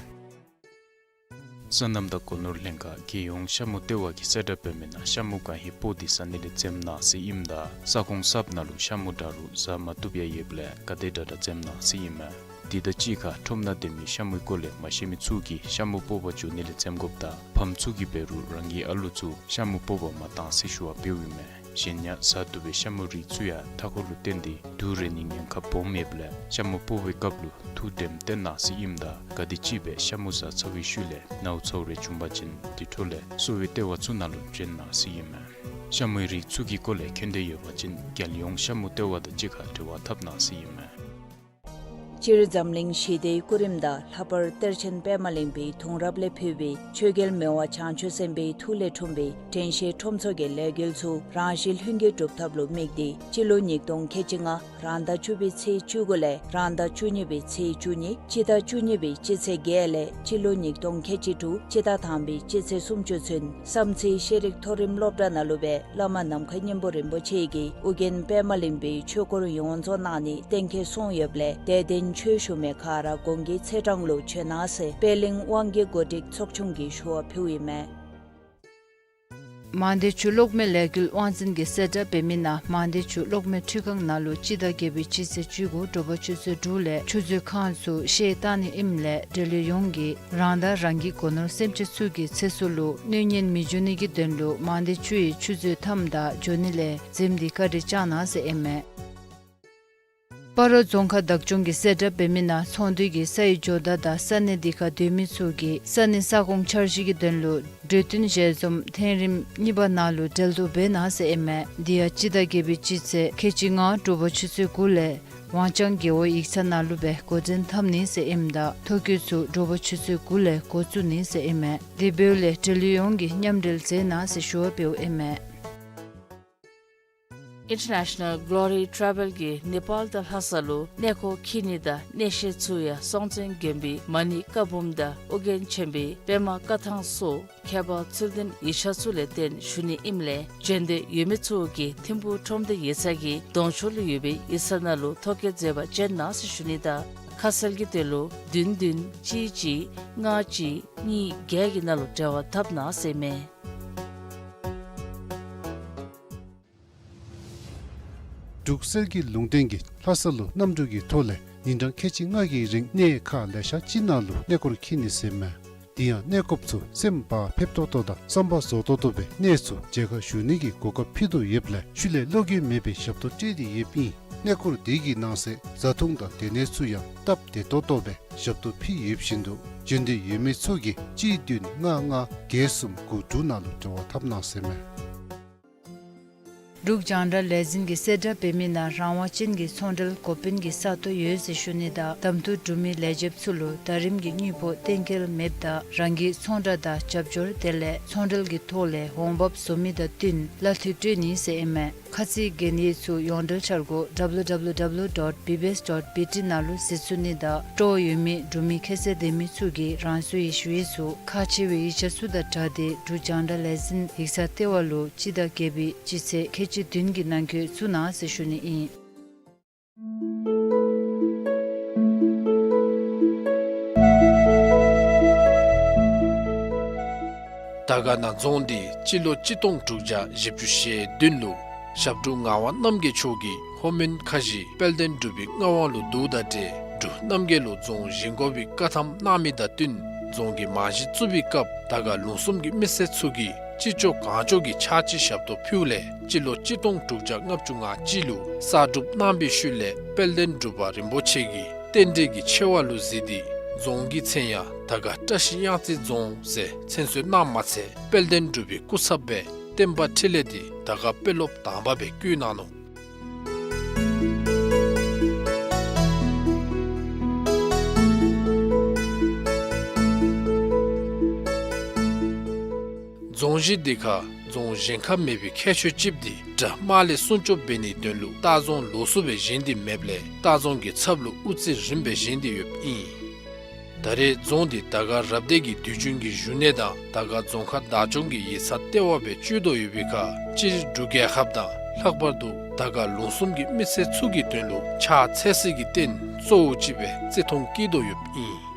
སོ་ནམ་དང་སྒོ་ནོར་ལྷན་ཁག་རྒྱལ་ཡོངས་ཤ་མོ་ལྟེ་བ་གིས་གསལ་བསྒྲགས་འབད་མི་ནང་ཤ་མོ་གང་ཧེ་པོ་འདི་ཟ་ནི་ལས་འཛེམ་གནང་ཟེར་ཨིནམ་ད་ས་ཁོངས་གསརཔ་ནང་ལུ་ཤ་མོ་འདྲ་རུང་ཟ་མ་བཏུབ་ཡང་ཡོདཔ་ལས་ག་དེ་དྲག་དྲག་འཛེམ་གནང་ཟེར་ཨིན་མས། དེ་དང་གཅིག་ཁར་ཁྲོམ་ནང་སྡོད་མི་ཤ་མུའི་སྐོར་ལས་མ་ཤེས་མི་ཚུ་གིས་ཤ་མུ་སྤོག་པར་འགྱོ་ནི་ལས་འཛེམ་དགོཔ་དང་ཕམ་ཚུ་གིས་འབད་རུང་རང་གི་ཨ་ལུ་ཚུ་ཤ་མུ་སྤོག་པར་མ་གཏང་ཟེར་ཞུ་བ་འབདཝ་ཨིན་མས། གཞན་ཡང་བཟའ་བཏུབ་པའི་ཤ་མུ་རིགས་ཚུ་ཡང་མཐའ་འཁོར་ལུ་བརྟེན་ཏེ་དུག་རེག་ནིའི་ཉེན་ཁ་སྦོམ་ཡོདཔ་ལས་ཤ་མུ་སྤོག་པའི་སྐབས་ལུ་ཐུགས་དྲནམ་བཏོན་གནང་ཟེར་ཨིནམ་ད་ག་དེམ་ཅིག་སྦེ་ཤ་མུ་བཟའ་ཚར་བའི་ཤུལ་ལས་ནཝ་ཚཝ་རེ་བྱུང་པ་ཅིན་དེ་འཕྲོ་ལས་གསོ་བའི་ལྟེ་བ་ཚུ་ནང་ལུ་བྱོན་གནང་ཟེར་ཨིན་མས། ཤ་མུའི་རིགས་ཚུ་གི་སྐོར་ལས་མཁྱེན་འདོད་ཡོད་པ་ཅིན་རྒྱལ་ཡོངས་ཤ་མུ་ལྟེ་བ་དང་གཅིག་ཁར་འབྲེལ་བ་འཐབ་གནང་ཟེར་ཨིན་མས། སྤྱིར་འཛམ་གླིང་ཞི་བདེའི་སྐུ་རིམ་དང་ལྷག་པར་གཏེར་ཆེན་པདྨ་གླིང་པའི་གདུང་རབས་ལས་ཕུལ་བའི་ཆོས་རྒྱལ་མི་དབང་བྱང་ཆུབ་སེམས་དཔའི་ཐུགས་ལས་འཁྲུངས་པའི་དྲན་ཤེས་ཁྲོམ་ཚོགས་ཀྱི་ལས་འགུལ་ཚུ་རང་བཞིན་ལྷུན་གྱིས་གྲུབ་ཐབས་ལུ་དམིགས་ཏེ་སྤྱི་ལོ་ཉིས་སྟོང་ཁལ་གཅིག་ལྔ་རང་ཟླ་བཅུ་པའི་ཚེས་བཅུ་དགུ་ལས་རང་ཟླ་བཅུ་གཉིས་པའི་ཚེས་བཅུ་གཉིས་སྤྱི་ཟླ་བཅུ་གཉིས་པའི་སྤྱི་ཚེས་བརྒྱད་ལས་སྤྱི་ལོ་ཉིས་སྟོང་ཁལ་གཅིག་དྲུག་སྤྱི་ཟླ་དང་པའི་སྤྱི་ཚེས་སུམ་ཅུ་ཚུན་བསམ་རྩེ་ཤེས་རིག་མཐོ་རིམ་སློབ་གྲྭ་ནང་ལུ་སྦེ་བླ་མ་ནམ་མཁའི་སྙིང་པོ་རིན་པོ་ཆེ་གིས་ཨོ་རྒྱན་པདྨ་གླིང་པའི་ཆོས་སྐོར་ཡོངས་རྫོགས་གནང་ནི་གཏན་འཁེལ་སོང་ཡོདཔ་ལས་དད་ལྡན་ཆོས་ཞུ་མི་ག་ར་གོང་གི་ཚེས་གྲངས་ལུ་བྱོན་གནང་ཟེར་པད་གླིང་དབང་གི་གོ་སྒྲིག་ཚོགས་ཆུང་གིས་ཞུ་བ་ཕུལཝ་ཨིན་མས། མང་སྡེ་ཆུ་གློག་མེ་ལས་འགུལ་དབང་འཛིན་གྱིས་གསལ་བསྒྲགས་འབད་མི་ནང་མང་སྡེ་ཆུ་གློག་མེ་འཕྲུལ་ཁང་ནང་ལུ་སྤྱི་ཟླ་བརྒྱད་པའི་སྤྱི་ཚེས་བཅུ་དགུ་དྲོ་པ་ཆུ་ཚོད་དྲུག་ལས་ཆུ་མཛོད་ཁང་ཚུ་བཤལ་བཏང་ནི་ཨིནམ་ལས་འབྲེལ་ཡོད་ཡོངས་ཀྱིས་རང་དང་རང་གི་སྒོ་ནོར་སེམས་ཅན་ཚུ་གི་ཚེ་སྲོག་ལུ་གནོད་ཉེན་མི་འབྱུང་ནི་གི་དོན་ལུ་མང་སྡེ་ཆུ་ཡི་ཆུ་མཛོད་ཐམ་དང་འགྱོ་ནི་ལས་འཛེམ་སྟེ་བཀའ་དྲིན་བསྐྱང་གནང་ཟེར་ཨིན་མས། སྤ་རོ་རྫོང་ཁག་བདག་སྐྱོང་གིས་གསལ་བསྒྲགས་འབད་མི་ནང་ཚོང་འདུས་ཀྱི་ས་ཡི་ཇོ་བདག་དང་ས་གནས་འདི་ཁར་སྡོད་མི་ཚུ་གིས་ས་གནས་ས་ཁོངས་འཆར་གཞི་གི་དོན་ལུ་གྲོས་བསྟུན་ཞལ་འཛོམས་ཐེངས་རིམ་གཉིས་པ་ནང་ལུ་གྲལ་བསྡུ་འབད་གནང་ཟེར་ཨིན་མས། འདི་ཡང་སྤྱི་ཟླ་བརྒྱད་པའི་སྤྱི་ཚེས་ཁལ་གཅིག་ལྔ་དྲོ་པ་ཆུ་ཚོད་དགུ་ལས་ཝང་ཅང་རྒེད་འོག་ཡིག་ཚང་ནང་ལུ་སྦེ་འགོ་འདྲེན་འཐབ་ནི་ཟེར་ཨིནམ་ད་ཐོ་བཀོད་ཚུ་དྲོ་པ་ཆུ་ཚོད་དགུ་ལས་འགོ་བཙུགས་ནི་ཟེར་ཨིན་མས། དེ་འབདཝ་ལས་འབྲེལ་ཡོད་ཡོངས་ཀྱིས་མཉམ་འབྲེལ་མཛད་གནང་ཟེར་ཞུ་བ་འབདཝ་ཨིན་མས། International Glory Travel གིས་ནེ་པཱལ་དང་ལྷ་ས་ལུ་གནས་སྐོར་འཁྱིད་ནི་དང་གནས་བཤད་ཚུ་ཡང་སྲོང་བཙན་སྒམ་པོའི་མ་ཎི་བཀའ་འབུམ་དང་ཨོ་རྒྱན་ཆེན་པོའི་པདྨ་བཀའ་ཐང་སོགས་ཁྱད་པར་ཚུལ་ལྡན་ཡིག་ཆ་ཚུ་ལས་བརྟེན་ཞུ་ནི་ཨིནམ་ལས་བྱོན་འདོད་ཡོད་མི་ཚུ་གིས་ཐིམ་ཕུག་ཁྲོམ་སྡེ་ཡིག་ཚང་གི་གདོང་ཕྱོགས་ལུ་ཡོད་པའི་ཡིག་ཚང་ནང་ལུ་ཐོ་བཀོད་མཛད་པར་བྱོན་གནང་ཟེར་ཞུ་ནི་དང་ཁ་གསལ་གྱི་དོན་ལུ་བདུན་བདུན་གཅིག་གཅིག་ལྔ་གཅིག་གཉིས་བརྒྱད་ཀྱི་ནང་ལུ་འབྲེལ་བ་འཐབ་གནང་ཟེར་ཨིན་མས། འབྲུག་གསེར་གྱི་ལུང་བསྟན་གྱིས་ལྷ་ས་ལུ་གནམ་གྲུ་གི་ཐོག་ལས་ཉིན་གྲངས་ཁལ་གཅིག་ལྔ་གི་རིང་གནས་ཁག་ལེ་ཤ་ཅིག་ནང་ལུ་གནས་སྐོར་འཁྱིད་ནི་ཟེར་ཨིན་མས། དེ་ཡང་གནས་སྐོརཔ་ཚུ་སེམས་བག་ཕེབས་ཏོག་ཏོ་དང་བསམ་པ་རྫོགས་ཏོག་ཏོ་སྦེ་གནས་ཚུ་མཇལ་ཁ་ཞུ་ནི་གི་གོ་སྐབས་ཕུལ་དོ་ཡོདཔ་ལས་ཤུལ་ལས་བློ་འགྱོད་མེད་པའི་ཞབས་ཏོག་སྤྲོད་དེ་ཡོདཔ་ཨིན། གནས་སྐོར་དེ་གི་ནང་གསེས་བཟའ་འཐུང་དང་སྡོད་གནས་ཚུ་ཡང་སྟབས་བདེ་ཏོག་ཏོ་སྦེ་ཞབས་ཏོག་ཕུལ་ཡོདཔ་བཞིན་དུ་བྱོན་འདོད་ཡོད་མི་ཚུ་གིས་གཅིག་བདུན་ལྔ་ལྔ་བརྒྱད་གསུམ་དགུ་དྲུག་ནང་ལུ་འབྲེལ་བ་འཐབ་གནང་ཟེར་ཨིན་མས། འབྲུག་རྒྱང་བསྒྲགས་ལས་འཛིན་གྱིས་གསལ་བསྒྲགས་འབད་མི་ནང་རང་དབང་ཅན་གྱི་ཚོང་འབྲེལ་འགོ་དཔོན་གྱི་ས་སྟོང་ཡོད་ཟེར་ཞུ་ནི་དང་གདམ་འཐུ་གྲུབ་མི་ལས་བྱེདཔ་ཚུ་ལུ་ཟླ་རིམ་གྱི་དངུལ་ཕོགས་གཏན་འཁེལ་མེདཔ་ད་རང་གི་ཚོང་བསྒྲགས་དང་རྒྱབ་སྐྱོར་དེ་ལས་ཚོང་འབྲེལ་གྱི་ཐོག་ལས་འོང་འབབ་བཟོ་མི་དང་བསྟུན་གླ་འཐུས་སྤྲོད་ནི་ཟེར་ཨིན་མས། ཁ་ཚིག་གན་ཡིག་ཚུ་ཡོངས་འབྲེལ་འཆར་སྒོ་W W W dot B B S dot B T ནང་ལུ་གཟིགས་ཚུགས་ནི་དང་སྤྲོ་བ་ཡོད་མི་འབྲུག་མི་ཁྱད་ཚད་ལྡན་མི་ཚུ་གིས་རང་སོའི་ཡིག་ཞུ་ཡིག་ཚུ་ཁག་ཆེ་བའི་ཡིག་ཆ་ཚུ་དང་སྦྲགས་ཏེ་འབྲུག་རྒྱང་བསྒྲགས་ལས་འཛིན་ཡིག་ཚང་ལྟེ་བ་ལུ་སྤྱི་ཟླ་བརྒྱད་པའི་སྤྱི་ཚེས་ཁལ་གཅིག་བདུན་གྱི་ནང་འཁོད་བཙུགས་གནང་ཟེར་ཞུ་ནི་ཨིན། དར་དཀར་ན་རྫོང་འདི་སྤྱི་ལོ་གཅིག་སྟོང་དྲུག་བརྒྱ་བཞི་བཅུ་ཞེ་བདུན་ལུ་ཞབས་དྲུང་ངག་དབང་རྣམ་རྒྱལ་མཆོག་གིས་ལྷོ་མོན་ཁ་བཞི་དཔལ་ལྡན་འབྲུག་པའི་མངའ་དབང་ལུ་བསྡུཝ་དང་འབྲེལ་འབྲུག་རྣམ་རྒྱལ་ལུ་རྫོང་བཞེངས་དགོ་པའི་བཀའ་ཐམ་གནང་མི་དང་བསྟུན་རྫོང་གི་རྨང་གཞི་བཙུགས་པའི་སྐབས་དར་དཀར་ལུང་གསུམ་གྱི་མི་སེར་ཚུ་གིས་ཅི་ལྕོགས་གང་ལྕོགས་ཀྱིས་ཕྱག་ཕྱི་ཞབས་ཏོག་ཕུལཝ་ལས་སྤྱི་ལོ་གཅིག་སྟོང་དྲུག་བརྒྱ་ལྔ་བཅུ་ང་གཅིག་ལུ་གསར་སྒྲུབ་གནང་བའི་ཤུལ་ལས་དཔལ་ལྡན་འབྲུག་པ་རིན་པོ་ཆེ་གིས་རྟེན་འབྲེལ་གྱི་ཆེ་བ་ལུ་གཟིགས་ཏེ་རྫོང་གི་མཚན་ཡང་དར་དཀར་བཀྲ་ཤིས་གཡང་རྩེ་རྫོང་ཟེར་མཚན་གསོལ་གནངམ་མ་ཚད་དཔལ་ལྡན་འབྲུག་པའི་སྐུ་ཚབ་སྦེ་བསྟན་པ་འཕྲིན་ལས་འདི་དར་དཀར་དཔོན་སློབ་དང་པ་སྦེ་བསྐོས་གནང་ནུག། རྫོང་གཞི་འདི་ཁར་རྫོང་གཞན་ཁར་མེད་པའི་ཁྱད་ཆོས་ཅིག་འདི་དགྲ་དམག་ལས་སྲུང་སྐྱོབ་འབད་ནིའི་དོན་ལུ་ལྟ་རྫོང་ལོགས་སུ་སྦེ་བཞེངས་ཏེ་མེདཔ་ལས་ལྟ་རྫོང་གི་ཚབ་ལུ་དབུ་རྩེ་རིངམ་སྦེ་བཞེངས་ཏེ་ཡོདཔ་ཨིན། ད་རེས་རྫོང་འདི་དར་དཀར་རབ་སྡེ་གི་དུས་རྒྱུན་གྱི་བཞུགས་གནས་དང་དར་དཀར་རྫོང་ཁག་བདག་སྐྱོང་གི་ཡིག་ཚང་ལྟེ་བ་སྦེ་སྤྱོད་དོ་ཡོད་པའི་ཁར་སྤྱིར་འབྲུག་རྒྱལ་ཁབ་དང་ལྷག་པར་དུ་དར་དཀར་ལུང་གསུམ་གྱི་མི་སེར་ཚུ་གི་དོན་ལུ་ཕྱག་འཚལ་སྲིད་ཀྱི་རྟེན་གཙོ་བོ་ཅིག་སྦེ་བརྩི་མཐོང་བསྐྱེད་དོ་ཡོདཔ་ཨིན།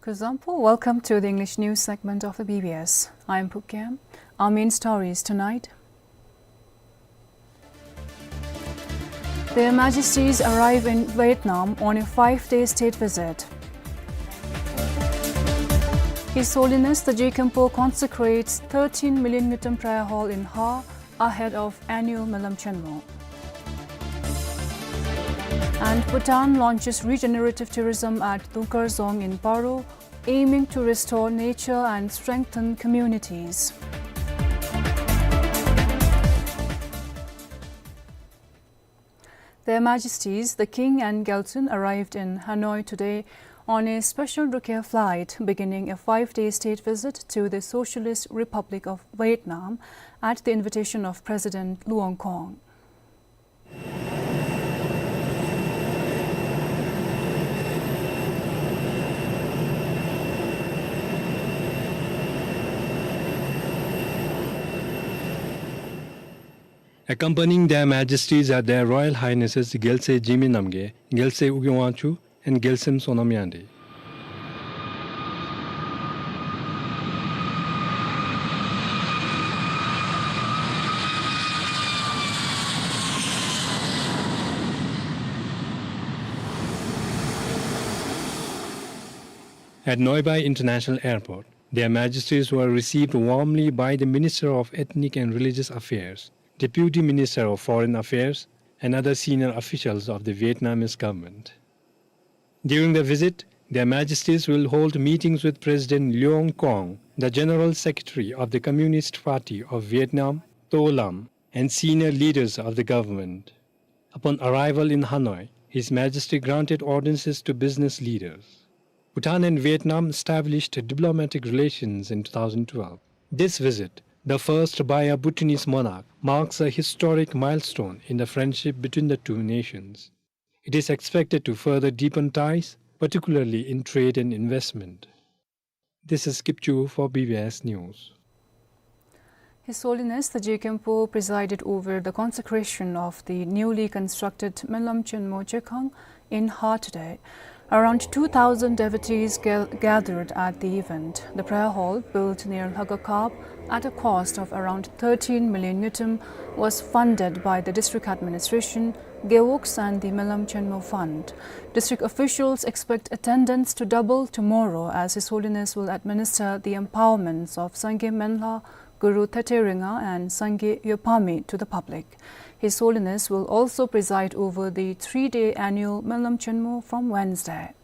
Kuzuzangpo, welcome to the English news segment of the B B S. I'm Phuket. Our main stories tonight. Their Majesties arrive in Vietnam on a five-day state visit. His Holiness the Je Khenpo consecrates thirteen million ngultrum prayer hall in Ha ahead of annual Menlam Chenmo. And Bhutan launches regenerative tourism at Dungkhar Dzong in Paro, aiming to restore nature and strengthen communities. Their Majesties, the King and Gyaltsuen arrived in Hanoi today on a special Drukair flight, beginning a five-day state visit to the Socialist Republic of Vietnam at the invitation of President Luong Kong. Accompanying Their Majesties are Their Royal Highnesses Gyaltsuen Jigme Namgyel, Gyaltsuen Ugye Wangchuck, and Gyaltsuen Sonam Yande. At Noibei International Airport, Their Majesties were received warmly by the Minister of Ethnic and Religious Affairs, Deputy Minister of Foreign Affairs, and other senior officials of the Vietnamese government. During the visit, Their Majesties will hold meetings with President Luong Kong, the General Secretary of the Communist Party of Vietnam, To Lam, and senior leaders of the government. Upon arrival in Hanoi, His Majesty granted audiences to business leaders. Bhutan and Vietnam established diplomatic relations in two thousand twelve. This visit, the first by a Bhutanese monarch, marks a historic milestone in the friendship between the two nations. It is expected to further deepen ties, particularly in trade and investment. This is Kipchu for B B S News. His Holiness the Je Khenpo presided over the consecration of the newly constructed Menlam Chenmo Chekhang in Ha today. Around two thousand devotees ga- gathered at the event. The prayer hall, built near Lhakhakap at a cost of around thirteen million ngultrum, was funded by the district administration, gewogs, and the Menlam Chenmo Fund. District officials expect attendance to double tomorrow, as His Holiness will administer the empowerments of Sangay Menla, Guru Thete Ringa, and Sangay Yopami to the public. His Holiness will also preside over the three-day annual Menlam Chenmo from Wednesday.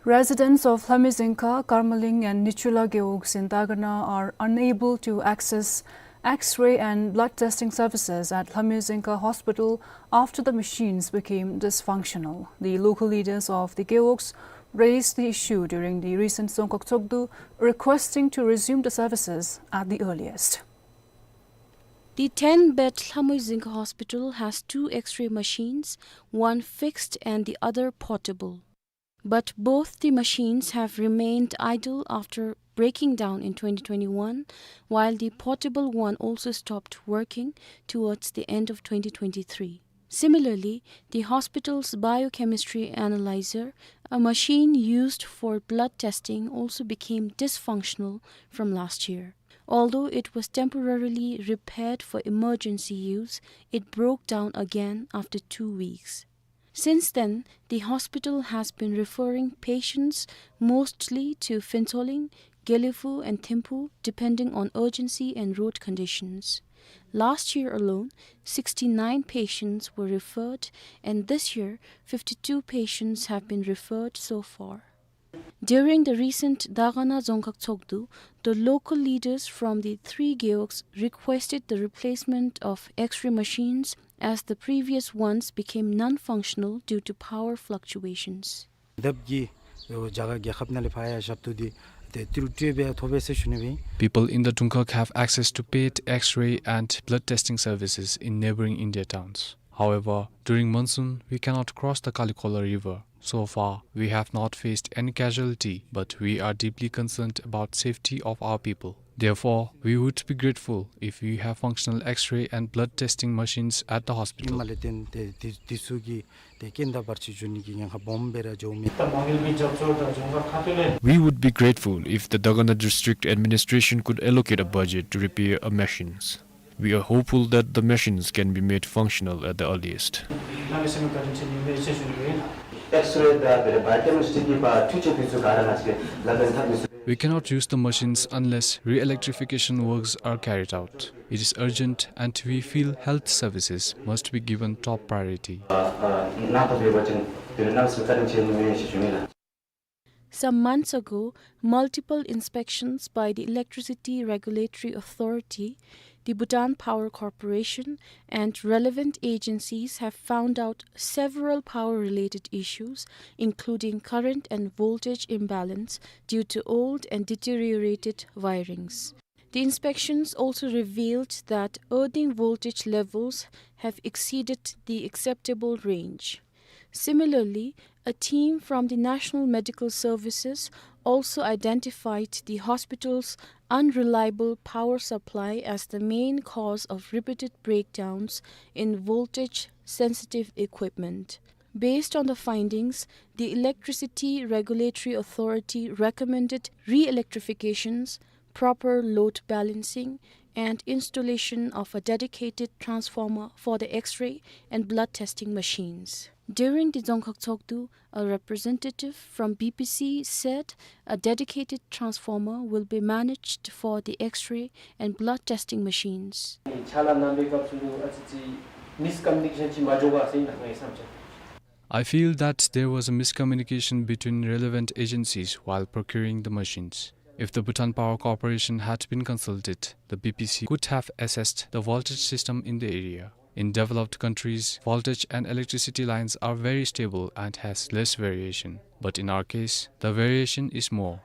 Residents of Lhamidzingkha, Karmaling and Nichula gewogs in Dagana are unable to access X-ray and blood testing services at Lhamidzingkha Hospital after the machines became dysfunctional. The local leaders of the gewogs raised the issue during the recent Dzongkhag Tshogdu, requesting to resume the services at the earliest. The ten-bed Lhamidzingkha Hospital has two X-ray machines, one fixed and the other portable. But both the machines have remained idle after breaking down in twenty twenty-one, while the portable one also stopped working towards the end of twenty twenty-three. Similarly, the hospital's biochemistry analyzer, a machine used for blood testing, also became dysfunctional from last year. Although it was temporarily repaired for emergency use, it broke down again after two weeks. Since then, the hospital has been referring patients mostly to Phuentsholing, Gelephu and Thimphu, depending on urgency and road conditions. Last year alone, sixty-nine patients were referred, and this year, fifty-two patients have been referred so far. During the recent Dagana Dzongkhag Tshogdu, the local leaders from the three gewogs requested the replacement of X-ray machines, as the previous ones became non-functional due to power fluctuations. དེབ་ཀྱི་རྒྱ་གར་རྒྱལ་ཁབ་ནང་ལས་ཕར་ཡར་ཞབས་ཏོག་འདི་ཏེ་ཏི་རུ་སྤྲོད་སྦེ་ཐོབ་པས་ཟེར་ཞུ་ནི་སྦེ་ཨིན། People in the Dungkhag have access to paid X-ray and blood testing services in neighboring India towns. However, during monsoon, we cannot cross the Kalikola River. So far, we have not faced any casualty, but we are deeply concerned about safety of our people. Therefore, we would be grateful if we have functional X-ray and blood testing machines at the hospital. ཉིནམ་ལས་བརྟེན་ཏེ་དེ་དེ་ཚུ་གི་ཏེ་རྐྱེན་དང་བར་ཆད་འབྱུང་ནི་གི་ཉེན་ཁ་སྦོམ་སྦེ་ར་འགྱོཝ་མས། We would be grateful if the Dagana District Administration could allocate a budget to repair a machines. We are hopeful that the machines can be made functional at the earliest. X-ray དང་diagnostic གི་འཕྲུལ་ཆས་འདི་ཚུ་ག་ར་ང་བཅས་ལག་ལེན་འཐབ་ནི་ཚུ། We cannot use the machines unless re-electrification works are carried out. It is urgent and we feel health services must be given top priority. ཨ་ཨ་གནང་ཐོབ་ཡོད་པ་ཅིན་དེ་ལས་གནམ་མེད་ས་མེད་བཀའ་དྲིན་ཆེ་ནི་མས་ཞེས་ཞུ་ནི་ལགས། Some months ago, multiple inspections by the Electricity Regulatory Authority, the Bhutan Power Corporation, and relevant agencies have found out several power-related issues, including current and voltage imbalance due to old and deteriorated wirings. The inspections also revealed that earthing voltage levels have exceeded the acceptable range. Similarly, a team from the National Medical Services also identified the hospital's unreliable power supply as the main cause of repeated breakdowns in voltage-sensitive equipment. Based on the findings, the Electricity Regulatory Authority recommended re-electrifications, proper load balancing, and installation of a dedicated transformer for the X-ray and blood testing machines. During the Dzongkhag Tshogdu, a representative from B P C said a dedicated transformer will be managed for the X-ray and blood testing machines. ཕྱག་ལཱ་གནང་བའི་སྐབས་སུ་ཨ་ཙི་ཅིག་མིསི་ཀམ་མུ་ནི་ཀེ་ཤཱན་ཅིག་མ་འགྱོ་ག་ཟེར་ཨིན་ན་ངེའི་བསམ་འཆར། I feel that there was a miscommunication between relevant agencies while procuring the machines. If the Bhutan Power Corporation had been consulted, the B P C could have assessed the voltage system in the area. In developed countries, voltage and electricity lines are very stable and has less variation. But in our case, the variation is more.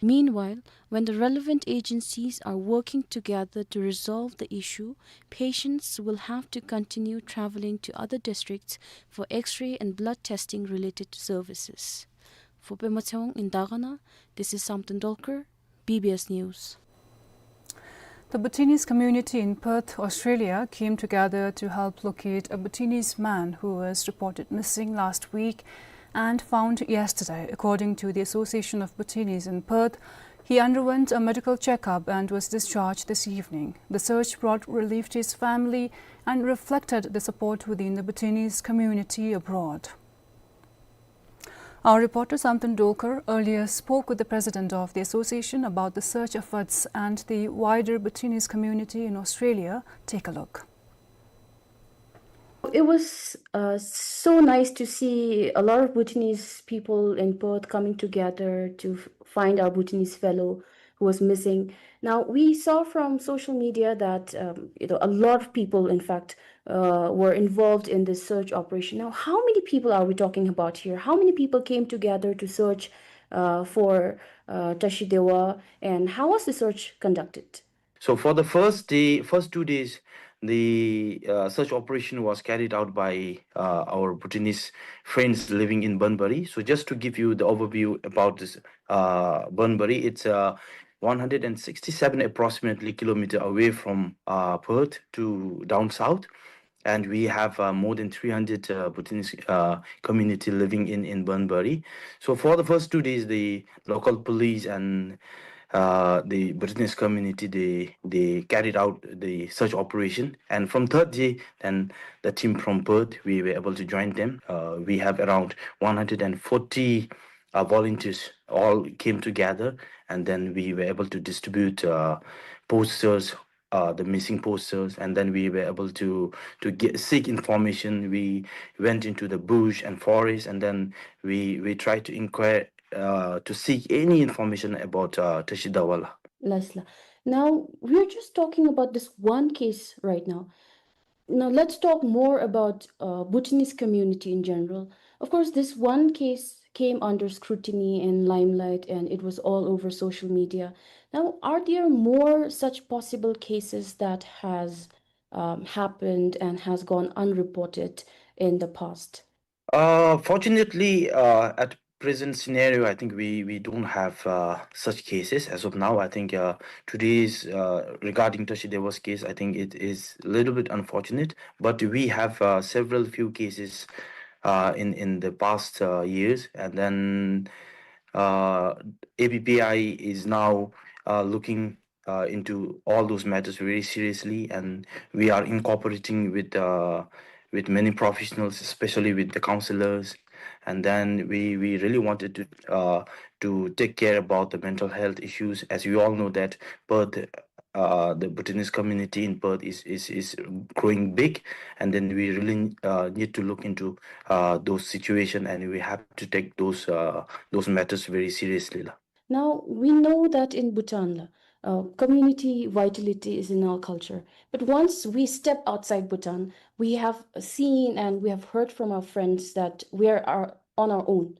Meanwhile, when the relevant agencies are working together to resolve the issue, patients will have to continue traveling to other districts for X-ray and blood testing related services. For Pema Tshewang in Dagana, this is Samten Dolkar, B B S News. The Bhutanese community in Perth, Australia, came together to help locate a Bhutanese man who was reported missing last week and found yesterday. According to the Association of Bhutanese in Perth, he underwent a medical checkup and was discharged this evening. The search brought relief to his family and reflected the support within the Bhutanese community abroad. Our reporter Samten Dolkar earlier spoke with the president of the association about the search efforts and the wider Bhutanese community in Australia. Take a look. It was, uh, so nice to see a lot of Bhutanese people in Perth coming together to f-, find our Bhutanese fellow who was missing. Now, we saw from social media that, um, you know, a lot of people, in fact, uh, were involved in this search operation. Now, how many people are we talking about here? How many people came together to search, uh, for, uh, Tashi Dewa, and how was the search conducted? So for the first day, first two days, the, uh, search operation was carried out by, uh, our Bhutanese friends living in Banbury. So just to give you the overview about this, uh, Banbury, it's, uh, one hundred and sixty-seven approximately kilometer away from, uh, Perth to down south. And we have, uh, more than three hundred, uh, Bhutanese, uh, community living in, in Banbury. So for the first two days, the local police and, uh, the Bhutanese community, they, they carried out the search operation. And from third day, then the team from Perth, we were able to join them. Uh, we have around one hundred and forty, uh, volunteers all came together, and then we were able to distribute, uh, posters, uh, the missing posters, and then we were able to, to get, seek information. We went into the bush and forest, and then we, we tried to inquire, uh, to seek any information about, uh, Tashi Dewa. Lasla. Now, we're just talking about this one case right now. Now, let's talk more about, uh, Bhutanese community in general. Of course, this one case came under scrutiny and limelight, and it was all over social media. Now, are there more such possible cases that has, um, happened and has gone unreported in the past? Uh, fortunately, uh, at present scenario, I think we, we don't have, uh, such cases as of now. I think, uh, today's, uh, regarding Tashi Dewa's case, I think it is a little bit unfortunate, but we have, uh, several few cases, uh, in, in the past, uh, years. And then, uh, A P P I is now, uh, looking, uh, into all those matters very seriously, and we are incorporating with, uh, with many professionals, especially with the counselors. And then we, we really wanted to, uh, to take care about the mental health issues, as we all know that Perth, uh, the Bhutanese community in Perth is, is, is growing big, and then we really, uh, need to look into, uh, those situation, and we have to take those, uh, those matters very seriously la. Now, we know that in Bhutan, uh, community vitality is in our culture. But once we step outside Bhutan, we have seen and we have heard from our friends that we are, are on our own,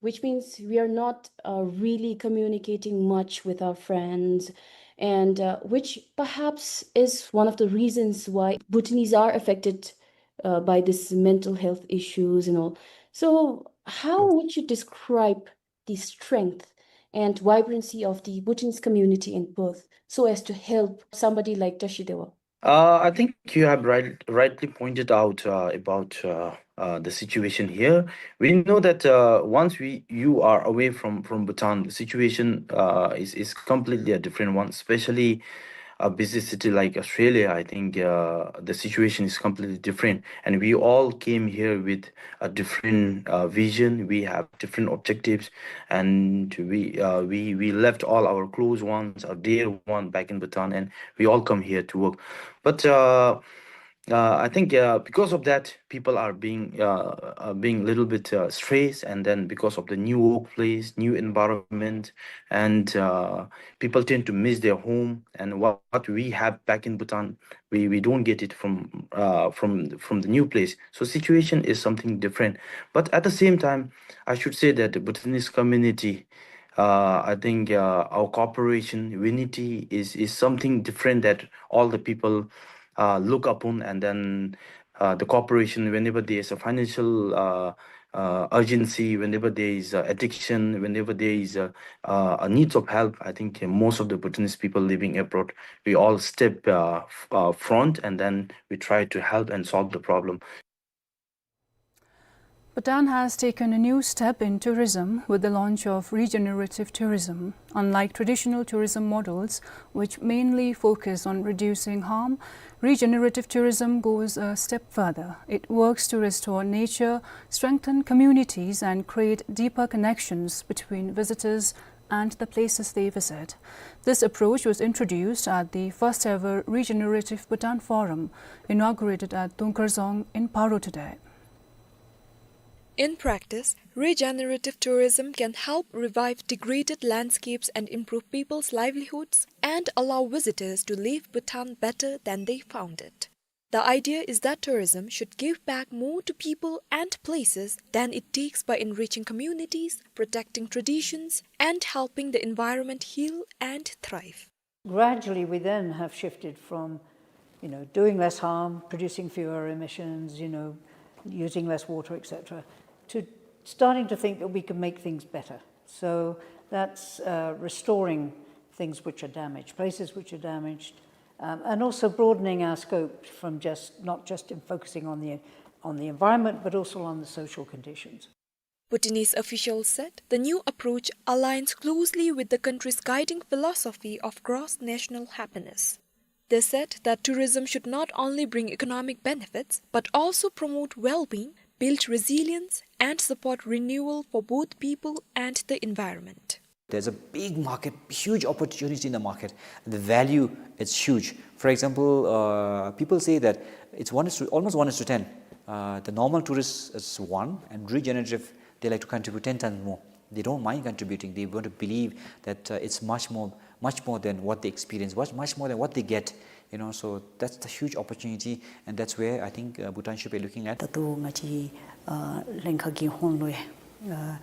which means we are not, uh, really communicating much with our friends, and, uh, which perhaps is one of the reasons why Bhutanese are affected, uh, by this mental health issues and all. So, how would you describe the strength and vibrancy of the Bhutanese community in Perth so as to help somebody like Tashi Dewa? Uh, I think you have right, rightly pointed out, uh, about, uh, uh, the situation here. We know that, uh, once we, you are away from, from Bhutan, the situation, uh, is, is completely a different one, especially a busy city like Australia. I think, uh, the situation is completely different. And we all came here with a different, uh, vision. We have different objectives, and we, uh, we, we left all our close ones, our dear one back in Bhutan, and we all come here to work. But, uh, uh, I think, uh, because of that, people are being, uh, uh, being a little bit, uh, stressed, and then because of the new workplace, new environment, and, uh, people tend to miss their home, and what, what we have back in Bhutan, we, we don't get it from, uh, from, from the new place. So situation is something different. But at the same time, I should say that the Bhutanese community, uh, I think, uh, our cooperation, unity is, is something different that all the people, uh, look upon, and then, uh, the cooperation whenever there is a financial, uh, uh, urgency, whenever there is, uh, addiction, whenever there is a, uh, a needs of help, I think, uh, most of the Bhutanese people living abroad, we all step, uh, f-, uh, front, and then we try to help and solve the problem. Bhutan has taken a new step in tourism with the launch of regenerative tourism. Unlike traditional tourism models, which mainly focus on reducing harm, regenerative tourism goes a step further. It works to restore nature, strengthen communities, and create deeper connections between visitors and the places they visit. This approach was introduced at the first ever Regenerative Bhutan Forum, inaugurated at Dungkarzong in Paro today. In practice, regenerative tourism can help revive degraded landscapes and improve people's livelihoods and allow visitors to leave Bhutan better than they found it. The idea is that tourism should give back more to people and places than it takes by enriching communities, protecting traditions, and helping the environment heal and thrive. Gradually, we then have shifted from, you know, doing less harm, producing fewer emissions, you know, using less water, et cetera, to starting to think that we can make things better. So that's, uh, restoring things which are damaged, places which are damaged, um, and also broadening our scope from just, not just in focusing on the, on the environment, but also on the social conditions. Bhutanese officials said the new approach aligns closely with the country's guiding philosophy of cross-national happiness. They said that tourism should not only bring economic benefits, but also promote well-being, build resilience, and support renewal for both people and the environment. There's a big market, huge opportunity in the market. The value is huge. For example, uh, people say that it's one is to, almost one is to ten. Uh, the normal tourist is one, and regenerative, they like to contribute ten times more. They don't mind contributing. They want to believe that, uh, it's much more, much more than what they experience, much, much more than what they get. You know, so that's the huge opportunity, and that's where I think, uh, Bhutan should be looking at. ད་ལྟོ་ང་བཅས་ཨ་ལྷན་ཁག་གི་ཧོང་ལུ་ཡང་ཨ་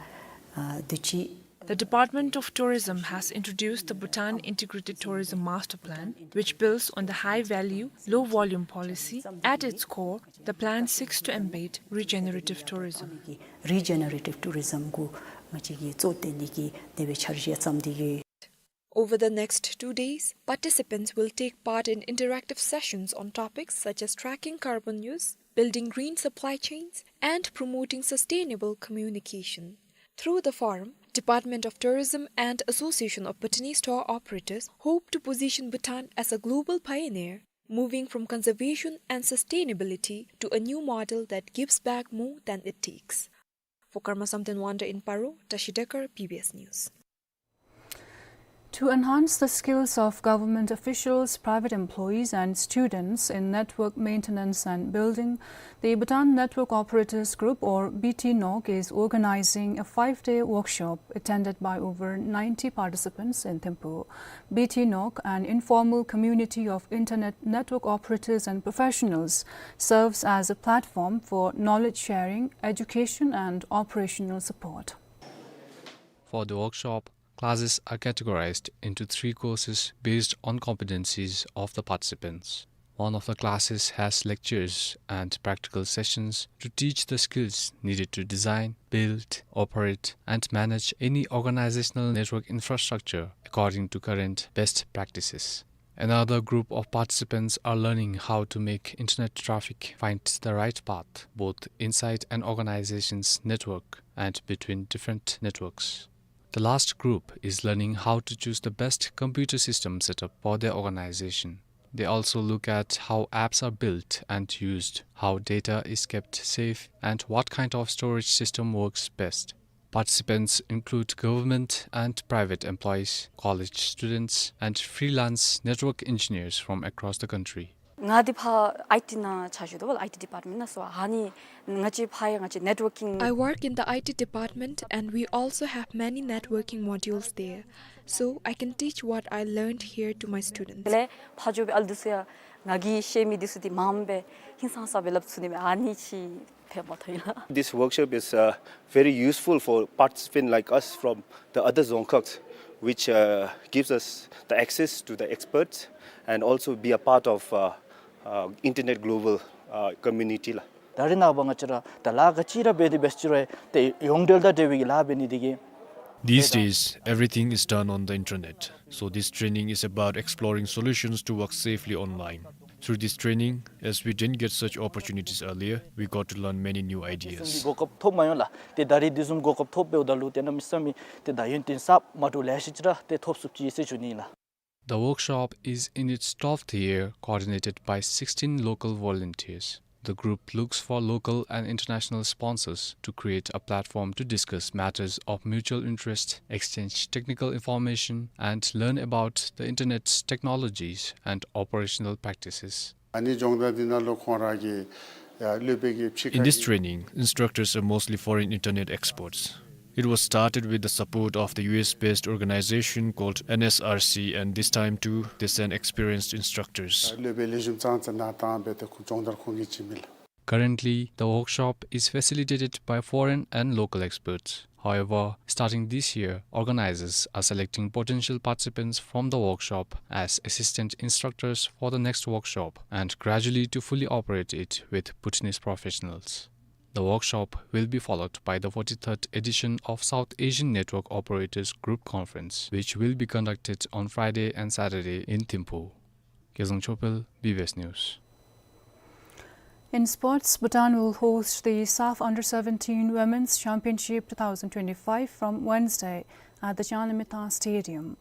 ཨ་དུས་ཅི། The Department of Tourism has introduced the Bhutan Integrated Tourism Master Plan, which builds on the high value, low volume policy. At its core, the plan seeks to embed regenerative tourism. Regenerative tourism གུ་ ང་བཅས་ཀྱིས་གཙོ་བཏོན་ནི་གི་དེ་སྦེ་འཆར་གཞི་བརྩམས་ཏེ་གི། Over the next two days, participants will take part in interactive sessions on topics such as tracking carbon use, building green supply chains, and promoting sustainable communication. Through the forum, Department of Tourism and Association of Bhutanese Tour Operators hope to position Bhutan as a global pioneer, moving from conservation and sustainability to a new model that gives back more than it takes. For Karma Samten Wonder in Paro, Tashi Dekar, B B S News. To enhance the skills of government officials, private employees, and students in network maintenance and building, the Bhutan Network Operators Group, or B T NOG, is organizing a five-day workshop attended by over ninety participants in Thimphu. B T NOG, an informal community of internet network operators and professionals, serves as a platform for knowledge sharing, education, and operational support. For the workshop, classes are categorized into three courses based on competencies of the participants. One of the classes has lectures and practical sessions to teach the skills needed to design, build, operate, and manage any organizational network infrastructure according to current best practices. Another group of participants are learning how to make internet traffic find the right path, both inside an organization's network and between different networks. The last group is learning how to choose the best computer system setup for their organization. They also look at how apps are built and used, how data is kept safe, and what kind of storage system works best. Participants include government and private employees, college students, and freelance network engineers from across the country. ང་འདི་ཕར་ཨའི་ཊི་ནང་ཕྱག་ཞུ་དོ་བ་ལགས། ཨའི་ཊི་ཌི་པཱརཊ་མེནཊ་ནང་སོང་། ཨ་ནི་ང་བཅས་ཕར་ཡང་ང་བཅས་ནེཊ་ཝར་ཀིང་། I work in the I T department, and we also have many networking modules there, so I can teach what I learned here to my students. དེ་ལས་ཕར་འགྱོ་སྦེ་ཨ་ལུ་འདི་ཚུ་ཡང་ང་གིས་ཤེས་མི་འདི་ཚུ་འདི་མངམ་སྦེ་ཧིང་སངས་ས་སྦེ་སླབ་ཚུགས་ནི་མས། ཨ་ནི་ཅིག་ཕན་མ་ཐོགས་ཨིན་ལགས། This workshop is, uh, very useful for participants like us from the other Dzongkhags, which, uh, gives us the access to the experts and also be a part of, uh, uh, internet global, uh, community ལགས། ད་རེས་ནངས་པ་ང་བཅས་ར་ད་ལཱ་ག་ཅི་ར་འབད་དེ་འབད་ཅི་རུང་ཏེ་ཡོངས་འབྲེལ་དང་འབྲེལ་བའི་ལཱ་འབད་ནི་དེ་གིས། These days, everything is done on the internet. So this training is about exploring solutions to work safely online. Through this training, as we didn't get such opportunities earlier, we got to learn many new ideas. གོ་སྐབས་ཐོབ་མ་མྱོང་ལགས། ཏེ་ད་རེས་འདི་བཟུམ་གོ་སྐབས་ཐོབ་འབདཝ་ད་ལུ་ཏེ་གནམ་མེད་ས་མེད་ཏེ་ད་ཡོན་ཏན་གསརཔ་མ་འདྲཝ་ལེ་ཤ་ཅིག་ར་ཏེ་ཐོབ་ཚུགས་ཅི་ཟེར་ཞུ་ནི་ལགས། The workshop is in its twelfth year, coordinated by sixteen local volunteers. The group looks for local and international sponsors to create a platform to discuss matters of mutual interest, exchange technical information, and learn about the internet's technologies and operational practices. ཨ་ནི་སྦྱོང་བརྡར་འདི་ནང་ལུ་ཁོང་ར་གི་ཡ་སློབ་དཔོན་གྱི་ཕྱི་ཁ། In this training, instructors are mostly foreign internet experts. It was started with the support of the U S-based organization called N S R C, and this time too, they sent experienced instructors. སློབ་དཔོན་ལེགས་ཤོམ་ཙང་ཙ་ནང་བཏང་སྦེ་ཏེ་ཁོང་སྦྱོང་བརྡར་ཁོང་གིས་བྱིན་མི་ལགས། Currently, the workshop is facilitated by foreign and local experts. However, starting this year, organizers are selecting potential participants from the workshop as assistant instructors for the next workshop and gradually to fully operate it with Bhutanese professionals. The workshop will be followed by the forty-third edition of South Asian Network Operators Group Conference, which will be conducted on Friday and Saturday in Thimphu. Kezang Chopel, B B S News. In sports, Bhutan will host the SAFF Under seventeen Women's Championship two thousand twenty-five from Wednesday at the Changlimithang Stadium.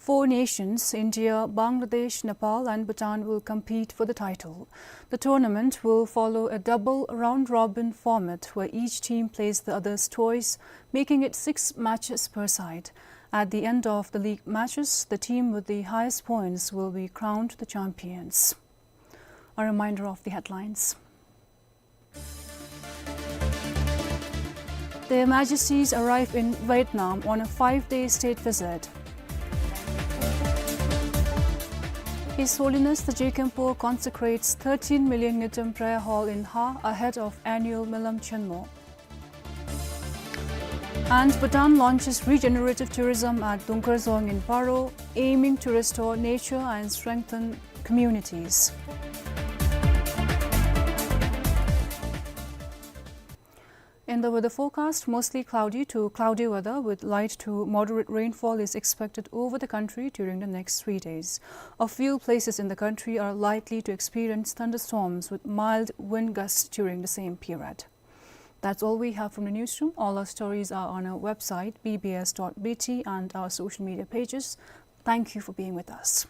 Four nations, India, Bangladesh, Nepal, and Bhutan, will compete for the title. The tournament will follow a double round-robin format where each team plays the other's twice, making it six matches per side. At the end of the league matches, the team with the highest points will be crowned the champions. A reminder of the headlines. Their Majesties arrive in Vietnam on a five-day state visit. His Holiness the Je Khenpo consecrates thirteen million ngultrum prayer hall in Ha ahead of annual Melam Chenmo. And Bhutan launches regenerative tourism at Dungkar Dzong in Paro, aiming to restore nature and strengthen communities. In the weather forecast, mostly cloudy to cloudy weather with light to moderate rainfall is expected over the country during the next three days. A few places in the country are likely to experience thunderstorms with mild wind gusts during the same period. That's all we have from the newsroom. All our stories are on our website, B B S dot B T, and our social media pages. Thank you for being with us.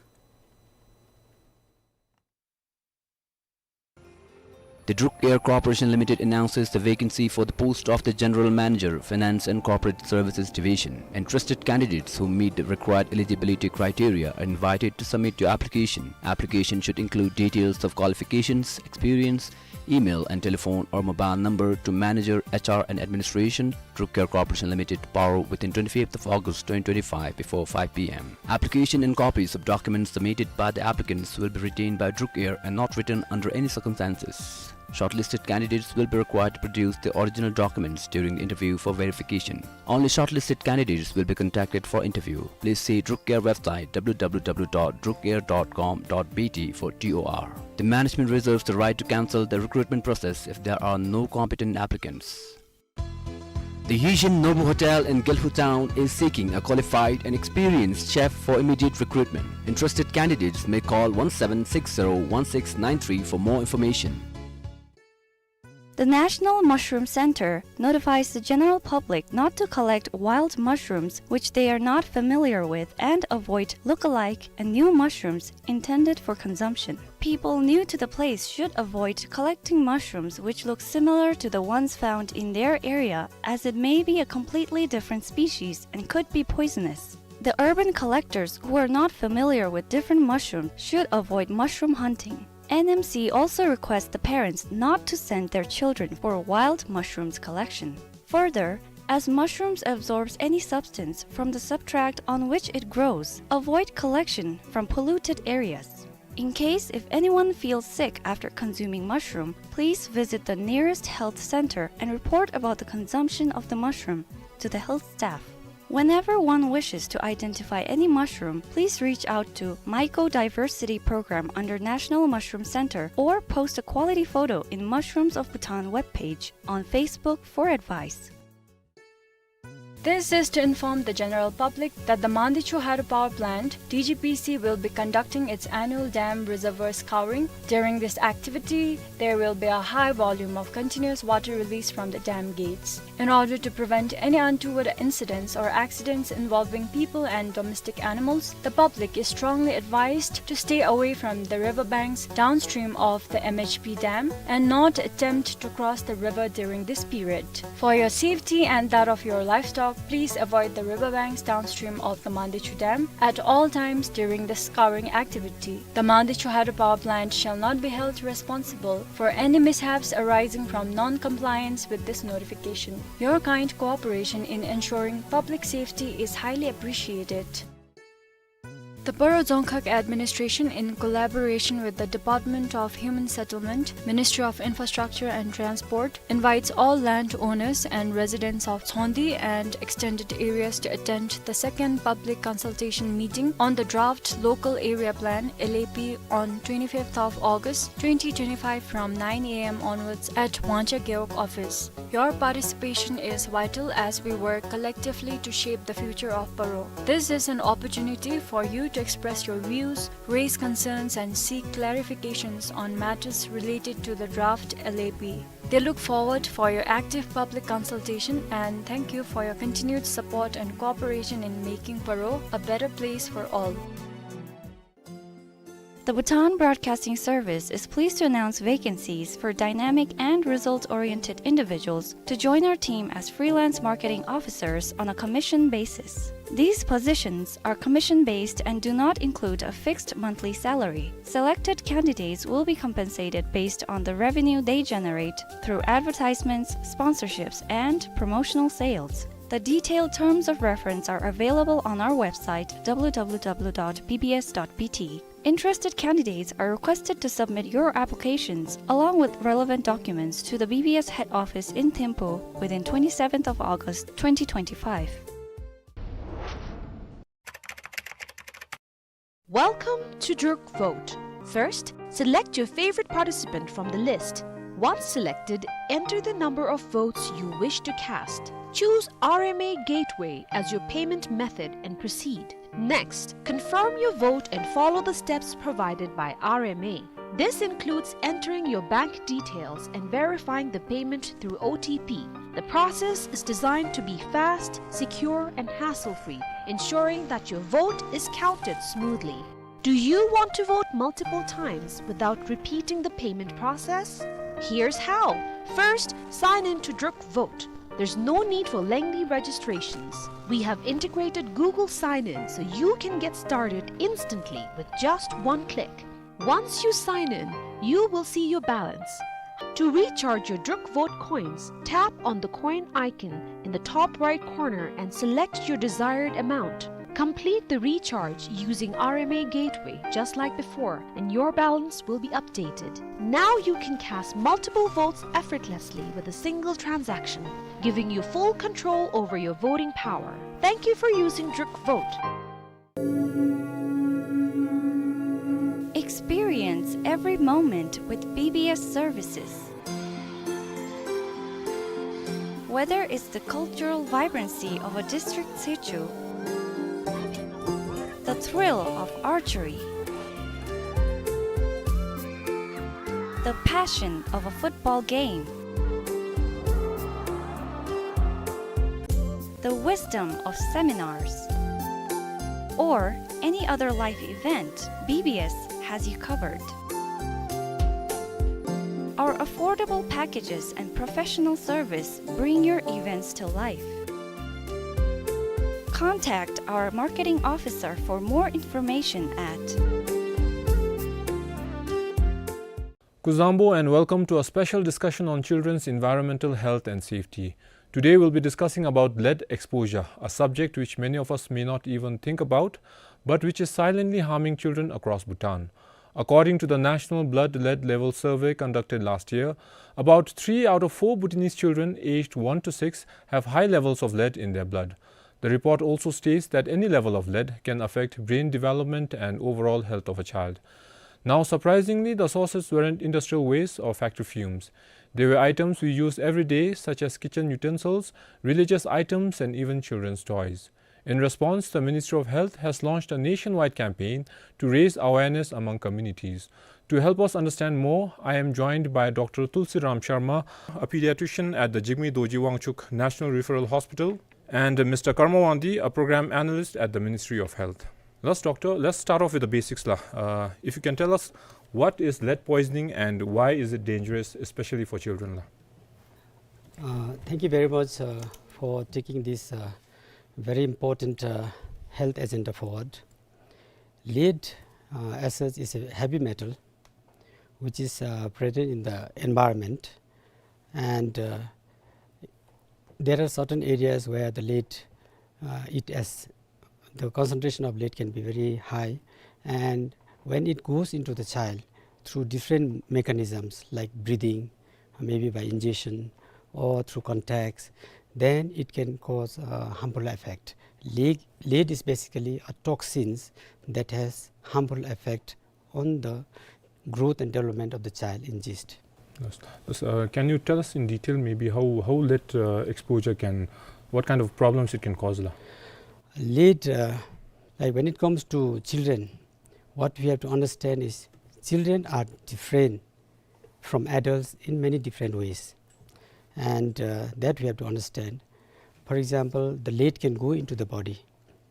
The Druk Air Corporation Limited announces the vacancy for the post of the General Manager, Finance and Corporate Services Division. Interested candidates who meet the required eligibility criteria are invited to submit your application. Application should include details of qualifications, experience, email and telephone or mobile number to Manager, H R and Administration, Druk Air Corporation Limited, Paro, within twenty-fifth of August twenty twenty-five before five P M. Application and copies of documents submitted by the applicants will be retained by Druk Air and not returned under any circumstances. Shortlisted candidates will be required to produce the original documents during the interview for verification. Only shortlisted candidates will be contacted for interview. Please see Druk Air website, W W W dot druk air dot com dot B T, for T O R. The management reserves the right to cancel the recruitment process if there are no competent applicants. The Yijin Nobu Hotel in Gelephu Town is seeking a qualified and experienced chef for immediate recruitment. Interested candidates may call one seven six zero one six nine three for more information. The National Mushroom Center notifies the general public not to collect wild mushrooms which they are not familiar with and avoid look-alike and new mushrooms intended for consumption. People new to the place should avoid collecting mushrooms which look similar to the ones found in their area, as it may be a completely different species and could be poisonous. The urban collectors who are not familiar with different mushrooms should avoid mushroom hunting. N M C also requests the parents not to send their children for wild mushrooms collection. Further, as mushrooms absorbs any substance from the substrate on which it grows, avoid collection from polluted areas. In case if anyone feels sick after consuming mushroom, please visit the nearest health center and report about the consumption of the mushroom to the health staff. Whenever one wishes to identify any mushroom, please reach out to Mycodiversity Program under National Mushroom Center or post a quality photo in Mushrooms of Bhutan webpage on Facebook for advice. This is to inform the general public that the Mandichu Hydropower Plant, D G P C, will be conducting its annual dam reservoir scouring. During this activity, there will be a high volume of continuous water release from the dam gates. In order to prevent any untoward incidents or accidents involving people and domestic animals, the public is strongly advised to stay away from the river banks downstream of the M H P dam and not attempt to cross the river during this period. For your safety and that of your livestock, please avoid the river banks downstream of the Mandichu Dam at all times during the scouring activity. The Mandichu Hydropower Plant shall not be held responsible for any mishaps arising from non-compliance with this notification. Your kind cooperation in ensuring public safety is highly appreciated. The Paro Dzongkhag Administration, in collaboration with the Department of Human Settlement, Ministry of Infrastructure and Transport, invites all landowners and residents of Tsongdi and extended areas to attend the second public consultation meeting on the draft Local Area Plan, L A P, on twenty-fifth of August twenty twenty-five from nine A M onwards at Wangchea Gewog office. Your participation is vital as we work collectively to shape the future of Paro. This is an opportunity for you to express your views, raise concerns, and seek clarifications on matters related to the draft L A P. They look forward for your active public consultation and thank you for your continued support and cooperation in making Paro a better place for all. The Bhutan Broadcasting Service is pleased to announce vacancies for dynamic and result-oriented individuals to join our team as freelance marketing officers on a commission basis. These positions are commission-based and do not include a fixed monthly salary. Selected candidates will be compensated based on the revenue they generate through advertisements, sponsorships, and promotional sales. The detailed terms of reference are available on our website, W W W dot B B S dot B T. Interested candidates are requested to submit your applications along with relevant documents to the B B S head office in Thimphu within twenty-seventh of August twenty twenty-five. Welcome to Druk Vote. First, select your favorite participant from the list. Once selected, enter the number of votes you wish to cast. Choose R M A Gateway as your payment method and proceed. Next, confirm your vote and follow the steps provided by R M A. This includes entering your bank details and verifying the payment through O T P. The process is designed to be fast, secure, and hassle-free, ensuring that your vote is counted smoothly. Do you want to vote multiple times without repeating the payment process? Here's how. First, sign in to Druk Vote. There's no need for lengthy registrations. We have integrated Google Sign-In, so you can get started instantly with just one click. Once you sign in, you will see your balance. To recharge your Druk Vote coins, tap on the coin icon in the top right corner and select your desired amount. Complete the recharge using R M A Gateway just like before, and your balance will be updated. Now you can cast multiple votes effortlessly with a single transaction, giving you full control over your voting power. Thank you for using Druk Vote. Experience every moment with B B S services. Whether it's the cultural vibrancy of a district sichu, the thrill of archery, the passion of a football game, the wisdom of seminars, or any other life event, B B S has you covered. Our affordable packages and professional service bring your events to life. Contact our marketing officer for more information at Kuzuzangpo and welcome to a special discussion on children's environmental health and safety. Today we'll be discussing about lead exposure, a subject which many of us may not even think about, but which is silently harming children across Bhutan. According to the National Blood Lead Level Survey conducted last year, about three out of four Bhutanese children aged one to six have high levels of lead in their blood. The report also states that any level of lead can affect brain development and overall health of a child. Now, surprisingly, the sources weren't industrial waste or factory fumes. They were items we use every day, such as kitchen utensils, religious items, and even children's toys. In response, the Ministry of Health has launched a nationwide campaign to raise awareness among communities. To help us understand more, I am joined by Doctor Tulsiram Sharma, a pediatrician at the Jigme Dorji Wangchuck National Referral Hospital, and Mister Karma Wangdi, a program analyst at the Ministry of Health. Let's, doctor, let's start off with the basics la. Uh, if you can tell us, what is lead poisoning and why is it dangerous, especially for children la? Uh, thank you very much, uh, for taking this, uh, very important, uh, health agenda forward. Lead, uh, as such, is a heavy metal which is, uh, present in the environment, and, uh, there are certain areas where the lead, uh, it as the concentration of lead can be very high, and when it goes into the child through different mechanisms like breathing, maybe by ingestion or through contacts, then it can cause a harmful effect. Lead, lead is basically a toxins that has harmful effect on the growth and development of the child in gist. Yes. Yes, uh, can you tell us in detail maybe how, how lead, uh, exposure can, what kind of problems it can cause la? Lead, uh, like, when it comes to children, what we have to understand is children are different from adults in many different ways, and, uh, that we have to understand. For example, the lead can go into the body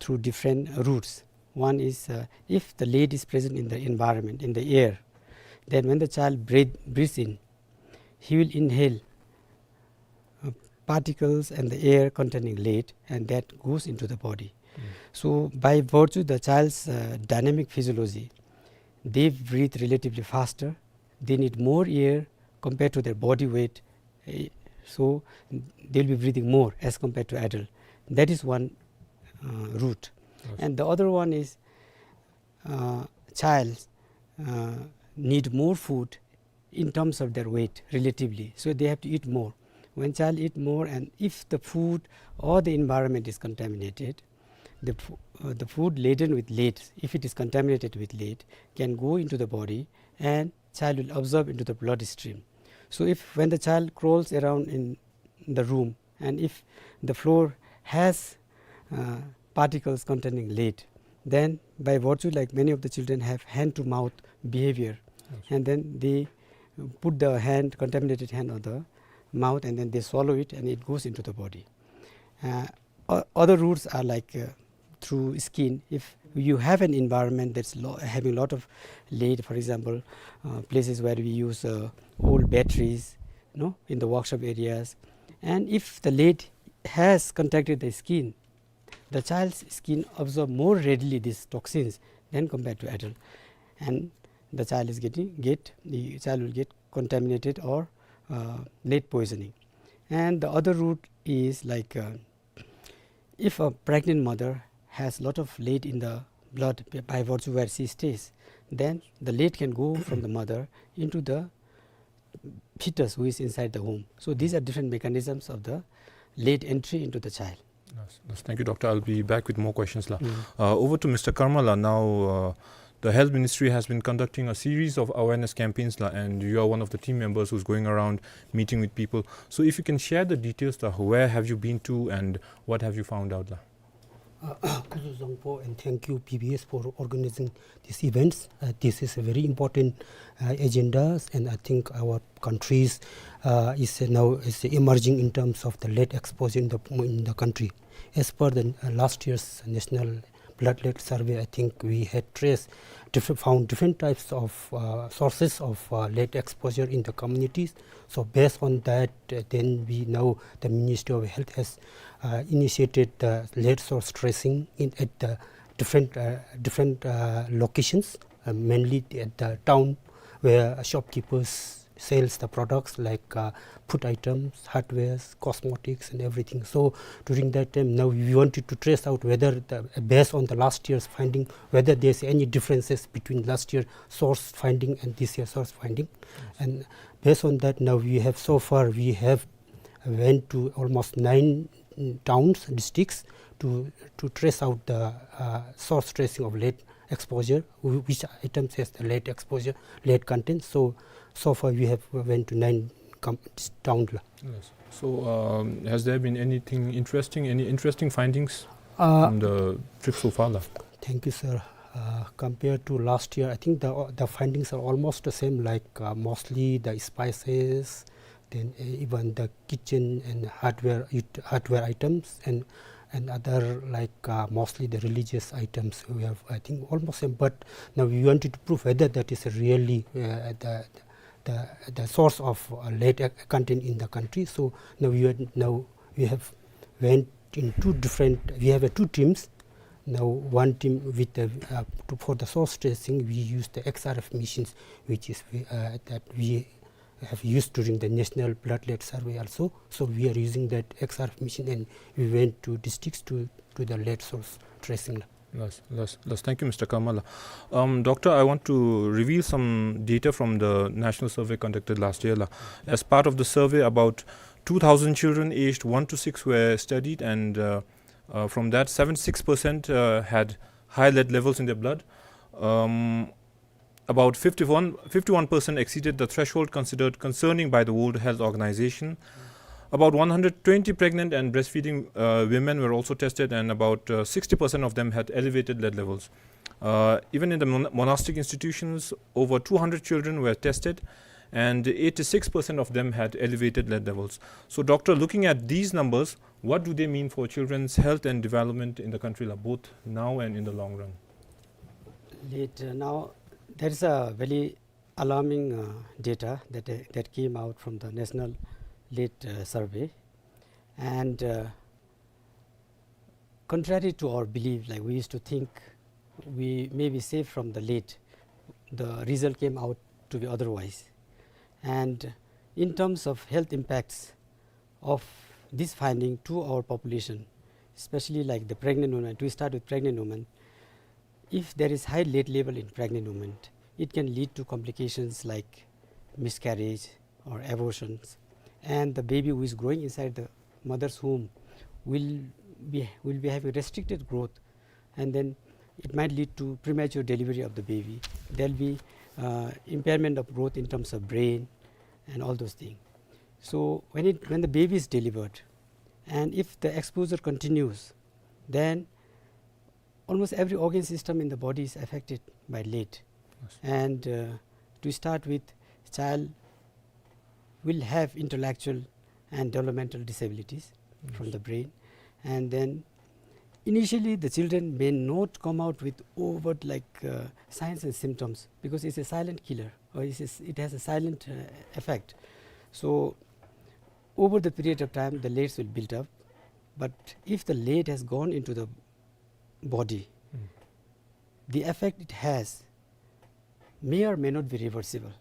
through different routes. One is, uh, if the lead is present in the environment, in the air, then when the child breathe, breathes in, he will inhale, uh, particles and the air containing lead, and that goes into the body. Mm. So by virtue the child's, uh, dynamic physiology, they breathe relatively faster, they need more air compared to their body weight, eh, so they'll be breathing more as compared to adult. That is one, uh, route. Yes. And the other one is, uh, child, uh, need more food in terms of their weight relatively, so they have to eat more. When child eat more, and if the food or the environment is contaminated, the fo-, uh, the food laden with lead, if it is contaminated with lead, can go into the body and child will absorb into the bloodstream. So if, when the child crawls around in the room, and if the floor has, uh, particles containing lead, then by virtue, like, many of the children have hand to mouth behavior, and then they put the hand, contaminated hand, on the mouth, and then they swallow it and it goes into the body. Uh, o-, other routes are like, uh, through skin. If you have an environment that's lo-, having a lot of lead, for example, uh, places where we use, uh, old batteries, you know, in the workshop areas, and if the lead has contacted the skin, the child's skin absorb more readily these toxins than compared to adult, and the child is getting, get, the child will get contaminated or, uh, lead poisoning. And the other route is like, uh, if a pregnant mother has lot of lead in the blood b-, by virtue where she stays, then the lead can go from the mother into the fetus who is inside the womb. So these are different mechanisms of the lead entry into the child. Yes, yes. Thank you, Doctor. I'll be back with more questions la. Mm. Uh, over to Mister Karmala now. Uh, the Health Ministry has been conducting a series of awareness campaigns la, and you are one of the team members who's going around meeting with people. So if you can share the details la, where have you been to and what have you found out la? Uh, Khuzu Zangpo, and thank you, P B S, for organizing these events. Uh, this is a very important, uh, agenda, and I think our countries, uh, is, uh, now is emerging in terms of the lead exposure in the, in the country. As per the, uh, last year's National Blood Lead Survey, I think we had traced different, found different types of, uh, sources of, uh, lead exposure in the communities. So based on that, uh, then we now, the Ministry of Health has, uh, initiated the lead source tracing in, at the different, uh, different, uh, locations, uh, mainly at the town where shopkeepers sales the products like, uh, food items, hardwares, cosmetics and everything. So during that time, now we wanted to trace out whether the, based on the last year's finding, whether there's any differences between last year source finding and this year source finding. And based on that, now we have, so far we have went to almost nine, mm, towns, districts to, to trace out the, uh, source tracing of lead exposure, wh-, which items has the lead exposure, lead content. So, so far we have went to nine com-, town la. Yes. So, um, has there been anything interesting, any interesting findings, uh, from the trip so far la? Thank you, sir. Uh, compared to last year, I think the, the findings are almost the same, like, uh, mostly the spices, then, uh, even the kitchen and hardware, it-, hardware items and, and other, like, uh, mostly the religious items. We have, I think, almost same, but now we wanted to prove whether that is really, uh, the, the, the source of, uh, lead, uh, content in the country. So now we are, now we have went in two different, we have, uh, two teams. Now one team with the, uh, to, for the source tracing, we use the X R F machines, which is, uh, that we have used during the National Blood Lead Survey also. So we are using that X R F machine and we went to districts to do the lead source tracing la. Yes, yes, yes. Thank you, Mister Karmala. Um, Doctor, I want to reveal some data from the national survey conducted last year la. As part of the survey, about two thousand children aged one to six were studied, and, uh, uh, from that, seventy-six percent, uh, had high lead levels in their blood. Um, about fifty-one, fifty-one percent exceeded the threshold considered concerning by the World Health Organization. About one hundred twenty pregnant and breastfeeding, uh, women were also tested, and about, uh, sixty percent of them had elevated lead levels. Uh, even in the mon-, monastic institutions, over two hundred children were tested, and eighty-six percent of them had elevated lead levels. So, Doctor, looking at these numbers, what do they mean for children's health and development in the country la, both now and in the long run? Lead, uh, now, there is a very alarming, uh, data that, uh, that came out from the National Lead, uh, Survey. And, uh, contrary to our belief, like, we used to think we may be safe from the lead, the result came out to be otherwise. And in terms of health impacts of this finding to our population, especially, like, the pregnant woman, to start with pregnant woman, if there is high lead level in pregnant woman, it can lead to complications like miscarriage or abortions, and the baby who is growing inside the mother's womb will be, will be having restricted growth, and then it might lead to premature delivery of the baby. There'll be, uh, impairment of growth in terms of brain, and all those things. So when it, when the baby is delivered, and if the exposure continues, then almost every organ system in the body is affected by lead. Yes. And, uh, to start with, child will have intellectual and developmental disabilities from Yes. the brain. And then initially the children may not come out with overt, like, uh, signs and symptoms, because it's a silent killer, or it's a s-, it has a silent, uh, effect. So over the period of time, the leads will build up. But if the lead has gone into the body, Mm. the effect it has may or may not be reversible.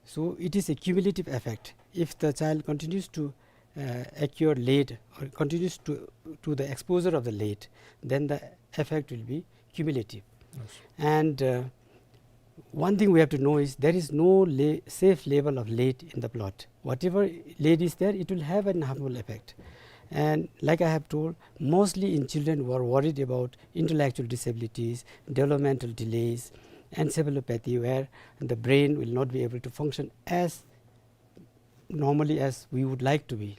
So it is a cumulative effect. If the child continues to, uh, acquire lead or continues to, to the exposure of the lead, then the effect will be cumulative. Yes. And, uh, one thing we have to know is there is no le-, safe level of lead in the blood. Whatever lead is there, it will have an harmful effect. And like I have told, mostly in children who are worried about intellectual disabilities, developmental delays, encephalopathy, where the brain will not be able to function as normally as we would like to be.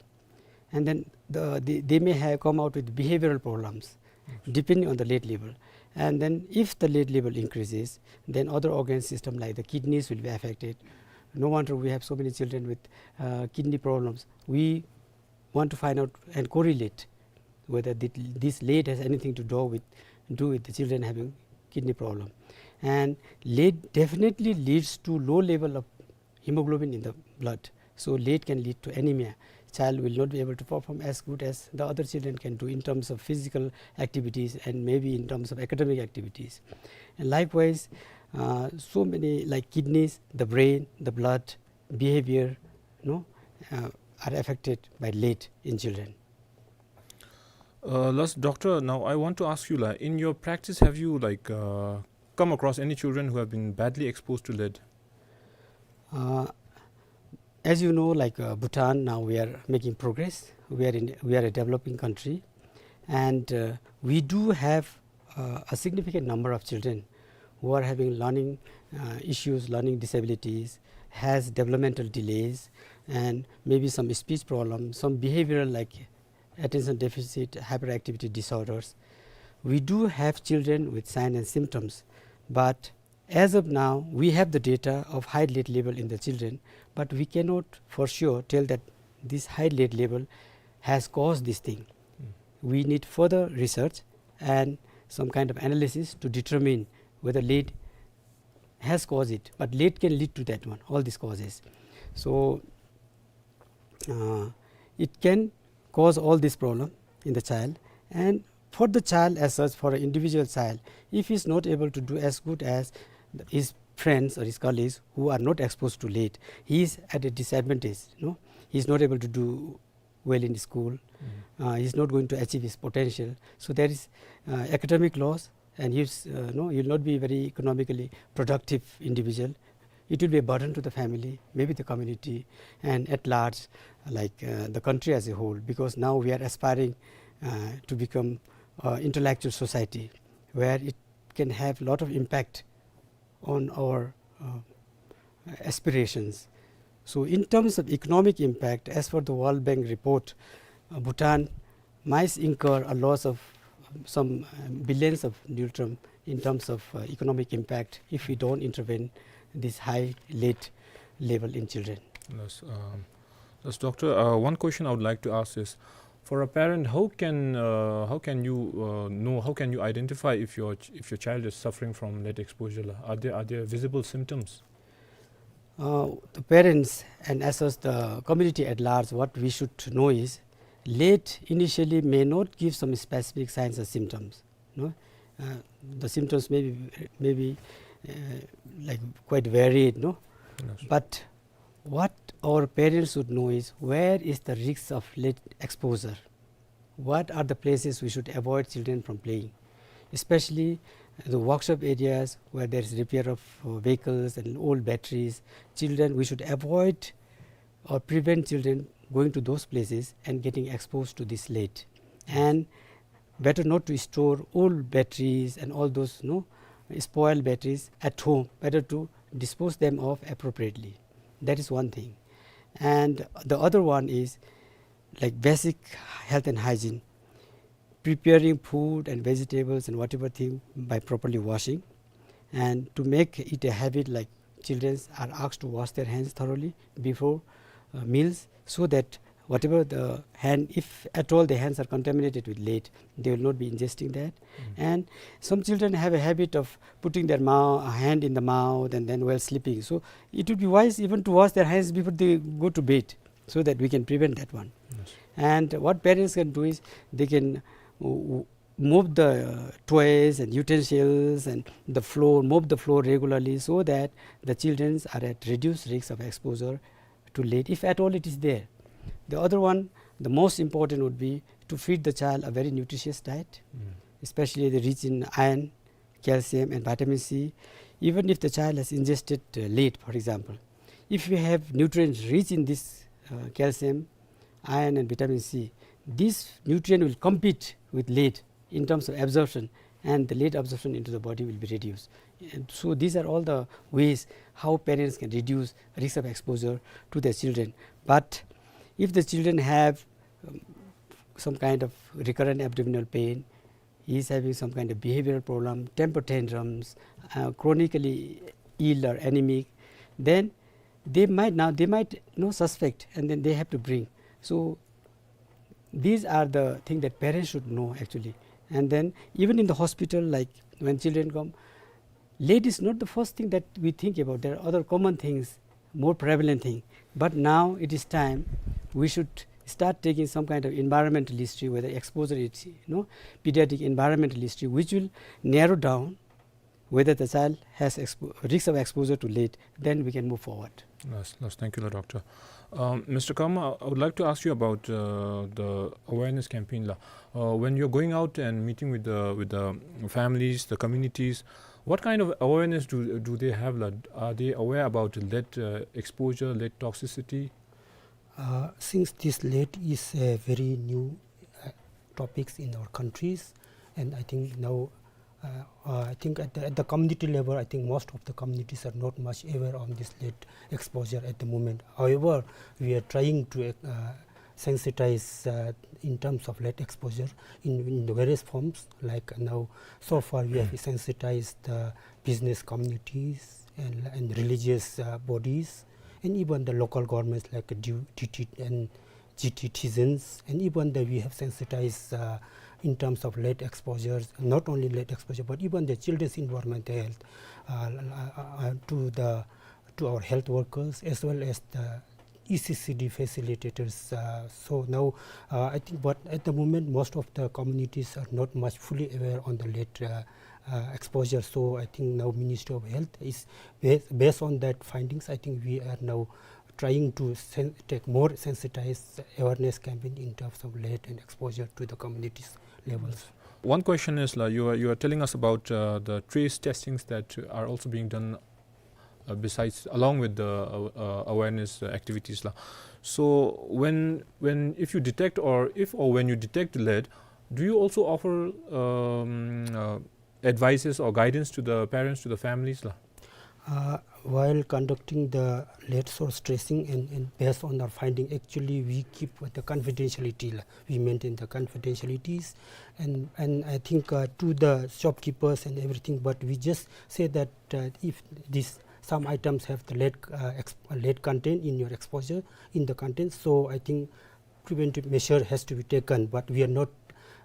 And then the, the, they may have come out with behavioral problems, Yes. depending on the lead level. And then if the lead level increases, then other organ system like the kidneys will be affected. No wonder we have so many children with, uh, kidney problems. We want to find out and correlate whether thi-, this lead has anything to do with, do with the children having kidney problem. And lead definitely leads to low level of hemoglobin in the blood. So lead can lead to anemia. Child will not be able to perform as good as the other children can do in terms of physical activities and maybe in terms of academic activities. And likewise, uh, so many, like, kidneys, the brain, the blood, behavior, no, uh, are affected by lead in children. Uh, last, doctor, now I want to ask you, like, in your practice, have you, like, uh, come across any children who have been badly exposed to lead? Uh, as you know, like, uh, Bhutan, now we are making progress. We are in, we are a developing country, and, uh, we do have, uh, a significant number of children who are having learning, uh, issues, learning disabilities, has developmental delays, and maybe some speech problems, some behavioral, like attention deficit hyperactivity disorders. We do have children with signs and symptoms, but as of now, we have the data of high lead level in the children, but we cannot for sure tell that this high lead level has caused this thing. Mm. We need further research and some kind of analysis to determine whether lead has caused it, but lead can lead to that one, all these causes. So, uh, it can cause all this problem in the child. And for the child as such, for an individual child, if he is not able to do as good as the, his friends or his colleagues who are not exposed to lead, he is at a disadvantage, no? He is not able to do well in school. Mm. Uh, he is not going to achieve his potential. So there is, uh, academic loss, and he is, uh, no, he will not be very economically productive individual. It will be a burden to the family, maybe the community, and at large, like, uh, the country as a whole, because now we are aspiring, uh, to become, uh, intellectual society where it can have lot of impact on our, uh, aspirations. So in terms of economic impact, as per the World Bank report, uh, Bhutan might incur a loss of some, uh, billions of ngultrum in terms of, uh, economic impact if we don't intervene this high lead level in children. Yes, um, yes, doctor, uh, one question I would like to ask is, for a parent, how can, uh, how can you, uh, know, how can you identify if your ch-, if your child is suffering from lead exposure? Are there, are there visible symptoms? Uh, the parents and as well as the community at large, what we should know is, lead initially may not give some specific signs or symptoms, no? Uh, the symptoms may be, may be, uh, like, quite varied, no? Yes. But what our parents should know is, where is the risk of lead exposure? What are the places we should avoid children from playing? Especially the workshop areas where there is repair of, uh, vehicles and old batteries. Children, we should avoid or prevent children going to those places and getting exposed to this lead. And better not to store old batteries and all those, no, spoiled batteries at home. Better to dispose them of appropriately. That is one thing. And the other one is, like, basic health and hygiene, preparing food and vegetables and whatever thing by properly washing, and to make it a habit, like, children are asked to wash their hands thoroughly before uh, meals, so that whatever the hand, if at all the hands are contaminated with lead, they will not be ingesting that. And some children have a habit of putting their mou- hand in the mouth and then while sleeping. So it would be wise even to wash their hands before they go to bed, so that we can prevent that one. And what parents can do is they can w- w- move the uh, toys and utensils and the floor, mop the floor regularly, so that the children are at reduced risk of exposure to lead, if at all it is there. The other one, the most important, would be to feed the child a very nutritious diet, especially the rich in iron, calcium and vitamin C. Even if the child has ingested uh, lead, for example, if we have nutrients rich in this uh, calcium, iron and vitamin C, this nutrient will compete with lead in terms of absorption, and the lead absorption into the body will be reduced. And so these are all the ways how parents can reduce risk of exposure to their children. But if the children have um, some kind of recurrent abdominal pain, he is having some kind of behavioral problem, temper tantrums, uh, chronically ill or anemic, then they might now, they might, you know, suspect, and then they have to bring. So these are the things that parents should know actually. And then even in the hospital, like, when children come, lead is not the first thing that we think about. There are other common things, more prevalent thing. But now it is time we should start taking some kind of environmental history, whether exposure is, you know, pediatric environmental history, which will narrow down whether the child has expo- risk of exposure to lead, then we can move forward. Yes, yes, thank you, doctor. Um, Mister Kama, I would like to ask you about uh, the awareness campaign la. Uh, when you're going out and meeting with the with the families, the communities, what kind of awareness do do they have la? Are they aware about lead uh, exposure, lead toxicity? Uh, since this lead is a very new uh, topics in our countries, and I think now, uh, uh, I think at the, at the community level, I think most of the communities are not much aware on this lead exposure at the moment. However, we are trying to uh, sensitize uh, in terms of lead exposure in, in the various forms. Like now, so far we have sensitized the business communities and, and religious uh, bodies, and even the local governments like D- D T and G T citizens, and even the, we have sensitized uh, in terms of lead exposures, not only lead exposure, but even the children's environmental health uh, uh, uh, to the to our health workers as well as the E C C D facilitators. Uh, so now, uh, I think, but at the moment, most of the communities are not much fully aware on the lead uh, uh, exposure. So I think now Ministry of Health is, ba- based on that findings, I think we are now trying to sen- take more sensitized awareness campaign in terms of lead and exposure to the communities levels. One question is, la, you are, you are telling us about uh, the trace testings that are also being done uh, besides, along with the uh, uh, awareness uh, activities la. So when, when, if you detect, or if or when you detect lead, do you also offer um, uh, advices or guidance to the parents, to the families la? Uh, while conducting the lead source tracing and, and based on our finding, actually we keep the confidentiality la. We maintain the confidentialities, and, and I think uh, to the shopkeepers and everything, but we just say that uh, if this, some items have the lead uh, ex- lead content in your exposure, in the content, so I think preventive measure has to be taken, but we are not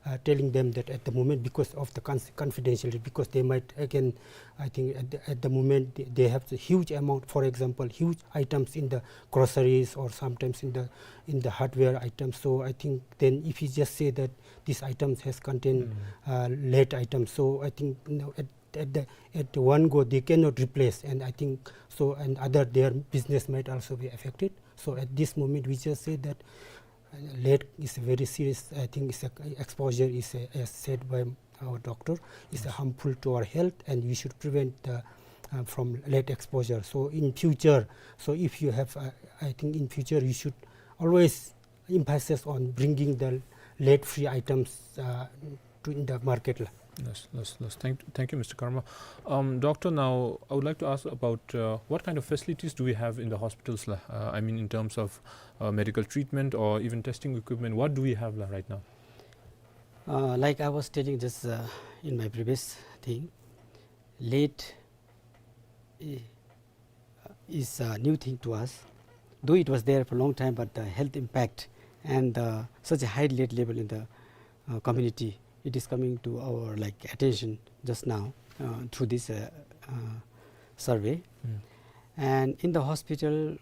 uh, telling them that at the moment because of the cons- confidentiality, because they might again, I think at the, at the moment they, they have the huge amount, for example, huge items in the groceries or sometimes in the, in the hardware items. So I think then if you just say that these items has contained uh, lead items, so I think, you know, at, at the, at one go they cannot replace, and I think so, and other, their business might also be affected. So at this moment we just say that uh, lead is a very serious, I think it's a, exposure is a, as said by our doctor, is a harmful to our health, and we should prevent the, uh, from lead exposure. So in future, so if you have, uh, I think in future you should always emphasis on bringing the lead-free items uh, to in the market la. Yes, yes, yes. Thank, thank you, Mister Karma. Um, doctor, now I would like to ask about, uh, what kind of facilities do we have in the hospitals, la? Uh, I mean, in terms of, uh, medical treatment or even testing equipment. What do we have, la, right now? Uh, like I was stating just, uh, in my previous thing, lead, eh, is a new thing to us. Though it was there for a long time, but the health impact and, uh, such a high lead level in the, uh, community, it is coming to our, like, attention just now, uh, through this, uh, uh, survey. Mm. And in the hospital,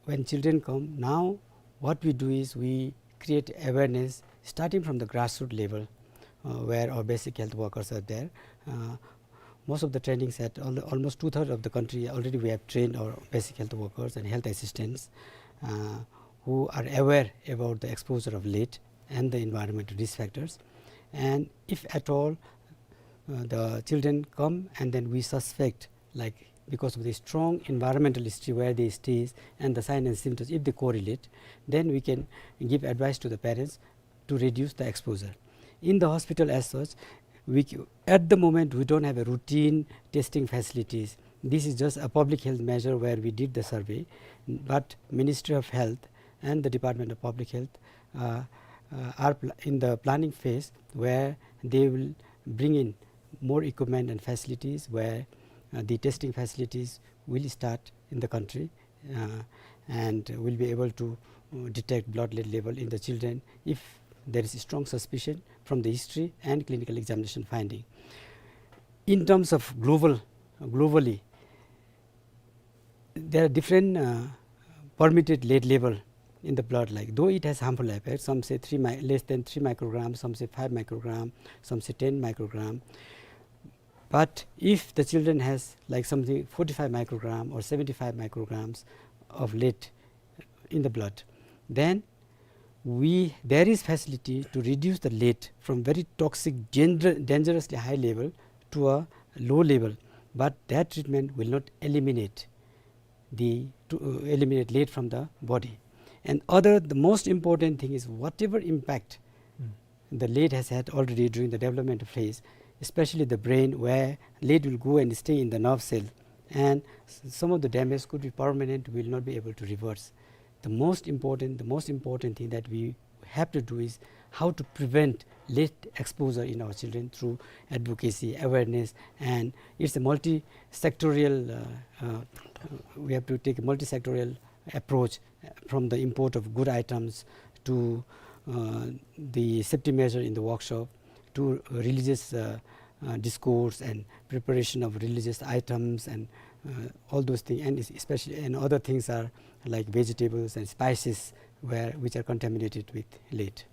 when children come, now what we do is we create awareness starting from the grassroots level, uh, where our basic health workers are there. Uh, most of the trainings at al-, almost two-thirds of the country already we have trained our basic health workers and health assistants, uh, who are aware about the exposure of lead and the environmental risk factors. And if at all, uh, the children come and then we suspect, like, because of the strong environmental history where they stays and the sign and symptoms, if they correlate, then we can give advice to the parents to reduce the exposure. In the hospital as such, we c-, at the moment, we don't have a routine testing facilities. This is just a public health measure where we did the survey, but Ministry of Health and the Department of Public Health, uh, uh, are pl-, in the planning phase where they will bring in more equipment and facilities where, uh, the testing facilities will start in the country, uh, and will be able to, uh, detect blood lead level in the children if there is a strong suspicion from the history and clinical examination finding. In terms of global, globally, there are different, uh, permitted lead level in the blood, like, though it has harmful effects, some say three mi-, less than three microgram, some say five microgram, some say ten microgram. But if the children has, like, something forty-five microgram or seventy-five micrograms of lead in the blood, then we, there is facility to reduce the lead from very toxic, danger-, dangerously high level to a low level, but that treatment will not eliminate the, to, uh, eliminate lead from the body. And other, the most important thing is whatever impact Mm. the lead has had already during the development phase, especially the brain, where lead will go and stay in the nerve cell, and s-, some of the damage could be permanent, will not be able to reverse. The most important, the most important thing that we have to do is how to prevent lead exposure in our children through advocacy, awareness, and it's a multi-sectorial, uh, uh, we have to take a multi-sectorial approach, uh, from the import of good items to, uh, the safety measure in the workshop to religious, uh, uh, discourse and preparation of religious items and, uh, all those things, and es-, especially, and other things are like vegetables and spices where, which are contaminated with lead.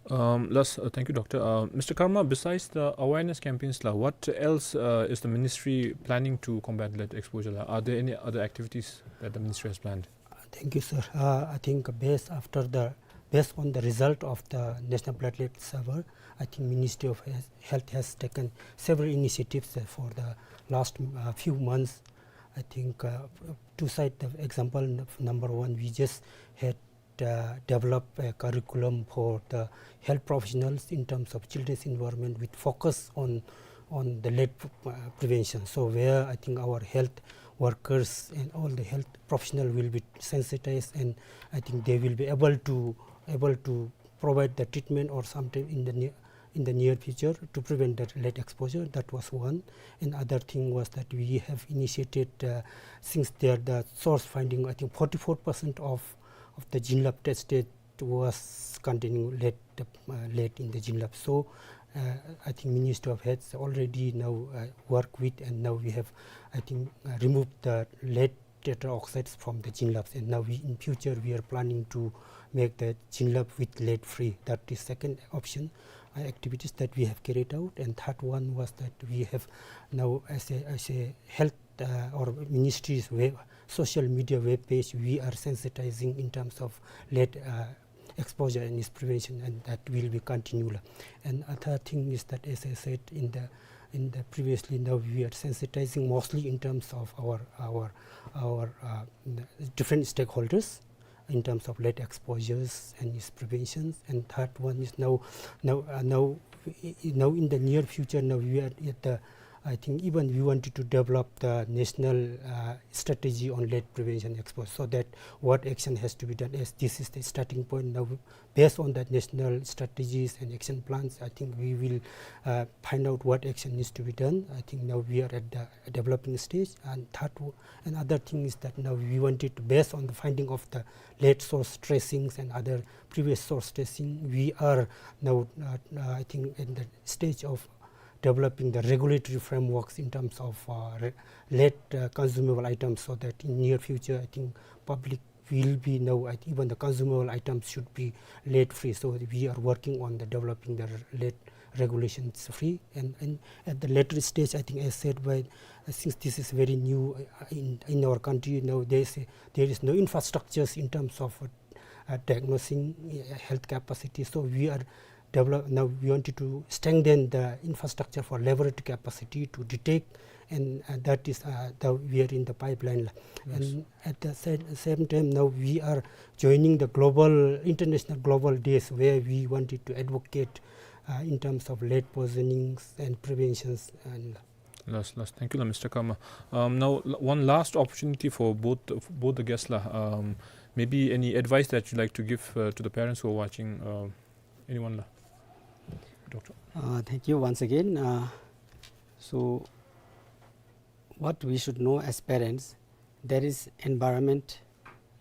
Um, yes, uh, thank you, Doctor. Uh, Mister Karma, besides the awareness campaigns, la, what else, uh, is the ministry planning to combat lead exposure, la? Are there any other activities that the ministry has planned? Uh, thank you, sir. Uh, I think based after the, based on the result of the National Platelet Survey, I think Ministry of Health, Health has taken several initiatives, uh, for the last, uh, few months. I think, uh, to cite the example, n-, number one, we just had uh, develop a curriculum for the health professionals in terms of children's environment with focus on, on the lead p-, uh, prevention. So where I think our health workers and all the health professional will be sensitized, and I think they will be able to, able to provide the treatment or something in the near, in the near future to prevent that lead exposure. That was one. And other thing was that we have initiated, uh, since there the source finding, I think forty-four percent of, of the Jinlap tested was containing lead, uh, lead in the Jinlap. So, uh, I think Ministry of Health already now, uh, work with, and now we have, I think, uh, removed the lead tetra oxides from the Jinlaps, and now we, in future, we are planning to make the Jinlap with lead free. That is second option, uh, activities that we have carried out. And third one was that we have now, as a, as a health, uh, or ministry's web, social media web page, we are sensitizing in terms of lead, uh, exposure and its prevention, and that will be continual. And other thing is that, as I said in the, in the previously, now we are sensitizing mostly in terms of our, our, our, uh, different stakeholders in terms of lead exposures and its preventions. And third one is now, now, uh, now I-, i-, now in the near future, now we are at the, I think even we wanted to develop the national, uh, strategy on lead prevention exposure, so that what action has to be done, as this is the starting point. Now, based on that national strategies and action plans, I think we will, uh, find out what action needs to be done. I think now we are at the developing stage. And third, w-, another thing is that now we wanted to, based on the finding of the lead source tracings and other previous source tracing, we are now, uh, uh, I think, in the stage of developing the regulatory frameworks in terms of, uh, re-, lead, uh, consumable items, so that in near future, I think public will be now, I think even the consumable items should be lead free. So we are working on the developing the lead regulations free. And, and at the later stage, I think, as said by, uh, since this is very new, uh, in, in our country, now there is a, there is no infrastructures in terms of, uh, uh, diagnosing, uh, health capacity. So we are develop, now we wanted to strengthen the infrastructure for laboratory capacity to detect, and, uh, that is, uh, the, we are in the pipeline la. Yes. And at the sa-, same time, now we are joining the global, international global days where we wanted to advocate, uh, in terms of lead poisonings and preventions and la. Last, last. Thank you la, Mister Karma. Um, now, l-, one last opportunity for both, for both the guests la. Um, maybe any advice that you'd like to give, uh, to the parents who are watching, uh, anyone la? Doctor. Uh, thank you once again. Uh, so, what we should know as parents, there is environment,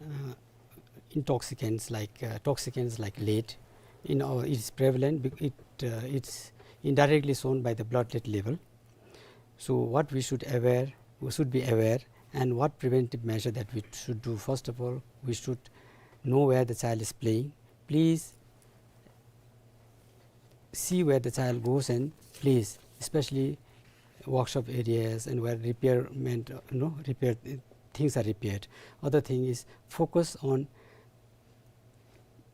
uh, intoxicants like, uh, toxicants like lead. In our, it's prevalent, bec-, it, uh, it's indirectly shown by the blood lead level. So what we should aware, we should be aware, and what preventive measure that we should do. First of all, we should know where the child is playing. Please see where the child goes and plays, especially workshop areas and where repairment, uh, you know, repair, uh, things are repaired. Other thing is focus on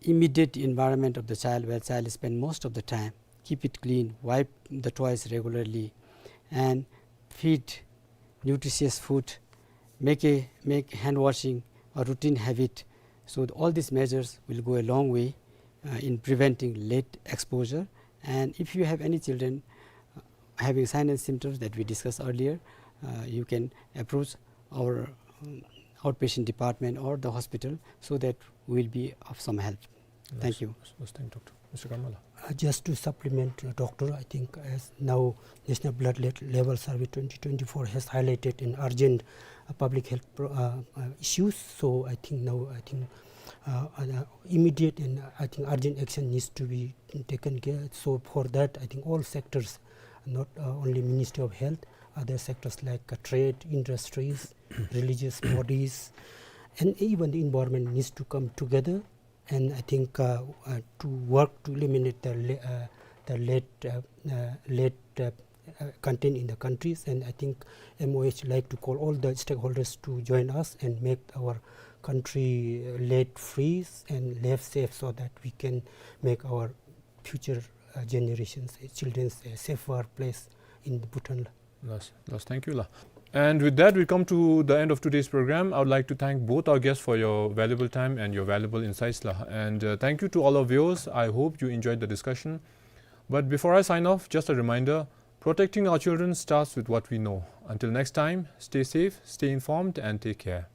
immediate environment of the child where child spend most of the time. Keep it clean, wipe the toys regularly, and feed nutritious food. Make a, make hand washing a routine habit. So the, all these measures will go a long way, uh, in preventing lead exposure. And if you have any children, uh, having sign and symptoms that we discussed earlier, uh, you can approach our, um, outpatient department or the hospital so that we will be of some help. Thank you. Yes, yes, thank you, Doctor. Mister Karma la. Uh, just to supplement, uh, Doctor, I think as now National Blood Le-, Level Survey twenty twenty-four has highlighted an urgent, uh, public health pro-, uh, uh, issues. So I think now, I think, uh, uh, immediate and, uh, I think urgent action needs to be taken care. So for that, I think all sectors, not, uh, only Ministry of Health, other sectors like, uh, trade, industries, religious bodies, and even the environment needs to come together. And I think, uh, uh, to work to eliminate the le-, uh, the lead, uh, uh, lead, uh, uh, content in the countries. And I think M O H like to call all the stakeholders to join us and make our country, uh, lead free and lead safe, so that we can make our future, uh, generations, uh, children's a safer place in the Bhutan. Yes, yes, thank you la. And with that, we come to the end of today's program. I would like to thank both our guests for your valuable time and your valuable insights la. And, uh, thank you to all our viewers. I hope you enjoyed the discussion. But before I sign off, just a reminder, protecting our children starts with what we know. Until next time, stay safe, stay informed, and take care.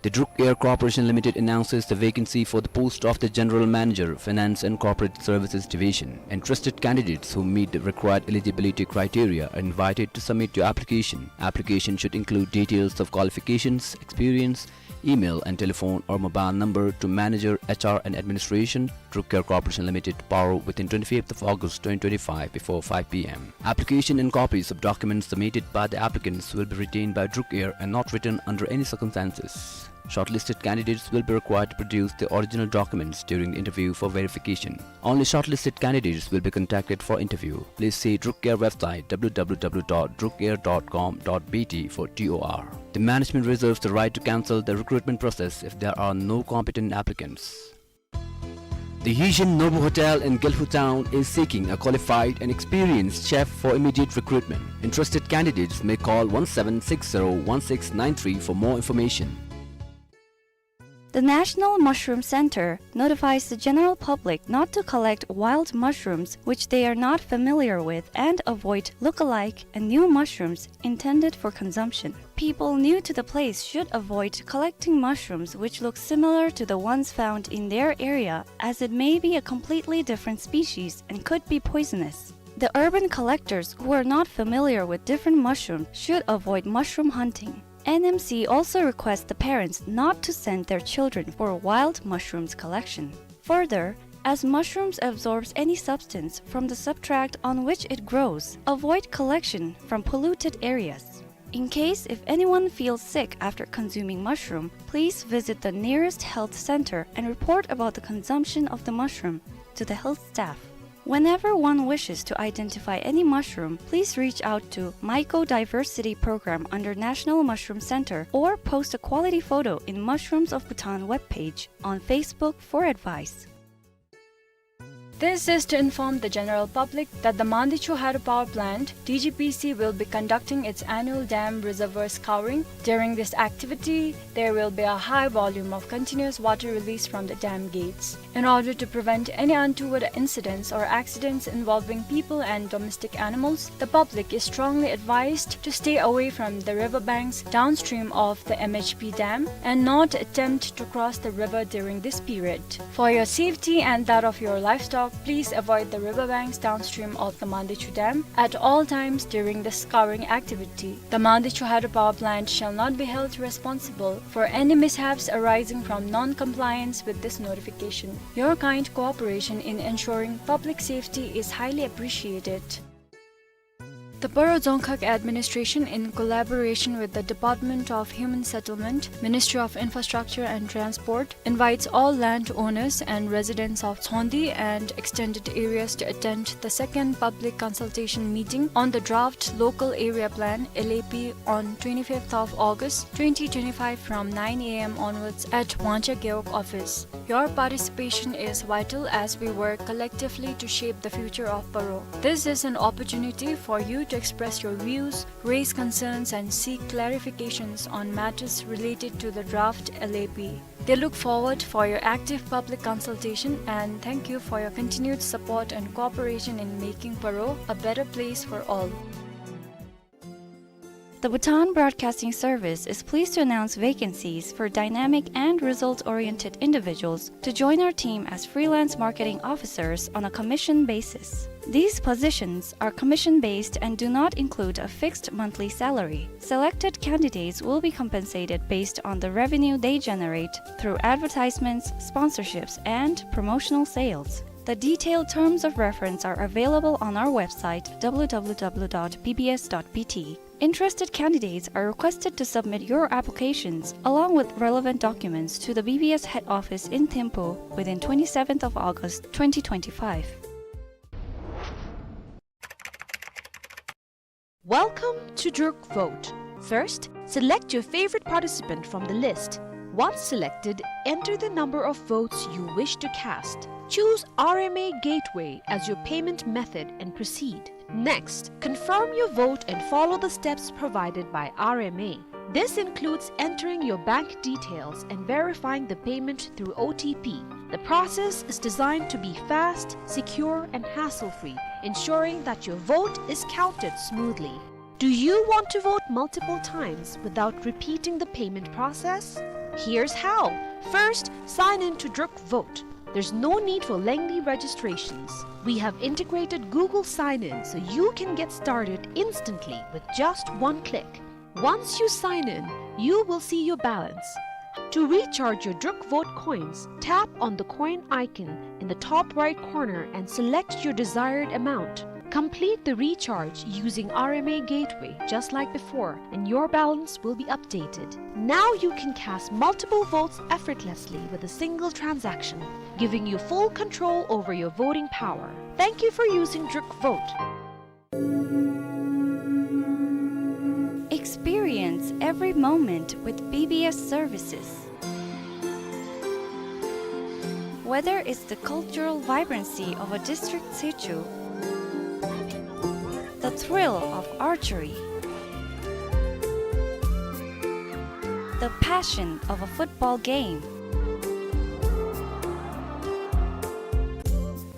The Druk Air Corporation Limited announces the vacancy for the post of the General Manager, Finance and Corporate Services Division. Interested candidates who meet the required eligibility criteria are invited to submit your application. Application should include details of qualifications, experience, email and telephone or mobile number to Manager, H R and Administration, Druk Air Corporation Limited, Paro, within twenty-fifth of August twenty twenty-five before five P M. Application and copies of documents submitted by the applicants will be retained by Druk Air and not returned under any circumstances. Shortlisted candidates will be required to produce the original documents during the interview for verification. Only shortlisted candidates will be contacted for interview. Please see Druk Air website, W W W dot druk air dot com dot B T, for T O R. The management reserves the right to cancel the recruitment process if there are no competent applicants. The Yijin Nobu Hotel in Gelephu Town is seeking a qualified and experienced chef for immediate recruitment. Interested candidates may call one seven six zero one six nine three for more information. The National Mushroom Center notifies the general public not to collect wild mushrooms which they are not familiar with and avoid look-alike and new mushrooms intended for consumption. People new to the place should avoid collecting mushrooms which look similar to the ones found in their area, as it may be a completely different species and could be poisonous. The urban collectors who are not familiar with different mushrooms should avoid mushroom hunting. N M C also requests the parents not to send their children for wild mushrooms collection. Further, as mushrooms absorbs any substance from the substrate on which it grows, avoid collection from polluted areas. In case if anyone feels sick after consuming mushroom, please visit the nearest health center and report about the consumption of the mushroom to the health staff. Whenever one wishes to identify any mushroom, please reach out to Mycodiversity Program under National Mushroom Center or post a quality photo in Mushrooms of Bhutan webpage on Facebook for advice. This is to inform the general public that the Mandichu Hydropower Plant, D G P C, will be conducting its annual dam reservoir scouring. During this activity, there will be a high volume of continuous water release from the dam gates. In order to prevent any untoward incidents or accidents involving people and domestic animals, the public is strongly advised to stay away from the river banks downstream of the M H P dam and not attempt to cross the river during this period. For your safety and that of your livestock, please avoid the river banks downstream of the Mandichu Dam at all times during the scouring activity. The Mandichu Hydropower Plant shall not be held responsible for any mishaps arising from non-compliance with this notification. Your kind cooperation in ensuring public safety is highly appreciated. The Paro Dzongkhag Administration, in collaboration with the Department of Human Settlement, Ministry of Infrastructure and Transport, invites all landowners and residents of Tsongdi and extended areas to attend the second public consultation meeting on the draft Local Area Plan, L A P, on twenty-fifth of August twenty twenty-five from nine A M onwards at Wangcha Gewog office. Your participation is vital as we work collectively to shape the future of Paro. This is an opportunity for you to express your views, raise concerns, and seek clarifications on matters related to the draft L A P. They look forward for your active public consultation and thank you for your continued support and cooperation in making Paro a better place for all. The Bhutan Broadcasting Service is pleased to announce vacancies for dynamic and result-oriented individuals to join our team as freelance marketing officers on a commission basis. These positions are commission-based and do not include a fixed monthly salary. Selected candidates will be compensated based on the revenue they generate through advertisements, sponsorships, and promotional sales. The detailed terms of reference are available on our website, W W W dot B B S dot B T. Interested candidates are requested to submit your applications along with relevant documents to the B B S head office in Thimphu within twenty-seventh of August twenty twenty-five. Welcome to Druk Vote. First, select your favorite participant from the list. Once selected, enter the number of votes you wish to cast. Choose R M A Gateway as your payment method and proceed. Next, confirm your vote and follow the steps provided by R M A. This includes entering your bank details and verifying the payment through O T P. The process is designed to be fast, secure, and hassle-free, ensuring that your vote is counted smoothly. Do you want to vote multiple times without repeating the payment process? Here's how. First, sign in to Druk Vote. There's no need for lengthy registrations. We have integrated Google Sign-In so you can get started instantly with just one click. Once you sign in, you will see your balance. To recharge your Druk Vote coins, tap on the coin icon in the top right corner and select your desired amount. Complete the recharge using R M A Gateway just like before, and your balance will be updated. Now you can cast multiple votes effortlessly with a single transaction, giving you full control over your voting power. Thank you for using Druk Vote. Experience every moment with B B S services. Whether it's the cultural vibrancy of a district tsechu, the thrill of archery, the passion of a football game,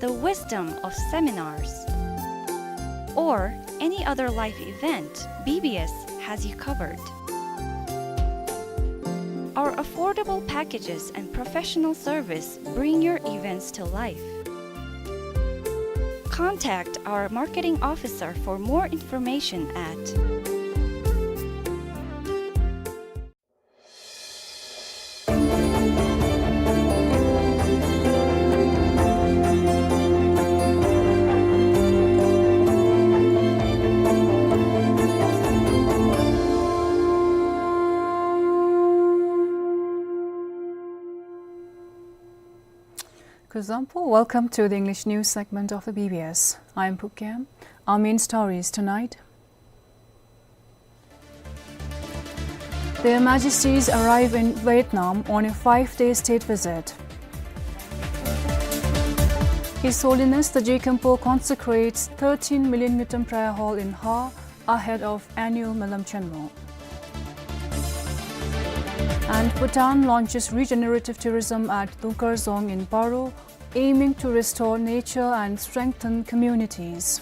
the wisdom of seminars, or any other life event, B B S has you covered. Our affordable packages and professional service bring your events to life. Contact our marketing officer for more information at Kuzuzangpo, welcome to the English news segment of the B B S. I am Phuket. Our main stories tonight. Their Majesties arrive in Vietnam on a five-day state visit. His Holiness the Je Khenpo consecrates thirteen million ngultrum prayer hall in Ha ahead of annual Menlam Chenmo. And Bhutan launches regenerative tourism at Dungkar Dzong in Paro, aiming to restore nature and strengthen communities.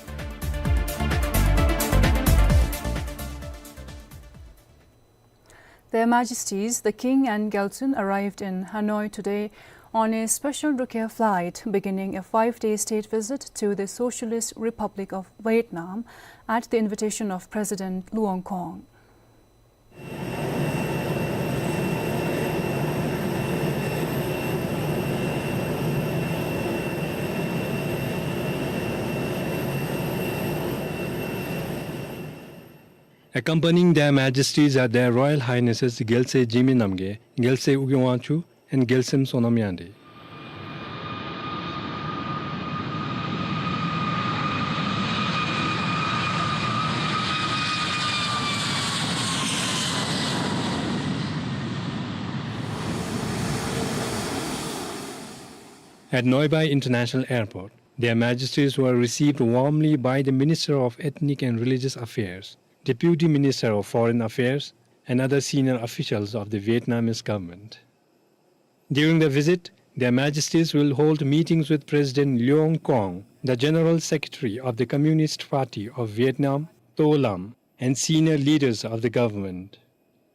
Their Majesties, the King and Gyaltsuen arrived in Hanoi today on a special Drukair flight, beginning a five-day state visit to the Socialist Republic of Vietnam at the invitation of President Luong Kong. Accompanying Their Majesties are Their Royal Highnesses Gyaltsuen Jigme Namgyel, Gyaltsuen Ugye Wangchuck, and Gyaltsuen Sonam Yande. At Noivai International Airport, Their Majesties were received warmly by the Minister of Ethnic and Religious Affairs, Deputy Minister of Foreign Affairs, and other senior officials of the Vietnamese government. During the visit, Their Majesties will hold meetings with President Luong Kong, the General Secretary of the Communist Party of Vietnam, To Lam, and senior leaders of the government.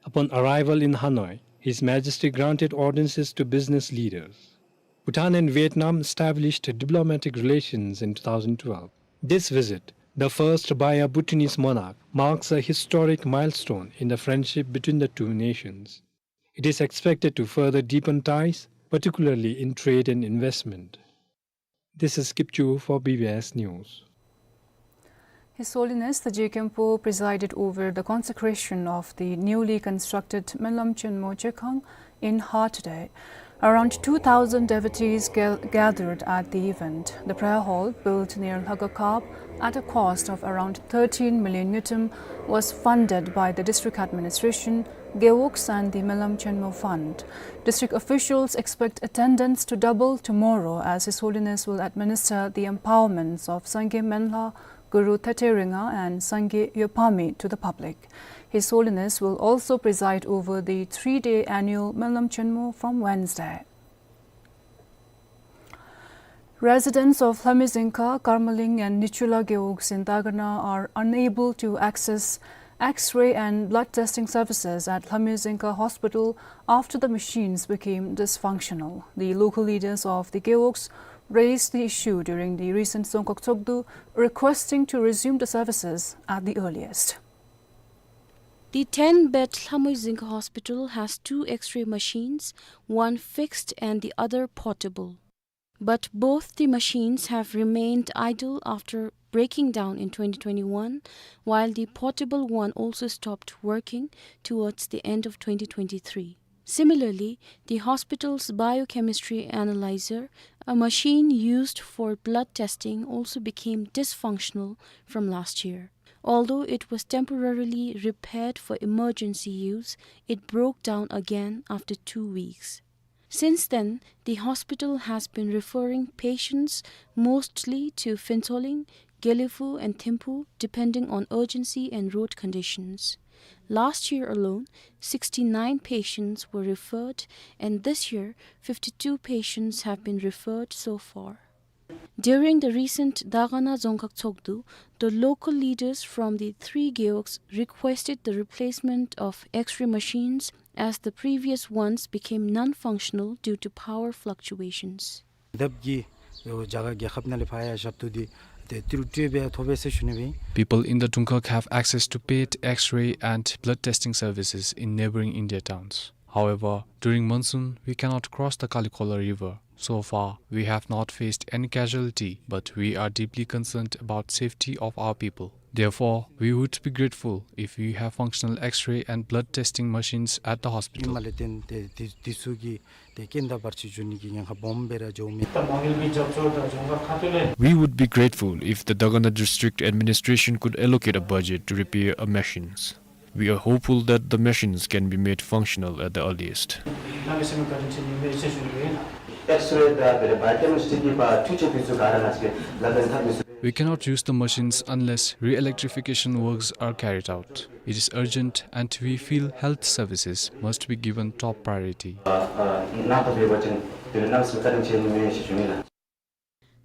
Upon arrival in Hanoi, His Majesty granted audiences to business leaders. Bhutan and Vietnam established diplomatic relations in two thousand twelve. This visit, the first by a Bhutanese monarch, marks a historic milestone in the friendship between the two nations. It is expected to further deepen ties, particularly in trade and investment. This is Kipchu for B B S News. His Holiness the Je Khenpo presided over the consecration of the newly constructed Menlam Chenmo Chekhang in Ha today. Around two thousand devotees ga-, gathered at the event. The prayer hall, built near Lhagakap at a cost of around thirteen million ngultrum, was funded by the district administration, gewogs, and the Menlam Chenmo Fund. District officials expect attendance to double tomorrow, as His Holiness will administer the empowerments of Sangye Menlha, Guru Thete Ringa, and Sangye Yopami to the public. His Holiness will also preside over the three-day annual Menlam Chenmo from Wednesday. Residents of Lhami Zingkha, Karmaling and Nichula gewogs in Dagana are unable to access X-ray and blood testing services at Lhami Zingkha Hospital after the machines became dysfunctional. The local leaders of the gewogs raised the issue during the recent Dzongkhag Tshogdu, requesting to resume the services at the earliest. The ten-bed Lhami Zingkha Hospital has two X-ray machines, one fixed and the other portable. But both the machines have remained idle after breaking down in twenty twenty-one, while the portable one also stopped working towards the end of twenty twenty-three. Similarly, the hospital's biochemistry analyzer, a machine used for blood testing, also became dysfunctional from last year. Although it was temporarily repaired for emergency use, it broke down again after two weeks. Since then, the hospital has been referring patients mostly to Phuentsholing, Gelephu and Thimphu, depending on urgency and road conditions. Last year alone, sixty-nine patients were referred, and this year, fifty-two patients have been referred so far. During the recent Dagana Dzongkhag Tshogdu, the local leaders from the three gewogs requested the replacement of X-ray machines as the previous ones became non-functional due to power fluctuations. དཔྱད་ཞིབ་ཀྱི་རྒྱལ་ཁབ་ནང་ལས་ཕར་ཡང་ཞབས་ཏོག་འདི་ཏེ་ཏི་རུ་སྤྲོད་པའི་ཐོབ་པས་ཟེར་ཞུ་ནི་སྦེ། People in the Dzongkhag have access to paid X-ray and blood testing services in neighboring India towns. However, during monsoon, we cannot cross the Kalikola River. So far, we have not faced any casualty, but we are deeply concerned about safety of our people. Therefore, we would be grateful if we have functional X-ray and blood testing machines at the hospital. ཨིནམ་ལས་བརྟེན་ཏེ་དེ་དེ་ཚུ་གི་ཏེ་རྐྱེན་དང་བར་ཆད་འབྱུང་ནི་གི་ཉེན་ཁ་སྦོམ་སྦེ་ར་འགྱོཝ་མས། We would be grateful if the Dagana District Administration could allocate a budget to repair a machines. We are hopeful that the machines can be made functional at the earliest. We cannot use the machines unless re-electrification works are carried out. It is urgent and we feel health services must be given top priority.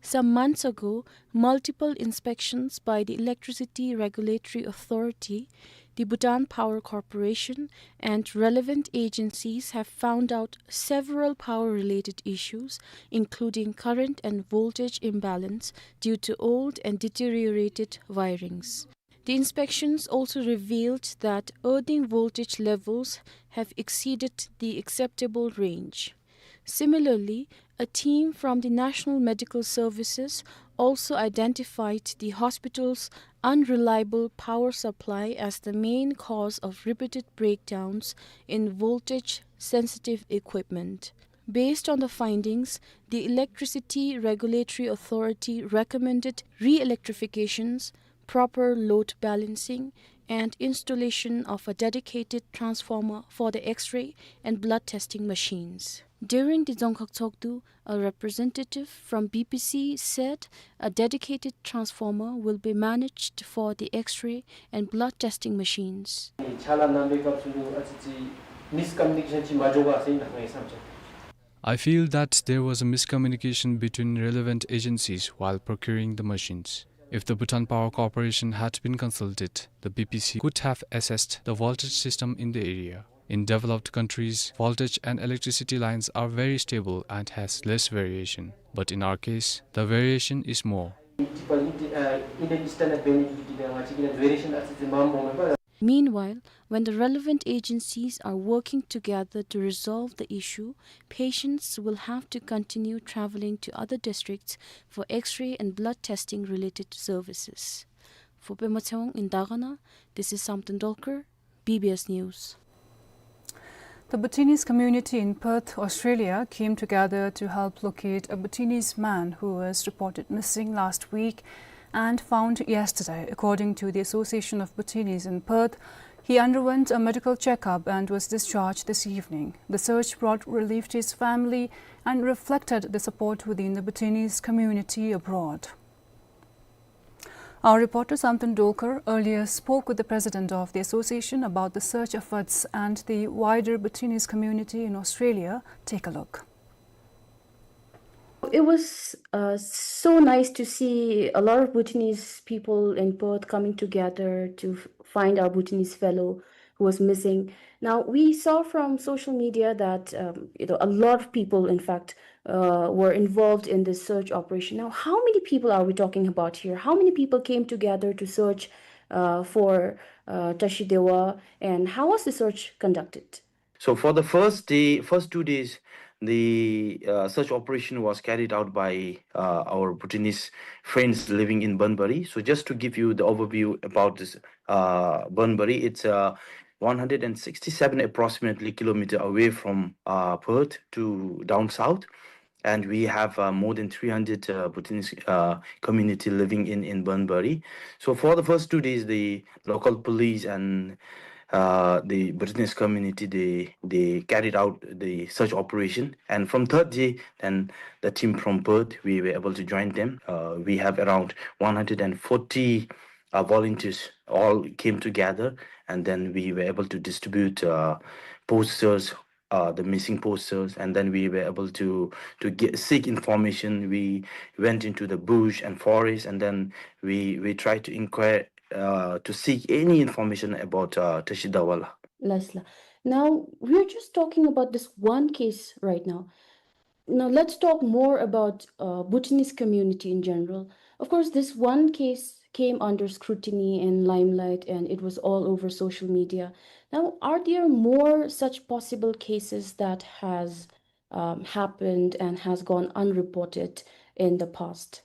Some months ago, multiple inspections by the Electricity Regulatory Authority, the Bhutan Power Corporation, and relevant agencies have found out several power-related issues, including current and voltage imbalance due to old and deteriorated wirings. The inspections also revealed that earthing voltage levels have exceeded the acceptable range. Similarly, a team from the National Medical Services also identified the hospital's unreliable power supply as the main cause of repeated breakdowns in voltage-sensitive equipment. Based on the findings, the Electricity Regulatory Authority recommended re-electrifications, proper load balancing, and installation of a dedicated transformer for the X-ray and blood testing machines. During the Dzongkhag Tshogdu, a representative from B P C said a dedicated transformer will be managed for the X-ray and blood testing machines. ཕྱག་ལཱ་གནང་བའི་སྐབས་སུ་ཨ་ཙི་ཅིག་མིས་ཀམ་མུ་ནི་ཀེ་ཤཱན་ཅིག་མ་འགྱོ་ག་ཟེར་ཨིན་ན་ངེའི་བསམ་འཆར། I feel that there was a miscommunication between relevant agencies while procuring the machines. If the Bhutan Power Corporation had been consulted, the B P C could have assessed the voltage system in the area. In developed countries, voltage and electricity lines are very stable and has less variation. But in our case, the variation is more. Meanwhile, when the relevant agencies are working together to resolve the issue, patients will have to continue traveling to other districts for X-ray and blood testing related services. For Pema Tshewang in Dagana, this is Samten Dolkar, B B S News. The Bhutanese community in Perth, Australia, came together to help locate a Bhutanese man who was reported missing last week and found yesterday. According to the Association of Bhutanese in Perth, he underwent a medical checkup and was discharged this evening. The search brought relief to his family and reflected the support within the Bhutanese community abroad. Our reporter Samten Dolkar earlier spoke with the president of the association about the search efforts and the wider Bhutanese community in Australia. Take a look. It was, uh, so nice to see a lot of Bhutanese people in Perth coming together to f-, find our Bhutanese fellow who was missing. Now, we saw from social media that, um, you know, a lot of people, in fact, uh, were involved in this search operation. Now, how many people are we talking about here? How many people came together to search, uh, for, uh, Tashi Dewa, and how was the search conducted? So for the first day, first two days, the, uh, search operation was carried out by, uh, our Bhutanese friends living in Banbari. So just to give you the overview about this, uh, Banbari, it's, uh, one hundred and sixty-seven approximately kilometer away from, uh, Perth to down south. And we have, uh, more than three hundred, uh, Bhutanese, uh, community living in, in Banbari. So for the first two days, the local police and, uh, the Bhutanese community, they, they carried out the search operation. And from third day, then the team from Perth, we were able to join them. Uh, we have around one hundred and forty, uh, volunteers all came together, and then we were able to distribute, uh, posters, uh, the missing posters, and then we were able to to get seek information. We went into the bush and forest, and then we we tried to inquire uh, to seek any information about uh, Tashi Dawa la. Lasla. Now, we're just talking about this one case right now. Now, let's talk more about uh, Bhutanese community in general. Of course, this one case came under scrutiny and limelight, and it was all over social media. Now, are there more such possible cases that has um, happened and has gone unreported in the past?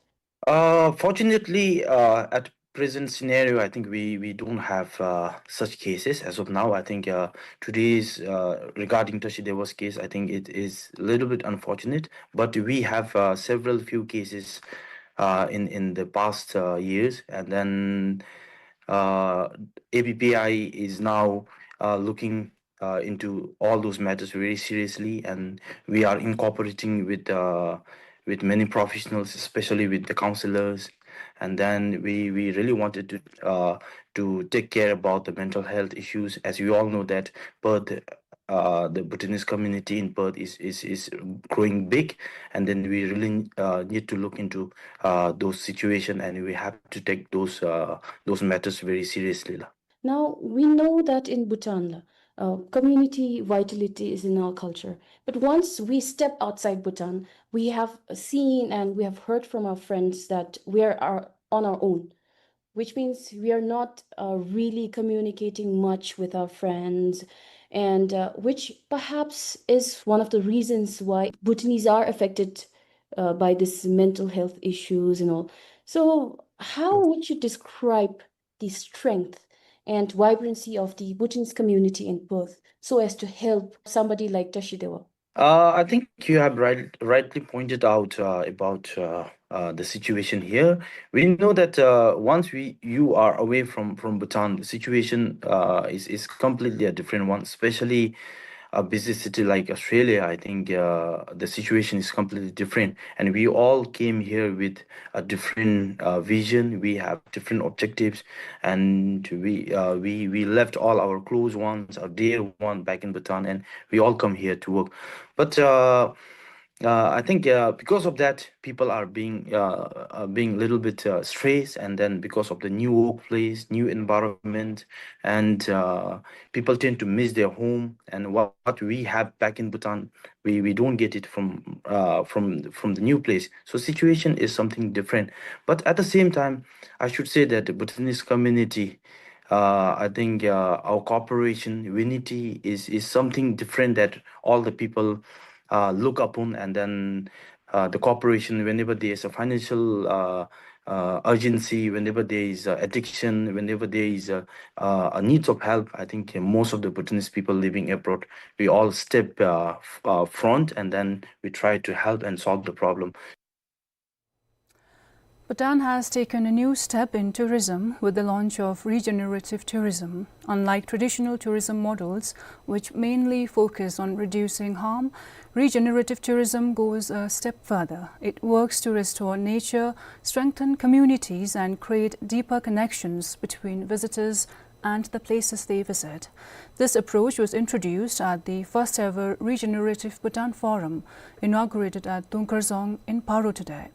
Uh, fortunately, uh, at present scenario, I think we, we don't have uh, such cases as of now. I think uh, today's uh, regarding Tashi Dewa's case, I think it is a little bit unfortunate, but we have uh, several few cases uh, in in the past uh, years, and then uh, A B P I is now uh, looking uh, into all those matters very seriously, and we are incorporating with uh, with many professionals, especially with the counselors. And then we we really wanted to uh, to take care about the mental health issues, as we all know that Perth, uh, the Bhutanese community in Perth is is is growing big, and then we really uh, need to look into uh, those situations, and we have to take those uh, those matters very seriously la. Now, we know that in Bhutan, uh, community vitality is in our culture. But once we step outside Bhutan, we have seen and we have heard from our friends that we are, are on our own, which means we are not uh, really communicating much with our friends, and uh, which perhaps is one of the reasons why Bhutanese are affected uh, by this mental health issues and all. So, how would you describe the strength and vibrancy of the Bhutanese community in Perth so as to help somebody like Tashi Dewa? Uh, I think you have right, rightly pointed out uh, about uh, uh, the situation here. We know that uh, once we you are away from from Bhutan, the situation uh, is is completely a different one. Especially a busy city like Australia, I think uh, the situation is completely different. And we all came here with a different uh, vision. We have different objectives, and we uh, we we left all our close ones, our dear one, back in Bhutan, and we all come here to work. But uh, uh, I think uh, because of that, people are being uh, uh, being a little bit uh, stressed, and then because of the new workplace, new environment, and uh, people tend to miss their home. And what, what we have back in Bhutan, we, we don't get it from uh, from from the new place. So situation is something different. But at the same time, I should say that the Bhutanese community, uh, I think uh, our cooperation, unity is is something different that all the people uh, look upon, and then uh, the cooperation whenever there is a financial uh, uh, urgency, whenever there is uh, addiction, whenever there is a, uh, a needs of help. I think uh, most of the Bhutanese people living abroad, we all step uh, f- uh, front, and then we try to help and solve the problem. Bhutan has taken a new step in tourism with the launch of regenerative tourism. Unlike traditional tourism models, which mainly focus on reducing harm, regenerative tourism goes a step further. It works to restore nature, strengthen communities, and create deeper connections between visitors and the places they visit. This approach was introduced at the first ever Regenerative Bhutan Forum, inaugurated at Dungkar Dzong in Paro today.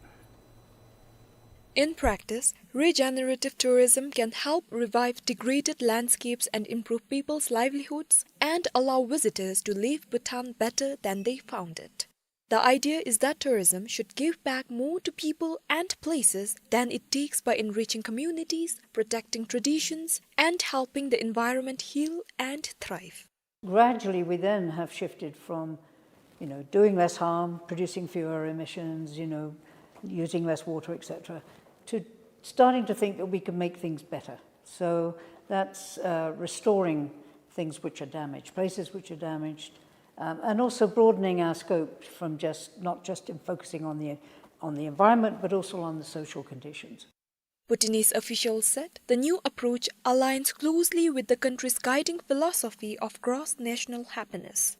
In practice, regenerative tourism can help revive degraded landscapes and improve people's livelihoods and allow visitors to leave Bhutan better than they found it. The idea is that tourism should give back more to people and places than it takes by enriching communities, protecting traditions, and helping the environment heal and thrive. Gradually, we then have shifted from, you know, doing less harm, producing fewer emissions, you know, using less water, et cetera, to starting to think that we can make things better. So that's uh, restoring things which are damaged, places which are damaged, um, and also broadening our scope from just, not just in focusing on the, on the environment, but also on the social conditions. Bhutanese officials said the new approach aligns closely with the country's guiding philosophy of cross-national happiness.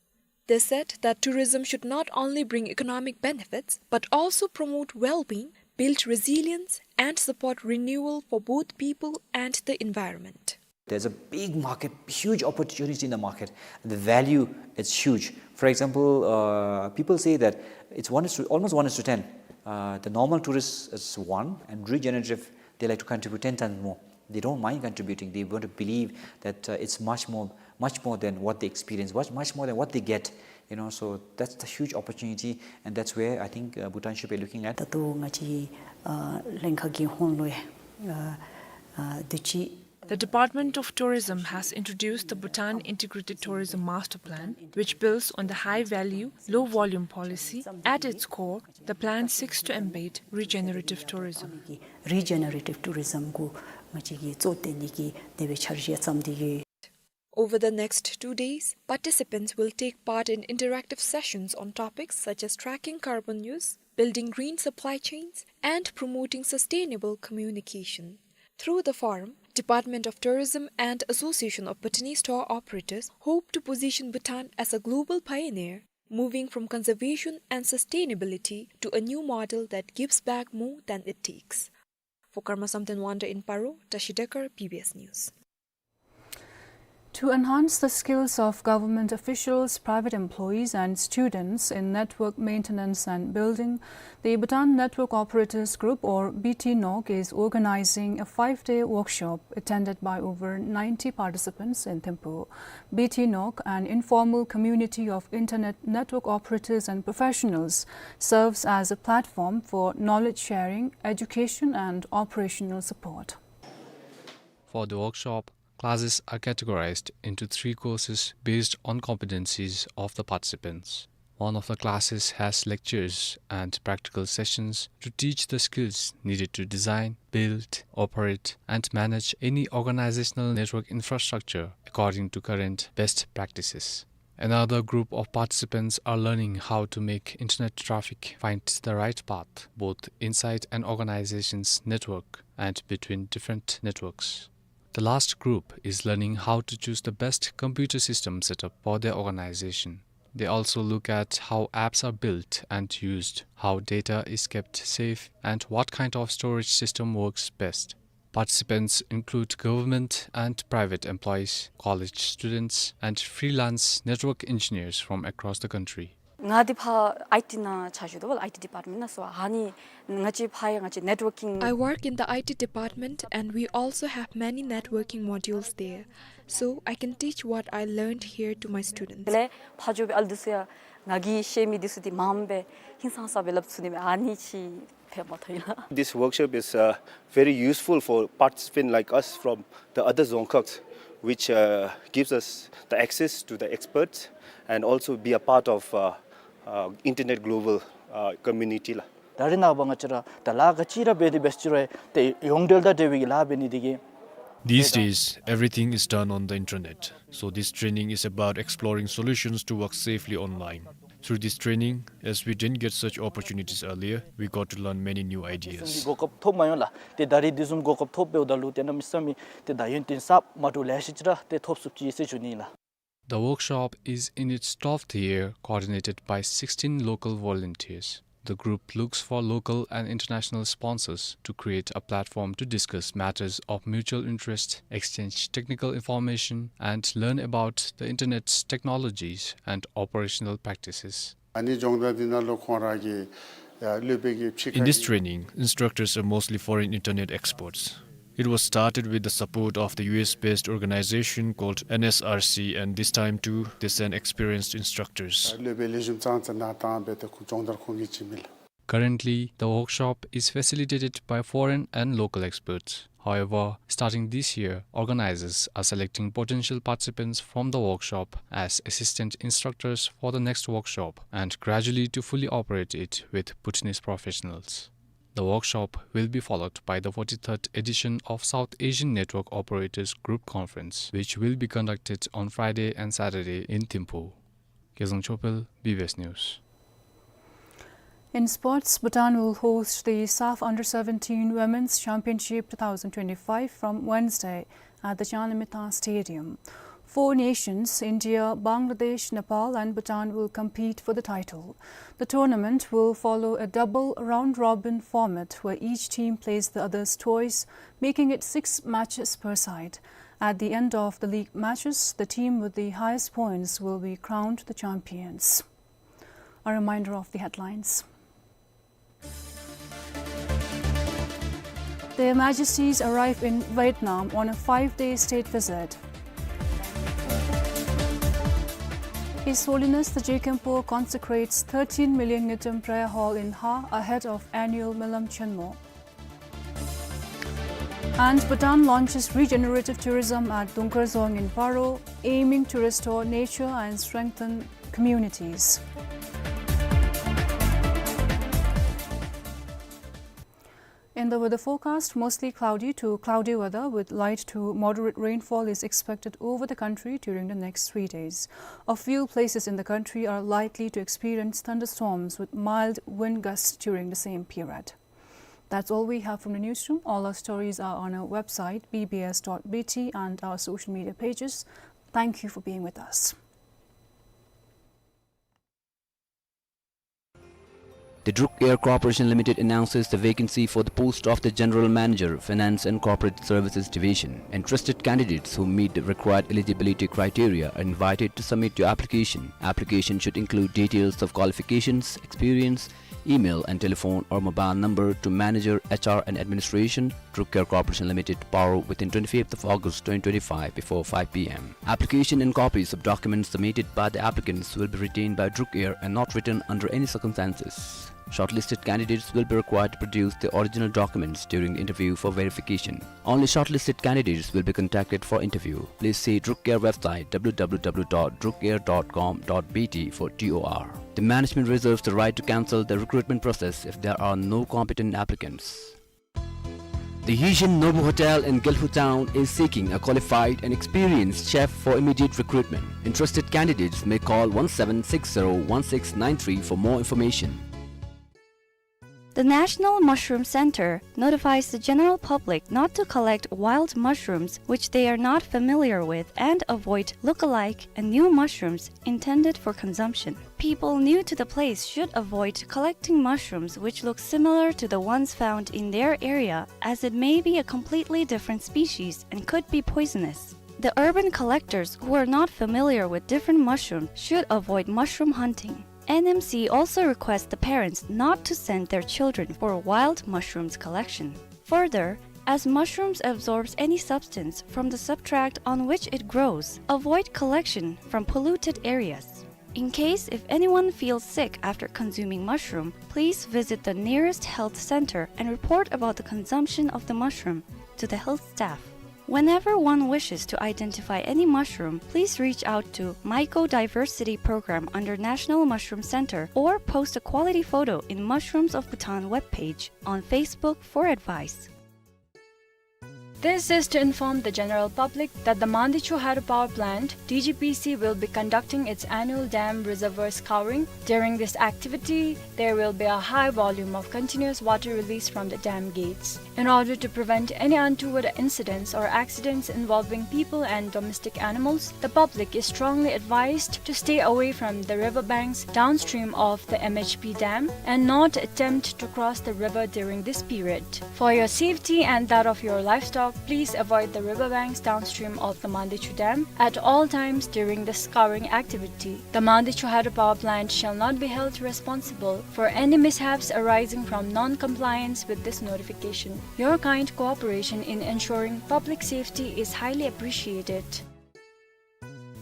They said that tourism should not only bring economic benefits, but also promote well-being, build resilience, and support renewal for both people and the environment. There's a big market, huge opportunity in the market. The value is huge. For example, uh, people say that it's one is to, almost one is to ten. Uh, the normal tourist is one, and regenerative, they like to contribute ten times more. They don't mind contributing. They want to believe that, uh, it's much more, much more than what they experience, much, much more than what they get. You know, so that's the huge opportunity, and that's where I think, uh, Bhutan should be looking at. ད་ལྟོ་ང་བཅས་ཨ་ལྷན་ཁག་གི་ཧོངས་ལུ་ཡང་ཨ་ཨ་དུས་ཅི། The Department of Tourism has introduced the Bhutan Integrated Tourism Master Plan, which builds on the high-value, low-volume policy. At its core, the plan seeks to embed regenerative tourism. Regenerative tourism གུ་ང་བཅས་ཀྱིས་གཙོ་བཏོན་ནི་གི་དེ་སྦེ་འཆར་གཞི་བརྩམས་ཏེ་ཡོད། Over the next two days, participants will take part in interactive sessions on topics such as tracking carbon use, building green supply chains, and promoting sustainable communication. Through the forum, Department of Tourism and Association of Bhutanese Tour Operators hope to position Bhutan as a global pioneer, moving from conservation and sustainability to a new model that gives back more than it takes. For Karma Samten Wangda in Paro, Tashi Dekar, B B S News. To enhance the skills of government officials, private employees, and students in network maintenance and building, the Bhutan Network Operators Group, or B T NOG, is organizing a five-day workshop attended by over ninety participants in Thimphu. B T NOG, an informal community of internet network operators and professionals, serves as a platform for knowledge sharing, education, and operational support. For the workshop, classes are categorized into three courses based on competencies of the participants. One of the classes has lectures and practical sessions to teach the skills needed to design, build, operate, and manage any organizational network infrastructure according to current best practices. Another group of participants are learning how to make internet traffic find the right path, both inside an organization's network and between different networks. The last group is learning how to choose the best computer system setup for their organization. They also look at how apps are built and used, how data is kept safe, and what kind of storage system works best. Participants include government and private employees, college students, and freelance network engineers from across the country. ང་འདི་ཕར་ཨའི་ཊི་ནང་ཕྱག་ཞུ་དོ་བ་ལགས། ཨའི་ཊི་ཌི་པཱརཊ་མེནཊ་ནང་སོང་། ཨ་ནི་ང་བཅས་ཕར་ཡང་ང་བཅས་networking. I work in the I T department and we also have many networking modules there. So I can teach what I learned here to my students. དེ་ལས་ཕར་འགྱོ་སྦེ་ཨ་ལུ་འདི་ཚུ་ཡང་ང་གིས་ཤེས་མི་འདི་ཚུ་འདི་མངམ་སྦེ་ཧིང་སངས་ས་སྦེ་སླབ་ཚུགས་ནི་མས། ཨ་ནི་ཅིག་ཕན་པ་ཐོན་ཡི་ལགས། This workshop is, uh, very useful for participants like us from the other Dzongkhags, which, uh, gives us the access to the experts and also be a part of, uh, uh, internet global, uh, community ལགས། ད་རེས་ནངས་པ་ང་བཅས་ར་ད་ལཱ་ག་ཅི་ར་འབད་དེ་འབད་ཅི་རུང་ཏེ་ཡོངས་འབྲེལ་དང་འབྲེལ་བའི་གི་ལཱ་འབད་ནི་དེ་གིས། These days, everything is done on the internet, so this training is about exploring solutions to work safely online. Through this training, as we didn't get such opportunities earlier, we got to learn many new ideas. གོ་སྐབས་ཐོབ་མ་ཡོང་ལགས། ཏེ་ད་རེས་འདི་བཟུམ་གོ་སྐབས་ཐོབ་འབདཝ་ད་ལུ་ཏེ་གནམ་མེད་ས་མེད་ཏེ་ད་ཡོན་ཏན་ཟབ་མ་འདྲཝ་ལེ་ཤ་ཅིག་ར་ཏེ་ཐོབ་ཚུགས་ཅི་ཟེར་ཞུ་ནི་ལགས། The workshop is in its twelfth year, coordinated by sixteen local volunteers. The group looks for local and international sponsors to create a platform to discuss matters of mutual interest, exchange technical information, and learn about the internet's technologies and operational practices. ཨ་ནི་སྦྱོང་བརྡར་འདི་ནང་ལུ་ཁོང་ར་གི་ཡ་སློབ་དཔོན་གྱི་ཕྱི་ཁ། In this training, instructors are mostly foreign internet experts. It was started with the support of the U S based organization called N S R C, and this time too, they sent experienced instructors. སློབ་དཔོན་ལེགས་ཤོམ་ཙང་ཙ་ནང་བཏང་སྦེ་ཏེ་ཁོང་སྦྱོང་བརྡར་ཁོང་གིས་བྱིན་མི་ལགས། Currently, the workshop is facilitated by foreign and local experts. However, starting this year, organizers are selecting potential participants from the workshop as assistant instructors for the next workshop and gradually to fully operate it with Bhutanese professionals. The workshop will be followed by the forty-third edition of South Asian Network Operators Group Conference, which will be conducted on Friday and Saturday in Thimphu. Kezang Chopel, B B S News. In sports, Bhutan will host the SAFF Under seventeen Women's Championship two thousand twenty-five from Wednesday at the Changlimithang Stadium. Four nations, India, Bangladesh, Nepal and Bhutan, will compete for the title. The tournament will follow a double round-robin format where each team plays the other's twice, making it six matches per side. At the end of the league matches, the team with the highest points will be crowned the champions. A reminder of the headlines. Their Majesties arrive in Vietnam on a five-day state visit. His Holiness the Je Khenpo consecrates thirteen million ngultrum prayer hall in Ha ahead of annual Melam Chenmo. And Bhutan launches regenerative tourism at Dungkar Dzong in Paro, aiming to restore nature and strengthen communities. In the weather forecast, mostly cloudy to cloudy weather with light to moderate rainfall is expected over the country during the next three days. A few places in the country are likely to experience thunderstorms with mild wind gusts during the same period. That's all we have from the newsroom. All our stories are on our website, B B S dot B T, and our social media pages. Thank you for being with us. The Druk Air Corporation Limited announces the vacancy for the post of the General Manager, Finance and Corporate Services Division. Interested candidates who meet the required eligibility criteria are invited to submit your application. Application should include details of qualifications, experience, email and telephone or mobile number to Manager, H R and Administration, Druk Air Corporation Limited, Paro, within twenty-fifth of August twenty twenty-five before five P M. Application and copies of documents submitted by the applicants will be retained by Druk Air and not returned under any circumstances. Shortlisted candidates will be required to produce the original documents during the interview for verification. Only shortlisted candidates will be contacted for interview. Please see Druk Air website, W W W dot druk air dot com dot B T, for T O R. The management reserves the right to cancel the recruitment process if there are no competent applicants. The Yijin Nobu Hotel in Gelhu Town is seeking a qualified and experienced chef for immediate recruitment. Interested candidates may call one seven six zero one six nine three for more information. The National Mushroom Center notifies the general public not to collect wild mushrooms which they are not familiar with and avoid look-alike and new mushrooms intended for consumption. People new to the place should avoid collecting mushrooms which look similar to the ones found in their area, as it may be a completely different species and could be poisonous. The urban collectors who are not familiar with different mushrooms should avoid mushroom hunting. N M C also requests the parents not to send their children for wild mushrooms collection. Further, as mushrooms absorbs any substance from the substrate on which it grows, avoid collection from polluted areas. In case if anyone feels sick after consuming mushroom, please visit the nearest health center and report about the consumption of the mushroom to the health staff. Whenever one wishes to identify any mushroom, please reach out to Mycodiversity Program under National Mushroom Center or post a quality photo in Mushrooms of Bhutan webpage on Facebook for advice. This is to inform the general public that the Mandichu Hydropower Plant, D G P C, will be conducting its annual dam reservoir scouring. During this activity, there will be a high volume of continuous water release from the dam gates. In order to prevent any untoward incidents or accidents involving people and domestic animals, the public is strongly advised to stay away from the river banks downstream of the M H P dam and not attempt to cross the river during this period. For your safety and that of your livestock, please avoid the river banks downstream of the Mandichu Dam at all times during the scouring activity. The Mandichu Hydropower Plant shall not be held responsible for any mishaps arising from non-compliance with this notification. Your kind cooperation in ensuring public safety is highly appreciated.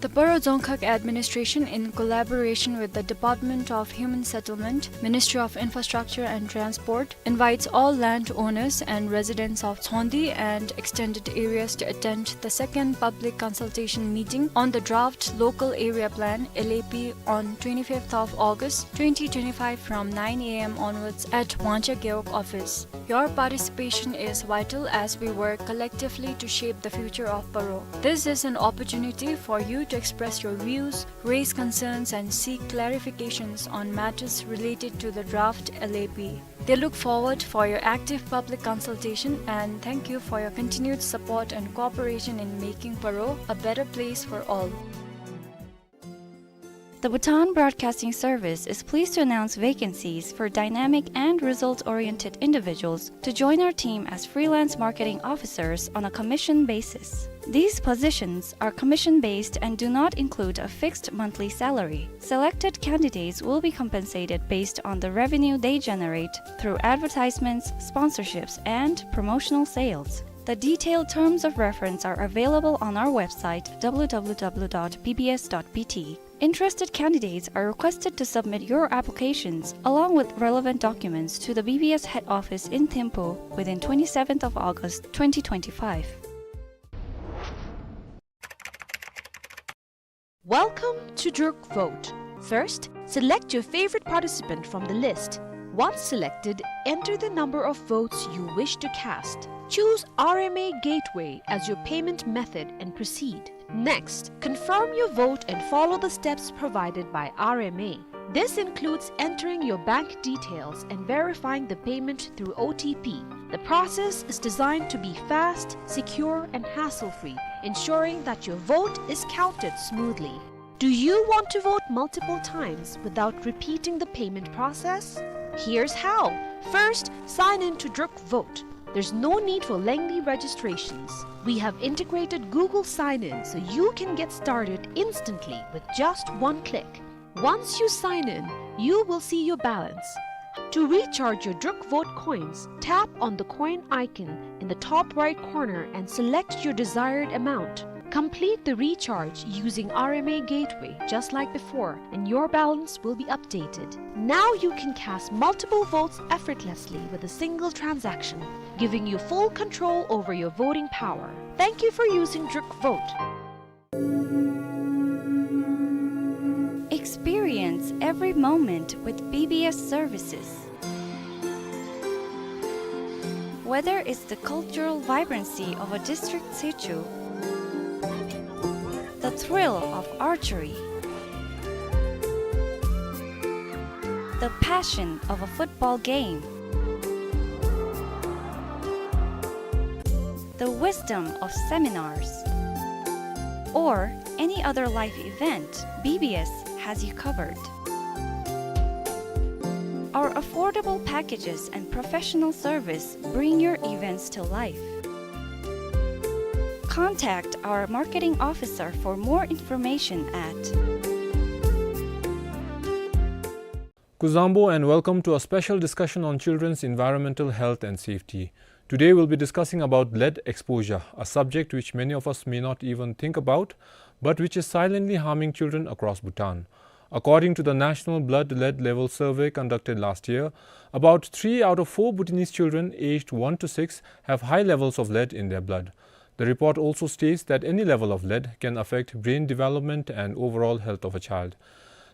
The Paro Dzongkhag Administration, in collaboration with the Department of Human Settlement, Ministry of Infrastructure and Transport, invites all landowners and residents of Tshondi and extended areas to attend the second public consultation meeting on the draft Local Area Plan, L A P, on twenty-fifth of August twenty twenty-five from nine A M onwards at Wangchea Gewog office. Your participation is vital as we work collectively to shape the future of Paro. This is an opportunity for you to express your views, raise concerns, and seek clarifications on matters related to the draft L A P. They look forward for your active public consultation and thank you for your continued support and cooperation in making Paro a better place for all. The Bhutan Broadcasting Service is pleased to announce vacancies for dynamic and result-oriented individuals to join our team as freelance marketing officers on a commission basis. These positions are commission-based and do not include a fixed monthly salary. Selected candidates will be compensated based on the revenue they generate through advertisements, sponsorships, and promotional sales. The detailed terms of reference are available on our website, w w w dot b b s dot b t. Interested candidates are requested to submit your applications along with relevant documents to the B B S head office in Thimphu within twenty-seventh of August twenty twenty-five. Welcome to Druk Vote. First, select your favorite participant from the list. Once selected, enter the number of votes you wish to cast. Choose R M A Gateway as your payment method and proceed. Next, confirm your vote and follow the steps provided by R M A. This includes entering your bank details and verifying the payment through O T P. The process is designed to be fast, secure, and hassle-free, ensuring that your vote is counted smoothly. Do you want to vote multiple times without repeating the payment process? Here's how. First, sign in to Druk Vote. There's no need for lengthy registrations. We have integrated Google Sign-In so you can get started instantly with just one click. Once you sign in, you will see your balance. To recharge your Druk Vote coins, tap on the coin icon in the top right corner and select your desired amount. Complete the recharge using R M A Gateway just like before, and your balance will be updated. Now you can cast multiple votes effortlessly with a single transaction, giving you full control over your voting power. Thank you for using Druk Vote. Experience every moment with B B S services. Whether it's the cultural vibrancy of a district sichu, the thrill of archery, the passion of a football game, the wisdom of seminars, or any other life event, B B S has you covered. Our affordable packages and professional service bring your events to life. Contact our marketing officer for more information at Kuzuzangpo and welcome to a special discussion on children's environmental health and safety. Today we'll be discussing about lead exposure, a subject which many of us may not even think about, but which is silently harming children across Bhutan. According to the National Blood Lead Level Survey conducted last year, about three out of four Bhutanese children aged one to six have high levels of lead in their blood. The report also states that any level of lead can affect brain development and overall health of a child.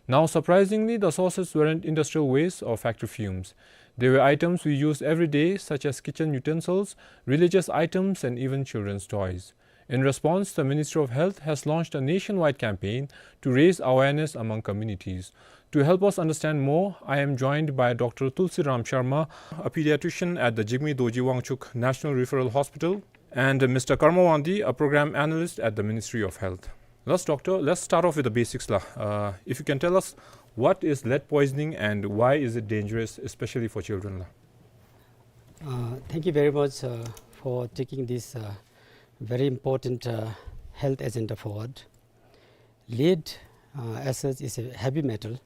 Now, surprisingly, the sources weren't industrial waste or factory fumes. They were items we use every day, such as kitchen utensils, religious items, and even children's toys. In response, the Ministry of Health has launched a nationwide campaign to raise awareness among communities. To help us understand more, I am joined by Doctor Tulsiram Sharma, a pediatrician at the Jigme Dorji Wangchuck National Referral Hospital, and Mister Karma Wangdi, a program analyst at the Ministry of Health. Let's, doctor, let's start off with the basics la. Uh, if you can tell us, what is lead poisoning and why is it dangerous, especially for children la? Uh, thank you very much, uh, for taking this, uh, very important, uh, health agenda forward. Lead, uh, as such, is a heavy metal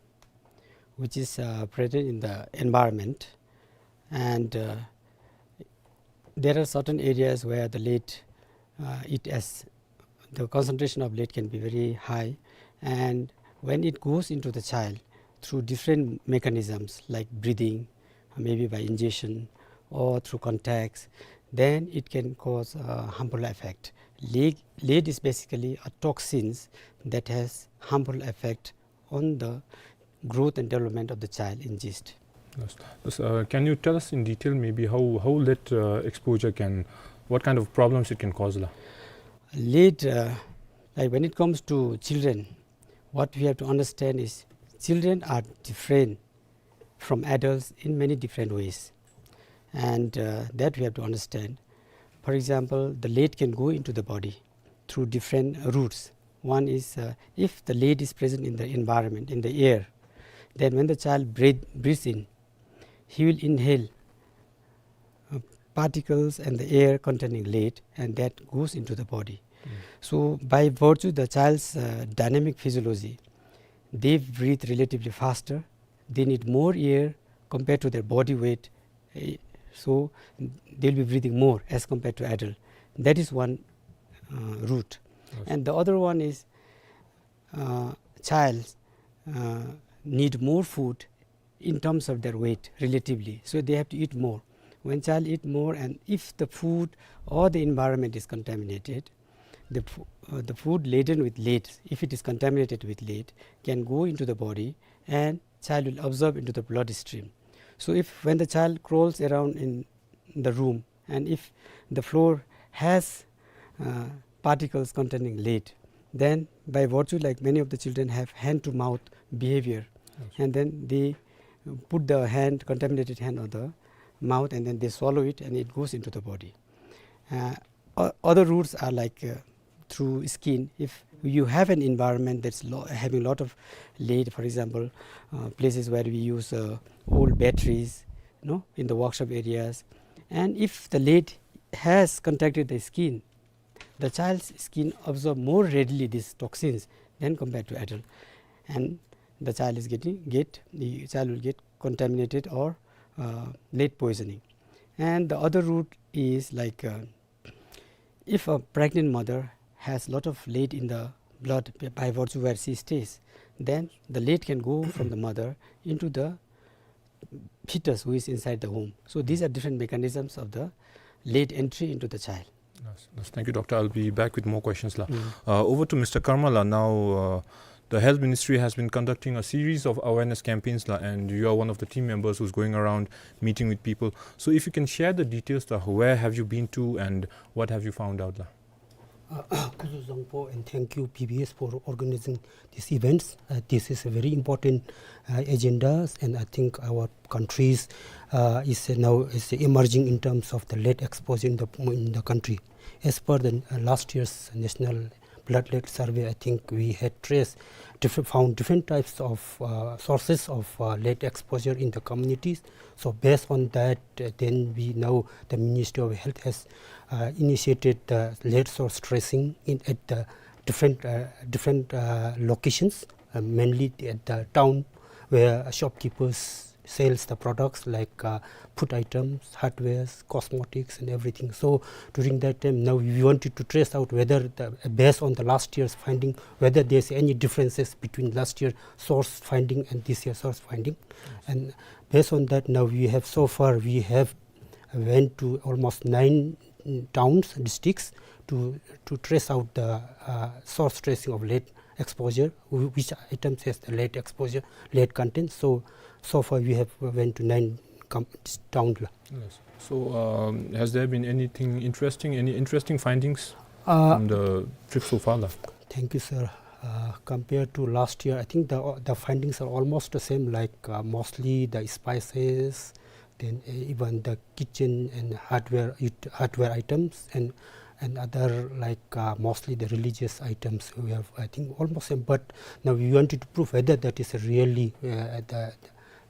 which is, uh, present in the environment, and, uh, there are certain areas where the lead, uh, it has, the concentration of lead can be very high, and when it goes into the child through different mechanisms like breathing, maybe by ingestion or through contacts, then it can cause a harmful effect. Lead, lead is basically a toxins that has harmful effect on the growth and development of the child in gist. Yes. Yes, uh, can you tell us in detail maybe how, how lead, uh, exposure can, what kind of problems it can cause la? Lead, uh, like, when it comes to children, what we have to understand is children are different from adults in many different ways, and, uh, that we have to understand. For example, the lead can go into the body through different routes. One is, uh, if the lead is present in the environment, in the air, then when the child breathe, breathes in, he will inhale, uh, particles and the air containing lead, and that goes into the body. So by virtue the child's uh, dynamic physiology, they breathe relatively faster, they need more air compared to their body weight, eh, so they'll be breathing more as compared to adult. That is one uh, route. And the other one is uh, child uh, need more food in terms of their weight relatively. So they have to eat more. When child eat more, and if the food or the environment is contaminated, the, uh, the food laden with lead, if it is contaminated with lead, can go into the body and child will absorb into the bloodstream. So if when the child crawls around in the room, and if the floor has uh, particles containing lead, then by virtue, like, many of the children have hand to mouth behavior, and then they put the hand, contaminated hand, on the mouth, and then they swallow it and it goes into the body. Uh, o- other routes are like uh, through skin. If you have an environment that's lo- having a lot of lead, for example, uh, places where we use uh, old batteries, you know, in the workshop areas, and if the lead has contacted the skin, the child's skin absorb more readily these toxins than compared to adult, and the child is getting get the child will get contaminated or uh, lead poisoning. And the other route is like uh, if a pregnant mother has lot of lead in the blood by virtue where she stays, then the lead can go from the mother into the fetus who is inside the womb. So these are different mechanisms of the lead entry into the child. Yes, yes. Thank you, Doctor. I'll be back with more questions la. Uh, over to Mister Karmala now. Uh, the Health Ministry has been conducting a series of awareness campaigns la, and you are one of the team members who's going around meeting with people. So if you can share the details la, where have you been to and what have you found out la? Uh, Kuzuzangpo, and thank you P B S for organizing these events. Uh, this is a very important uh, agenda, and I think our countries uh, is now is emerging in terms of the lead exposure in the in the country. As per the uh, last year's national blood lead survey, I think we had traced different, found different types of uh, sources of uh, lead exposure in the communities. So based on that, uh, then we now the Ministry of Health has uh, initiated the lead source tracing in at the different uh, different uh, locations, uh, mainly at the town where shopkeepers sales the products like uh, food items, hardwares, cosmetics, and everything. So during that time, now we wanted to trace out whether, the, based on the last year's finding, whether there's any differences between last year source finding and this year source finding. And based on that, now we have so far we have went to almost nine mm, towns, districts to to trace out the uh, source tracing of lead exposure, wh- which items has the lead exposure, lead content. So so far we have went to nine com- town la. Yes. So, um, has there been anything interesting, any interesting findings Uh, from the trip so far la? Thank you, sir. Uh, compared to last year, I think the the findings are almost the same. Like uh, mostly the spices, then uh, even the kitchen and hardware it, hardware items and and other like uh, mostly the religious items. We have, I think, almost same. But now we wanted to prove whether that is really uh, the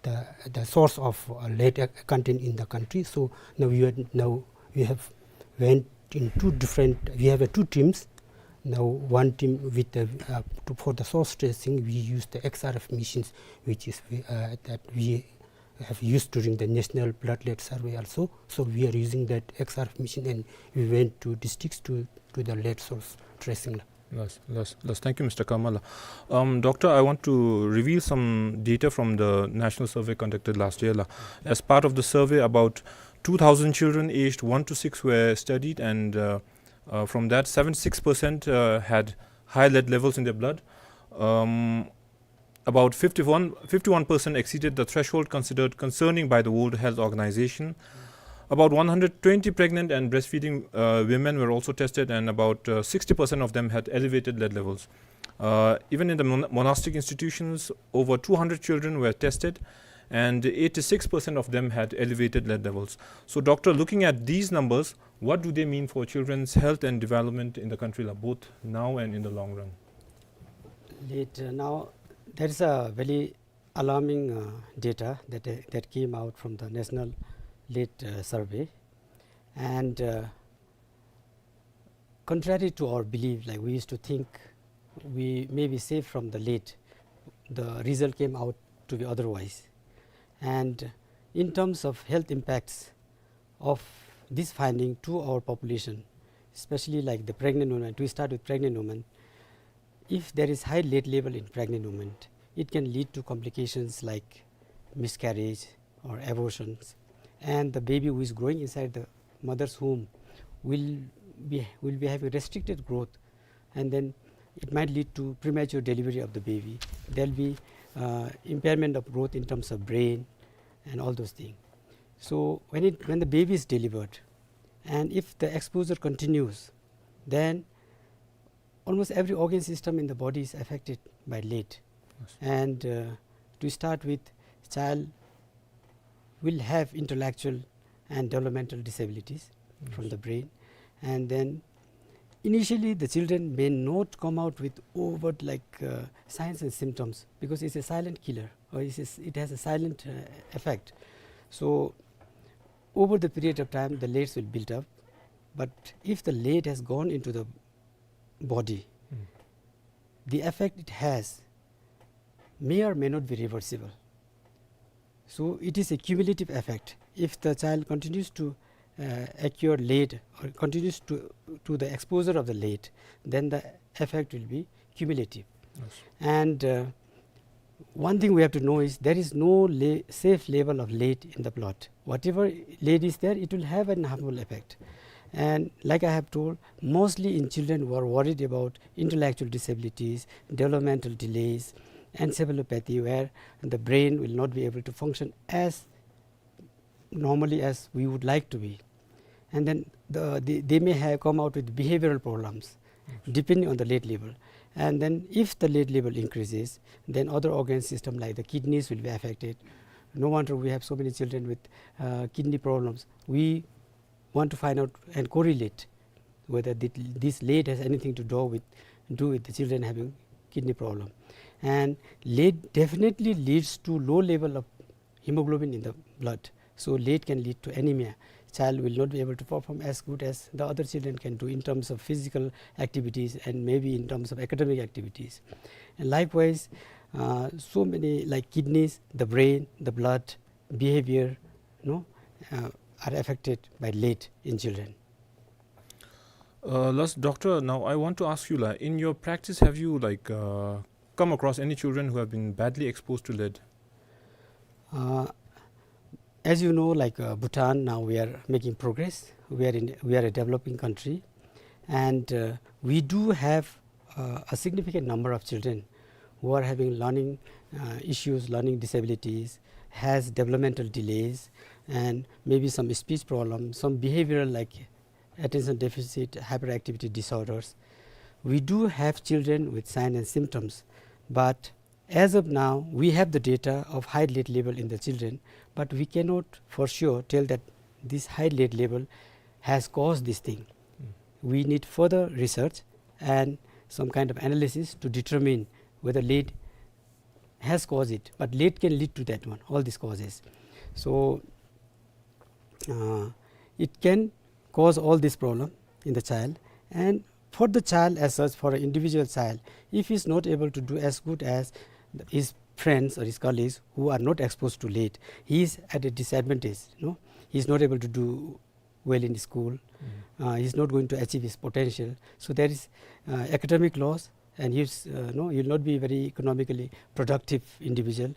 the the source of uh, lead ac- content in the country. So now we are, now we have went in two different. We have uh, two teams. Now one team with the uh, to, for the source tracing, we use the X R F machines, which is uh, that we have used during the national blood lead survey also. So we are using that X R F machine, and we went to districts to do the lead source tracing la. Yes, yes, yes. Thank you, Mister Karmala. Um, doctor, I want to reveal some data from the national survey conducted last year la. As part of the survey, about two thousand children aged one to six were studied, and uh, uh, from that, seventy-six percent uh, had high lead levels in their blood. Um, about fifty-one, fifty-one percent exceeded the threshold considered concerning by the World Health Organization. About one hundred twenty pregnant and breastfeeding uh, women were also tested, and about uh, sixty percent of them had elevated lead levels. Uh, even in the mon- monastic institutions, over two hundred children were tested, and eighty-six percent of them had elevated lead levels. So, doctor, looking at these numbers, what do they mean for children's health and development in the country, la, both now and in the long run? Lead, uh, now, there is a very alarming uh, data that uh, that came out from the National Lead uh, Survey, and uh, Contrary to our belief, like, we used to think we may be safe from the lead, the result came out to be otherwise. And in terms of health impacts of this finding to our population, especially, like, the pregnant woman, we start with pregnant woman. If there is high lead level in pregnant woman, it can lead to complications like miscarriage or abortions, and the baby who is growing inside the mother's womb will be, will be having restricted growth, and then it might lead to premature delivery of the baby. There'll be, uh, impairment of growth in terms of brain and all those things. So when it, when the baby is delivered, and if the exposure continues, then almost every organ system in the body is affected by lead. Yes. And, uh, to start with, child will have intellectual and developmental disabilities from, yes, the brain. And then initially the children may not come out with overt, like, uh, signs and symptoms, because it's a silent killer, or it's a s-, it has a silent, uh, effect. So over the period of time, the leads will build up. But if the lead has gone into the body, mm, the effect it has may or may not be reversible. So it is a cumulative effect. If the child continues to, uh, acquire lead or continues to, to the exposure of the lead, then the effect will be cumulative. Yes. And, uh, one thing we have to know is there is no le-, safe level of lead in the blood. Whatever lead is there, it will have an harmful effect. And like I have told, mostly in children who are worried about intellectual disabilities, developmental delays, encephalopathy, where the brain will not be able to function as normally as we would like to be. And then the, they, they may have come out with behavioral problems, yes, depending on the lead level. And then if the lead level increases, then other organ system like the kidneys will be affected. No wonder we have so many children with, uh, kidney problems. We want to find out and correlate whether thi-, this lead has anything to do with, do with the children having kidney problem. And lead definitely leads to low level of hemoglobin in the blood. So lead can lead to anemia. Child will not be able to perform as good as the other children can do in terms of physical activities and maybe in terms of academic activities. And likewise, uh, so many, like, kidneys, the brain, the blood, behavior, you know, uh, are affected by lead in children. Uh, last, doctor, now I want to ask you, like, in your practice, have you, like, uh, come across any children who have been badly exposed to lead? Uh, as you know, like, uh, Bhutan, now we are making progress. We are in, we are a developing country, and, uh, we do have, uh, a significant number of children who are having learning, uh, issues, learning disabilities, has developmental delays, and maybe some speech problems, some behavioral, like attention deficit hyperactivity disorders. We do have children with signs and symptoms, but as of now, we have the data of high lead level in the children, but we cannot for sure tell that this high lead level has caused this thing. Mm. We need further research and some kind of analysis to determine whether lead has caused it, but lead can lead to that one, all these causes. So, uh, it can cause all this problem in the child. And for the child as such, for an individual child, if he's not able to do as good as his friends or his colleagues who are not exposed to lead, he is at a disadvantage, you know. He's not able to do well in school. Mm. Uh, he's not going to achieve his potential. So there is, uh, academic loss, and he's, uh, no, he will not be very economically productive individual.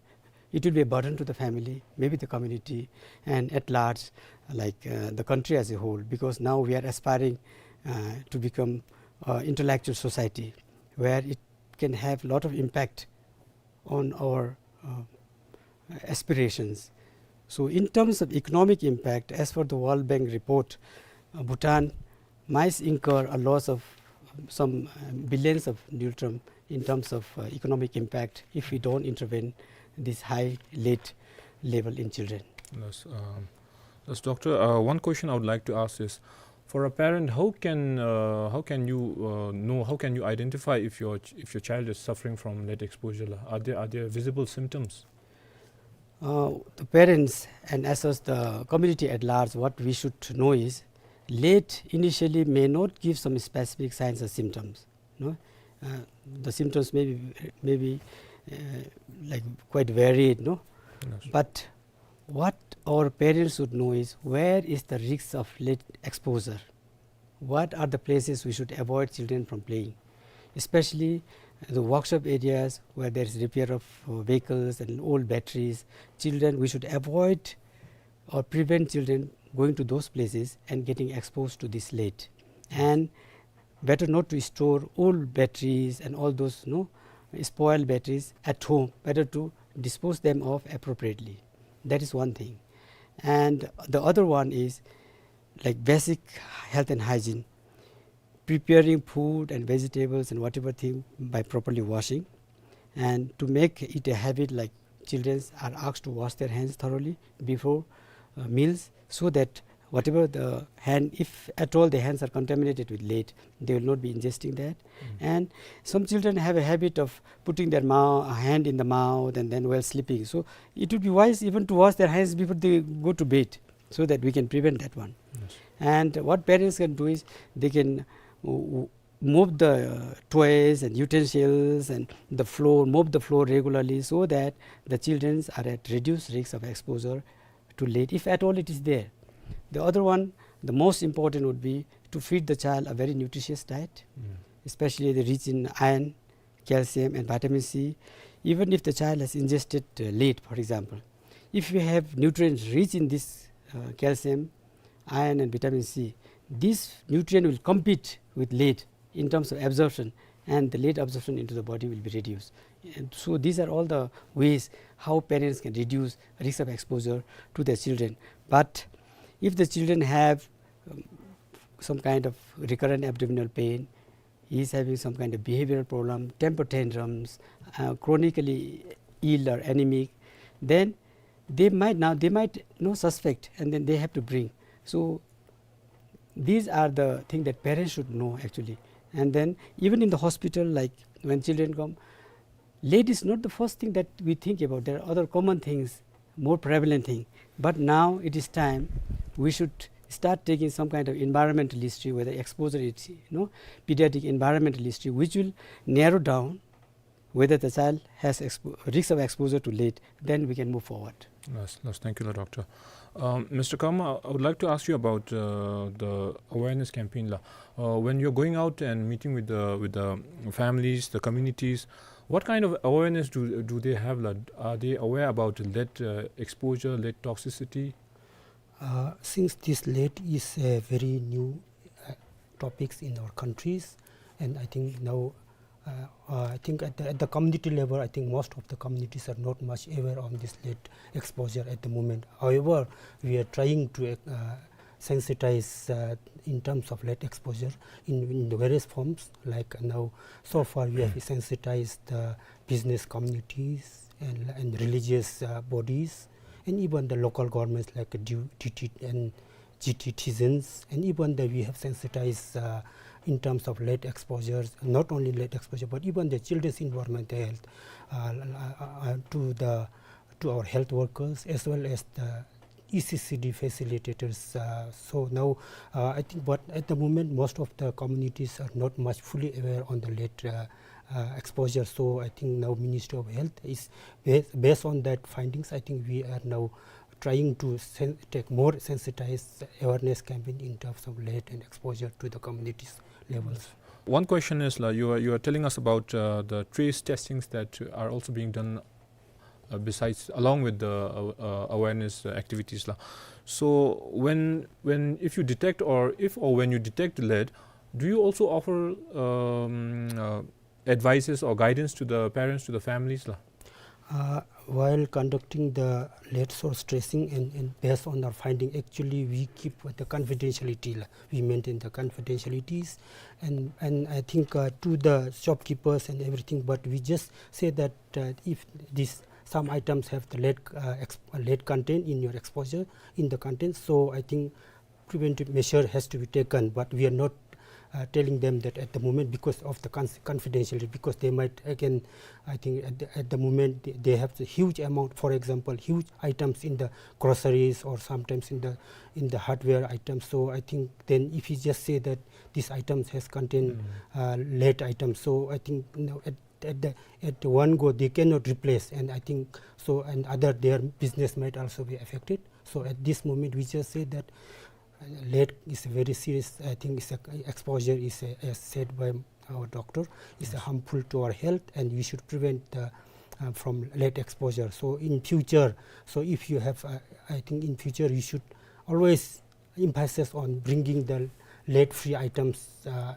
It will be a burden to the family, maybe the community, and at large, like, uh, the country as a whole, because now we are aspiring, uh, to become, uh, intellectual society where it can have lot of impact on our, uh, aspirations. So in terms of economic impact, as per the World Bank report, uh, Bhutan might incur a loss of some, uh, billions of ngultrum in terms of, uh, economic impact if we don't intervene this high lead level in children. Yes, um, yes, doctor, uh, one question I would like to ask is, for a parent, how can, uh, how can you, uh, know, how can you identify if your ch-, if your child is suffering from lead exposure? Are there, are there visible symptoms? Uh, the parents and as well as the community at large, what we should know is lead initially may not give some specific signs or symptoms, no? Uh, the symptoms may be, may be, uh, like, quite varied, no? Yes. But what our parents should know is where is the risks of lead exposure? What are the places we should avoid children from playing? Especially the workshop areas where there is repair of, uh, vehicles and old batteries. Children, we should avoid or prevent children going to those places and getting exposed to this lead. And better not to store old batteries and all those, no, spoiled batteries at home. Better to dispose them of appropriately. That is one thing. And the other one is, like, basic health and hygiene, preparing food and vegetables and whatever thing by properly washing, and to make it a habit, like, children are asked to wash their hands thoroughly before, uh, meals, so that whatever the hand, if at all the hands are contaminated with lead, they will not be ingesting that. Mm. And some children have a habit of putting their mou-, hand in the mouth and then while sleeping. So it would be wise even to wash their hands before they go to bed, so that we can prevent that one. Yes. And what parents can do is they can, uh, mop the, uh, toys and utensils and the floor, mop the floor regularly, so that the children are at reduced risk of exposure to lead, if at all it is there. The other one, the most important, would be to feed the child a very nutritious diet, mm, especially the rich in iron, calcium and vitamin C. Even if the child has ingested, uh, lead, for example, if you have nutrients rich in this, uh, calcium, iron and vitamin C, this nutrient will compete with lead in terms of absorption, and the lead absorption into the body will be reduced. And so these are all the ways how parents can reduce risk of exposure to their children. But if the children have, um, some kind of recurrent abdominal pain, he is having some kind of behavioral problem, temper tantrums, uh, chronically ill or anemic, then they might now, they might, you know, suspect, and then they have to bring. So these are the things that parents should know, actually. And then even in the hospital, like, when children come, lead is not the first thing that we think about. There are other common things, more prevalent thing. But now it is time we should start taking some kind of environmental history, whether exposure is, you know, pediatric environmental history, which will narrow down whether the child has expo-, risk of exposure to lead, then we can move forward. Yes, yes, thank you, la, doctor. Um, Mister Karma, I would like to ask you about, uh, the awareness campaign, la. Uh, when you're going out and meeting with the, with the families, the communities, what kind of awareness do, do they have, la? Are they aware about lead, uh, exposure, lead toxicity? Uh, since this lead is a very new, uh, topics in our countries, and I think now, uh, uh, I think at the, at the community level, I think most of the communities are not much aware on this lead exposure at the moment. However, we are trying to, uh, sensitize, uh, in terms of lead exposure in, in the various forms. Like now, so far we have sensitized the business communities and, and religious, uh, bodies, and even the local governments like D-, D T and G T citizens, and even the, we have sensitized, uh, in terms of lead exposures, not only lead exposure, but even the children's environmental health, uh, uh, uh, to the, to our health workers as well as the E C C D facilitators. Uh, so now, uh, I think, but at the moment, most of the communities are not much fully aware on the lead, uh, uh, exposure. So I think now Ministry of Health is, ba-, based on that findings, I think we are now trying to sen-, take more sensitized awareness campaign in terms of lead and exposure to the communities levels. One question is, la, you are, you are telling us about, uh, the trace testings that are also being done, uh, besides, along with the, uh, uh, awareness, uh, activities, la. So when, when, if you detect, or if or when you detect lead, do you also offer, um, uh, advices or guidance to the parents, to the families, la? Uh, while conducting the lead source tracing and, and based on our finding, actually we keep the confidentiality, la. We maintain the confidentialities, and, and I think, uh, to the shopkeepers and everything, but we just say that, uh, if this, some items have the lead, uh, exp-, lead content in your exposure, in the content, so I think preventive measure has to be taken, but we are not uh, telling them that at the moment, because of the cons-, confidentiality, because they might again, I think at the, at the moment they, they have the huge amount, for example, huge items in the groceries or sometimes in the, in the hardware items. So I think then if you just say that these items has contained, uh, lead items, so I think, you know, at, at the, at one go they cannot replace, and I think so, and other, their business might also be affected. So at this moment we just say that, uh, lead is a very serious, I think it's a exposure is a, as said by our doctor, is a harmful to our health, and we should prevent the, uh, from lead exposure. So in future, so if you have, uh, I think in future you should always emphasis on bringing the lead-free items, uh,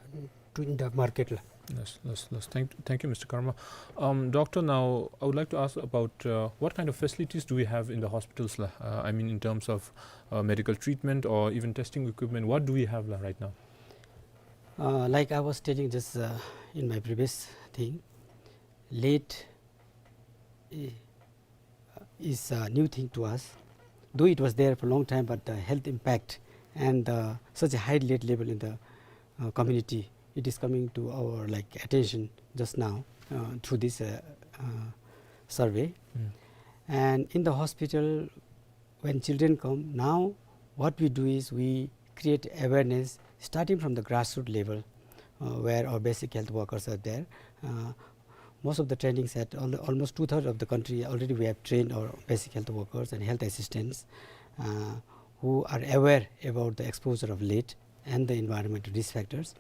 to, in the market la. Yes, yes, yes. Thank, thank you, Mister Karma. Um, doctor, now I would like to ask about, uh, what kind of facilities do we have in the hospitals la? Uh, I mean, in terms of, uh, medical treatment or even testing equipment, what do we have la right now? Uh, like I was telling just, uh, in my previous thing, lead, eh, is a new thing to us. Though it was there for a long time, but the health impact and, uh, such a high lead level in the, uh, community, it is coming to our, like, attention just now, uh, through this, uh, uh, survey. And in the hospital, when children come, now what we do is we create awareness starting from the grassroots level, uh, where our basic health workers are there. Uh, most of the trainings at al-, almost two-thirds of the country already we have trained our basic health workers and health assistants, uh, who are aware about the exposure of lead and the environmental risk factors.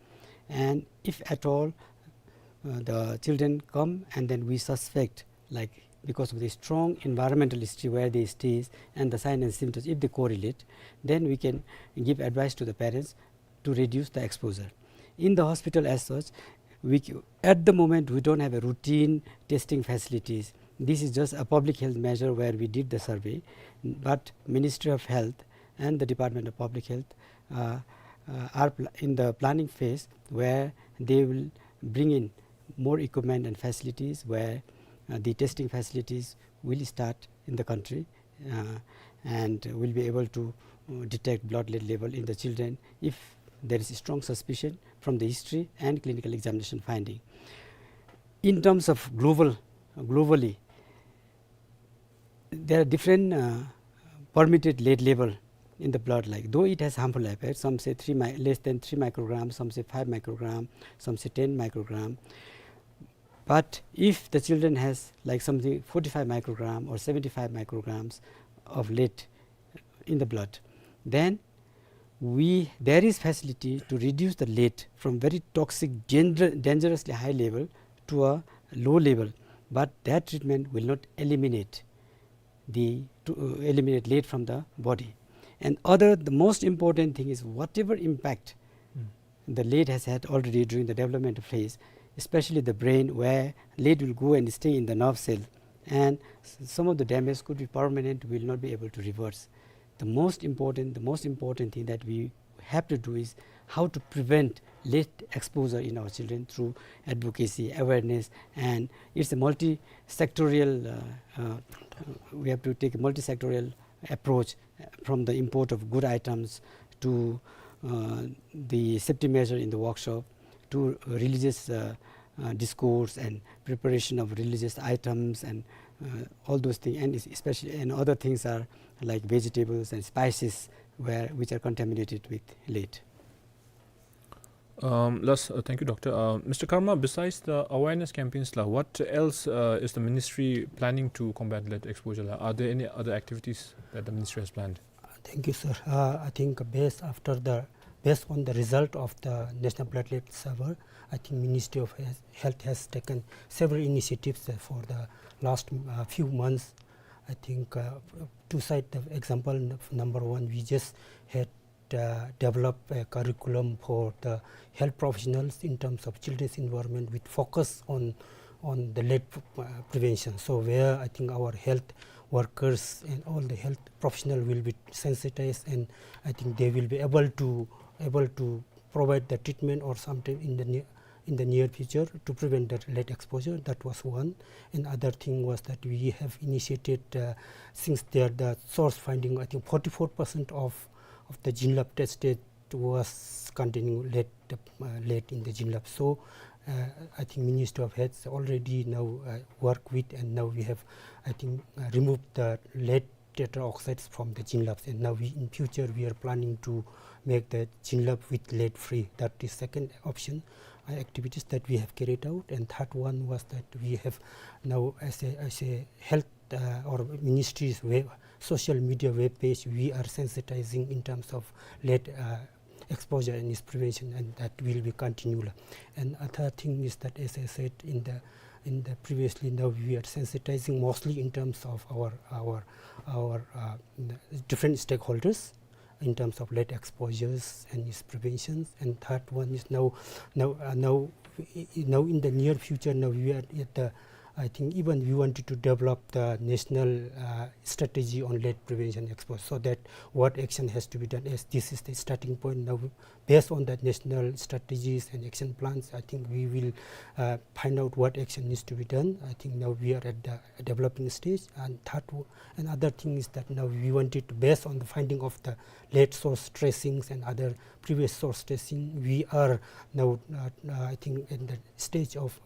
And if at all, uh, the children come and then we suspect, like, because of the strong environmental history where they stay and the sign and symptoms, if they correlate, then we can give advice to the parents to reduce the exposure. In the hospital as such, we c-, at the moment, we don't have a routine testing facilities. This is just a public health measure where we did the survey, but Ministry of Health and the Department of Public Health, uh, uh, are pl-, in the planning phase where they will bring in more equipment and facilities where, uh, the testing facilities will start in the country, uh, and will be able to, uh, detect blood lead level in the children if there is a strong suspicion from the history and clinical examination finding. In terms of global, globally, there are different, uh, permitted lead level in the blood, like, though it has harmful effects, some say three mi-, less than three microgram, some say five microgram, some say ten microgram. But if the children has, like, something forty-five microgram or seventy-five micrograms of lead in the blood, then we, there is facility to reduce the lead from very toxic, danger-, dangerously high level to a low level, but that treatment will not eliminate the, to, uh, eliminate lead from the body. And other, the most important thing is whatever impact the lead has had already during the development phase, especially the brain, where lead will go and stay in the nerve cell, and s-, some of the damage could be permanent, will not be able to reverse. The most important, the most important thing that we have to do is how to prevent lead exposure in our children through advocacy, awareness, and it's a multi-sectorial, uh, uh, we have to take a multi-sectorial approach, uh, from the import of good items to, uh, the safety measure in the workshop to religious, uh, uh, discourse and preparation of religious items and, uh, all those things, and es-, especially, and other things are like vegetables and spices where, which are contaminated with lead. Um, yes, uh, thank you, Doctor. Uh, Mister Karma, besides the awareness campaigns la, what else, uh, is the ministry planning to combat lead exposure la? Are there any other activities that the ministry has planned? Uh, thank you, sir. Uh, I think based after the, based on the result of the National Blood Lead Survey, I think Ministry of Health, Health has taken several initiatives, uh, for the last, uh, few months. I think, uh, to cite the example, n-, number one, we just had uh, develop a curriculum for the health professionals in terms of children's environment with focus on, on the lead p-, uh, prevention. So where I think our health workers and all the health professional will be sensitized, and I think they will be able to, able to provide the treatment or sometime in the near, in the near future to prevent the lead exposure. That was one. Another thing was that we have initiated, uh, since there the source finding, I think forty-four percent of, of the gene lab tested was containing lead, uh, lead in the Jinlab. So, uh, I think Ministry of Health already now, uh, work with, and now we have, I think, uh, removed the lead tetra oxides from the Jinlabs, and now we, in future, we are planning to make the Jinlab with lead free. That is second option, uh, activities that we have carried out. And third one was that we have now, as a, as a health, uh, or ministry's web, social media web page, we are sensitizing in terms of lead, uh, exposure and its prevention, and that will be continual. And other thing is that, as I said in the, in the previously, now we are sensitizing mostly in terms of our, our, our, uh, different stakeholders in terms of lead exposures and its preventions. And third one is now, now, uh, now, i-, i-, now in the near future, now we are at the, I think even we wanted to develop the national, uh, strategy on lead prevention exposure, so that what action has to be done, as this is the starting point. Now, based on that national strategies and action plans, I think we will, uh, find out what action needs to be done. I think now we are at the developing stage. And third w-, another thing is that now we wanted to, based on the finding of the lead source tracings and other previous source tracing, we are now, uh, uh, I think, in the stage of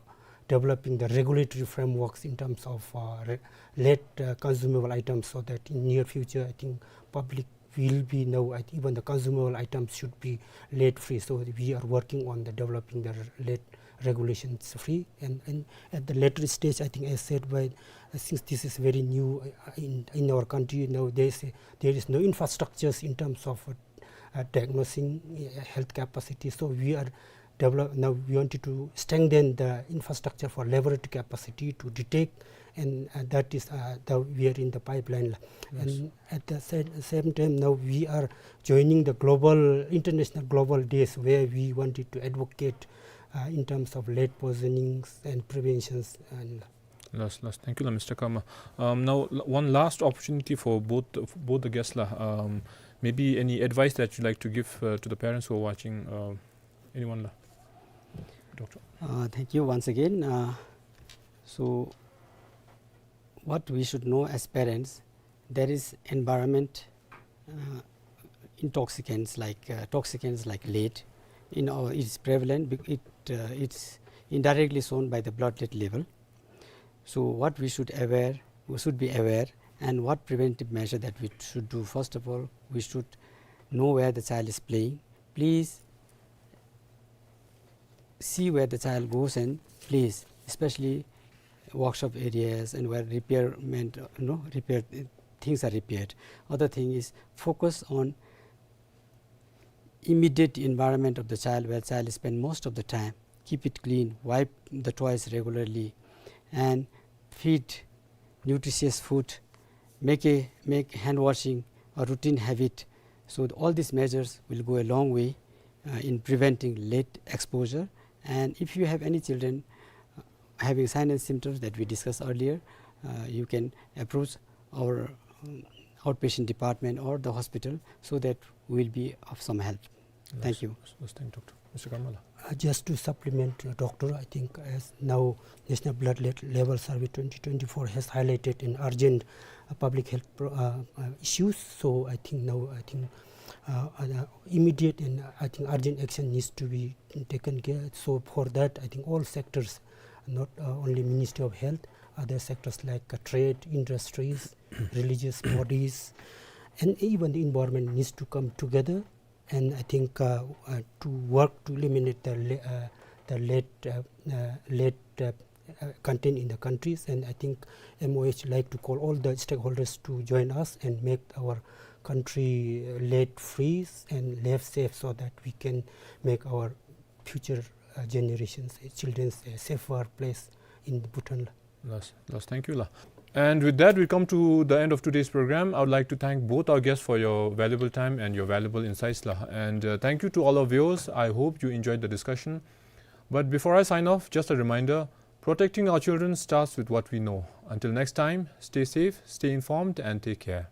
developing the regulatory frameworks in terms of, uh, re-, lead, uh, consumable items, so that in near future, I think, public will be now, I think, even the consumable items should be lead free. So we are working on the developing the lead regulations free. And, and at the later stage, I think, as said by, uh, since this is very new, uh, in, in our country, now there is a, there is no infrastructures in terms of, uh, uh, diagnosing, uh, health capacity. So we are develop, now we wanted to strengthen the infrastructure for laboratory capacity to detect, and, uh, that is, uh, the, we are in the pipeline. Yes. And at the sa-, same time, now we are joining the global, international global days, where we wanted to advocate, uh, in terms of lead poisonings and preventions and Last, last. Thank you, la, Mister Karma. Um, now, l-, one last opportunity for both, both the guests, la. Um, maybe any advice that you'd like to give, uh, to the parents who are watching, uh, anyone, la? Doctor. Uh, thank you once again. Uh, so, what we should know as parents, there is environment, uh, intoxicants like, uh, toxicants like lead. In our, it's prevalent, bec-, it, uh, it's indirectly shown by the blood lead level. So what we should aware, we should be aware, and what preventive measure that we should do. First of all, we should know where the child is playing. Please see where the child goes and plays, especially workshop areas and where repairment, uh, you know, repair, uh, things are repaired. Other thing is focus on immediate environment of the child where child spend most of the time. Keep it clean, wipe the toys regularly, and feed nutritious food, make a, make hand washing a routine habit. So all these measures will go a long way, uh, in preventing lead exposure. And if you have any children, uh, having sign and symptoms that we discussed earlier, uh, you can approach our, um, outpatient department or the hospital so that we will be of some help. Thank you. Yes, yes, thank you, Doctor. Mister Karma, la. Uh, just to supplement, uh, Doctor, I think as now National Blood Le-, Level Survey twenty twenty-four has highlighted an urgent, uh, public health pro-, uh, uh, issues. So I think now, I think, uh, uh, immediate and, uh, I think urgent action needs to be taken care. So for that, I think all sectors, not, uh, only Ministry of Health, other sectors like, uh, trade, industries, religious bodies, and even the environment needs to come together. And I think, uh, uh, to work to eliminate the le-, uh, the lead, uh, uh, lead, uh, uh, content in the countries. And I think M O H like to call all the stakeholders to join us and make our country, uh, lead free and lead safe, so that we can make our future, uh, generations, uh, children's a safer place in Bhutan. Last, last, thank you, la. And with that, we come to the end of today's program. I would like to thank both our guests for your valuable time and your valuable insights, la. And, uh, thank you to all our viewers. I hope you enjoyed the discussion. But before I sign off, just a reminder, protecting our children starts with what we know. Until next time, stay safe, stay informed, and take care.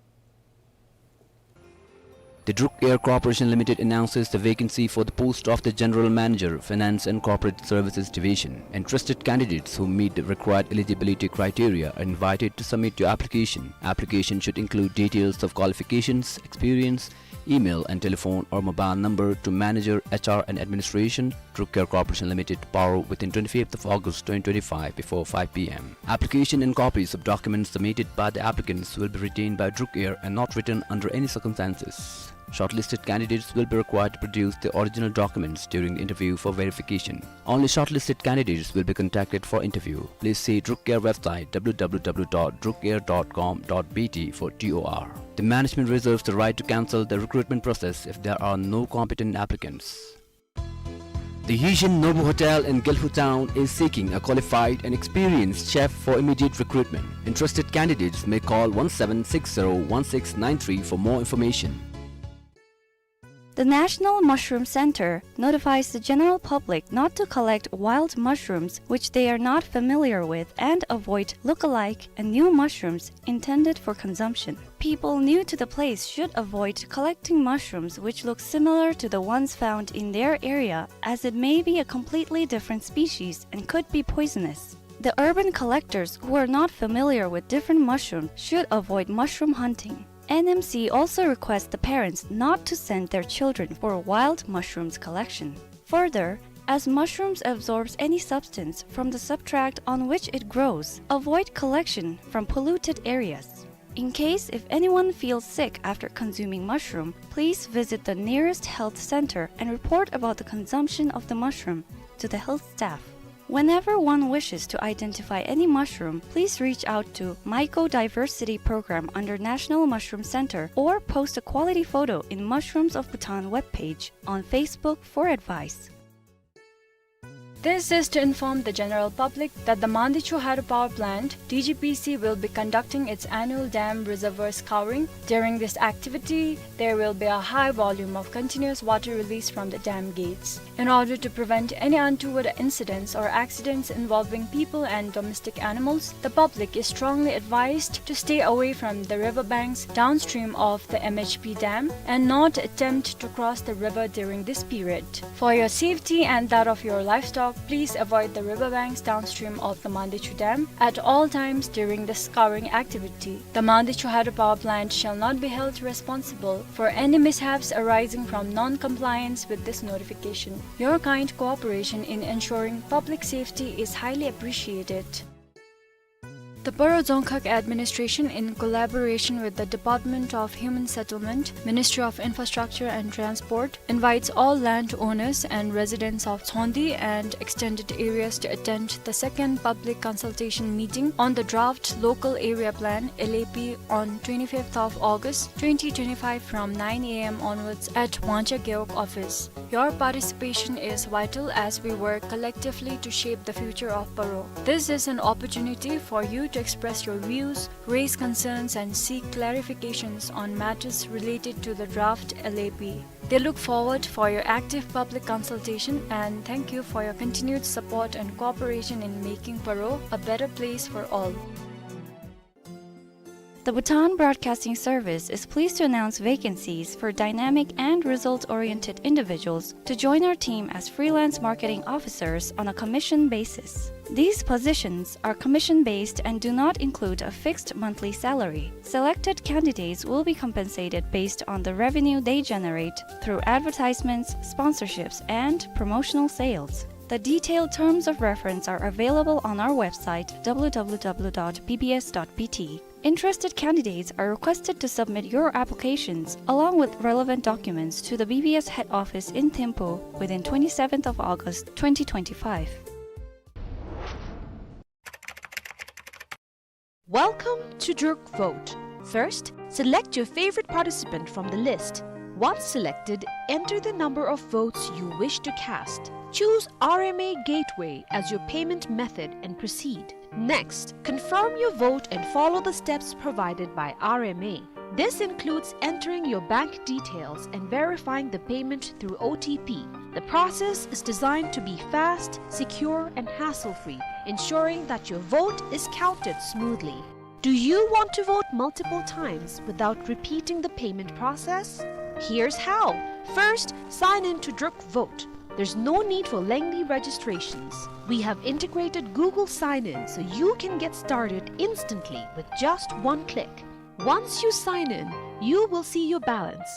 The Druk Air Corporation Limited announces the vacancy for the post of the General Manager, Finance and Corporate Services Division. Interested candidates who meet the required eligibility criteria are invited to submit your application. Application should include details of qualifications, experience, Email and telephone or mobile number to Manager, H R and Administration, Druk Air Corporation Limited, Paro, within twenty-fifth of August twenty twenty-five before five P M. Application and copies of documents submitted by the applicants will be retained by Druk Air and not returned under any circumstances. Shortlisted candidates will be required to produce the original documents during the interview for verification. Only shortlisted candidates will be contacted for interview. Please see Druk Air website, W W W dot druk air dot com dot B T, for T O R. The management reserves the right to cancel the recruitment process if there are no competent applicants. The Yijin Nobu Hotel in Gelephu Town is seeking a qualified and experienced chef for immediate recruitment. Interested candidates may call one seven six zero one six nine three for more information. The National Mushroom Center notifies the general public not to collect wild mushrooms which they are not familiar with and avoid look-alike and new mushrooms intended for consumption. People new to the place should avoid collecting mushrooms which look similar to the ones found in their area, as it may be a completely different species and could be poisonous. The urban collectors who are not familiar with different mushrooms should avoid mushroom hunting. N M C also requests the parents not to send their children for wild mushrooms collection. Further, as mushrooms absorbs any substance from the substrate on which it grows, avoid collection from polluted areas. In case if anyone feels sick after consuming mushroom, please visit the nearest health center and report about the consumption of the mushroom to the health staff. Whenever one wishes to identify any mushroom, please reach out to Mycodiversity Program under National Mushroom Center or post a quality photo in Mushrooms of Bhutan webpage on Facebook for advice. This is to inform the general public that the Mandichu Hydropower Plant, D G P C, will be conducting its annual dam reservoir scouring. During this activity, there will be a high volume of continuous water release from the dam gates. In order to prevent any untoward incidents or accidents involving people and domestic animals, the public is strongly advised to stay away from the river banks downstream of the M H P dam and not attempt to cross the river during this period. For your safety and that of your livestock, please avoid the river banks downstream of the Mandichu Dam at all times during the scouring activity. The Mandichu Hydropower Plant shall not be held responsible for any mishaps arising from non-compliance with this notification. Your kind cooperation in ensuring public safety is highly appreciated. The Paro Dzongkhag Administration, in collaboration with the Department of Human Settlement, Ministry of Infrastructure and Transport, invites all landowners and residents of Tshogndi and extended areas to attend the second public consultation meeting on the draft Local Area Plan, L A P, on twenty-fifth of August twenty twenty-five from nine A M onwards at Wangchea Gewog office. Your participation is vital as we work collectively to shape the future of Paro. This is an opportunity for you to express your views, raise concerns, and seek clarifications on matters related to the draft L A P. They look forward for your active public consultation and thank you for your continued support and cooperation in making Paro a better place for all. The Bhutan Broadcasting Service is pleased to announce vacancies for dynamic and result-oriented individuals to join our team as freelance marketing officers on a commission basis. These positions are commission-based and do not include a fixed monthly salary. Selected candidates will be compensated based on the revenue they generate through advertisements, sponsorships, and promotional sales. The detailed terms of reference are available on our website, W W W dot B B S dot B T. Interested candidates are requested to submit your applications along with relevant documents to the B B S head office in Thimphu within twenty-seventh of August twenty twenty-five. Welcome to Druk Vote. First, select your favorite participant from the list. Once selected, enter the number of votes you wish to cast. Choose R M A Gateway as your payment method and proceed. Next, confirm your vote and follow the steps provided by R M A. This includes entering your bank details and verifying the payment through O T P. The process is designed to be fast, secure, and hassle-free, ensuring that your vote is counted smoothly. Do you want to vote multiple times without repeating the payment process? Here's how. First, sign in to Druk Vote. There's no need for lengthy registrations. We have integrated Google Sign-In so you can get started instantly with just one click. Once you sign in, you will see your balance.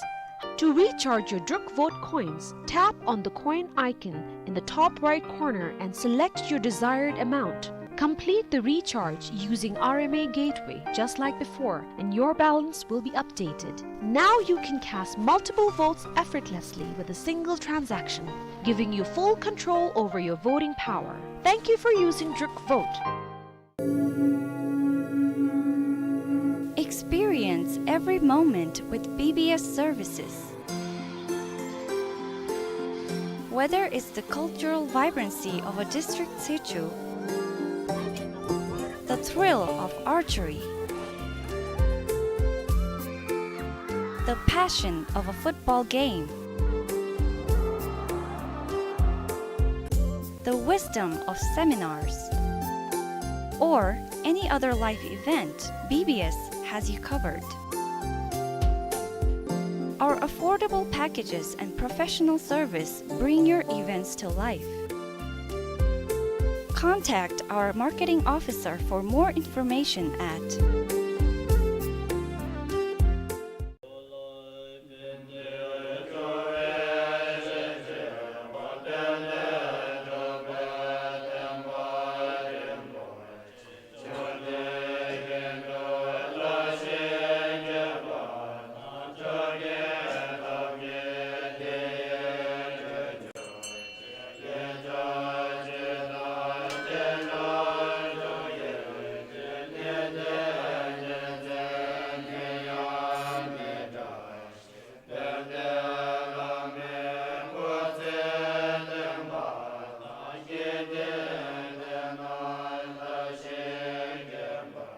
To recharge your Druk Vote coins, tap on the coin icon in the top right corner and select your desired amount. Complete the recharge using R M A Gateway, just like before, and your balance will be updated. Now you can cast multiple votes effortlessly with a single transaction, giving you full control over your voting power. Thank you for using Druk Vote. Experience every moment with B B S services. Whether it's the cultural vibrancy of a district Sechü, the thrill of archery, the passion of a football game, the wisdom of seminars, or any other life event, B B S has you covered. Our affordable packages and professional service bring your events to life. Contact our marketing officer for more information at